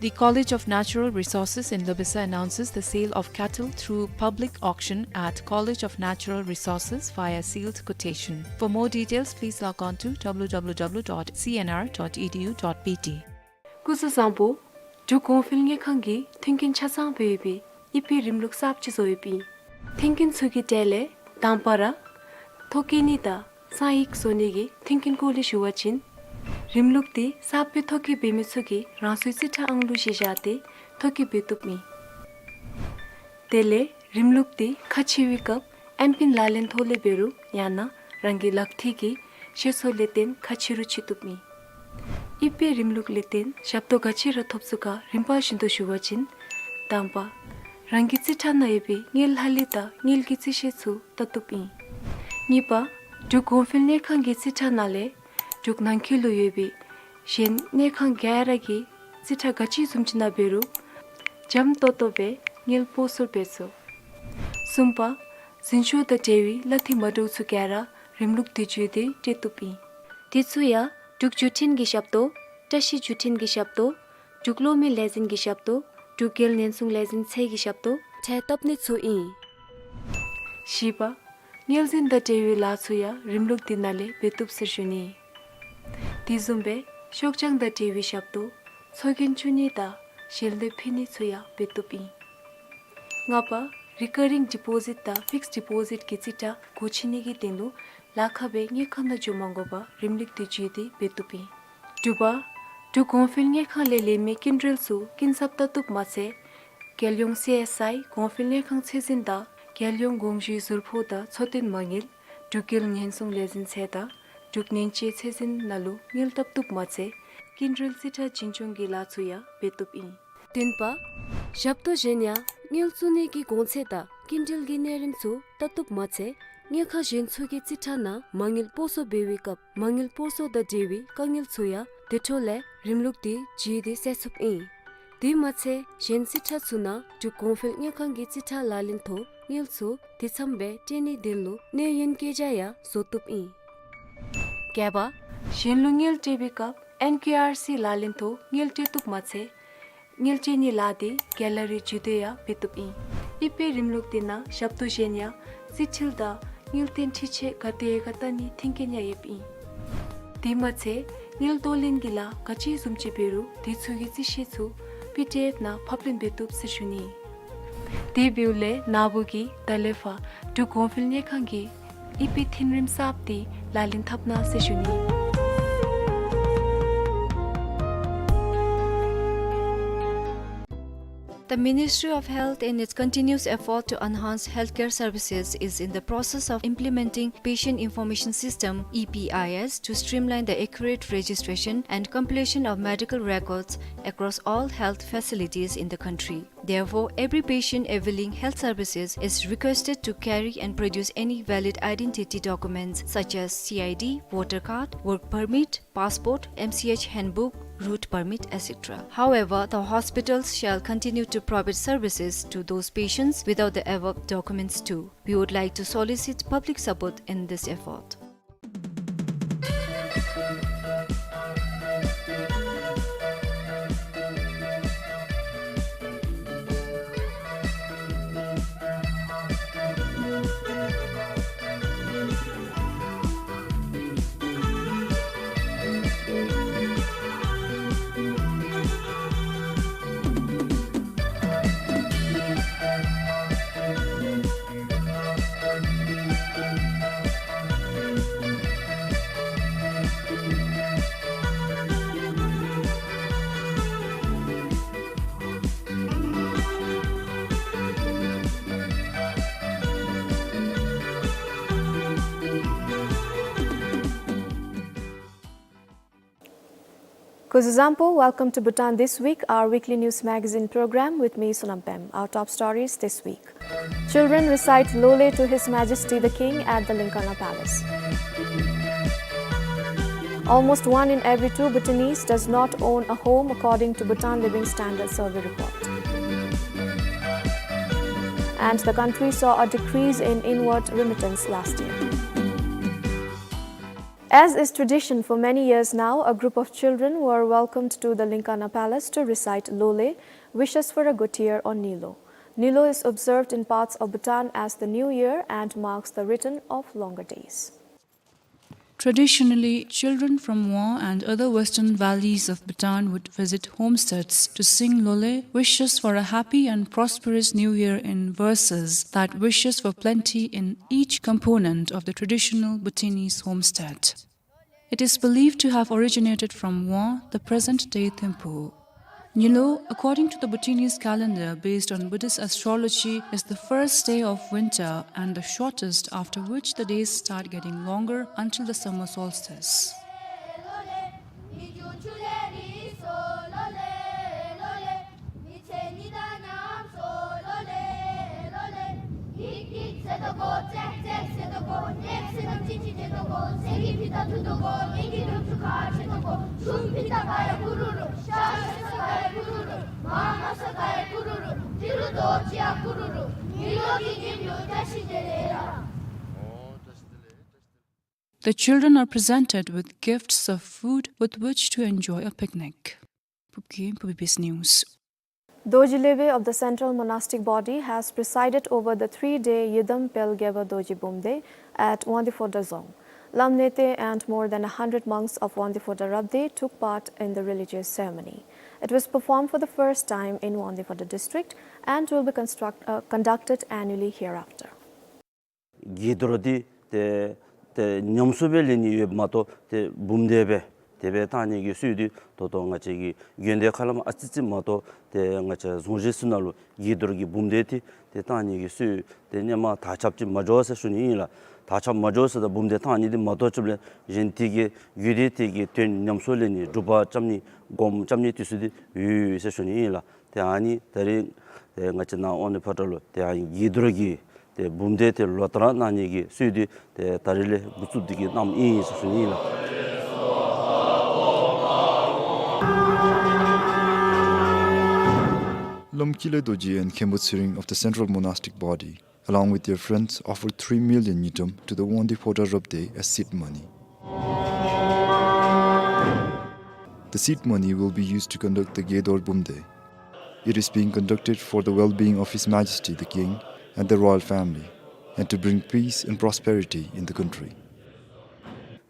The College of Natural Resources in Loibasa announces the sale of cattle through public auction at College of Natural Resources via sealed quotation. For more details, please log on to W W W dot C N R dot E D U dot B T. སྐུ་གཟུགས་བཟང་པོ། འབྲུག་གོང་འཕེལ་དངུལ་ཁང་གིས་མཐུན་རྐྱེན་ཆ་ཚང་སྦེ་ཡོད་པའི་ཨི་ཕའི་རིམ་ལུགས་གསརཔ་ཅིག་བཟོ་ཡོདཔ་ཨིན། མཐུན་རྐྱེན་ཚུ་གི་གྲས་ལས་དང་པ་ར་ཐོ་བཀོད་ནི་དང་གསང་ཡིག་བཟོ་ནི་གི་མཐུན་རྐྱེན་སྐོར་ལས་ཞུ་བ་ཅིན། རིམ་ལུགས་འདི་གསརཔ་སྦེ་ཐོ་བཀོད་འབད་མི་ཚུ་གིས་རང་སོའི་རྩིས་ཁྲ་ཨང་ལུ་གཞི་བཞག་སྟེ་ཐོ་བཀོད་འབད་བཏུབ་ཨིན། དེ་ལས་རིམ་ལུགས་འདི་ཁ་ཕྱེ་བའི་སྐབས་ཨེམ་པིན་ལག་ལེན་ཐོག་ལས་འབད་རུང་ཡང་ན་རང་གི་ལག་མཐིལ་གྱི་ཤེས་ཚད་ལས་བརྟེན་ཁ་ཕྱེ་རུང་ཕྱེ་བཏུབ་ཨིན། ཨི་ཕའི་རིམ་ལུགས་ལས་བརྟེན་ཞབས་ཏོག་ག་ཅི་ར་ཐོབ་ཚུགས་ག་རིམ་པ་བཞིན་དུ་ཞུ་བ་ཅིན། དང་པ། རང་གི་རྩིས་ཁྲ་ནང་ཡོད་པའི་དངུལ་ལྷག་ལུས་དང་དངུལ་གྱི་རྩིས་ཤེས་ཚུ་བལྟ་བཏུབ་ཨིན། གཉིས་པ། འབྲུག་གོང་འཕེལ་དངུལ་ཁང་གི་རྩིས་ཁྲ་ནང་ལས་འབྲུག་ནང་འཁོད་ལུ་ཡོད་པའི་གཞན་དངུལ་ཁང་ག་ར་གི་རྩིས་ཁྲ་ག་ཅི་བཟུམ་ཅིག་ནང་འབད་རུང་འཇམ་ཏོང་ཏོ་སྦེ་དངུལ་སྤོ་སོར་འབད་ཚུགས། གསུམ་པ། འཛིན་སྐྱོང་དང་འབྲེལ་བའི་གླ་འཐུས་མ་འདྲཝ་ཚུ་ག་ར་རིམ་ལུགས་འདི་བརྒྱུད་དེ་སྤྲོད་བཏུབ་ཨིན། དེ་ཚུ་ཡང་འབྲུག་བརྒྱུད་འཕྲིན་གྱི་ཞབས་ཏོག་བཀྲ་ཤིས་བརྒྱུད་འཕྲིན་གྱི་ཞབས་ཏོག་འབྲུག་གློག་མེ་ལས་འཛིན་གྱི་ཞབས་ཏོག་འབྲུག་རྒྱལ་ཉེན་སྲུང་ལས་འཛིན་ཚད་ཀྱི་ཞབས་ཏོག་ཁྲལ་བཏབ་ནི་ཚུ་ཨིན། བཞི་པ། དངུལ་འཛིན་དང་འབྲེལ་བའི་ལཱ་ཚུ་ཡང་རིམ་ལུགས་འདི་ནང་ལས་འབད་བཏུབ་ཟེར་ཞུ་ནི། དེ་བཟུམ་སྦེ་ཤོག་བྱང་དང་འབྲེལ་བའི་ཞབས་ཏོག་ཚོགས་རྒྱན་བཙུགས་ནི་དང་ཞལ་འདེབས་ཕུལ་ནི་ཚུ་ཡང་འབད་བཏུབ་ཨིན། ལྔ་པ། རི་ཀར་རིང་ཌི་པོ་ཟིཊ་དང་ཕིགསཌ་ཌི་པོ་ཟིཊ་གི་རྩིས་ཁྲ་སྒོ་ཕྱེ་ནི་གི་དོན་ལུ་ལཱ་ཁག་སྦེ་དངུལ་ཁང་ནང་འགྱོ་མ་དགོ་པར་རིམ་ལུགས་འདི་བརྒྱུད་དེ་འབད་བཏུབ་ཨིན། དྲུག་པ། འབྲུག་གོང་འཕེལ་དངུལ་ཁང་ལས་ལེན་མི་སྐྱིན་འགྲུལ་ཚུ་སྐྱིན་ཚབ་བལྟ་བཏུབ་མ་ཚད། རྒྱལ་ཡོངས་སི་ཨེསི་ཨའི་གོང་འཕེལ་དངུལ་ཁང་ཚད་འཛིན་དང་རྒྱལ་ཡོངས་དགོངས་ཞུའི་ཟུར་ཕོགས་དང་འཚོ་རྟེན་མ་དངུལ་འབྲུག་རྒྱལ་ཉེན་སྲུང་ལས་འཛིན་ཚད་དང་འབྲུག་ནན་ཅེ་ཚད་འཛིན་ནང་ལུ་དངུལ་བལྟ་བཏུབ་མ་ཚད་སྐྱིན་འགྲུལ་རྩིས་ཁྲ་བྱིན་སྐྱོང་གི་ལཱ་ཚུ་ཡང་འབད་བཏུབ་ཨིན། བདུན་པ། ཞབས་ཏོག་གཞན་ཡང་དངུལ་བཙུགས་ནི་གི་གོང་ཚད་དང་སྐྱིན་འགྲུལ་གྱི་གནས་རིམ་ཚུ་བལྟ་བཏུབ་མ་ཚད་དངུལ་ཁང་གཞན་ཚུ་གི་རྩིས་ཁྲ་ནང་མ་དངུལ་སྤོ་སོར་འབད་བའི་སྐབས་མ་དངུལ་སྤོ་སོར་དང་འབྲེལ་བའི་དཀའ་ངལ་ཚུ་ཡང་དེ་འཕྲོ་ལས་རིམ་ལུགས་འདི་བརྒྱུད་དེ་སེལ་ཚུགསཔ་ཨིན། དེ་མ་ཚད་གཞན་རྩིས་ཁྲ་ཚུ་ནང་འབྲུག་གོང་འཕེལ་དངུལ་ཁང་གི་རྩིས་ཁྲ་ལག་ལེན་ཐོག་དངུལ་ཚུ་དེ་ཚམ་སྦེ་སྤྲོད་ནིའི་དོན་ལུ་གནས་ཡུན་བཀོད་རྒྱ་ཡང་བཟོ་བཏུབ་ཨིན། བརྒྱད་པ། གཞན་ལུ་དངུལ་སྤྲོད་པའི་སྐབས་ ཨེན་ཀེ་ཨར་སི་ལག་ལེན་ཐོག་དངུལ་སྤྲོད་བཏུབ་མ་ཚད་དངུལ་སྤྲོད་ནི་ལཱ་འདི་གེ་ལ་རི་བརྒྱུད་དེ་ཡང་འབད་བཏུབ་ཨིན། ཨི་དཔེ་རིམ་ལུགས་འདི་ནང་ཞབས་ཏོག་གཞན་ཡང་རྩིས་འཕྲུལ་དང་དངུལ་རྟེན་འཕྲུལ་ཆས་ག་དེ་ག་བལྟ་ནིའི་མཐུན་རྐྱེན་ཡང་ཡོདཔ་ཨིན། དེ་མ་ཚད་དངུལ་གཏོར་ལེན་གྱི་ལཱ་ག་ཅི་བཟུམ་ཅིག་འབད་རུང་དེ་ཚུ་གི་རྩིས་ཞིབ་ཚུ་པི་ཌི་ཨེཕ་ནང་ཕབ་ལེན་འབད་བཏུབ་ཟེར་ཞུ་ནི། དེ་འབདཝ་ལས་ན་བུ་གིས་ད་ལས་ཕར་འབྲུག་གོང་འཕེལ་དངུལ་ཁང་གི་ཨི་དཔེ་མཐུན་རིམ་གསརཔ་འདི་ལག་ལེན་འཐབ་གནང་ཟེར་ཞུ་ནི། The Ministry of Health, in its continuous effort to enhance healthcare services, is in the process of implementing Patient Information System, E P I S, to streamline the accurate registration and compilation of medical records across all health facilities in the country. Therefore, every patient availing health services is requested to carry and produce any valid identity documents such as C I D, voter card, work permit, passport, M C H handbook, route permit, et cetera. However, the hospitals shall continue to provide services to those patients without the above documents too. We would like to solicit public support in this effort. Kuzuzangpo, welcome to Bhutan This Week, our weekly news magazine program with me, Sonam Pem. Our top stories this week. Children recite Lole to His Majesty the King at the Linkana Palace. Almost one in every two Bhutanese does not own a home, according to Bhutan Living Standard Survey report. And the country saw a decrease in inward remittance last year. As is tradition for many years now, a group of children were welcomed to the Linkana Palace to recite Lole, wishes for a good year, or Nilo. Nilo is observed in parts of Bhutan as the New Year and marks the return of longer days. Traditionally, children from Wah and other western valleys of Bhutan would visit homesteads to sing Lole, wishes for a happy and prosperous new year in verses that wishes for plenty in each component of the traditional Bhutanese homestead. It is believed to have originated from Wah, the present-day Thimphu. Nilo, according to the Bhutanese calendar based on Buddhist astrology, is the first day of winter and the shortest, after which the days start getting longer until the summer solstice. The children are presented with gifts of food with which to enjoy a picnic. Pupki, Pupi News. Dorji Lebe of the Central Monastic Body has presided over the three-day Yidam Pel Geba Dorji Bumde at Wangdue Phodrang Dzong. Lam Nete and more than a hundred monks of Wangdue Phodrang Rabdey took part in the religious ceremony. It was performed for the first time in Wangdue Phodrang district and will be construct-, uh, conducted annually hereafter. དགྱེས་རྡོར་འདི་ཏེ་ཏེ་ཉམས་སུ་སྦེ་ལེན་ནི་ཡོདཔ་མ་གཏོགས་ཏེ་འབུམ་སྡེ་སྦེ་དེ་སྦེ་བཏང་ནི་གི་སྲོལ་འདི་ད་ལྟོ་ང་བཅས་ཀྱི་དགོན་སྡེ་ཁ་ལས་མར་ཨ་ཙི་ཙི་མ་གཏོགས་ཏེ་ང་བཅས་རྫོང་གཞིས་ཚུ་ནང་ལུ་དགྱེས་རྡོར་གྱི་འབུམ་སྡེ་འདི་ཏེ་བཏང་ནི་གི་སྲོལ་འདི་ཧེ་མ་དར་ཁྱབ་ཅིག་མ་འགྱོ་ཟེར་ཞུ་ནི་ཨིན་ལགས། དར་ཁྱབ་མ་འགྱོ་ཟེར་ད་འབུམ་སྡེ་བཏང་ནི་འདི་མ་གཏོགས་ཅིག་ལས་གཞན་དེ་གི་རྒྱུད་སྡེ་དེ་གི་དོན་ཉམས་སུ་ལེན་ནི་སྒྲུབ་པ་རྐྱབ་ནི་སྒོམ་རྐྱབ་ནི་དེ་ཚུ་འདི་ཡོད་ཟེར་ཞུ་ནི་ཨིན་ལགས། ཏེ་ཨ་ནི་ད་རིས་ཏེ་ང་བཅས་ནཱ་ཝང་ནི་ཕོ་བྲང་ལུ་ཏེ་ཨ་ནི་དགྱེས་རྡོར་གྱི་ཏེ་འབུམ་སྡེ་འདི་ལོ་ལྟར་གནང་ནི་གི་སྲོལ་འདི་ཏེ་ད་རིས་ལས་འགོ་བཙུགས་ཏེ་གི་གནངམ་ཨིན་ཟེར་ཞུ་ནི་ཨིན་ལགས། Lomkile Dorji and Khenpo Tsering of the Central Monastic Body, along with their friends, offered three million ngultrum to the Wangdue Phodrang Rabdey as seed money. The seed money will be used to conduct the Gedor Bumde. It is being conducted for the well-being of His Majesty the King and the royal family, and to bring peace and prosperity in the country.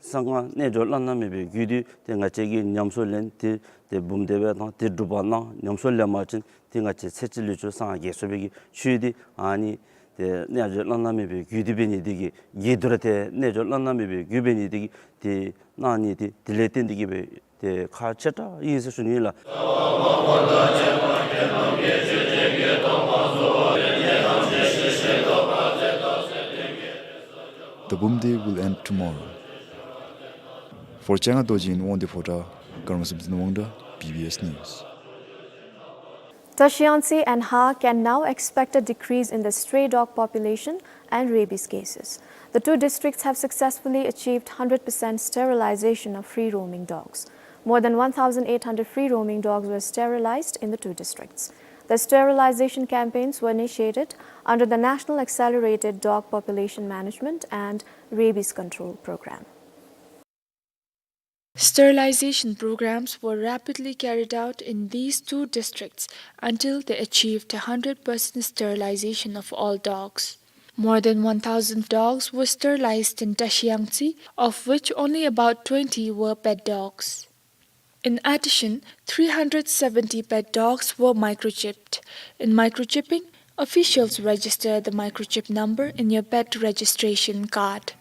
གསང་སྔགས་རྣལ་འབྱོར་བླ་ན་མེད་པའི་རྒྱུད་འདི་ཏེ་ང་བཅས་ཀྱིས་ཉམས་སུ་ལེན་ཏེ་ཏེ་འབུམ་སྡེ་པ་དང་ཏེ་སྒྲུབ་པ་གནང་ཉམས་སུ་ལེན་པ་ཅིན་ཏེ་ང་བཅས་ཚེ་གཅིག་ལུས་གཅོད་སངས་རྒྱས་ཚུགས་པའི་གི་ཆོས་འདི་ཨ་ནི་ཏེ་རྣལ་འབྱོར་བླ་ན་མེད་པའི་རྒྱུད་འདི་འབད་ནི་འདི་གིས་གི་དུར་ཏེ་རྣལ་འབྱོར་བླ་ན་མེད་པའི་རྒྱུད་འབད་ནི་འདི་གིས་ཏེ་གནང་ནི་ཏེ་དེ་ལས་བརྟེན་ཏེ་གི་སྦེ་ཏེ་ཁག་ཆེ་དྲགས་ཨིན་ཟེར་ཞུ་ནི་ལགས། The Bumde will end tomorrow. For Changa Dorji in Wangdue Phodrang, Karma Samson Wangda, B B S News. Tashi Yangtze and Ha can now expect a decrease in the stray dog population and rabies cases. The two districts have successfully achieved hundred percent sterilization of free-roaming dogs. More than one thousand eight hundred free-roaming dogs were sterilized in the two districts. The sterilization campaigns were initiated under the National Accelerated Dog Population Management and Rabies Control Program. Sterilization programs were rapidly carried out in these two districts until they achieved a hundred percent sterilization of all dogs. More than one thousand dogs were sterilized in Tashi Yangtze, of which only about twenty were pet dogs. In addition, three hundred seventy pet dogs were microchipped. In microchipping, officials register the microchip number in your pet registration card.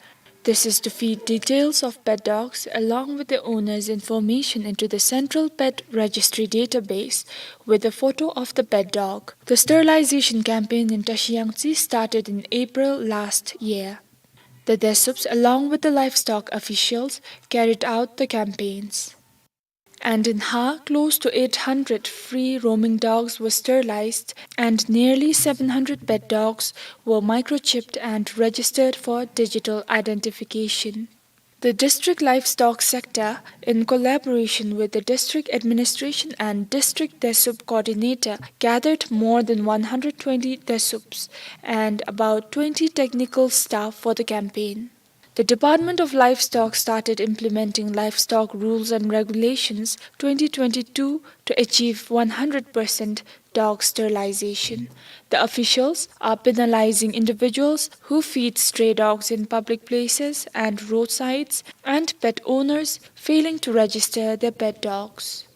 This is to feed details of pet dogs along with the owner's information into the Central Pet Registry database with a photo of the pet dog. The sterilization campaign in Tashi Yangtze started in April last year. The Desups, along with the livestock officials, carried out the campaigns. And in Ha, close to eight hundred free roaming dogs were sterilized and nearly seven hundred pet dogs were microchipped and registered for digital identification. The district livestock sector, in collaboration with the district administration and district Desup coordinator, gathered more than one hundred twenty Desups and about twenty technical staff for the campaign. The Department of Livestock started implementing livestock rules and regulations twenty twenty-two to achieve one hundred percent dog sterilization. The officials are penalizing individuals who feed stray dogs in public places and roadsides and pet owners failing to register their pet dogs.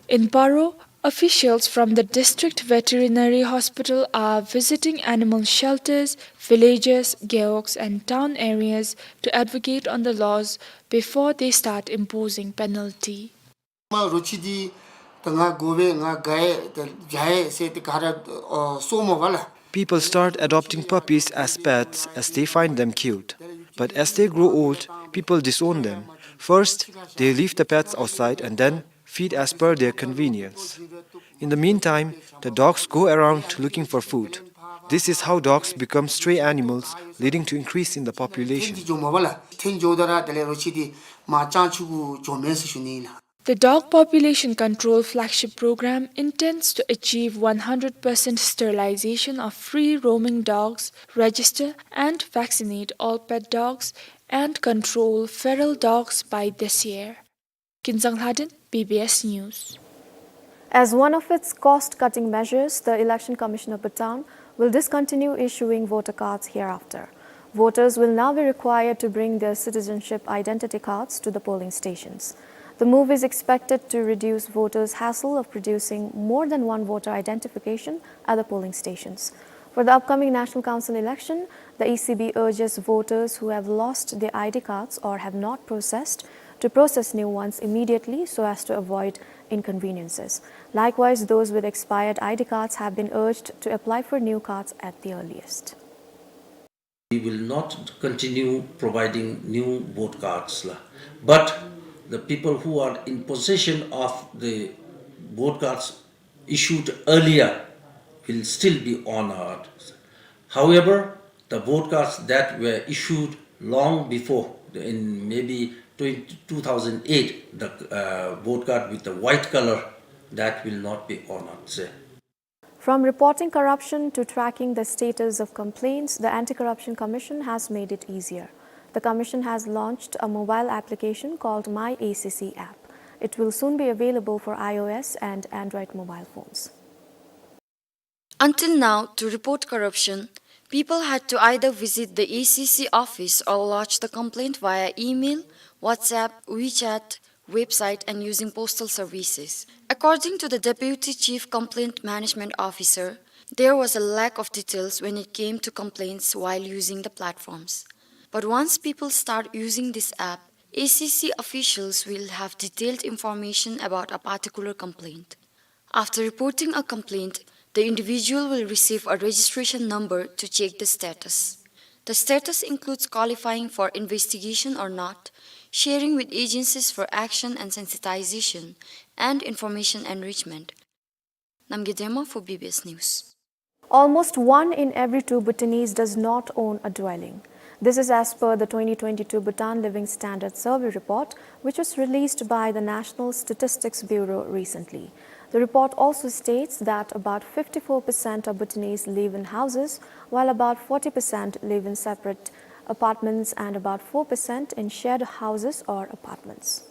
In Paro, officials from the District Veterinary Hospital are visiting animal shelters, villages, gewogs, and town areas to advocate on the laws before they start imposing penalty. མ་རོ་ཁྱི་འདི་ད་ང་དགོ་པས་ང་དགའ་ཡས་ད་རྒྱ་ཡས་ཟེར་ཏེ་ག་ར་ཨོ་སོ་མོ་བ་ལ། People start adopting puppies as pets as they find them cute. But as they grow old, people disown them. First, they leave the pets outside and then feed as per their convenience. In the meantime, the dogs go around looking for food. This is how dogs become stray animals, leading to increase in the population. འཐེན་འགྱོ་མ་བ་ལ། འཐེན་འགྱོཝ་ད་ར་དེ་ལས་རོ་ཁྱི་འདི་མ་སྤྱང་ཁྱུག་གུ་འགྱོ་མས་ཟེར་ཞུ་ནི་ལགས། The dog population control flagship program intends to achieve one hundred percent sterilization of free roaming dogs, register and vaccinate all pet dogs, and control feral dogs by this year. Kinzang Lhaden, B B S News. As one of its cost-cutting measures, the Election Commission of Bhutan will discontinue issuing voter cards hereafter. Voters will now be required to bring their citizenship identity cards to the polling stations. The move is expected to reduce voters' hassle of producing more than one voter identification at the polling stations. For the upcoming National Council election, the E C B urges voters who have lost their I D cards or have not processed to process new ones immediately so as to avoid inconveniences. Likewise, those with expired I D cards have been urged to apply for new cards at the earliest. We will not continue providing new vote cards, la. But the people who are in possession of the vote cards issued earlier will still be honored. However, the vote cards that were issued long before, in maybe twenty, two thousand eight, the, uh, vote card with the white color, that will not be honored, sir. From reporting corruption to tracking the status of complaints, the Anti-Corruption Commission has made it easier. The commission has launched a mobile application called My A C C app. It will soon be available for iOS and Android mobile phones. Until now, to report corruption, people had to either visit the A C C office or lodge the complaint via email, WhatsApp, WeChat, website, and using postal services. According to the Deputy Chief Complaint Management Officer, there was a lack of details when it came to complaints while using the platforms. But once people start using this app, A C C officials will have detailed information about a particular complaint. After reporting a complaint, the individual will receive a registration number to check the status. The status includes qualifying for investigation or not, sharing with agencies for action and sensitization, and information enrichment. Namgay Dema for B B S News. Almost one in every two Bhutanese does not own a dwelling. This is as per the twenty twenty-two Bhutan Living Standard Survey report, which was released by the National Statistics Bureau recently. The report also states that about fifty-four percent of Bhutanese live in houses, while about forty percent live in separate apartments and about four percent in shared houses or apartments.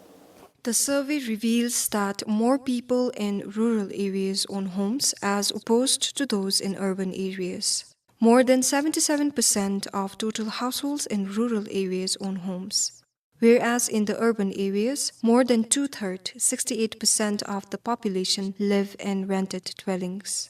The survey reveals that more people in rural areas own homes as opposed to those in urban areas. More than seventy-seven percent of total households in rural areas own homes, whereas in the urban areas, more than two-thirds, sixty-eight percent of the population, live in rented dwellings.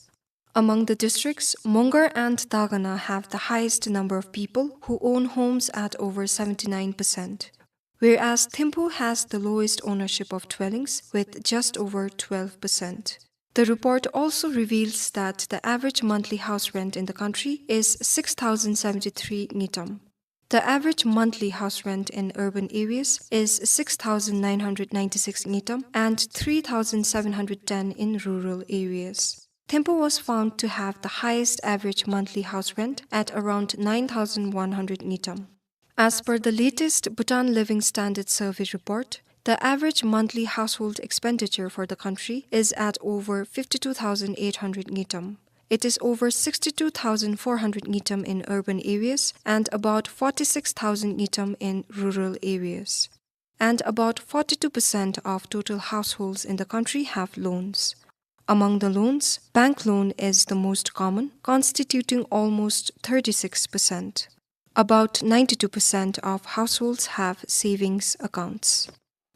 Among the districts, Mongar and Dagana have the highest number of people who own homes at over seventy-nine percent, whereas Thimphu has the lowest ownership of dwellings with just over twelve percent. The report also reveals that the average monthly house rent in the country is six thousand seventy-three ngultrum. The average monthly house rent in urban areas is six thousand nine hundred ninety-six ngultrum and three thousand seven hundred ten in rural areas. Thimphu was found to have the highest average monthly house rent at around nine thousand one hundred ngultrum. As per the latest Bhutan Living Standard Survey report, the average monthly household expenditure for the country is at over fifty-two thousand eight hundred ngultrum. It is over sixty-two thousand four hundred ngultrum in urban areas and about forty-six thousand ngultrum in rural areas. And about forty-two percent of total households in the country have loans. Among the loans, bank loan is the most common, constituting almost thirty-six percent. About ninety-two percent of households have savings accounts.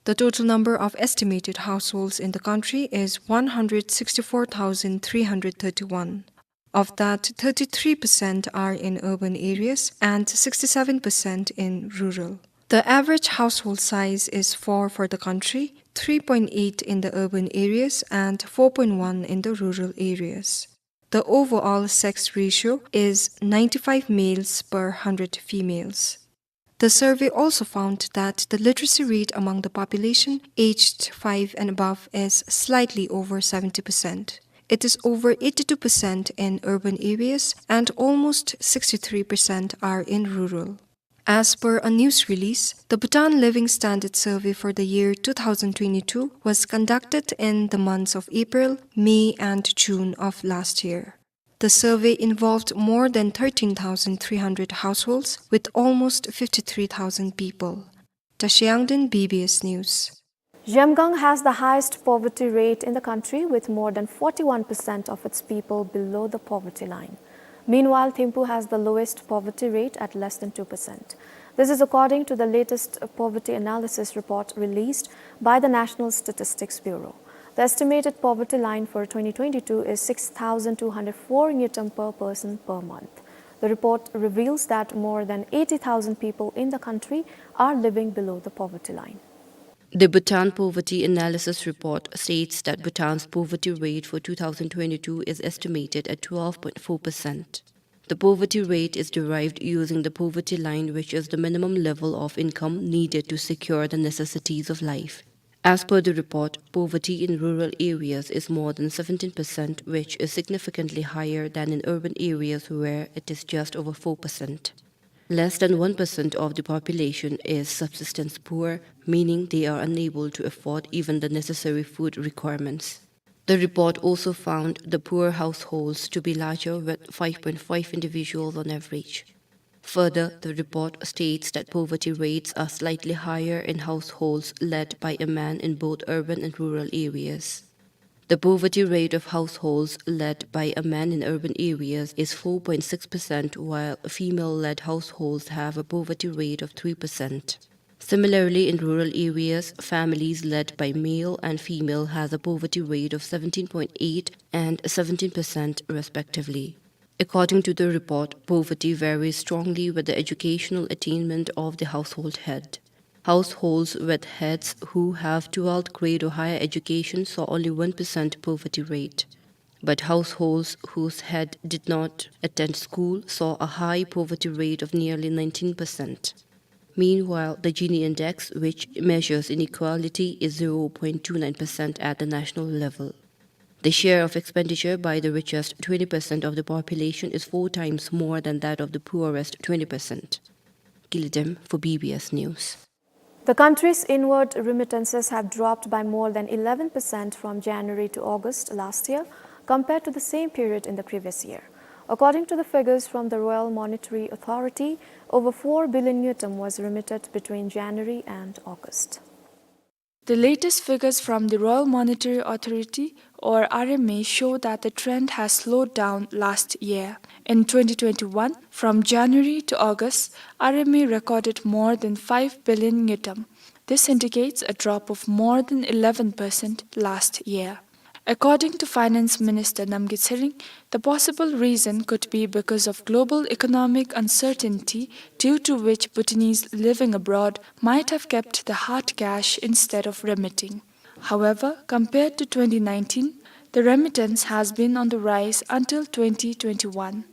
The total number of estimated households in the country is one hundred sixty-four thousand three hundred thirty-one. Of that, thirty-three percent are in urban areas and sixty-seven percent in rural. The average household size is four for the country, three point eight in the urban areas and four point one in the rural areas. The overall sex ratio is ninety-five males per hundred females. The survey also found that the literacy rate among the population aged five and above is slightly over seventy percent. It is over eighty-two percent in urban areas and almost sixty-three percent are in rural. As per a news release, the Bhutan Living Standard Survey for the year two thousand twenty-two was conducted in the months of April, May, and June of last year. The survey involved more than thirteen thousand three hundred households with almost fifty-three thousand people. Tashi Yangden, B B S News. Zhemgang has the highest poverty rate in the country, with more than forty-one percent of its people below the poverty line. Meanwhile, Thimphu has the lowest poverty rate at less than two percent. This is according to the latest poverty analysis report released by the National Statistics Bureau. The estimated poverty line for twenty twenty-two is six thousand two hundred four ngultrum per person per month. The report reveals that more than eighty thousand people in the country are living below the poverty line. The Bhutan Poverty Analysis Report states that Bhutan's poverty rate for two thousand twenty-two is estimated at twelve point four percent. The poverty rate is derived using the poverty line, which is the minimum level of income needed to secure the necessities of life. As per the report, poverty in rural areas is more than seventeen percent, which is significantly higher than in urban areas, where it is just over four percent. Less than one percent of the population is subsistence poor, meaning they are unable to afford even the necessary food requirements. The report also found the poor households to be larger, with five point five individuals on average. Further, the report states that poverty rates are slightly higher in households led by a man in both urban and rural areas. The poverty rate of households led by a man in urban areas is four point six percent, while female-led households have a poverty rate of three percent. Similarly, in rural areas, families led by male and female has a poverty rate of seventeen point eight and seventeen percent respectively. According to the report, poverty varies strongly with the educational attainment of the household head. Households with heads who have twelfth grade or higher education saw only one percent poverty rate. But households whose head did not attend school saw a high poverty rate of nearly nineteen percent. Meanwhile, the Gini index, which measures inequality, is zero point two nine percent at the national level. The share of expenditure by the richest twenty percent of the population is four times more than that of the poorest twenty percent. Gilidem for B B S News. The country's inward remittances have dropped by more than eleven percent from January to August last year, compared to the same period in the previous year. According to the figures from the Royal Monetary Authority, over four billion ngultrum was remitted between January and August. The latest figures from the Royal Monetary Authority, or R M A, show that the trend has slowed down last year. In twenty twenty-one, from January to August, R M A recorded more than five billion ngultrum. This indicates a drop of more than eleven percent last year. According to Finance Minister Namgay Tshering, the possible reason could be because of global economic uncertainty, due to which Bhutanese living abroad might have kept the hard cash instead of remitting. However, compared to twenty nineteen, the remittance has been on the rise until twenty twenty-one.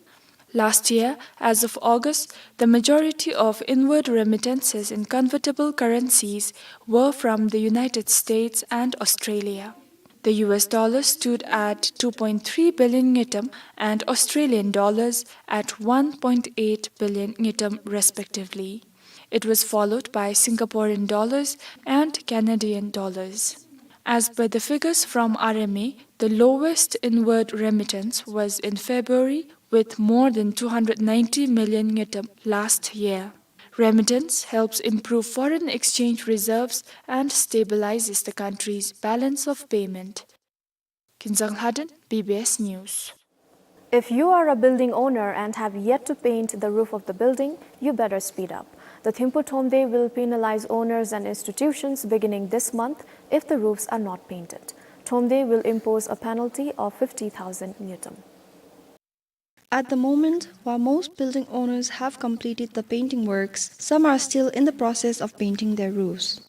Last year, as of August, the majority of inward remittances in convertible currencies were from the United States and Australia. The U S dollar stood at two point three billion ngultrum and Australian dollars at one point eight billion ngultrum respectively. It was followed by Singaporean dollars and Canadian dollars. As per the figures from R M A, the lowest inward remittance was in February, with more than two hundred ninety million ngultrum last year. Remittance helps improve foreign exchange reserves and stabilizes the country's balance of payment. Kinzang Lhaden, B B S News. If you are a building owner and have yet to paint the roof of the building, you better speed up. The Thimphu Thromde will penalize owners and institutions beginning this month if the roofs are not painted. Thromde will impose a penalty of fifty thousand ngultrum. At the moment, while most building owners have completed the painting works, some are still in the process of painting their roofs.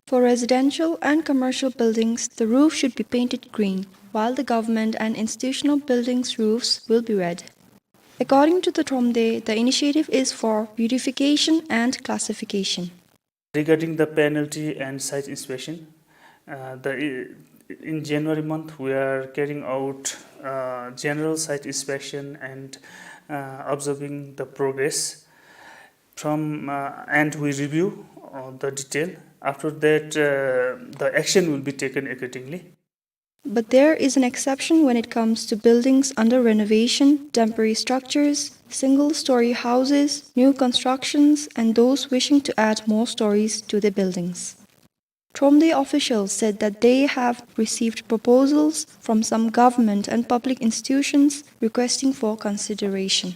For residential and commercial buildings, the roof should be painted green, while the government and institutional buildings' roofs will be red. According to the Thromde, the initiative is for beautification and classification. Regarding the penalty and site inspection, uh, the, in January month, we are carrying out, uh, general site inspection and, uh, observing the progress. From, uh, and we review, uh, the detail. After that, uh, the action will be taken accordingly. But there is an exception when it comes to buildings under renovation, temporary structures, single-story houses, new constructions, and those wishing to add more stories to their buildings. Thromde officials said that they have received proposals from some government and public institutions requesting for consideration.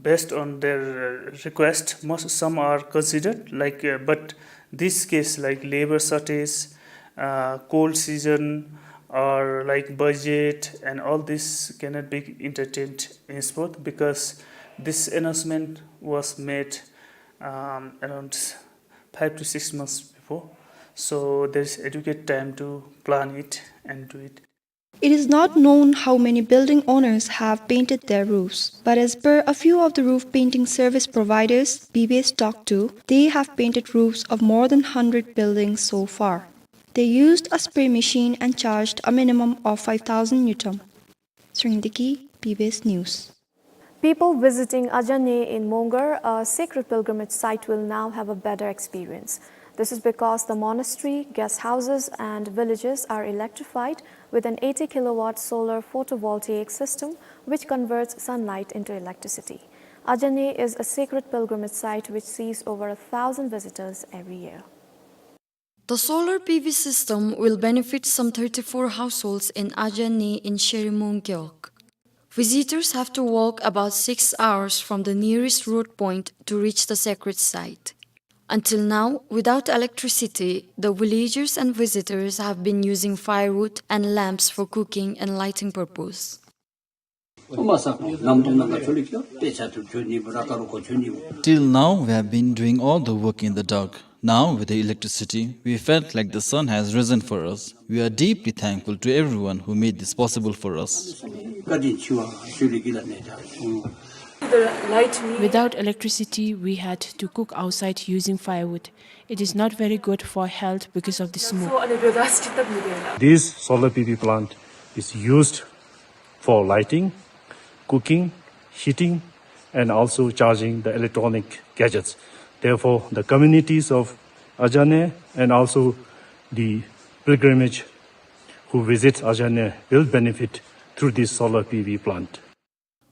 Based on their, uh, request, most, some are considered, like, uh, but this case, like labor shortage, uh, cold season, or like budget, and all this cannot be entertained henceforth, because this announcement was made, um, around five to six months before. So there is adequate time to plan it and do it. It is not known how many building owners have painted their roofs, but as per a few of the roof painting service providers B B S talked to, they have painted roofs of more than hundred buildings so far. They used a spray machine and charged a minimum of five thousand ngultrum. Tshering Deki, B B S News. People visiting Ajane in Mongar, a sacred pilgrimage site, will now have a better experience. This is because the monastery, guest houses, and villages are electrified with an eighty kilowatt solar photovoltaic system, which converts sunlight into electricity. Ajane is a sacred pilgrimage site which sees over a thousand visitors every year. The solar P V system will benefit some thirty-four households in Ajane in Shiremong Gewog. Visitors have to walk about six hours from the nearest road point to reach the sacred site. Until now, without electricity, the villagers and visitors have been using firewood and lamps for cooking and lighting purpose. Till now, we have been doing all the work in the dark. Now, with the electricity, we felt like the sun has risen for us. We are deeply thankful to everyone who made this possible for us. Without electricity, we had to cook outside using firewood. It is not very good for health because of the smoke. This solar P V plant is used for lighting, cooking, heating, and also charging the electronic gadgets. Therefore, the communities of Ajane and also the pilgrimage who visit Ajane will benefit through this solar P V plant.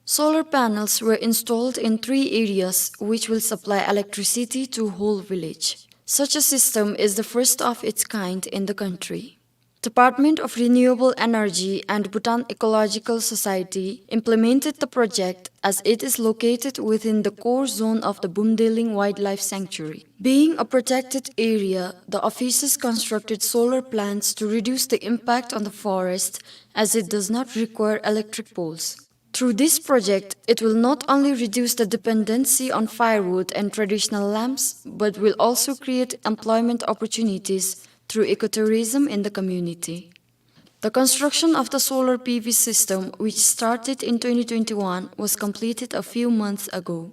Solar panels were installed in three areas, which will supply electricity to whole village. Such a system is the first of its kind in the country. Department of Renewable Energy and Bhutan Ecological Society implemented the project as it is located within the core zone of the Bumdeling Wildlife Sanctuary. Being a protected area, the officers constructed solar plants to reduce the impact on the forest as it does not require electric poles. Through this project, it will not only reduce the dependency on firewood and traditional lamps, but will also create employment opportunities through ecotourism in the community. The construction of the solar P V system, which started in twenty twenty-one, was completed a few months ago.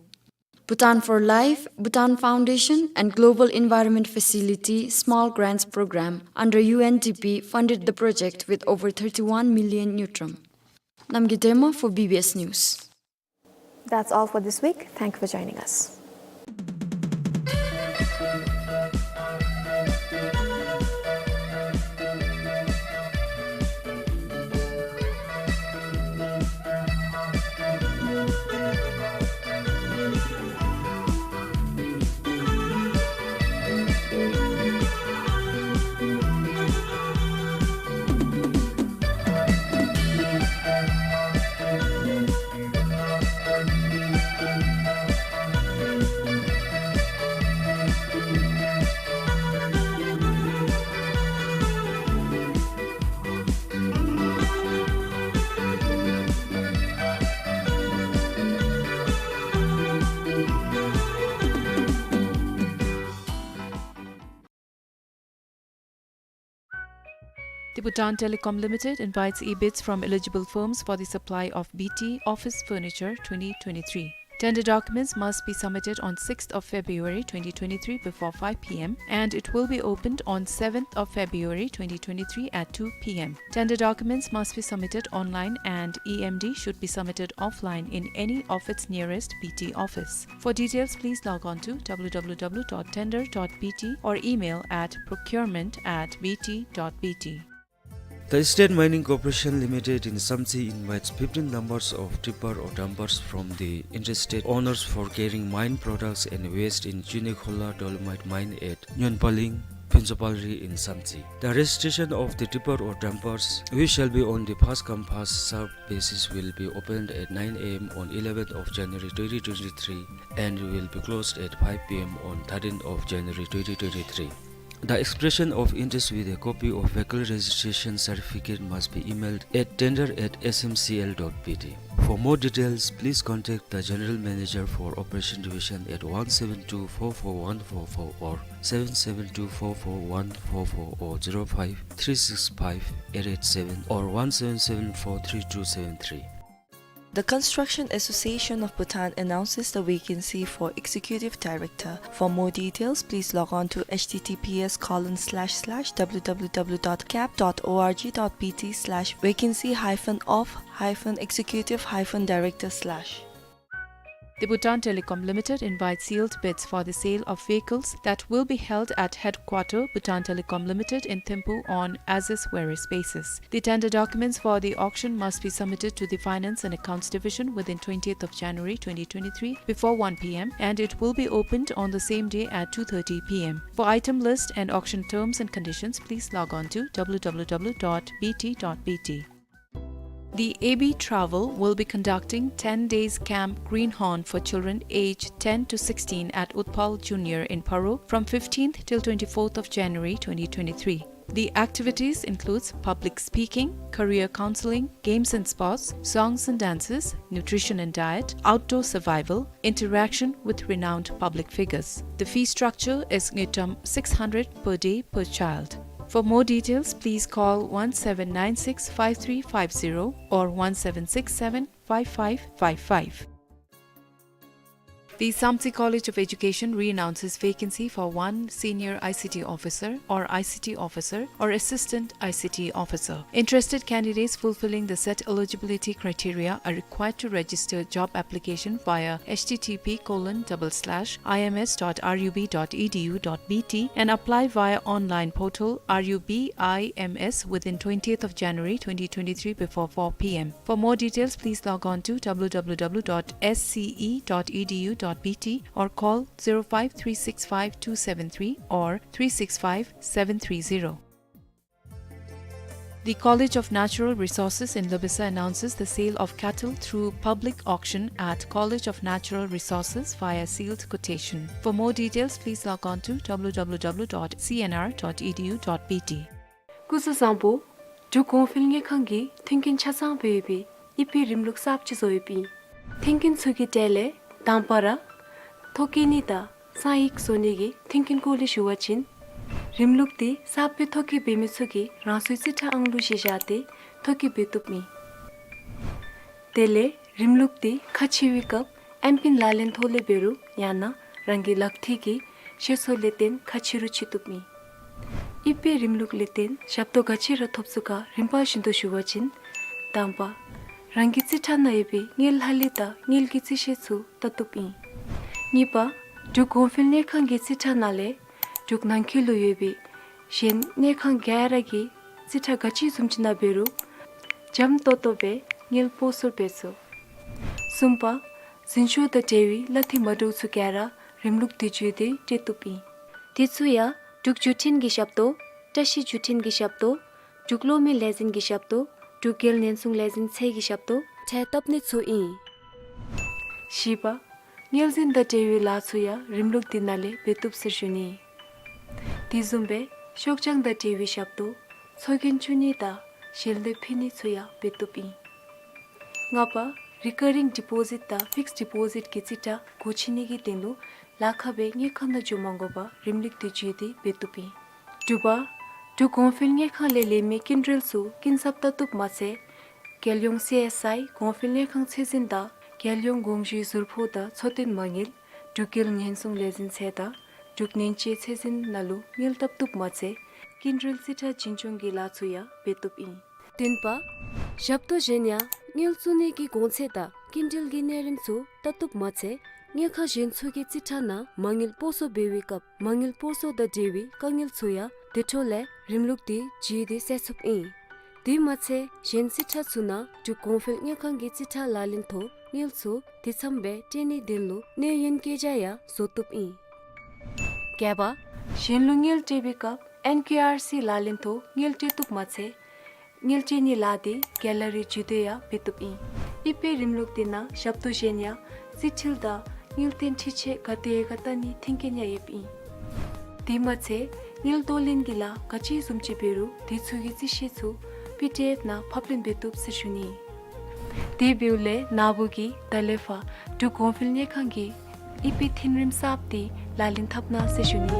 Bhutan for Life, Bhutan Foundation, and Global Environment Facility Small Grants Program under U N D P funded the project with over thirty-one million ngultrum. Namgay Dema for B B S News. That's all for this week. Thank you for joining us. The Bhutan Telecom Limited invites e-bids from eligible firms for the supply of B T office furniture twenty twenty-three. Tender documents must be submitted on sixth of February twenty twenty-three before five P M, and it will be opened on seventh of February twenty twenty-three at two P M. Tender documents must be submitted online and E M D should be submitted offline in any of its nearest B T office. For details, please log on to W W W dot tender dot B T or email at procurement at B T dot B T. The State Mining Corporation Limited in Samtse invites fifteen numbers of tipper or dumpers from the interested owners for carrying mine products and waste in Chunekhola Dolomite Mine at Nyonpaling, Phuentshopaleri in Samtse. The registration of the tipper or dumpers, which shall be on the first come first serve basis, will be opened at nine A M on eleventh of January twenty twenty-three and will be closed at five P M on thirteenth of January twenty twenty-three. The expression of interest with a copy of vehicle registration certificate must be emailed at tender at S M C L dot B T. For more details, please contact the General Manager for Operation Division at one seven two four four one four four or seven seven two four four one four four or zero five three six five eight eight seven or one seven seven four three two seven three. The Construction Association of Bhutan announces the vacancy for Executive Director. For more details, please log on to H T T P S colon slash slash W W W dot cap dot O R G dot B T slash vacancy hyphen of hyphen executive hyphen director slash. Bhutan Telecom Limited invites sealed bids for the sale of vehicles that will be held at headquarter Bhutan Telecom Limited in Thimphu on as-is where-is basis. The tender documents for the auction must be submitted to the Finance and Accounts Division within twentieth of January twenty twenty-three before one p m, and it will be opened on the same day at two thirty p m. For item list and auction terms and conditions, please log on to w w w dot b t dot b t. The A B Travel will be conducting ten days Camp Greenhorn for children aged ten to sixteen at Utpal Junior in Paro from fifteenth till twenty-fourth of January twenty twenty-three. The activities includes public speaking, career counseling, games and sports, songs and dances, nutrition and diet, outdoor survival, interaction with renowned public figures. The fee structure is ngultrum six hundred per day per child. For more details, please call one seven nine six five three five zero or one seven six seven five five five five. The Samtse College of Education re-announces vacancy for one senior I C T officer or I C T officer or assistant I C T officer. Interested candidates fulfilling the set eligibility criteria are required to register job application via h t t p colon double slash i m s dot r u b dot e d u dot b t and apply via online portal R U B I M S within twentieth of January twenty twenty-three before four p m. For more details, please log on to w w w dot s c e dot e d u dot b t or call zero five three six five two seven three or three six five seven three zero. The College of Natural Resources in Labasa announces the sale of cattle through public auction at College of Natural Resources via sealed quotation. For more details, please log on to w w w dot c n r dot e d u dot b t. སྐུ་གཟུགས་བཟང་པོ། འབྲུག་གོང་འཕེལ་དངུལ་ཁང་གིས་མཐུན་རྐྱེན་ཆ་ཚང་སྦེ་ཡོད་པའི་ཨི་ཕི་རིམ་ལུགས་གསརཔ་ཅིག་བཟོ་ཡོདཔ་ཨིན། མཐུན་རྐྱེན་ཚུ་གི་གྲས་ལས་དང་པ་ར་ཐོ་བཀོད་ནི་དང་གསང་ཡིག་བཟོ་ནི་གི་མཐུན་རྐྱེན་སྐོར་ལས་ཞུ་བ་ཅིན། རིམ་ལུགས་འདི་གསརཔ་སྦེ་ཐོ་བཀོད་འབད་མི་ཚུ་གིས་རང་སོའི་རྩིས་ཁྲ་ཨང་གླུ་གཞི་བཞག་སྟེ་ཐོ་བཀོད་འབད་བཏུབ་ཨིན། དེ་ལས་རིམ་ལུགས་འདི་ཁ་ཕྱེ་བའི་སྐབས་ཨེམ་པིན་ལག་ལེན་ཐོག་ལས་འབད་རུང་ཡང་ན་རང་གི་ལག་མཐིལ་གྱི་ཤེད་སོར་ལས་བརྟེན་ཁ་ཕྱེ་རུང་ཕྱེ་བཏུབ་ཨིན། ཨི་ཕི་རིམ་ལུགས་ལས་བརྟེན་ཞབས་ཏོག་ག་ཅི་ར་ཐོབ་ཚུགས་ག་རིམ་པ་བཞིན་དུ་ཞུ་བ་ཅིན། དང་པ། རང་གི་རྩིས་ཁྲ་ནང་ཡོད་པའི་དངུལ་ལྷག་ལུས་དང་དངུལ་གྱི་རྩིས་ཤེལ་ཚུ་བལྟ་བཏུབ་ཨིན། གཉིས་པ། འབྲུག་གོང་འཕེལ་དངུལ་ཁང་གི་རྩིས་ཁྲ་ནང་ལས་འབྲུག་ནང་འཁོད་ལུ་ཡོད་པའི་གཞན་དངུལ་ཁང་ག་ར་གི་རྩིས་ཁྲ་ག་ཅི་བཟུམ་ཅིག་ནང་འབད་རུང་འཇམ་ཏོང་ཏོ་སྦེ་དངུལ་སྤོ་སོར་འབད་ཚུགས། གསུམ་པ། འཛིན་སྐྱོང་དང་འབྲེལ་བའི་གླ་འཐུས་མ་འདྲཝ་ཚུ་ག་ར་རིམ་ལུགས་འདི་བརྒྱུད་དེ་སྤྲོད་བཏུབ་ཨིན། དེ་ཚུ་ཡང་འབྲུག་བརྒྱུད་འཕྲིན་གྱི་ཞབས་ཏོག། བཀྲ་ཤིས་བརྒྱུད་འཕྲིན་གྱི་ཞབས་ཏོག། འབྲུག་གློག་མེ་ལས་འཛིན་གྱི་ཞབས་ཏོག། འབྲུག་རྒྱལ་ཉེན་སྲུང་ལས་འཛིན་ཚད་ཀྱི་ཞབས་ཏོག་འཕྲལ་བཏབ་ནི་ཚུ་ཨིན། བཞི་པ། དངུལ་འཛིན་དང་འབྲེལ་བའི་ལཱ་ཚུ་ཡང་རིམ་ལུགས་འདི་ནང་ལས་འབད་བཏུབ་ཟེར་ཞུ་ནི། དེ་བཟུམ་སྦེ་ཤོག་བྱང་དང་འབྲེལ་བའི་ཞབས་ཏོག། ཚོགས་རྒྱན་བཙུགས་ནི་དང་ཞལ་འདེབས་ཕུལ་ནི་ཚུ་ཡང་འབད་བཏུབ་ཨིན། ལྔ་པ། རི་ཀ་རིང་ཌི་པོ་ཟིཊ་དང་ཕིགསཌ་ཌི་པོ་ཟིཊ་གི་རྩིས་ཁྲ་སྒོ་ཕྱེ་ནི་གི་དོན་ལུ་ལཱ་ཁག་སྦེ་དངུལ་ཁང་ནང་འགྱོ་མ་དགོ་པར་རིམ་ལུགས་འདི་བརྒྱུད་དེ་འབད་བཏུབ་ཨིན། དྲུག་པ། འབྲུག་གོང་འཕེལ་དངུལ་ཁང་ལས་ལེན་མི་སྐྱིན་འགྲུལ་ཚུ་སྐྱིན་ཚབ་བལྟ་བཏུབ་མ་ཚད། རྒྱལ་ཡོངས་སི་ཨེསི་ཨའི་གོང་འཕེལ་དངུལ་ཁང་ཚད་འཛིན་དང་རྒྱལ་ཡོངས་དགོངས་ཞུའི་ཟུར་ཕོགས་དང་འཚོ་རྟེན་མ་དངུལ། འབྲུག་རྒྱལ་ཉེན་སྲུང་ལས་འཛིན་ཚད་དང་འབྲུག་ནན་ཅེ་ཚད་འཛིན་ནང་ལུ་དངུལ་བལྟ་བཏུབ་མ་ཚད་སྐྱིན་འགྲུལ་རྩིས་ཁྲ་འཛིན་སྐྱོང་གི་ལཱ་ཚུ་ཡང་འབད་བཏུབ་ཨིན། བདུན་པ། ཞབས་ཏོག་གཞན་ཡང་དངུལ་བཙུགས་ནི་གི་གོང་ཚད་དང་སྐྱིན་འགྲུལ་གྱི་གནས་རིམ་ཚུ་བལྟ་བཏུབ་མ་ཚད་དངུལ་ཁང་གཞན་ཚུ་གི་རྩིས་ཁྲ་ནང་མ་དངུལ་སྤོ་སོར་འབད་བའི་སྐབས་མ་དངུལ་སྤོ་སོར་དང་འབྲེལ་བའི་དཀའ་ངལ་ཚུ་ཡང་དེ་འཕྲོ་ལས་རིམ་ལུགས་འདི་བརྒྱུད་དེ་སེལ་ཚུགསཔ་ཨིན། དེ་མ་ཚད་གཞན་རྩིས་ཁྲ་ཚུ་ནང་འབྲུག་གོང་འཕེལ་དངུལ་ཁང་གི་རྩིས་ཁྲ་ལག་ལེན་ཐོག་དངུལ་ཚུ་དེ་ཙམ་སྦེ་སྤྲོད་ནིའི་དོན་ལུ་གནས་ཡུན་བཀོད་རྒྱ་ཡང་བཟོ་བཏུབ་ཨིན། བརྒྱད་པ། གཞན་ལུ་དངུལ་སྤྲོད་པའི་སྐབས་ཨེན་ཀེ་ཨར་སི་ལག་ལེན་ཐོག་དངུལ་སྤྲོད་བཏུབ་མ་ཚད་དངུལ་སྤྲོད་ནིའི་ལཱ་འདི་ག་ལ་རི་བརྒྱུད་དེ་ཡང་འབད་བཏུབ་ཨིན། ཨི་ཕི་རིམ་ལུགས་འདི་ནང་ཞབས་ཏོག་གཞན་ཡང་རྩིས་འཕྲུལ་དང་དངུལ་རྟེན་འཕྲུལ་ཆས་ག་དེ་ག་བལྟ་ནིའི་མཐུན་རྐྱེན་ཡང་ཡོདཔ་ཨིན། དེ་མ་ཚད་དངུལ་གཏོར་ལེན་གྱི་ལཱ་ག་ཅི་བཟུམ་ཅིག་འབད་རུང་དེ་ཚུ་གི་རྩིས་ཤེལ་ཚུ་པི་ཌི་ཨེཕ་ནང་ཕབ་ལེན་འབད་བཏུབ་ཟེར་ཞུ་ནི། དེ་འབདཝ་ལས་ན་བུ་གིས་ད་ལས་ཕར་འབྲུག་གོང་འཕེལ་དངུལ་ཁང་གི་ཨི་ཕི་མཐུན་རིམ་གསརཔ་འདི་ལག་ལེན་འཐབ་གནང་ཟེར་ཞུ་ནི།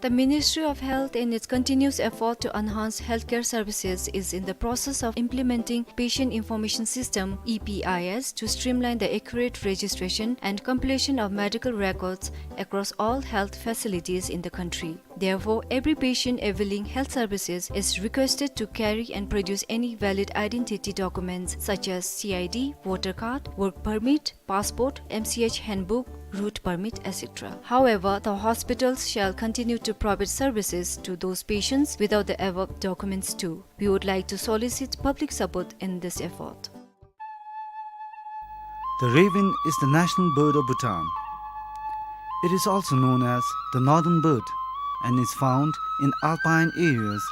The Ministry of Health, in its continuous effort to enhance healthcare services, is in the process of implementing Patient Information System, E P I S, to streamline the accurate registration and completion of medical records across all health facilities in the country. Therefore, every patient availing health services is requested to carry and produce any valid identity documents such as C I D, voter card, work permit, passport, M C H handbook, route permit, et cetera. However, the hospitals shall continue to provide services to those patients without the above documents too. We would like to solicit public support in this effort. The raven is the national bird of Bhutan. It is also known as the northern bird and is found in alpine areas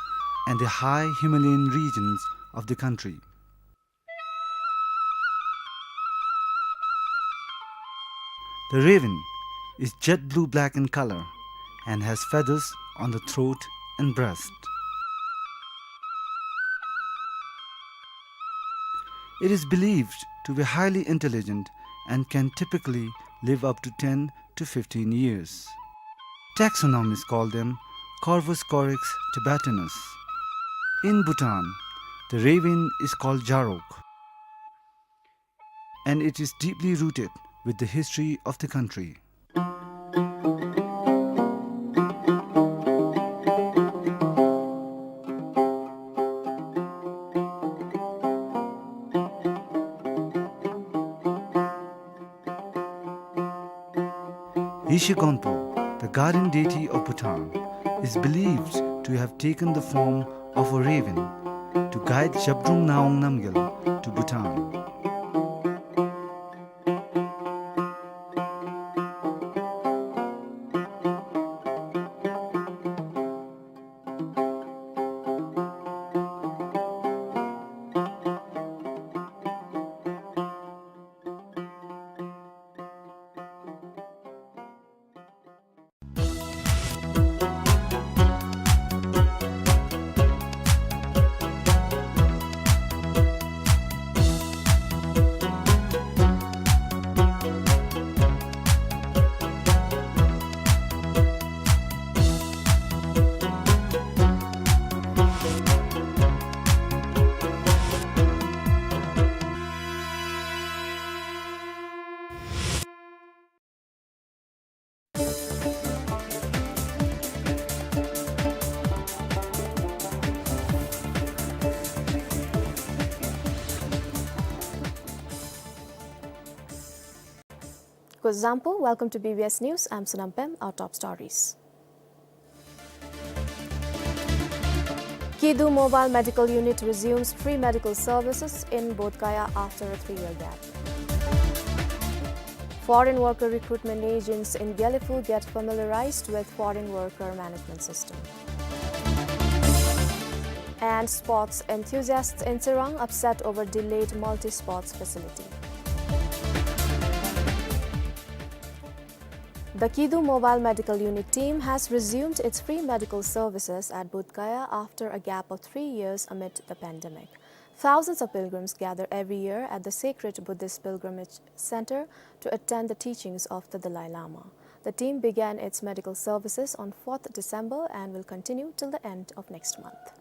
and the high Himalayan regions of the country. The raven is jet blue-black in color and has feathers on the throat and breast. It is believed to be highly intelligent and can typically live up to ten to fifteen years. Taxonomists call them Corvus corax tibetanus. In Bhutan, the raven is called jarok, and it is deeply rooted with the history of the country. Yeshe Gonpo, the guardian deity of Bhutan, is believed to have taken the form of a raven to guide Zhabdrung Ngawang Namgyal to Bhutan. Kuzuzangpo, welcome to B B S News. I'm Sonam Pem. Our top stories. Kidu Mobile Medical Unit resumes free medical services in Bodh Gaya after a three-year gap. Foreign worker recruitment agents in Gelephu get familiarized with foreign worker management system. And sports enthusiasts in Tsirang upset over delayed multi-sports facility. The Kidu Mobile Medical Unit team has resumed its free medical services at Bodh Gaya after a gap of three years amid the pandemic. Thousands of pilgrims gather every year at the sacred Buddhist pilgrimage center to attend the teachings of the Dalai Lama. The team began its medical services on fourth December and will continue till the end of next month.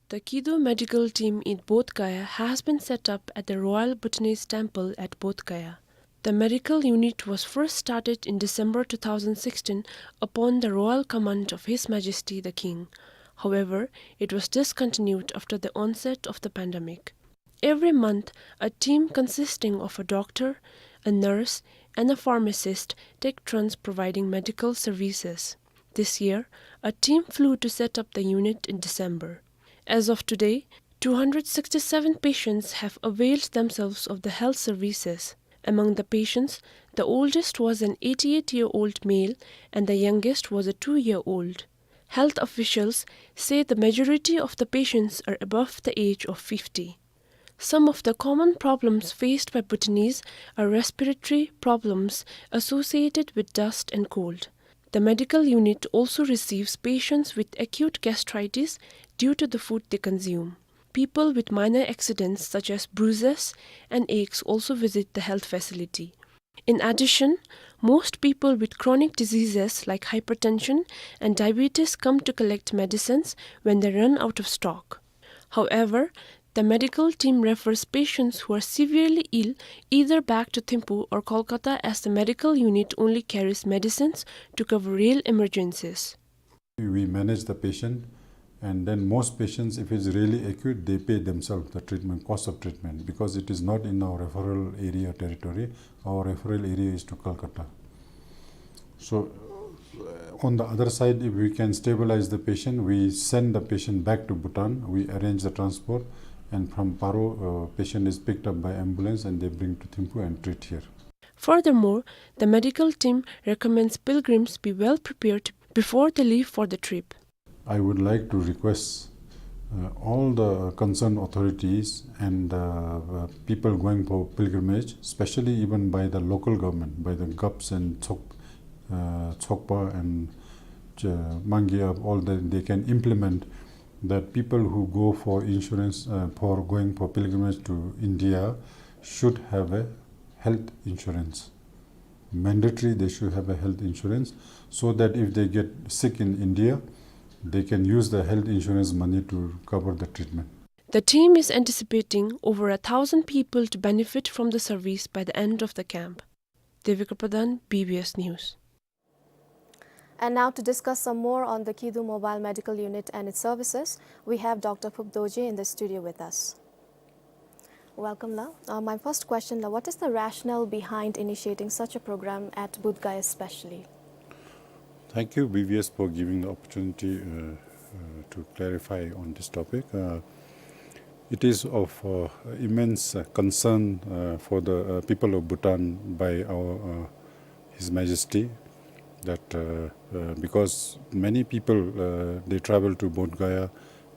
The Kidu medical team in Bodh Gaya has been set up at the Royal Bhutanese Temple at Bodh Gaya. The medical unit was first started in December two thousand sixteen upon the royal command of His Majesty the King. However, it was discontinued after the onset of the pandemic. Every month, a team consisting of a doctor, a nurse, and a pharmacist take turns providing medical services. This year, a team flew to set up the unit in December. As of today, two hundred sixty-seven patients have availed themselves of the health services. Among the patients, the oldest was an eighty-eight-year-old male and the youngest was a two-year-old. Health officials say the majority of the patients are above the age of fifty. Some of the common problems faced by Bhutanese are respiratory problems associated with dust and cold. The medical unit also receives patients with acute gastritis due to the food they consume. People with minor accidents such as bruises and aches also visit the health facility. In addition, Most people with chronic diseases like hypertension and diabetes come to collect medicines when they run out of stock. However, the medical team refers patients who are severely ill either back to Thimphu or Kolkata, as the medical unit only carries medicines to cover real emergencies. We manage the patient, and then most patients, if it's really acute, they pay themselves the treatment, cost of treatment, because it is not in our referral area territory. Our referral area is to Calcutta. So, uh, on the other side, if we can stabilize the patient, we send the patient back to Bhutan, we arrange the transport, and from Paro, uh, patient is picked up by ambulance and they bring to Thimphu and treat here. Furthermore, the medical team recommends pilgrims be well prepared before they leave for the trip. I would like to request, uh, all the concerned authorities and, uh, uh, people going for pilgrimage, especially even by the local government, by the Gaps and Chok-, uh, Chokpa and, uh, Mangi, uh, all the, they can implement that people who go for insurance, uh, for going for pilgrimage to India should have a health insurance. Mandatory, they should have a health insurance, so that if they get sick in India, they can use the health insurance money to cover the treatment. The team is anticipating over a thousand people to benefit from the service by the end of the camp. Devika Pradhan, B B S News. And now, to discuss some more on the Kidu Mobile Medical Unit and its services, we have Doctor Phup Dorji in the studio with us. Welcome, la. Uh, my first question, la, what is the rationale behind initiating such a program at Bodh Gaya especially? Thank you, B B S, for giving the opportunity, uh, uh, to clarify on this topic. Uh, it is of, uh, immense, uh, concern, uh, for the, uh, people of Bhutan by our, uh, His Majesty, that, uh, uh, because many people, uh, they travel to Bodh Gaya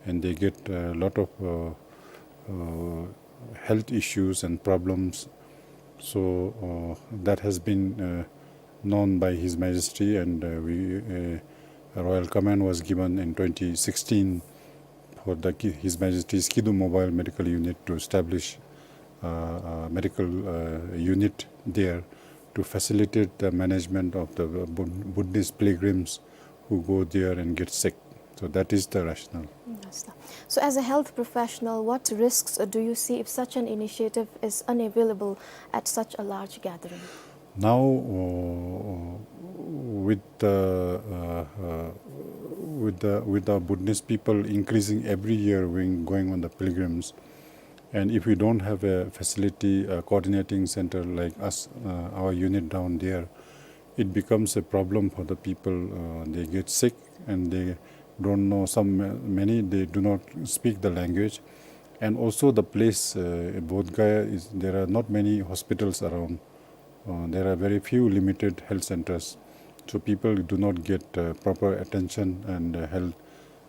and they get a lot of, uh, uh, health issues and problems. So, uh, that has been, uh, known by His Majesty, and, uh, we, uh, a royal command was given in twenty sixteen for the Ki-, His Majesty's Kidu Mobile Medical Unit to establish, uh, a medical, uh, unit there to facilitate the management of the Bud-, Buddhist pilgrims who go there and get sick. So that is the rationale. Yes, sir. So as a health professional, what risks, uh, do you see if such an initiative is unavailable at such a large gathering? Now, uh, with the, uh, uh, with the, with the Buddhist people increasing every year when going on the pilgrims, and if we don't have a facility, a coordinating center like us, uh, our unit down there, it becomes a problem for the people. Uh, they get sick and they don't know, some, many, they do not speak the language. And also the place, uh, Bodh Gaya is, there are not many hospitals around. Uh, there are very few limited health centers. So people do not get, uh, proper attention and, uh, health.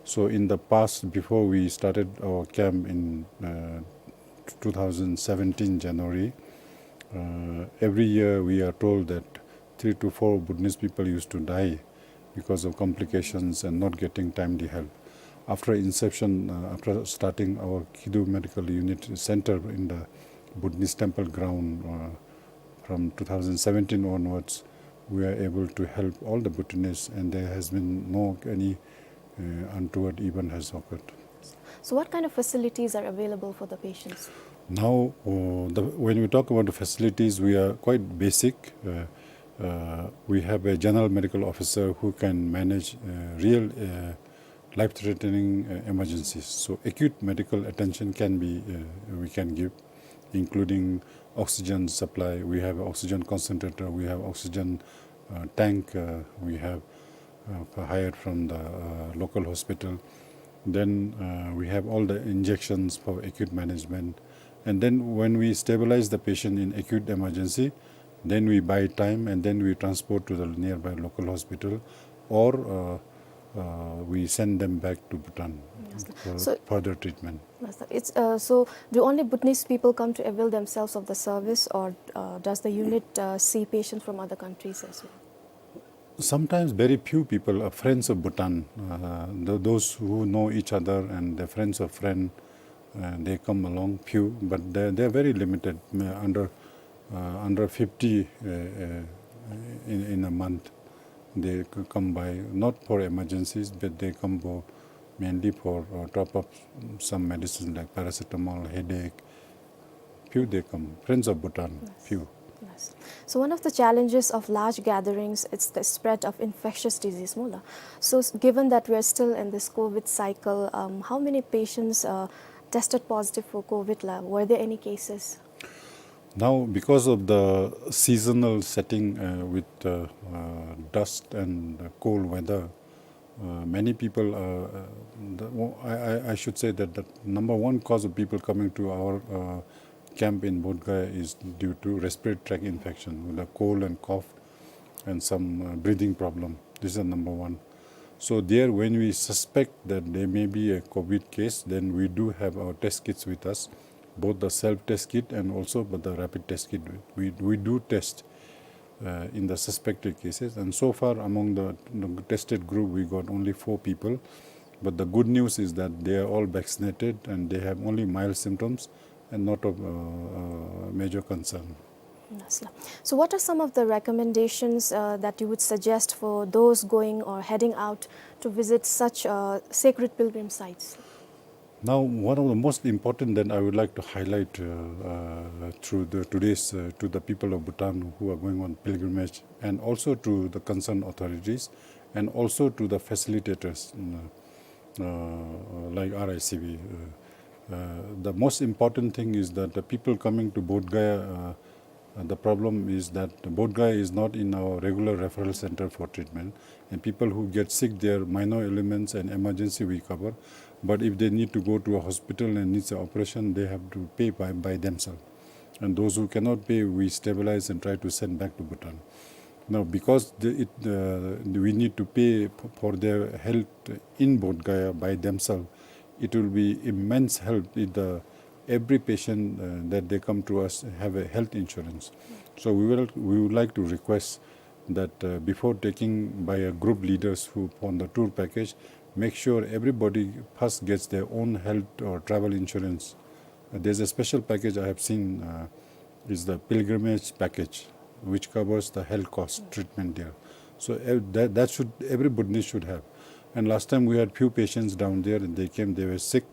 So in the past, before we started our camp in, uh, two thousand seventeen January, uh, every year we are told that three to four Bhutanese people used to die because of complications and not getting timely help. After inception, uh, after starting our Kidu Medical Unit Center in the Bhutanese temple ground, uh, from two thousand seventeen onwards, we are able to help all the Bhutanese, and there has been no any, uh, untoward event has occurred. So what kind of facilities are available for the patients? Now, uh, the, when we talk about the facilities, we are quite basic. Uh, uh, we have a general medical officer who can manage, uh, real, uh, life-threatening, uh, emergencies. So acute medical attention can be, uh, we can give, including oxygen supply. We have oxygen concentrator, we have oxygen, uh, tank, uh, we have, uh, hired from the, uh, local hospital. Then, uh, we have all the injections for acute management. And then when we stabilize the patient in acute emergency, then we buy time and then we transport to the nearby local hospital, or, uh, uh, we send them back to Bhutan, yes, sir, for, so, further treatment. Yes, sir. It's, uh, so do only Bhutanese people come to avail themselves of the service, or, uh, does the unit, uh, see patients from other countries as well? Sometimes very few people, uh, friends of Bhutan, uh, th-, those who know each other and the friends of friend, uh, they come along, few, but they're, they're very limited, uh, under, uh, under fifty, uh, uh, in, in a month. They c- come by not for emergencies, but they come for mainly for uh, top up some medicines like paracetamol, headache. Few they come, friends of Bhutan, few. Yes. So one of the challenges of large gatherings, it's the spread of infectious disease, mo la. So s- given that we are still in this COVID cycle, um, how many patients uh, tested positive for COVID la? Were there any cases? Now, because of the seasonal setting uh, with uh, uh, dust and uh, cold weather, uh, many people, uh, uh, the, I, I- I should say that the number one cause of people coming to our uh, camp in Bodh Gaya is due to respiratory tract infection with a cold and cough and some uh, breathing problem. This is the number one. So there, when we suspect that there may be a COVID case, then we do have our test kits with us, both the self-test kit and also but the rapid test kit. We, we do test uh, in the suspected cases. And so far, among the, the tested group, we got only four people. But the good news is that they are all vaccinated and they have only mild symptoms and not of uh, uh, major concern. Yes, la. So what are some of the recommendations uh, that you would suggest for those going or heading out to visit such uh, sacred pilgrim sites? Now, one of the most important that I would like to highlight uh, uh, through the, today's uh, to the people of Bhutan who are going on pilgrimage, and also to the concerned authorities, and also to the facilitators, mm, uh, like R I C V. Uh, uh, the most important thing is that the people coming to Bodh Gaya, uh, uh, the problem is that Bodh Gaya is not in our regular referral center for treatment, and people who get sick there, minor ailments and emergency we cover, but if they need to go to a hospital and needs an operation, they have to pay by, by themselves. And those who cannot pay, we stabilize and try to send back to Bhutan. Now, because the, it, uh, we need to pay p- for their health in Bodh Gaya by themselves, it will be immense help if the every patient uh, that they come to us have a health insurance. So we will we would like to request that uh, before taking by a group leaders who on the tour package, make sure everybody first gets their own health or travel insurance. Uh, there's a special package I have seen uh, is the pilgrimage package, which covers the health cost treatment there. So ev- that, that should every Buddhist should have. And last time we had few patients down there, and they came, they were sick,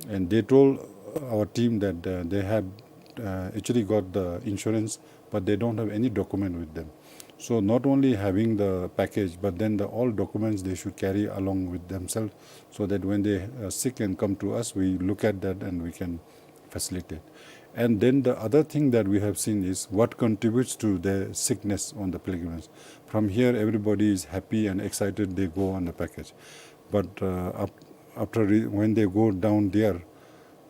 and they told our team that uh, they have uh, actually got the insurance, but they don't have any document with them. So not only having the package, but then the all documents they should carry along with themselves, so that when they are sick and come to us, we look at that and we can facilitate. And then the other thing that we have seen is what contributes to the sickness on the pilgrimage. From here, everybody is happy and excited, they go on the package. But uh, up, after re- when they go down there,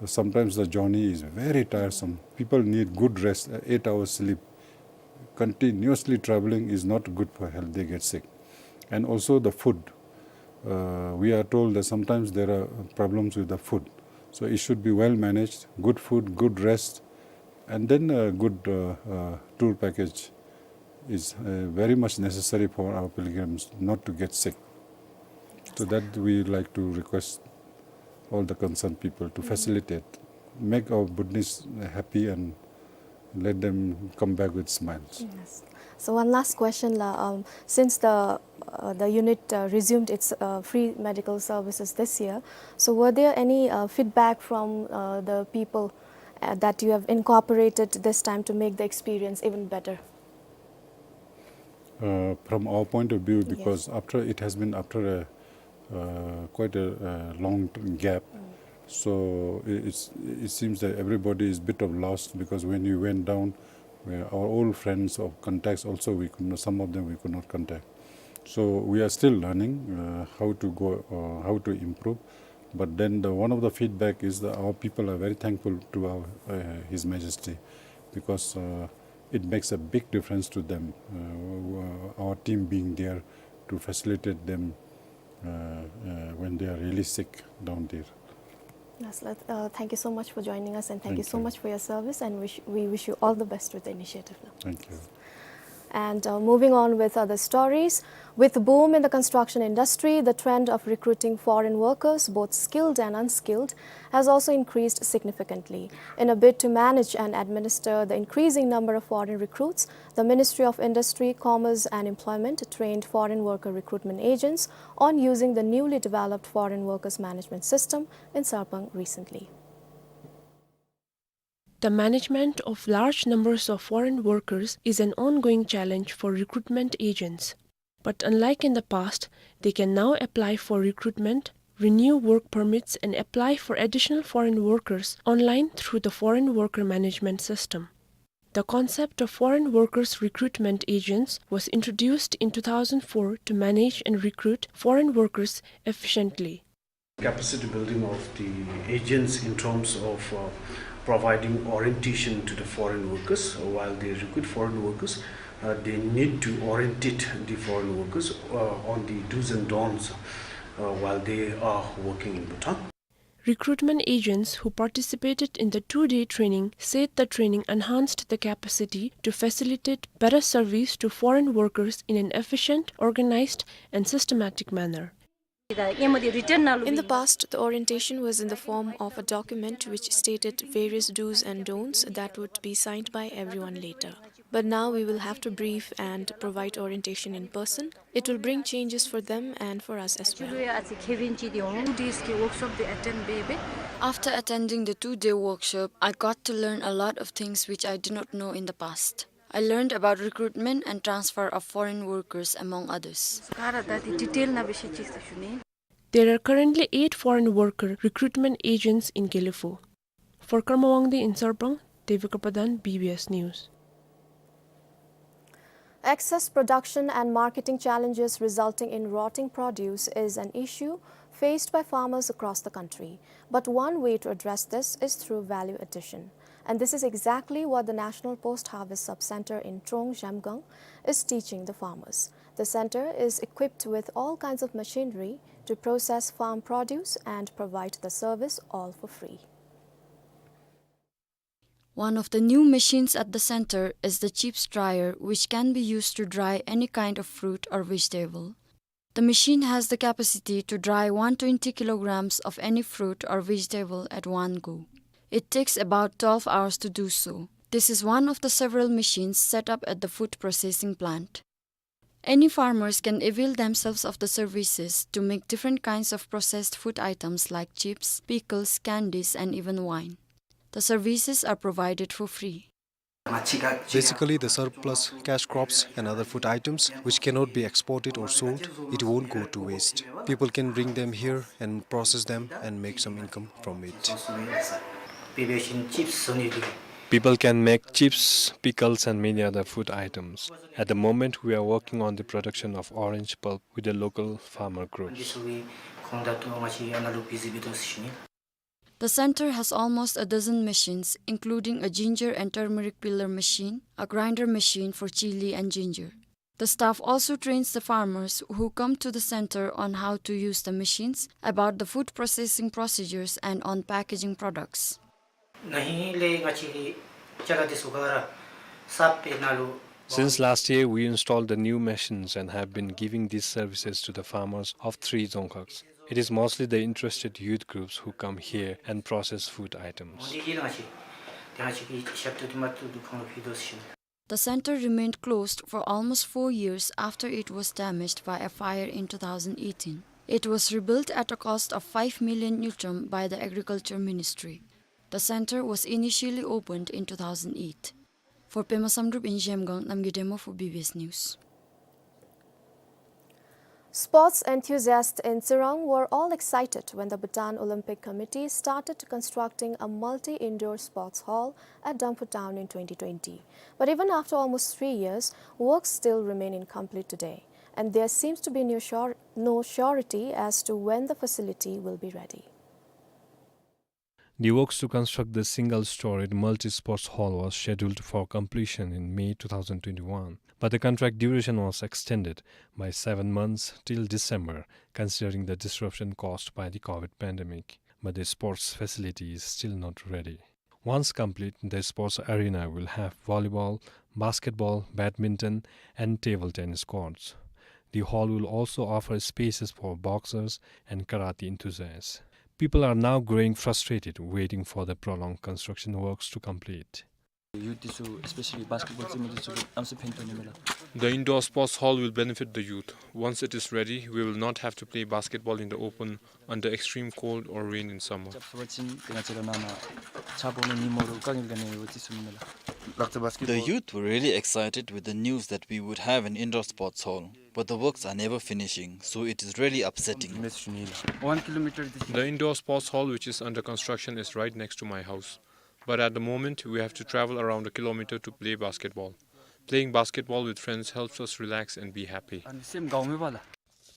sometimes the journey is very tiresome. People need good rest, uh, eight hours sleep. Continuously traveling is not good for health, they get sick. And also the food. Uh, we are told that sometimes there are problems with the food. So it should be well managed, good food, good rest, and then a good uh, uh, tour package is uh, very much necessary for our pilgrims not to get sick. So that we like to request all the concerned people to facilitate, make our Buddhists happy and let them come back with smiles. Yes. So one last question, la. Um, since the uh, the unit uh, resumed its uh, free medical services this year, so were there any uh, feedback from uh, the people uh, that you have incorporated this time to make the experience even better? Uh, from our point of view, because after it has been after a uh, quite a uh, long t- gap, so it, it's, it seems that everybody is bit of lost, because when you went down, uh, our old friends of contacts also we could not, some of them we could not contact. So we are still learning uh, how to go, uh, how to improve. But then the one of the feedback is that our people are very thankful to our uh, His Majesty, because uh, it makes a big difference to them. Uh, our team being there to facilitate them uh, uh, when they are really sick down there. Yes, la. Uh, thank you so much for joining us, and thank you Thank so you. much for your service, and wish, we wish you all the best with the initiative, la. Thank you. And, uh, moving on with other stories, with the boom in the construction industry, the trend of recruiting foreign workers, both skilled and unskilled, has also increased significantly. In a bid to manage and administer the increasing number of foreign recruits, the Ministry of Industry, Commerce and Employment trained foreign worker recruitment agents on using the newly developed foreign workers management system in Sarpang recently. The management of large numbers of foreign workers is an ongoing challenge for recruitment agents. But unlike in the past, they can now apply for recruitment, renew work permits, and apply for additional foreign workers online through the foreign worker management system. The concept of foreign workers recruitment agents was introduced in two thousand four to manage and recruit foreign workers efficiently. Capacity building of the agents in terms of, uh, providing orientation to the foreign workers. Uh, while they recruit foreign workers, uh, they need to orientate the foreign workers, uh, on the do's and don'ts, uh, while they are working in Bhutan. Recruitment agents who participated in the two-day training said the training enhanced the capacity to facilitate better service to foreign workers in an efficient, organized, and systematic manner. In the past, the orientation was in the form of a document which stated various do's and don'ts that would be signed by everyone later. But now we will have to brief and provide orientation in person. It will bring changes for them and for us as well. After attending the two-day workshop, I got to learn a lot of things which I did not know in the past. I learned about recruitment and transfer of foreign workers, among others. There are currently eight foreign worker recruitment agents in Gelephu. For Karma Wangdi in Sarpang, Devika Pradhan, B B S News. Excess production and marketing challenges resulting in rotting produce is an issue faced by farmers across the country. But one way to address this is through value addition. And this is exactly what the National Post Harvest Sub-Center in Trong Zhemgang is teaching the farmers. The center is equipped with all kinds of machinery to process farm produce and provide the service all for free. One of the new machines at the center is the chips dryer, which can be used to dry any kind of fruit or vegetable. The machine has the capacity to dry one twenty kilograms of any fruit or vegetable at one go. It takes about twelve hours to do so. This is one of the several machines set up at the food processing plant. Any farmers can avail themselves of the services to make different kinds of processed food items like chips, pickles, candies, and even wine. The services are provided for free. Basically, the surplus cash crops and other food items which cannot be exported or sold, it won't go to waste. People can bring them here and process them and make some income from it. People can make chips, pickles, and many other food items. At the moment, we are working on the production of orange pulp with the local farmer groups. The center has almost a dozen machines, including a ginger and turmeric peeler machine, a grinder machine for chili and ginger. The staff also trains the farmers who come to the center on how to use the machines, about the food processing procedures, and on packaging products. Since last year, we installed the new machines and have been giving these services to the farmers of three dzongkhags. It is mostly the interested youth groups who come here and process food items. The center remained closed for almost four years after it was damaged by a fire in two thousand eighteen. It was rebuilt at a cost of five million ngultrum by the Agriculture Ministry. The center was initially opened in two thousand eight. For Pema Samdrup in Zhemgang, Namgay Dema for B B S News. Sports enthusiasts in Tsirang were all excited when the Bhutan Olympic Committee started constructing a multi-indoor sports hall at Damphu town in twenty twenty. But even after almost three years, works still remain incomplete today, and there seems to be no sure-, no surety as to when the facility will be ready. The works to construct the single-storied multi-sports hall was scheduled for completion in May two thousand twenty-one, but the contract duration was extended by seven months till December, considering the disruption caused by the COVID pandemic. But the sports facility is still not ready. Once complete, the sports arena will have volleyball, basketball, badminton, and table tennis courts. The hall will also offer spaces for boxers and karate enthusiasts. People are now growing frustrated, waiting for the prolonged construction works to complete. Youth ཚུ་especially basketball ཚུ་མི་འདི་ཚུ་གནམ་མེད་ས་མེད་ཕན་ཐོགས་ནི་མས་ལགས། The indoor sports hall will benefit the youth. Once it is ready, we will not have to play basketball in the open under extreme cold or rain in summer. The youth were really excited with the news that we would have an indoor sports hall, but the works are never finishing, so it is really upsetting. One kilometer. The indoor sports hall, which is under construction, is right next to my house. But at the moment, we have to travel around a kilometer to play basketball. Playing basketball with friends helps us relax and be happy.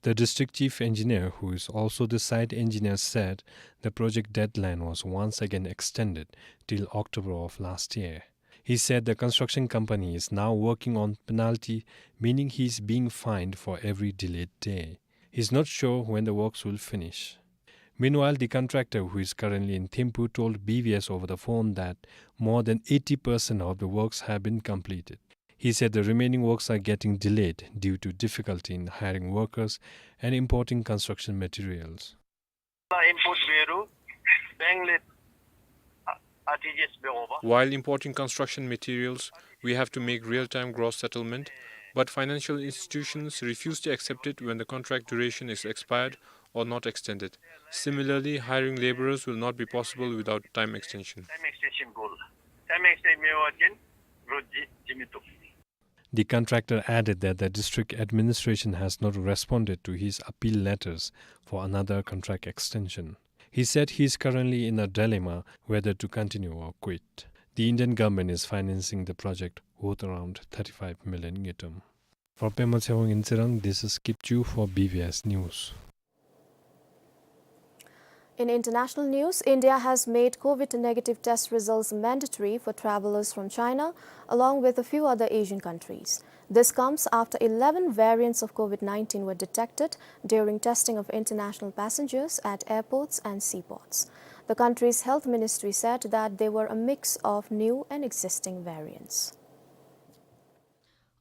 The district chief engineer, who is also the site engineer, said the project deadline was once again extended till October of last year. He said the construction company is now working on penalty, meaning he is being fined for every delayed day. He's not sure when the works will finish. Meanwhile, the contractor, who is currently in Thimphu, told B B S over the phone that more than eighty percent of the works have been completed. He said the remaining works are getting delayed due to difficulty in hiring workers and importing construction materials. Import view, Bangalore, R T G S view over. While importing construction materials, we have to make real-time gross settlement, but financial institutions refuse to accept it when the contract duration is expired or not extended. Similarly, hiring laborers will not be possible without time extension. Time extension goal. Time extension view again, road ji-, jimmy to. The contractor added that the district administration has not responded to his appeal letters for another contract extension. He said he is currently in a dilemma whether to continue or quit. The Indian government is financing the project worth around thirty-five million ngultrum. For Pema Tshewang in Tsirang, this is Kipchu for B B S News. In international news, India has made COVID negative test results mandatory for travelers from China, along with a few other Asian countries. This comes after eleven variants of COVID nineteen were detected during testing of international passengers at airports and seaports. The country's health ministry said that they were a mix of new and existing variants.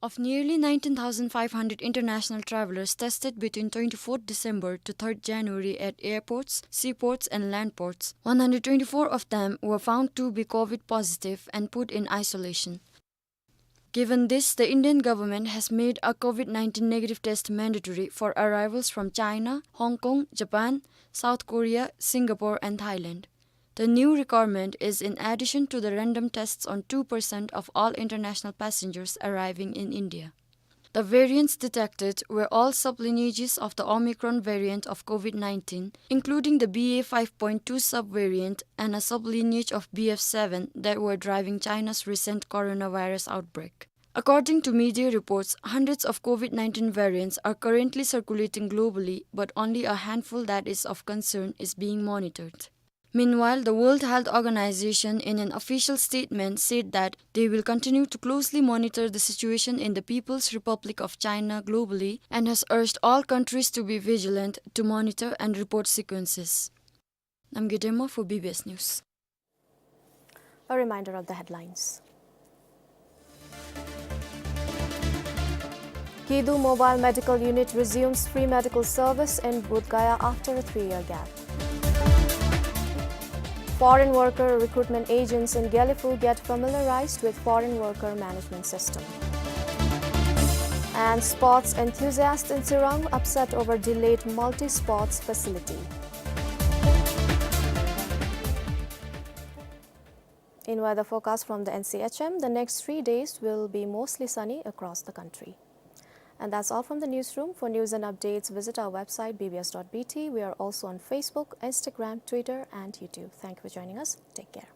Of nearly nineteen thousand five hundred international travelers tested between twenty-fourth December to third January at airports, seaports and land ports, one hundred twenty-four of them were found to be COVID positive and put in isolation. Given this, the Indian government has made a COVID nineteen negative test mandatory for arrivals from China, Hong Kong, Japan, South Korea, Singapore and Thailand. The new requirement is in addition to the random tests on two percent of all international passengers arriving in India. The variants detected were all sublineages of the Omicron variant of COVID nineteen, including the B A five point two subvariant and a sublineage of B F seven that were driving China's recent coronavirus outbreak. According to media reports, hundreds of COVID nineteen variants are currently circulating globally, but only a handful that is of concern is being monitored. Meanwhile, the World Health Organization, in an official statement, said that they will continue to closely monitor the situation in the People's Republic of China globally and has urged all countries to be vigilant to monitor and report sequences. Namgay Dema for B B S News. A reminder of the headlines. Kidu Mobile Medical Unit resumes free medical service in Bodh Gaya after a three-year gap. Foreign worker recruitment agents in Gelephu get familiarized with foreign worker management system. And sports enthusiasts in Tsirang upset over delayed multi-sports facility. In weather forecast from the N C H M, the next three days will be mostly sunny across the country. And that's all from the newsroom. For news and updates, visit our website B B S dot B T. We are also on Facebook, Instagram, Twitter, and YouTube. Thank you for joining us. Take care.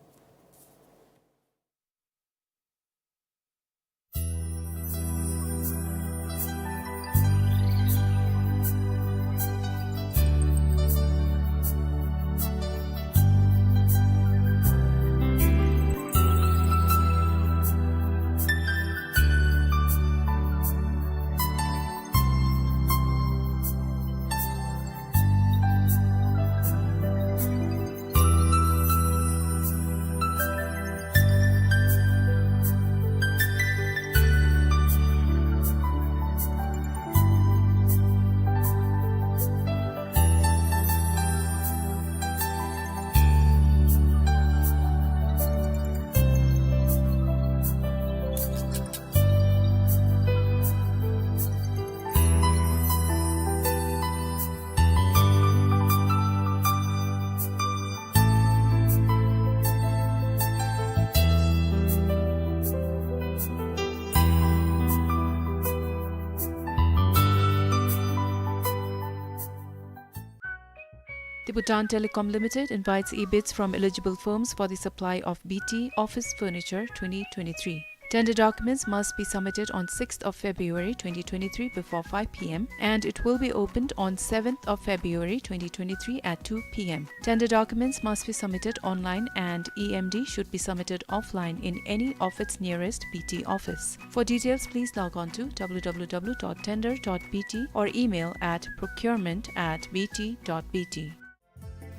The Bhutan Telecom Limited invites e-bids from eligible firms for the supply of B T office furniture twenty twenty-three. Tender documents must be submitted on sixth of February twenty twenty-three before five p m and it will be opened on seventh of February twenty twenty-three at two p m. Tender documents must be submitted online and E M D should be submitted offline in any of its nearest B T office. For details, please log on to w w w dot tender dot b t or email at procurement at b t dot b t.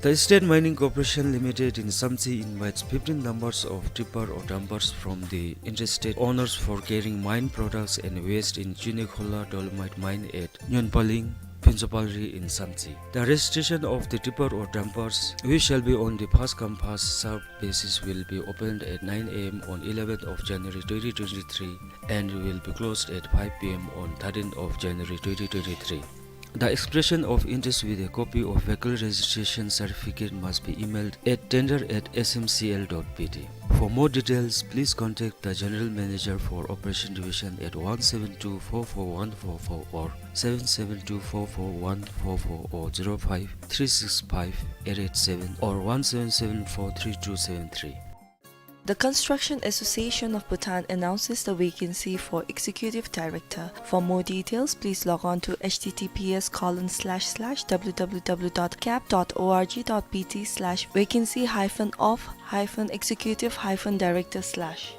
The State Mining Corporation Limited in Samtse invites fifteen numbers of tipper or dumpers from the interested owners for carrying mine products and waste in Chunekhola Dolomite Mine at Nyonpaling, Phuentshoupalri in Samtse. The registration of the tipper or dumpers, which shall be on the first come first serve basis, will be opened at nine a m on eleventh of January twenty twenty-three and will be closed at five p m on thirteenth of January twenty twenty-three. The expression of interest with a copy of vehicle registration certificate must be emailed at tender at s m c l dot b t. For more details, please contact the General Manager for Operation Division at one seven two four four one four four or seven seven two four four one four four or zero five three six five eight eight seven or one seven seven four three two seven three. The Construction Association of Bhutan announces the vacancy for Executive Director. For more details, please log on to h t t p s colon slash slash w w w dot cap dot o r g dot b t slash vacancy hyphen of hyphen executive hyphen director slash.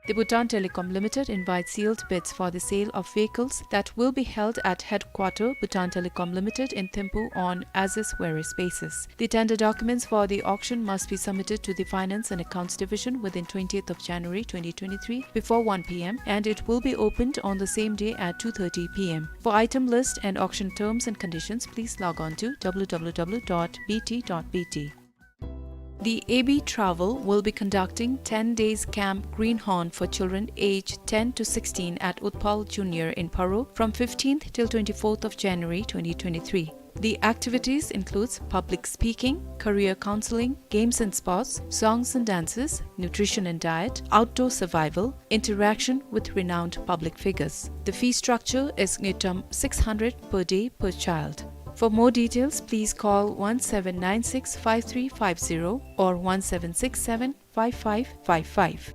The Bhutan Telecom Limited invites sealed bids for the sale of vehicles that will be held at headquarter Bhutan Telecom Limited in Thimphu on as-is where-is basis. The tender documents for the auction must be submitted to the Finance and Accounts Division within twentieth of January twenty twenty-three before one p m and it will be opened on the same day at two thirty p m. For item list and auction terms and conditions, please log on to w w w dot b t dot b t. The A B Travel will be conducting ten days Camp Greenhorn for children aged ten to sixteen at Utpal Junior in Paro from fifteenth till twenty-fourth of January twenty twenty-three. The activities includes public speaking, career counseling, games and sports, songs and dances, nutrition and diet, outdoor survival, interaction with renowned public figures. The fee structure is ngultrum six hundred per day per child. For more details, please call one seven nine six five three five zero or one seven six seven five five five five.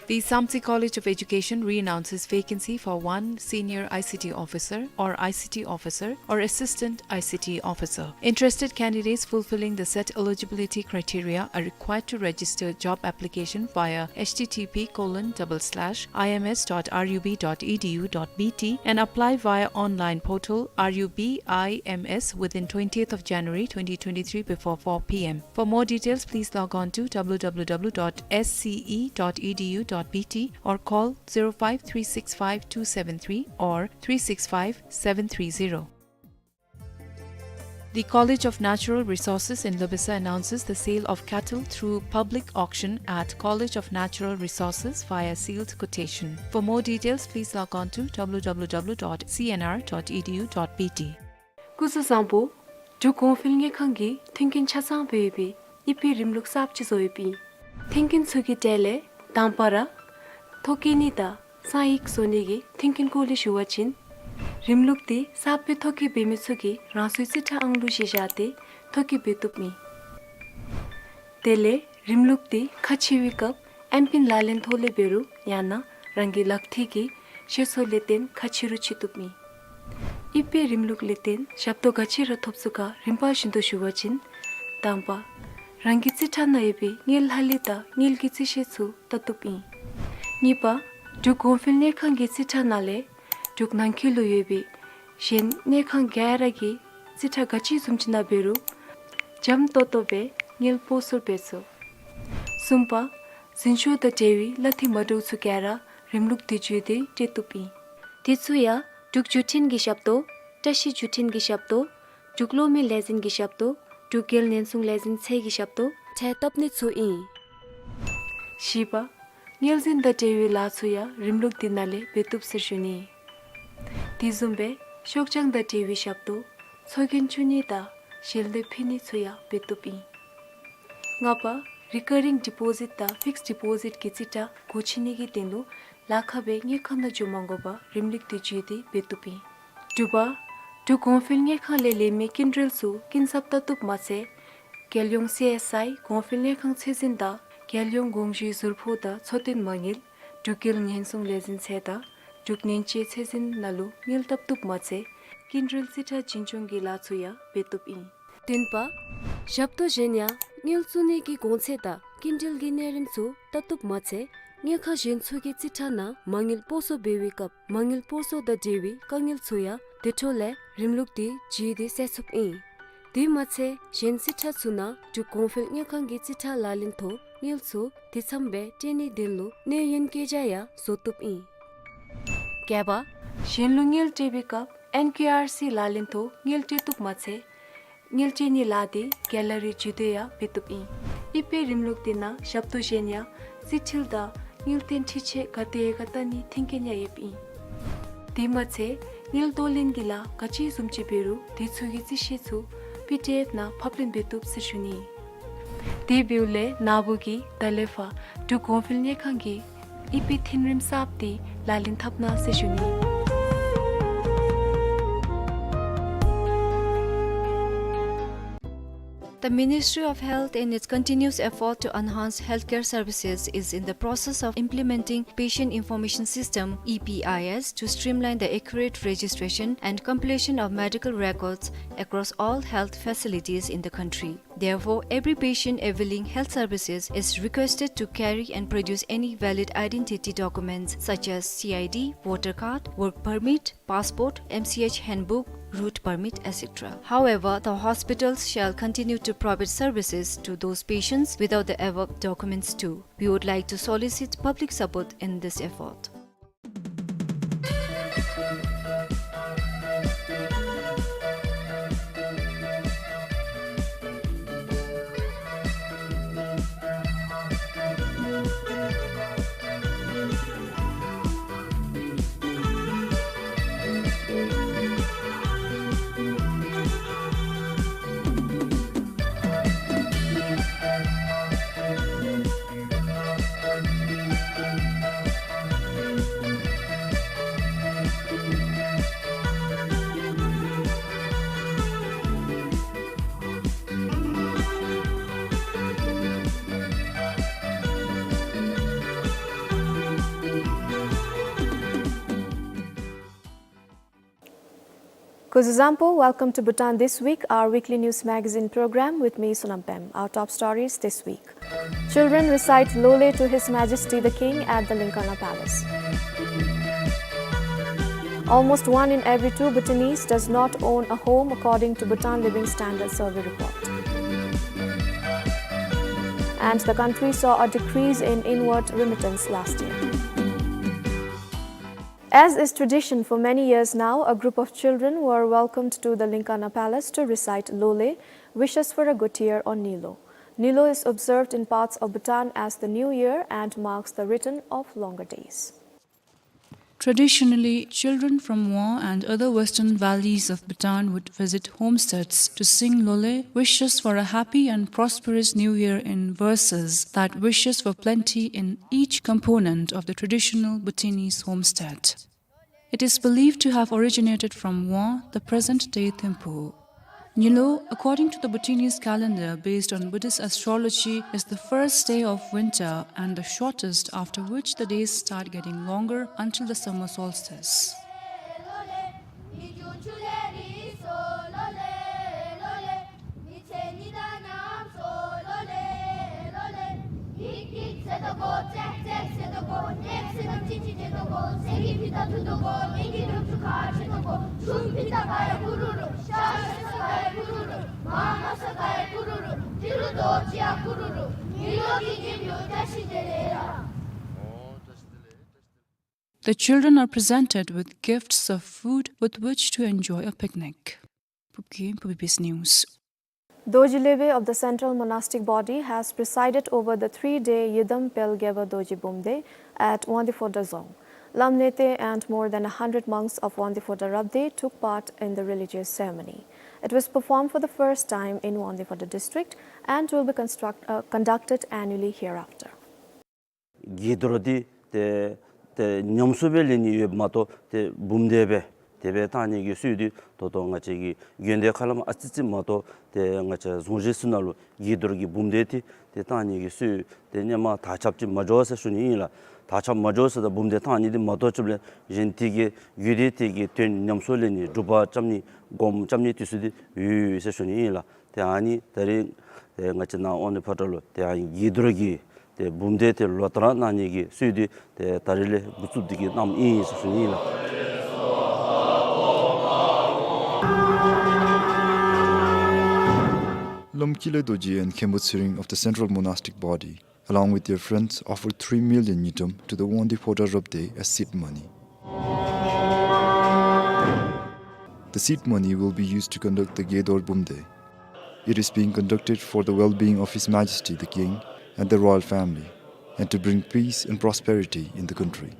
The Samtse College of Education re-announces vacancy for one senior I C T officer or I C T officer or assistant I C T officer. Interested candidates fulfilling the set eligibility criteria are required to register job application via h t t p colon double slash i m s dot r u b dot e d u dot b t and apply via online portal R U B I M S within twentieth of January twenty twenty-three before four p m. For more details, please log on to w w w dot s c e dot e d u dot b t or call zero five three six five two seven three or three six five seven three zero. The College of Natural Resources in Loibasa announces the sale of cattle through public auction at College of Natural Resources via sealed quotation. For more details, please log on to w w w dot c n r dot e d u dot b t. སྐུ་གཟུགས་བཟང་པོ། འབྲུག་གོང་འཕེལ་དངུལ་ཁང་གིས་མཐུན་རྐྱེན་ཆ་ཚང་སྦེ་ཡོད་པའི་ཨི་ཕི་རིམ་ལུགས་གསརཔ་ཅིག་བཟོ་ཡོདཔ་ཨིན། མཐུན་རྐྱེན་ཚུ་གི་གྲས་ལས་དང་པ་ར་ཐོ་བཀོད་ནི་དང་གསང་ཡིག་བཟོ་ནི་གི་མཐུན་རྐྱེན་སྐོར་ལས་ཞུ་བ་ཅིན། རིམ་ལུགས་འདི་གསརཔ་སྦེ་ཐོ་བཀོད་འབད་མི་ཚུ་གིས་རང་སོའི་རྩིས་ཁྲ་ཨང་ལུ་གཞི་བཞག་སྟེ་ཐོ་བཀོད་འབད་བཏུབ་ཨིན། དེ་ལས་རིམ་ལུགས་འདི་ཁ་ཕྱེ་བའི་སྐབས་ཨེམ་པིན་ལག་ལེན་ཐོག་ལས་འབད་རུང་ཡང་ན་རང་གི་ལག་ཐིག་གི་ཤེས་ཚད་ལས་བརྟེན་ཁ་ཕྱེ་རུང་ཕྱེ་བཏུབ་ཨིན། ཨི་ཕི་རིམ་ལུགས་ལས་བརྟེན་ཞབས་ཏོག་ག་ཅི་ར་ཐོབ་ཚུགས་ག་རིམ་པ་བཞིན་དུ་ཞུ་བ་ཅིན། དང་པ། རང་གི་རྩིས་ཁྲ་ནང་ཡོད་པའི་དངུལ་ལྷག་ལུས་དང་དངུལ་གྱི་རྩིས་ཤེས་ཚུ་བལྟ་བཏུབ་ཨིན། གཉིས་པ། འབྲུག་གོང་འཕེལ་དངུལ་ཁང་གི་རྩིས་ཁྲ་ནང་ལས་འབྲུག་ནང་འཁོད་ལུ་ཡོད་པའི་གཞན་དངུལ་ཁང་ག་ར་གི་རྩིས་ཁྲ་ག་ཅི་བཟུམ་ཅིག་ནང་འབད་རུང་འཇམ་ཏོང་ཏོ་སྦེ་དངུལ་སྤོ་སོར་འབད་ཚུགས། གསུམ་པ། འཛིན་སྐྱོང་དང་འབྲེལ་བའི་གླ་འཐུས་མ་འདྲཝ་ཚུ་ག་ར་རིམ་ལུགས་དེ་བརྒྱུད་དེ་སྤྲོད་བཏུབ་ཨིན། དེ་ཚུ་ཡང་འབྲུག་བརྒྱུད་འཕྲིན་གྱི་ཞབས་ཏོག་བཀྲ་ཤིས་བརྒྱུད་འཕྲིན་གྱི་ཞབས་ཏོག་འབྲུག་གློག་མེ་ལས་འཛིན་གྱི་ཞབས་ཏོག་འབྲུག་རྒྱལ་ཉེན་སྲུང་ལས་འཛིན་ཚད་ཀྱི་ཞབས་ཏོག་འཕྲལ་བཏབ་ནི་ཚུ་ཨིན། བཞི་པ། དངུལ་འཛིན་དང་འབྲེལ་བའི་ལཱ་ཚུ་ཡང་རིམ་ལུགས་འདི་ནང་ལས་འབད་བཏུབ་ཟེར་ཞུ་ནི། དེ་བཟུམ་སྦེ་ཤོག་བྱང་དང་འབྲེལ་བའི་ཞབས་ཏོག་ཚོགས་རྒྱན་བཙུགས་ནི་དང་ཞལ་འདེབས་ཕུལ་ནི་ཚུ་ཡང་འབད་བཏུབ་ཨིན། ལྔ་པ། རི་ཀར་རིང་ཌི་པོ་ཟིཊ་དང་ཕིགསཌ་ཌི་པོ་ཟིཊ་གི་རྩིས་ཁྲ་སྒོ་ཕྱེ་ནི་གི་དོན་ལུ་ལཱ་ཁག་སྦེ་དངུལ་ཁང་ནང་འགྱོ་མ་དགོ་པར་རིམ་ལུགས་དེ་བརྒྱུད་དེ་འབད་བཏུབ་ཨིན། དྲུག་པ། འབྲུག་གོང་འཕེལ་དངུལ་ཁང་ལས་ལེན་མི་སྐྱིན་འགྲུལ་ཚུ་སྐྱིན་ཚབ་བཏབ་བཏུབ་མ་ཚད་རྒྱལ་ཡོངས་སི་ཨེསི་ཨའི་གོང་འཕེལ་དངུལ་ཁང་ཚད་འཛིན་དང་རྒྱལ་ཡོངས་དགོངས་ཞུའི་ཟུར་ཕོགས་དང་འཚོ་རྟེན་མ་དངུལ་འབྲུག་རྒྱལ་ཉེན་སྲུང་ལས་འཛིན་ཚད་དང་འབྲུག་ནན་ཅེ་ཚད་འཛིན་ནང་ལུ་དངུལ་བཏབ་བཏུབ་མ་ཚད་སྐྱིན་འགྲུལ་རྩིས་ཁྲ་བྱིན་སྐྱོང་གི་ལཱ་ཚུ་ཡང་འབད་བཏུབ་ཨིན། བདུན་པ། ཞབས་ཏོག་གཞན་ཡང་དངུལ་བཙུགས་ནི་གི་གོང་ཚད་དང་སྐྱིན་འགྲུལ་གྱི་གནས་རིམ་ཚུ་བལྟ་བཏུབ་མ་ཚད་དངུལ་ཁང་གཞན་ཚུ་གི་རྩིས་ཁྲ་ནང་མ་དངུལ་སྤོ་སོར་འབད་བའི་སྐབས་མ་དངུལ་སྤོ་སོར་དང་འབྲེལ་བའི་དཀའ་ངལ་ཚུ་ཡང་དེ་འཕྲོ་ལས་རིམ་ལུགས་དེ་བརྒྱུད་དེ་སེལ་ཚུགསཔ་ཨིན། དེ་མ་ཚད་གཞན་རྩིས་ཁྲ་ཚུ་ནང་འབྲུག་གོང་འཕེལ་དངུལ་ཁང་གི་རྩིས་ཁྲ་ལག་ལེན་ཐོག་དངུལ་ཚུ་དེ་ཚངམ་སྦེ་སྤྲོད་ནིའི་དོན་ལུ་གནས་ཡུན་བཀོད་རྒྱ་ཡང་བཟོ་བཏུབ་ཨིན། བརྒྱད་པ། གཞན་ལུ་དངུལ་སྤྲོད་པའི་སྐབས་ཨེན་ཀེ་ཨར་སི་ལག་ལེན་ཐོག་དངུལ་སྤྲོད་བཏུབ་མ་ཚད་དངུལ་སྤྲོད་ནིའི་ལཱ་དེ་རྒྱལ་ལ་རི་བརྒྱུད་དེ་ཡང་འབད་བཏུབ་ཨིན། ཨི་པའི་རིམ་ལུགས་དེ་ནང་ཞབས་ཏོག་གཞན་ཡང་རྩིས་འཕྲུལ་དང་དངུལ་རྟེན་འཕྲུལ་ཆས་ག་དེ་ག་བལྟ་ནིའི་མཐུན་རྐྱེན་ཡང་ཡོདཔ་ཨིན། དེ་མ་ཚད་དངུལ་གཏོར་ལེན་གྱི་ལཱ་ག་ཅི་བཟུམ་ཅིག་འབད་རུང་དེ་ཚུ་གི་རྩིས་གཞི་ཚུ་པི་ཌི་ཨེཕ་ནང་ཕབ་ལེན་འབད་བཏུབ་ཟེར་ཞུ་ནི། དེ་འབདཝ་ལས་ན་བུ་གིས་ད་ལས་ཕར་འབྲུག་གོང་འཕེལ་དངུལ་ཁང་གི་ཨི་པའི་མཐུན་རིམ་གསརཔ་དེ་ལག་ལེན་འཐབ་གནང་ཟེར་ཞུ་ནི། The Ministry of Health, in its continuous effort to enhance healthcare services, is in the process of implementing Patient Information System, E P I S, to streamline the accurate registration and compilation of medical records across all health facilities in the country. Therefore, every patient availing health services is requested to carry and produce any valid identity documents such as C I D, voter card, work permit, passport, M C H handbook, route permit, et cetera. However, the hospitals shall continue to provide services to those patients without the above documents too. We would like to solicit public support in this effort. Kuzuzangpo, welcome to Bhutan This Week, our weekly news magazine program with me, Sonam Pem. Our top stories this week. Children recite Lole to His Majesty the King at the Linkana Palace. Almost one in every two Bhutanese does not own a home, according to Bhutan Living Standard Survey report. And the country saw a decrease in inward remittance last year. As is tradition for many years now, a group of children were welcomed to the Linkana Palace to recite Lole, wishes for a good year, or Nilo. Nilo is observed in parts of Bhutan as the New Year and marks the return of longer days. Traditionally, children from Wah and other western valleys of Bhutan would visit homesteads to sing Lole, wishes for a happy and prosperous new year in verses that wishes for plenty in each component of the traditional Bhutanese homestead. It is believed to have originated from Wah, the present-day Thimphu. Nilo, according to the Bhutanese calendar based on Buddhist astrology, is the first day of winter and the shortest, after which the days start getting longer until the summer solstice. The children are presented with gifts of food with which to enjoy a picnic. Pupki, P B B S News. Dorji Lebe of the Central Monastic Body has presided over the three-day Yidam Pel Geba Dorji Bumde at Wangdue Phodrang Dzong. Lamnete and more than a hundred monks of Wangdue Phodrang Rabdey took part in the religious ceremony. It was performed for the first time in Wangdue Phodrang district and will be construct-, uh, conducted annually hereafter. གི་དོ་རུང་འདི་ཏེ་ཏེ་ཉམས་སུ་སྦེ་ལེན་ནི་ཡོདཔ་མ་གཏོགས་ཏེ་འབུམ་སྡེ་སྦེ་ དེ་སྦེ་བཏང་ནི་གི་སྲོལ་འདི་ད་ལྟོ་ང་བཅས་ཀྱི་དགོན་སྡེ་ཁ་ལས་མར་ཨ་ཙི་ཙི་མ་གཏོགས་ཏེ་ང་བཅས་རྫོང་གཞིས་ཚུ་ནང་ལུ་དགྱེས་རྡོར་གྱི་འབུམ་སྡེ་འདི་ཏེ་བཏང་ནི་གི་སྲོལ་འདི་ཧེ་མ་དར་ཁྱབ་ཅིག་མ་འགྱོ་ཟེར་ཞུ་ནི་ཨིན་ལགས། དར་ཁྱབ་མ་འགྱོ་ཟེར་ད་འབུམ་སྡེ་བཏང་ནི་འདི་མ་གཏོགས་ཅིག་ལས་གཞན་དེ་གི་རྒྱུད་སྡེ་དེ་གི་དོན་ཉམས་སུ་ལེན་ནི་སྒྲུབ་པ་རྐྱབ་ནི་སྒོམ་རྐྱབ་ནི་དེ་ཚུ་འདི་ཡོད་ཡོད་ཟེར་ཞུ་ནི་ཨིན་ལགས། ཏེ་ཨ་ནི་ད་རིས་ཏེ་ང་བཅས་ནཱ་དབང་འདུས་ཕོ་བྲང་ལུ་ཏེ་ཨ་ནི་དགྱེས་རྡོར་གྱི་ཏེ་འབུམ་སྡེ་འདི་ལོ་ལྟར་གནང་ནི་གི་སྲོལ་འདི་ཏེ་ད་རིས་ལས་འགོ་བཙུགས་ཏེ་གི་གནངམ་ཨིན་ཟེར་ཞུ་ནི་ཨིན་ལགས། Lomkhyele Dorji and Khenpo Tshering of the Central Monastic Body, along with their friends, offered three million ngultrum to the Wangdue Phodrang Ropde as seed money. The seed money will be used to conduct the Gedor Bumde. It is being conducted for the well-being of His Majesty the King and the royal family, and to bring peace and prosperity in the country.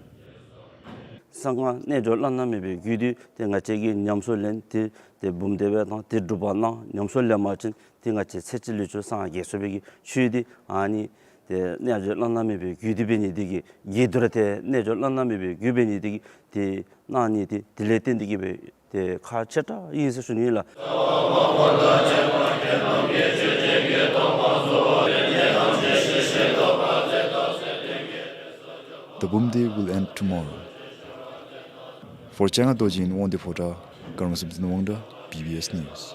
གསང་སྔགས་རྣལ་འབྱོར་བླ་ན་མེད་པའི་རྒྱུད་འདི་ཏེ་ང་བཅས་ཀྱིས་ཉམས་སུ་ལེན་ཏེ་ཏེ་འབུམ་སྡེ་སྦེ་དང་ཏེ་སྒྲུབ་པ་གནང་ཉམས་སུ་ལེན་པ་ཅིན་ཏེ་ང་བཅས་ཚེ་གཅིག་ལུས་གཅིག་སངས་རྒྱས་ཚུགས་པའི་གི་ཆོས་འདི་ཨ་ནི་ཏེ་རྣལ་འབྱོར་བླ་ན་མེད་པའི་རྒྱུད་འདི་འབད་ནི་འདི་གིས་དགྱེས་རྡོར་འདི་རྣལ་འབྱོར་བླ་ན་མེད་པའི་རྒྱུད་འབད་ནི་འདི་གིས་ཏེ་གནང་ནི་འདི་དེ་ལས་བརྟེན་ཏེ་གི་སྦེ་ཏེ་ཁག་ཆེ་དྲགས་ཨིན་ཟེར་ཞུ་ནི་ལགས། The Bumde will end tomorrow. For Changa Dorji in Wangdue Phodrang, Karma Samson Wangda, B B S News.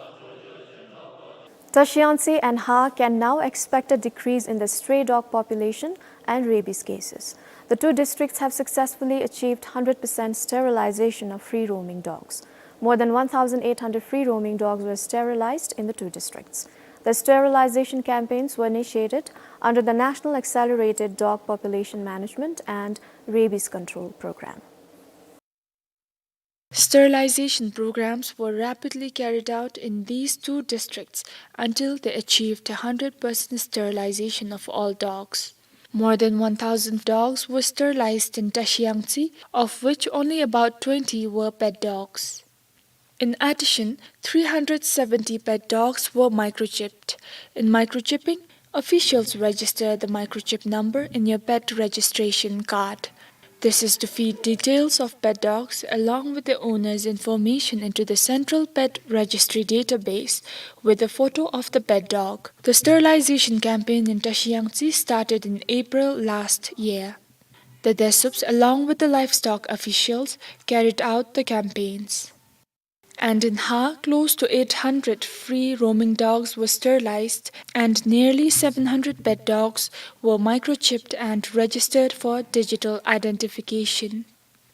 Tashi Yangtse and Ha can now expect a decrease in the stray dog population and rabies cases. The two districts have successfully achieved hundred percent sterilization of free roaming dogs. More than one thousand eight hundred free roaming dogs were sterilized in the two districts. The sterilization campaigns were initiated under the National Accelerated Dog Population Management and Rabies Control Program. Sterilization programs were rapidly carried out in these two districts until they achieved a hundred percent sterilization of all dogs. More than one thousand dogs were sterilized in Tashi Yangtse, of which only about twenty were pet dogs. In addition, three hundred seventy pet dogs were microchipped. In microchipping, officials register the microchip number in your pet registration card. This is to feed details of pet dogs along with their owner's information into the Central Pet Registry database with a photo of the pet dog. The sterilization campaign in Tashi Yangtse started in April last year. The Desups, along with the livestock officials, carried out the campaigns. And in Ha, close to eight hundred free roaming dogs were sterilized and nearly seven hundred pet dogs were microchipped and registered for digital identification.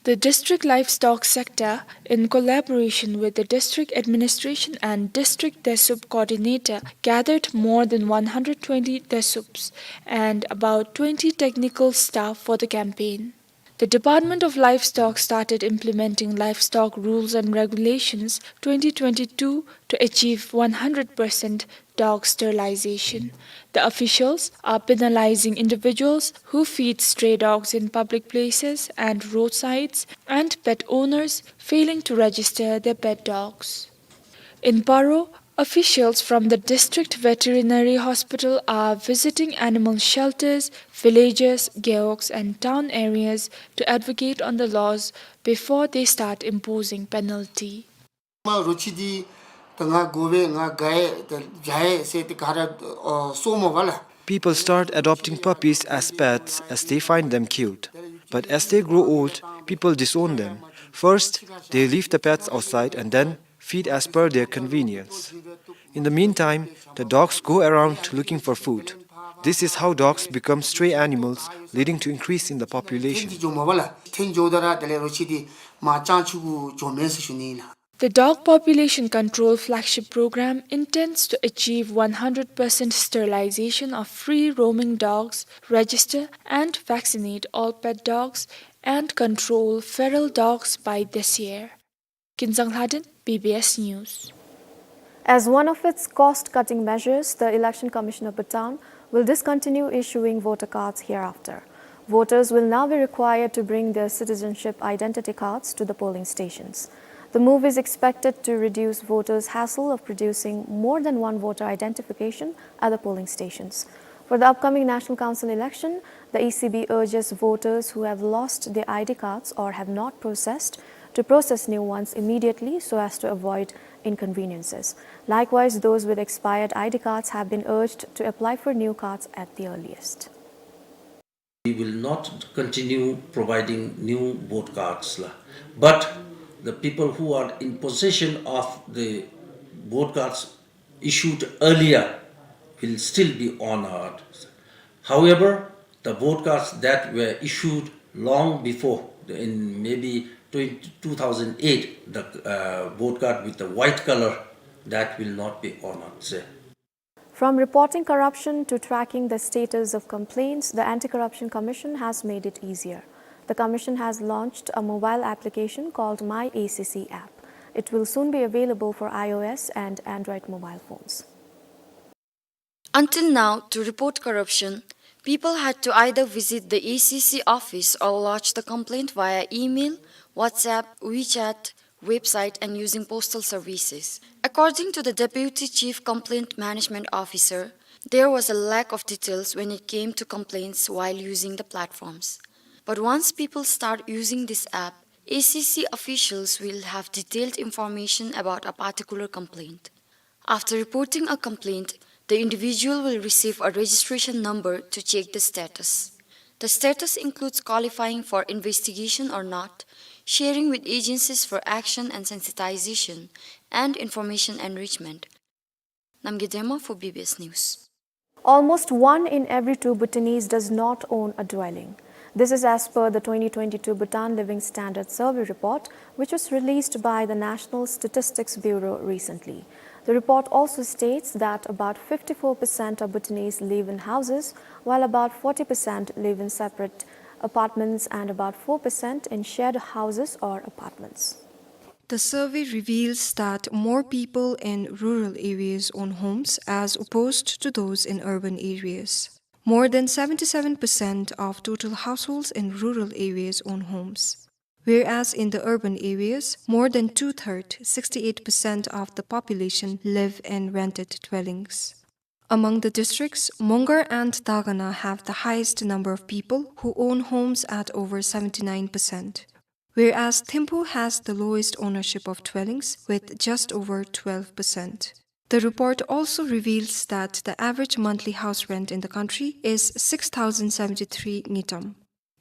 The district livestock sector, in collaboration with the district administration and district Desup coordinator, gathered more than one hundred twenty Desups and about twenty technical staff for the campaign. The Department of Livestock started implementing Livestock Rules and Regulations twenty twenty-two to achieve one hundred percent dog sterilization. The officials are penalizing individuals who feed stray dogs in public places and roadsides and pet owners failing to register their pet dogs. In Paro, officials from the District Veterinary Hospital are visiting animal shelters, villages, gewogs and town areas to advocate on the laws before they start imposing penalty. མ་རོ་ཁྱི་འདི་ད་ང་དགོ་པས་ང་དགའ་ཡས་ད་བྱ་ཡས་ཟེར་ཏེ་ག་ར་ཨོ་སོ་མོ་བ་ལ། People start adopting puppies as pets as they find them cute. But as they grow old, people disown them. First, they leave the pets outside and then feed as per their convenience. In the meantime, the dogs go around looking for food. This is how dogs become stray animals, leading to increase in the population. ཐེན་ཅིག་འགྱོ་མ་བ་ལ། ཐེན་འགྱོཝ་ད་ར་དེ་ལས་རོ་ཁྱི་འདི་མ་སྤྱང་ཚུགས་འགྱོ་མས་ཟེར་ཞུ་ནི་ལགས། The Dog Population Control Flagship Program intends to achieve one hundred percent sterilization of free roaming dogs, register and vaccinate all pet dogs, and control feral dogs by this year. Kinzang Lhaden, B B S News. As one of its cost-cutting measures, the Election Commission of Bhutan will discontinue issuing voter cards hereafter. Voters will now be required to bring their citizenship identity cards to the polling stations. The move is expected to reduce voters' hassle of producing more than one voter identification at the polling stations. For the upcoming National Council election, the E C B urges voters who have lost their I D cards or have not processed to process new ones immediately so as to avoid inconveniences. Likewise, those with expired I D cards have been urged to apply for new cards at the earliest. We will not continue providing new vote cards, la. But the people who are in possession of the vote cards issued earlier will still be honored. However, the vote cards that were issued long before, in maybe twenty, two thousand eight, the, uh, vote card with the white color, that will not be honored, sir. From reporting corruption to tracking the status of complaints, the Anti-Corruption Commission has made it easier. The commission has launched a mobile application called My A C C app. It will soon be available for I O S and Android mobile phones. Until now, to report corruption, people had to either visit the A C C office or lodge the complaint via email, WhatsApp, WeChat, website, and using postal services. According to the Deputy Chief Complaint Management Officer, there was a lack of details when it came to complaints while using the platforms. But once people start using this app, A C C officials will have detailed information about a particular complaint. After reporting a complaint, the individual will receive a registration number to check the status. The status includes qualifying for investigation or not, sharing with agencies for action and sensitization, and information enrichment. Namgay Dema for B B S News. Almost one in every two Bhutanese does not own a dwelling. This is as per the twenty twenty-two Bhutan Living Standard Survey report, which was released by the National Statistics Bureau recently. The report also states that about fifty-four percent of Bhutanese live in houses, while about forty percent live in separate apartments and about four percent in shared houses or apartments. The survey reveals that more people in rural areas own homes as opposed to those in urban areas. More than seventy-seven percent of total households in rural areas own homes, whereas in the urban areas, more than two-thirds, sixty-eight percent of the population, live in rented dwellings. Among the districts, Mongar and Dagana have the highest number of people who own homes at over seventy-nine percent, whereas Thimphu has the lowest ownership of dwellings with just over twelve percent. The report also reveals that the average monthly house rent in the country is six thousand seventy-three ngultrum.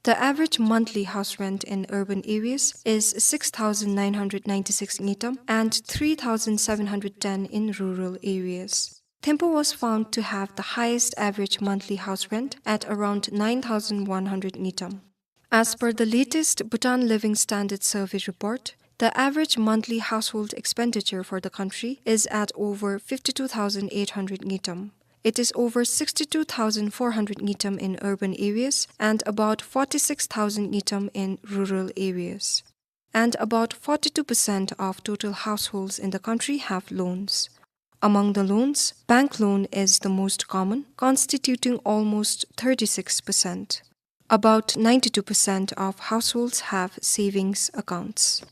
The average monthly house rent in urban areas is six thousand nine hundred ninety-six ngultrum and three thousand seven hundred ten in rural areas. Thimphu was found to have the highest average monthly house rent at around nine thousand one hundred ngultrum. As per the latest Bhutan Living Standard Survey report, the average monthly household expenditure for the country is at over fifty-two thousand eight hundred ngultrum. It is over sixty-two thousand four hundred ngultrum in urban areas and about forty-six thousand ngultrum in rural areas. And about forty-two percent of total households in the country have loans. Among the loans, bank loan is the most common, constituting almost thirty-six percent. About ninety-two percent of households have savings accounts.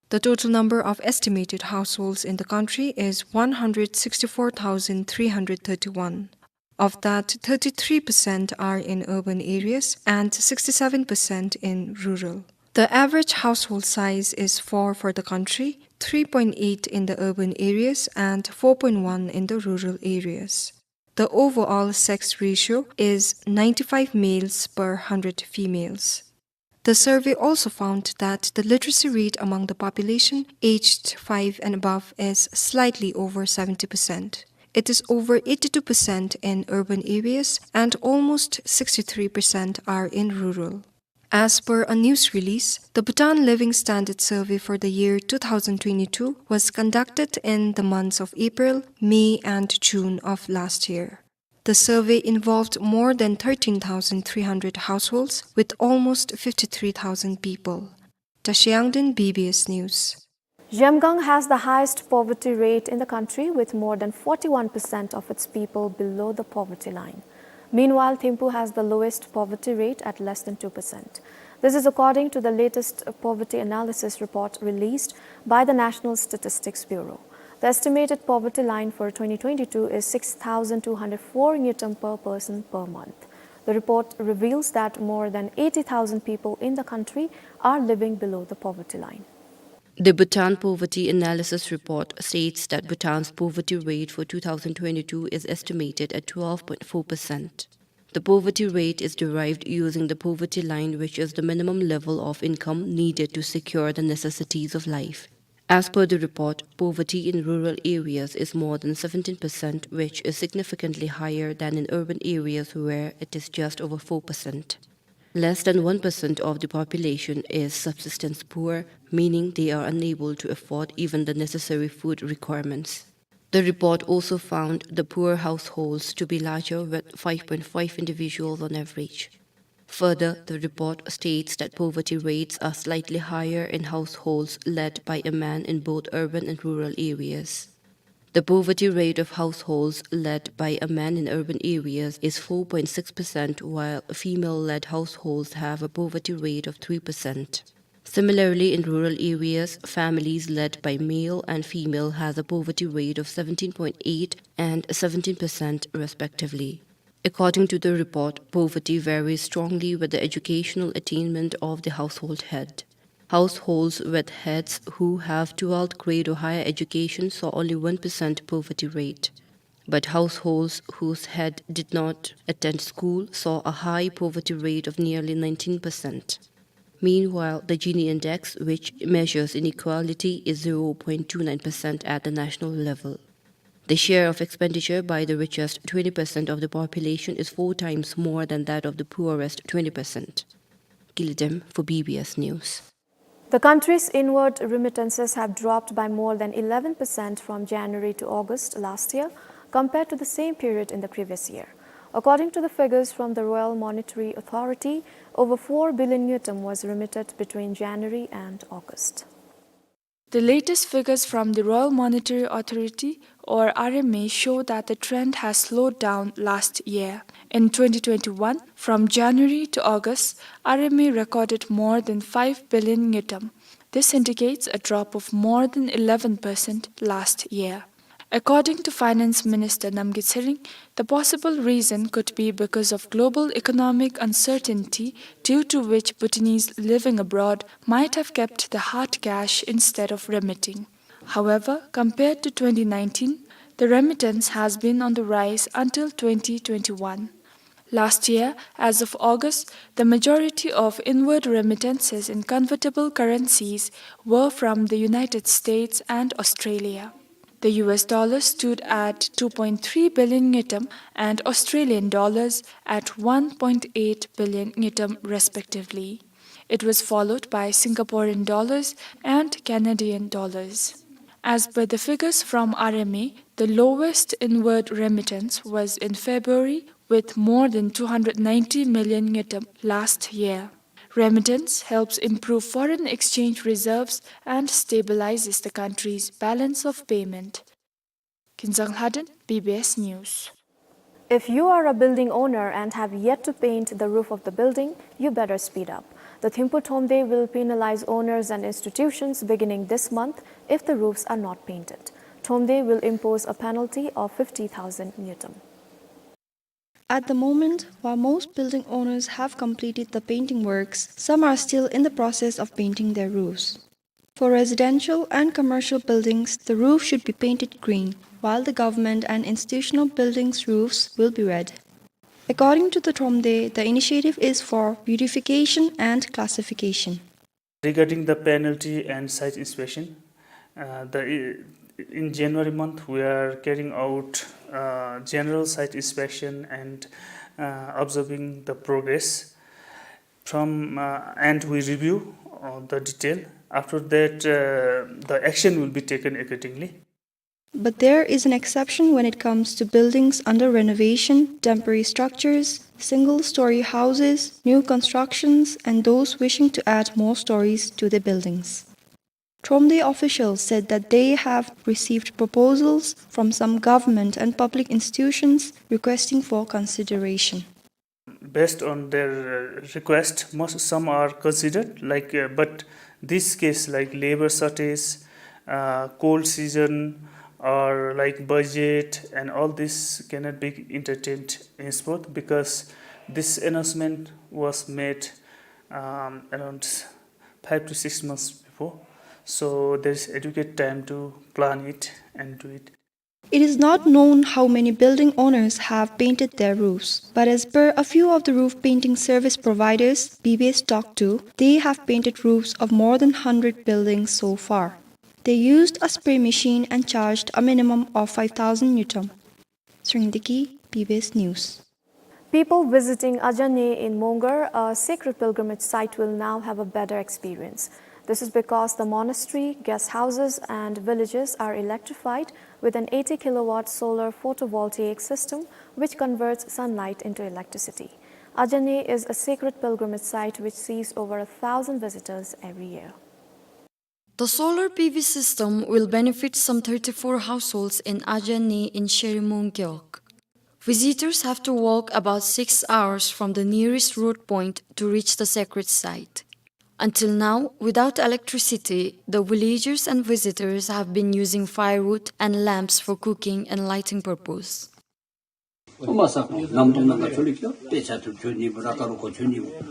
The total number of estimated households in the country is one hundred sixty-four thousand three hundred thirty-one. Of that, thirty-three percent are in urban areas and sixty-seven percent in rural. The average household size is four for the country, three point eight in the urban areas and four point one in the rural areas. The overall sex ratio is ninety-five males per hundred females. The survey also found that the literacy rate among the population aged five and above is slightly over seventy percent. It is over eighty-two percent in urban areas and almost sixty-three percent are in rural. As per a news release, the Bhutan Living Standard Survey for the year two thousand twenty-two was conducted in the months of April, May, and June of last year. The survey involved more than thirteen thousand three hundred households with almost fifty-three thousand people. Tashi Yangden, B B S News. Zhemgang has the highest poverty rate in the country, with more than forty-one percent of its people below the poverty line. Meanwhile, Thimphu has the lowest poverty rate at less than two percent. This is according to the latest poverty analysis report released by the National Statistics Bureau. The estimated poverty line for twenty twenty-two is six thousand two hundred four ngultrum per person per month. The report reveals that more than eighty thousand people in the country are living below the poverty line. The Bhutan Poverty Analysis Report states that Bhutan's poverty rate for two thousand twenty-two is estimated at twelve point four percent. The poverty rate is derived using the poverty line, which is the minimum level of income needed to secure the necessities of life. As per the report, poverty in rural areas is more than seventeen percent, which is significantly higher than in urban areas where it is just over four percent. Less than one percent of the population is subsistence poor, meaning they are unable to afford even the necessary food requirements. The report also found the poor households to be larger, with five point five individuals on average. Further, the report states that poverty rates are slightly higher in households led by a man in both urban and rural areas. The poverty rate of households led by a man in urban areas is four point six percent, while female-led households have a poverty rate of three percent. Similarly, in rural areas, families led by male and female has a poverty rate of seventeen point eight and seventeen percent respectively. According to the report, poverty varies strongly with the educational attainment of the household head. Households with heads who have twelfth grade or higher education saw only one percent poverty rate. But households whose head did not attend school saw a high poverty rate of nearly nineteen percent. Meanwhile, the Gini index, which measures inequality, is zero point two nine percent at the national level. The share of expenditure by the richest twenty percent of the population is four times more than that of the poorest twenty percent. Gilidem for B B S News. The country's inward remittances have dropped by more than eleven percent from January to August last year, compared to the same period in the previous year. According to the figures from the Royal Monetary Authority, over four billion ngultrum was remitted between January and August. The latest figures from the Royal Monetary Authority, or R M A, show that the trend has slowed down last year. In twenty twenty-one, from January to August, R M A recorded more than five billion ngultrum. This indicates a drop of more than eleven percent last year. According to Finance Minister Namgay Tshering, the possible reason could be because of global economic uncertainty, due to which Bhutanese living abroad might have kept the hard cash instead of remitting. However, compared to twenty nineteen, the remittance has been on the rise until twenty twenty-one. Last year, as of August, the majority of inward remittances in convertible currencies were from the United States and Australia. The U S dollar stood at two point three billion ngultrum and Australian dollars at one point eight billion ngultrum respectively. It was followed by Singaporean dollars and Canadian dollars. As per the figures from R M A, the lowest inward remittance was in February, with more than two hundred ninety million ngultrum last year. Remittance helps improve foreign exchange reserves and stabilizes the country's balance of payment. Kinzang Lhaden, B B S News. If you are a building owner and have yet to paint the roof of the building, you better speed up. The Thimphu Thromde will penalize owners and institutions beginning this month if the roofs are not painted. Thromde will impose a penalty of fifty thousand ngultrum. At the moment, while most building owners have completed the painting works, some are still in the process of painting their roofs. For residential and commercial buildings, the roof should be painted green, while the government and institutional buildings' roofs will be red. According to the Thromde, the initiative is for beautification and classification. Regarding the penalty and site inspection, uh, the, in January month, we are carrying out, uh, general site inspection and, uh, observing the progress. From, uh, and we review, uh, the detail. After that, uh, the action will be taken accordingly. But there is an exception when it comes to buildings under renovation, temporary structures, single-story houses, new constructions, and those wishing to add more stories to their buildings. Thromde officials said that they have received proposals from some government and public institutions requesting for consideration. Based on their, uh, request, most, some are considered, like, uh, but this case, like labor shortage, uh, cold season, or like budget, and all this cannot be entertained henceforth, because this announcement was made, um, around five to six months before. So there's adequate time to plan it and do it. It is not known how many building owners have painted their roofs, but as per a few of the roof painting service providers B B S talked to, they have painted roofs of more than hundred buildings so far. They used a spray machine and charged a minimum of five thousand ngultrum. Tshering Deki, B B S News. People visiting Ajane in Mongar, a sacred pilgrimage site, will now have a better experience. This is because the monastery, guest houses, and villages are electrified with an eighty kilowatt solar photovoltaic system, which converts sunlight into electricity. Ajane is a sacred pilgrimage site which sees over a thousand visitors every year. The solar P V system will benefit some thirty-four households in Ajane in Shwerimong Gewog. Visitors have to walk about six hours from the nearest road point to reach the sacred site. Until now, without electricity, the villagers and visitors have been using firewood and lamps for cooking and lighting purpose.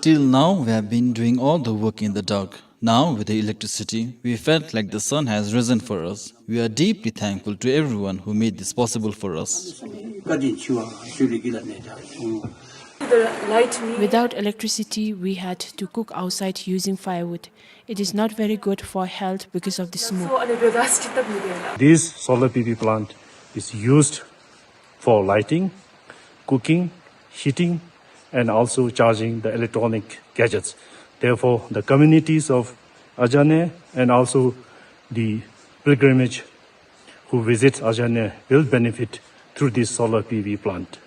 Till now, we have been doing all the work in the dark. Now, with the electricity, we felt like the sun has risen for us. We are deeply thankful to everyone who made this possible for us. Without electricity, we had to cook outside using firewood. It is not very good for health because of the smoke. This solar P V plant is used for lighting, cooking, heating, and also charging the electronic gadgets. Therefore, the communities of Ajane and also the pilgrimage who visit Ajane will benefit through this solar P V plant.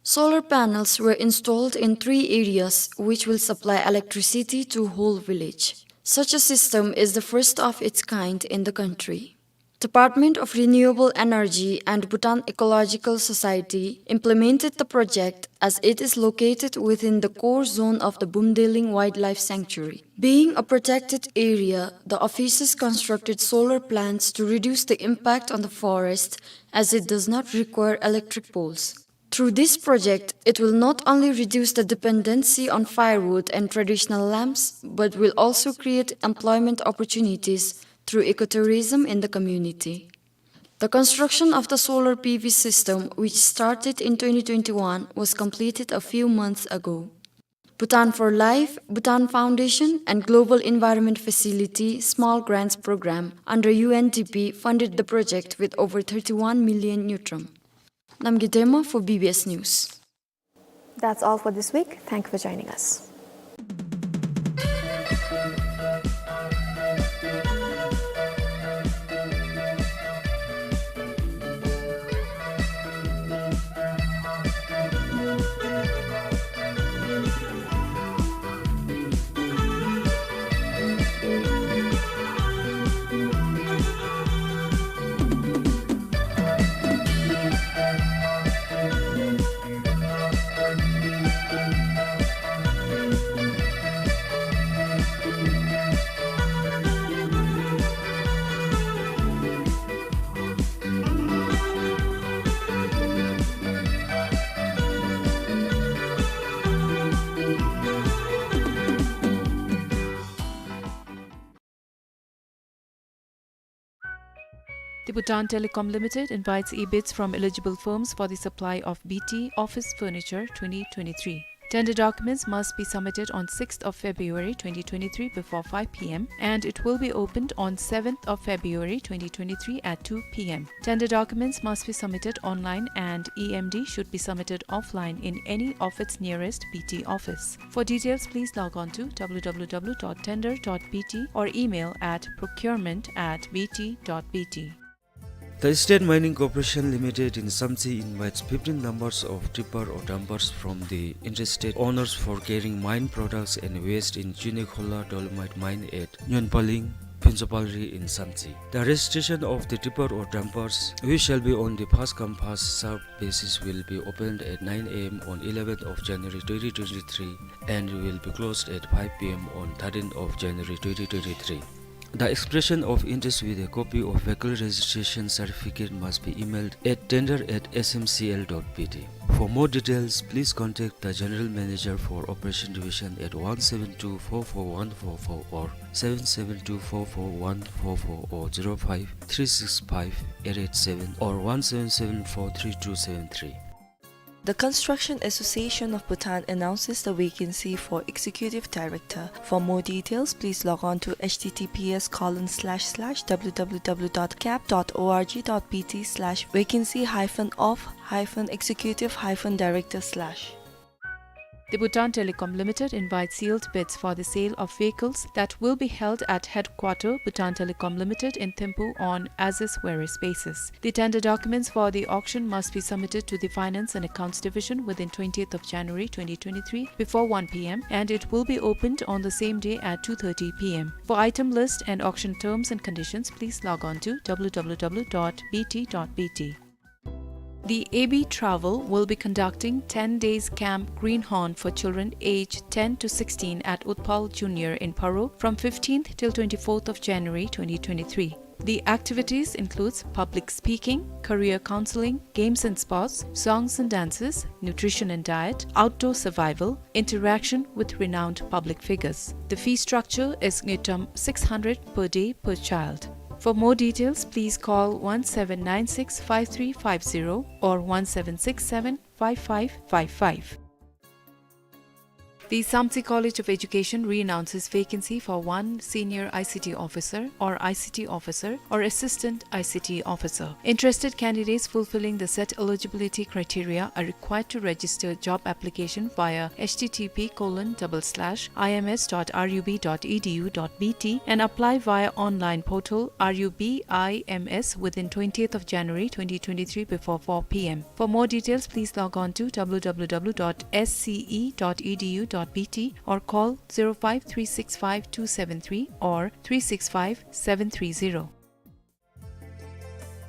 Solar panels were installed in three areas, which will supply electricity to whole village. Such a system is the first of its kind in the country. Department of Renewable Energy and Bhutan Ecological Society implemented the project as it is located within the core zone of the Bumdeling Wildlife Sanctuary. Being a protected area, the officers constructed solar plants to reduce the impact on the forest, as it does not require electric poles. Through this project, it will not only reduce the dependency on firewood and traditional lamps, but will also create employment opportunities through ecotourism in the community. The construction of the solar P V system, which started in twenty twenty-one, was completed a few months ago. Bhutan for Life, Bhutan Foundation, and Global Environment Facility Small Grants Program under U N D P funded the project with over thirty-one million ngultrum. Namgay Dema for B B S News. That's all for this week. Thank you for joining us. The Bhutan Telecom Limited invites e-bids from eligible firms for the supply of B T office furniture twenty twenty-three. Tender documents must be submitted on sixth of February twenty twenty-three before five P M, and it will be opened on seventh of February twenty twenty-three at two P M. Tender documents must be submitted online, and E M D should be submitted offline in any of its nearest B T office. For details, please log on to W W W dot tender dot B T or email at procurement at B T dot B T. The State Mining Corporation Limited in Samtse invites fifteen numbers of tipper or dumpers from the interested owners for carrying mine products and waste in Chunekhola Dolomite Mine at Nyonpaling, Phuntsapalri in Samtse. The registration of the tipper or dumpers, which shall be on the first come first serve basis, will be opened at nine A M on eleventh of January twenty twenty-three and will be closed at five P M on thirteenth of January twenty twenty-three. The expression of interest with a copy of vehicle registration certificate must be emailed at tender at S M C L dot B T. For more details, please contact the General Manager for Operation Division at one seven two four four one four four or seven seven two four four one four four or zero five three six five eight eight seven or one seven seven four three two seven three. The Construction Association of Bhutan announces the vacancy for Executive Director. For more details, please log on to H T T P S colon slash slash W W W dot cap dot O R G dot B T slash vacancy hyphen of hyphen executive hyphen director slash. The Bhutan Telecom Limited invites sealed bids for the sale of vehicles that will be held at headquarter Bhutan Telecom Limited in Thimphu on as-is where-is basis. The tender documents for the auction must be submitted to the Finance and Accounts Division within twentieth of January twenty twenty-three before one P M, and it will be opened on the same day at two thirty P M. For item list and auction terms and conditions, please log on to W W W dot B T dot B T. The A B Travel will be conducting ten days Camp Greenhorn for children aged ten to sixteen at Utpal Junior in Paro from fifteenth till twenty-fourth of January twenty twenty-three. The activities includes public speaking, career counseling, games and sports, songs and dances, nutrition and diet, outdoor survival, interaction with renowned public figures. The fee structure is ngultrum six hundred per day per child. For more details, please call one seven nine six five three five zero or one seven six seven five five five five. The Samtse College of Education re-announces vacancy for one senior I C T officer or I C T officer or assistant I C T officer. Interested candidates fulfilling the set eligibility criteria are required to register job application via H T T P colon double slash I M S dot R U B dot E D U dot B T and apply via online portal R U B I M S within twentieth of January twenty twenty-three before four P M. For more details, please log on to W W W dot S C E dot E D U dot B T or call zero five three six five two seven three or three six five seven three zero.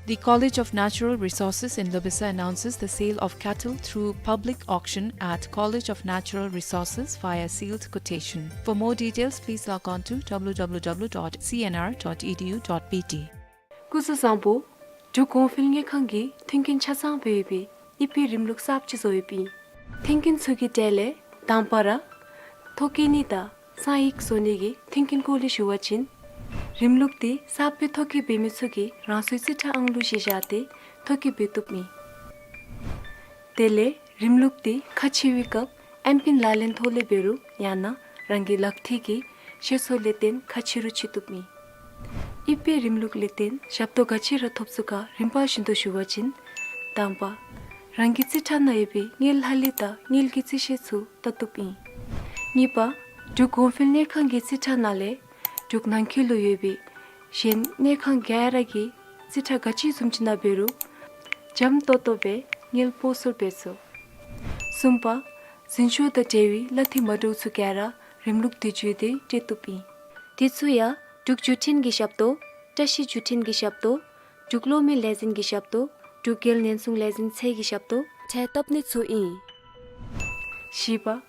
The College of Natural Resources in Labasa announces the sale of cattle through public auction at College of Natural Resources via sealed quotation. For more details, please log on to W W W dot C N R dot E D U dot B T. སྐུ་གཟུགས་བཟང་པོ། འབྲུག་གོང་འཕེལ་དངུལ་ཁང་གིས་མཐུན་རྐྱེན་ཆ་ཚང་སྦེ་ཡོད་པའི་ཨི་ཕའི་རིམ་ལུགས་གསརཔ་ཅིག་བཟོ་ཡོདཔ་ཨིན། མཐུན་རྐྱེན་ཚུ་གི་གྲས་ལས་དང་པ་ར་ཐོ་བཀོད་ནི་དང་གསང་ཡིག་བཟོ་ནི་གི་མཐུན་རྐྱེན་སྐོར་ལས་ཞུ་བ་ཅིན། རིམ་ལུགས་འདི་གསརཔ་སྦེ་ཐོ་བཀོད་འབད་མི་ཚུ་གིས་རང་སོའི་རྩིས་ཁྲ་ཨང་གླུ་གཞི་བཞག་སྟེ་ཐོ་བཀོད་འབད་བཏུབ་ཨིན། དེ་ལས་རིམ་ལུགས་འདི་ཁ་ཕྱེ་བའི་སྐབས་ཨེམ་པིན་ལག་ལེན་ཐོག་ལས་འབད་རུང་ཡང་ན་རང་གི་ལག་མཐིལ་གྱི་ཤེད་སོར་ལས་བརྟེན་ཁ་ཕྱེ་རུང་ཕྱེ་བཏུབ་ཨིན། ཨི་ཕའི་རིམ་ལུགས་ལས་བརྟེན་ཞབས་ཏོག་ག་ཅི་ར་ཐོབ་ཚུགས་ག་རིམ་པ་བཞིན་དུ་ཞུ་བ་ཅིན། དང་པ། རང་གི་རྩིས་ཁྲ་ནང་ཡོད་པའི་དངུལ་ལྷག་ལུས་དང་དངུལ་གྱི་རྩིས་ཤེལ་ཚུ་བལྟ་བཏུབ་ཨིན། གཉིས་པ། འབྲུག་གོང་འཕེལ་དངུལ་ཁང་གི་རྩིས་ཁྲ་ནང་ལས་འབྲུག་ནང་འཁོད་ལུ་ཡོད་པའི་གཞན་དངུལ་ཁང་ག་ར་གི་རྩིས་ཁྲ་ག་ཅི་བཟུམ་ཅིག་ནང་འབད་རུང་འཇམ་ཏོང་ཏོ་སྦེ་དངུལ་སྤོ་སོར་འབད་ཚུགས། གསུམ་པ། འཛིན་སྐྱོང་དང་འབྲེལ་བའི་གླ་འཐུས་མ་འདྲཝ་ཚུ་ག་ར་རིམ་ལུགས་འདི་བརྒྱུད་དེ་སྤྲོད་བཏུབ་ཨིན། དེ་ཚུ་ཡང་འབྲུག་བརྒྱུད་འཕྲིན་གྱི་ཞབས་ཏོག། བཀྲ་ཤིས་བརྒྱུད་འཕྲིན་གྱི་ཞབས་ཏོག། འབྲུག་གློག་མེ་ལས་འཛིན་གྱི་ཞབས་ཏོག། འབྲུག་རྒྱལ་ཉེན་སྲུང་ལས་འཛིན་ཚད་ཀྱི་ཞབས་ཏོག་འཕྲལ་བཏབ་ནི་ཚུ་ཨིན། བཞི་པ།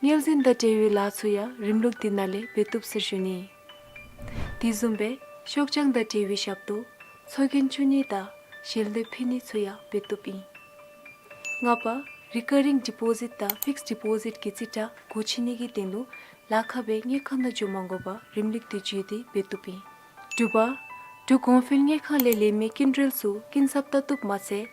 དངུལ་འཛིན་དང་འབྲེལ་བའི་ལཱ་ཚུ་ཡང་རིམ་ལུགས་འདི་ནང་ལས་འབད་བཏུབ་ཟེར་ཞུ་ནི། དེ་བཟུམ་སྦེ་ཤོག་བྱང་དང་འབྲེལ་བའི་ཞབས་ཏོག། ཚོགས་རྒྱན་བཙུགས་ནི་དང་ཞལ་འདེབས་ཕུལ་ནི་ཚུ་ཡང་འབད་བཏུབ་ཨིན། ལྔ་པ། རི་ཀ་རིང་ཌི་པོ་ཟིཊ་དང་ཕིགསི་ཌི་པོ་ཟིཊ་གི་རྩིས་ཁྲ་སྒོ་ཕྱེ་ནི་གི་དོན་ལུ་ལཱ་ཁག་སྦེ་དངུལ་ཁང་ནང་འགྱོ་མ་དགོ་པར་རིམ་ལུགས་འདི་བརྒྱུད་དེ་འབད་བཏུབ་ཨིན། དྲུག་པ། འབྲུག་གོང་འཕེལ་དངུལ་ཁང་ལས་ལེན་མི་སྐྱིན་འགྲུལ་ཚུ་སྐྱིན་ཚབ་བལྟ་བཏུབ་མ་ཚད།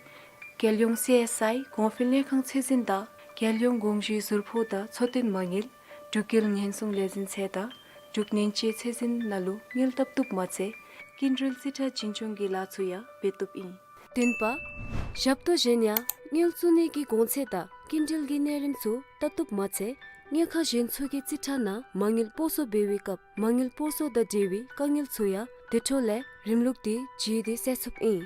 རྒྱལ་ཡོངས་སི་ཨེསི་ཨའི་གོང་འཕེལ་དངུལ་ཁང་ཚད་འཛིན་དང་རྒྱལ་ཡོངས་དགོངས་ཞུའི་ཟུར་ཕོགས་དང་འཚོ་རྟེན་མ་དངུལ། འབྲུག་རྒྱལ་ཉེན་སྲུང་ལས་འཛིན་ཚད་དང་འབྲུག་ནན་ཅེ་ཚད་འཛིན་ནང་ལུ་དངུལ་བལྟ་བཏུབ་མ་ཚད། སྐྱིན་འགྲུལ་རྩིས་ཁྲ་བྱིན་སྐྱོང་གི་ལཱ་ཚུ་ཡང་འབད་བཏུབ་ཨིན། བདུན་པ། ཞབས་ཏོག་གཞན་ཡང་དངུལ་བཙུགས་ནི་གི་གོང་ཚད་དང་སྐྱིན་འགྲུལ་གྱི་གནས་རིམ་ཚུ་བལྟ་བཏུབ་མ་ཚད། དངུལ་ཁང་གཞན་ཚུ་གི་རྩིས་ཁྲ་ནང་མ་དངུལ་སྤོ་སོར་འབད་བའི་སྐབས་མ་དངུལ་སྤོ་སོར་དང་འབྲེལ་བའི་དཀའ་ངལ་ཚུ་ཡང་དེ་འཕྲོ་ལས་རིམ་ལུགས་འདི་བརྒྱུད་དེ་སེལ་ཚུགསཔ་ཨིན།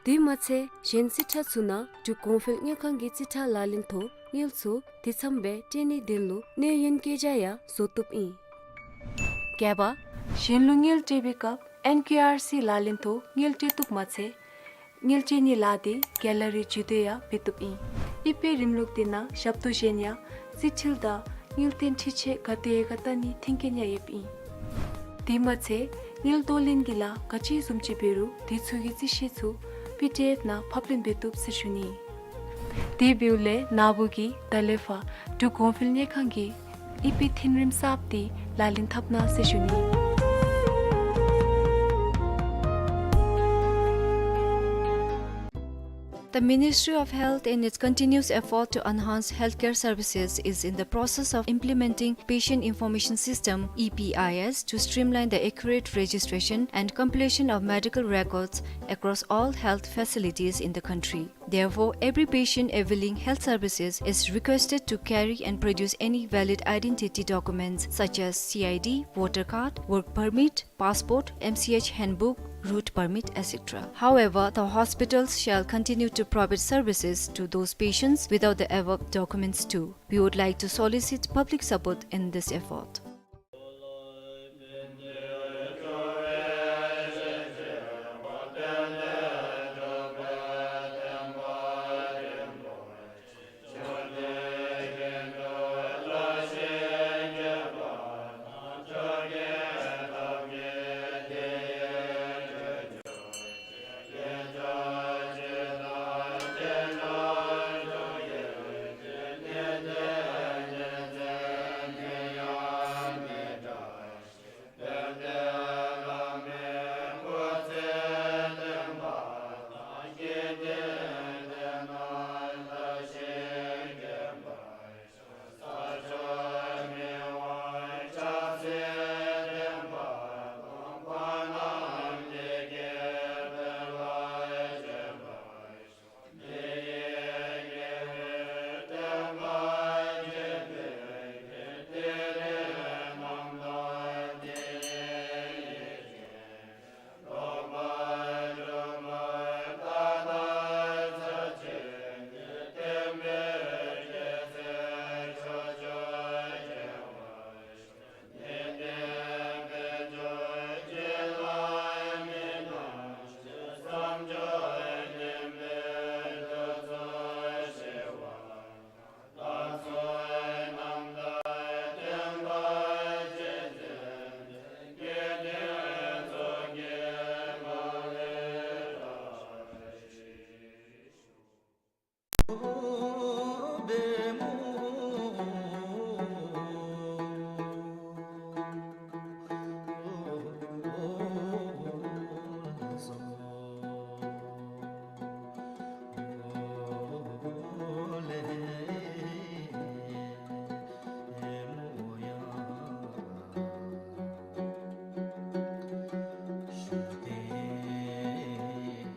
དེ་མ་ཚད་གཞན་རྩིས་ཁྲ་ཚུ་ནང་འབྲུག་གོང་འཕེལ་དངུལ་ཁང་གི་རྩིས་ཁྲ་ལག་ལེན་ཐོག་དངུལ་ཚུ་དེ་ཙམ་སྦེ་སྤྲོད་ནིའི་དོན་ལུ་གནས་ཡོན་བཀོད་རྒྱ་ཡང་བཟོ་བཏུབ་ཨིན། བརྒྱད་པ། གཞན་ལུ་དངུལ་སྤྲོད་པའི་སྐབས་ཨེན་ཀེ་ཨར་སི་ལག་ལེན་ཐོག་དངུལ་སྤྲོད་བཏུབ་མ་ཚད། དངུལ་སྤྲོད་ནིའི་ལཱ་འདི་ག་ལ་རི་བརྒྱུད་དེ་ཡང་འབད་བཏུབ་ཨིན། ཨི་ཕའི་རིམ་ལུགས་འདི་ནང་ཞབས་ཏོག་གཞན་ཡང་རྩིས་འཕྲུལ་དང་དངུལ་རྟེན་འཕྲུལ་ཆས་ག་དེ་ག་བལྟ་ནིའི་མཐུན་རྐྱེན་ཡང་ཡོདཔ་ཨིན། དེ་མ་ཚད་ དངུལ་བསྡུ་ལེན་གྱི་ལཱ་ག་ཅི་བཟུམ་ཅིག་འབད་རུང་དེ་ཚུ་གི་རྩིས་བཤེར་ཚུ་པི་ཌི་ཨེཕ་ནང་ཕབ་ལེན་འབད་བཏུབ་ཟེར་ཞུ་ནི། དེ་འབདཝ་ལས་ན་བུ་གིས་ད་ལས་ཕར་འབྲུག་གོང་འཕེལ་དངུལ་ཁང་གི་ཨི་པི་མཐུན་རིམ་གསརཔ་འདི་ལག་ལེན་འཐབ་གནང་ཟེར་ཞུ་ནི། The Ministry of Health, in its continuous effort to enhance healthcare services, is in the process of implementing Patient Information System, E P I S, to streamline the accurate registration and compilation of medical records across all health facilities in the country. Therefore, every patient availing health services is requested to carry and produce any valid identity documents such as C I D, voter card, work permit, passport, M C H handbook, route permit, et cetera. However, the hospitals shall continue to provide services to those patients without the above documents too. We would like to solicit public support in this effort.